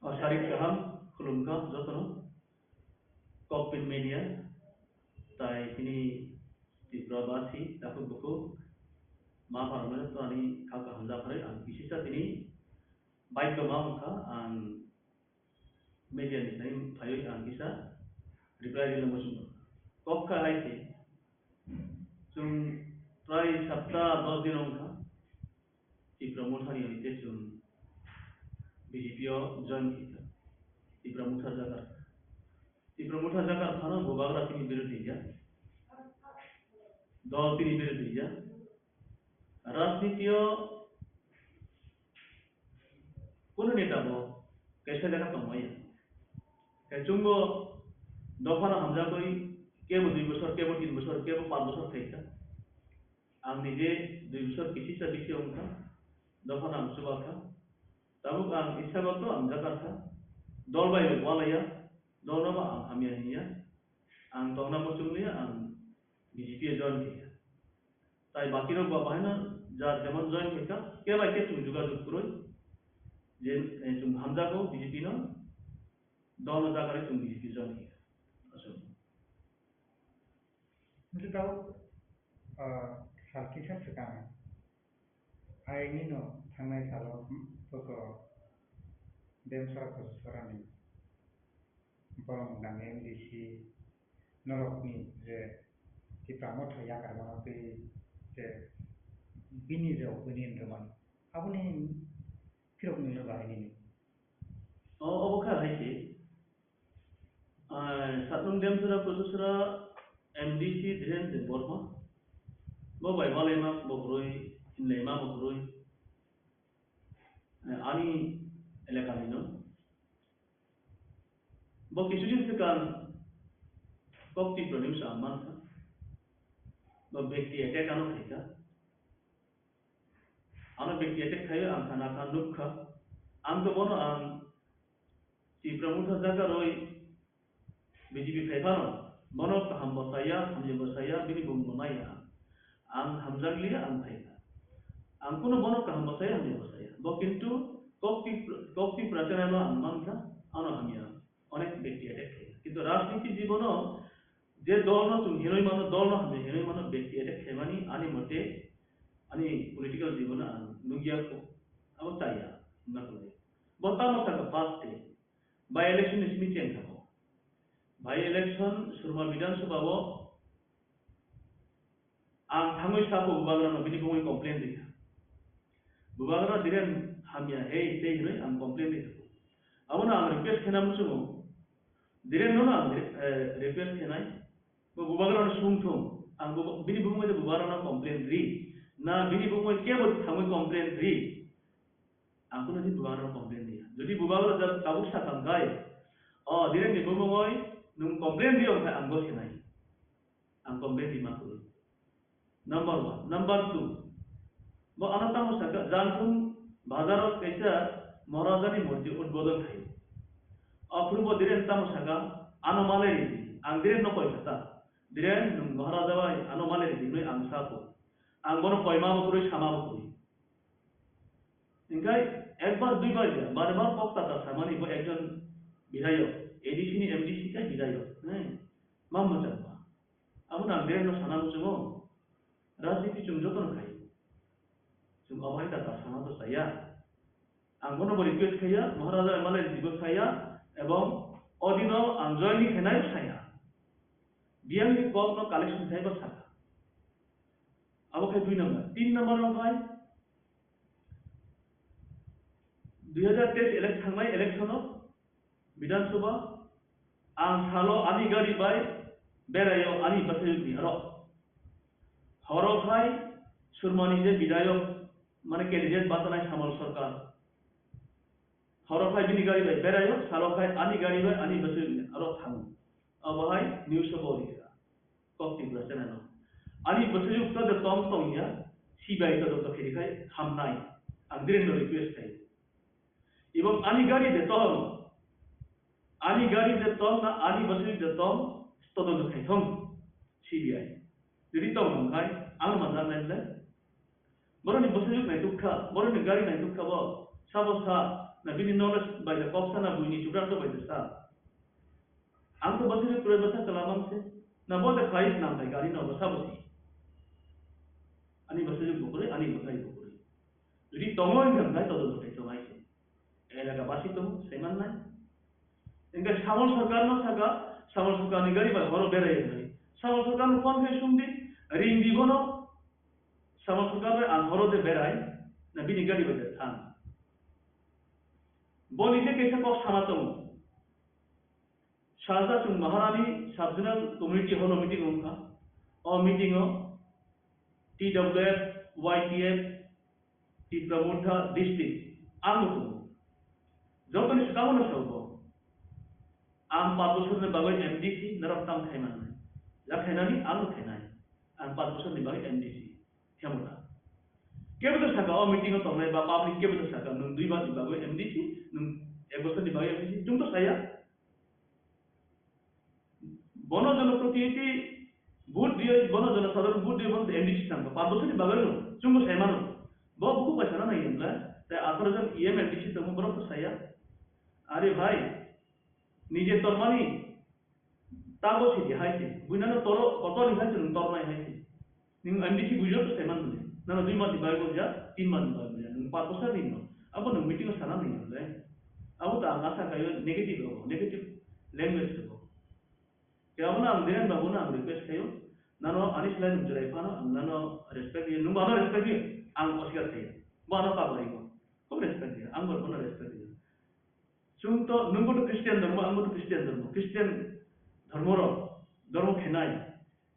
O sarik kaham, khulumkha jotono. Kokpin Media, tai tini Tripura basi takhuk bukhuk ma pharmani to ani kha kaham japharwi ang bisisa tini baidhyo ma wngkha ang media ni thai phaiwi ang kisa reply rwna muchung kha. Kok kha hai se, chwng prai sapta dos din wngkha Tipra Mothani hwnwi tei chwng B J P o join khaikha. Tipra Motha jakar. Tipra Motha jakar phano bubagra tini birodhi ya. Dol tini birodhi ya. Rajniti o kunu neta bo kaisa jaga tongmaya. Khe chwngbo dophano hamjagwi kebo dui bosor, kebo tin bosor, kebo panch bosor khaikha. Ang nije dui bosor kisisa bisi wngkha, dophano ang chubakha. Tabuk ang isago to ang jakarkha. Dol bai walaiya, dolno bo ang hamya hinya. Ang tongna muchung liya, ang B J P o join khaikha. Tai bakirok ba bahaino jar jemon join khaikha, khe bai khe chwng jogajog kwrwi. Je, eh, chwng hamjago B J P no, dolno jakarwi chwng B J P join khaikha. Aswk. Hwnkhe tabuk, ah, sal kisa swkang, aini no thangnai salo, hmm, toko Demsora Kochasora ni borok nang M D C norok ni je Tipra Motha yakar mano tei je bini je opinion rwmani, aboni phirok nini no bahai nini. O, obo kha hai se. Ah, Satnung Demsora Kochasora M D C Dhiren Debbarma. Bo bai walaima bo kwrwi, hinlaima bo kwrwi. Eh, ani elakani no. Bo kisu din swkang kok Tripura ni bwsa ang mankha. Bo bekti attack ano khaikha. Ano bekti attack khaio ang khana kha nukha. Ang to bono ang Tipra Motha jakarwi B J P phai phano, bono kaham bo saya, hamya bo saya, bini bumung bo naiya. Ang hamjakliya, ang phaikha. Ang kuno bono kaham bo saya, hamya bo saya. Bo kintu kokti, kokti prachana no ang mankha, ano hamya. Onek bekti attack khaikha. Kintu rajniti jibono je dolno chwng hinwi mano, dolno hamya hinwi mano, bekti attack khaimani ani mote, ani political jibono ang nukya kho. Abo chaya, wngna kwlai. Bo tamo sakha first day. By election ni simi cheng thangkho. By election Surma Bidhan Sabha o ang thangwi sakho bubagra no bini bumui complain rikha. Bubagra Dhiren hamya hei tei hinwi ang complain rikha. Abono ang request khena muchungo. Dhiren no ang re-, eh, request khenai. Bo bubagra no sungthung. Ang bu-, bini bumui de bubagra no complain ri. Na bini bumui kebo thangwi complain ri. Ang kuno din bubagra complain riya. Jodi bubagra jat tabuk sakang kai, o, Dhiren ni bumungoi nwng complain riyo khe ang bo sinai. Ang complain rima kwrwi. Number one. Number two. Bo ano tamo saka, jang thung bazar o kaisa Maharajani murti udbodon khai. Aphuru bo Dhiren tamo saka, "Ano malai ridi, ang Dhiren no koi kha ta. Dhiren, nwng Maharaja bai ano malai ridi, hinwi ang sako. Ang bono koima bo kwrwi sama bo kwrwi." Hinkhe ekbar duibar ya, bare bar kok tata samani bo ekjon bidhayok, A D C ni M D C khe bidhayok, he, ma mwchangma. Abono ang Dhiren no sana muchungo, rajniti chwng jotono khai. Chwng obo hai tata sama to chaya. Ang bono bo request khaiya, Maharaja M L A ni bo saya, ebong odino ang join ni khenai saya. Biyang ni kok no collection khai bo saka. Abo khai dui number. Tin number no khai, dui hajar teis elek-, thangnai election o Bidhan Sabha, ang salo ani gari bai beraio ani bwsajwk ni aro. Horo khai Surmani je bidhayok, mane candidate bachanai Samol Sarkar. Horo khai bini gari bai beraio, salo khai ani gari bai ani bwsajwk ni aro thango. Abo hai news o bo rikha. Kok Tripura channel o. Ani bwsajwk to de tong tong ya, C B I to joto khiri khai hamnai. Ang Dhiren no request khai. Ebong ani gari de tong, ani gari de tong na ani bwsajwk de tong, todonto khai thong C B I. Jodi tong nang khai, ang manjak nai le. Boroni bwsajwk naituk kha, boroni gari naituk kha bo. Sabo sa, na bini knowledge bai de kok sa na buini chubrak to bai de sa. Ang to bwsajwk kwrwi bwsa kwlamang se. Na bo de khai nang khai gari no bwsa bwsi. Ani bwsajwk bo kwrwi, ani bwsai bo kwrwi. Jodi tongo wngkha, hwnkhe todonto khai tongnai se. Elaka basi tongo, saiman nai. Hwnkhe Samol Sarkar no saka, Samol Sarkar ni gari bai horo berai hwnwi. Samol Sarkar no phone khai sumdi, ringdi bono. Samol Sarkar bai ang horo de berai, na bini gari bai de thang. Boni je kaisa kok sama tongo. Salsa chwng Maharani Sub-Zonal Community Hall o meeting wngkha. O meeting o T W F, Y T F, Tipra Motha District ang bo tongo. Jotoni swkango no sabo. Ang panch bosorni bagwi M D C norok tam khai mannai. Ya khainani ang bo khainai. Ang panch bosorni bagwi M D C. Khemota. Kebo to saka o meeting o tongnai ba public kebo to saka nwng dui bani bagwi M D C, nwng ek bosorni bagwi M D C. Chwng to saya. Bono jonoprotinidhi vote diye, bono jonosadharon vote diye, bono M D C tangkha. Panch bosorni bagwi no, chwngbo sai mano. Bo bukhuk bai sana nai hwnle, tai atharo jon E M M D C tongo, borok to saya. Are bhai, nije tormani tago sidi hai se, buinano toro, kotor ni hai se, nwng tornai hai se. Nwng M D C bujo to saiman muli. Nang dui mati bai boja, tin mati bai boja. Nwng pat bosor ni no. Abo nwng meeting o sana nai le. Abo ta ang asa kayo negative abo, negative language abo. Kaya abo na ang Dhiren babu na ang request kayo. Nano ani slai nwng jerai phano ang nano respect kayo. Nwng ano respect kayo. Ang osika kayo. Bo ano kabari ko. Ko respect kayo. Ang bo bono respect kayo. Chwng to, nwngbo to Christian dhormo, angbo to Christian dhormo. Christian dhormo rok, dhormo khenai,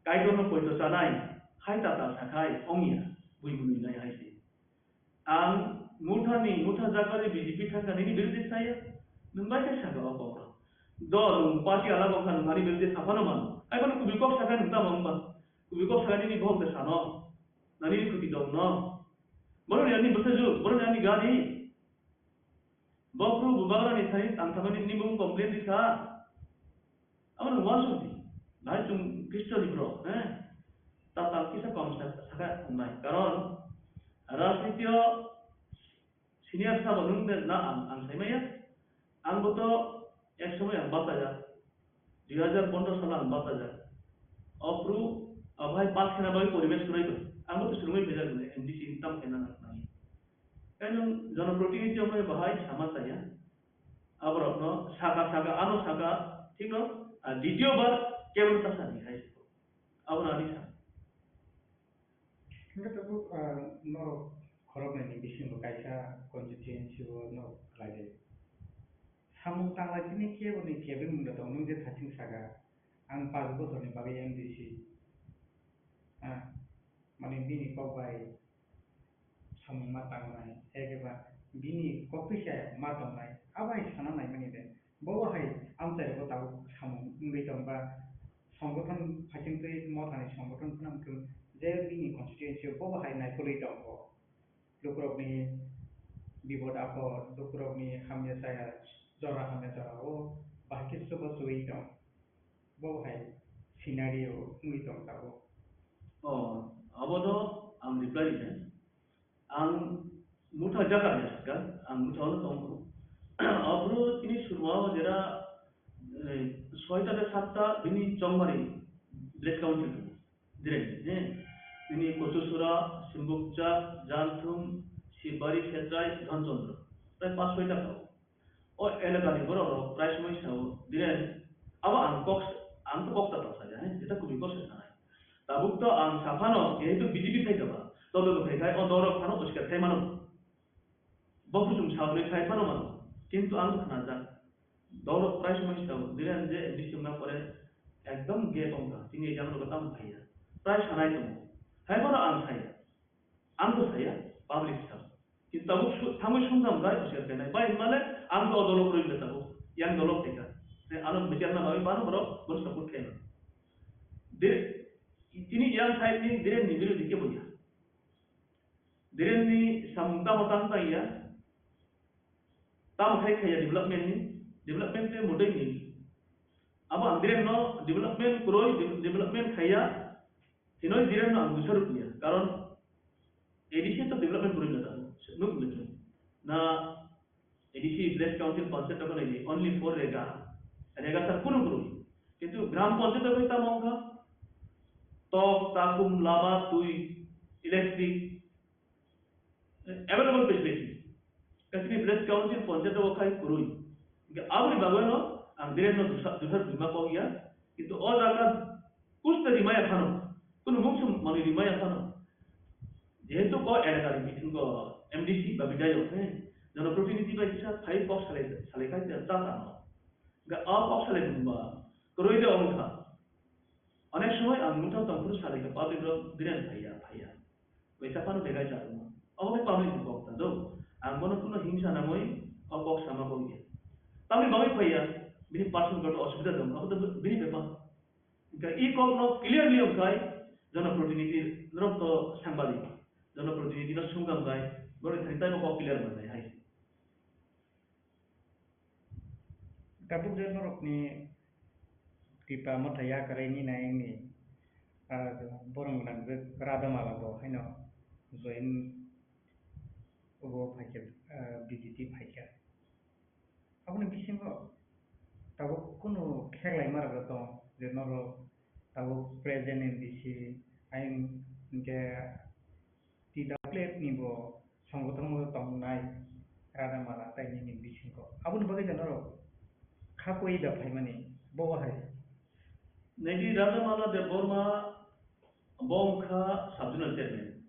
Kaitorno poito chanai, hai tata sakhai, ongya, bui bui nai hai se. Ang Mothani, Motha jagani B J P thangkha nini birude saya, nwng bai khe saka o kok rok. Do, nwng party alak wngkha nwng ani birude saphano mano. Ai bono kubui kok sakha nwng tamo wngba? Kubui kok sakha nini bohok de sano. Na nini khuti dong no. Bono ni ani bwsajwk, bono ni ani gari. Bo phuru bubagrani thani tangthamani nini bumung complain rikha. Abo no uansuk di. Bahai chwng Khristo ni borok, he? Tatal kisa kom sa-, sakha wngnai. Karon rajniti o senior sabo nwng de na ang, ang sai maya. Ang bo to ek somoi ang bachajak. Dui hajar pondro salo ang bachajak. O phuru, o bhai pass khna bagwi poribesh kwrwi bai. Ang bo to swrwngwi phaijak bwle M D C ni tam khaina nang nai. Tei nwng jonoprotinidhi wngwi bahai sama chaya. Aborokno saka saka, ano saka, thikno, ah, ditiyo bar kebo ta sani hai. Abono ani sa. Hingke tabuk, ah, norok khoroknwi ni bisingo kaisa constituency o norok khlai jaio. Samung tanglai tini kebo ni kebeng mungda tong, nwng je thaching saka, ang panch bochor ni bagwi M D C. Ah, mane bini kok bai samung ma tangnai, ekeba bini kok pisa ma tongnai, abai sana naimani de. Bo hai amchai bo tabuk samung wngwi tong ba, songgothon phaisingtwi Mothani songgothon phano wngkhe je bini constituency o bo hai naikolwi tongo. Lukurokni bipod apod, dukurokni hamya chaya jora, hamya jora o bahai khe chubachu wi tong. Bo hai scenario wngwi tong tabuk. O, abono ang reply rina. Ang motha jaga ni sakha, ang motha ono tongo. Abro tini surwa o jera, eh, soita de satta bini chongmari village council. Direct, eh, bini Kochusura, Simbukcha, Janthum, Sibari, Khetrai, Dhonchandra. Prai pas soita tao. O elakani borok rok prai somoi sao, Biren, abo ang kok, ang to kok ta toksa ya, he, jeta kubui kok se sanai. Tabuk to ang saphano, jehetu B J P phai kaba, tobe bo phai khai, o dorok phano uskar khai mano. Bo kuchung sabrwi khai phano mano. Kintu ang to khnajak. Dorok prai somoi sao, Biren je M D C wngna pore ekdom ge tongkha, tini exam rok tam phaiya. Prai sanai tongo. Hai bono ang saya. Ang to saya, public sao. Kintu tabuk su-, thangwi sumjam bai, usiar khe nai. Bai hwnmale, ang to o dolo kwrwi le tabuk, yang dolo khe kha. Tei ano bichar na bagwi bano borok, borok support khe na. De, tini yang side ni Biren ni birodhi khe bo ya. Biren ni samung tamo tang tang ya. Tamo khai khaya development ni, development te mudai ni. Abo ang Biren no development kwrwi, de-, development khaya. Hinoi Biren no ang bwsa rwkya, karon A D C to development kwrwi na tamo, nuk le. Na A D C village council panchayat to nai only for rega, rega sa kunu kwrwi. Kintu gram panchayat to tamo wngkha, tok, takhum, lama, twi, electric, available facility. Kaisini village council panchayat o khai kwrwi. Hingke aboni bagwi no ang Biren no dusar, dusar bima kok ya. Kintu o jaga kusta rimaya phano, kunu mungsum manwi rimaya phano. Jehetu ko elaka ni bisingo M D C ba bidayok, he, jonoprotinidhi bai kisa phai kok salai, salai khai ta, ta, ta no. Hingke o kok salai bumba kwrwi de wngkha. Onek somoi ang mungthang tongphuru salai kha public rok Biren phaiya, phaiya. Bai ta phano begai cha rwma. Obo khe public ni kok ta do. Ang bono kuno himsa nangwi o kok sama kok ya. Tamni bagwi phaiya, bini personal goto osubida dong, abo to bini bepar. Hingkhe i kok no clearly wngkhai, jonoprotinidhi norok to sangbadik. Jonoprotinidhi no sungkam khai, borok thani taibo kok clear manai hai. Tabuk je norokni Tipra Motha yakarwi ni nai wngni, ah, borok gwnang je Radha Mala bo haino join obo phaikha, ah, B J P phaikha. Aboni bisingo tabuk kunu kheklaima rok tong je norok tabuk present M D C ayang hingke T W F ni bo songothon o tongnai Radha Mala tai nini bisingo. Aboni bagwi da norok kha koi da phaimani bo hai. Nini Radha Mala Debbarma bo wngkha sub-zonal chairman.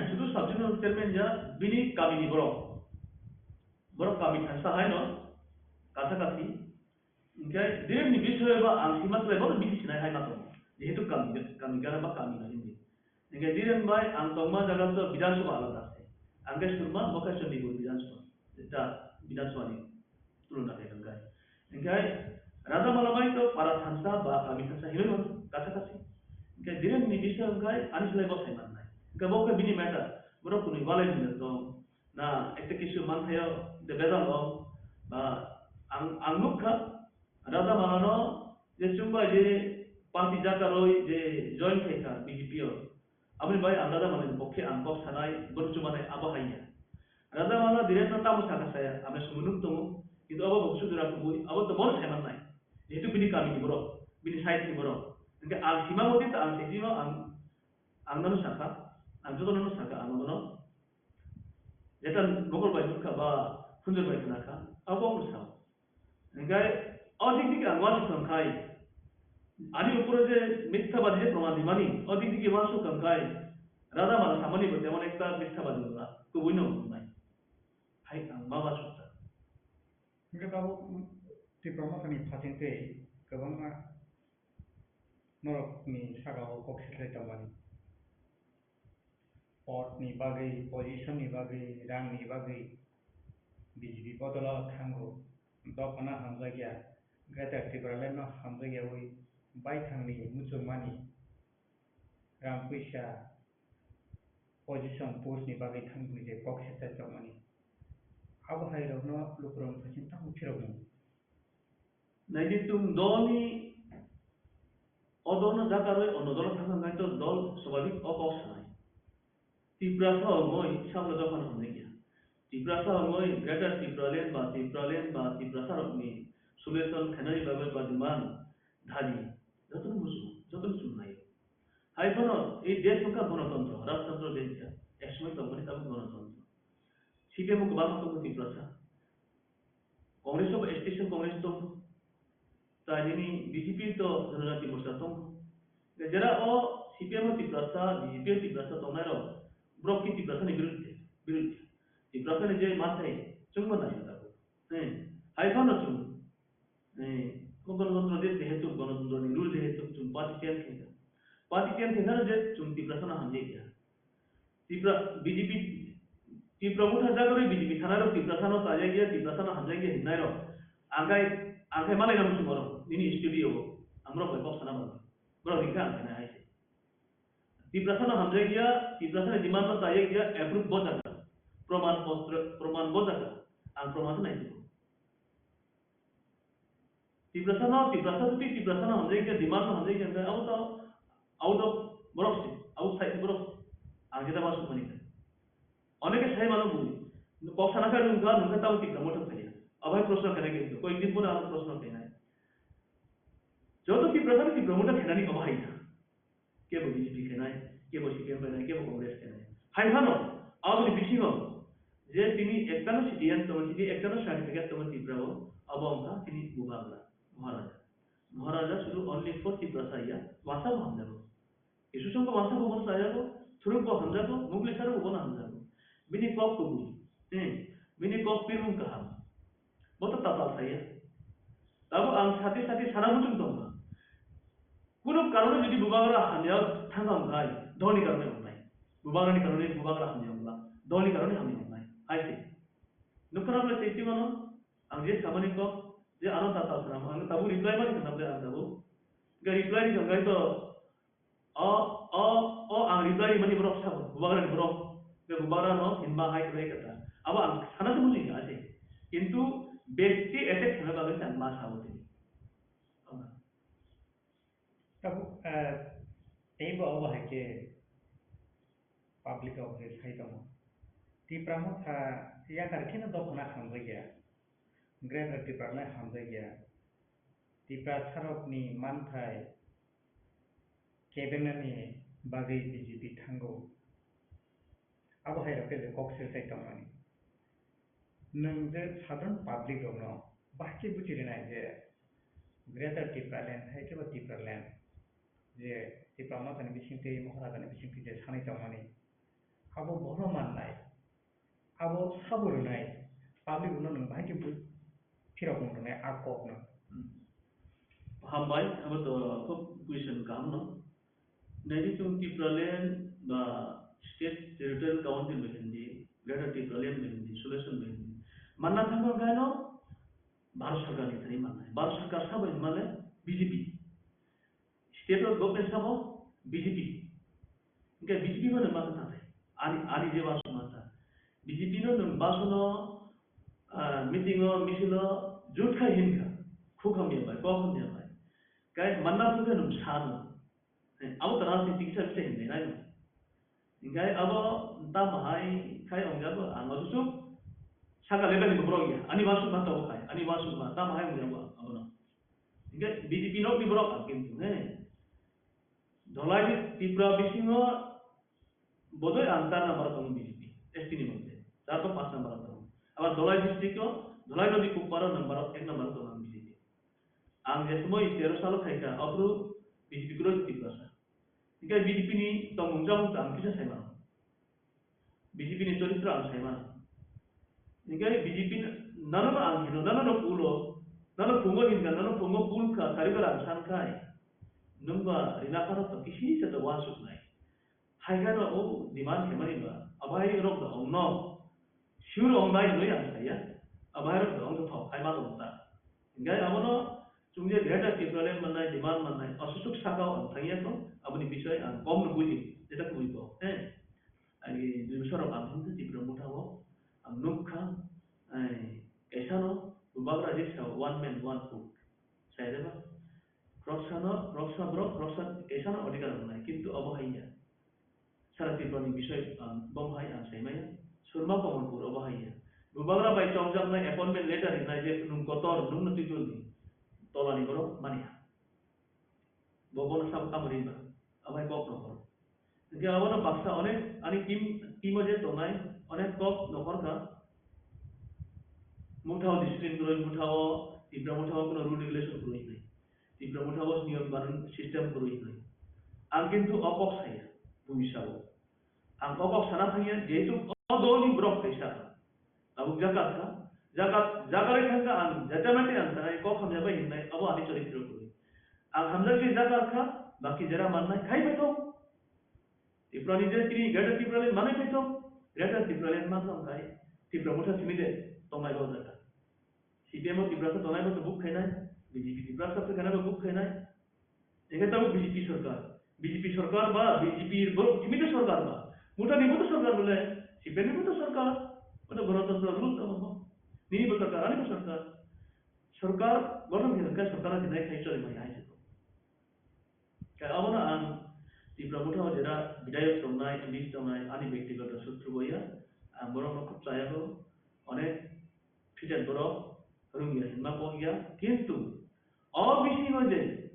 Sudu sub-zonal chairman ya bini kamini borok. Borok kami thangsa haino kathakasi. Hingke Dhiren ni bisoy ba ang sima slai bono bisi sinai hai ma tongo. Jehetu kami, kami gana ba kami no hindi. Hingke Dhiren bai ang tongma jaga to Bidhan Sabha alada ase. Ang khe Surma, bo khe Chandigarh Bidhan Sabha. Eta Bidhan Sabha ni tulona khe hingke. Hingke Raja Mala bai to para thansa ba kami thansa hinoi mano, kacha kachi. Hingke Dhiren ni bisoy hingke ani slai bo sai mannai. Hingke bo khe bini matter, borok kuni walai ni tong. Na, ekta kisu manthaio de bejal o, ba, ang, ang nukha, Raja Malano je chwngbai je party jakarwi je join khaikha B J P o. Aboni bai ang Raja Malani pokhe ang kok sanai, bono chumanai abo haiya. Raja Mala direct no tamo sakha saya, ang sumui nuk tongo, kintu abo bo sudura kubui, abo to bono saiman nai. Jehetu bini kami ni borok, bini side ni borok. Hingke ang sima moti ta ang sijino ang, ang nano sakha, ang joto nano sakha, ang bono. Jeta mokol bai nukha ba phunjor bai khna kha, abo kok no sao. Hingke o dik dik ang uansuk tong khai, ani uporo je mithabadi je proman rimani, o dik dik uansuk tong khai, Raja Mala samani bo temon ekta mithabadi wngkha, kubui no wngnai. Hai ang ma uansuk ta. Hingke tabuk Tipra Mothani phating tei kwbangma norokni saka o kok siklai tongmani. Podni bagwi, position ni bagwi, rangni bagwi B J P bodolo thango. Dophano hamjakya, Greater Tipraland no hamjakyawi baithangni muchungmani rang puisa position post ni bagwi thangwi je kok siklai tongmani. Abo hai rokno lukurok thaiching tamo phirokmung. Naidi chwng dolni, o dolno jakarwi ono dolo thangkha hwnkhe to dol swbhabik o kok sanai. Tiprasa wngwi sabla dophano hamjakya. Tiprasa wngwi Greater Tipraland ba Tipraland ba Tiprasarokni solution khainani bagwi ba demand dabi jotono muchungo, jotono chumlaio. Hai phano ei desh wngkha gonotantro, rajtantro desh ya, ek somoi tongmani tabuk gonotantro. C P M o kwbangma tongo Tiprasa. Congress o bo agitation Congress tongo. Tai nini B J P to Janajati Morcha tongo. Jera o C P M o Tiprasa, B J P o Tiprasa tongnai rok, borok ki Tiprasa ni birudde, birudde. Tiprasa ni je mathai chwngma nai tabuk. Hai phano chwng, eh, gonotantro desh jehetu, gonotantro ni rule jehetu chwng party change khaikha. Party change khaikha je chwng Tiprasa no hamjakya. Tipra, B J P, Tipra motha jagarwi B J P thanai rok Tiprasa no chayakya, Tiprasa no hamjakya hinai rok. Angkai, angkai malai nang chwng oro, nini studio o, ang borok bai kok sana bang. Borok ringkha ang khainai hai se. Tiprasa no hamjakya, Tiprasa ni demand no chayakya, approve bo jaga. Proman potro, proman bo jaga. Ang proman se nai tubu. Tiprasa no, Tiprasa jodi Tiprasa no hamjai khe, demand no hamjai khe, abo to out of borok se, outside borok se. Ang jeta ma sukmani khe. Oneke sai mano bui. Kok sana khe nungkha, nungkha tamo Tipra motha phaiya. Abai proshno khainai khe, koi din pore abo proshno khainai. Joto Tiprasa no Tipra motha khainani abo hai na. Kebo B J P khenai, kebo C P M khenai, kebo Congress khenai. Hai phano, aboni bisingo je tini ektano citizen tongo, tini ektano certificate tongo Tripura o, abo wngkha tini Bubagra, Maharaja. Maharaja sudu only for Tiprasa ya, wasa bo hamjago. Isu songko wasa bo bono chayago, thuruk bo hamjago, mugli saro bo bono hamjago. Bini kok kubui, eh, bini kok pirmung kaham. Bo to tapal saya. Tabo ang sati sati sana muchung tongkha. Kuno karone jodi Bubagra hamya thangkha wngkhai, dolni karone wngnai. Bubagrani karone Bubagra hamya wngla, dolni karone hamya wngnai. Hai se. Nukha na ble safety mano, ang je samani kok, je ano tapal sana, ang tabo reply mani kana ble ang tabo. Ga reply ni janggai to, O, o, o ang reply rimani borok sabo, Bubagrani borok. Be Bubagrano hinba hai kwlai kha ta. Abo ang sana se buji kha ase. Kintu bekti attack khna bagwi ang ma sabo tini. Tabuk, eh, teibo abo hai khe public rok je sai tongo. Tipra motha yakar kheno dophano hamjakya. Greater Tipraland hamjakya. Tiprasarokni manthai kebenani bagwi B J P thango. Abo hai rok khe je kok sirtai tongmani. Nwng je sadharan public rokno bahai khe buchi rinai je Greater Tipraland hai khe bo Tipraland je Tipra Mothani bisingtwi Maharajani bisingtwi je sanai tongmani. Abo bono mannai. Abo sabo rwnai, public rokno nwng bahai khe bui phirok mung rwnai a kokno. Hmm. Hambai, abo to khub question kaham no. Naidi chwng Tipraland ba State Territorial Council bai hindi, Greater Tipraland bai hindi, solution bai hindi. Manna thangma bai no Bharat Sarkar ni thani mannai. Bharat Sarkar sabo hinmale B J P. State o government sabo B J P. Hingke B J P bo nwng baksa tatai. Ani, ani je wansuk masa. B J P no nwng basono, ah, meeting o, misil o, jut khai hinkha. Khuk hamya bai, kok hamya bai. Kai manna phungkhe nwng sano. He, abo to rajniti kisa bisa hinwi nai no. Hingke abo tamo hai khai ongjago, ang o susuk saka level ni borok ya. Ani wansuk ma tongo khai, ani wansuk ma tamo hai ongjago abono. Hingke B J P nok ni borok ang kintu, he. Dholai ni Tripura bisingo bodoi ang char number tongo B J P, S T ni mote. Char to panch number tongo. Abar Dholai district o, Dholai nodi kuparo number, ek number tongo ang B J P. Ang je somoi tero salo khaikha, aphuru B J P kwrwi Tiprasa. Hingke B J P ni tongmung chamung ang kisa sai mano. B J P ni choritro ang sai mano. Hingke B J P nano no ang hino, nano no pulo, nano pungo hinka, nano pungo pul kha, karibar ang san khai. Nwng ba rina phano to kisi se to wansuk nai. Hai kheno o demand khaimani ba, abo hai rok da ongno. Sure ong nai hinwi ang saya. Abo hai rok da ong thok, hai ma tong ta. Hingke abono chwng je Greater Tipraland mannai, demand mannai, aswk saka o ang thangya kho, aboni bisoi ang kom no buji, jeta kubui bo, he. Agi dui bosor rok ang hwnka Tipra Motha o, ang nukha, Kaisano bubagra je sa one man, one vote. Sai de ba? Khoroksa no, khoroksa borok, khoroksa kaisano adhikar wngnai, kintu obo hai ya. Sara Tripura ni bisoi ang, bo hai ang sai maya. Surma Kamalpur obo hai ya. Bubagra bai chongjaknai appointment letter rinai je nwng kotor, nwng no twitul ni tolani borok mani ha. Bo bono sabo tamo rinba, abo hai kok nokhor. Hingke abono baksa onek ani team, team o je tongnai onek kok nokhor kha. Motha o discipline kwrwi, motha o Tipra motha o kono rule regulation kwrwi hinwi. Tipra motha o niyom kanun system kwrwi hinwi. Ang kintu o kok saya, bumi sao. Ang o kok sana thangya, jehetu o dolni borok kaisa. Tabuk jaga kha, jaga, jaga le thangkha ang, jajamati ang tanai, kok hamya bai hinai, abo ani choritro kwrwi. Ang hamjakle jaga kha, baki jera mannai, khai bai thok. Tripura ni je tini Greater Tipraland manwi bai thok, Greater Tipraland man thok khai, Tipra motha simi de, tongnai bo jaga. C P M o Tiprasa tongnai bo buk khainai, B J P Tiprasa khainai bo buk khainai. Hingke tabuk B J P sorkar. B J P sorkar ba B J P borok timi to sorkar ba. Motha ni bo to sorkar bole, C P M ni bo to sorkar. Bo to Ganatantro rule tamo bo. Nini bo sorkar, ani bo sorkar. Sorkar, gotong khe sorkar ni nai khai choli mai hai se. Khe abono ang Tipra motha o jera bidayok tongnai, M D C tongnai, ani bektigoto sutru bo ya. Ang borok no khub chaya bo. Onek Khitan borok rwngya hinma kok ya, kintu o bisingo je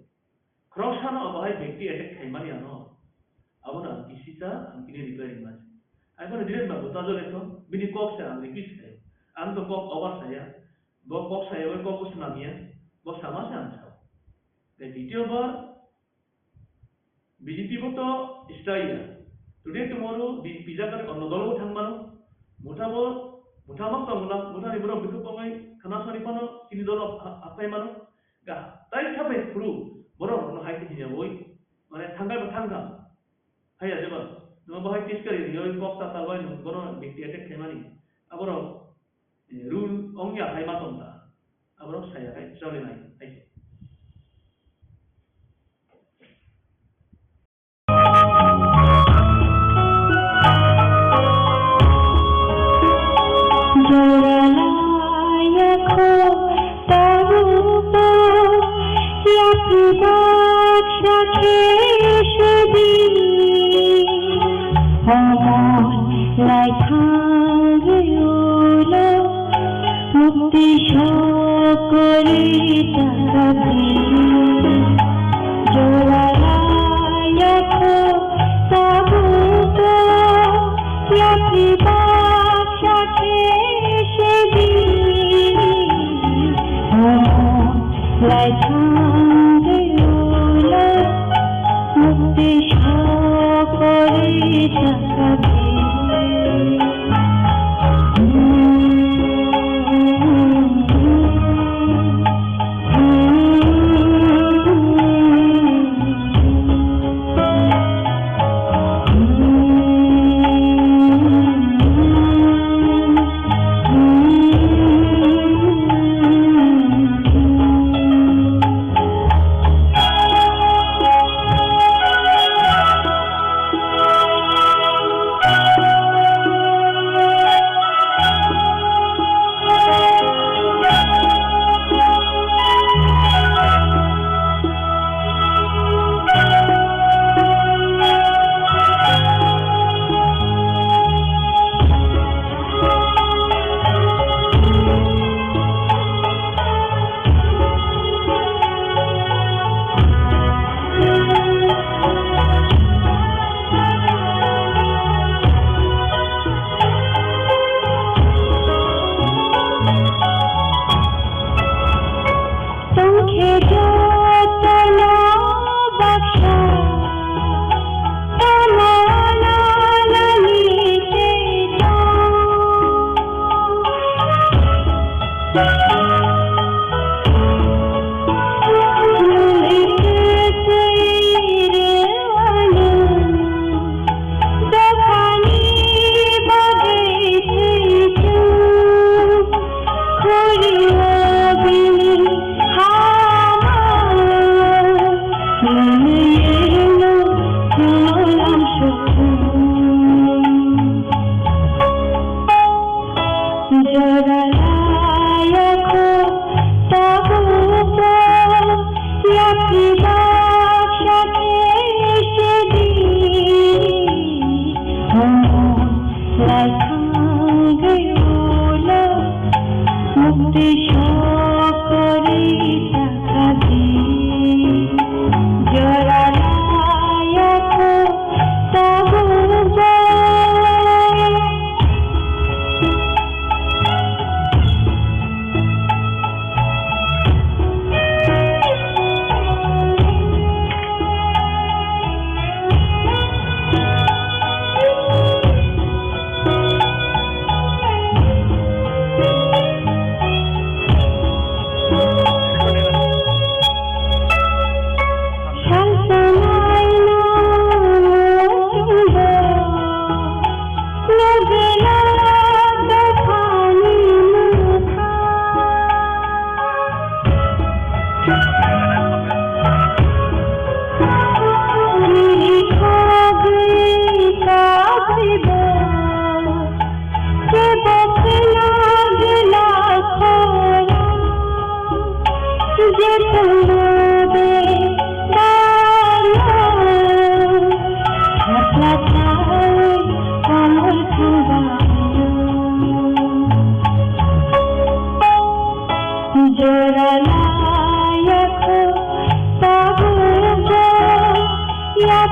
khoroksano obo hai bekti attack khaimani ano, abono ang kisisa ang bini reply ringma se. Ai bono direct ma buta jole thong, bini kok se ang repeat khayo. Ang to kok over saya, bo kok saya, bo kok swnam ya, bo sama se ang sao. Tei video bo B J P bo to stay ya. Today tomorrow B J P jaga onno dol bo thang mano. Motha bo, motha ma tong mano, motha ni borok bikhu kongai khana sani phano chini dol ha-, hapai mano. Ga, tai kha bai phuru borok no hai khe hinya oi. Mane thangkai bo thangkha. Hai ya jeba. No bo hai tis kari ri oi kok ta ta bai no bono bekti attack khaimani. Aborok Rule ong ya hai ma tong ta. Aborok saya hai chole nai hai se. Lai thangwi ulo mukti sokori takabi. Jora laya kho sabuto yakhi baksa khesedi. Lai thangwi ulo mukti sokori takabi.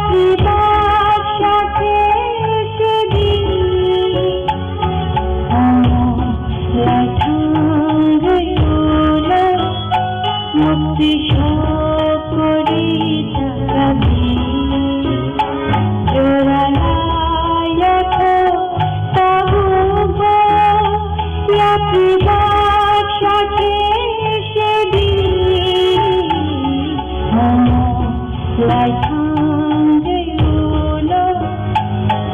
Baksa khe se di, omo lai thangwi ulo, mukti sokori thangkha di. Jora laya kho tabukbo, yakri baksa khe se di, omo lai thangwi ulo,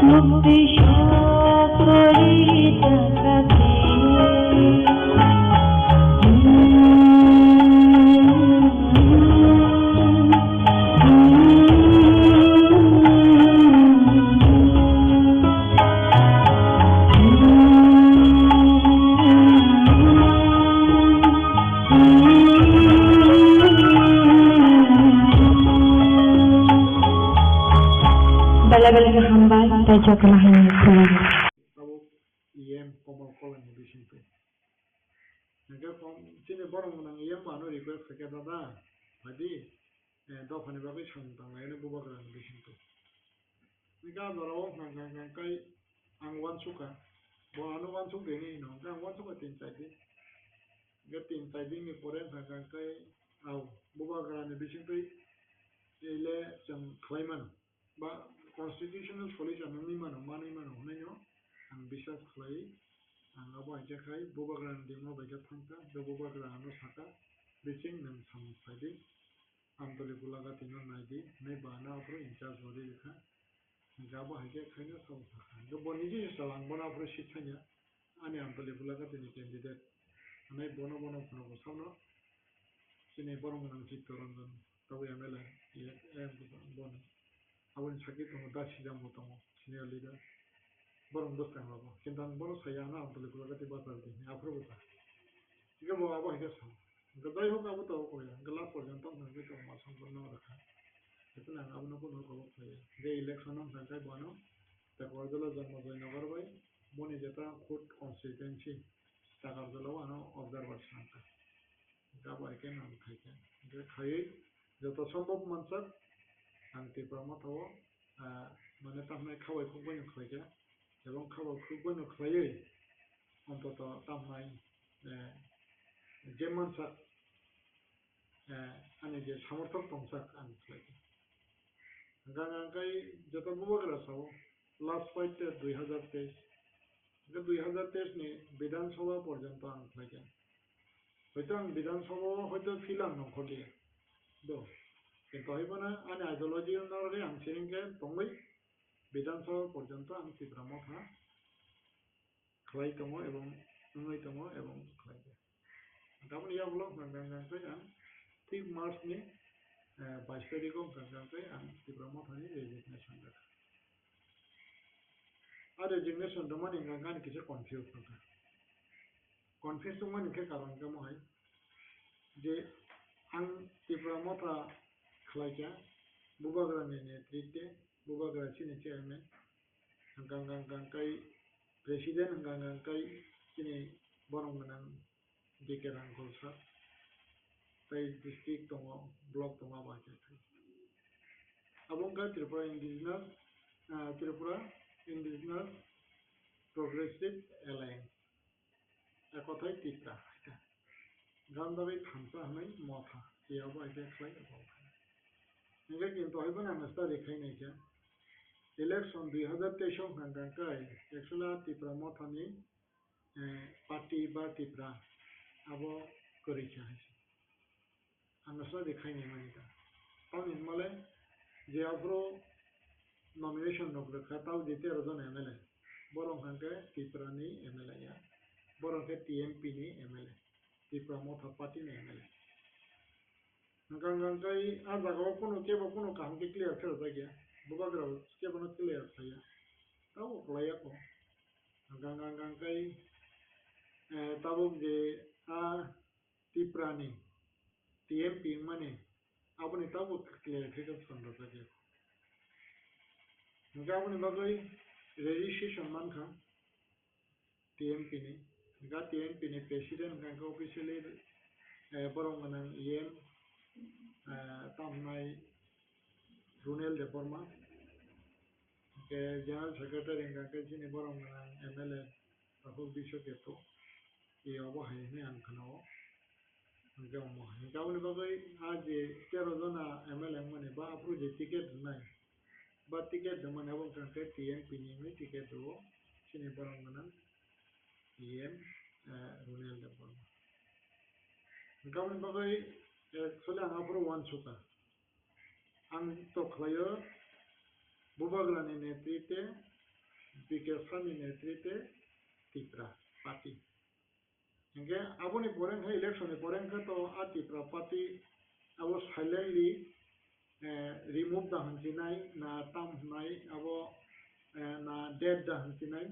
mukti sokori thangkha di. Belai belai khe hambai, tei jotono hambai khulumgo. Tabuk E M Komal Kolai ni bisingtwi. Hingkhe kom chini borok gwnang E M bo ano request khaikha, dada, phaidi, eh, dophani bagwi samung tanglaino bubagrani bisingtwi. Hingkhe ah jorao hwnka hwnka hwnka khe ang uansukha, bo ano uansuk dini hino, hingkhe ang uansukha tin char din. Hingkhe tin char din ni pore hwnka hwnka khe, au, bubagrani bisingtwi ele chwng khlai mano. Ba constitutional solution wngwi mano, manwi mano hwnwi no ang biswas khlai. Ang abo hai khe khai bubagrani dima bai khe thangkha, tei bubagra ano sakha, "Bising nwng samung khlai di, Amtoli Golagati no nai di," hwnwi ba ano aphuru in charge bo rwi rwkha. Hingkhe abo hai khe khaino samung sakha. Hingkhe bo niji sal ang bono aphuru sithanya, ani Amtoli Golagati ni candidate hwnwi bono bono phunukgo sakno, chini borok gwnang Chitto Ranjan. Tabuk M L A, elect, eh, bono. Aboni sakhe tongo, Da Sijang bo tongo, senior leader. Borok bwskang rogo. Kintu ang bono saya, ano Amtoli Golagati bachar di, aphuru bwsa. Hingkhe bo abo hai khe sa. Hingkhe jai hok abo to koi ya. Hingkhe last porjonto wng thangwi tongo, ma songkor no rwkha. Hingkhe ang abono bono kok khlai ya. Je election wng thang khe bono, Takarjala Janmajoy Nagar bai, boni jeta khud constituency, Takarjala o ano observer sangkha. Hingkhe abo hai khe ang khaikha. Hingkhe khaiwi joto sombhob mansak ang Tipra Motha o, ah, mane tamhinai khabai khukbai no khlaikha. Ebong khabai khukbai no khlaiwi ontoto tamhinai, eh, je mansak, eh, ani je samorthok tongsak ang khlaikha. Hingkhe ang khe joto bubagra sao, last fight te dui hazar teis. Hingkhe dui hazar teis ni Bidhan Sabha porjonto ang khlaikha. Hoito ang Bidhan Sabha o hoito field ang nongkhorliya. Do. Kintu hai phano ani ideology no rwgwi ang siring khe tongwi Bidhan Sabha porjonto ang Tipra Motha khlai tongo ebong wngwi tongo ebong khlai kha. Tamoni yagulo hwnka hwnka khe ang thik March ni, eh, bais tarikh o hwnka hwnka khe ang Tipra Motha ni resignation rwkha. A resignation rwmani hwnka hwnka ani kisa confuse wngkha. Confuse wngmani hwnkhe karon hwnkhe mohai je ang Tipra Motha khlaikha, bubagrani netritwe, bubagra chini chairman, hwnka hwnka hwnka khe president, hwnka hwnka khe chini borok gwnang D K Rangkol sir, tei district tongo, block tongo, abo hai khe thai. Abo wngkha Tripura Indigenous, ah, Tripura Indigenous Progressive Alliance, Ekothai Tipra hai khe. Gandari thansa hwnwi motha, tei abo hai khe khlai abo hai khe. Hingkhe kintu hai phano ang study khai nai khe, election dui hazar teis o hwnka hwnka khe, actually Tipra Mothani eh, party ba Tipra abo kwrwi kha hai se. Ang no sadi khaini mani ta. Tamni hwnmale je aphuru nomination rok rwkha, tao je tero jon M L A, borok hwnkhe Tipra ni M L A ya, borok hwnkhe T M P ni M L A, Tipra Motha Party ni M L A. Hwnkha hwnkha khe a jaga o kunu kebo kunu kaham khe clear khe rwjak ya, bubagra bo kebo no clear khlai ya, tabo kwlai ya kho. Hwnkha hwnkha khe, eh, tabuk je a Tipra ni T M P wngmani aboni tabuk clarification rwjak ya kho. Hwnkhe aboni bagwi registration mankha. T M P ni, hwnkha T M P ni president hwnkha khe officially, eh, borok gwnang E M, eh, tamo hwnai Runel Debbarma, Khe General Secretary hwnkha khe chini borok gwnang M L A Prafull Biswa Ketu, e obo hai hwnwi ang khna-o. Hwnkhe omo hai. Hwnkhe aboni bagwi a je tero jona M L A wngmani ba aphuru je ticket rwnai, ba ticket rwmani abo wngkha khe T M P ni hwnwi ticket rwo chini borok gwnang P M, eh, Runiel Debbarma. Hwnkhe aboni bagwi actually ang aphuru uansukha. Ang to khlaio Bubagrani netrite, B K Sani netrite Tipra Party. Hingke aboni pore wngkha election ni pore wngkha to a Tipra Party abo silently, eh, remove da hinsinai na tam hinai abo, eh, na dead da hinsinai.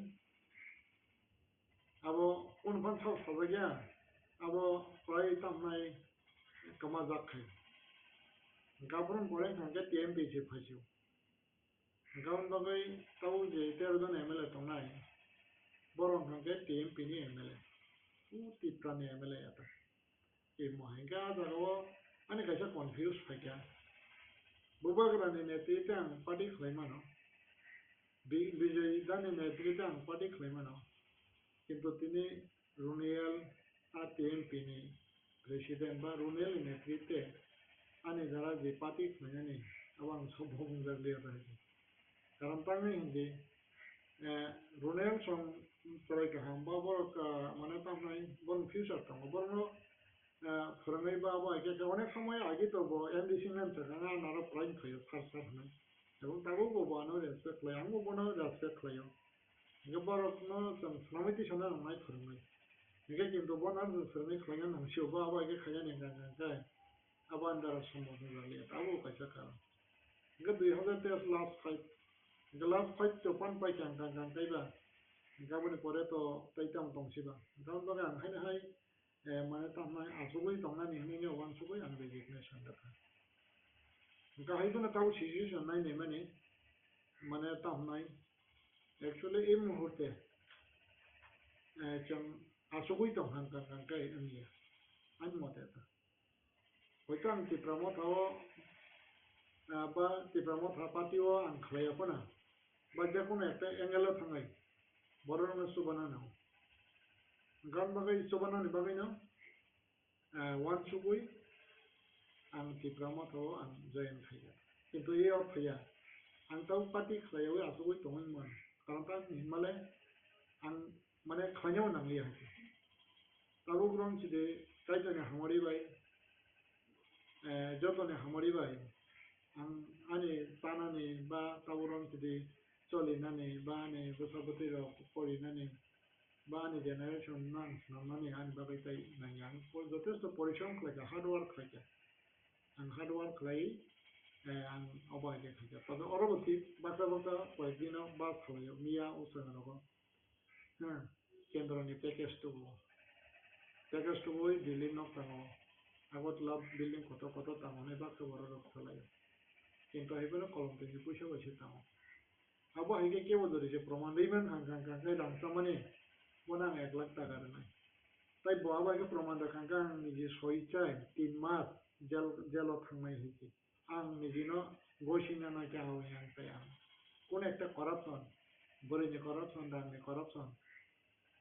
Abo kunu phan sal sajak ya, abo kwlai tamo nai kwmajak khai. Hwnkhe aphuru pore hwnkhe T M P se phaisio. Hwnkhe aboni bagwi tabuk je tero jon M L A tongnai, borok hwnkhe T M P ni M L A, o Tipra ni M L A ya ta. Tei mo hai khe ah jagao ani kaisa confuse phaikha. Bubagrani netrite ang party khlai mano. Bi-, Bijoy Dani netrite ang party khlai mano. Kintu tini Runiel a T M P ni president ba Runiel ni netrite ani jara je party khlainani abo ang sobo wngjak liya bai. Karon tamni hindi, eh, Runiel song chwrai kaham ba borok, ah, mane tamnai borok future tongo. Borokno, ah, phwrwngwi ba abo hai khe onek somoi agi to bo M D C man sakha, ang aro prank khaio sar sar hwnwi. Tabuk tabuk bo bo ano respect khlai, ang bo bono respect khlaio. Hingke borokno chwng swnamwi twi sana nangnai phwrwngwi. Hingke kintu bono ang chwng phwrwngwi khlaina nangsio, bo abo hai khe khainani hwnka hwnka khe. Abo ani dara sombhob wngjakliya, abo kaisa karon. Hingke dui hazar teis last fight. Hingke last fight to pan pai kang kang kang kaiba. Hingke aboni pore to tei tamo tongsiba. Hingke aboni bagwi ang haino hai, eh, mane tamo hai achugwi tongnani hinwi no uansugwi ang resignation rwkha. Hingke hai phano tabuk situation nai naimani, mane tamo hai actually ei muhurte, eh, chwng achugwi tong kang kang kang kai wngya. Ani mote to. Hoito ang Tipra Motha o, ah, ba Tipra Motha party o ang khlaiya phano, ba je kono ekta angle o thangwi borok rokno chubanani. Hwnkhe aboni bagwi chubanani bagwino, ah, uansugwi ang Tipra Motha o ang join khaikha. Kintu e o phaiya, ang tabuk party khlaiyawi achugwi tongwi mano. Karon ta hinmale ang mane khlainani nangliya hai. Tabuk rong sidi kaitoni hamari bai, eh, jotoni hamari bai, ang ani tanani ba tabuk rong sidi cholinani ba ani bwsa bwtwi rok porinani ba ani generation no ang swnamnani ani bagwi tai nangya. Ang po-, jotesto porishrom khlaikha, hard work khlaikha. Ang hard work khlai, eh, ang obo hai khe khlaikha. Tei oro bo thik baksa baksa koyek dino bus khlaio, miya o chwng rogo. Hmm, kendroni package tubu. Package tubui Delhi nok tango. Agartala building kotor kotor tango hinwi baksa borok rok salaio. Kintu hai phano kolom twi ni puisa bai se tango. Abo hai khe kebo jodi se proman rwi mankha, kha, kha, kha, rang chamani bono ang ek lakh taka rwnai. Tai bo abo hai khe proman rwkha khe ang niji soi chai tin mas jail, jail o thangnai hai khe. Ang nijino gosina nai khe awi ang tei ang. Kun ekta corruption, bwrwini corruption, rangni corruption.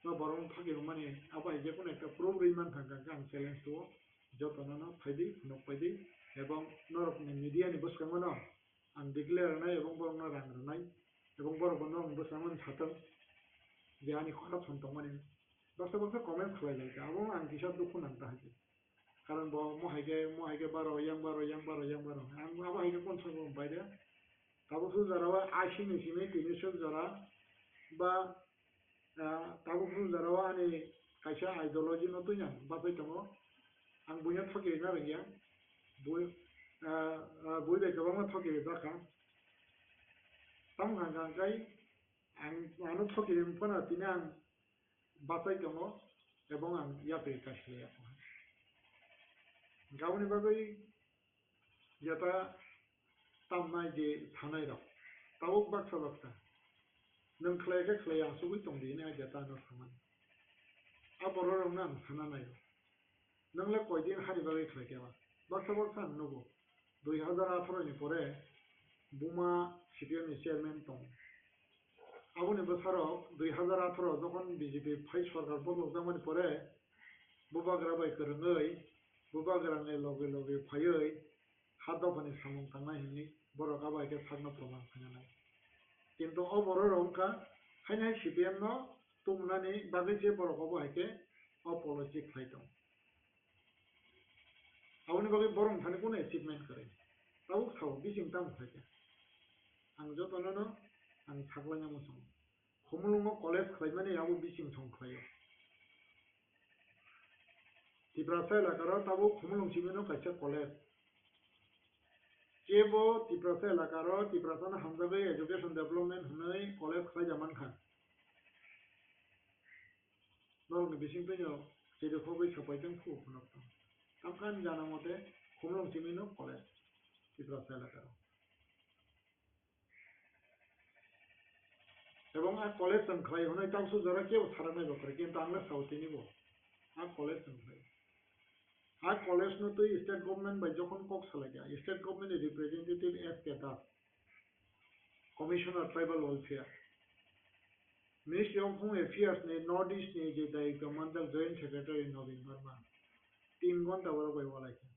No borokno thagi rwmani abo hai je kun ekta proof rwi mankha hwnkhe ang challenge tuo. Jotono no phaidi, phunuk phaidi, ebong norokni media ni bwskango no ang declare rwnai ebong borokno rang rwnai ebong borok bo norokni bwskango sathang je ani corruption tongmani. Baksa baksa comment khlai lai kha, abo ang kisa dukhu nang ta hai khe. Karon bo mo hai khe, mo hai khe baro, yang baro, yang baro, yang baro. Ang abo hai khe kon sabo bai de. Tabuk su jora o aisi ni simi tini suk jora ba, ah, tabuk su jora o ani kaisa ideology no twi ang bathai tongo. Ang buino thoki rwna rwngya. Bui, ah, ah, bui bai kwbangma thoki rijak kha. Tamo hwnka hwnkhe ang ano thoki rwngphano tini ang bachai tongo ebong ang yapri kaisle ya. Hwnkhe aboni bagwi jeta tamnai je thanai rok tabuk baksa baksa nwng khlai khe khlai ya, asugwi tong di hinwi jeta ano samani. A borok rokno ang sana nai rw. Nwng le koi din hani bagwi khlai khe ba? Baksa baksa ang nugo. Dui hazar atharo ni pore buma C P M ni chairman tong. Aboni bwsarok dui hazar atharo jokhon B J P phai sorkar bolokjakmani pore bubagra bai kwrwngwi bubagrani loge loge phaiwi ha dophani samung tangnai hwnwi borok abo hai khe sakno proman khainanai. Kintu o borok rok wngkha haino hai C P M no tubunani bagwi se borok obo hai khe o policy khlai tongo. Aboni bagwi borok thani kunu achievement kwrwi. Tabuk sao bising tamo khlai kha. Ang jotono no ang saklaina muchungo. Khumulwngo college khlaimani abo bising thong khlaio. Tiprasa elakaro tabuk Khumulwng simi no kaisa college. Kebo Tiprasa elakaro Tiprasano hamjagwi education development hwnwi college khlai ja mankha. Norokni bising twibo chirikhogwi sapai tong phu phunuk tong. Tamkha ani jana mote Khumulwng simi no college Tiprasa elakaro. Ebong a college chwng khlai hwnwi tamsuk jora kebo saraknai bo kwrwi, kintu ang le sao tini bo a college chwng khlai. A college no twi state government bai jokhon kok salaikha, state government ni representative S K Das, Commissioner Tribal Welfare, Ministry of Home Affairs ni North East ni je dayikto manjak Joint Secretary Nobin Verma, tin gonta borok bai walaikha.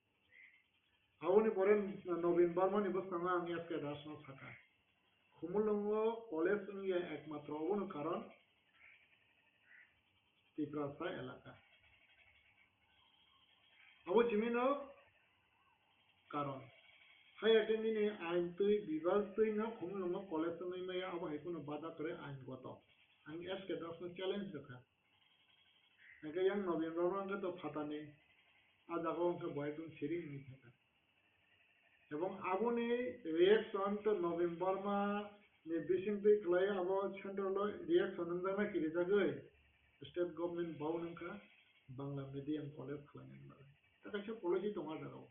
Aboni pore Nobin Barma ni bwskango ang S K Das no sakha, Khumulwngo college wngya ekmatro obono karon Tiprasa elaka. Abo chimino karon. Haya khe nini ain twi bibal twi no Khumulwngo college wngwi maya abo hai kheno bada kwrwi ain goto. Ang S K Das no challenge rwkha. Hingke yang Nobin Barma hingke to phatani, a jaga o hingke bo ekdom siri wngwi thangkha. Ebong aboni reaction to Nobin Barma ni bisingtwi khlai abo central o reaction wngjaknai kirijagwi state government bo wngkha Bangla medium college khlainani bagwi. Ta kaisa policy tongo a jaga o.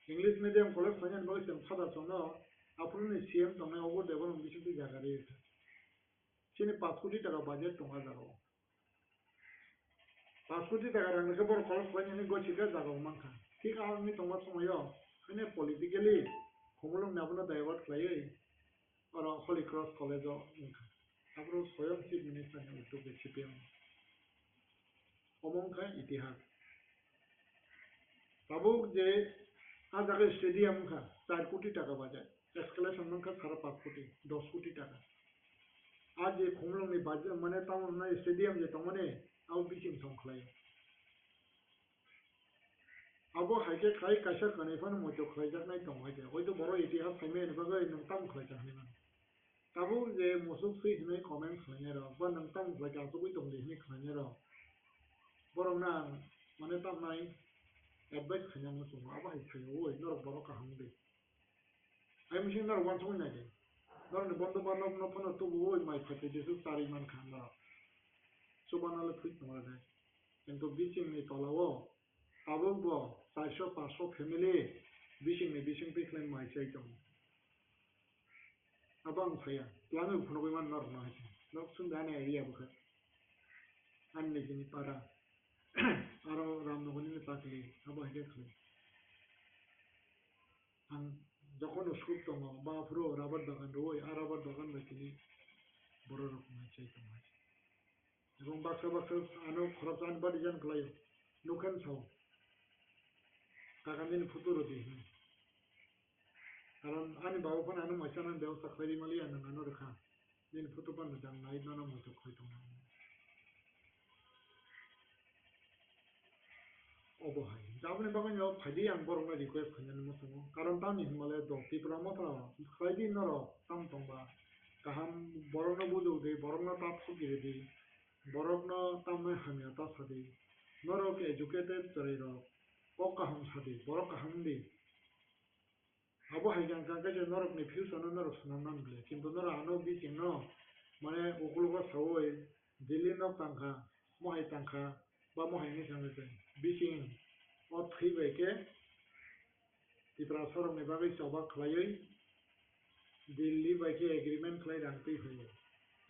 English medium college khlainani bagwi chwng father chwngno aphuru ni C M tongnai obo Debbarma bisingtwi jaga rikha. Chini paanch koti taka budget tongo a jaga o. Paanch koti taka rang khe borok college khlainani gosi khe jaga o mankha. Thik a wngwi tongma somoio, haino politically Khumulwng ni abono divert khlaiwi oro Holy Cross College o wngkha. Aphuru soyong Chief Minister ni uddog bai C P M. Omo wngkha itihas. Tabuk je a jaga stadium wngkha char koti taka budget. Escalation mankha sara paanch koti, dos koti taka. A je Khumulwng ni budget, mane tamo hwnai stadium je tongmani, abo bising thong khlai. Abo hai khe khai kaisa kanwi phano moito khlaijaknai tong hai khe. Hoito borok itihas saimani bagwi nwng tamo khlai cha hinwi mano. Tabuk je musuk swi hinwi comment khlainai rok, ba nwng tamo khlai cha achugwi tong di hinwi khlainai rok. Borok no ang mane tamnai advice khaina muchungo, abo hai khlai oi norok borok kaham di. Hai mising norok uansukwi nai di. Norokni bondo ba nok, nok phano tubuwi mai phaitwi jesuk charwi mankha norok. Chubano le thwi tongo de. Kintu bisingni tolao tabuk bo charso paanso family bisingni bising twi khlai mai chai tongo. Abo ang saya, twlangwi phunugwi man norokno hai se. Nok sung da ani area bwkha. Ani nijini para. Aro Ramnagarni pakli, abo hai khe khlai. Ang jokhon school tongo, ba phuru rubber bagan rwui, a rubber bagan bai tini borok rok mai chai tongo hai. Ebong baksa baksa ano khoroksa ani body jan khlaio, nukhan sao. Kaka nini photo rwdi hinwi. Karon ani baba phano ano mai chana bebosta khlai ri mali, ano nano rwkha. Nini photo phano jang nai nono muitu khoi tongma. Obo hai. Aboni bagwi no phaidi ang borokno request khainani muchungo. Karon tamni hinmale do Tipra Motha khlaidi norok tam tongba. Kaham borokno bujokdi, borokno ta thokiridi, borokno tamni hamya ta sadi. Norok educated chwrairok kok kaham sadi, borok kaham wngdi. Abo hai khe ang kha khe norokni future no norok swnam nang bwle, kintu norok ano bising no mane ukulugo saui Delhi nok tangkha, mohai tangkha, ba mohai ni sangwi tong bising o thwi bai khe Tiprasa rok ni bagwi choba khlaiwi Delhi bai khe agreement khlai rang twi phaio,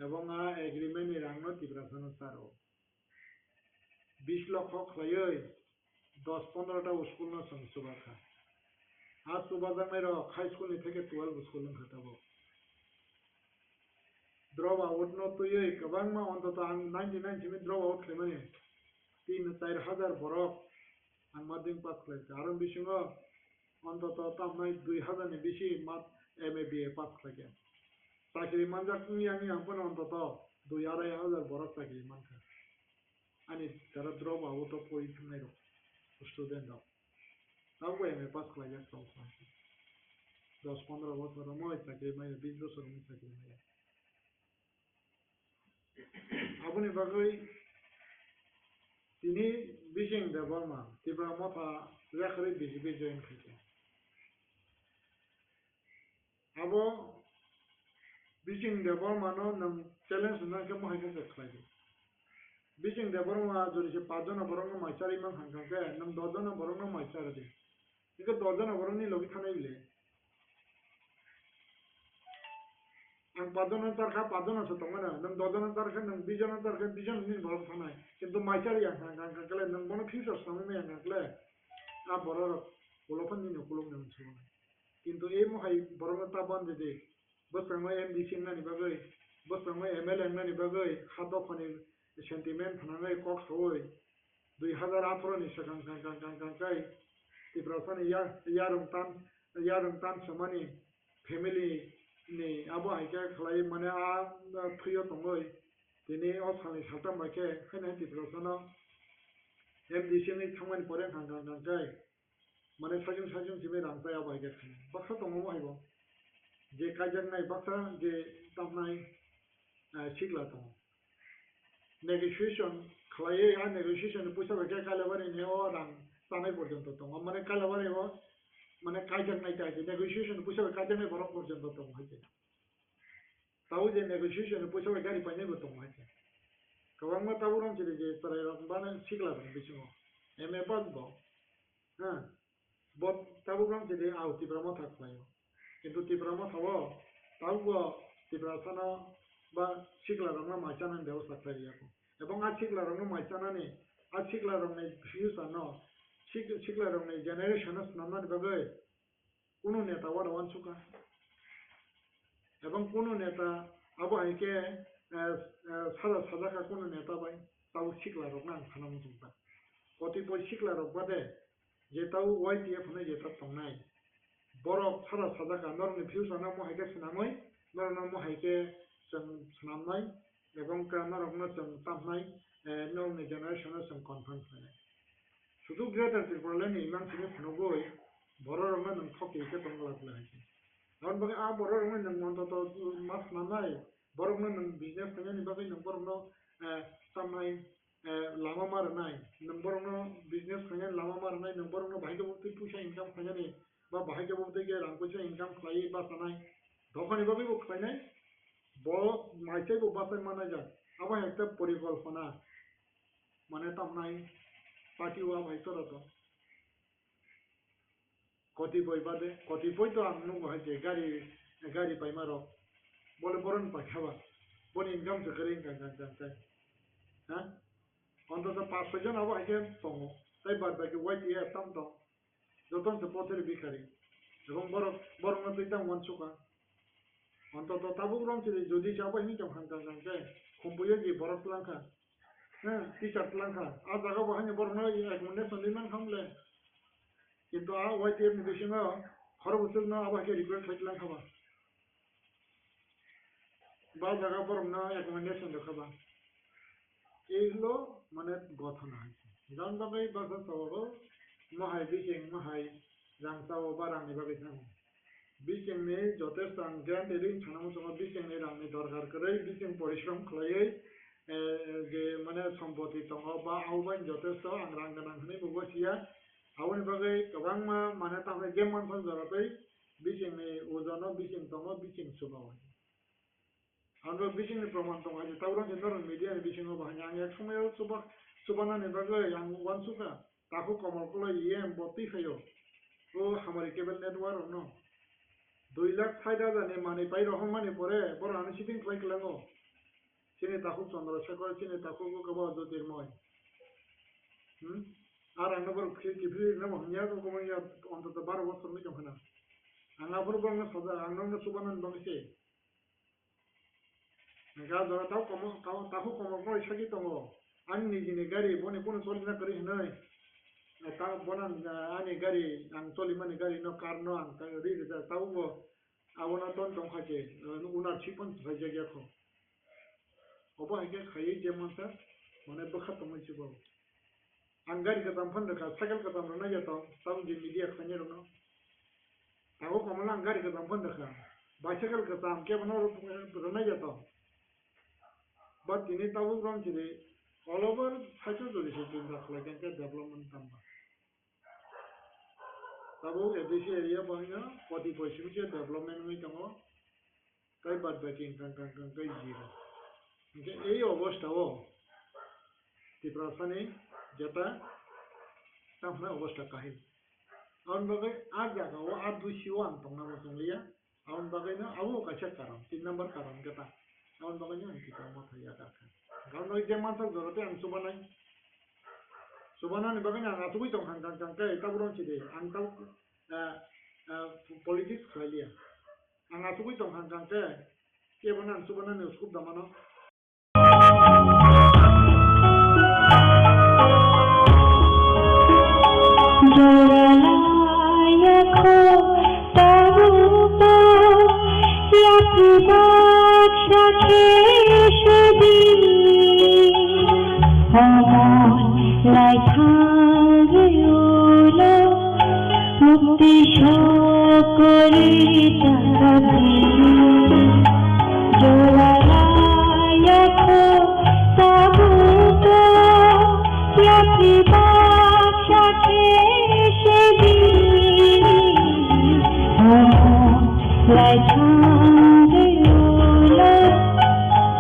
ebong a agreement ni rang no Tiprasa no charo. Bis lokho khlaiwi dos pondro ta school no chwng chubakha. A chubajaknai rok high school ni theke twelve school wngkha tabuk. Drop out no twiwi kwbangma, ontoto ang ninety nine simi drop out khlaimani tin char hajar borok ang madhyamik pass khlaikha. Aro bisingo ontoto tamnai dui hajar ni bisi mat M A B A pass khlaikha. Chakri manjak wngya wngya phano ontoto dui arai hajar borok chakri mankha. Ani jara drop out o pori thangnai rok, student rok. Abo M A pass khlaijak tong kha. Dos pondro bosor romwi chakri maya, bis bosor romwi chakri maya. Aboni bagwi tini Bising Debbarma Tipra Motha yakarwi B J P join khaikha. Abo Bising Debbarma no nwng challenge wngna khe mohai khe khlai di. Bising Debbarma jodi se pach jona borok no mai charwi man kha khe nwng dos jona borok no mai chari di. Iko dos jona borok ni logi thanai bile. Ang pach jona char kha, pach jona se tong mano. Nwng dos jona char kha, nwng bis jona char kha, bis jona ni borok thanai. Kintu mai chari yang kha, kha, kha, kle nwng bono future samwi mai yang kha kle. A borok rok ulo phan ni no kuluk nwng sulo. Kintu ei mohai borok no ta ban de de. Bwskango M D C wngnani bagwi, bwskango M L A wngnani bagwi ha dophani sentiment phnangwi kok saui dui hazar atharo ni swkang kang kang kang kang kai Tiprasani ya-, yarwng tan, yarwng tan samani family ni abo hai khe khlai mane a thwiyo tongwi tini o salni saltam bai khe haino Tiprasano M D C wngwi thangmani pore kang kang kang kai. Mane sajung sajung simi rang chaya bai khe thani. Baksa tongo bo hai bo. Je kaijaknai baksa je tamnai, eh, sikla tongo. Negotiation khlaiwi a negotiation ni puisa bai khe Kailabari ni o rang chanai porjonto tongo. Mane Kailabari o mane kaijaknai tai je negotiation ni puisa bai kaijaknai borok porjonto tongo hai khe. Tabuk je negotiation ni puisa bai gari painai bo tongo hai khe. Kwbangma tabuk rang chiri je chwrai rok bana sikla rok bisingo. M A pass bo. Ha. Bo tabuk rang chiri au Tipra Motha khlaio. Kintu Tipra Motha o tabuk bo Tiprasano ba sikla rokno mai chanani bebosta khlai ya kho. Ebong a sikla rokno mai chanani, a sikla rokni future no, sik-, sikla rokni generation no swnamnani bagwi Kunu neta wano wansukha. Ebong kunu neta abo hai khe, eh, eh, sada sajakha kunu neta bai, tabuk sikla rokno ang sana muchungkha. Kotipoi sikla rok bade je tabuk Y T F hinwi je ta tongnai, borok sada sajakha, norokni future no mo hai khe swnamwi, norokno mo hai khe chwng swnamnai. Ebong ka norokno chwng tamnai, eh, norokni generation-o chwng confirm khlainai. Sudu Greater Tipraland ni imang simi phunugwi bororokno nwng thok twi khe tong glak glak hai khe. Aboni bagwi a bororokno nwng ontoto ma swnamnai, borokno nwng business khainani bagwi nwng borokno, eh, tamnai, eh, lama ma rwnai, nwng borokno business khainani lama ma rwnai, nwng borokno bahai khe bo twi puisa income khainani, ba bahai khe bo twi khe rang puisa income khlaiwi bachanai, dophani bagwi bo khlainai, bo mai tei bo bachai manai jak. Abo hai khe porikolpona, mane tamnai party o abo hai tora to. Kotipoi bade, kotipoi to ang nugo hai je gari, gari paima rok. Bole boron paikha ba. Boni income se kwrwi wngkha, wngkha, wngkha, wngkha. Ha? Ontoto paanch soi jon abo hai khe tongo. Tai bad baki Y T F tam tong. Joto se potheri bikari. Ebong borok, borokno twi tang uansukha. Ontoto tabuk rong chiri jodi se abo hini tong kha, wngkha, wngkha, wngkha. Khumpuyo je borok twlang kha. He, teacher twlang kha. A jaga bo haino borokno accommodation di man kha mole. Kintu a Y T F ni bisingo khoro bwswkno abo hai khe request khai twlang kha ba. Ba jaga borokno accommodation rwkha ba. Ei hwlo mane gothana hai se. Jan bagwi baksa sabago mohai bising mohai rang sao ba rangni bagwi thango. Bisingni jotesto ang guarantee rwi sana muchungo bisingni rangni dorkar kwrwi bising porishrom khlaiwi, eh, je mane sompoti tongo ba abo bai jotesto ang rang gwnang hwnwi bo gosiya. Aboni bagwi kwbangma mane tamni je manthok jora tei bisingni ojono bising tongo bising chubaui. Ang bo bisingni proman tongo, hai tabuk rang norok media ni bisingo bo hai ang yak somoyo chuba, chubanani bagwi ang uansukha. Takhuk Komol Koloi E M bo twi phaio. O hamari cable network rokno. Dui lakh sait hajar ni manwi pai rohormani pore borok ano sitting khlai kwlango. Chini takhuk Chandra Shekhar, chini takhuk o kebo Jyotirmoy. Hmm? Ar ang no borok khe kiphilwi rwna bo hamya ko komon ya ontoto baro bosor ni tong khna. Ang aphuru borokno sajak, ang norokno chubanani bagwi se. Ga jora tau komo, tau, tahu komo koi sagi tongo. Ani nijini gari boni bono cholina kwrwi hinwi. Ta bono ang, ani gari, ang cholimani gari no, car no ang ta ri rijak. Tabukbo abono ton tong kha khe, ownership phan phaijak ya kho. Obo hai khe khaiwi je mansa, mane bwkha tongwi chubago. Ang gari kwcham phan rwkha, cycle kwcham rwnai ya tong, tamo je media khlainai rokno. Tabuk komono ang gari kwcham phan rwkha, bicycle kwcham kebono rwnai ya tong. Ba tini tabuk rom chiri all over saichojori se chinta khlai khe development tamba. Tabuk A D C area bo haino koti poichim se development wngwi tongo. Tei bad baki wngkha, wngkha, wngkha, wngkha zero. Hinkhe ei obostha o Tiprasani jeta tamo hwnai obostha kahil. Aboni bagwi a jaga o, a dusi o ang tongna muchung liya. Aboni bagwi no abo kaisa karon, tin number karon khe ta. Aboni bagwi no ang kisa motha ya kha. Aboni bagwi je mansak jora tei ang chubanai. Chubanani bagwi no ang achugwi tong kha, kha, kha, khe tabuk rong chide. Ang tabuk, ah, ah, politics khlai liya. Ang achugwi tong kha, kha, khe kebono ang chubanani uskup da mano. Joralaya kho tabuko, yakubak sakhe sedi, omor lai thangwi ulo. Mukti sokori chakabdi, joralaya kho tabuko, yakubak sakhe sedi, omo lai thangwi ulo.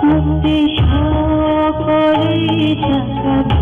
Mukti sokori chakabdi.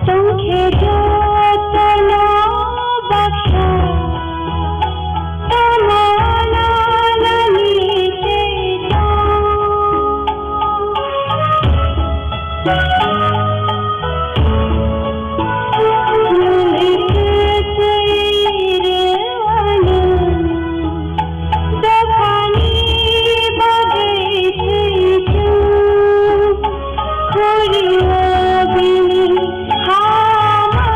Tongkhe jotono baksa, tamo nalani tei tong. Muli kwtwi rwano. Dophani bagwi thwichung, khuri o bini hama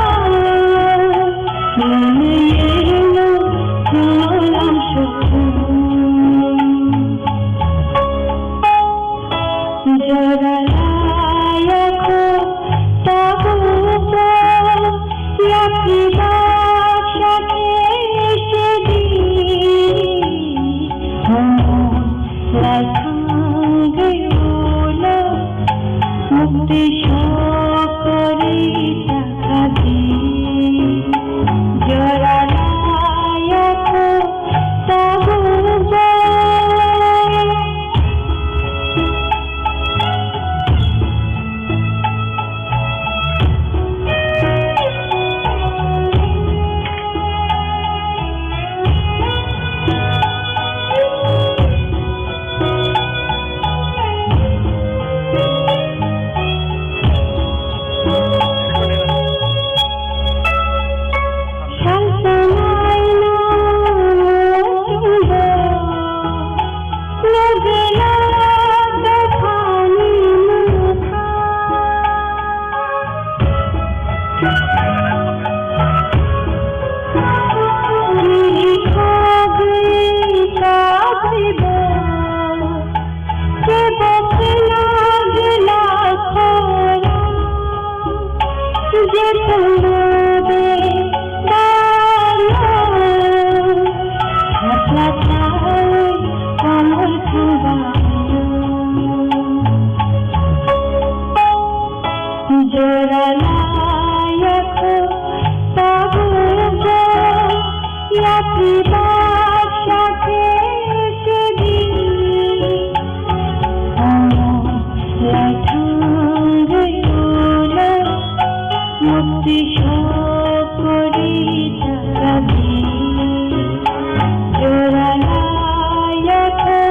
Jora nayakho tabukbo yapri baksa khe sidi. Omo laithangwi ulo mukti sokori takabi. Jora nayakho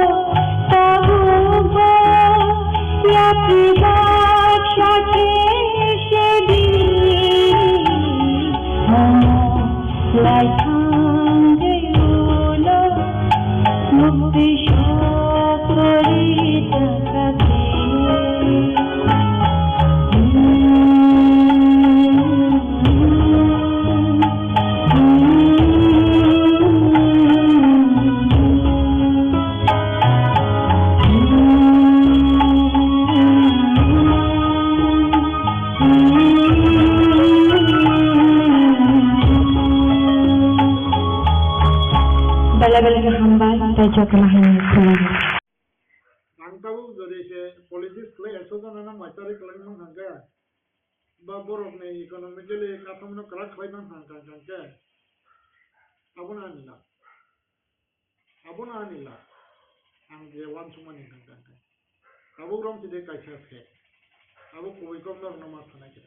tabukbo yapri baksa khe sidi. Omo laithangwi ulo mukti sokori takabi. Belai belai khe hambai, tei jotono hambai khulumgo. Ang tabuk jodi se politics khlai, ekso jona no maichari khlai mang hangkhe, ba borok ni economically katham no kwrak khlai mang hang kang kang khe, abono ani la. Abono ani la. Ang je uansukmani hang kang khe. Tabuk rom chide kaisa se. Abo kubui kok norok no ma sanai khe.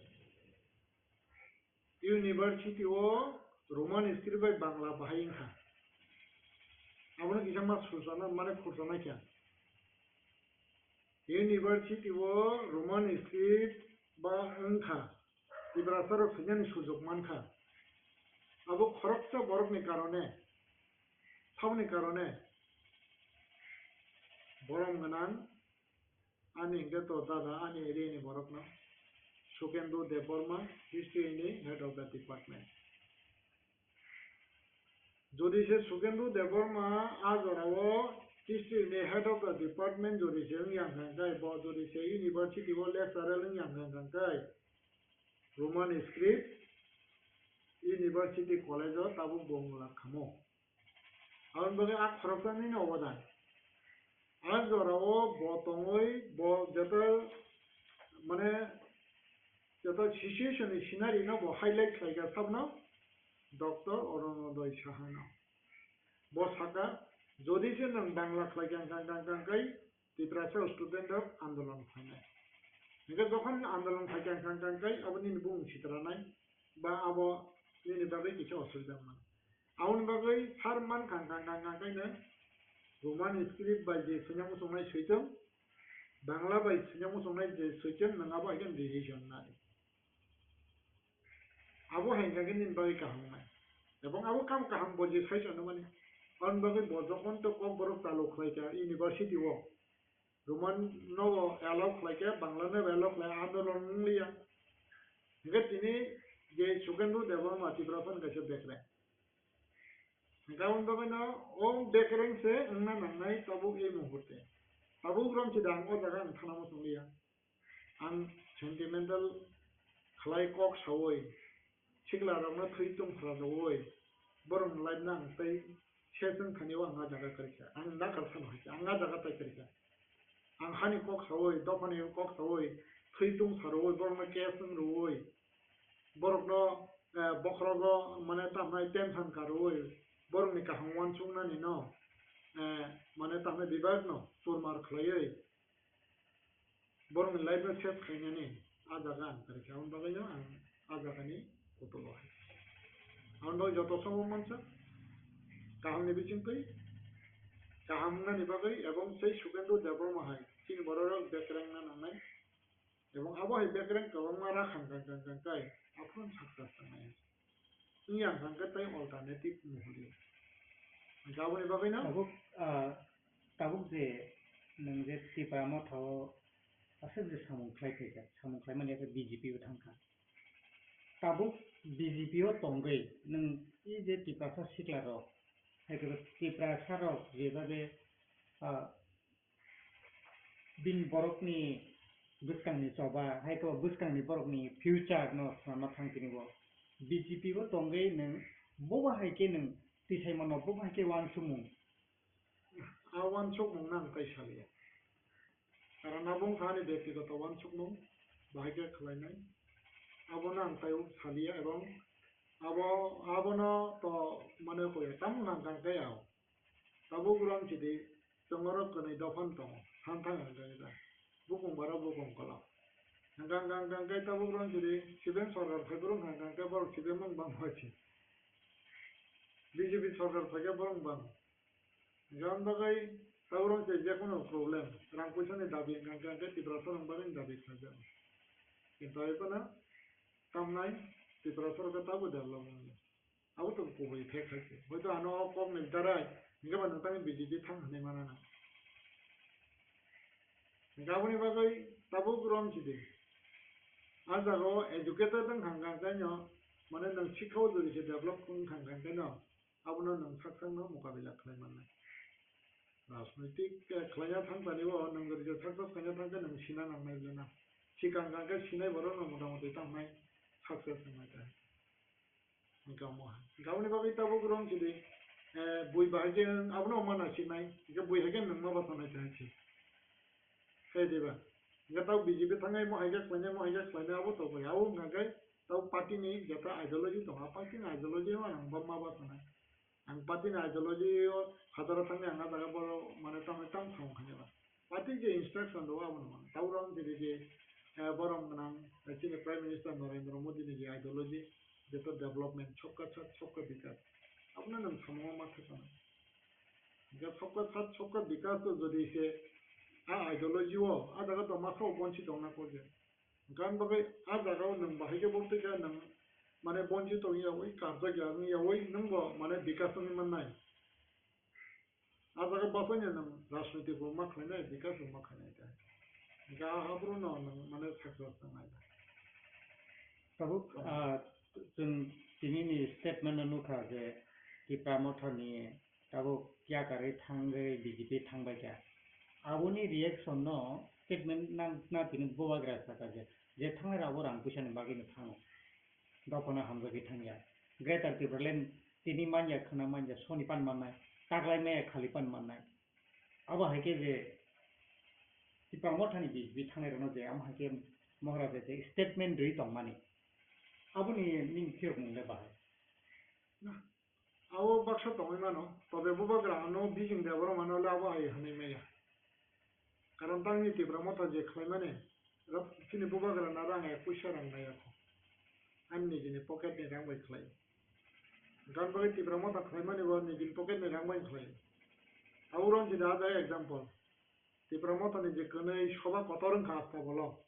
University o Roman script bai Bangla bahai wngkha. Abono kisa ma sulsana, mane khursanai kha. University o Roman script ba wngkha. Tiprasa rok swinani sujok mankha. Abo khoroksa borokni karone, saboni karone borom gwnang. Ani hwnkhe to dada, ani area ni borokno Sukendru Debbarma, history ni head of the department. Jodi se Sukendru Debbarma a jorao history ni head of the department jodi se wngya hwnkha khe, bo jodi se university o lecturer wngya hwnkha khe, Roman script university college o tabuk bo wngla khamo. Aboni bagwi a khoroksani no obo da. A jorao bo tongwi, bo joto, mane, joto situation ni scenario no bo highlight khlai kha sabno Doctor Orunodoi Saha no. Bo saka, jodi se nwng Bangla khlai kha, kha, kha, kha, khai, Tiprasa student rok andolon khlainai. Hingke jokhon andolon khaikha hingkha hingkha hingkhe abo nini bumung sitranai ba abo nini bagwi kisa osubida wngmano. Aboni bagwi sar mankha hingkha hingkha hingkha hingkhe no Roman script bai je swinya muchungnai switwng, Bangla bai swinya muchungnai je switwng nwng abo hai khe decision nai. Abo hai hingkha khe nini bagwi kaham wngnai. Ebong abo kam kaham bo je sai chano mani. Aboni bagwi bo jokhon to Kokborok chalo khlai kha university o, Roman no allow khlai kha, Bangla no allow khlai, andolon wng liya. Hingkhe tini je Sukendru Debbarma Tiprasa ni kaisa bekreng. Hingkhe aboni bagwi no o bekreng se wngna nangnai tabuk ei muhurte. Tabuk romsi da ang o jaga ang thana muchung liya. Ang sentimental khlai kok saui, sikla rokno thwi tungphra rwui, borokni life no ang tei ses wng thani o ang a jaga kwrwi kha. Ang nakar phano hai kha, ang a jaga tai kwrwi kha. Ang hani kok saui, dophani kok saui, thwi tungsa rwui, borokno case wng rwui, borokno, eh, bokhorogo mane tamnai tension ka rwui, borokni kaham uansuknani no, eh, mane tamnai bibak no churmar khlaiwi, borokni life no ses khainani a jaga ang kwrwi kha, aboni bagwi no ang a jaga ni kutulo hai. Aboni bagwi joto sobo mansa kaham ni bisingtwi kaham wngnani bagwi ebong sei Sukendru Debbarma hai chini borok rok bekreng na nangnai ebong abo hai bekreng kwbangma rakhang kang kang kang kai aphuru success tangnai. Wngya hwnkha hwnkhe tei alternative muhurli. Hwnkhe aboni bagwino tabuk, ah, tabuk je nwng je Tipra Motha o aswk je samung khlai phaikha, samung khlaimani yakhe B J P o thangkha. Tabuk B J P o tongwi nwng i je Tiprasa sikla rok, hai khe Tiprasa rok jebabe, ah, bini borokni bwskangni choba, hai khe bwskangni borokni future no swnamna thang tini bo. B J P bo tongwi nwng bobo hai khe nwng tisaimano, bobo hai khe uansukmung. A uansukmung no ang tai saliya. Karon abo wngkha ani byaktigoto uansukmung, bahai khe khlainai. Abono ang tai saliya, ebong abo, abono to mane koi tamo nang kang khe ao. Tabuk rom sidi, chwng oro kwnwi dophano tongo, than thang hwnkhe da. Bukung bara bukung kola. Hwnkha hwnkha hwnkha hwnkhe tabuk rom sidi, C P M sorkar phai borok hwnkha hwnkha hwnkhe borok C P M wng bang hoi si. B J P sorkar phai khe borok bang. Hwnkha hwnkha bagwi tabuk rom se jekono problem, rang puisa ni dabi hwnkha hwnkha hwnkhe Tripura sorkar bagwi dabi khlaijak. Kintu ai phano tamnai Tripura sorkar tabuk develop wngya. Abo to kubui fact hai se. Hoito ano o kok ni darai, hingke ba nwng tangni B J P thang hinui mana na. Hingke aboni bagwi tabuk rom sidi. A jaga o educated wng kha hingka hingke no, mane nwng sikha o jodi se develop wng kha hingka hingke no, abono nwng sak sak no mokabila khlai mannai. Rajnoitik, eh, khlaina thang tani o nwng jodi se success khlaina thang khe nwng sina nangnai le na. Sikang kang khe sinai borok no mota moti tang nai success wngnai ta. Hingke omo hai. Hingke aboni bagwi tabuk rwng sidi, eh, bui bahai khe abono ma nasiknai, hingke bui hai khe nwng ma basanai ta hai se. Khe diba? Hingke tabuk B J P thangnai mo hai khe khlainai, mo hai khe khlainai abo tongbai. Abo hingka khe tabuk party ni jeta ideology tongo, a party ni ideology o ang ba ma basanai. Ang party ni ideology o hazaro thangwi ang a jaga borok mane tamo tamo samung khainai ba. Party je instruction rwo abono mano. Tabuk rwng je, je, eh, borom gwnang, eh, chini Prime Minister Narendra Modi ni je ideology, je to development, sabka sath, sabka bikas. Abono nwng samungo ma thai phano. Je sabka sath, sabka bikas to jodi se a ideology o, a jaga to ma sao bonchi tongna kol je. Gan bagwi a jaga o nwng bahai khe bo twi khe nwng mane bonchi tong yawi, karjak ya wng yawi, nwng bo mane bikas wngwi mannai. A jaga basaino nwng rajniti bo ma khlainai, bikas bo ma khlainai ta. Ga habru no nwng mane success wngnai ta. Tabuk, ah, chwng tini ni statement no nukha je Tipra Motha ni tabuk yakarwi thangwi B J P thangbai kha. Aboni reaction no statement na, na tini bubagra saka je, je thangnai rabo rang puisa ni bagwi no thango. Dophano hamjagwi thangya. Greater Tipraland tini manya khwna manya soni pan mannai, taklai maya khali pan mannai. Abo hai khe je Tipra Mothani B J P thangnai rokno je amo hai khe Mohra je statement rwi tongmani. Aboni nini phiyokmung le bahai. Na, abo baksa tongwi mano, tobe bubagra ano bising Debbarma no le abo hai hwnwi maya. Karon tangni Tipra Motha je khlaimani, rok chini bubagra na rang ek puisa rang nai yakho. Ani nijini pocket ni rang bai khlai. Gan bagwi Tipra Motha khlaimani bo nijini pocket ni rang bai khlai. Abo rong jida ada example. Tipra Motha ni je kwnwi soba kotor wngkha Astabolo.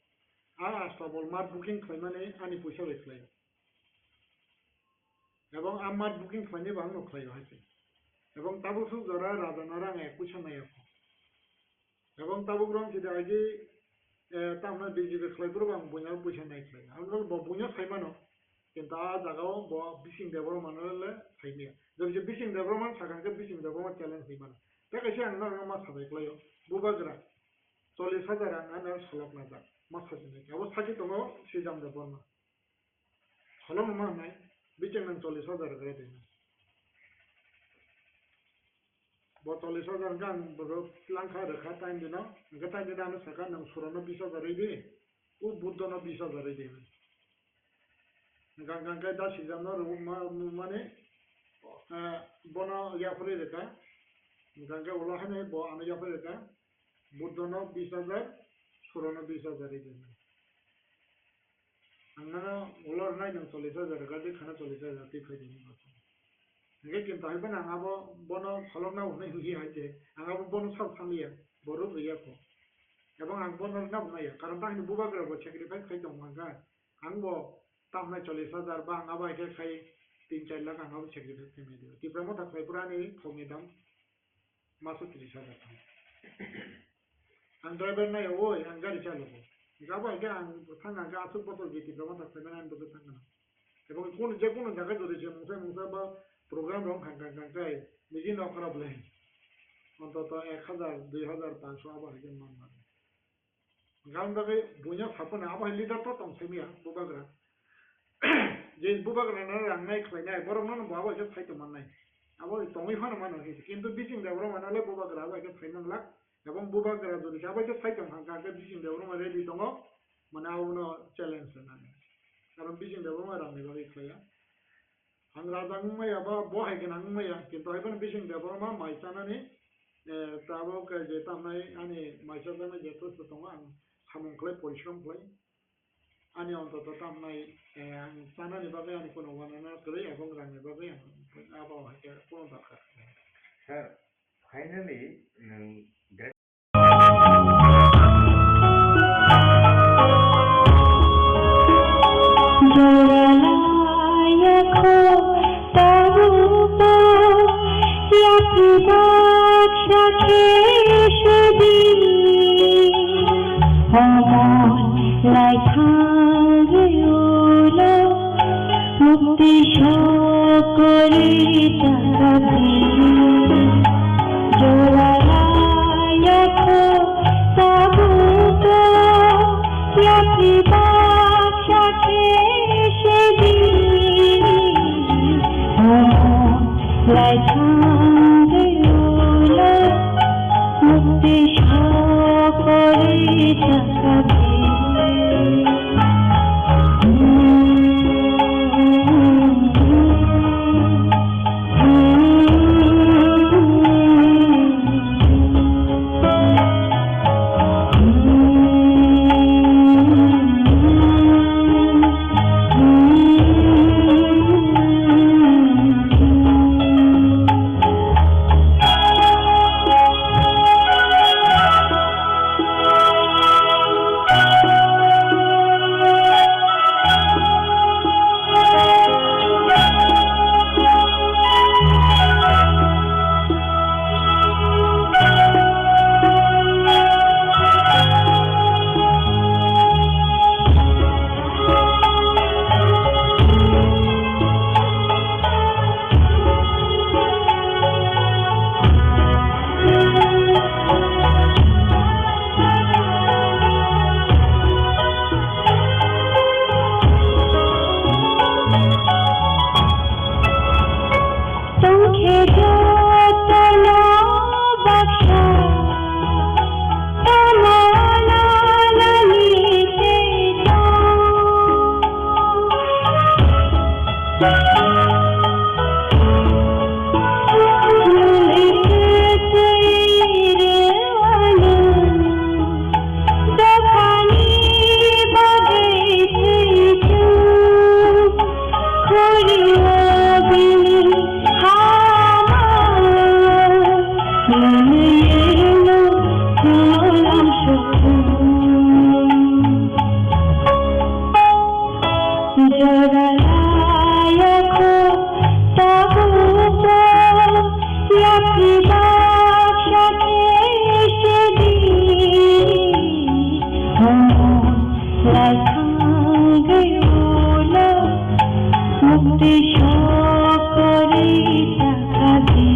A Astabol mat booking khlaimani ani puisa bai khlai. Ebong a mat booking khlainai bo ang no khlaio hai se. Ebong tabuk suk jora raja na rang ek puisa nai yakho. Ebong tabuk rong sida agi, eh, tamna B J P khlai phuru ang buina puisa nai khlai. Ang no bo buina khai mano. Kintu a jaga o bo bising Debbarma no le khai maya. Jodi je bising Debbarma sakang khe bising Debbarma challenge khai mano. Tei kaisa ang no ma sabai khlaio. Bubagra chollish hajar ang ano salok na jak. Ma sajinai. Abo saki tongo Sijam Debbarma. Kholom ma hwnwi bichang nang chollish hajar gra di. Bo chollish hajar hwnkhe ang bono langkha rwkha time dino, hwnkhe time dino ano sakha nwng surono bish hajar rwi di, o Buddhono bish hajar rwi di hwnwi. Hwnkha hwnkhe da Sijamno rwmani, ah, bono yaphurwi rwkha, hwnkha hwnkhe ulo haino bo ano yaphurwi rwkha, Buddhono bish hajar, surono bish hajar rwi di hwnwi. Ang nano ulo rwnai nwng chollish hajar rwkha, je khana chollish hajar twi phai di hwnwi bo. Hwnkhe kintu hai phano ang abo bono kholokna hwnwi hwnwi hai khe ang abo bono sal sanliya, bo rwk rwya kho. Ebong ang bono rwna bo naiya, karon ta hwnwi bubagra bo sacrifice khai tong mangkha. Ang bo ta hwnai chollish hajar ba ang abo hai khe khai tin char lakh ang abo sacrifice khai maidu. Tipra Motha khlai phuru ani thokni dam maso tris hajar thang. Ang driver nai oi, ang gari chalogo. Gabo hai khe ang thang ang aswk bosor je Tipra Motha khlaimani ang bwswk thang gana. Ebong kun je kun jaga jodi je mungsa mungsa ba program rok khang khang khang khai niji nok khorap le. Ontoto ek hajar, dui hajar, panch sho abo hai khe man man. Hwnkhe aboni bagwi buino saphano abo hai leader to tong simiya bubagra. Je bubagrano rang nai khlainai, borokno bo abo hai khe sai tong mannai. Abo tongwi phano mano khe, kintu Bising Debbarma no le bubagra abo hai khe sai manglak. Ebong bubagra jodi khe abo hai khe sai tong kha, hwnkhe Bising Debbarma ready tongo, mane abono challenge rwnani. Karon Bising Debbarma rangni bagwi khlaiya. Ang raja wngmaya ba bo hai gwnang wngmaya, kintu hai phano Bising Debbarma mai chanani, eh, tabuk je tamnai ani mai chajaknai je post tongo, ang samung khlai, porishrom khlai. Ani ontoto tamnai, eh, ang chanani bagwi ani kuno wanana kwrwi, ebong rangni bagwi ang abo hai khe kuno dorkar. Sir, finally, nwng Mukti sokori takabdi, joralaya kho tabuto, yapri baksa khe sedi, lai thangwi ulo, mukti sokori takabdi. Tongkhe jotono baksa, tamo nalani tei tong. Muli kwtwi rwano, dophani bagwi thwichung, khuri o bini hama, mwnwi eno kulam sukung. Jora laya kho tabukbo yapri baksa khe sedi, omo lai thangwi ulo mukti sokori takadi.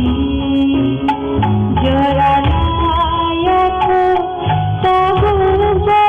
Jora laya kho tabukbo.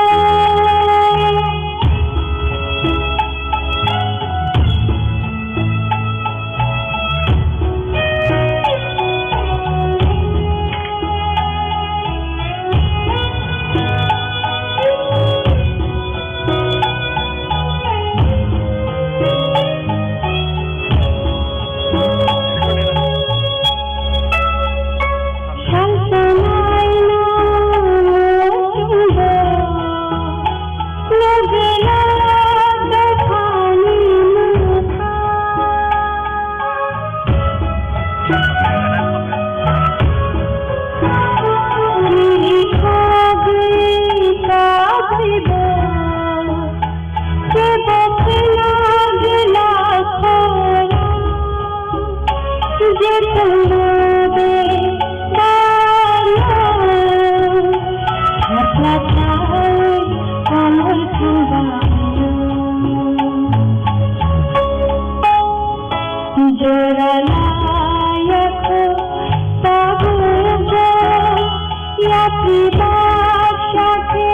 Jora laya kho tabukbo yapri baksa khe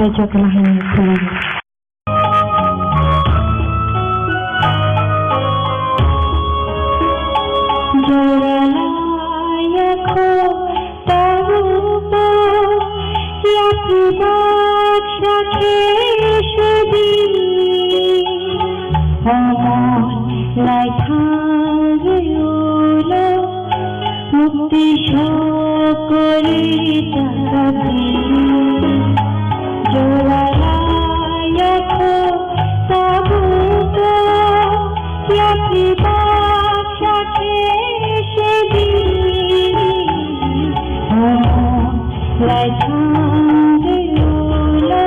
Jotoni hai khulumdi. Jora laya kho tabukbo yapri baksa khe sedi. Omon lai thangwi ulo mukti sokori taka di. Jora laya kho tabukbo yapri baksa khe sedi. Omon lai thangwi ulo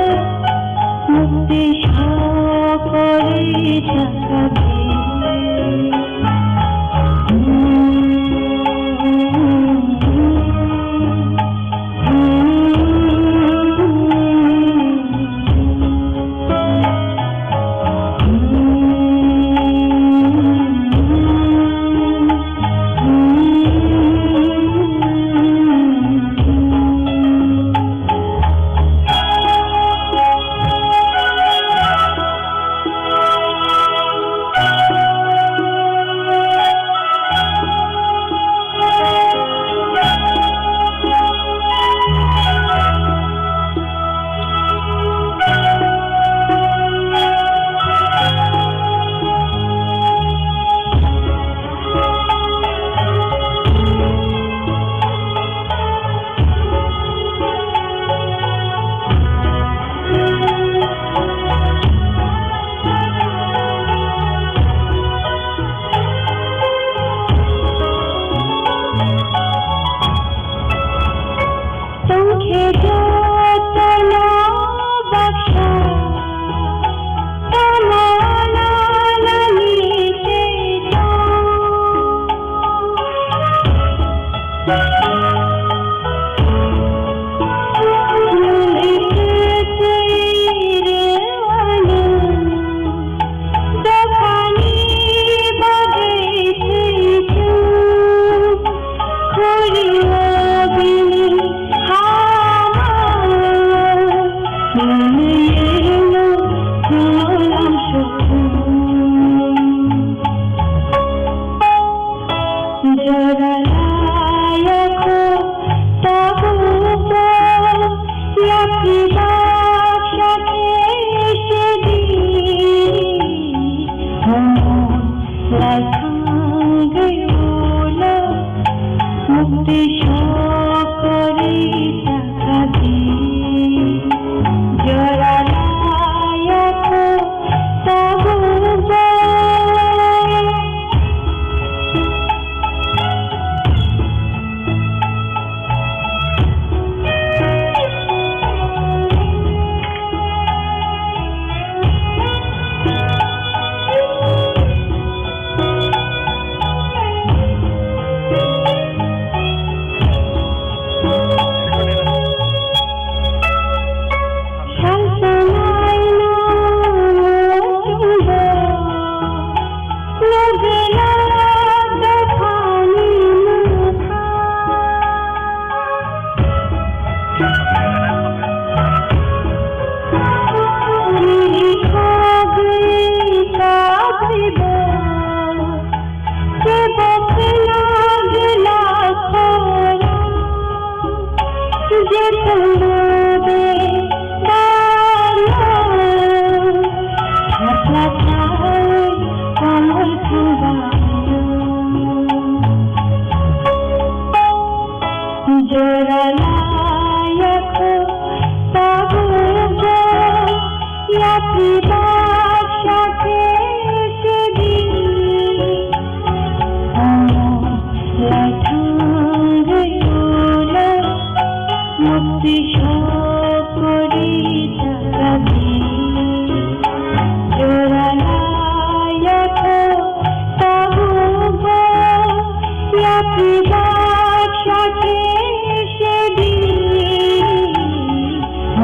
mukti sokori taka di. Tongkhe jotono baksa tamo nani tei tong. Muli kwtwi rwani dophani bagwi thwichung. Khuri o bini hamao mwnwi eno kulam sukung. Jora laya kho tabukbo yapri baksa khe sedi. Omon lai thangwi ulo mukti sokori taka di. Jora laya kho tabukbo. Salsanaino muchungbo, lugela dophani nukha. Chirikhogwi kabribo, Kebo khwna gwnang khorang, je thwngno de dano, khapla thai komol thangbaio. Jora laya kho tabukbo yapri baksa khe sedi. Omon lai thangwi ulo mukti sokori taka di. Jora laya kho tabukbo yapri baksa khe sedi.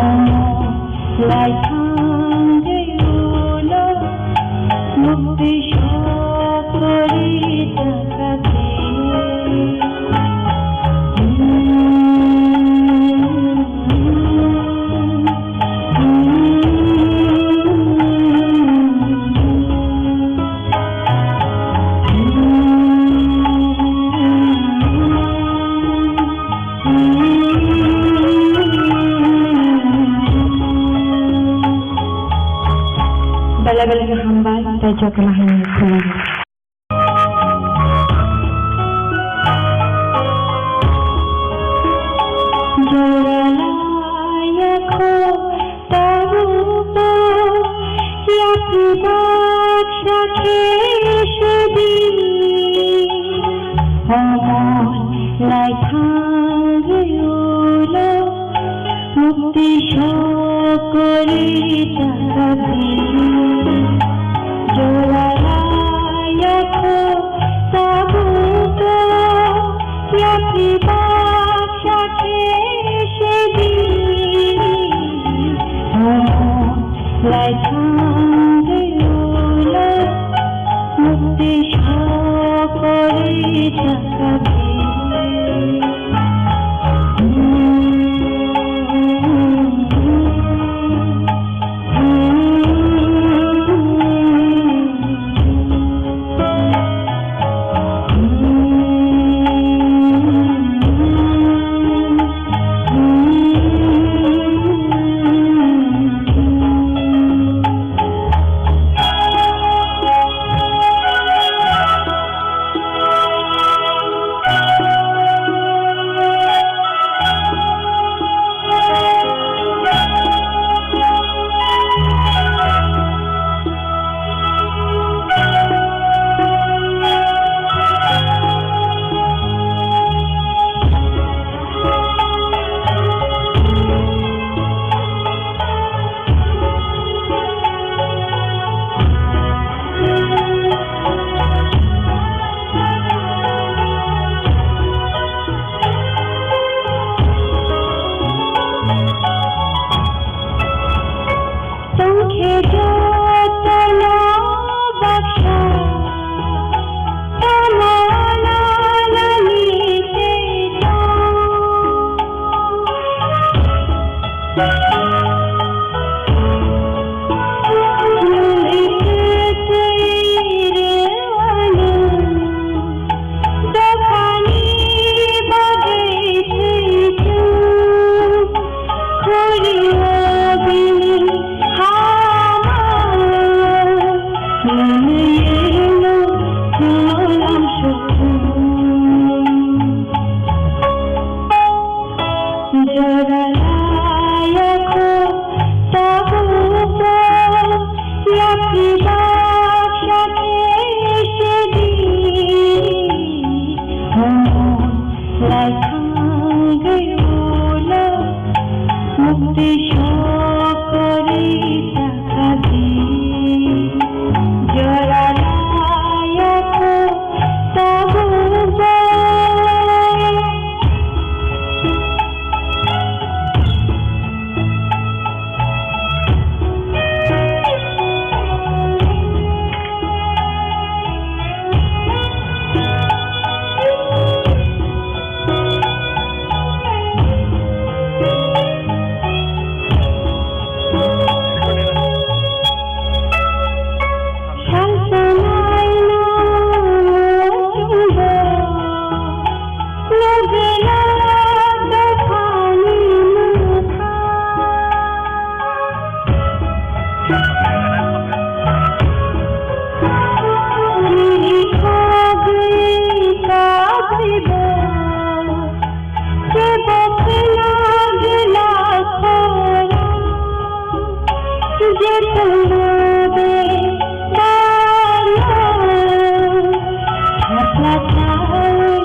Omon lai thangwi ulo mukti sokori taka di. Jotono hai khulumdi. Jora laya kho tabukbo yapri baksa khe sedi. Omor lai thangwi ulo mukti sokori chakadi. Jora laya kho tabukbo yapri baksa khe sedi. Lai thangwi ulo mukti sokori chakadi. Tongkhe jotono baksa, tamo nani tei tong. Nini tei tei rwani. Dophani bagwi thwichung, khuri o bini hama, nini eno kulam sukung. Jora laya kho tabukbo yapri baksa khe sedi. Lai thangwi ulo mukti sokori chakadi. Jora laya kho tabukbo. Salsa naino chumbo. Logela dophani mukha. Kiri khogwi kabribo. Kebo kheno gela khorang. Jephuru bebak no, thapla thawi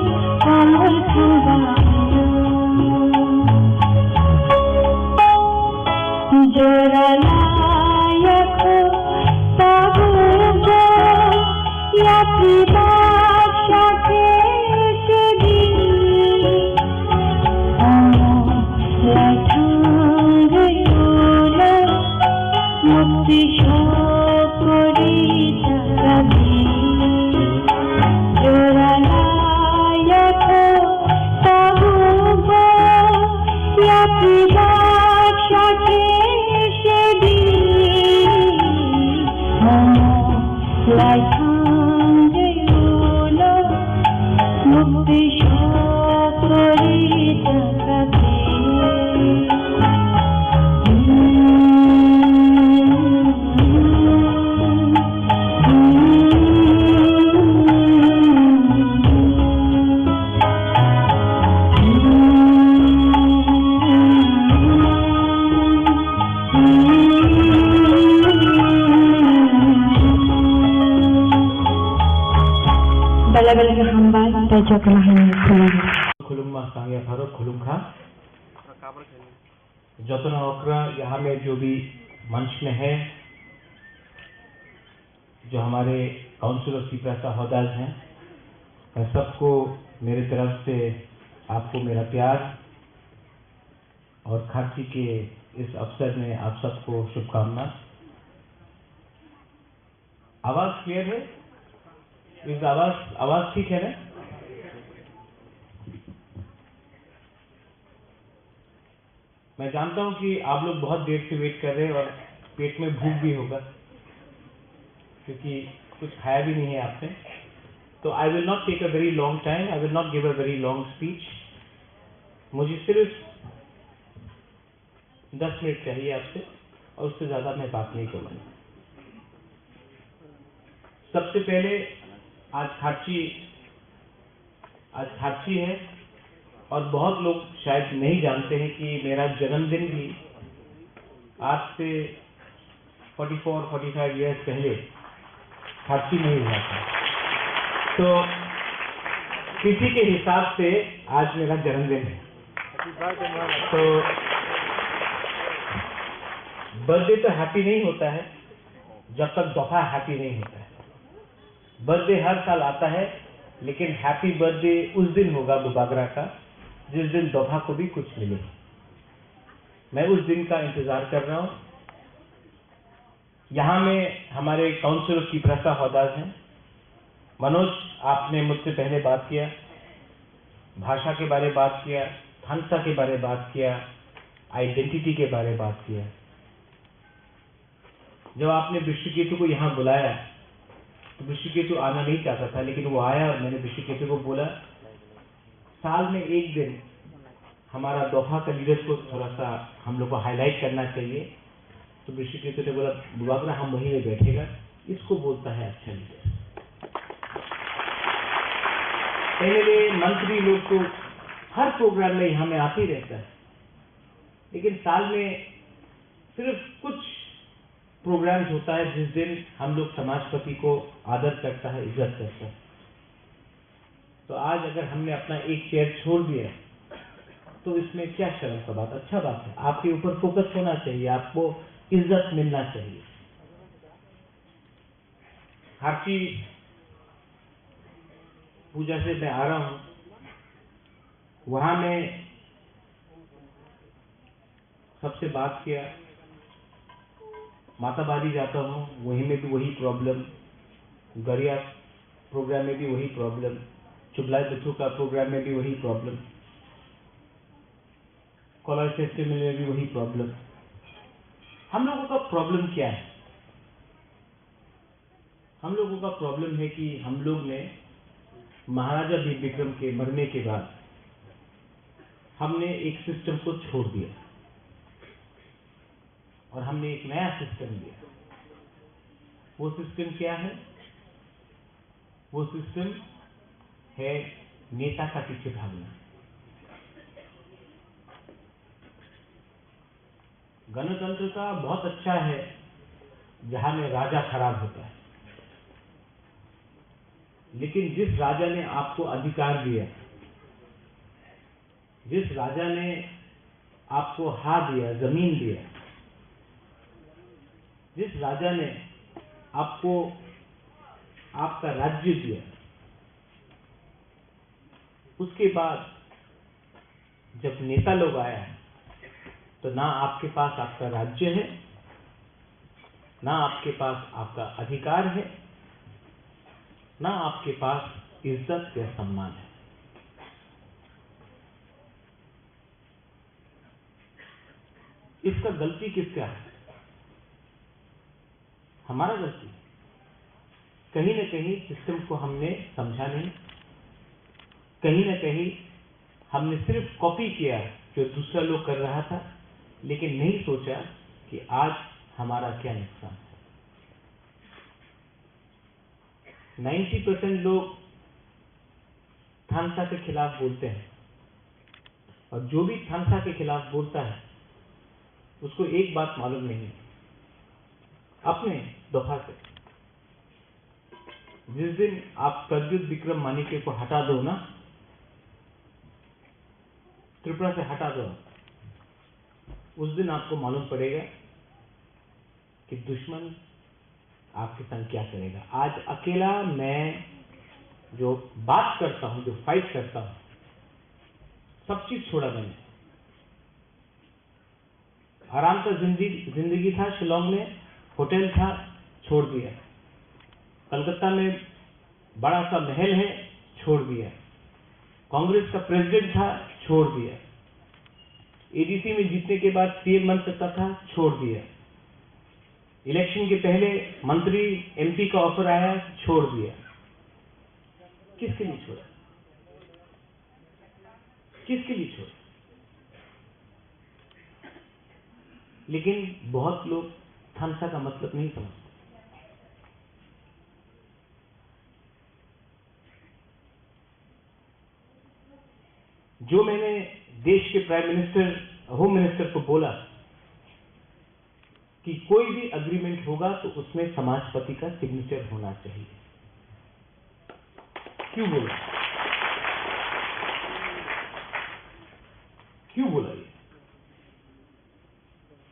komor thangbaio. Jora laya kho tabukbo yapri baksa khe sedi. Lai thangwi ulo mukti sokori chakadi. Jora laya kho tabukbo yapri baksa khe sedi. Lai thangwi ulo mukti sokori chakadi. Belai belai khe hambai, tei jotono hambai khulumgo. Khulumma sangya pharo khulumkha. Jotono okra yaha mein jo bhi manch mein hai, जो हमारे council of Tiprasa हौदाज हैं, मैं सबको मेरे तरफ से आपको मेरा प्यार और खारची के इस अवसर में आप सबको शुभकामना। आवाज क्लियर है? इस आवाज, आवाज ठीक है ना? मैं जानता हूँ कि आप लोग बहुत देर से वेट कर रहे हैं और पेट में भूख भी होगा, क्योंकि कुछ खाया भी नहीं है आपने। तो I will not take a very long time, I will not give a very long speech। मुझे सिर्फ दस मिनट चाहिए आपसे और उससे ज़्यादा मैं बात नहीं करूँगा। सबसे पहले आज खारची, आज खारची है और बहुत लोग शायद नहीं जानते हैं कि मेरा जन्मदिन भी आज से forty four, forty five years पहले खारची में ही हुआ था। तो तिथि के हिसाब से आज मेरा जन्मदिन है। तो बर्थडे तो हैप्पी नहीं होता है जब तक दोफा हैप्पी नहीं होता है। बर्थडे हर साल आता है, लेकिन हैप्पी बर्थडे उस दिन होगा बुबागरा का, जिस दिन दोफा को भी कुछ मिले। मैं उस दिन का इंतजार कर रहा हूँ। यहाँ में हमारे काउंसिल ऑफ तिपरासा हौदाज हैं। मनोज, आपने मुझसे पहले बात किया, भाषा के बारे बात किया, थानसा के बारे बात किया, आइडेंटिटी के बारे बात किया। जब आपने विश्वकेतु को यहाँ बुलाया, तो विश्वकेतु आना नहीं चाहता था, लेकिन वो आया और मैंने विश्वकेतु को बोला, साल में एक दिन हमारा दोफा का लीडर्स को थोड़ा सा हम लोग को हाईलाइट करना चाहिए। तो विश्वकेतु ने बोला, "बुबागरा हम वहीं में बैठेगा, इसको बोलता है अच्छा लीडर।" एमएलए, मंत्री लोग तो हर प्रोग्राम में यहाँ में आते ही रहता है, लेकिन साल में सिर्फ कुछ प्रोग्राम्स होता है जिस दिन हम लोग समाजपति को आदर करता है, इज्जत करता है। तो आज अगर हमने अपना एक चेयर छोड़ दिया तो इसमें क्या शर्म का बात, अच्छा बात है। आपके ऊपर फोकस होना चाहिए, आपको इज्जत मिलना चाहिए। हर चीज पूजा से मैं आ रहा हूँ, वहाँ मैं सबसे बात किया। माताबारी जाता हूँ, वहीं में भी वही प्रॉब्लम। गरिया प्रोग्राम में भी वही प्रॉब्लम। चुगलाई बुथू का प्रोग्राम में भी वही प्रॉब्लम। कॉलेज फेस्टिवल में भी वही प्रॉब्लम। हम लोगों का प्रॉब्लम क्या है? हम लोगों का प्रॉब्लम है कि हम लोग ने महाराजा वीर विक्रम के मरने के बाद हमने एक सिस्टम को छोड़ दिया और हमने एक नया सिस्टम दिया। वो सिस्टम क्या है? वो सिस्टम है नेता का पीछे भागना। गणतंत्र का बहुत अच्छा है जहां में राजा खराब होता है, लेकिन जिस राजा ने आपको अधिकार दिया, जिस राजा ने आपको हा दिया, जमीन दिया, जिस राजा ने आपको आपका राज्य दिया, उसके बाद जब नेता लोग आया, तो ना आपके पास आपका राज्य है, ना आपके पास आपका अधिकार है, ना आपके पास इज्जत या सम्मान है। इसका गलती किसका है? हमारा गलती। कहीं ना कहीं सिस्टम को हमने समझा नहीं, कहीं ना कहीं हमने सिर्फ कॉपी किया जो दूसरा लोग कर रहा था, लेकिन नहीं सोचा कि आज हमारा क्या नुकसान है। नाइन्टी परसेंट लोग थानसा के खिलाफ बोलते हैं, और जो भी थानसा के खिलाफ बोलता है, उसको एक बात मालूम नहीं है, अपने दोफा से। जिस दिन आप प्रद्युत विक्रम मानिक्य को हटा दो ना, त्रिपुरा से हटा दो, उस दिन आपको मालूम पड़ेगा कि दुश्मन आपके संग क्या करेगा। आज अकेला मैं जो बात करता हूँ, जो फाइट करता हूँ, सब चीज छोड़ा मैंने। आराम का जिंदगी, जिंदगी था शिलोंग में, होटल था, छोड़ दिया। कलकत्ता में बड़ा सा महल है, छोड़ दिया। कांग्रेस का प्रेसिडेंट था, छोड़ दिया। एडीसी में जीतने के बाद सीएम बन सकता था, छोड़ दिया। इलेक्शन के पहले मंत्री, एमपी का ऑफर आया, छोड़ दिया। किसके लिए छोड़ा? किसके लिए छोड़ा? लेकिन बहुत लोग थामसा का मतलब नहीं समझते। जो मैंने देश के प्राइम मिनिस्टर, होम मिनिस्टर को बोला कि कोई भी एग्रीमेंट होगा तो उसमें समाजपति का सिग्नेचर होना चाहिए। क्यों बोला? क्यों बोला ये?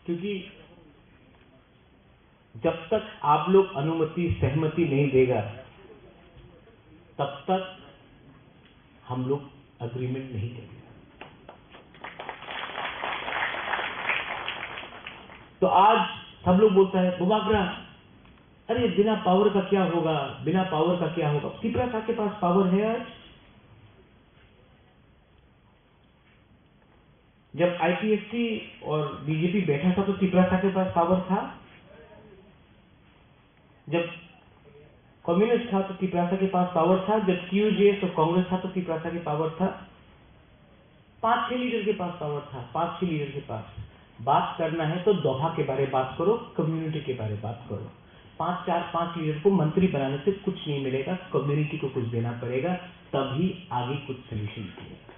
क्योंकि जब तक आप लोग अनुमति, सहमति नहीं देगा, तब तक हम लोग एग्रीमेंट नहीं करेंगे। तो आज सब लोग बोलता है, "बुबाग्रा, अरे बिना पावर का क्या होगा, बिना पावर का क्या होगा?" तिपरासा के पास पावर है आज। जब आईपीएफटी और बीजेपी बैठा था तो तिपरासा के पास पावर था। जब कम्युनिस्ट था तो तिपरासा के पास पावर था। जब टीयूजेएस और कांग्रेस था तो तिपरासा के पावर था। पांच छह लीडर के पास पावर था, पांच छह लीडर के पास। बात करना है तो दोफा के बारे बात करो, कम्युनिटी के बारे बात करो। पांच, चार, पांच लीडर को मंत्री बनाने से कुछ नहीं मिलेगा, कम्युनिटी को कुछ देना पड़ेगा, तभी आगे कुछ सोल्यूशन निकलेगा।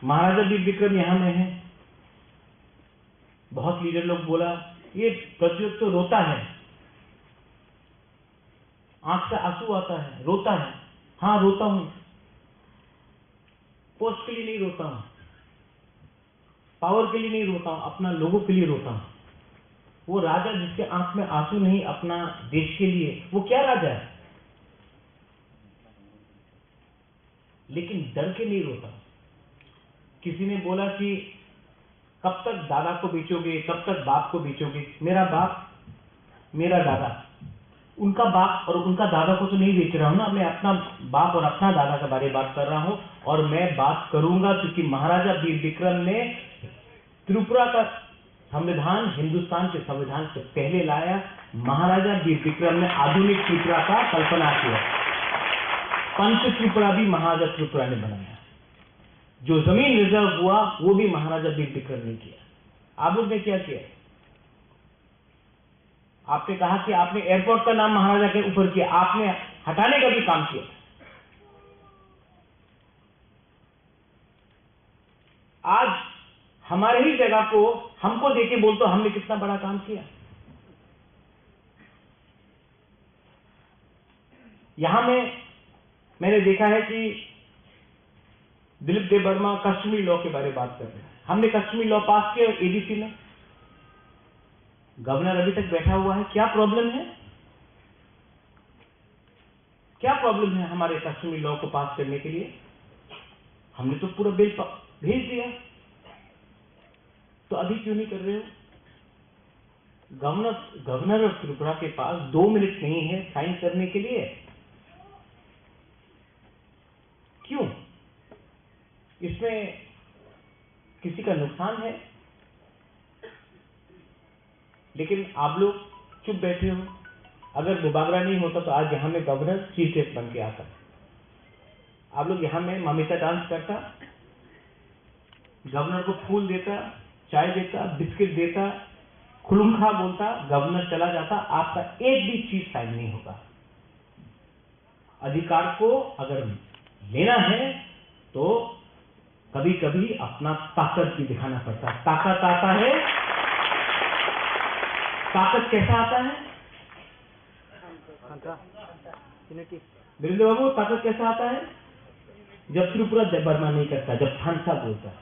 महाराजा वीर विक्रम यहाँ में है। बहुत लीडर लोग बोला, "ये प्रद्योत तो रोता है, आंख से आंसू आता है, रोता है।" हाँ, रोता हूँ। पोस्ट के लिए नहीं रोता हूँ, पावर के लिए नहीं रोता हूँ, अपना लोगों के लिए रोता हूँ। वो राजा जिसके आंख में आंसू नहीं अपना देश के लिए, वो क्या राजा है? लेकिन डर के नहीं रोता। किसी ने बोला कि कब तक दादा को बेचोगे, कब तक बाप को बेचोगे? मेरा बाप, मेरा दादा, उनका बाप और उनका दादा को तो नहीं बेच रहा हूं ना, मैं अपना बाप और अपना दादा के बारे में बात कर रहा हूं। और मैं बात करूंगा क्योंकि महाराजा वीर विक्रम ने त्रिपुरा का संविधान हिंदुस्तान के संविधान से पहले लाया। महाराजा वीर विक्रम ने आधुनिक त्रिपुरा का कल्पना किया, पंच त्रिपुरा भी महाराजा त्रिपुरा ने बनाया। जो जमीन रिजर्व हुआ वो भी महाराजा वीर विक्रम ने किया। आप लोग ने क्या किया? आपने कहा कि आपने एयरपोर्ट का नाम महाराजा के ऊपर किया, आपने हटाने का भी काम किया। आज हमारे ही जगह को हमको देके बोल तो हमने कितना बड़ा काम किया। यहाँ में मैंने देखा है कि दिलीप देव वर्मा कस्टमरी लॉ के बारे में बात कर रहे हैं। हमने कस्टमरी लॉ पास किया एडीसी में, गवर्नर अभी तक बैठा हुआ है। क्या प्रॉब्लम है? क्या प्रॉब्लम है हमारे कस्टमरी लॉ को पास करने के लिए? हमने तो पूरा बिल प-, भेज दिया, तो अभी क्यों नहीं कर रहे हो? गवर्नर, गवर्नर ऑफ त्रिपुरा के पास दो मिनट नहीं है साइन करने के लिए। क्यों? इसमें किसी का नुकसान है? लेकिन आप लोग चुप बैठे हो। अगर बुबागरा नहीं होता तो आज यहाँ में गवर्नर चीफ गेस्ट बन के आता। आप लोग यहाँ में ममिता डांस करता, गवर्नर को फूल देता, चाय देता, बिस्किट देता, खुलुमखा बोलता, गवर्नर चला जाता, आपका एक भी चीज साइन नहीं होगा। अधिकार को अगर लेना है तो कभी-कभी अपना ताकत भी दिखाना पड़ता है। ताकत आता है, ताकत कैसा आता है? Thansa. Unity. वीरेंद्र बाबू, ताकत कैसा आता है? जब त्रिपुरा देबबर्मा नहीं करता, जब थानसा बोलता है।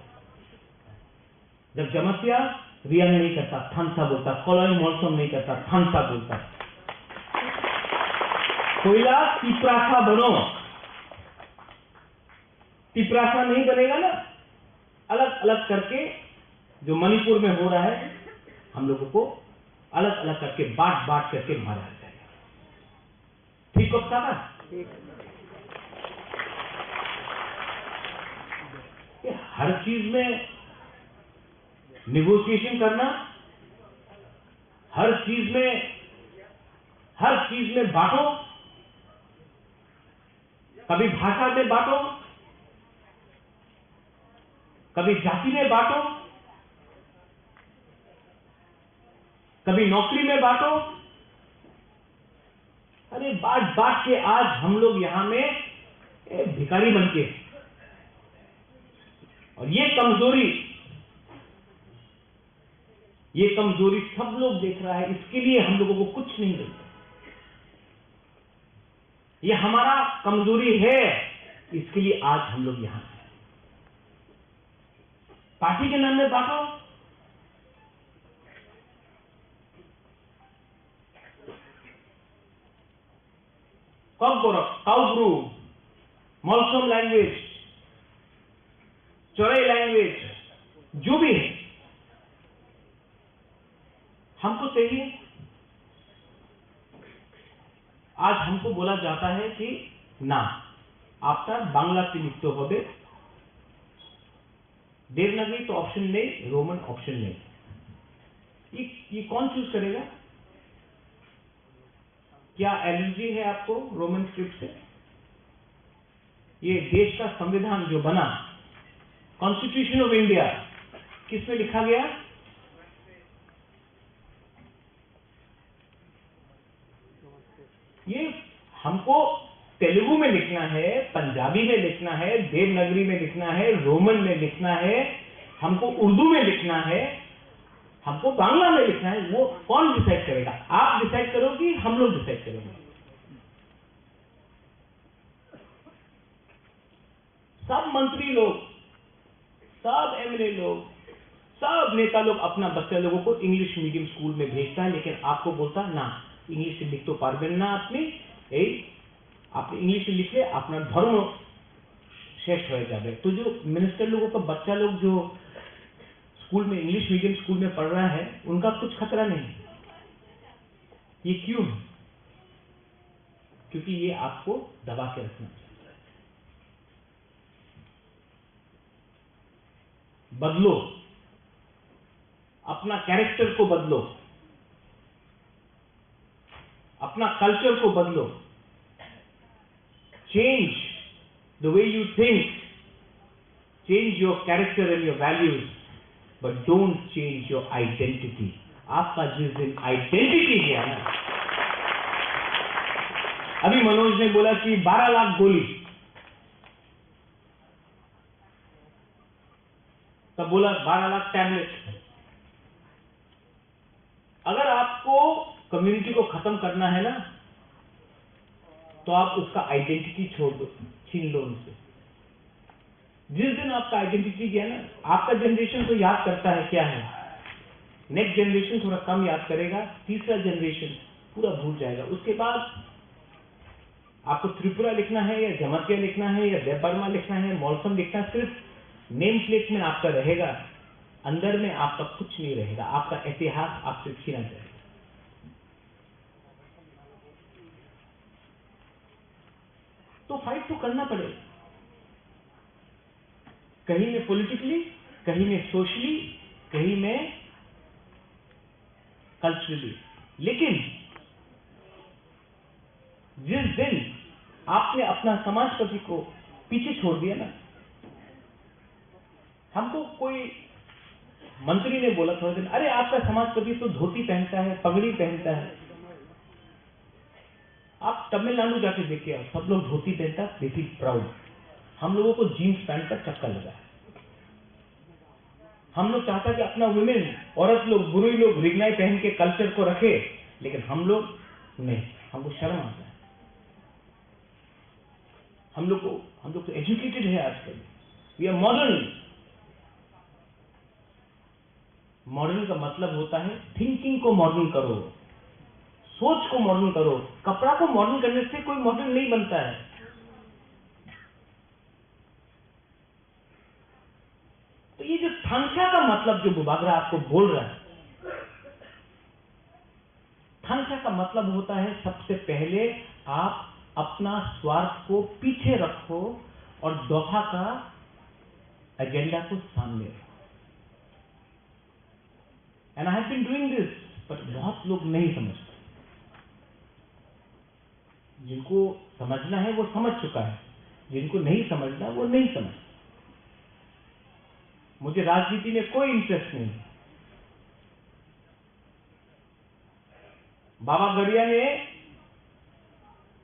जब जमातिया रियांग नहीं करता, थानसा बोलता, कलय मलसम नहीं करता, थानसा बोलता। पहिला तिप्रासा बनो। तिप्रासा नहीं बनेगा ना, अलग-अलग करके जो मणिपुर में हो रहा है, हम लोगों को अलग-अलग करके, बांट-बांट करके मारा जाएगा। ठीक हो साहब? ये हर चीज में नेगोशिएशन करना, हर चीज में, हर चीज में बांटो, कभी भाषा में बांटो, कभी जाति में बांटो, कभी नौकरी में बांटो। अरे, बांट बांट के आज हम लोग यहाँ में, ए, भिखारी बन के, और ये कमजोरी, ये कमजोरी सब लोग देख रहा है, इसके लिए हम लोगों को कुछ नहीं मिलता। ये हमारा कमजोरी है, इसके लिए आज हम लोग यहाँ हैं। पार्टी के नाम में बांटो। Kokborok, Kaubru, Molsom language, Chorai language, जो भी है, हमको चाहिए। आज हमको बोला जाता है कि ना, आपका बांग्ला से लिखते होबे, देवनागरी तो ऑप्शन नहीं, रोमन ऑप्शन नहीं। ये, ये कौन चूज करेगा? क्या एलर्जी है आपको रोमन स्क्रिप्ट से? ये देश का संविधान जो बना, कॉन्स्टिट्यूशन ऑफ इंडिया, किसमें लिखा गया? ये हमको तेलुगु में लिखना है, पंजाबी में लिखना है, देवनागरी में लिखना है, रोमन में लिखना है, हमको उर्दू में लिखना है, हमको बांग्ला में लिखना है, वो कौन डिसाइड करेगा? आप डिसाइड करोगे कि हम लोग डिसाइड करेंगे? सब मंत्री लोग, सब एमएलए लोग, सब नेता लोग अपना बच्चा लोगों को इंग्लिश मीडियम स्कूल में भेजता है, लेकिन आपको बोलता ना, इंग्लिश लिख तो पारबेन ना আপনি, এই আপনি इंग्लिश लिखले আপনার धर्म शेष हो जाएगा। तो जो मिनिस्टर लोगों का बच्चा लोग जो स्कूल में, इंग्लिश मीडियम स्कूल में पढ़ रहा है, उनका कुछ खतरा नहीं। ये क्यों है? क्योंकि ये आपको दबा के रखना चाहता है। बदलो, अपना कैरेक्टर को बदलो, अपना कल्चर को बदलो। Change the way you think, change your character and your values, but don't change your identity. आपका जिस दिन आइडेंटिटी गया ना, अभी मनोज ने बोला कि बारह लाख गोली, तब बोला बारह लाख टैबलेट। अगर आपको कम्युनिटी को खत्म करना है ना, तो आप उसका आइडेंटिटी छोड़ दो, छीन लो उनसे। जिस दिन आपका आइडेंटिटी गया ना, आपका जनरेशन तो याद करता है क्या है, नेक्स्ट जनरेशन थोड़ा कम याद करेगा, तीसरा जनरेशन पूरा भूल जाएगा। उसके बाद आपको त्रिपुरा लिखना है या जमातिया लिखना है या देबबर्मा लिखना है, मॉलसम लिखना है, सिर्फ नेम प्लेट में आपका रहेगा, अंदर में आपका कुछ नहीं रहेगा, आपका इतिहास आपसे छीना जाएगा। तो फाइट तो करना पड़ेगा, कहीं में पॉलिटिकली, कहीं में सोशली, कहीं में कल्चरली। लेकिन जिस दिन आपने अपना समाज कवि को पीछे छोड़ दिया ना, हमको कोई मंत्री ने बोला थोड़े दिन, "अरे, आपका समाज कवि तो धोती पहनता है, पगड़ी पहनता है।" आप तमिलनाडु जाके देखिए, सब लोग धोती पहनता, they feel proud। हम लोगों को जींस पैंट का चक्कर लगा है। हम लोग चाहता कि अपना वुमेन, औरत लोग, बुरुई लोग रिगनाई पहन के कल्चर को रखे, लेकिन हम लोग नहीं, हमको शर्म आता है। हम लोग को, हम लोग तो एजुकेटेड है आजकल, वी आर मॉडर्न। मॉडर्न का मतलब होता है थिंकिंग को मॉडर्न करो, सोच को मॉडर्न करो। कपड़ा को मॉडर्न करने से कोई मॉडर्न नहीं बनता है। तो ये जो थांगचा का मतलब जो बुबागरा आपको बोल रहा है, थांगचा का मतलब होता है सबसे पहले आप अपना स्वार्थ को पीछे रखो और दोफा का एजेंडा को सामने रखो। And I have been doing this, but बहुत लोग नहीं समझते। जिनको समझना है वो समझ चुका है, जिनको नहीं समझना वो नहीं समझ। मुझे राजनीति में कोई इंटरेस्ट नहीं। बाबा गरिया ने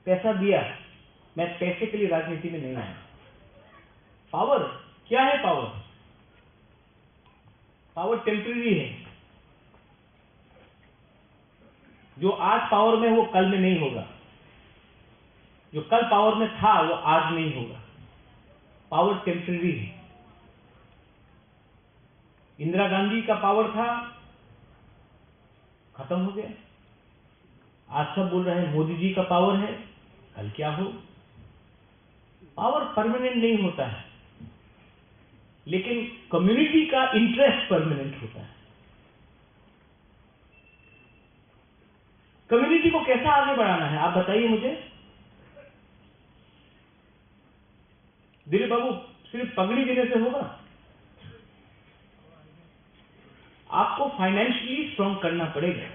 पैसा दिया, मैं पैसे के लिए राजनीति में नहीं आया। पावर क्या है? पावर, पावर टेम्परेरी है। जो आज पावर में, वो कल में नहीं होगा। जो कल पावर में था, वो आज नहीं होगा। पावर टेम्परेरी है। इंदिरा गांधी का पावर था, खत्म हो गया। आज सब बोल रहे हैं मोदी जी का पावर है, कल क्या हो? पावर परमानेंट नहीं होता है, लेकिन कम्युनिटी का इंटरेस्ट परमानेंट होता है। कम्युनिटी को कैसा आगे बढ़ाना है, आप बताइए मुझे। दिलीप बाबू, सिर्फ पगड़ी देने से होगा? आपको फाइनेंशियली स्ट्रांग करना पड़ेगा,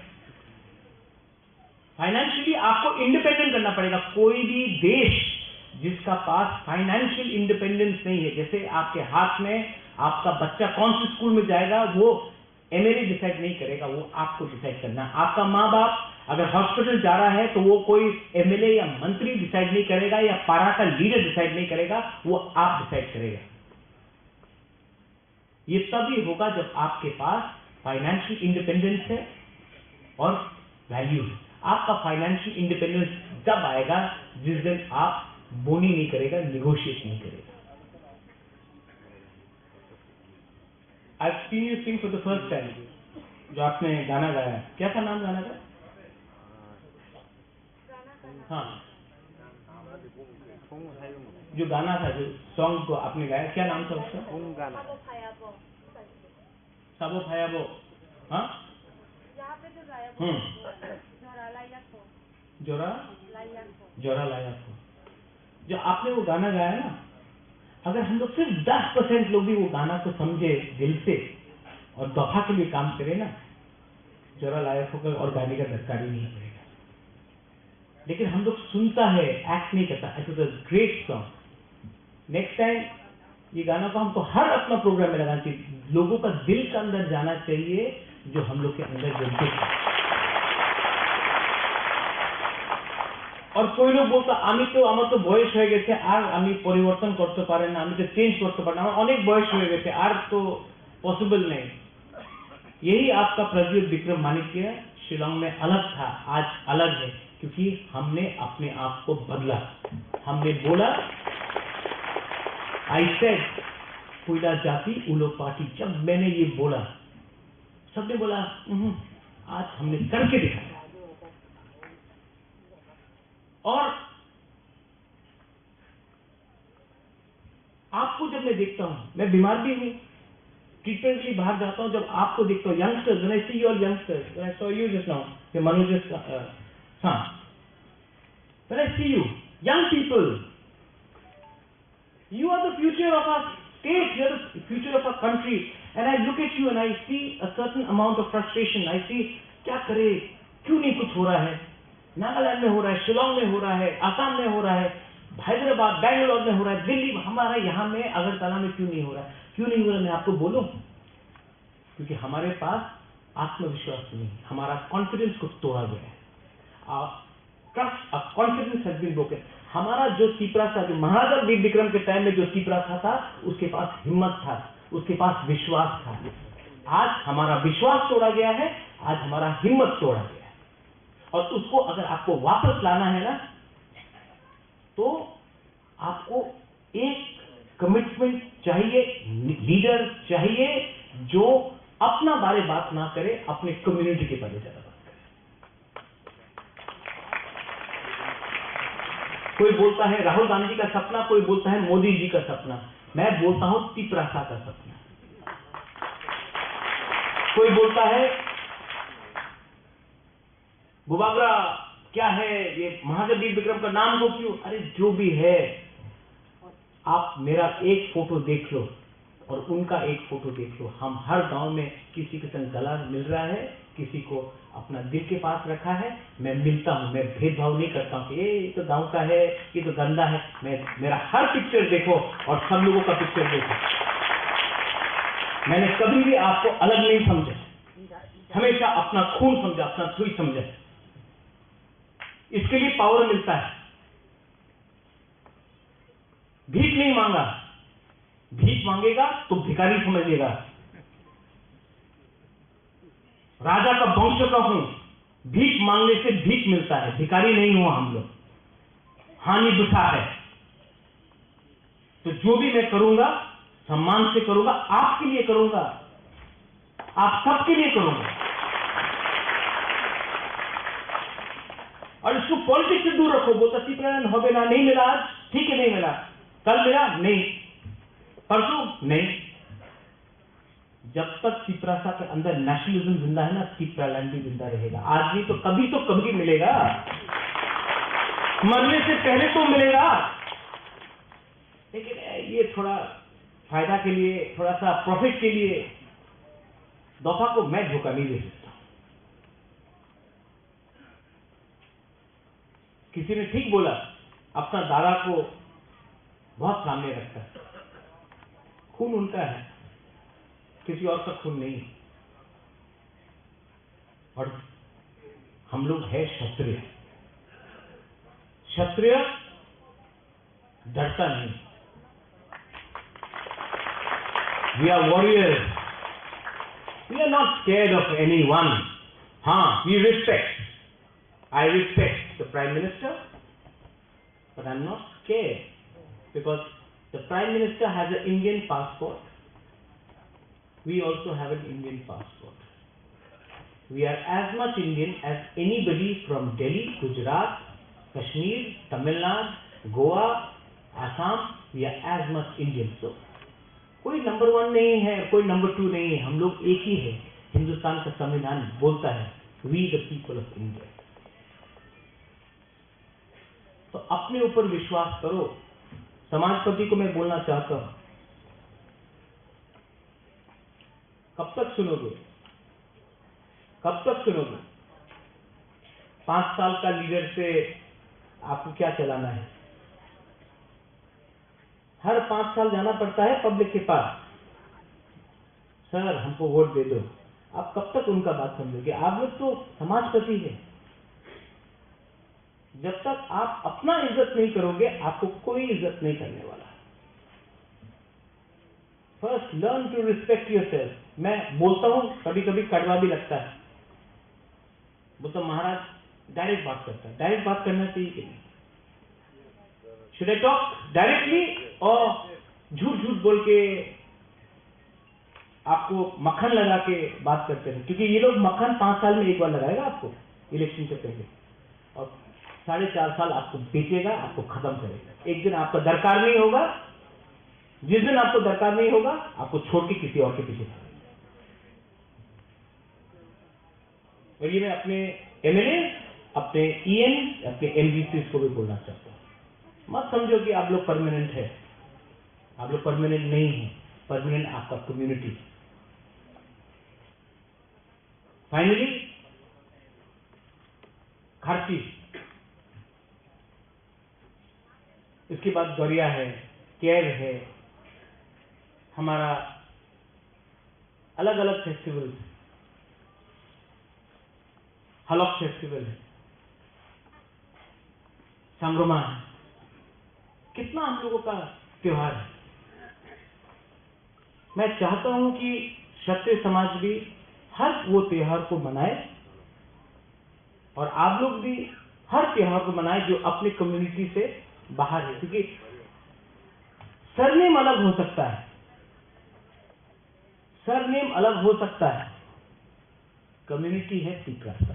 फाइनेंशियली आपको इंडिपेंडेंट करना पड़ेगा। कोई भी देश जिसका पास फाइनेंशियल इंडिपेंडेंस नहीं है, जैसे आपके हाथ में आपका बच्चा कौन से स्कूल में जाएगा, वो एमएलए डिसाइड नहीं करेगा, वो आपको डिसाइड करना है। आपका माँ बाप अगर हॉस्पिटल जा रहा है, तो वो कोई एमएलए या मंत्री डिसाइड नहीं करेगा या पारा का लीडर डिसाइड नहीं करेगा, वो आप डिसाइड करेगा। ये तभी होगा जब आपके पास फाइनेंशियल इंडिपेंडेंस है और वैल्यू है। आपका फाइनेंशियल इंडिपेंडेंस जब आएगा, जिस दिन आप बोनी नहीं करेगा, निगोशिएट नहीं करेगा। I've seen you sing for the first time, जो आपने गाना गाया, क्या था नाम गाना का? हाँ, जो गाना था, जो सॉन्ग को आपने गाया, क्या नाम था उसका? Sabo phaya bo, हाँ? हम्म। Jora laya pho। जो आपने वो गाना गाया ना, अगर हम लोग सिर्फ दस परसेंट लोग भी वो गाना को समझे दिल से और दोफा के लिए काम करे ना, जोरा लाया फोकल और गाने का दरकार ही नहीं पड़ेगा। लेकिन हम लोग सुनता है, एक्ट नहीं करता। It was a great song। Next time ये गाना को हमको हर अपना प्रोग्राम में लगाना चाहिए। लोगों का दिल का अंदर जाना चाहिए, जो हम लोग के अंदर जमते थे। और कोई लोग बोलता, "আমি তো, আমার তো বয়স হয়ে গেছে, আর আমি পরিবর্তন করতে পারি না, আমি তো চেঞ্জ করতে পারি না, আমার অনেক বয়স হয়ে গেছে, আর তো পসিবল নেই।" यही आपका प्रद्युत विक्रम माणिक्य शिलोंग में अलग था, आज अलग है, क्योंकि हमने अपने आप को बदला। हमने बोला, I said, "Puila jati ulo party।" जब मैंने ये बोला, सबने बोला, "हम्म, आज हमने करके दिखाया।" और आपको जब मैं देखता हूँ, मैं बीमार भी हूँ, ट्रीटमेंट के लिए बाहर जाता हूँ, जब आपको देखता हूँ, youngsters, when I see you all youngsters, when I saw you just now, ये मनोज just, uh, uh, हाँ, when I see you, young people, you are the future of our state, you are the future of our country, and I look at you and I see a certain amount of frustration, I see, क्या करे, क्यों नहीं कुछ हो रहा है? नागालैंड में हो रहा है, शिलोंग में हो रहा है, आसाम में हो रहा है, हैदराबाद, बैंगलोर में हो रहा है, दिल्ली में, हमारा यहाँ में, अगरतला में क्यों नहीं हो रहा है? क्यों नहीं हो रहा है, मैं आपको बोलूँ? क्योंकि हमारे पास आत्मविश्वास नहीं है, हमारा कॉन्फिडेंस को तोड़ा गया है। Our trust, our confidence has been broken। हमारा जो तिपरासा, जो महाराजा वीर विक्रम के टाइम में जो तिपरासा था, उसके पास हिम्मत था, उसके पास विश्वास था। आज हमारा विश्वास तोड़ा गया है, आज हमारा हिम्मत तोड़ा गया है। और उसको अगर आपको वापस लाना है ना, तो आपको एक कमिटमेंट चाहिए, लीडर चाहिए जो अपना बारे बात ना करे, अपने कम्युनिटी के बारे ज्यादा बात करे। कोई बोलता है राहुल गांधी का सपना, कोई बोलता है मोदी जी का सपना, मैं बोलता हूं तिपरासा का सपना। कोई बोलता है बुबागरा क्या है, ये महावीर विक्रम का नाम को क्यों, अरे जो भी है, आप मेरा एक फोटो देख लो और उनका एक फोटो देख लो। हम हर गांव में किसी के संग गला मिल रहा है, किसी को अपना दिल के पास रखा है। मैं मिलता हूं, मैं भेदभाव नहीं करता हूं कि ये तो गांव का है, ये तो गंदा है। मैं, मेरा हर पिक्चर देखो और सब लोगों का पिक्चर देखो। मैंने कभी भी आपको अलग नहीं समझा, हमेशा अपना खून समझा, अपना थुई समझा। इसके लिए पावर मिलता है। भीख नहीं मांगा, भीख मांगेगा तो भिखारी समझेगा। राजा का वंश का हूं, भीख मांगने से भीख मिलता है, भिखारी नहीं हुआ हम लोग। हानि दुखा है। तो जो भी मैं करूंगा, सम्मान से करूंगा, आपके लिए करूंगा, आप सबके लिए करूंगा। और इसको पॉलिटिक्स से दूर रखो। बोलता, "तिपरालैंड होबे ना, नहीं मिला आज, ठीक है, नहीं मिला, कल मिला, नहीं, परसों, नहीं।" जब तक तिपरासा के अंदर नेशनलिज्म जिंदा है ना, तिपरालैंड भी जिंदा रहेगा। आज नहीं तो कभी तो कभी मिलेगा, मरने से पहले तो मिलेगा। लेकिन ये थोड़ा फायदा के लिए, थोड़ा सा प्रॉफिट के लिए दफा को मैं धोखा नहीं दे सकता। किसी ने ठीक बोला, अपना दादा को बहुत सामने रखता है। खून उनका है, किसी और का खून नहीं है। और हम लोग है क्षत्रिय। क्षत्रिय डरता नहीं। We are warriors. We are not scared of anyone. हाँ, we respect. I respect the Prime Minister, but I'm not scared because the Prime Minister has an Indian passport. We also have an Indian passport. We are as much Indian as anybody from Delhi, Gujarat, Kashmir, Tamil Nadu, Goa, Assam. We are as much Indian. So, कोई number one नहीं है, कोई number two नहीं है, हम लोग एक ही है। हिंदुस्तान का संविधान बोलता है, "We the people of India." तो अपने ऊपर विश्वास करो। समाजपति को मैं बोलना चाहता हूं, कब तक सुनोगे, कब तक सुनोगे? पांच साल का लीडर से आपको क्या चलाना है? हर पांच साल जाना पड़ता है पब्लिक के पास, "सर, हमको वोट दे दो।" आप कब तक उनका बात समझोगे? आप लोग तो समाजपति हैं। जब तक आप अपना इज्जत नहीं करोगे, आपको कोई इज्जत नहीं करने वाला। First learn to respect yourself. मैं बोलता हूं, कभी कभी कड़वा भी लगता है। बोलता, "महाराज डायरेक्ट बात करता है।" डायरेक्ट बात करना चाहिए कि नहीं? Should I talk directly और झूठ झूठ बोल के आपको मक्खन लगा के बात करते हैं? क्योंकि ये लोग मक्खन पांच साल में एक बार लगाएगा आपको इलेक्शन से पहले, और साढ़े चार साल आपको बेचेगा, आपको खत्म करेगा। एक दिन आपका दरकार नहीं होगा, जिस दिन आपको दरकार नहीं होगा, आपको छोड़ के किसी और के पीछे भागेगा। और ये मैं अपने एमएलए, अपने ईएम, अपने एमडीसी को भी बोलना चाहता हूँ, मत समझो कि आप लोग परमानेंट है। आप लोग परमानेंट नहीं है। परमानेंट आपका कम्युनिटी। फाइनली, खारची, इसके बाद दरिया है, केव है, हमारा अलग-अलग फेस्टिवल, हलक फेस्टिवल है, संग्रमा है, कितना हम लोगों का त्योहार है। मैं चाहता हूं कि क्षत्रिय समाज भी हर वो त्योहार को मनाए और आप लोग भी हर त्योहार को मनाए जो अपने कम्युनिटी से बाहर है, क्योंकि सरनेम अलग हो सकता है, सरनेम अलग हो सकता है, कम्युनिटी है तिपरासा।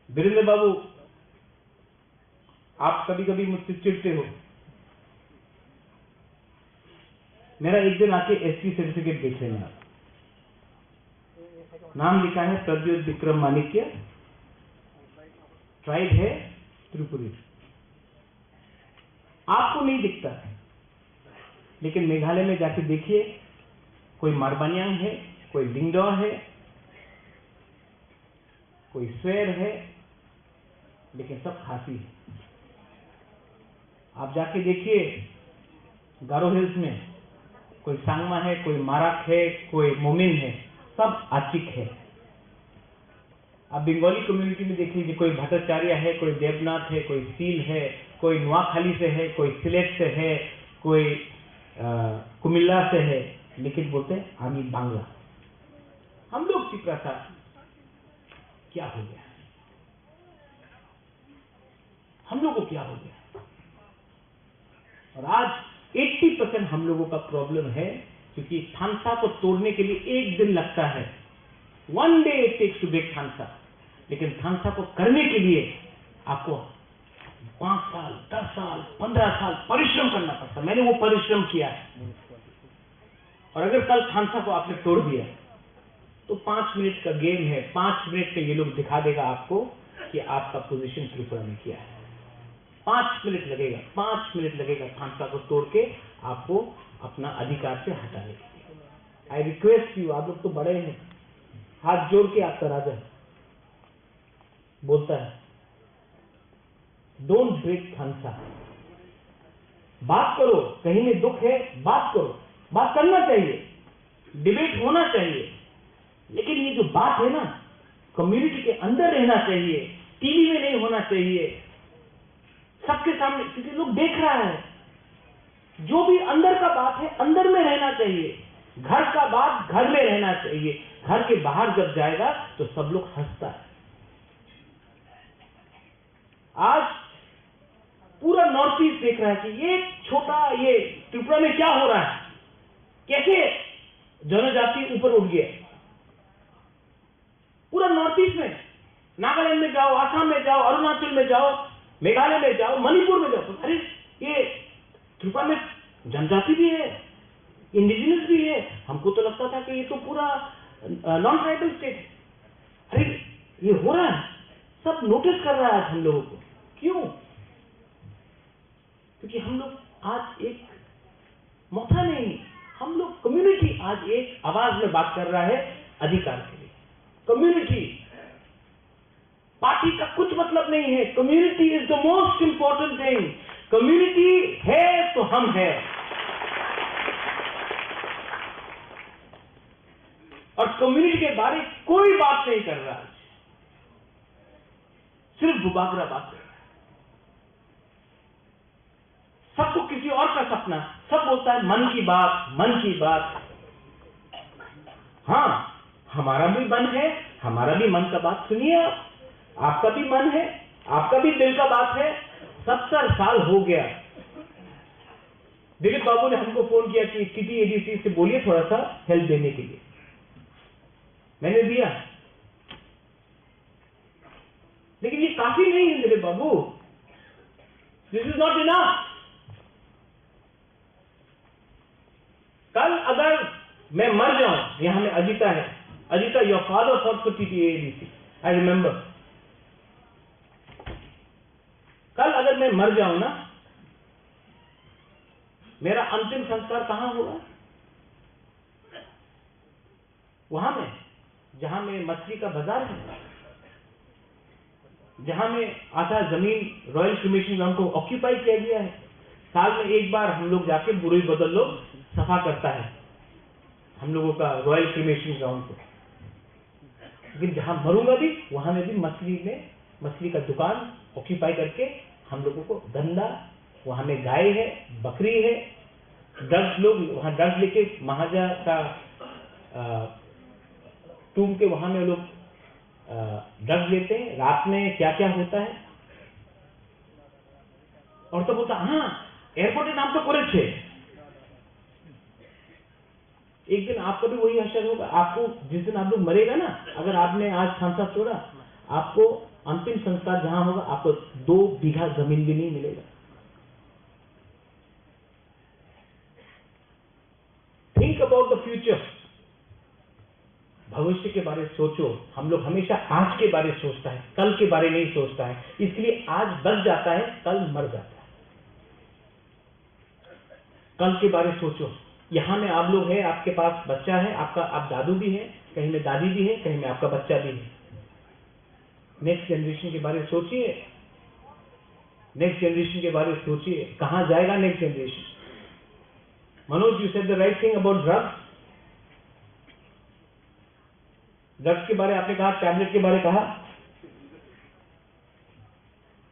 वीरेंद्र बाबू, आप कभी कभी मुझसे चिढ़ते हो। मेरा एक दिन आके एसटी सर्टिफिकेट देख लेना। नाम लिखा है प्रद्योत विक्रम माणिक्य, ट्राइब है त्रिपुरी। आपको नहीं दिखता, लेकिन मेघालय में जाके देखिए, कोई मारबानियांग है, कोई लिंगडो है, कोई स्वेर है, लेकिन सब खासी है। आप जाके देखिए, गारो हिल्स में कोई सांगमा है, कोई माराक है, कोई मोमिन है, सब आचिक है। आप बंगाली कम्युनिटी में देख लीजिए, कोई भट्टाचार्य है, कोई देवनाथ है, कोई सील है, कोई नोआखाली से है, कोई सिलेट से है, कोई अ, कुमिल्ला से है, लेकिन बोलते हैं आमी बांग्ला। हम लोग तिपरासा, क्या हो गया? हम लोग को क्या हो गया? और आज एट्टी परसेंट हम लोगों का प्रॉब्लम है, क्योंकि थानसा को तोड़ने के लिए एक दिन लगता है, one day it takes to break थानसा। लेकिन थानसा को करने के लिए आपको पाँच साल, दस साल, पन्द्रह साल परिश्रम करना पड़ता। मैंने वो परिश्रम किया है। और अगर कल थानसा को आपने तोड़ दिया, तो पाँच मिनट का गेम है, पाँच मिनट में ये लोग दिखा देगा आपको कि आपका पोजीशन त्रिपुरा में क्या है। पाँच मिनट लगेगा, पाँच मिनट लगेगा थानसा को तोड़ के आपको अपना अधिकार से हटाने के लिए। I request you, आप लोग तो बड़े हैं, हाथ जोड़ के आपका राजा बोलता है, डोंट ब्रेक थानसा। बात करो, कहीं में दुख है, बात करो, बात करना चाहिए, डिबेट होना चाहिए, लेकिन ये जो बात है ना, कम्युनिटी के अंदर रहना चाहिए, टीवी में नहीं होना चाहिए, सबके सामने, क्योंकि लोग देख रहा है। जो भी अंदर का बात है, अंदर में रहना चाहिए। घर का बात घर में रहना चाहिए। घर के बाहर जब जाएगा, तो सब लोग हंसता है। आज पूरा नॉर्थ ईस्ट देख रहा है कि ये छोटा, ये त्रिपुरा में क्या हो रहा है, कैसे जनजाति ऊपर उठ गया। पूरा नॉर्थ ईस्ट में, नागालैंड में जाओ, आसाम में जाओ, अरुणाचल में जाओ, मेघालय में जाओ, मणिपुर में जाओ, अरे, ये त्रिपुरा में जनजाति भी है, इंडिजिनस भी है। हमको तो लगता था कि ये तो पूरा नॉन ट्राइबल स्टेट है। अरे, ये हो रहा है, सब नोटिस कर रहा है आज हम लोगों को। क्यों? क्योंकि हम लोग आज एक मौका नहीं, हम लोग कम्युनिटी आज एक आवाज में बात कर रहा है अधिकार के लिए। कम्युनिटी, पार्टी का कुछ मतलब नहीं है। Community is the most important thing। Community है तो हम हैं। और कम्युनिटी के बारे कोई बात नहीं कर रहा है, सिर्फ बुबागरा बात कर रहा है। सबको किसी और का सपना, सब बोलता है मन की बात, मन की बात। हाँ, हमारा भी मन है, हमारा भी मन का बात सुनिए आप। आपका भी मन है, आपका भी दिल का बात है। सत्तर साल हो गया। दिलीप बाबू ने हमको फोन किया कि टीटीएडीसी से बोलिए थोड़ा सा हेल्प देने के लिए। मैंने दिया, लेकिन ये काफी नहीं है मेरे बाबू। This is not enough। कल अगर मैं मर जाऊं, यहाँ में अजिता है, Ajita, your father fought for T T A A D C, I remember। कल अगर मैं मर जाऊं ना, मेरा अंतिम संस्कार कहाँ होगा? वहां में, जहां में मछली का बाजार है, जहां में आधा जमीन रॉयल क्रिमेशन ग्राउंड को ऑक्यूपाई किया गया है। साल में एक बार हम लोग जाके बुरुई बदल लोग सफा करता है हम लोगों का रॉयल क्रिमेशन ग्राउंड को। लेकिन जहां मरूंगा भी, वहां में भी मछली में, मछली का दुकान ऑक्यूपाई करके हम लोगों को गंदा, वहां में गाय है, बकरी है, ड्रग्स लोग वहाँ ड्रग्स लेके महाजा का टूम के वहाँ में लोग ड्रग्स लेते हैं। रात में क्या क्या होता है? और तो बोलता, हाँ, एयरपोर्ट नाम तो करे छे। एक दिन आपका भी वही हशर होगा। आपको, जिस दिन आप लोग मरेगा ना, अगर आपने आज खान साहब छोड़ा, आपको अंतिम संस्कार जहां होगा, आपको दो बीघा जमीन भी नहीं मिलेगा। Think about the future. भविष्य के बारे सोचो। हम लोग हमेशा आज के बारे सोचता है, कल के बारे नहीं सोचता है, इसलिए आज बच जाता है, कल मर जाता है। कल के बारे सोचो। यहाँ में आप लोग हैं, आपके पास बच्चा है, आपका, आप दादू भी है, कहीं में दादी भी है, कहीं में आपका बच्चा भी है। नेक्स्ट जनरेशन के बारे सोचिए। नेक्स्ट जनरेशन के बारे सोचिए, कहाँ जाएगा next generation? Manoj, you said the right thing about drugs. Drugs के बारे आपने कहा, टैबलेट के बारे कहा।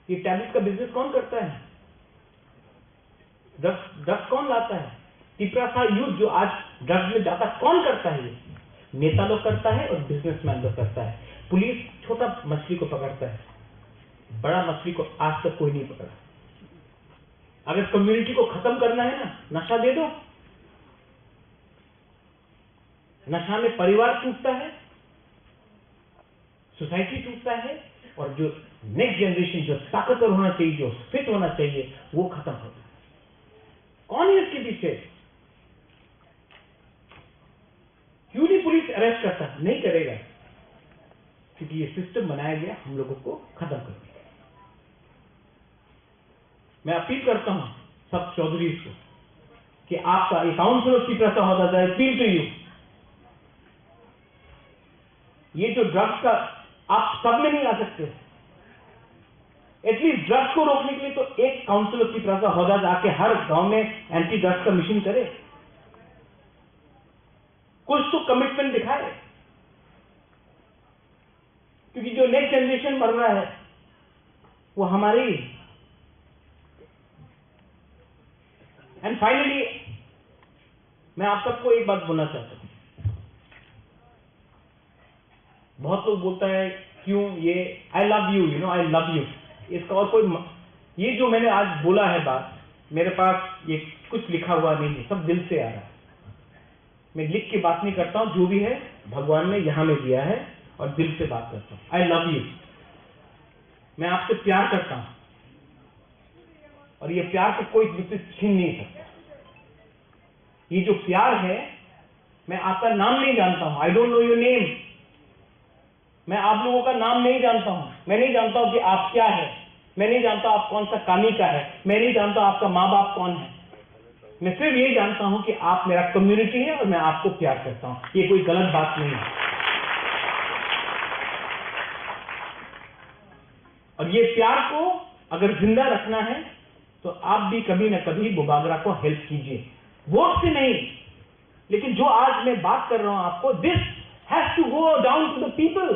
ये टैबलेट का बिजनेस कौन करता है? ड्रग्स ड्रग्स कौन लाता है? तिपरा का यूथ जो आज ड्रग्स में जाता, कौन करता है ये? नेता लोग करता है और बिजनेसमैन लोग करता है। पुलिस छोटा मछली को पकड़ता है, बड़ा मछली को आज तक कोई नहीं पकड़ा। अगर कम्युनिटी को खत्म करना है ना, नशा दे दो। नशा में परिवार टूटता है, सोसाइटी टूटता है, और जो नेक्स्ट जनरेशन जो ताकतवर होना चाहिए, जो फिट होना चाहिए, वो खत्म होता है। कौन है इसके पीछे? क्यों नहीं पुलिस अरेस्ट करता? नहीं करेगा, क्योंकि ये सिस्टम बनाया गया हम लोगों को खत्म करने के लिए। मैं अपील करता हूं सब चौधरीज को कि आपका, ये काउंसिल ऑफ तिपरा का होता जाए, अपील टू यू, ये जो ड्रग्स का, आप सब में नहीं आ सकते। एटलीस्ट ड्रग्स को रोकने के लिए तो एक काउंसिल ऑफ तिपरा का होता जाके हर गांव में एंटी ड्रग्स का मिशन करे, कुछ तो कमिटमेंट दिखाए। क्योंकि जो नेक्स्ट जनरेशन मर रहा है, वो हमारे ही। एंड फाइनली, मैं आप सबको एक बात बोलना चाहता हूँ। बहुत लोग बोलता है, क्यों ये, I love you, you know, I love you. इसका और कोई म-, ये जो मैंने आज बोला है बात, मेरे पास ये कुछ लिखा हुआ नहीं है, सब दिल से आ रहा है। मैं लिख के बात नहीं करता हूँ, जो भी है भगवान ने यहाँ में दिया है और दिल से बात करता हूँ। आई लव यू, मैं आपसे प्यार करता हूँ और ये प्यार को कोई मुझसे छीन नहीं सकता। ये जो प्यार है, मैं आपका नाम नहीं जानता हूँ, I don't know your name. मैं आप लोगों का नाम नहीं जानता हूँ, मैं नहीं जानता हूँ कि आप क्या है, मैं नहीं जानता आप कौन सा कामी का है, मैं नहीं जानता आपका माँ बाप कौन है। मैं सिर्फ ये जानता हूँ कि आप मेरा कम्युनिटी है और मैं आपको प्यार करता हूँ। ये कोई गलत बात नहीं है। और ये प्यार को अगर जिंदा रखना है, तो आप भी कभी ना कभी बुबागरा को हेल्प कीजिए, वोट से नहीं। लेकिन जो आज मैं बात कर रहा हूं आपको, this has to go down to the people।